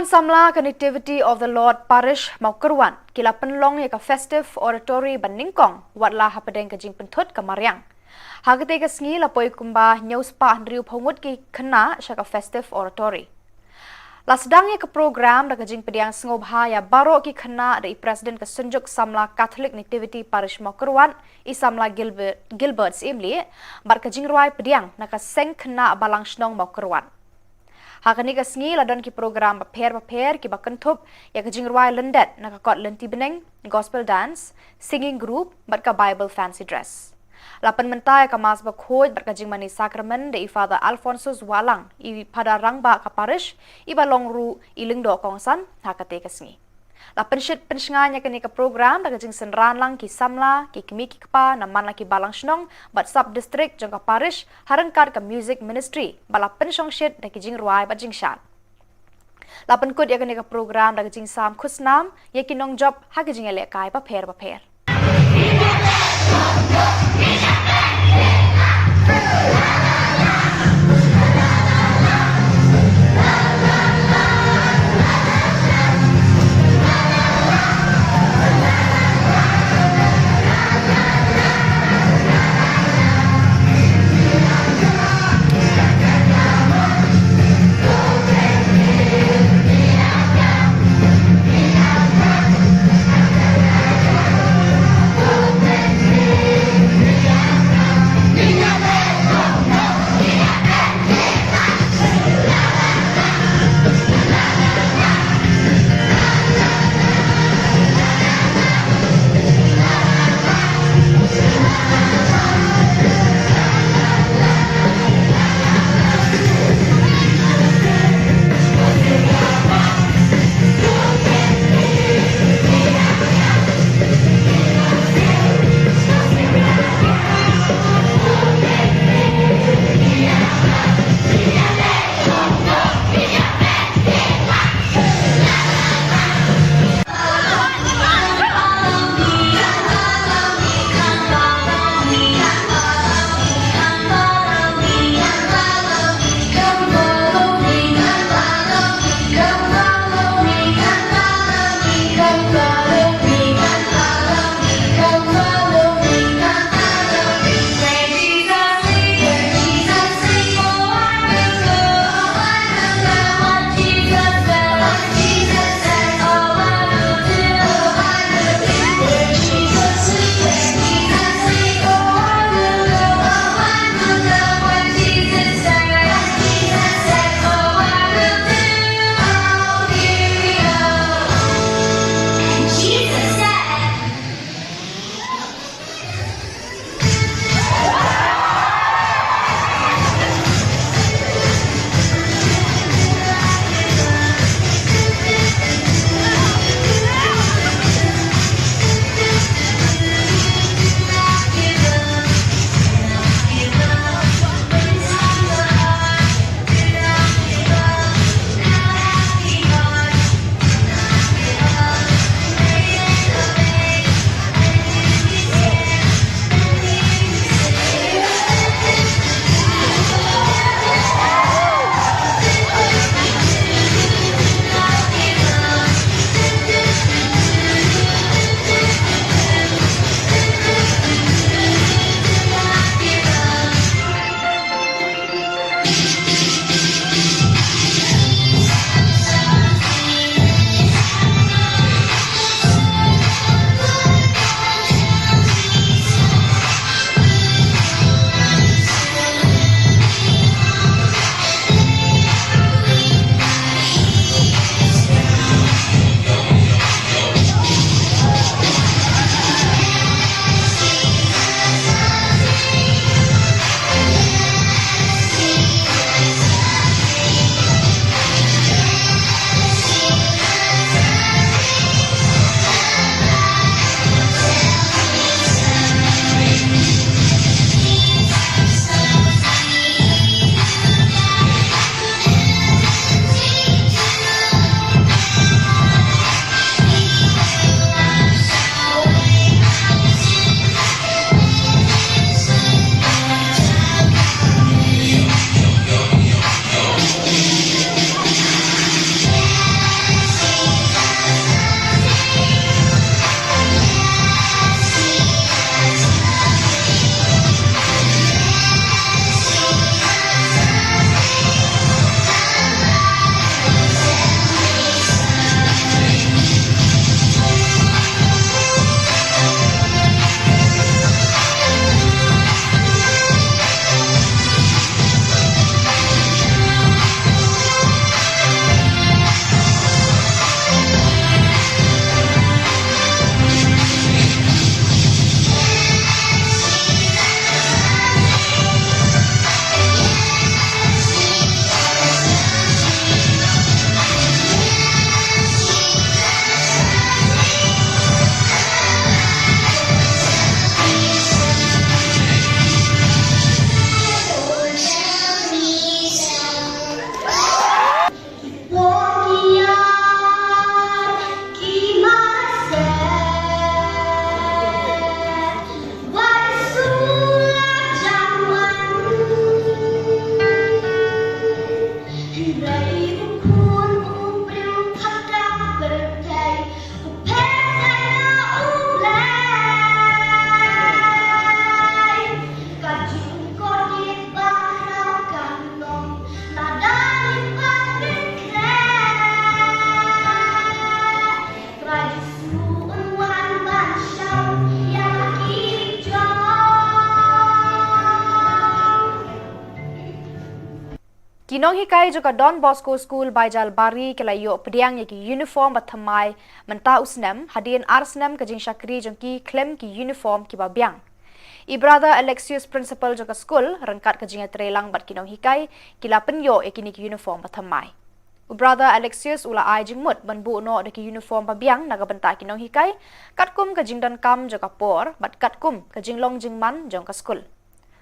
Samla ka Nativity of the Lord Parish Mawkyrwat ki la pynlong ïa ka Festive Oratory ba nyngkong wat la hapdeng ka jingpynthut ka mariang. Ha katei ka sngi la poi kumba hynñiew spah hynriew phew ngut ki khynnah sha ka Festive Oratory. La sdang ïa ka program da ka jingpdiang sngewbha ïa baroh ki khynnah da i President ka Synjuk Samla Catholic Nativity Parish Mawkyrwat, i Samla Gilbert, Gilbert Syiemlieh, bad ka jingrwai pdiang na ka Seng Khynnah Balang Shnong Mawkyrwat. Ha kane ka sngi la don ki program bapher bapher kiba kynthup ïa ka jingrwai lyndet na ka kot lynti bneng, gospel dance, singing group bad ka Bible fancy dress. La pynmynta ïa ka Mass Bakhuid bad ka jingmane sakramen da i Father Alphonsus Wahlang, i Phadar Rangbah ka parish, iba long ruh i lyngdoh kongsan ha katei ka sngi. La pynshit pynshngaiñ ïa kane ka program da ka jingsynran lang ki samla, ki kmie ki kpa na man la ki balang shnong bad sub district jong ka parish ha ryngkat ka music ministry ba la pynshongshit da ki jingrwai bad jingshad. La pynkut ïa kane ka program da ka jingsam khusnam ïa ki nongjop ha ki jingïalehkai bapher bapher. Ki nonghikai jong ka Don Bosco School Baijalbari ki la ïoh pdiang ïa ki uniform ba thymmai mynta u snem, hadien ar snem ka jingshakri jong ki khlem ki uniform kiba biang. I Brother Alexius, principal jong ka skul, ryngkat ka jingïatreilang bad ki nonghikai, ki la pynïoh ïa kine ki uniform ba thymmai. U Brother Alexius u la ai jingmut ban buh noh da ki uniform ba biang na ka bynta ki nonghikai, katkum ka jingdonkam jong ka por bad katkum ka jinglong jingman jong ka skul.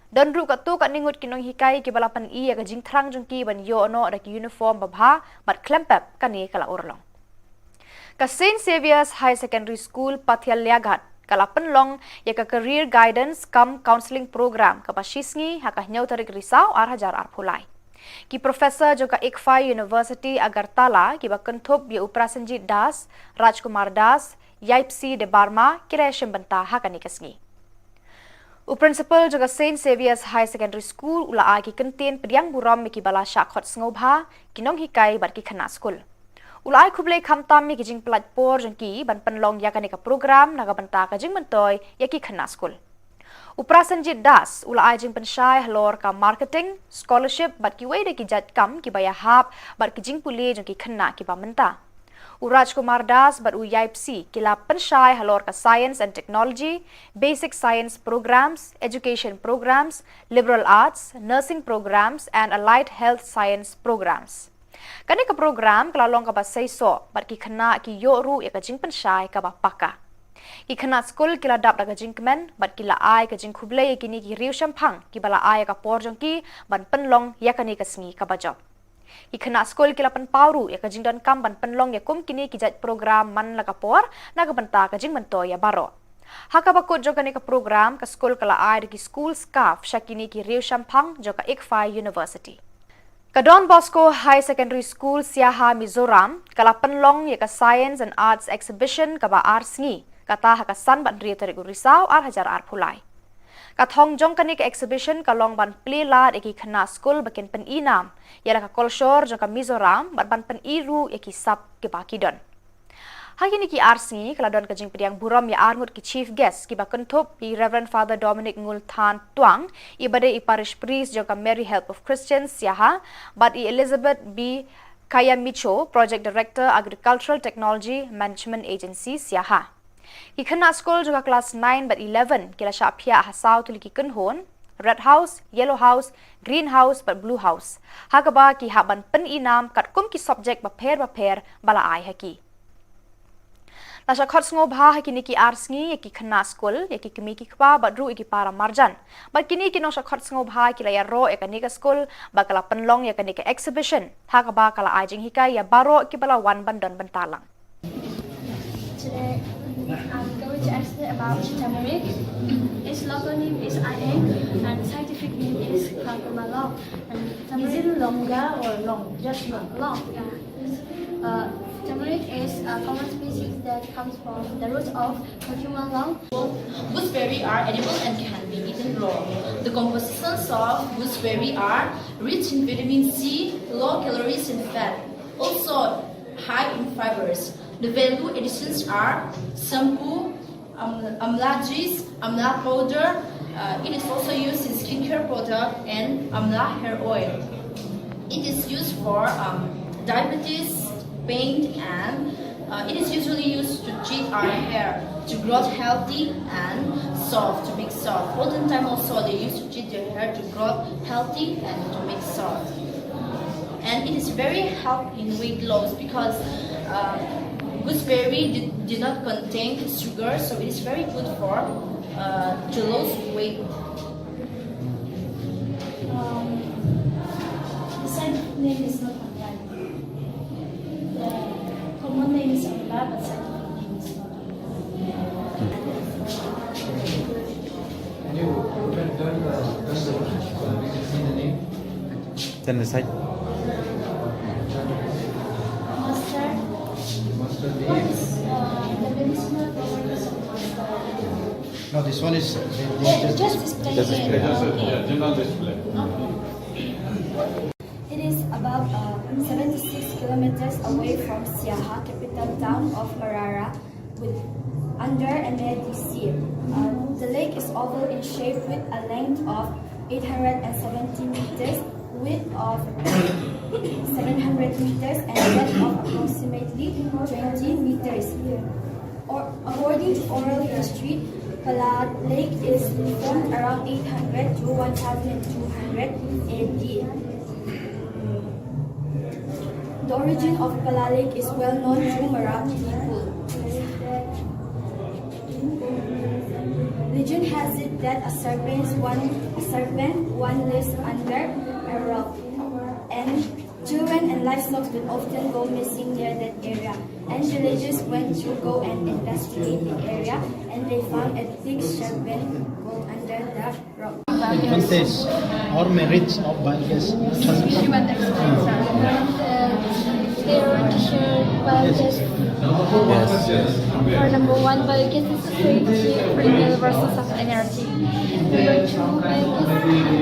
Don ruh katto katne ngut ki nonghikai kiba la pyni ïa ka jingthrang jong ki ban ïoh noh da ki uniform ba bha, bad khlem pep kane ka la urlong. Ka Saint Xavier's High Secondary School Pathial Liaghat ka la pynlong ïa ka Career Guidance cum Counselling Program kaba shisngi ha ka hynñiew tarik Risaw ar hajar arphew lai. Ki professor jong ka ICFAI University Agartala kiba kynthup ïa u Prasenjit Das, Rajkumar Das, Yaipsi Debbarma ki la shim bynta ha kane ka sngi. U principal jong ka Saint Xavier's High Secondary School u la ai ki kyntien pdiang burom ïa kiba la shah khot sngewbha, ki nonghikai bad ki khynnah skul. U la ai khublei khamtam ïa ki jingpynlait por jong ki ban pynlong ïa kane ka program na ka bynta ka jingmyntoi ïa ki khynnah skul. U Prasenjit Das u la ai jingpynshai halor ka marketing, scholarship bad kiwei de ki jait kam kiba ïahap bad ki jingpule jong ki khynnah kiba mynta. U Rajkumar Das bad u Yaipsi ki la pynshai halor ka Science and Technology, Basic Science Programs, Education Programs, Liberal Arts, Nursing Programs and Allied Health Science Programs. Kane ka program ka la long kaba seisoh bad ki khynnah ki ïoh ruh ïa ka jingpynshai kaba paka. Ki khynnah skul ki la dap da ka jingkmen bad ki la ai ka jingkhublei ïa kine ki riewshemphang kiba la ai ïa ka por jong ki ban pynlong ïa kane ka sngi kaba jop. Ki khynnah skul ki la pynpaw ruh ïa ka jingdonkam ban pynlong ïa kum kine ki jait program man la ka por na ka bynta ka jingmyntoi ïa baroh. Ha kaba kut jong kane ka program, ka skul ka la ai da ki school scarf sha kine ki riewshemphang jong ka ICFAI University. Ka Don Bosco High Secondary School Siaha, Mizoram ka la pynlong ïa ka Science and Arts Exhibition kaba ar sngi, kata ha ka san bad hynriew tarik u Risaw ar hajar arphew lai. Ka thong jong kane ka exhibition ka long ban plie lad ïa ki khynnah skul ba kin pyni nam ïa la ka kolshor jong ka Mizoram bad ban pyni ruh ïa ki sap kiba ki don. Ha kine ki ar sngi ka la don ka jingpdiang burom ïa ar ngut ki chief guest kiba kynthup i Reverend Father Dominic Ngulthan Twang, iba dei i parish priest jong ka Mary Help of Christians Siaha, bad i Elizabeth B Kayamicho, Project Director, Agricultural Technology Management Agency Siaha. Ki khynnah skul jong ka klas nine bad eleven ki la shah phiah ha saw tylli ki kynhun, Red House, Yellow House, Green House bad Blue House, ha kaba ki hap ban pyni nam katkum ki subject bapher bapher ba la ai ha ki. La shah khot sngewbha ha kine ki ar sngi ïa ki khynnah skul, ïa ki kmie ki kpa bad ruh ïa ki para marjan. Bad kine ki nongshah khot sngewbha ki la ïaroh ïa kane ka skul ba ka la pynlong ïa kane ka exhibition, ha kaba ka la ai jinghikai ïa baroh kiba la wan ban don bynta lang. Today, I'm going to explain about turmeric. Its local name is ayeng and scientific name is Curcumin long. And is it turmeric longer or long? Just long. Long, yeah. Uh, turmeric is a common species that comes from the root of curcumin long. Gooseberry are edible and can be eaten raw. The compositions of gooseberry are rich in vitamin C, low calories and fat, also high in fibers. The value additions are shampoo, um, amla juice, amla powder. Uh, it is also used in skincare product and amla hair oil. It is used for, um, diabetes, pain, and, uh, it is usually used to treat our hair to grow healthy and soft, to make soft. Olden time also they used to treat their hair to grow healthy and to make soft. And it is very help in weight loss because, uh, gooseberry did, did not contain sugar, so it is very good for, uh, to lose weight. Um, the scientific name is not amla. The common name is amla, but scientific name is not amla. Can you turn the, turn the, turn the name? Then the side. Mustard. Mustard leaves. Uh, the medicinal properties of mustard. No, this one is, uh, the, the, just, just display. Just display. It is about, uh, seventy-six kilometers away from Siaha, capital town of Marara, with under a muddy sea. Uh, the lake is oval in shape with a length of eight hundred and seventy meters, width of seven hundred meters and depth of approximately twenty meters. Or, according to oral history, Pala Lake is formed around eight hundred to twelve hundred A D. The origin of Pala Lake is well known to Mara people. Legend has it that a serpent one, a serpent one lives under a rock, and children and livestock will often go missing near that area. And villagers went to go and investigate the area, and they found a big serpent go under the rock. Advantage or merits of biogas? If you want to explain, sir. Uh, they want to share biogas. Yes. For number one, biogas is a free, renewable source of energy. Number two, biogas is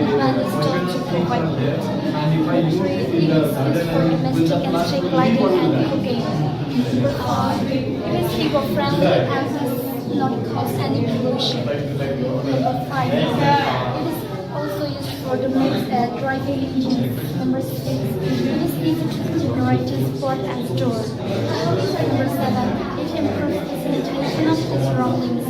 advantage to provide heat. Number three, it is used for domestic and street lighting and cooking. Uh, it is eco-friendly and does not cause any pollution. Number five, it is also used for the mix, uh, driving engines. Number six, it is easy to generate, transport and store. Number seven, it improves the sanitation of the surroundings.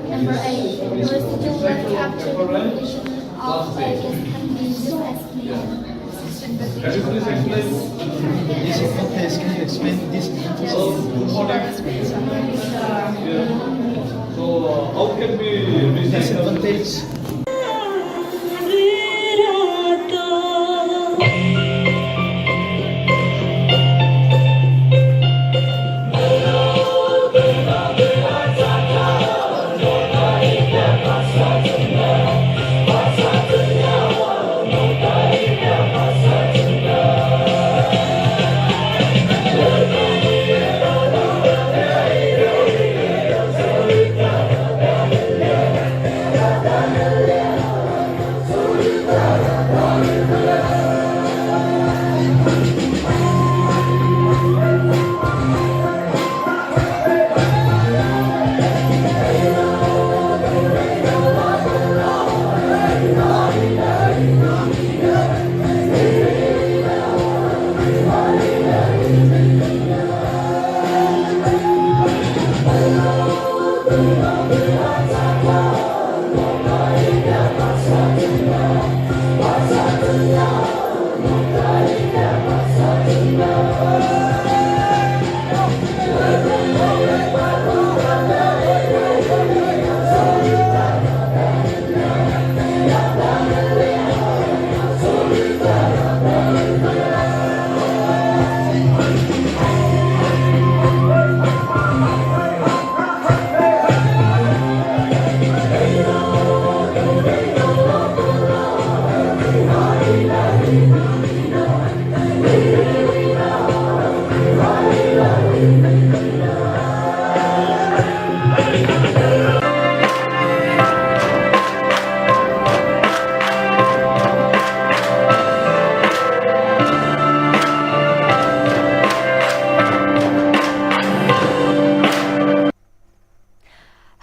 Number eight, the residual waste after the completion of the gas can be used as clean. This advantage, can you explain this advantage? So, how can we recycle? Disadvantage.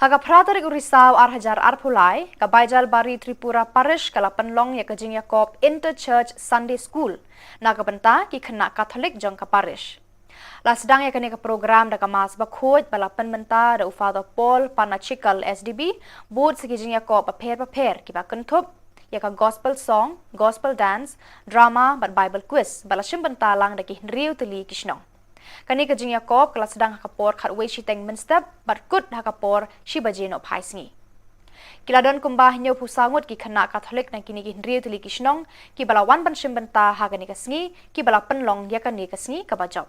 Ha ka phra tarik u Risaw ar hajar arphew lai, ka Baijalbari Tripura Parish ka la pynlong ïa ka jingïakob Inter-Church Sunday School na ka bynta ki khynnah Katholik jong ka parish. La sdang ïa kane ka program da ka Mass bakhuid ba la pynmynta da u Father Paul Panachikal S D B, bud sa ki jingïakob bapher bapher kiba kynthup ïa ka gospel song, gospel dance, drama bad Bible quiz ba la shim bynta lang da ki hynriew tylli ki shnong. Kane ka jingïakob ka la sdang ha ka por khatwei shiteng mynstep bad kut ha ka por shi baje nohphai sngi. Ki la don kumba hynñiewphew saw ngut ki khynnah Katholik na kine ki hynriew tylli ki shnong kiba la wan ban shim bynta ha kane ka sngi, kiba la pynlong ïa kane ka sngi kaba jop.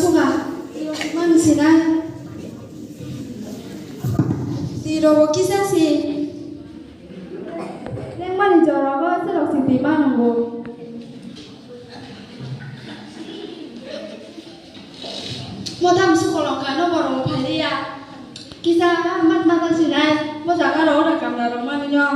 Suka, iro kumani sinai. Tiro kisa si. Neng mani joro ko selok si tima nunggu. Mo tam su kolong ka no borong phalia. Kisa mat mata sinai. Mo jaga ro da kamra ro mani nyo.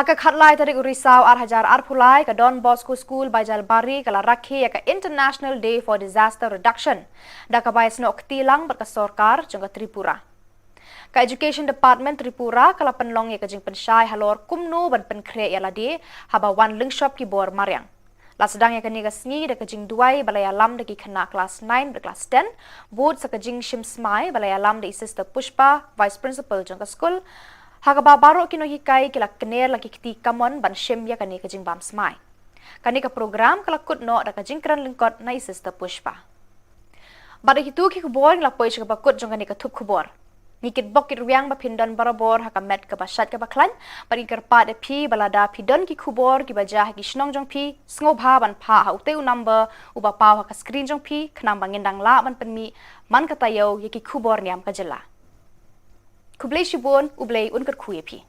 Ha ka khatlai tarik u Risaw ar hajar arphew lai, ka Don Bosco School Baijalbari ka la rakhe ïa ka International Day for Disaster Reduction da kaba ïasnoh kti lang bad ka sorkar jong ka Tripura. Ka Education Department Tripura ka la pynlong ïa ka jingpynshai halor kumno ban pynkhreh ïa lade haba wan lyngshop ki bor mariang. La sdang ïa kane ka sngi da ka jingduwai ba la ïalam da ki khynnah klas nine bad klas ten, bud sa ka jingshim smai ba la ïalam da i Sister Pushpa, Vice Principal jong ka skul, ha kaba baroh ki nonghikai ki la kner la ki kti kamon ban shim ïa kane ka jingbam smai. Kane ka program ka la kut noh da ka jingkren lyngkot na i Sister Pushpa. Bad da kito ki khubor ngi la poi sha kaba kut jong kane ka thup khubor. Ngi kitbok kitrwiang ba phin don barabor ha ka met kaba shait kaba khlaiñ, bad ngi kyrpad ïa phi ba lada phi don ki khubor kiba jia ha ki shnong jong phi, sngewbha ban phah ha utei u number uba paw ha ka screen jong phi, khnang ba ngin dang lah ban pynmih man ka taïew ïa ki khubor niam ka jylla. Khublei shibun, U Blei un kyrkhu ïa phi.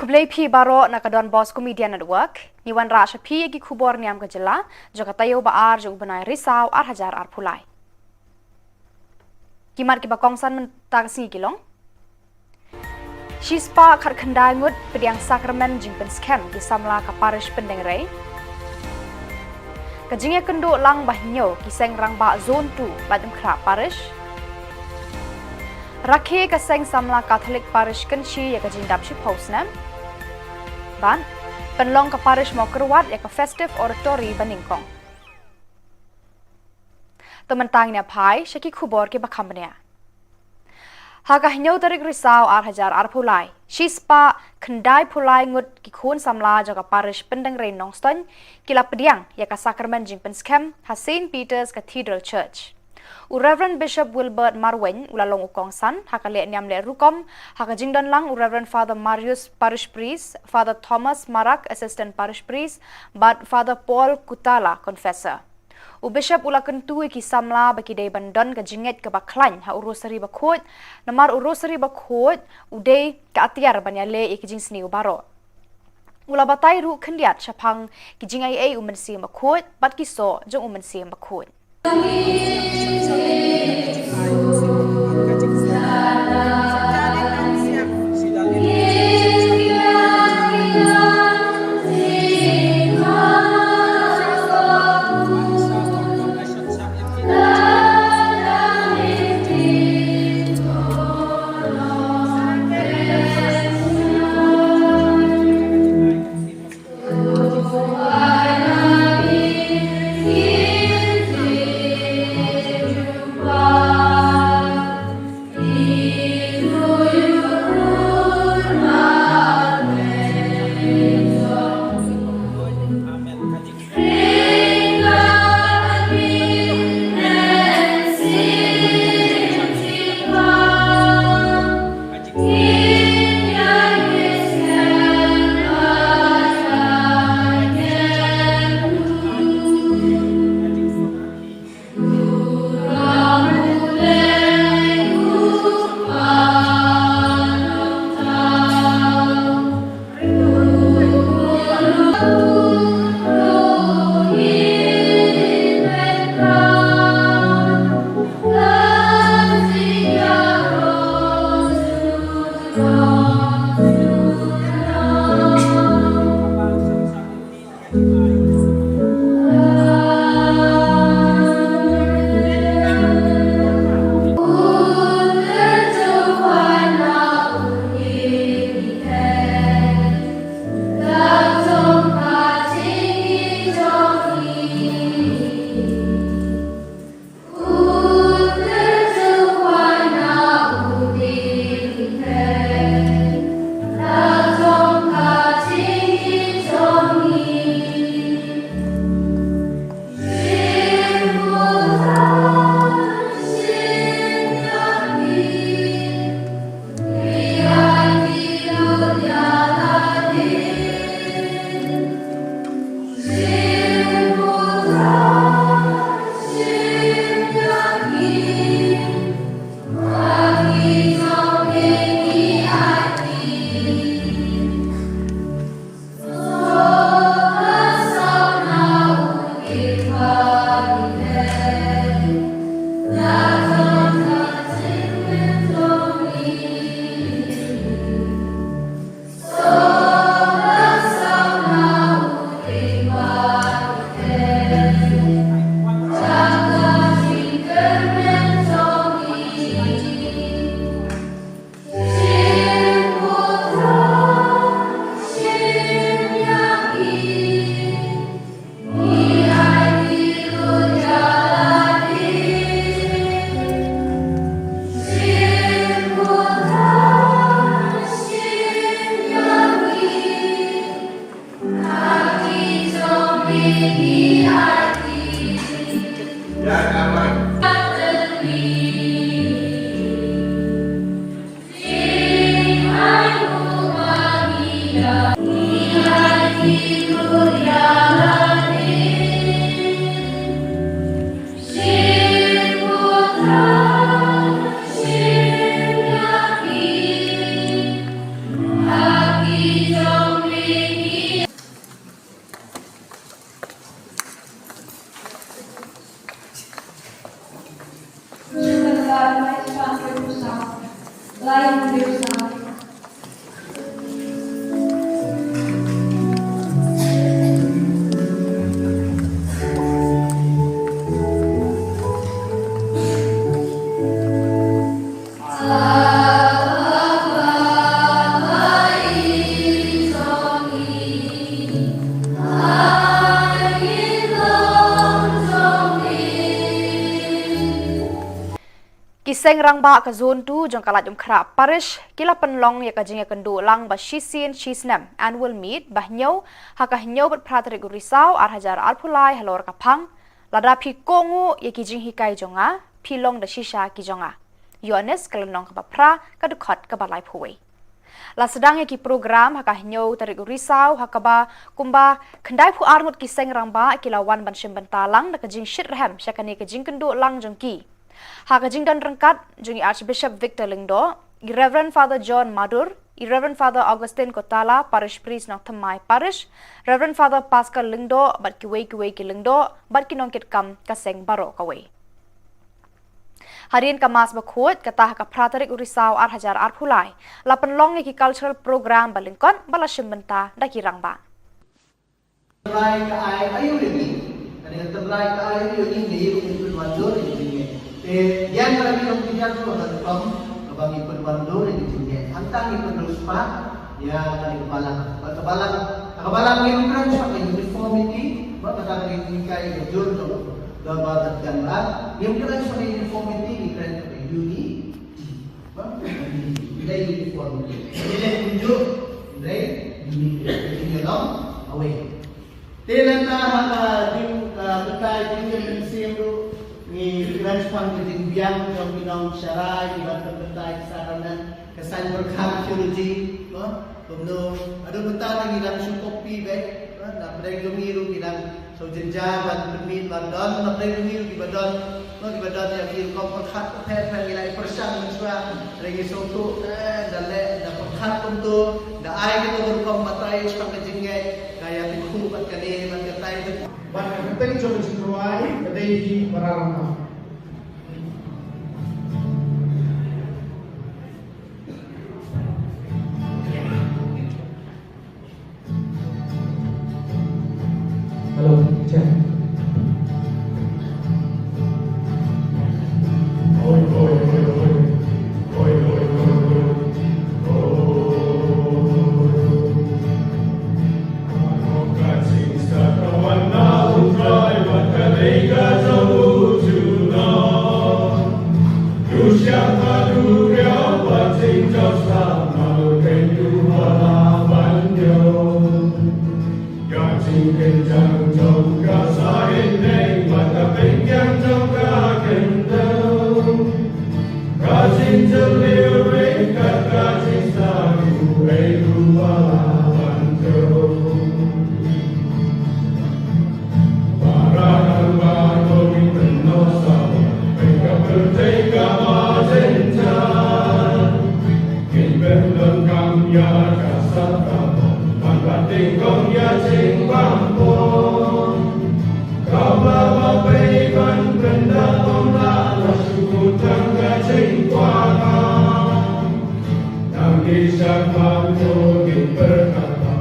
Khublei phi baroh na ka Don Bosco Media Network. Ngi wanrah sha phi ïa ki khubor niam ka jylla jong ka taïew ba ar jong u bnai Risaw ar hajar arphew lai. Ki mat kiba kongsan mynta ka sngi ki long: shispah khatkhyndai ngut pdiang sakramen jingpynskhem ki samla ka parish Pyndengrei. Ka jingïakynduh lang ba hynñiew ki seng rangbah Zone two Laitumkhrah Parish. Rakhe ka seng samla Katholik Parish Kynshi ïa ka jingdap shiphew snem. Bad pynlong ka parish Mawkyrwat ïa ka Festive Oratory ba nyngkong. To mynta ngin ïa phai sha ki khubor kiba kham bniah. Ha ka hynñiew tarik Risaw ar hajar arphew lai, shispah khyndai phew lai ngut ki khun samla jong ka parish Pyndengrei Nongstoiñ ki la pdiang ïa ka sakramen jingpynskhem ha Saint Peter's Cathedral Church. U Reverend Bishop Wilbert Marwein u la long u kongsan ha ka leh niam leh rukom, ha ka jingdon lang u Reverend Father Marius Parish Priest, Father Thomas Marak Assistant Parish Priest, bad Father Paul Kutala Confessor. U Bishop u la kyntu ïa ki samla ba ki dei ban don ka jingngeit kaba khlaiñ ha u Rosary Bakhuid, namar u Rosary Bakhuid u dei ka atiar ban ïaleh ïa ki jingsniew baroh. U la batai ruh khyndiat shaphang ki jingaiei u Mynsiem Bakhuid bad ki soh jong u Mynsiem Bakhuid. Seng Rangbah ka Zone two jong ka Laitumkhrah Parish ki la pynlong ïa ka jingïakynduh lang ba shisien shisnem, annual meet, ba hynñiew ha ka hynñiew bad phra tarik u Risaw ar hajar arphew lai halor ka phang, Lada phi kohnguh ïa ki jinghikai jong nga, phi long da shisha ki jong nga. Ïoannis ka lynnong kaba phra, ka dkhot kaba laiphew wei. La sdang ïa ki program ha ka hynñiew tarik u Risaw, ha kaba kumba khyndaiphew ar ngut ki seng rangbah ki la wan ban shim bynta lang da ka jingshitrhem sha kane ka jingkynduh lang jong ki. Ha ka jingdon ryngkat jong i Archbishop Victor Lyngdoh, i Reverend Father John Madur, i Reverend Father Augustine Kotala, Parish Priest Nongthymmai Parish, Reverend Father Pascal Lyngdoh bad kiwei kiwei ki lyngdoh bad ki nongkitkam ka seng baroh kawei. Hadien ka Mass bakhuid, kata ha ka phra tarik u Risaw ar hajar arphew lai, la pynlong ïa ki cultural program ba lyngkot ba la shim bynta da ki rangbah. Trai ka ai aïu ïa ngi. Kane ka trai ka ai aïu ïa ngi, ngi ruh ngi pynwandur ïa ngi. Te ïa ka ngi long ki jam ruh ka rukom kaba ngi pynwandur ïa ngi. Hangta ngi pynriewspah ïa kane ka balang. Bad ka balang, ka balang ngim kren shuh ka uniformity, bad kata ka ngi kai ka jur jong ka ba ka jan rat. Ngim kren shuh ka uniformity, ngi kren ka unity. Ba, ngi dei uniform. Ngi dei kumjuh, ngi dei uniform. Ngi dei long away. Te lada ha ka jing, ah, batai jing jing sing ruh, ngi kren shaphang ka jingbiang jong ki nong sharai, ki ban pynbatai ki sacrament, ka saiñ pyrkhat theology, no? Kumno, haduh mynta ngi dang shu copy beit, no? Na pdeng jong ngi ruh ngi dang shu jynjar ban pynmih ban don, na pdeng jong ngi ruh kiba don, no, kiba don ïa ki rukom pyrkhat pyrkhat, ngi la pyrshang mynshuwa, hynrei ngi sngewthuh, eh, da leh, da pyrkhat kumto, da ai kito ki rukom batai shaphang ka jingngeit, ka ïa tip khuh bad kane bad katai. Bad ka kyrteng jong ka jingrwai ka dei hi Baralama. Hello, check. Ka jingkyndang jong ka sahit neng bad ka pynkyndang jong ka kyndong. Ka jingjylliew ryngkat ka jingsagu ei ruh ba la ban jong. Para nang ba dong pynnoh sawa, pynka pyrthei ka ba jynjar. Kin pyndonkam ïa ka sap ka bor, ban ba tingkong ïa jingbam bor. Ka ba ba pei ban pynda tong la la shu kut tang ka jingkwah. Nang ki sha kman to kin pyrkhat ba.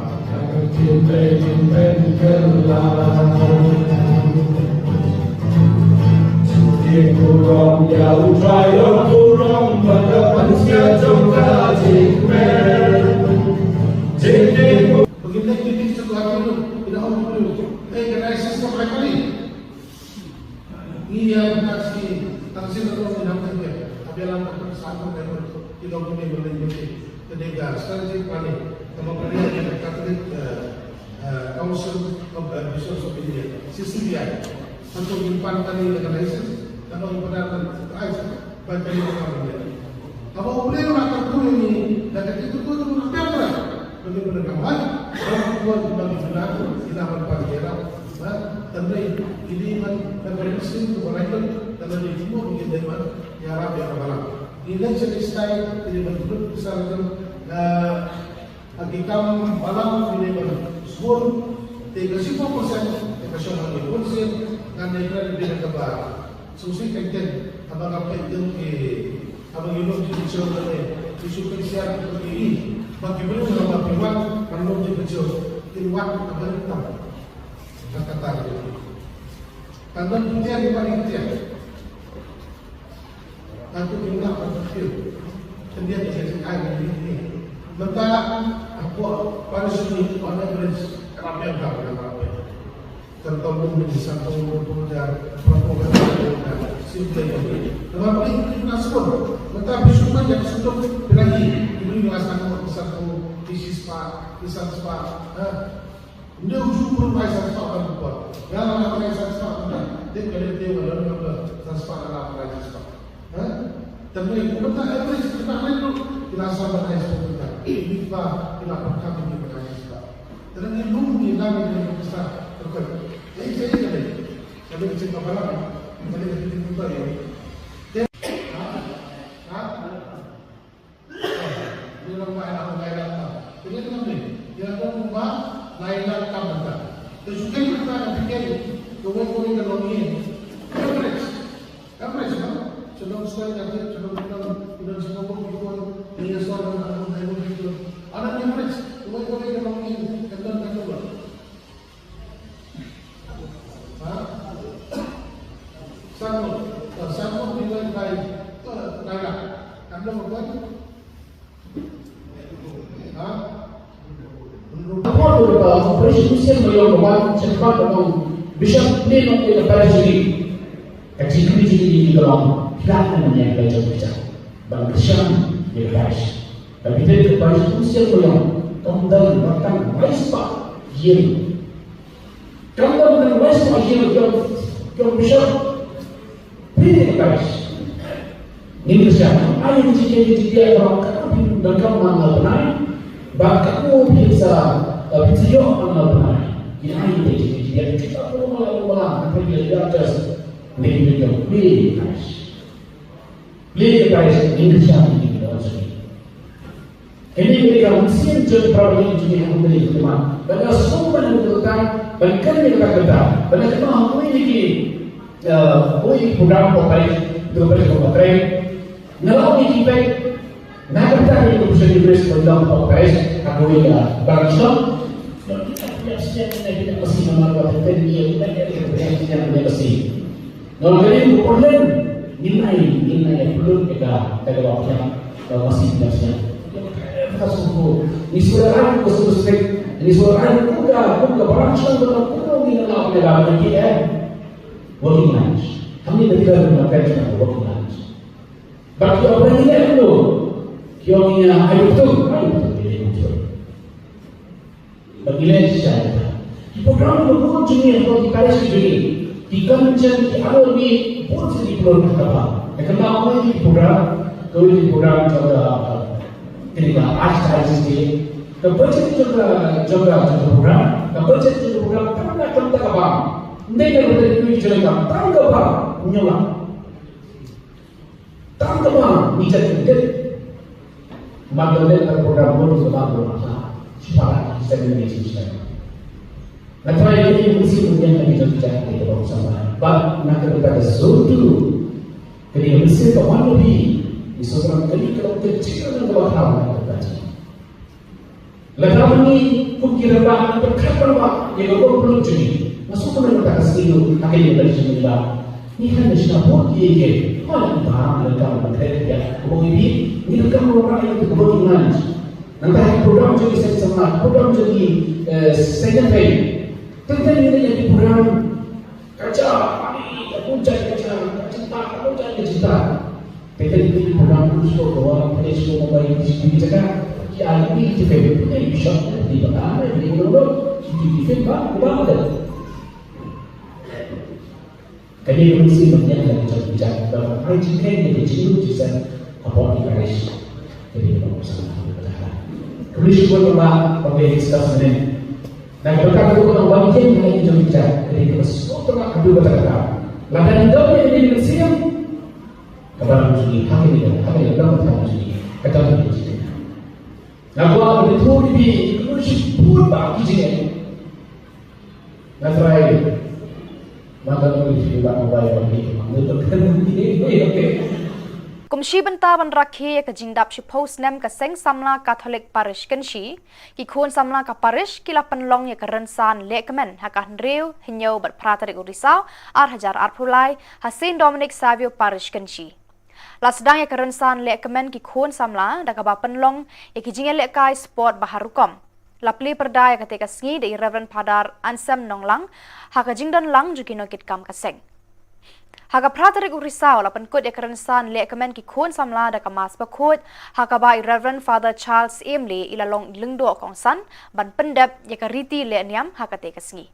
Ngi ïa ka shi tang shi ka long ngi nang ka ïa ka bialam ka pynsan ka ka ki long ki ne ka dei ka strategic planning kaba pynlong ïa ka Catholic, eh, eh, Council of, eh, Bishops of India, C C B I. Hangto ngi pan kane ka license kaba ngi pyndan ka license ban kane ka pan India. Haba U Blei u la kyrkhu ïa ngi da ka jingkyrkhu jong U Blei, ba ngi pynlong ka mat, ba ngi pynlong ka mat, ïa la ban pan ïa la. Ba tang dei ki dei ban, ban ban Muslim tu ban Laitun, tang dei ki mo ngi dei ban ïarap ïa ka balang. Ngi dei sha ki stai, ngi dei ban pynlong ka sara jong, eh, ha ki kam balang, ngi dei ban sbun, te ka shiphew percent, te ka shong ha ngi bun sien, ngan dei ban dei kaba Sngewsih teng teng, haba nga peit ïa ki, haba ngi lum jingpynshoi lane, ki shu pynshai ki ïa, ba ki briew haba ki wan ban lum jingpynshoi, kin wan haba ri tam. Ka kata ka dei. Tang ban pyntieng ki ban pyntieng. Tang tu ki nak ban pyntieng. Pyntieng ki jingaiñ ki ïa. Mynta hapoh parish ni, on average, ka ram biang ka ram biang. Kan tau mun ni san tau mun pun jar, pun pun jar, sim play ni. Nama pun ni pun aspun. Mata bisu man jar sunduk pelahi. Ini ni asan ko isan ko isis pa, isan spa. Ha. Nde uju pun mai san spa kan buat. Ya lah mai san spa kan. Dia kena dia malam apa san spa kan apa mai san spa. Ha? Tang ni, kumta average kita main tu, kita sama dengan ekspor kita. Ini kita, kita perkam ini dengan kita. Tang ni, lum ni, lami ni, kita terkait. Jadi, jadi, jadi. Jadi, kita balam, jadi, kita buka ya. Ha? Ha? Ni orang main apa, lain apa? Jadi, kita ni, kita ada rumah, lain apa, kita. Terus, kita nak fikir, kau boleh, kau boleh, kau boleh. Average. Average, no? Shalom, shalom, shalom, shalom, shalom, shalom, shalom. Ana average. Wai, wai, ka long in, ka long, ka long. Ha? Sanggup, sanggup divide by, uh, by lakh. Ka long, wai? Hapoh ka parish, u Syiem Maïong u wan sha khmat u ong, Bishop, plie noh ïa ka parish jong ngi. Ka jingkylli jong ngi ka long, phi lah ne em ïa ka jong ka jaka ban kyrshan ïa ka parish. Ka phi peit ka parish u Syiem Maïong, kam don ba tang wai spah ïing. Kam don ba tang wai spah ïing jong, jong bishop. Phi dei ka parish. Ngin kyrshan, ai ïa ka jingkylli jong phi, ka long katno phi donkam man la bnai, bad katno phi sa, eh, phi sa ïoh man la bnai. Ngin ai ïa ka jingkylli jong phi, kita phi long man la bnai, phi ïa ka parish. Ngin kyrshan, phi dei ka parish. Phi dei ka parish, ngin kyrshan, ngin kyrshan. Kane ka dei ka mynsiem jong ka para bangeit jong ngi ha u Blei u Trai. Ban ïa sngewbha ban ïa kata, ban kren ïa kata, ban ïa kynmaw ha kawei na ki, eh, kawei ki program hapoh parish, hapoh parish, hapoh parish. Nga la ong ïa ki peit, na ka bynta ka Commission Eucharist ban long hapoh parish, ha kawei ka parish. Ngan ïa sngewbha ban ïa kynmaw ha kawei ka parish. Ngan ïa kynmaw. Ngin ai, ngin ai pynlut ïa ka, ïa ka ba pynïap, ka masi pynïap sñiaw. Ka sngewthuh. Ngi sngewthuh ai ka sngewthuh. Ngi sngewthuh ai kum ka, kum ka barang shnong ba kum ngi na la pynïap ka ngi eh. Working lunch. Kami na tiga na ka working lunch. Bad ki ong ngi eh kumno. Ki ong ngi ai betul, ai betul, ai betul. Ba ngi leh shisha ïa kata. Ki program kiba bun jong ngi ha ki parish ki jong ngi, ki kynjang, ki annual meet, bun sa ki program kaba. Te kynmaw ïa ki program, kawei ki program jong ka, kane ka Archdiocese Day. Ka budget jong ka, jong ka, jong ka program, ka budget jong ka program, kaba na ka bynta kaba. Ym dei ka budget jong ka, tang kaba, hynñiew lak. Tang kaba ngi jait kyntait. Mar ba leh ka program bun kaba bun ha. Shiphang ki seng ne ki seng. Nga tharai kane ka mynsiem myndiang ka ngi jong ki jait kyntait kaba bun samla. Bad na ka bynta ka zone two, kane ka mynsiem ka wan na phi. Ngi sngewthuh kane ka long ka jingkyrmen kaba khraw na ka bynta jong ngi. Lada ngi kum ki rangbah ngi pyrkhat rangbah ïa ka bor pynlut jong ngi, nga sngewthuh mynta ka sngi ruh ha kane ka election mynta ngi hap ban shna vote ïa ki. Hooid, ngi bam, ngi donkam ban kren ïa ka bor, ngi donkam ban rai ïa ka bor ki ngan. Nangta ha ki program jong ki seng samla, program jong ki, eh, seng kynthei. Teng teng ngi leh ïa ki program. Ka ja, ani, ka bun jait ka ja, ka jingbam, ka bun jait ka jingbam. Te ka dei ka program u sngewthuh ka wan pynleit sha Mumbai, ki shu ki jaka, ki ai ki tiffin, ki ai bishop, ki bata, ki ai ki nongdon, ki ai ki tiffin ba, ba, ba. Ka dei ka mynsiem ba ngi ïa ka jong ki jaka, ba ai jingkheiñ ïa ka jingïeit jingïaseng hapoh ki parish. Ka dei ka mynsiem ba ngi ïa ka. Ka mynsiem ba ngi ïa ka, ba ngi ïa ka discuss mynne. Na ka bynta ka dei ka ba ngi ïa ka jong ki jaka, ka dei ka mynsiem ba ngi ïa ka. Lada ngi don ïa ka mynsiem, Ka balang jong ngi, ha kane ka, ha kane ka balang jong ngi, ka dang ngi jingeh. Nga kwah ban ïathuh ïa phi, ka long shibun bah ki jingeh. Nga try. Nga try ban ïathuh ïa phi ba nga bai ban ïathuh, nga try ban ïathuh, okay. Kum shi bynta ban rakhe ïa ka jingdap shiphew snem ka Seng Samla Katholik Parish Kynshi, ki khun samla ka parish ki la pynlong ïa ka rynsan lehkmen ha ka hynriew, hynñiew bad phra tarik u Risaw, ar hajar arphew lai, ha Saint Dominic Savio Parish Kynshi. La sdang ïa ka rynsan lehkmen ki khun samla da kaba pynlong ïa ki jingïalehkai sport ba har rukom. La plie pyrda ïa kata ka sngi da i Reverend Father Anselm Nonglang ha ka jingdon lang jong ki nongkitkam ka seng. Ha ka phra tarik u Risaw la pynkut ïa ka rynsan lehkmen ki khun samla da ka Mass Bakhuid, ha kaba i Reverend Father Charles Emley i la long lyngdoh kongsan ban pyndep ïa ka riti lehniam ha kata ka sngi.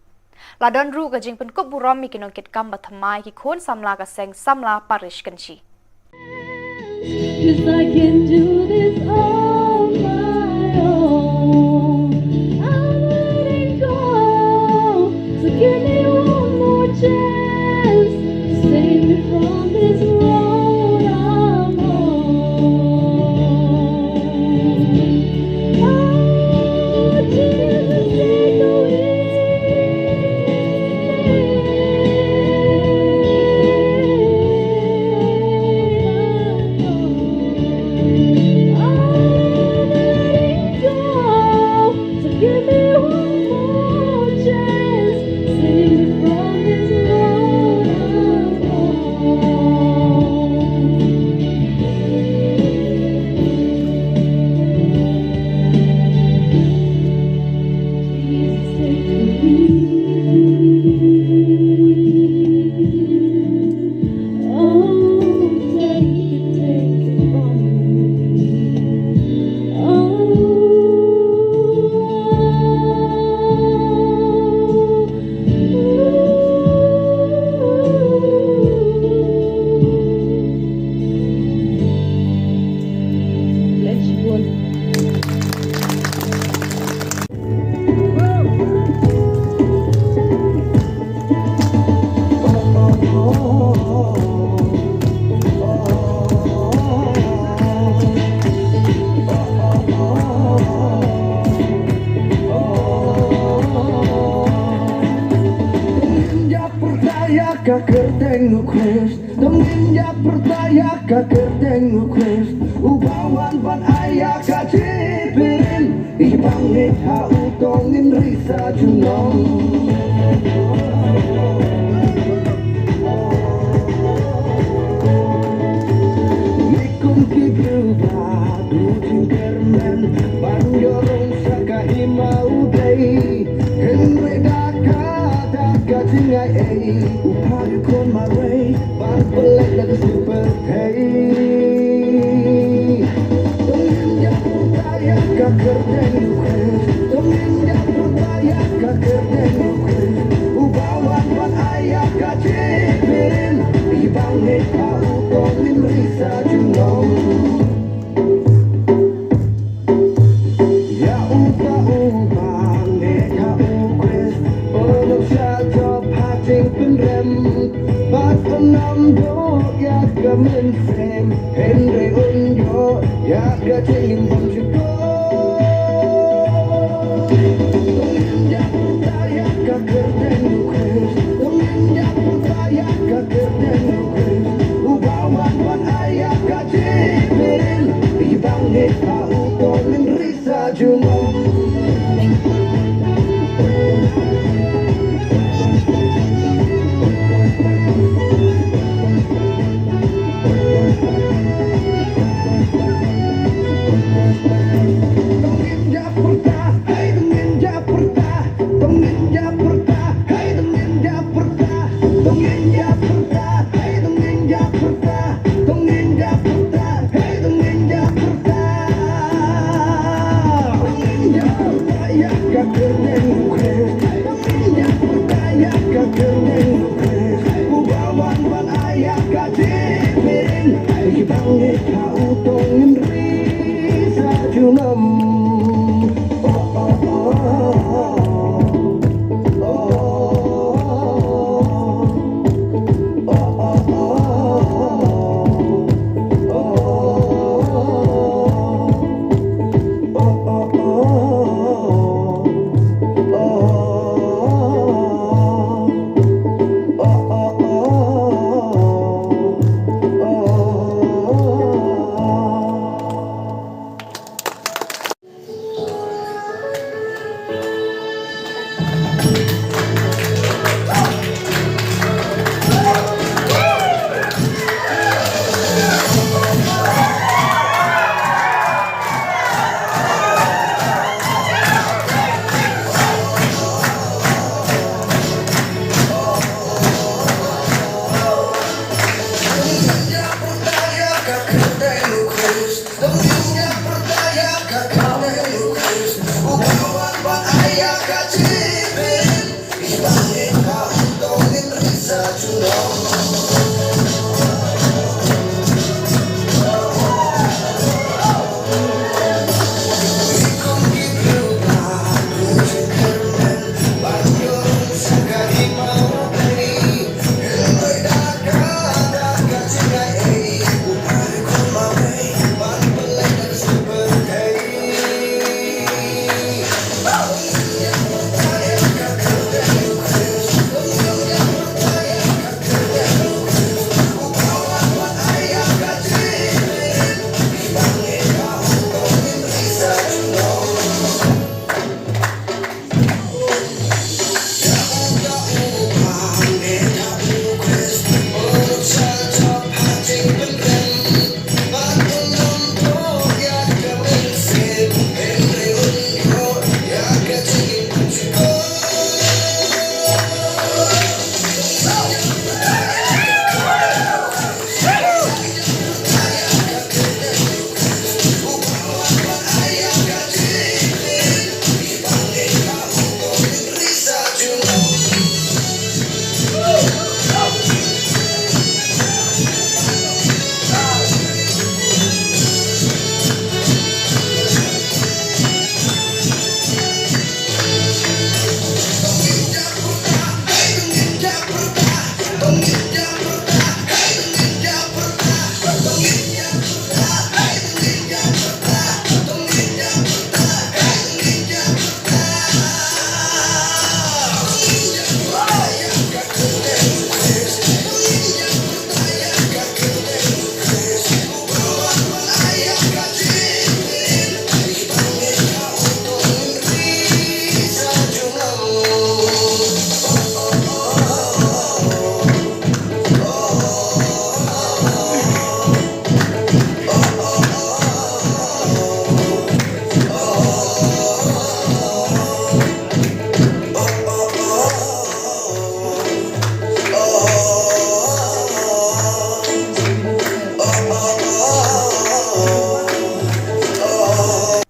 La don ruh ka jingpynkup burom ïa ki nongkitkam ba thymmai ki khun samla ka seng samla parish Kynshi. 'Cause I can do this on my own. I'm letting go. So give me one more chance. Save me from this road I'm on. Oh, Jesus, take the wheel. Ka kyrteng u Khrist, dang ngin ïa pyrta ïa ka kyrteng u Khrist, uba wan ban ai ïa ka jingpynim, i bangeit ha u dang ngin risa junom. Ngi kum ki briew ba duh jingkyrmen ban ïoh rung sha ka hima u Blei. Hynrei da ka, da ka jingaiei u phah ïa u Khun marwei ban pynleit na ka sngi pyrthei. To ngin ïa pyrta ïa ka kyrteng u Khrist, to ngin ïa pyrta ïa ka kyrteng u Khrist, uba wan ban ai ïa ka jingpynim, i bangeit ha u to ngin risa junom. Ïa uta uba ngeit ha u Khrist, un ym shah jop ha jingpynrem, bad un ym duh ïa ka mynsiem, hynrei un ïoh ïa ka jingim bymjukut. To ngin ïa pyrta ïa ka kyrteng u Khrist, to ngin ïa pyrta ïa ka kyrteng u Khrist, uba wan ban ai ïa ka jingpynim, i bangeit ha u to ngin risa junom.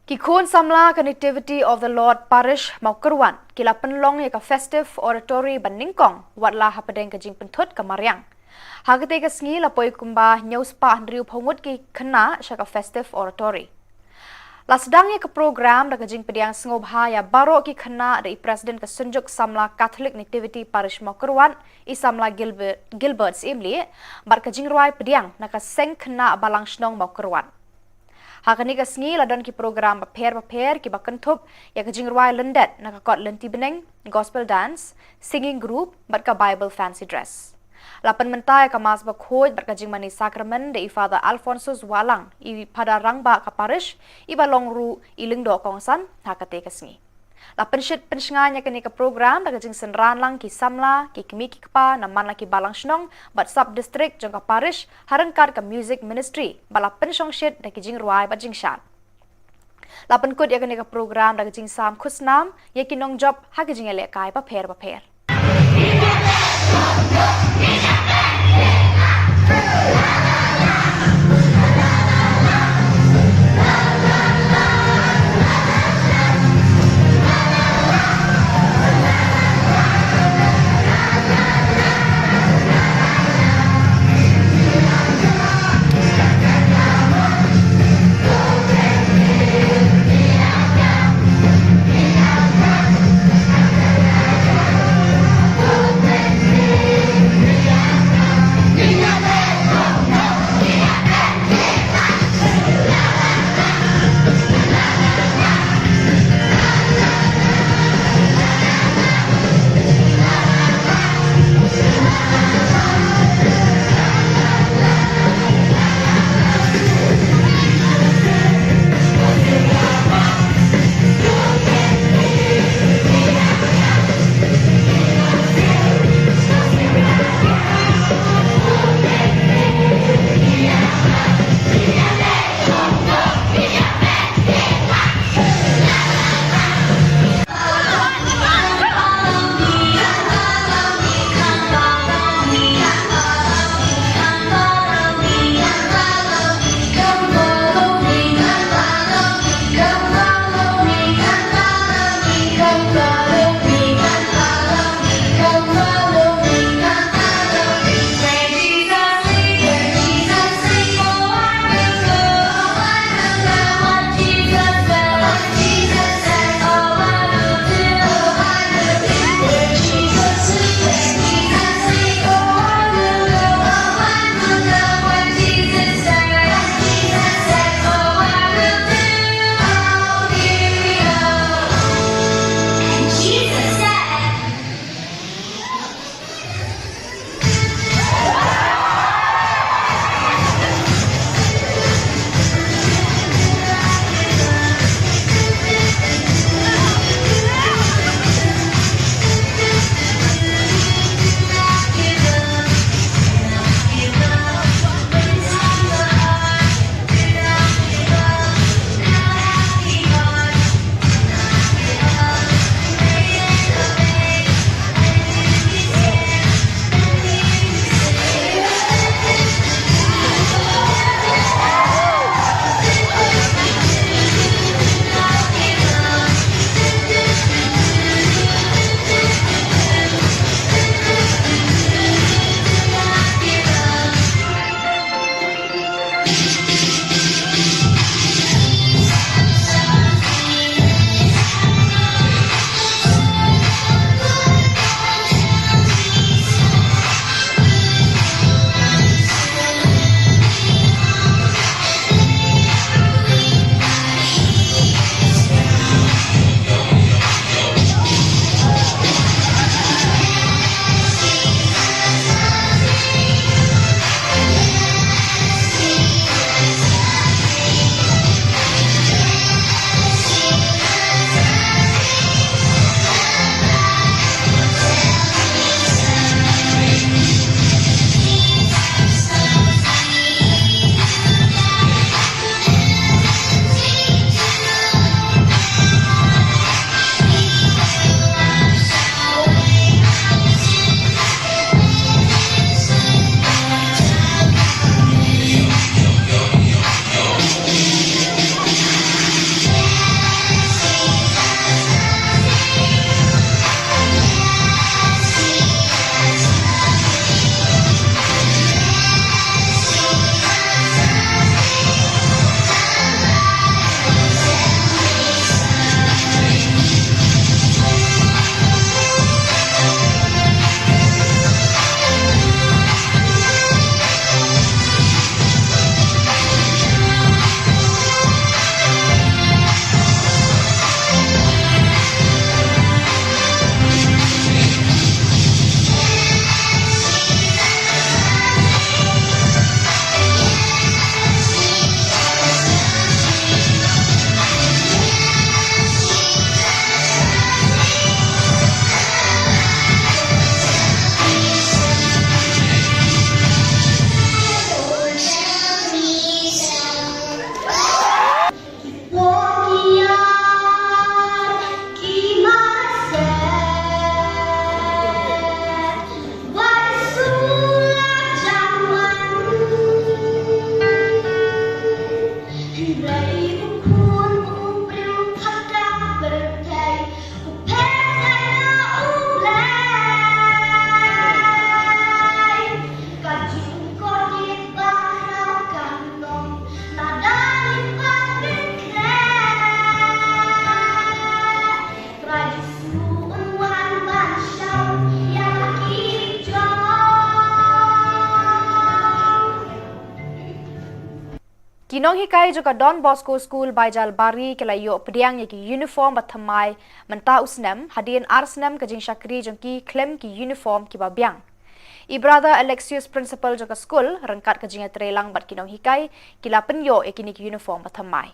Ki khun samla ka Nativity of the Lord Parish Mawkyrwat ki la pynlong ïa ka Festive Oratory ba nyngkong, wat la hapdeng ka jingpynthut ka mariang. Ha katei ka sngi la poi kumba hynñiew spah hynriewphew ngut ki khynnah sha ka Festive Oratory. La sdang ïa ka program da ka jingpdiang sngewbha ïa baroh ki khynnah da i President ka Synjuk Samla Catholic Nativity Parish Mawkyrwat, i Samla Gilbert, Gilbert Syiemlieh, bad ka jingrwai pdiang na ka Seng Khynnah Balang Shnong Mawkyrwat. Ha kane ka sngi la don ki program bapher bapher kiba kynthup ïa ka jingrwai lyndet na ka kot lynti bneng, gospel dance, singing group, bad ka Bible fancy dress. La pynmynta ïa ka Mass Bakhuid bad ka jingmane Sakramen da i Father Alphonsus Wahlang, i Phadar Rangbah ka Parish, iba long ruh i Lyngdoh Kongsan ha katei ka sngi. La pynshit pynshngaiñ ïa kane ka program da ka jingsynran lang ki samla, ki kmie ki kpa na man la ki balang shnong bad sub district jong ka Parish, ha ryngkat ka Music Ministry ba la pynshongshit da ki jingrwai bad jingshad. La pynkut ïa kane ka program da ka jingsam khusnam ïa ki nongjop ha ki jingïalehkai bapher bapher. Nonghikai jong ka Don Bosco School Baijalbari ki la ïoh pdiang ïa ki uniform ba thymmai mynta u snem, hadien ar snem ka jingshakri jong ki khlem ki uniform kiba biang. I Brother Alexius, principal jong ka skul, ryngkat ka jingïatreilang bad ki nonghikai, ki la pynïoh ïa kine ki uniform ba thymmai.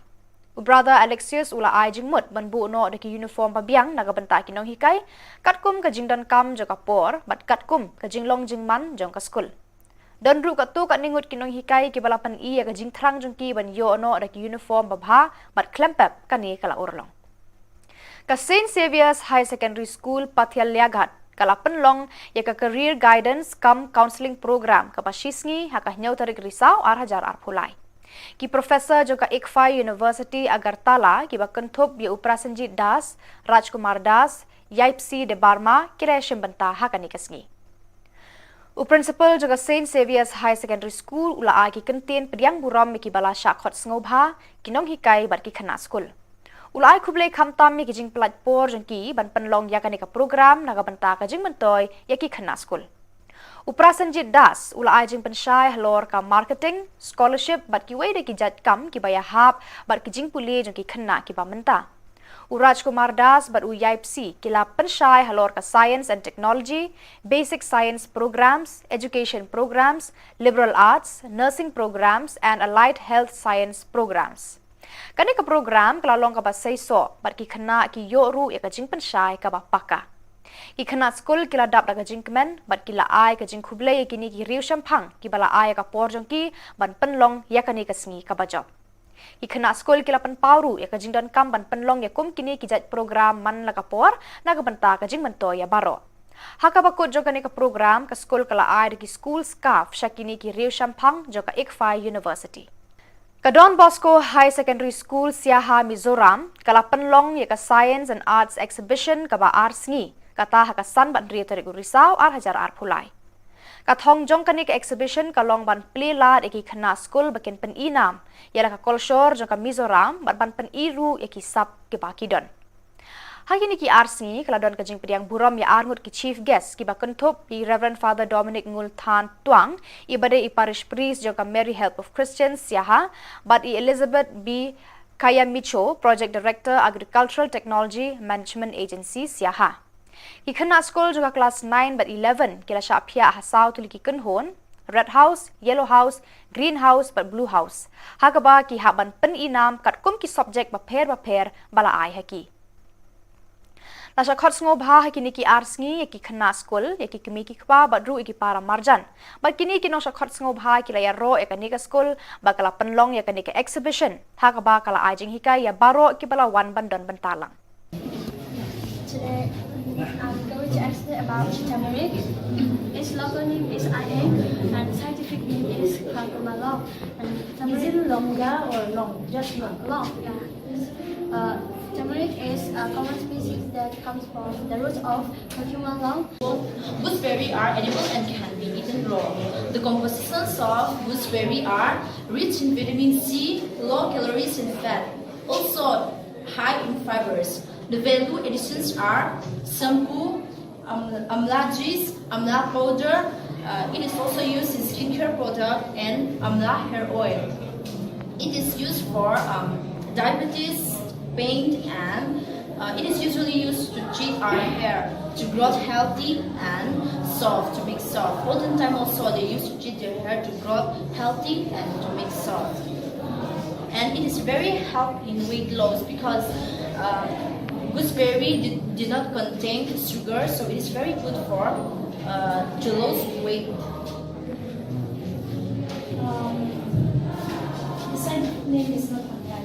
U Brother Alexius u la ai jingmut ban buh noh da ki uniform ba biang na ka bynta ki nonghikai, katkum ka jingdonkam jong ka por bad katkum ka jinglong jingman jong ka skul. Don ruh katto katne ngut ki nonghikai kiba la pyni ïa ka jingthrang jong ki ban ïoh noh da ki uniform babha bad khlem pep kane ka la urlong. Ka Saint Xavier's Higher Secondary School Pathialiaghat ka la pynlong ïa ka Career Guidance cum Counselling Program kaba shisngi ha ka hynñiew tarik Risaw ar hajar arphew lai. Ki professor jong ka ICFAI University Agartala kiba kynthup ïa u Prasenjit Das, Rajkumar Das, Yaipsi Debbarma ki la ïashim bynta ha kane ka sngi. U principal jong ka Saint Xavier's Higher Secondary School u la ai ki kyntien pdiang burom ïa kiba la shah khot sngewbha, ki nonghikai bad ki khynnah skul. U la ai khublei khamtam ïa ki jingpynlait por jong ki ban pynlong ïa kane ka program na ka bynta ka jingmyntoi ïa ki khynnah skul. U Prasenjit Das u la ai jingpynshai halor ka marketing, scholarship bad kiwei de ki jait kam kiba ïahap bad ki jingpule jong ki khynnah kiba mynta. U Rajkumar Das bad u Yaipsi ki la pynshai halor ka science and technology, basic science programs, education programs, liberal arts, nursing programs and allied health science programs. Kane ka program ka la long kaba seisoh bad ki khynnah ki ïoh ruh ïa ka jingpynshai kaba paka. Ki khynnah skul ki la dap da ka jingkmen bad ki la ai ka jingkhublei ïa kine ki riewshemphang kiba la ai ïa ka por jong ki ban pynlong ïa kane ka sngi kaba jop. Ki khynnah skul ki la pynpaw ruh ïa ka jingdonkam ban pynlong ïa kum kine ki jait program man la ka por na ka bynta ka jingmyntoi ïa baroh. Ha kaba kut jong kane ka program, ka skul ka la ai da ki school scarf sha kine ki riewshemphang jong ka ICFAI University. Ka Don Bosco Higher Secondary School Siaha, Mizoram ka la pynlong ïa ka Science and Arts Exhibition kaba ar sngi, kata ha ka san bad hynriew tarik u Risaw ar hajar arphew lai. Ka thong jong kane ka exhibition ka long ban plie lad ïa ki khynnah skul ba kin pyni nam ïa la ka kolshor jong ka Mizoram bad ban pyni ruh ïa ki sap kiba ki don. Ha kine ki ar sngi ka la don ka jingpdiang burom ïa ar ngut ki chief guest kiba kynthup i Reverend Father Dominic Ngulthan Tuang, iba dei i parish priest jong ka Mary Help of Christians Siaha, bad i Elizabeth B Kayamicho, Project Director, Agricultural Technology Management Agency Siaha. Ki khynnah skul jong ka klas nine bad eleven ki la shah phiah ha saw tylli ki kynhun, Red House, Yellow House, Green House bad Blue House, ha kaba ki hap ban pyni nam katkum ki subject bapher bapher ba la ai ha ki. La shah khot sngewbha ha kine ki ar sngi ïa ki khynnah skul, ïa ki kmie ki kpa bad ruh ïa ki para marjan. Bad kine ki nongshah khot sngewbha ki la ïaroh ïa kane ka skul ba ka la pynlong ïa kane ka exhibition, ha kaba ka la ai jinghikai ïa baroh kiba la wan ban don bynta lang. Today, I'm going to explain about turmeric. Its local name is ayeng, and scientific name is curcuma long. And is it turmeric longer or long? Just long. Long, yeah. Uh, turmeric is a common species that comes from the root of curcuma long. Gooseberry are edible and can be eaten raw. The compositions of gooseberry are rich in vitamin C, low calories and fat, also high in fibers. The value additions are shampoo, um, amla juice, amla powder. Uh, it is also used in skincare product and amla hair oil. It is used for, um, diabetes, pain, and, uh, it is usually used to treat our hair to grow healthy and soft, to make soft. Olden time also they used to treat their hair to grow healthy and to make soft. And it is very help in weight loss because, uh, gooseberry did, did not contain sugar, so it is very good for, uh, to lose weight. Um, the scientific name is not amla.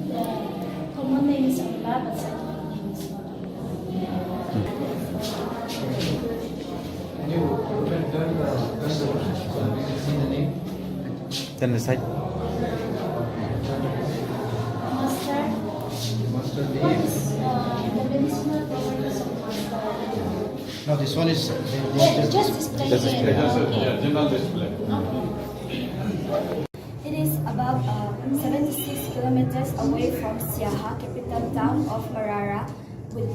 The common name is amla, but scientific name is not amla. Can you turn the, turn the, turn the side? Mustard. Mustard leaf. What is, uh, the medicinal properties of mustard? No, this one is, uh, they, they Yeah, just just display just here. Display. Okay. Yeah, general display. It is about, uh, seventy-six kilometers away from Siaha, capital town of Marara, with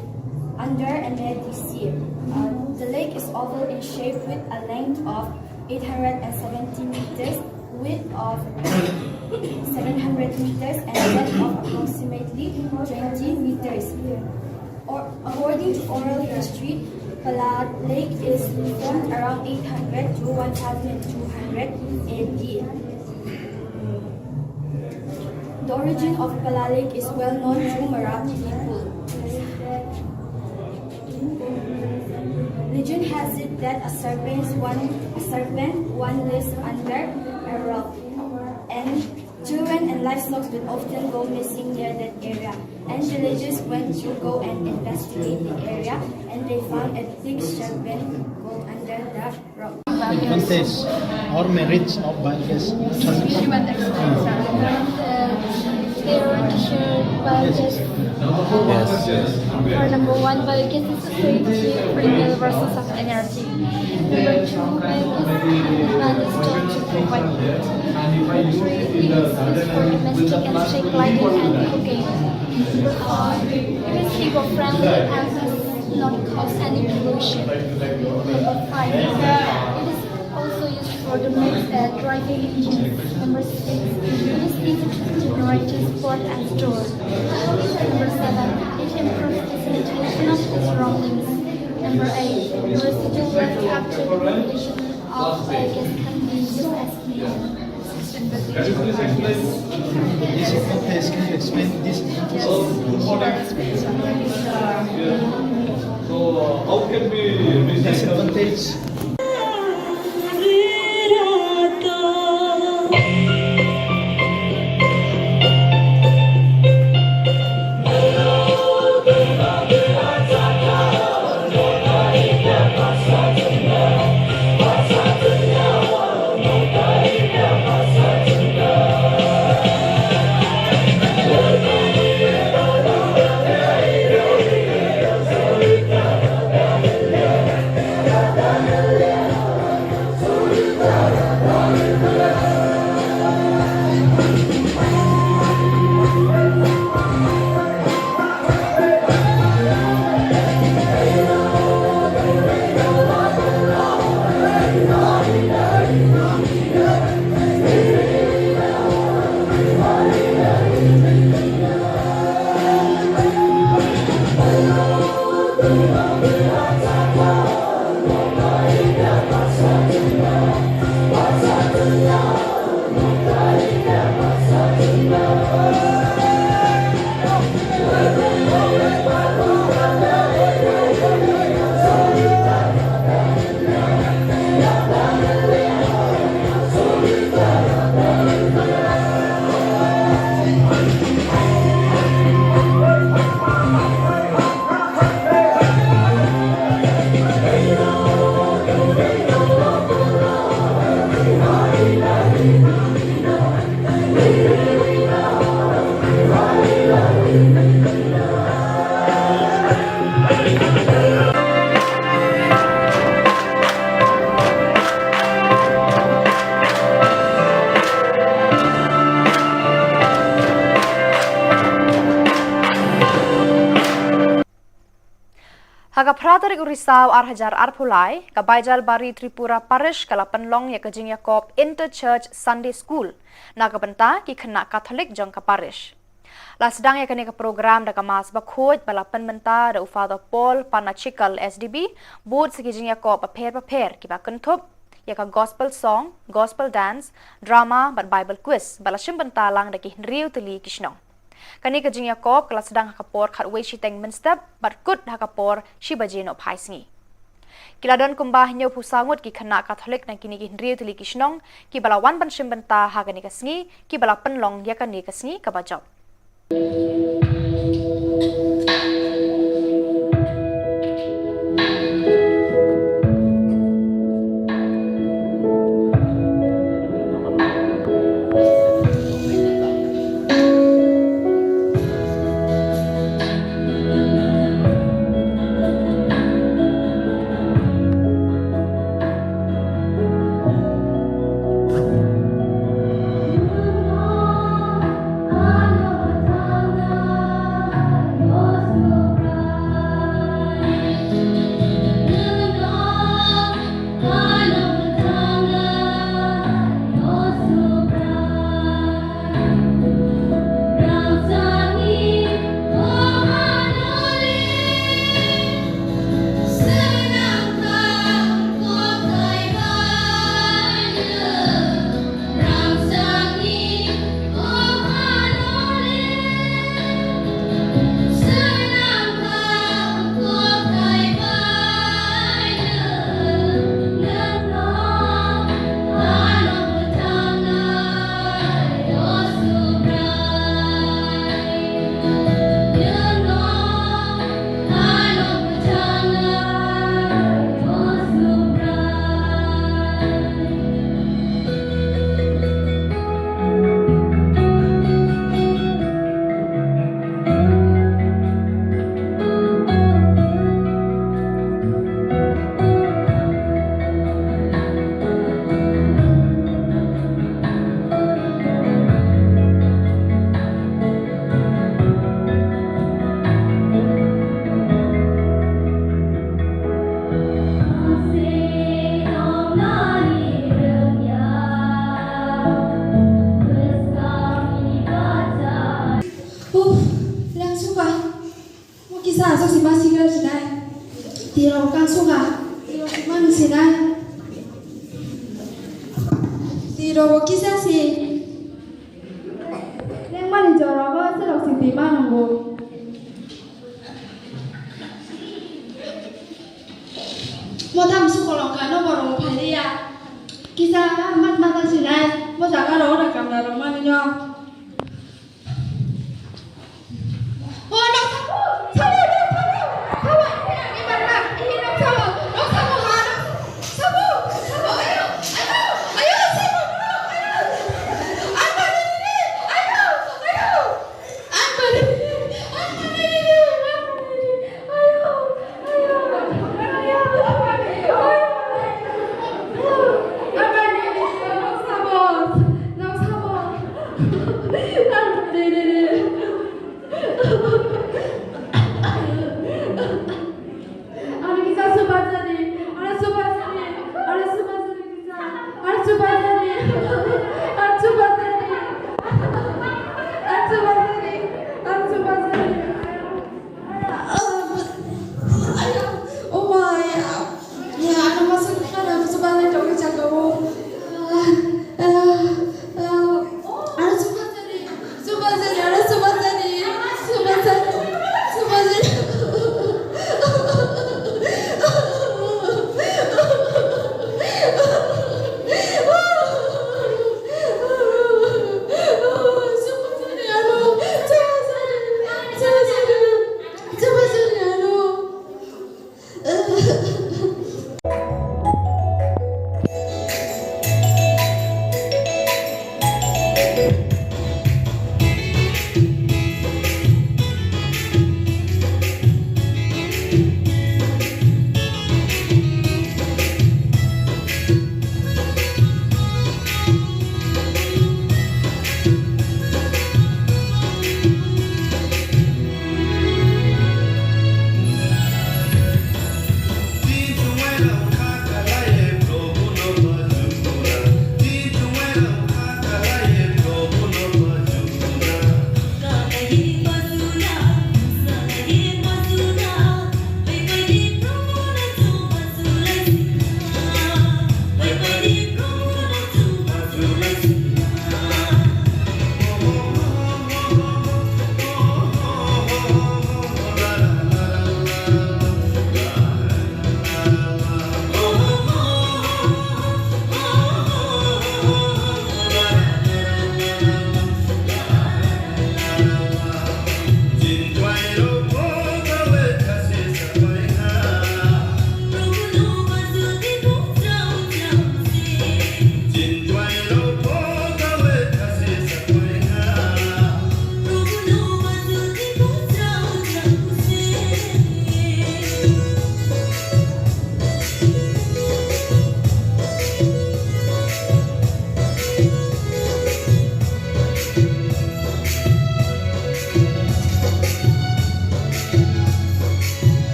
under M A D C. Uh, the lake is oval in shape with a length of eight hundred and seventy meters, width of seven hundred meters and depth of approximately twenty meters. Or, according to oral history, Pala Lake is formed around eight hundred to twelve hundred A D. The origin of Pala Lake is well known to Marathi people. Legend has it that a serpent one, a serpent one lives under a rock, and children and livestock will often go missing near that area. And villagers went to go and investigate the area, and they found a big serpent go under the rock. Advantage or merits of biogas transition. Yes. Yes, yes. For number one, biogas is a very cheap renewable source of energy. Number two, biogas is advantage to provide heat. Number three, it is used for domestic and street lighting and cooking. Number four, it is eco-friendly and does not cause any pollution. Number five, it is also used for the main, uh, driving engines. Number six, it is easy to generate, transport and store. Number seven, it improves the sanitation of the surroundings. Number eight, the residual waste after the production of biogas can be used as fuel. Disadvantage, can you explain this? Yes. So, how can we recycle? Disadvantage. Ha ka phra tarik u Risaw ar hajar arphew lai, ka Baijal Bari Tripura Parish ka la pynlong ïa ka jingïakop Inter-Church Sunday School na ka bynta ki khynnah Katholik jong ka parish. La sdang ïa kane ka program da ka Mass bakhuid ba la pynmynta da u Father Paul Panachikal S D B, bud sa ki jingïakop bapher bapher kiba kynthup ïa ka gospel song, gospel dance, drama bad Bible quiz ba la shim bynta lang da ki hynriew tylli ki shnong. Kane ka jingïakop ka la sdang ha ka por khatwei shiteng mynstep bad kut ha ka por shi baje nohphai sngi. Ki la don kumba hynñiewphew saw ngut ki khynnah Katholik na kine ki hynriew tylli ki shnong kiba la wan ban shim bynta ha kane ka sngi, kiba la pynlong ïa kane ka sngi kaba jop. Kisa sok si ma si gal sinai. Tiro kang suka. Tiro si ma ni sinai. Tiro kisa si. Leng mani joro ko selok si ti ma nunggu. Mo tam su kolong ka no boro phalia. Kisa mat mat sinai. Mo jaka ro da kam da ro mani nyo.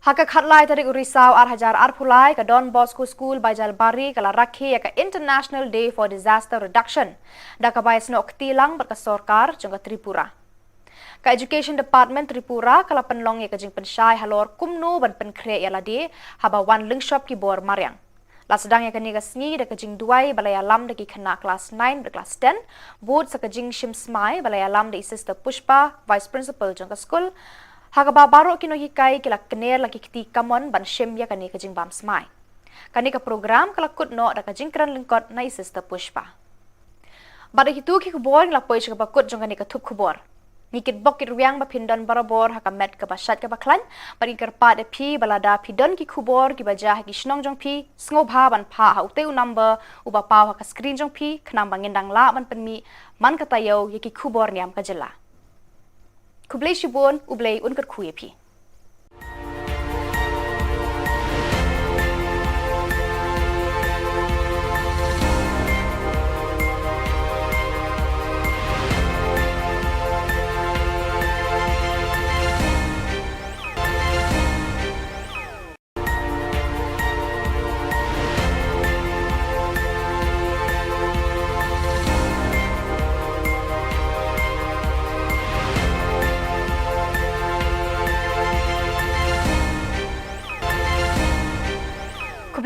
Ha ka khatlai tarik u Risaw ar hajar arphew lai, ka Don Bosco School Baijalbari ka la rakhe ïa ka International Day for Disaster Reduction da kaba ïasnoh kti lang bad ka sorkar jong ka Tripura. Ka Education Department Tripura ka la pynlong ïa ka jingpynshai halor kumno ban pynkhreh ïa lade haba wan lyngshop ki bor mariang. La sdang ïa kane ka sngi da ka jingduwai ba la ïalam da ki khynnah klas nine bad klas ten, bud sa ka jingshim smai ba la ïalam da i Sister Pushpa, Vice Principal jong ka skul, ha kaba baroh ki nonghikai ki la kner la ki kti kamon ban shim ïa kane ka jingbam smai. Kane ka program ka la kut noh da ka jingkren lyngkot na i Sister Pushpa. Bad ha kito ki khubor ngi la poi sha kaba kut jong kane ka thup khubor. Ngi kitbok kitrwiang ba phin don barabor ha ka met kaba shait kaba khlaiñ, bad ngi kyrpad ïa phi ba lada phi don ki khubor kiba jia ha ki shnong jong phi, sngewbha ban phah ha utei u number uba paw ha ka screen jong phi, khnang ba ngin dang lah ban pynmih man ka taïew ïa ki khubor niam ka jylla. Khublei shibun, U Blei un kyrkhu ïa phi.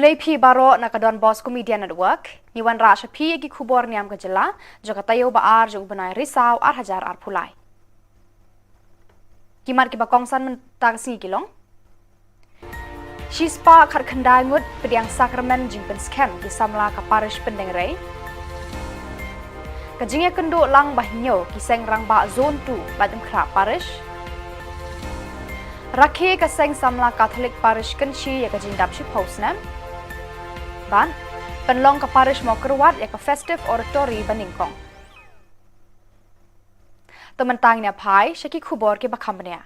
Dei phi baroh na ka Don Bosco Media Network, ngi wanrah sha phi ïa ki khubor niam ka jylla, jong ka taïew ba ar jong u bnai Risaw ar hajar arphew lai. Ki mat kiba kongsan mynta ka sngi ki long: Shispah khatkhyndai ngut pdiang sakramen jingpynskhem ki samla ka parish Pyndengrei. Ka jingïakynduh lang ba hynñiew ki seng rangbah Zone two Laitumkhrah Parish. Rakhe ka seng samla Katholik Parish Kynshi ïa ka jingdap shiphew snem. Bad pynlong ka parish Mawkyrwat ïa ka Festive Oratory ba nyngkong. To mynta ngin ïa phai sha ki khubor kiba kham bniah.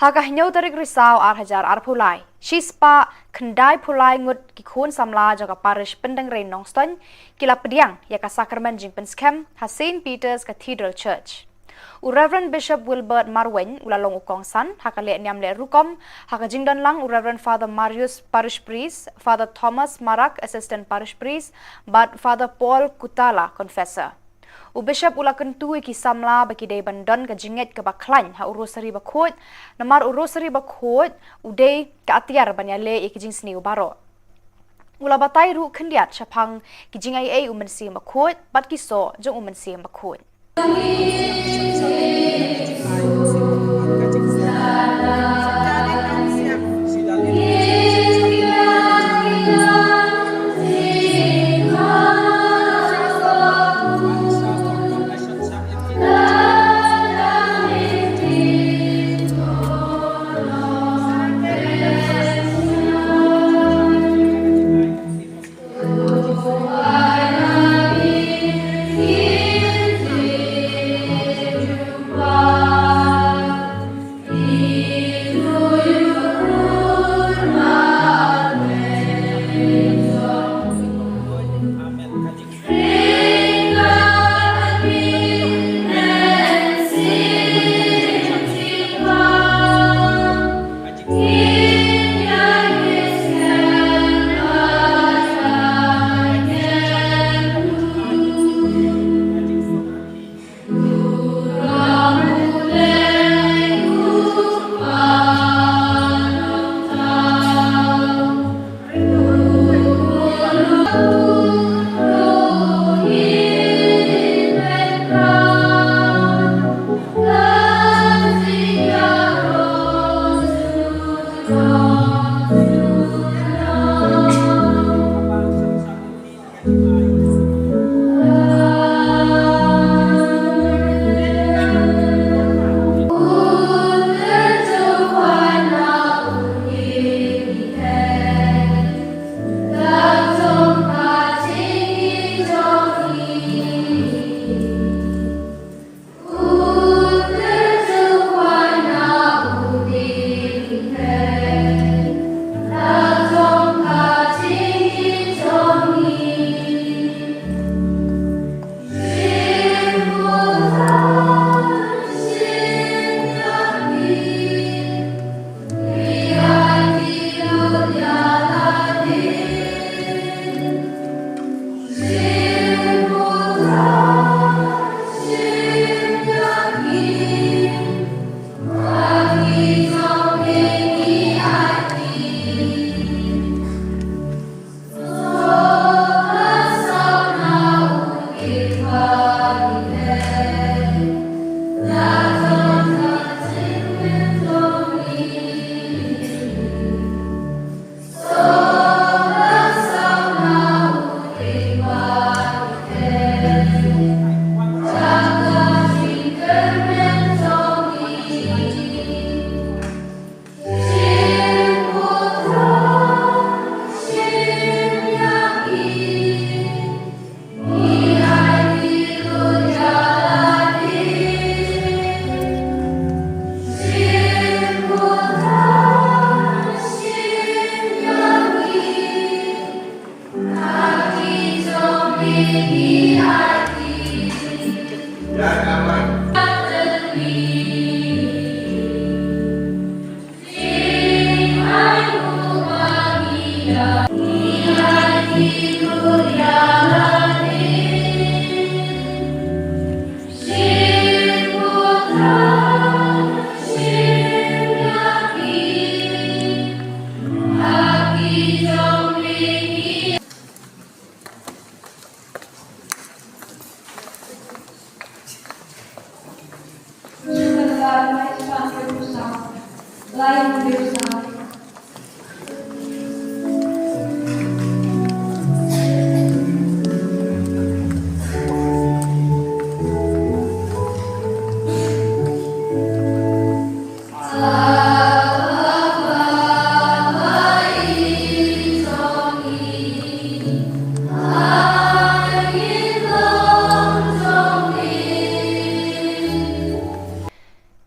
Ha ka hynñiew tarik Risaw ar hajar arphew lai, shispah khyndai phew lai ngut ki khun samla jong ka parish Pyndengrei Nongstoiñ ki la pdiang ïa ka sakramen jingpynskhem ha Saint Peter's Cathedral Church. U Reverend Bishop Wilbert Marwein u la long u kongsan ha ka leh niam leh rukom, ha ka jingdon lang u Reverend Father Marius, Parish Priest, Father Thomas Marak, Assistant Parish Priest, bad Father Paul Kutala, Confessor. U Bishop u la kyntu ïa ki samla ba ki dei ban don ka jingngeit kaba khlaiñ ha u Rosary Bakhuid, namar u Rosary Bakhuid u dei ka atiar ban ïaleh ïa ki jingsniew baroh. U la batai ruh khyndiat shaphang ki jingaiei u Mynsiem Bakhuid bad ki soh jong u Mynsiem Bakhuid.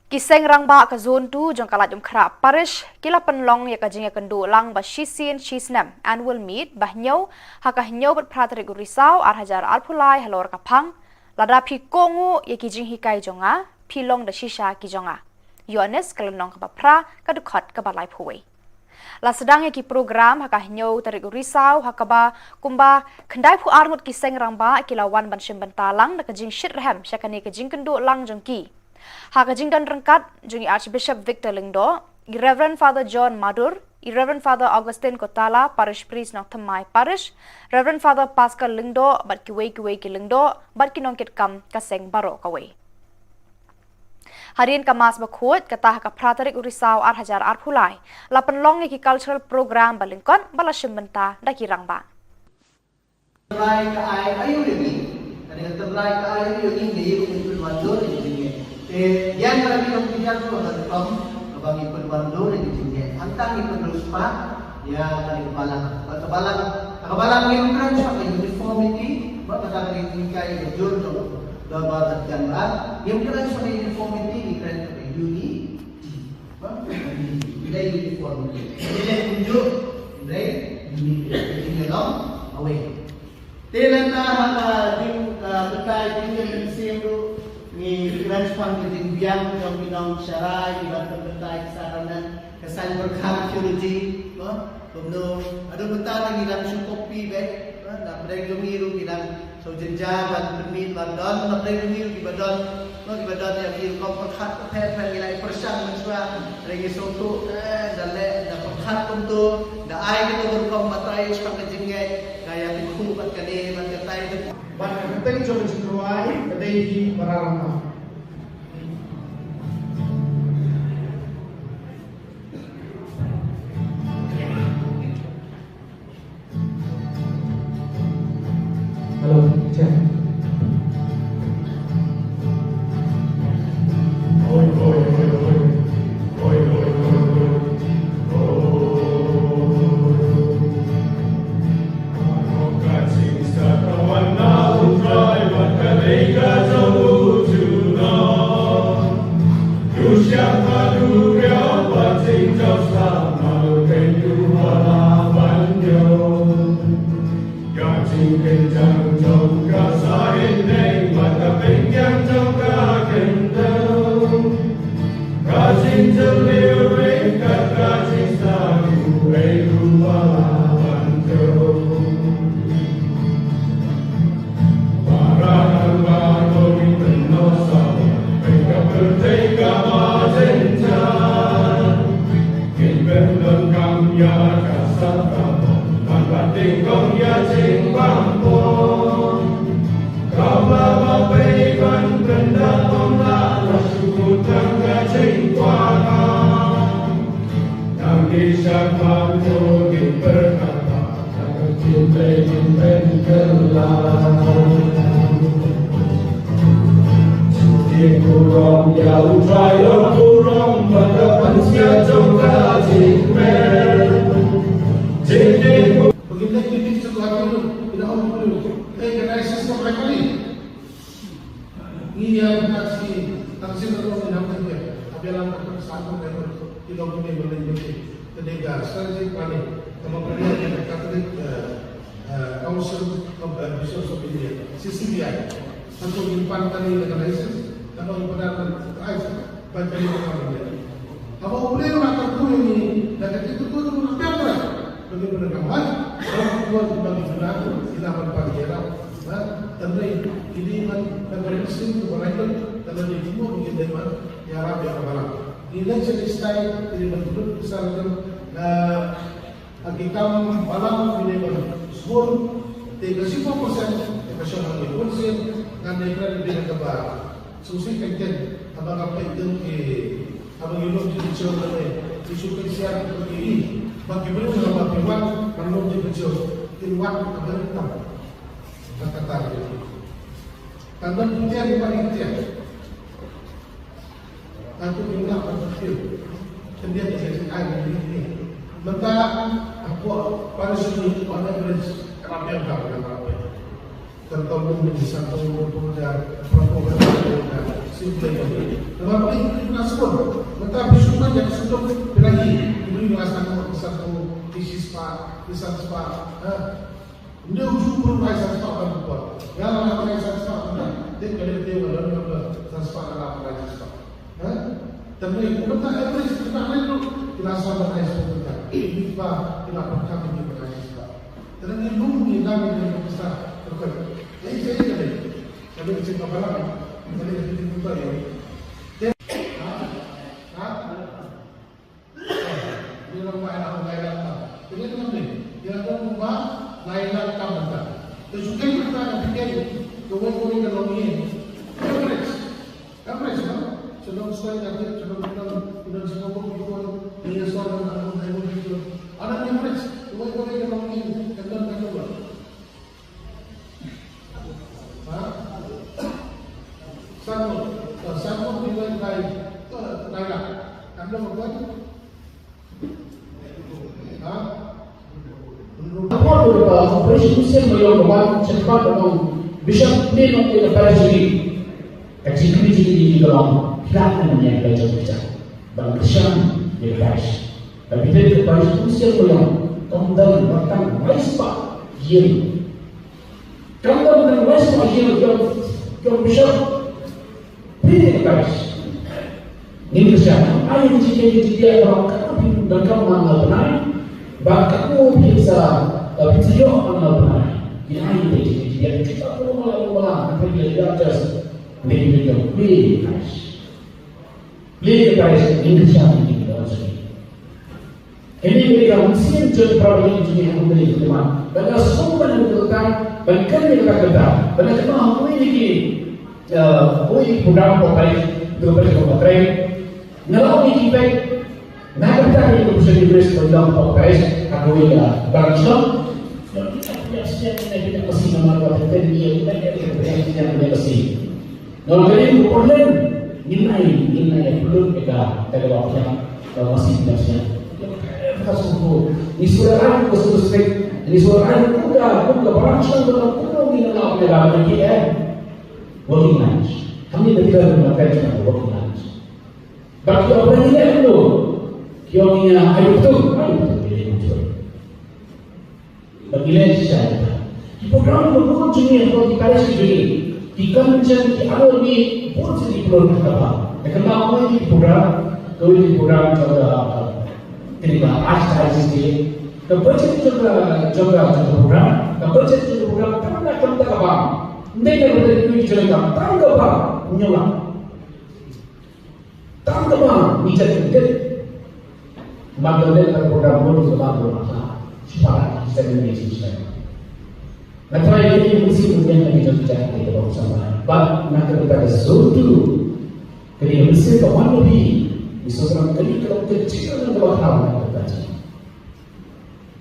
Ki seng rangbah ka Zone two jong ka Laitumkhrah Parish ki la pynlong ïa ka jingïakynduh lang ba shisien shisnem, annual meet, ba hynñiew ha ka hynñiew bad phra tarik u Risaw ar hajar arphew lai halor ka phang, Lada phi kohnguh ïa ki jinghikai jong nga, phi long da shisha ki jong nga. Ïoannis ka lynnong kaba phra, ka dkhot kaba laiphew wei. La sdang ïa ki program ha ka hynñiew tarik u Risaw, ha kaba kumba khyndaiphew ar ngut ki seng rangbah ki la wan ban shim bynta lang da ka jingshitrhem sha kane ka jingkynduh lang jong ki. Ha ka jingdon ryngkat jong i Archbishop Victor Lyngdoh, i Reverend Father John Madur, i Reverend Father Augustine Kotala, Parish Priest Nongthymmai Parish, Reverend Father Pascal Lyngdoh bad kiwei kiwei ki lyngdoh bad ki nongkitkam ka seng baroh kawei. Hadien ka Mass bakhuid, kata ha ka phra tarik u Risaw ar hajar arphew lai, la pynlong ïa ki cultural program ba lyngkot ba la shim bynta da ki rangbah. Tynrai ka ai aïu ïa ngi. Kane ka tynrai ka ai aïu ïa ngi, ngi ïoh ngi pynwandur ïa ngi. Te ïa ka ngi dang pynjah tu ka rukom kaba ngi pynwandur ïa ngi. Hangta ngi pynriewspah ïa kane ka balang. Ba ka balang, ka balang ngim kren shuh ka uniformity, ba kata ka ngi kai ka jur jong dorbar da jangrad. Ngim kren shuh ka uniformity, ngi kren ka unity. Ba, hynrei uniform. Hynrei kumjuh, hynrei uniform. Hynrei long away. Te lada ha ka jing, ah, batai jingïaseng ruh, ngi kren shaphang ka jingbiang jong ki nongshakri, ki ban pynbatai ki sacrament, ka saiñ pyrkhat theology, ba, kumno, haduh mynta ngi dang shu copy beit, ba, na pdeng jong ngi ruh ngi dang shu jynjar ban pynmih ban don, na pdeng jong ngi ruh kiba don, Ba kiba don ïa ki rukom pyrkhat pyrkhat pyrkhat ngi la ïa pyrshang mynshuwa, hynrei ngi sngewthuh, eh, da leh, da pyrkhat kumto, da ai kito ki rukom batai shaphang ka jingngeit, da ïa kyntu bad kane bad katai. Bad ka kyrteng jong ka jingrwai ka dei hi Barabas. Hello, check. Ka jingkyntang jong ka sahit neng bad ka pynkyntang jong ka kyntang. Ka jingjylliew ryngkat ka jingsagu ei ruh ba la ban jong. Para nang ba dong pynnoh sawa, pynka pyrthei ka ba jynjar. Kin pyndonkam ïa ka sap ka bor, ban ba tingkong ïa jingbam bor. Ka ba ba pei ban pynda tong la, la shu kut tang ka jingkwah. Nang di sha kman to kin pyrkhat ba. Ngi ïa ka si tang sien ka long ngi nang tang ïa ka bialam ka tang sa tang ïa ka ki long ki ne ma leng ki. Ka dei ka strategic planning ka ma planning ka Catholic, eh, eh, Council of, eh, Bishops of India, C C B I. Ka to ngi pan ka ni ka license ka long pada ka ai ban ka ni ka pan. Haba u Blei u la kyrkhu ïa ngi da ka jingkyrkhu jong u Blei, ba ngi pyndonkam, ba ngi pyndonkam, ba ngi pyndonkam, ïa la ban pan ïa la. Ba tang dei, ngi dei ban, ban ring sing to ba lai ban, tang dei jingmut ngi dei ban ïarap ïa ka balang. Ngi dei sha dei stai, ngi dei ban pyndonkam, ha ki kam balang ngi dei ban sbun, te ka shiphew percent ka shong ha ngi bun sien, ngan dei kren dei kaba Sngewsih kein, haba nga peit ïa ki, haba ngi lum jingpynshoi lane ki shu pynshai ki, ba ki briew haba ki wan ban lum jingpynshoi kin wan ha ka ryngkat. Ka kata ka dei. Tang ban pyntieng ki ban pyntieng. Tang tu ki mlak ban pyntieng. Khyndiat ki ai ki ni. Mynta hapoh parish ni on average ka la pyntieng ka la pyntieng. Kan tau mun ni san tau mun pun jar, pun pun jar, simple kan. Namar ba ini kita semua, mata bisu man yang sudah berahi, ini rasa ko san tau, isi spa, isan spa. Ha. Ndu ju pun ai san spa kan buat. Ya lah ai san spa kan. Dia kena dia walau dia san spa kan ai san spa. Ha. Tapi kita average kita main tu, kita sama ai spa kita. Ini spa kita perkam ini ai spa. Te ngi lum ngi lam ngi ngi pisa. Te ka dei, dei, dei. Ka dei ka jingkaba lam. Ka dei ka jingkaba lam. Te, ha? Ha? Ngi lam ba lam, ngi lam tam. Te ngi lam ni. Ngi lam ba ngi lam tam. Te sukai kita ka pikir, ka wei ka wei ka long ngi. Average. Average, no? Shalom stoi ka dei, shalom shalom, shalom shalom, shalom, shalom, shalom, shalom. Ana average, wei wei ka long ni, ka long ka long. Ha? Satu, satu nilai kai, kai lah. Kan long apa? Hapoh ka Operation Usian Maïong ka wan sha khmat u Bishop ne nongtrei ka parish jong ngi. Ka jingkylli jong ngi ka long, phi lah ne em ïa ka jong ka jaka ban kyrshan ïa ka parish. Ka bynta ka parish Usian Maïong kam don ba tang lai spah ïing. Kam don ba tang lai spah ïing jong, jong Bishop. Phi ne ka parish. Ngin kyrshan, ai ïa ka jingkylli jong ngi ka long katno phi donkam man la bnai, bad katno phi sa, eh, phi sa ïoh man la bnai. Ngin ai ïa ka jingkylli jong ngi, kita phi long man la bnai, kita phi ïa ka jingkylli jong ngi. Phi ne ka parish. Phi ne ka parish, ngin kyrshan ïa ka jingkylli jong ngi. Kane ka dei ka mynsiem jong ka para bangeit jong ngi ha kane ka jingman. Ba nga sngewbha ban kynmaw, ban kynmaw ka kata, ban kynmaw ha kawei na ki, eh, kawei na ki program hapoh parish, hapoh parish, hapoh parish. Nga la ong ïa ki paid, nga kynmaw ïa ki program hapoh parish, ha kawei ka branch. Nga kynmaw ïa ki sien, ïa ki sien, namar ba ka kynmaw ïa ki paid, ïa ki sien, ïa ki sien. Nga ong ïa ki por lem, ngin ai, ngin ai, ïa, pynlong ïa ka, ïa ka ba pynlong, ka masi pynlong sien. Ka sngewthuh. Ngi sngewthuh ai ka sngewthuh. Ngi sngewthuh ai ka, ka, ka barang shen ka, ka, ka, ngi na la, ngi la, ngi, eh. Working lunch. Kami na kita na ka working lunch. Bad ki ong ngi leh kumno. Ki ong ngi ai betul, ai betul, ai betul. Ba ngi leh shisha ïa kata. Ki program kiba bun jong ngi hapoh ki parish ki jong ngi, ki convention, ki annual meeting, bun sien ki program kiba bun. Te kynmaw ïa ki program, kawei ki program jong ka, kane ka archdiocese, ka budget jong ka, jong ka, jong ka program, ka budget jong ka program, tang na ka bynta kaba ym dei na ka bynta ki jong ka, tang kaba ym ïoh. Tang kaba ngi jait kyntait. Mar ba leh ka program bun kaba bun ha. Shu palat ki seng ngi shu seng. Nga tharai kane ka mynsiem ka ngi jong ki jait kyntait kaba bun sha. Bad na ka bynta ka zone two, kane ka mynsiem ka wan na phi. Ngi sngewthuh kane ka long ka jingkyntait kaba khraw na ka bynta jong ngi.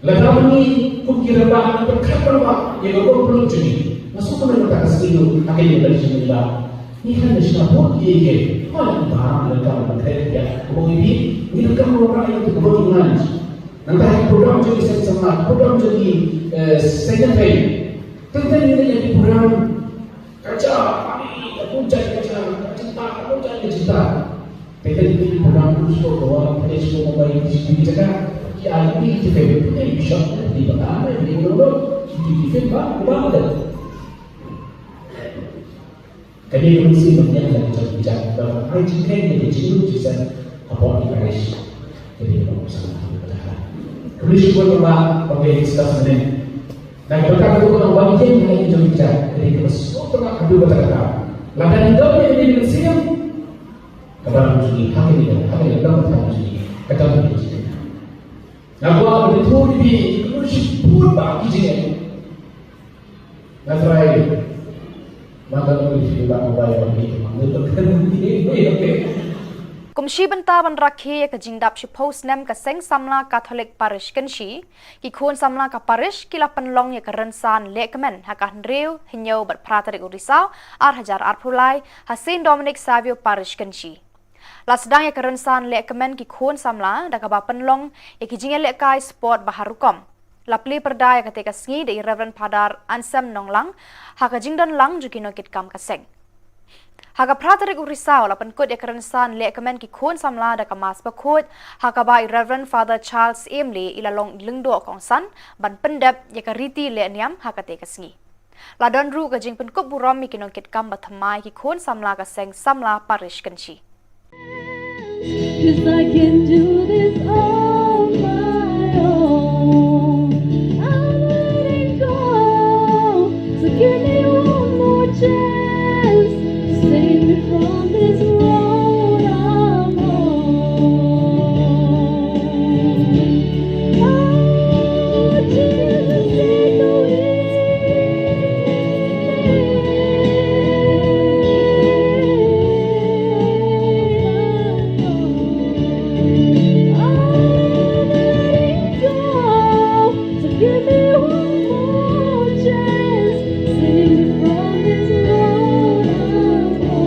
Lada ngi kum ki rangbah ngi pyrkhat rangbah ïa ka bor pynlong jong ngi. Nga sngewthuh mynta ka sngi ruh ha kane ka election mynta ngi hap ban shna vote ïa ki. Hooid, ngi donkam ban kren ïa ka bor, ngi donkam ban rai ïa ka bor, ngi nang. Nangta ha ki program jong ngi seng samla, program jong ngi, eh, seng kynthei. Teng teng ngi leh ïa ki program. Ka ja, ani, ka punchai ka ja, ka jinta, ka punchai ka jinta. Te ka dei ka program u sngewthuh ka wan, ka dei sngewthuh Mumbai, ki sngewthuh ka jaka. Ki ai ki ki fem, ki dei bishop, ki dei bata, ki dei bata, ki dei ki fem ba, ba da. Ka dei ka mynsiem ba ngiah la ki jong ki jaka, ba ai jingkheiñ ïa ka jingïeit jingïaseng hapoh ki parish. Ka dei ka mynsiem ba ngiah la ki jong ki jaka. Ka mynsiem ba ngiah la ki jong ki jaka. Na ka bynta kata ka long ba ngi ïeng ha ïing jong ngi, ka dei kaba sngewtynnat haduh katta katta. Lada ngi don ïa kane ka mynsiem, ka balang jong ngi ha kane ka, ha kane ka balang jong ngi ka don ïa ka jingïeit. Nga kwah ban ïathuh ïa phi ïa kano shibun bah ki jingeh. Nga trai Kum shi bynta ban rakhe ïa ka jingdap shiphew snem ka Seng Samla Katholik Parish Kynshi, ki khun samla ka parish ki la pynlong ïa ka rynsan lehkmen ha ka hynriew, hynñiew bad phra tarik u Risaw, ar hajar arphew lai, ha Saint Dominic Savio Parish Kynshi. La sdang ïa ka rynsan lehkmen ki khun samla da kaba pynlong ïa ki jingïalehkai sport ba har rukom. La plie pyrda ïa katei ka sngi da i Reverend Father Anselm Nonglang ha ka jingdon lang jong ki nongkitkam ka seng. Ha ka phra tarik u Risaw la pynkut ïa ka rynsan lehkmen ki khun samla da ka Mass Bakhuid, ha kaba i Reverend Father Charles Emley i la long i lyngdoh kongsan ban pyndep ïa ka riti lehniam ha katei ka sngi. La don ruh ka jingpynkup burom ïa ki nongkitkam ba thymmai ki khun samla ka Seng Samla Parish Kynshi. Cause I can do this on my own. I'm letting go. So give me one more chance. Save me from this road I'm on. Oh, Jesus, take the wheel. I'm letting go. So give me one more chance. Save me from this road I'm on.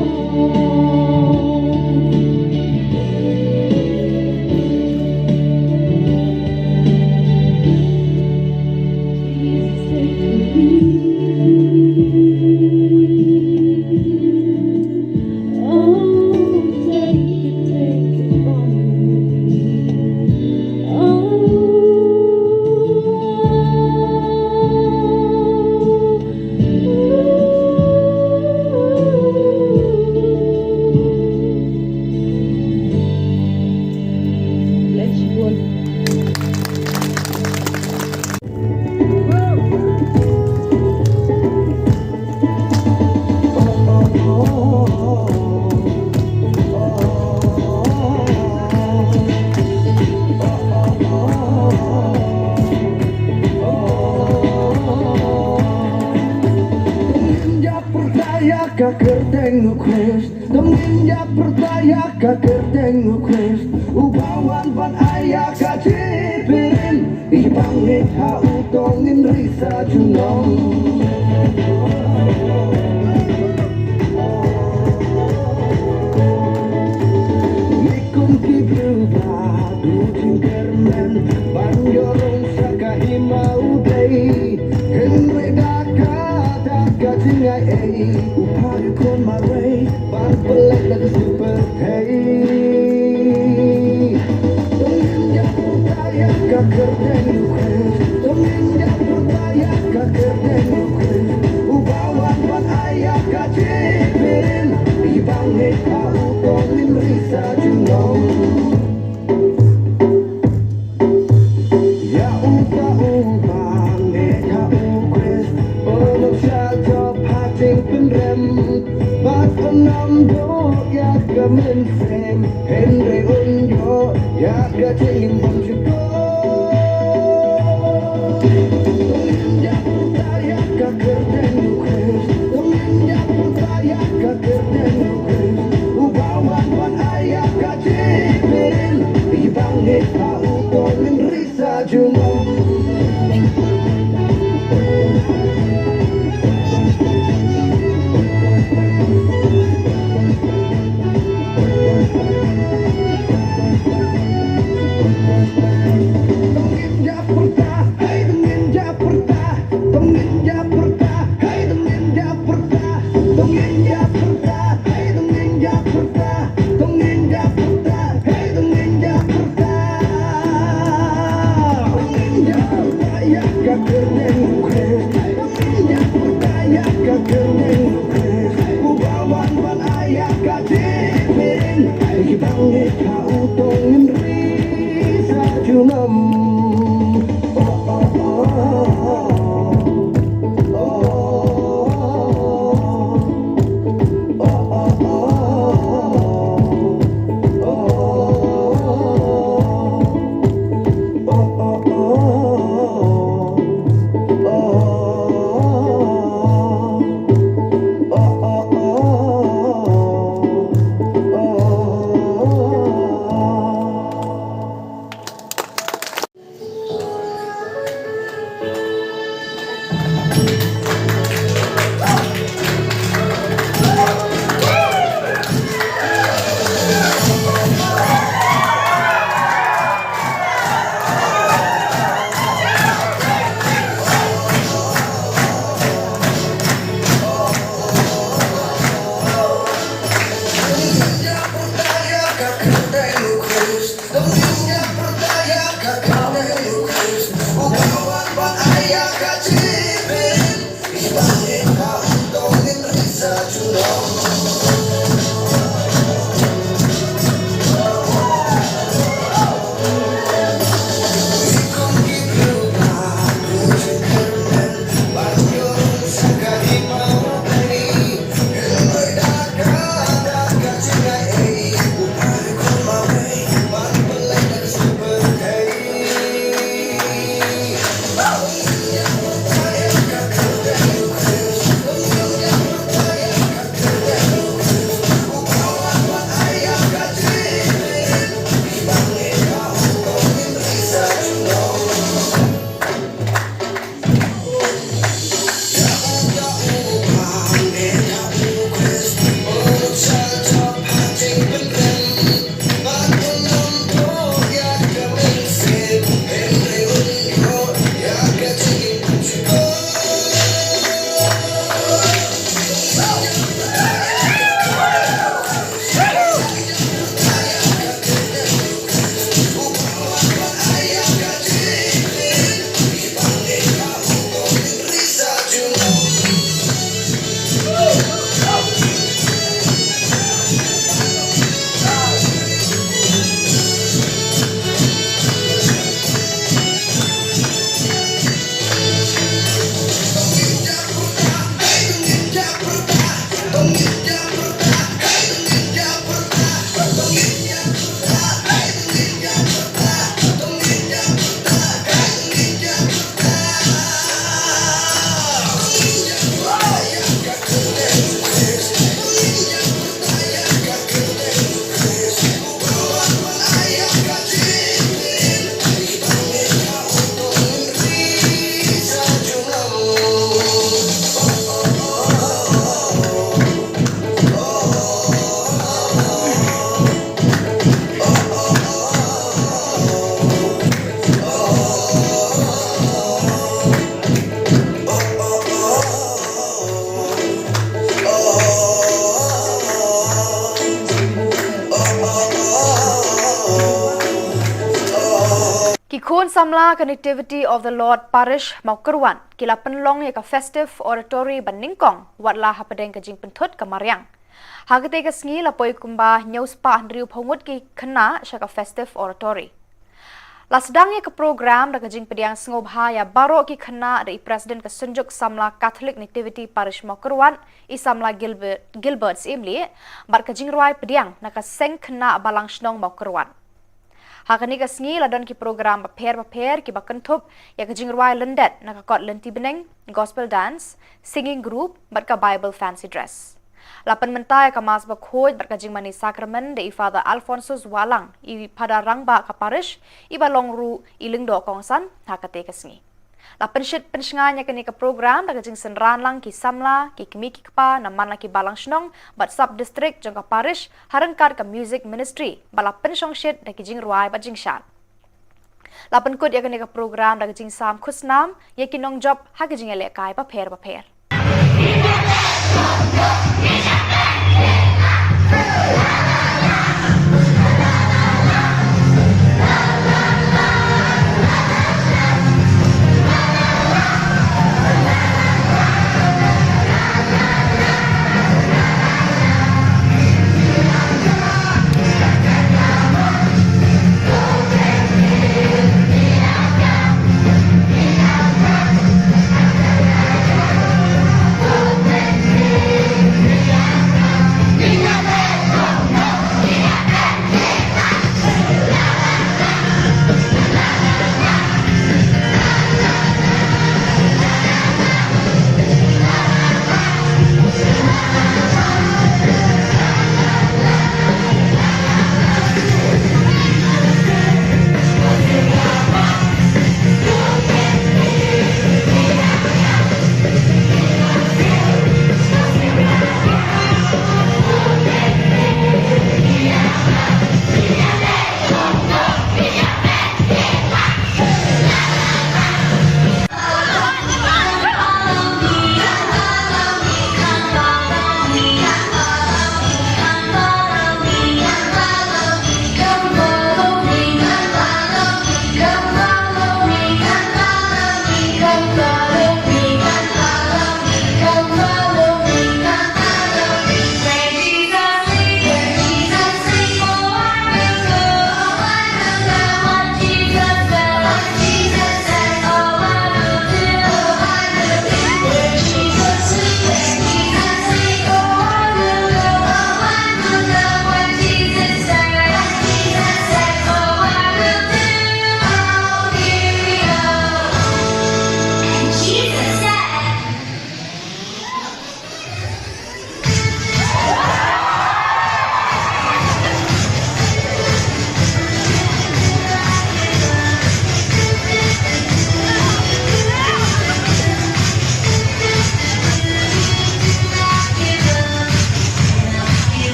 Ka kyrteng u Khrist, to ngin ïa pyrta ïa ka kyrteng u Khrist, uba wan ban ai ïa ka jingpynim, i ba ngeit ha u to ngin ri sa junom. Ngi kum ki briew ba duh jingkyrmen ban ïoh rung sha ka hima U Blei. Hynrei da ka, da ka jingaiei u phah ïa u khun marwei ban pyllait na ka sngi pyrthei. To ngin ïa pyrta ïa ka kyrteng u Khrist. To ngin ïa pyrta ïa ka kyrteng u Khrist, uba wan ban ai ïa ka jingpynim, i ba ngeit ha u to ngin ri sa junom. Ïa uta uba ngeit ha u Khrist, u long sha jop ha jingpynrem, bad un ym duh ïa ka mynsiem, hynrei un ïoh ïa ka jingim bymjukut. To ngin ïa pyrta ïa ka kyrteng u Khrist, to ngin ïa pyrta ïa ka kyrteng u Khrist, uba wan ban ai ïa ka jingpynim, i ba ngeit ha u to ngin ri sa junom. Ki khun samla ka Nativity of the Lord Parish Mawkyrwat ki la pynlong ïa ka Festive Oratory ba nyngkong wat la hapdeng ka jingpynthut ka mariang. Ha katei ka sngi la poi kumba hynñiew spah hynriewphew ngut ki khynnah sha ka Festive Oratory. La sdang ïa ka program da ka jingpdiang sngewbha ïa baroh ki khynnah da i President ka Synjuk Samla Catholic Nativity Parish Mawkyrwat, i Samla Gilbert, Gilbert Syiemlieh, bad ka jingrwai pdiang na ka Seng Khynnah Balang Shnong Mawkyrwat. Ha kane ka sngi la don ki program bapher bapher kiba kynthup ïa ka jingrwai lyndet na ka kot lynti bneng, gospel dance, singing group bad ka Bible fancy dress. La pynmynta ïa ka Mass bakhuid bad ka jingmane sakramen da i Father Alphonsus Wahlang, i Phadar Rangbah ka parish, iba long ruh i lyngdoh kongsan ha katei ka sngi. La pynshit pynshngaiñ ïa kane ka program da ka jingsynran lang ki samla, ki kmie ki kpa na man la ki balang shnong bad sub district jong ka parish ha ryngkat ka music ministry ba la pynshongshit da ki jingrwai bad jingshad. La pynkut ïa kane ka program da ka jingsam khusnam ïa ki nongjop ha ki jingïalehkai bapher bapher.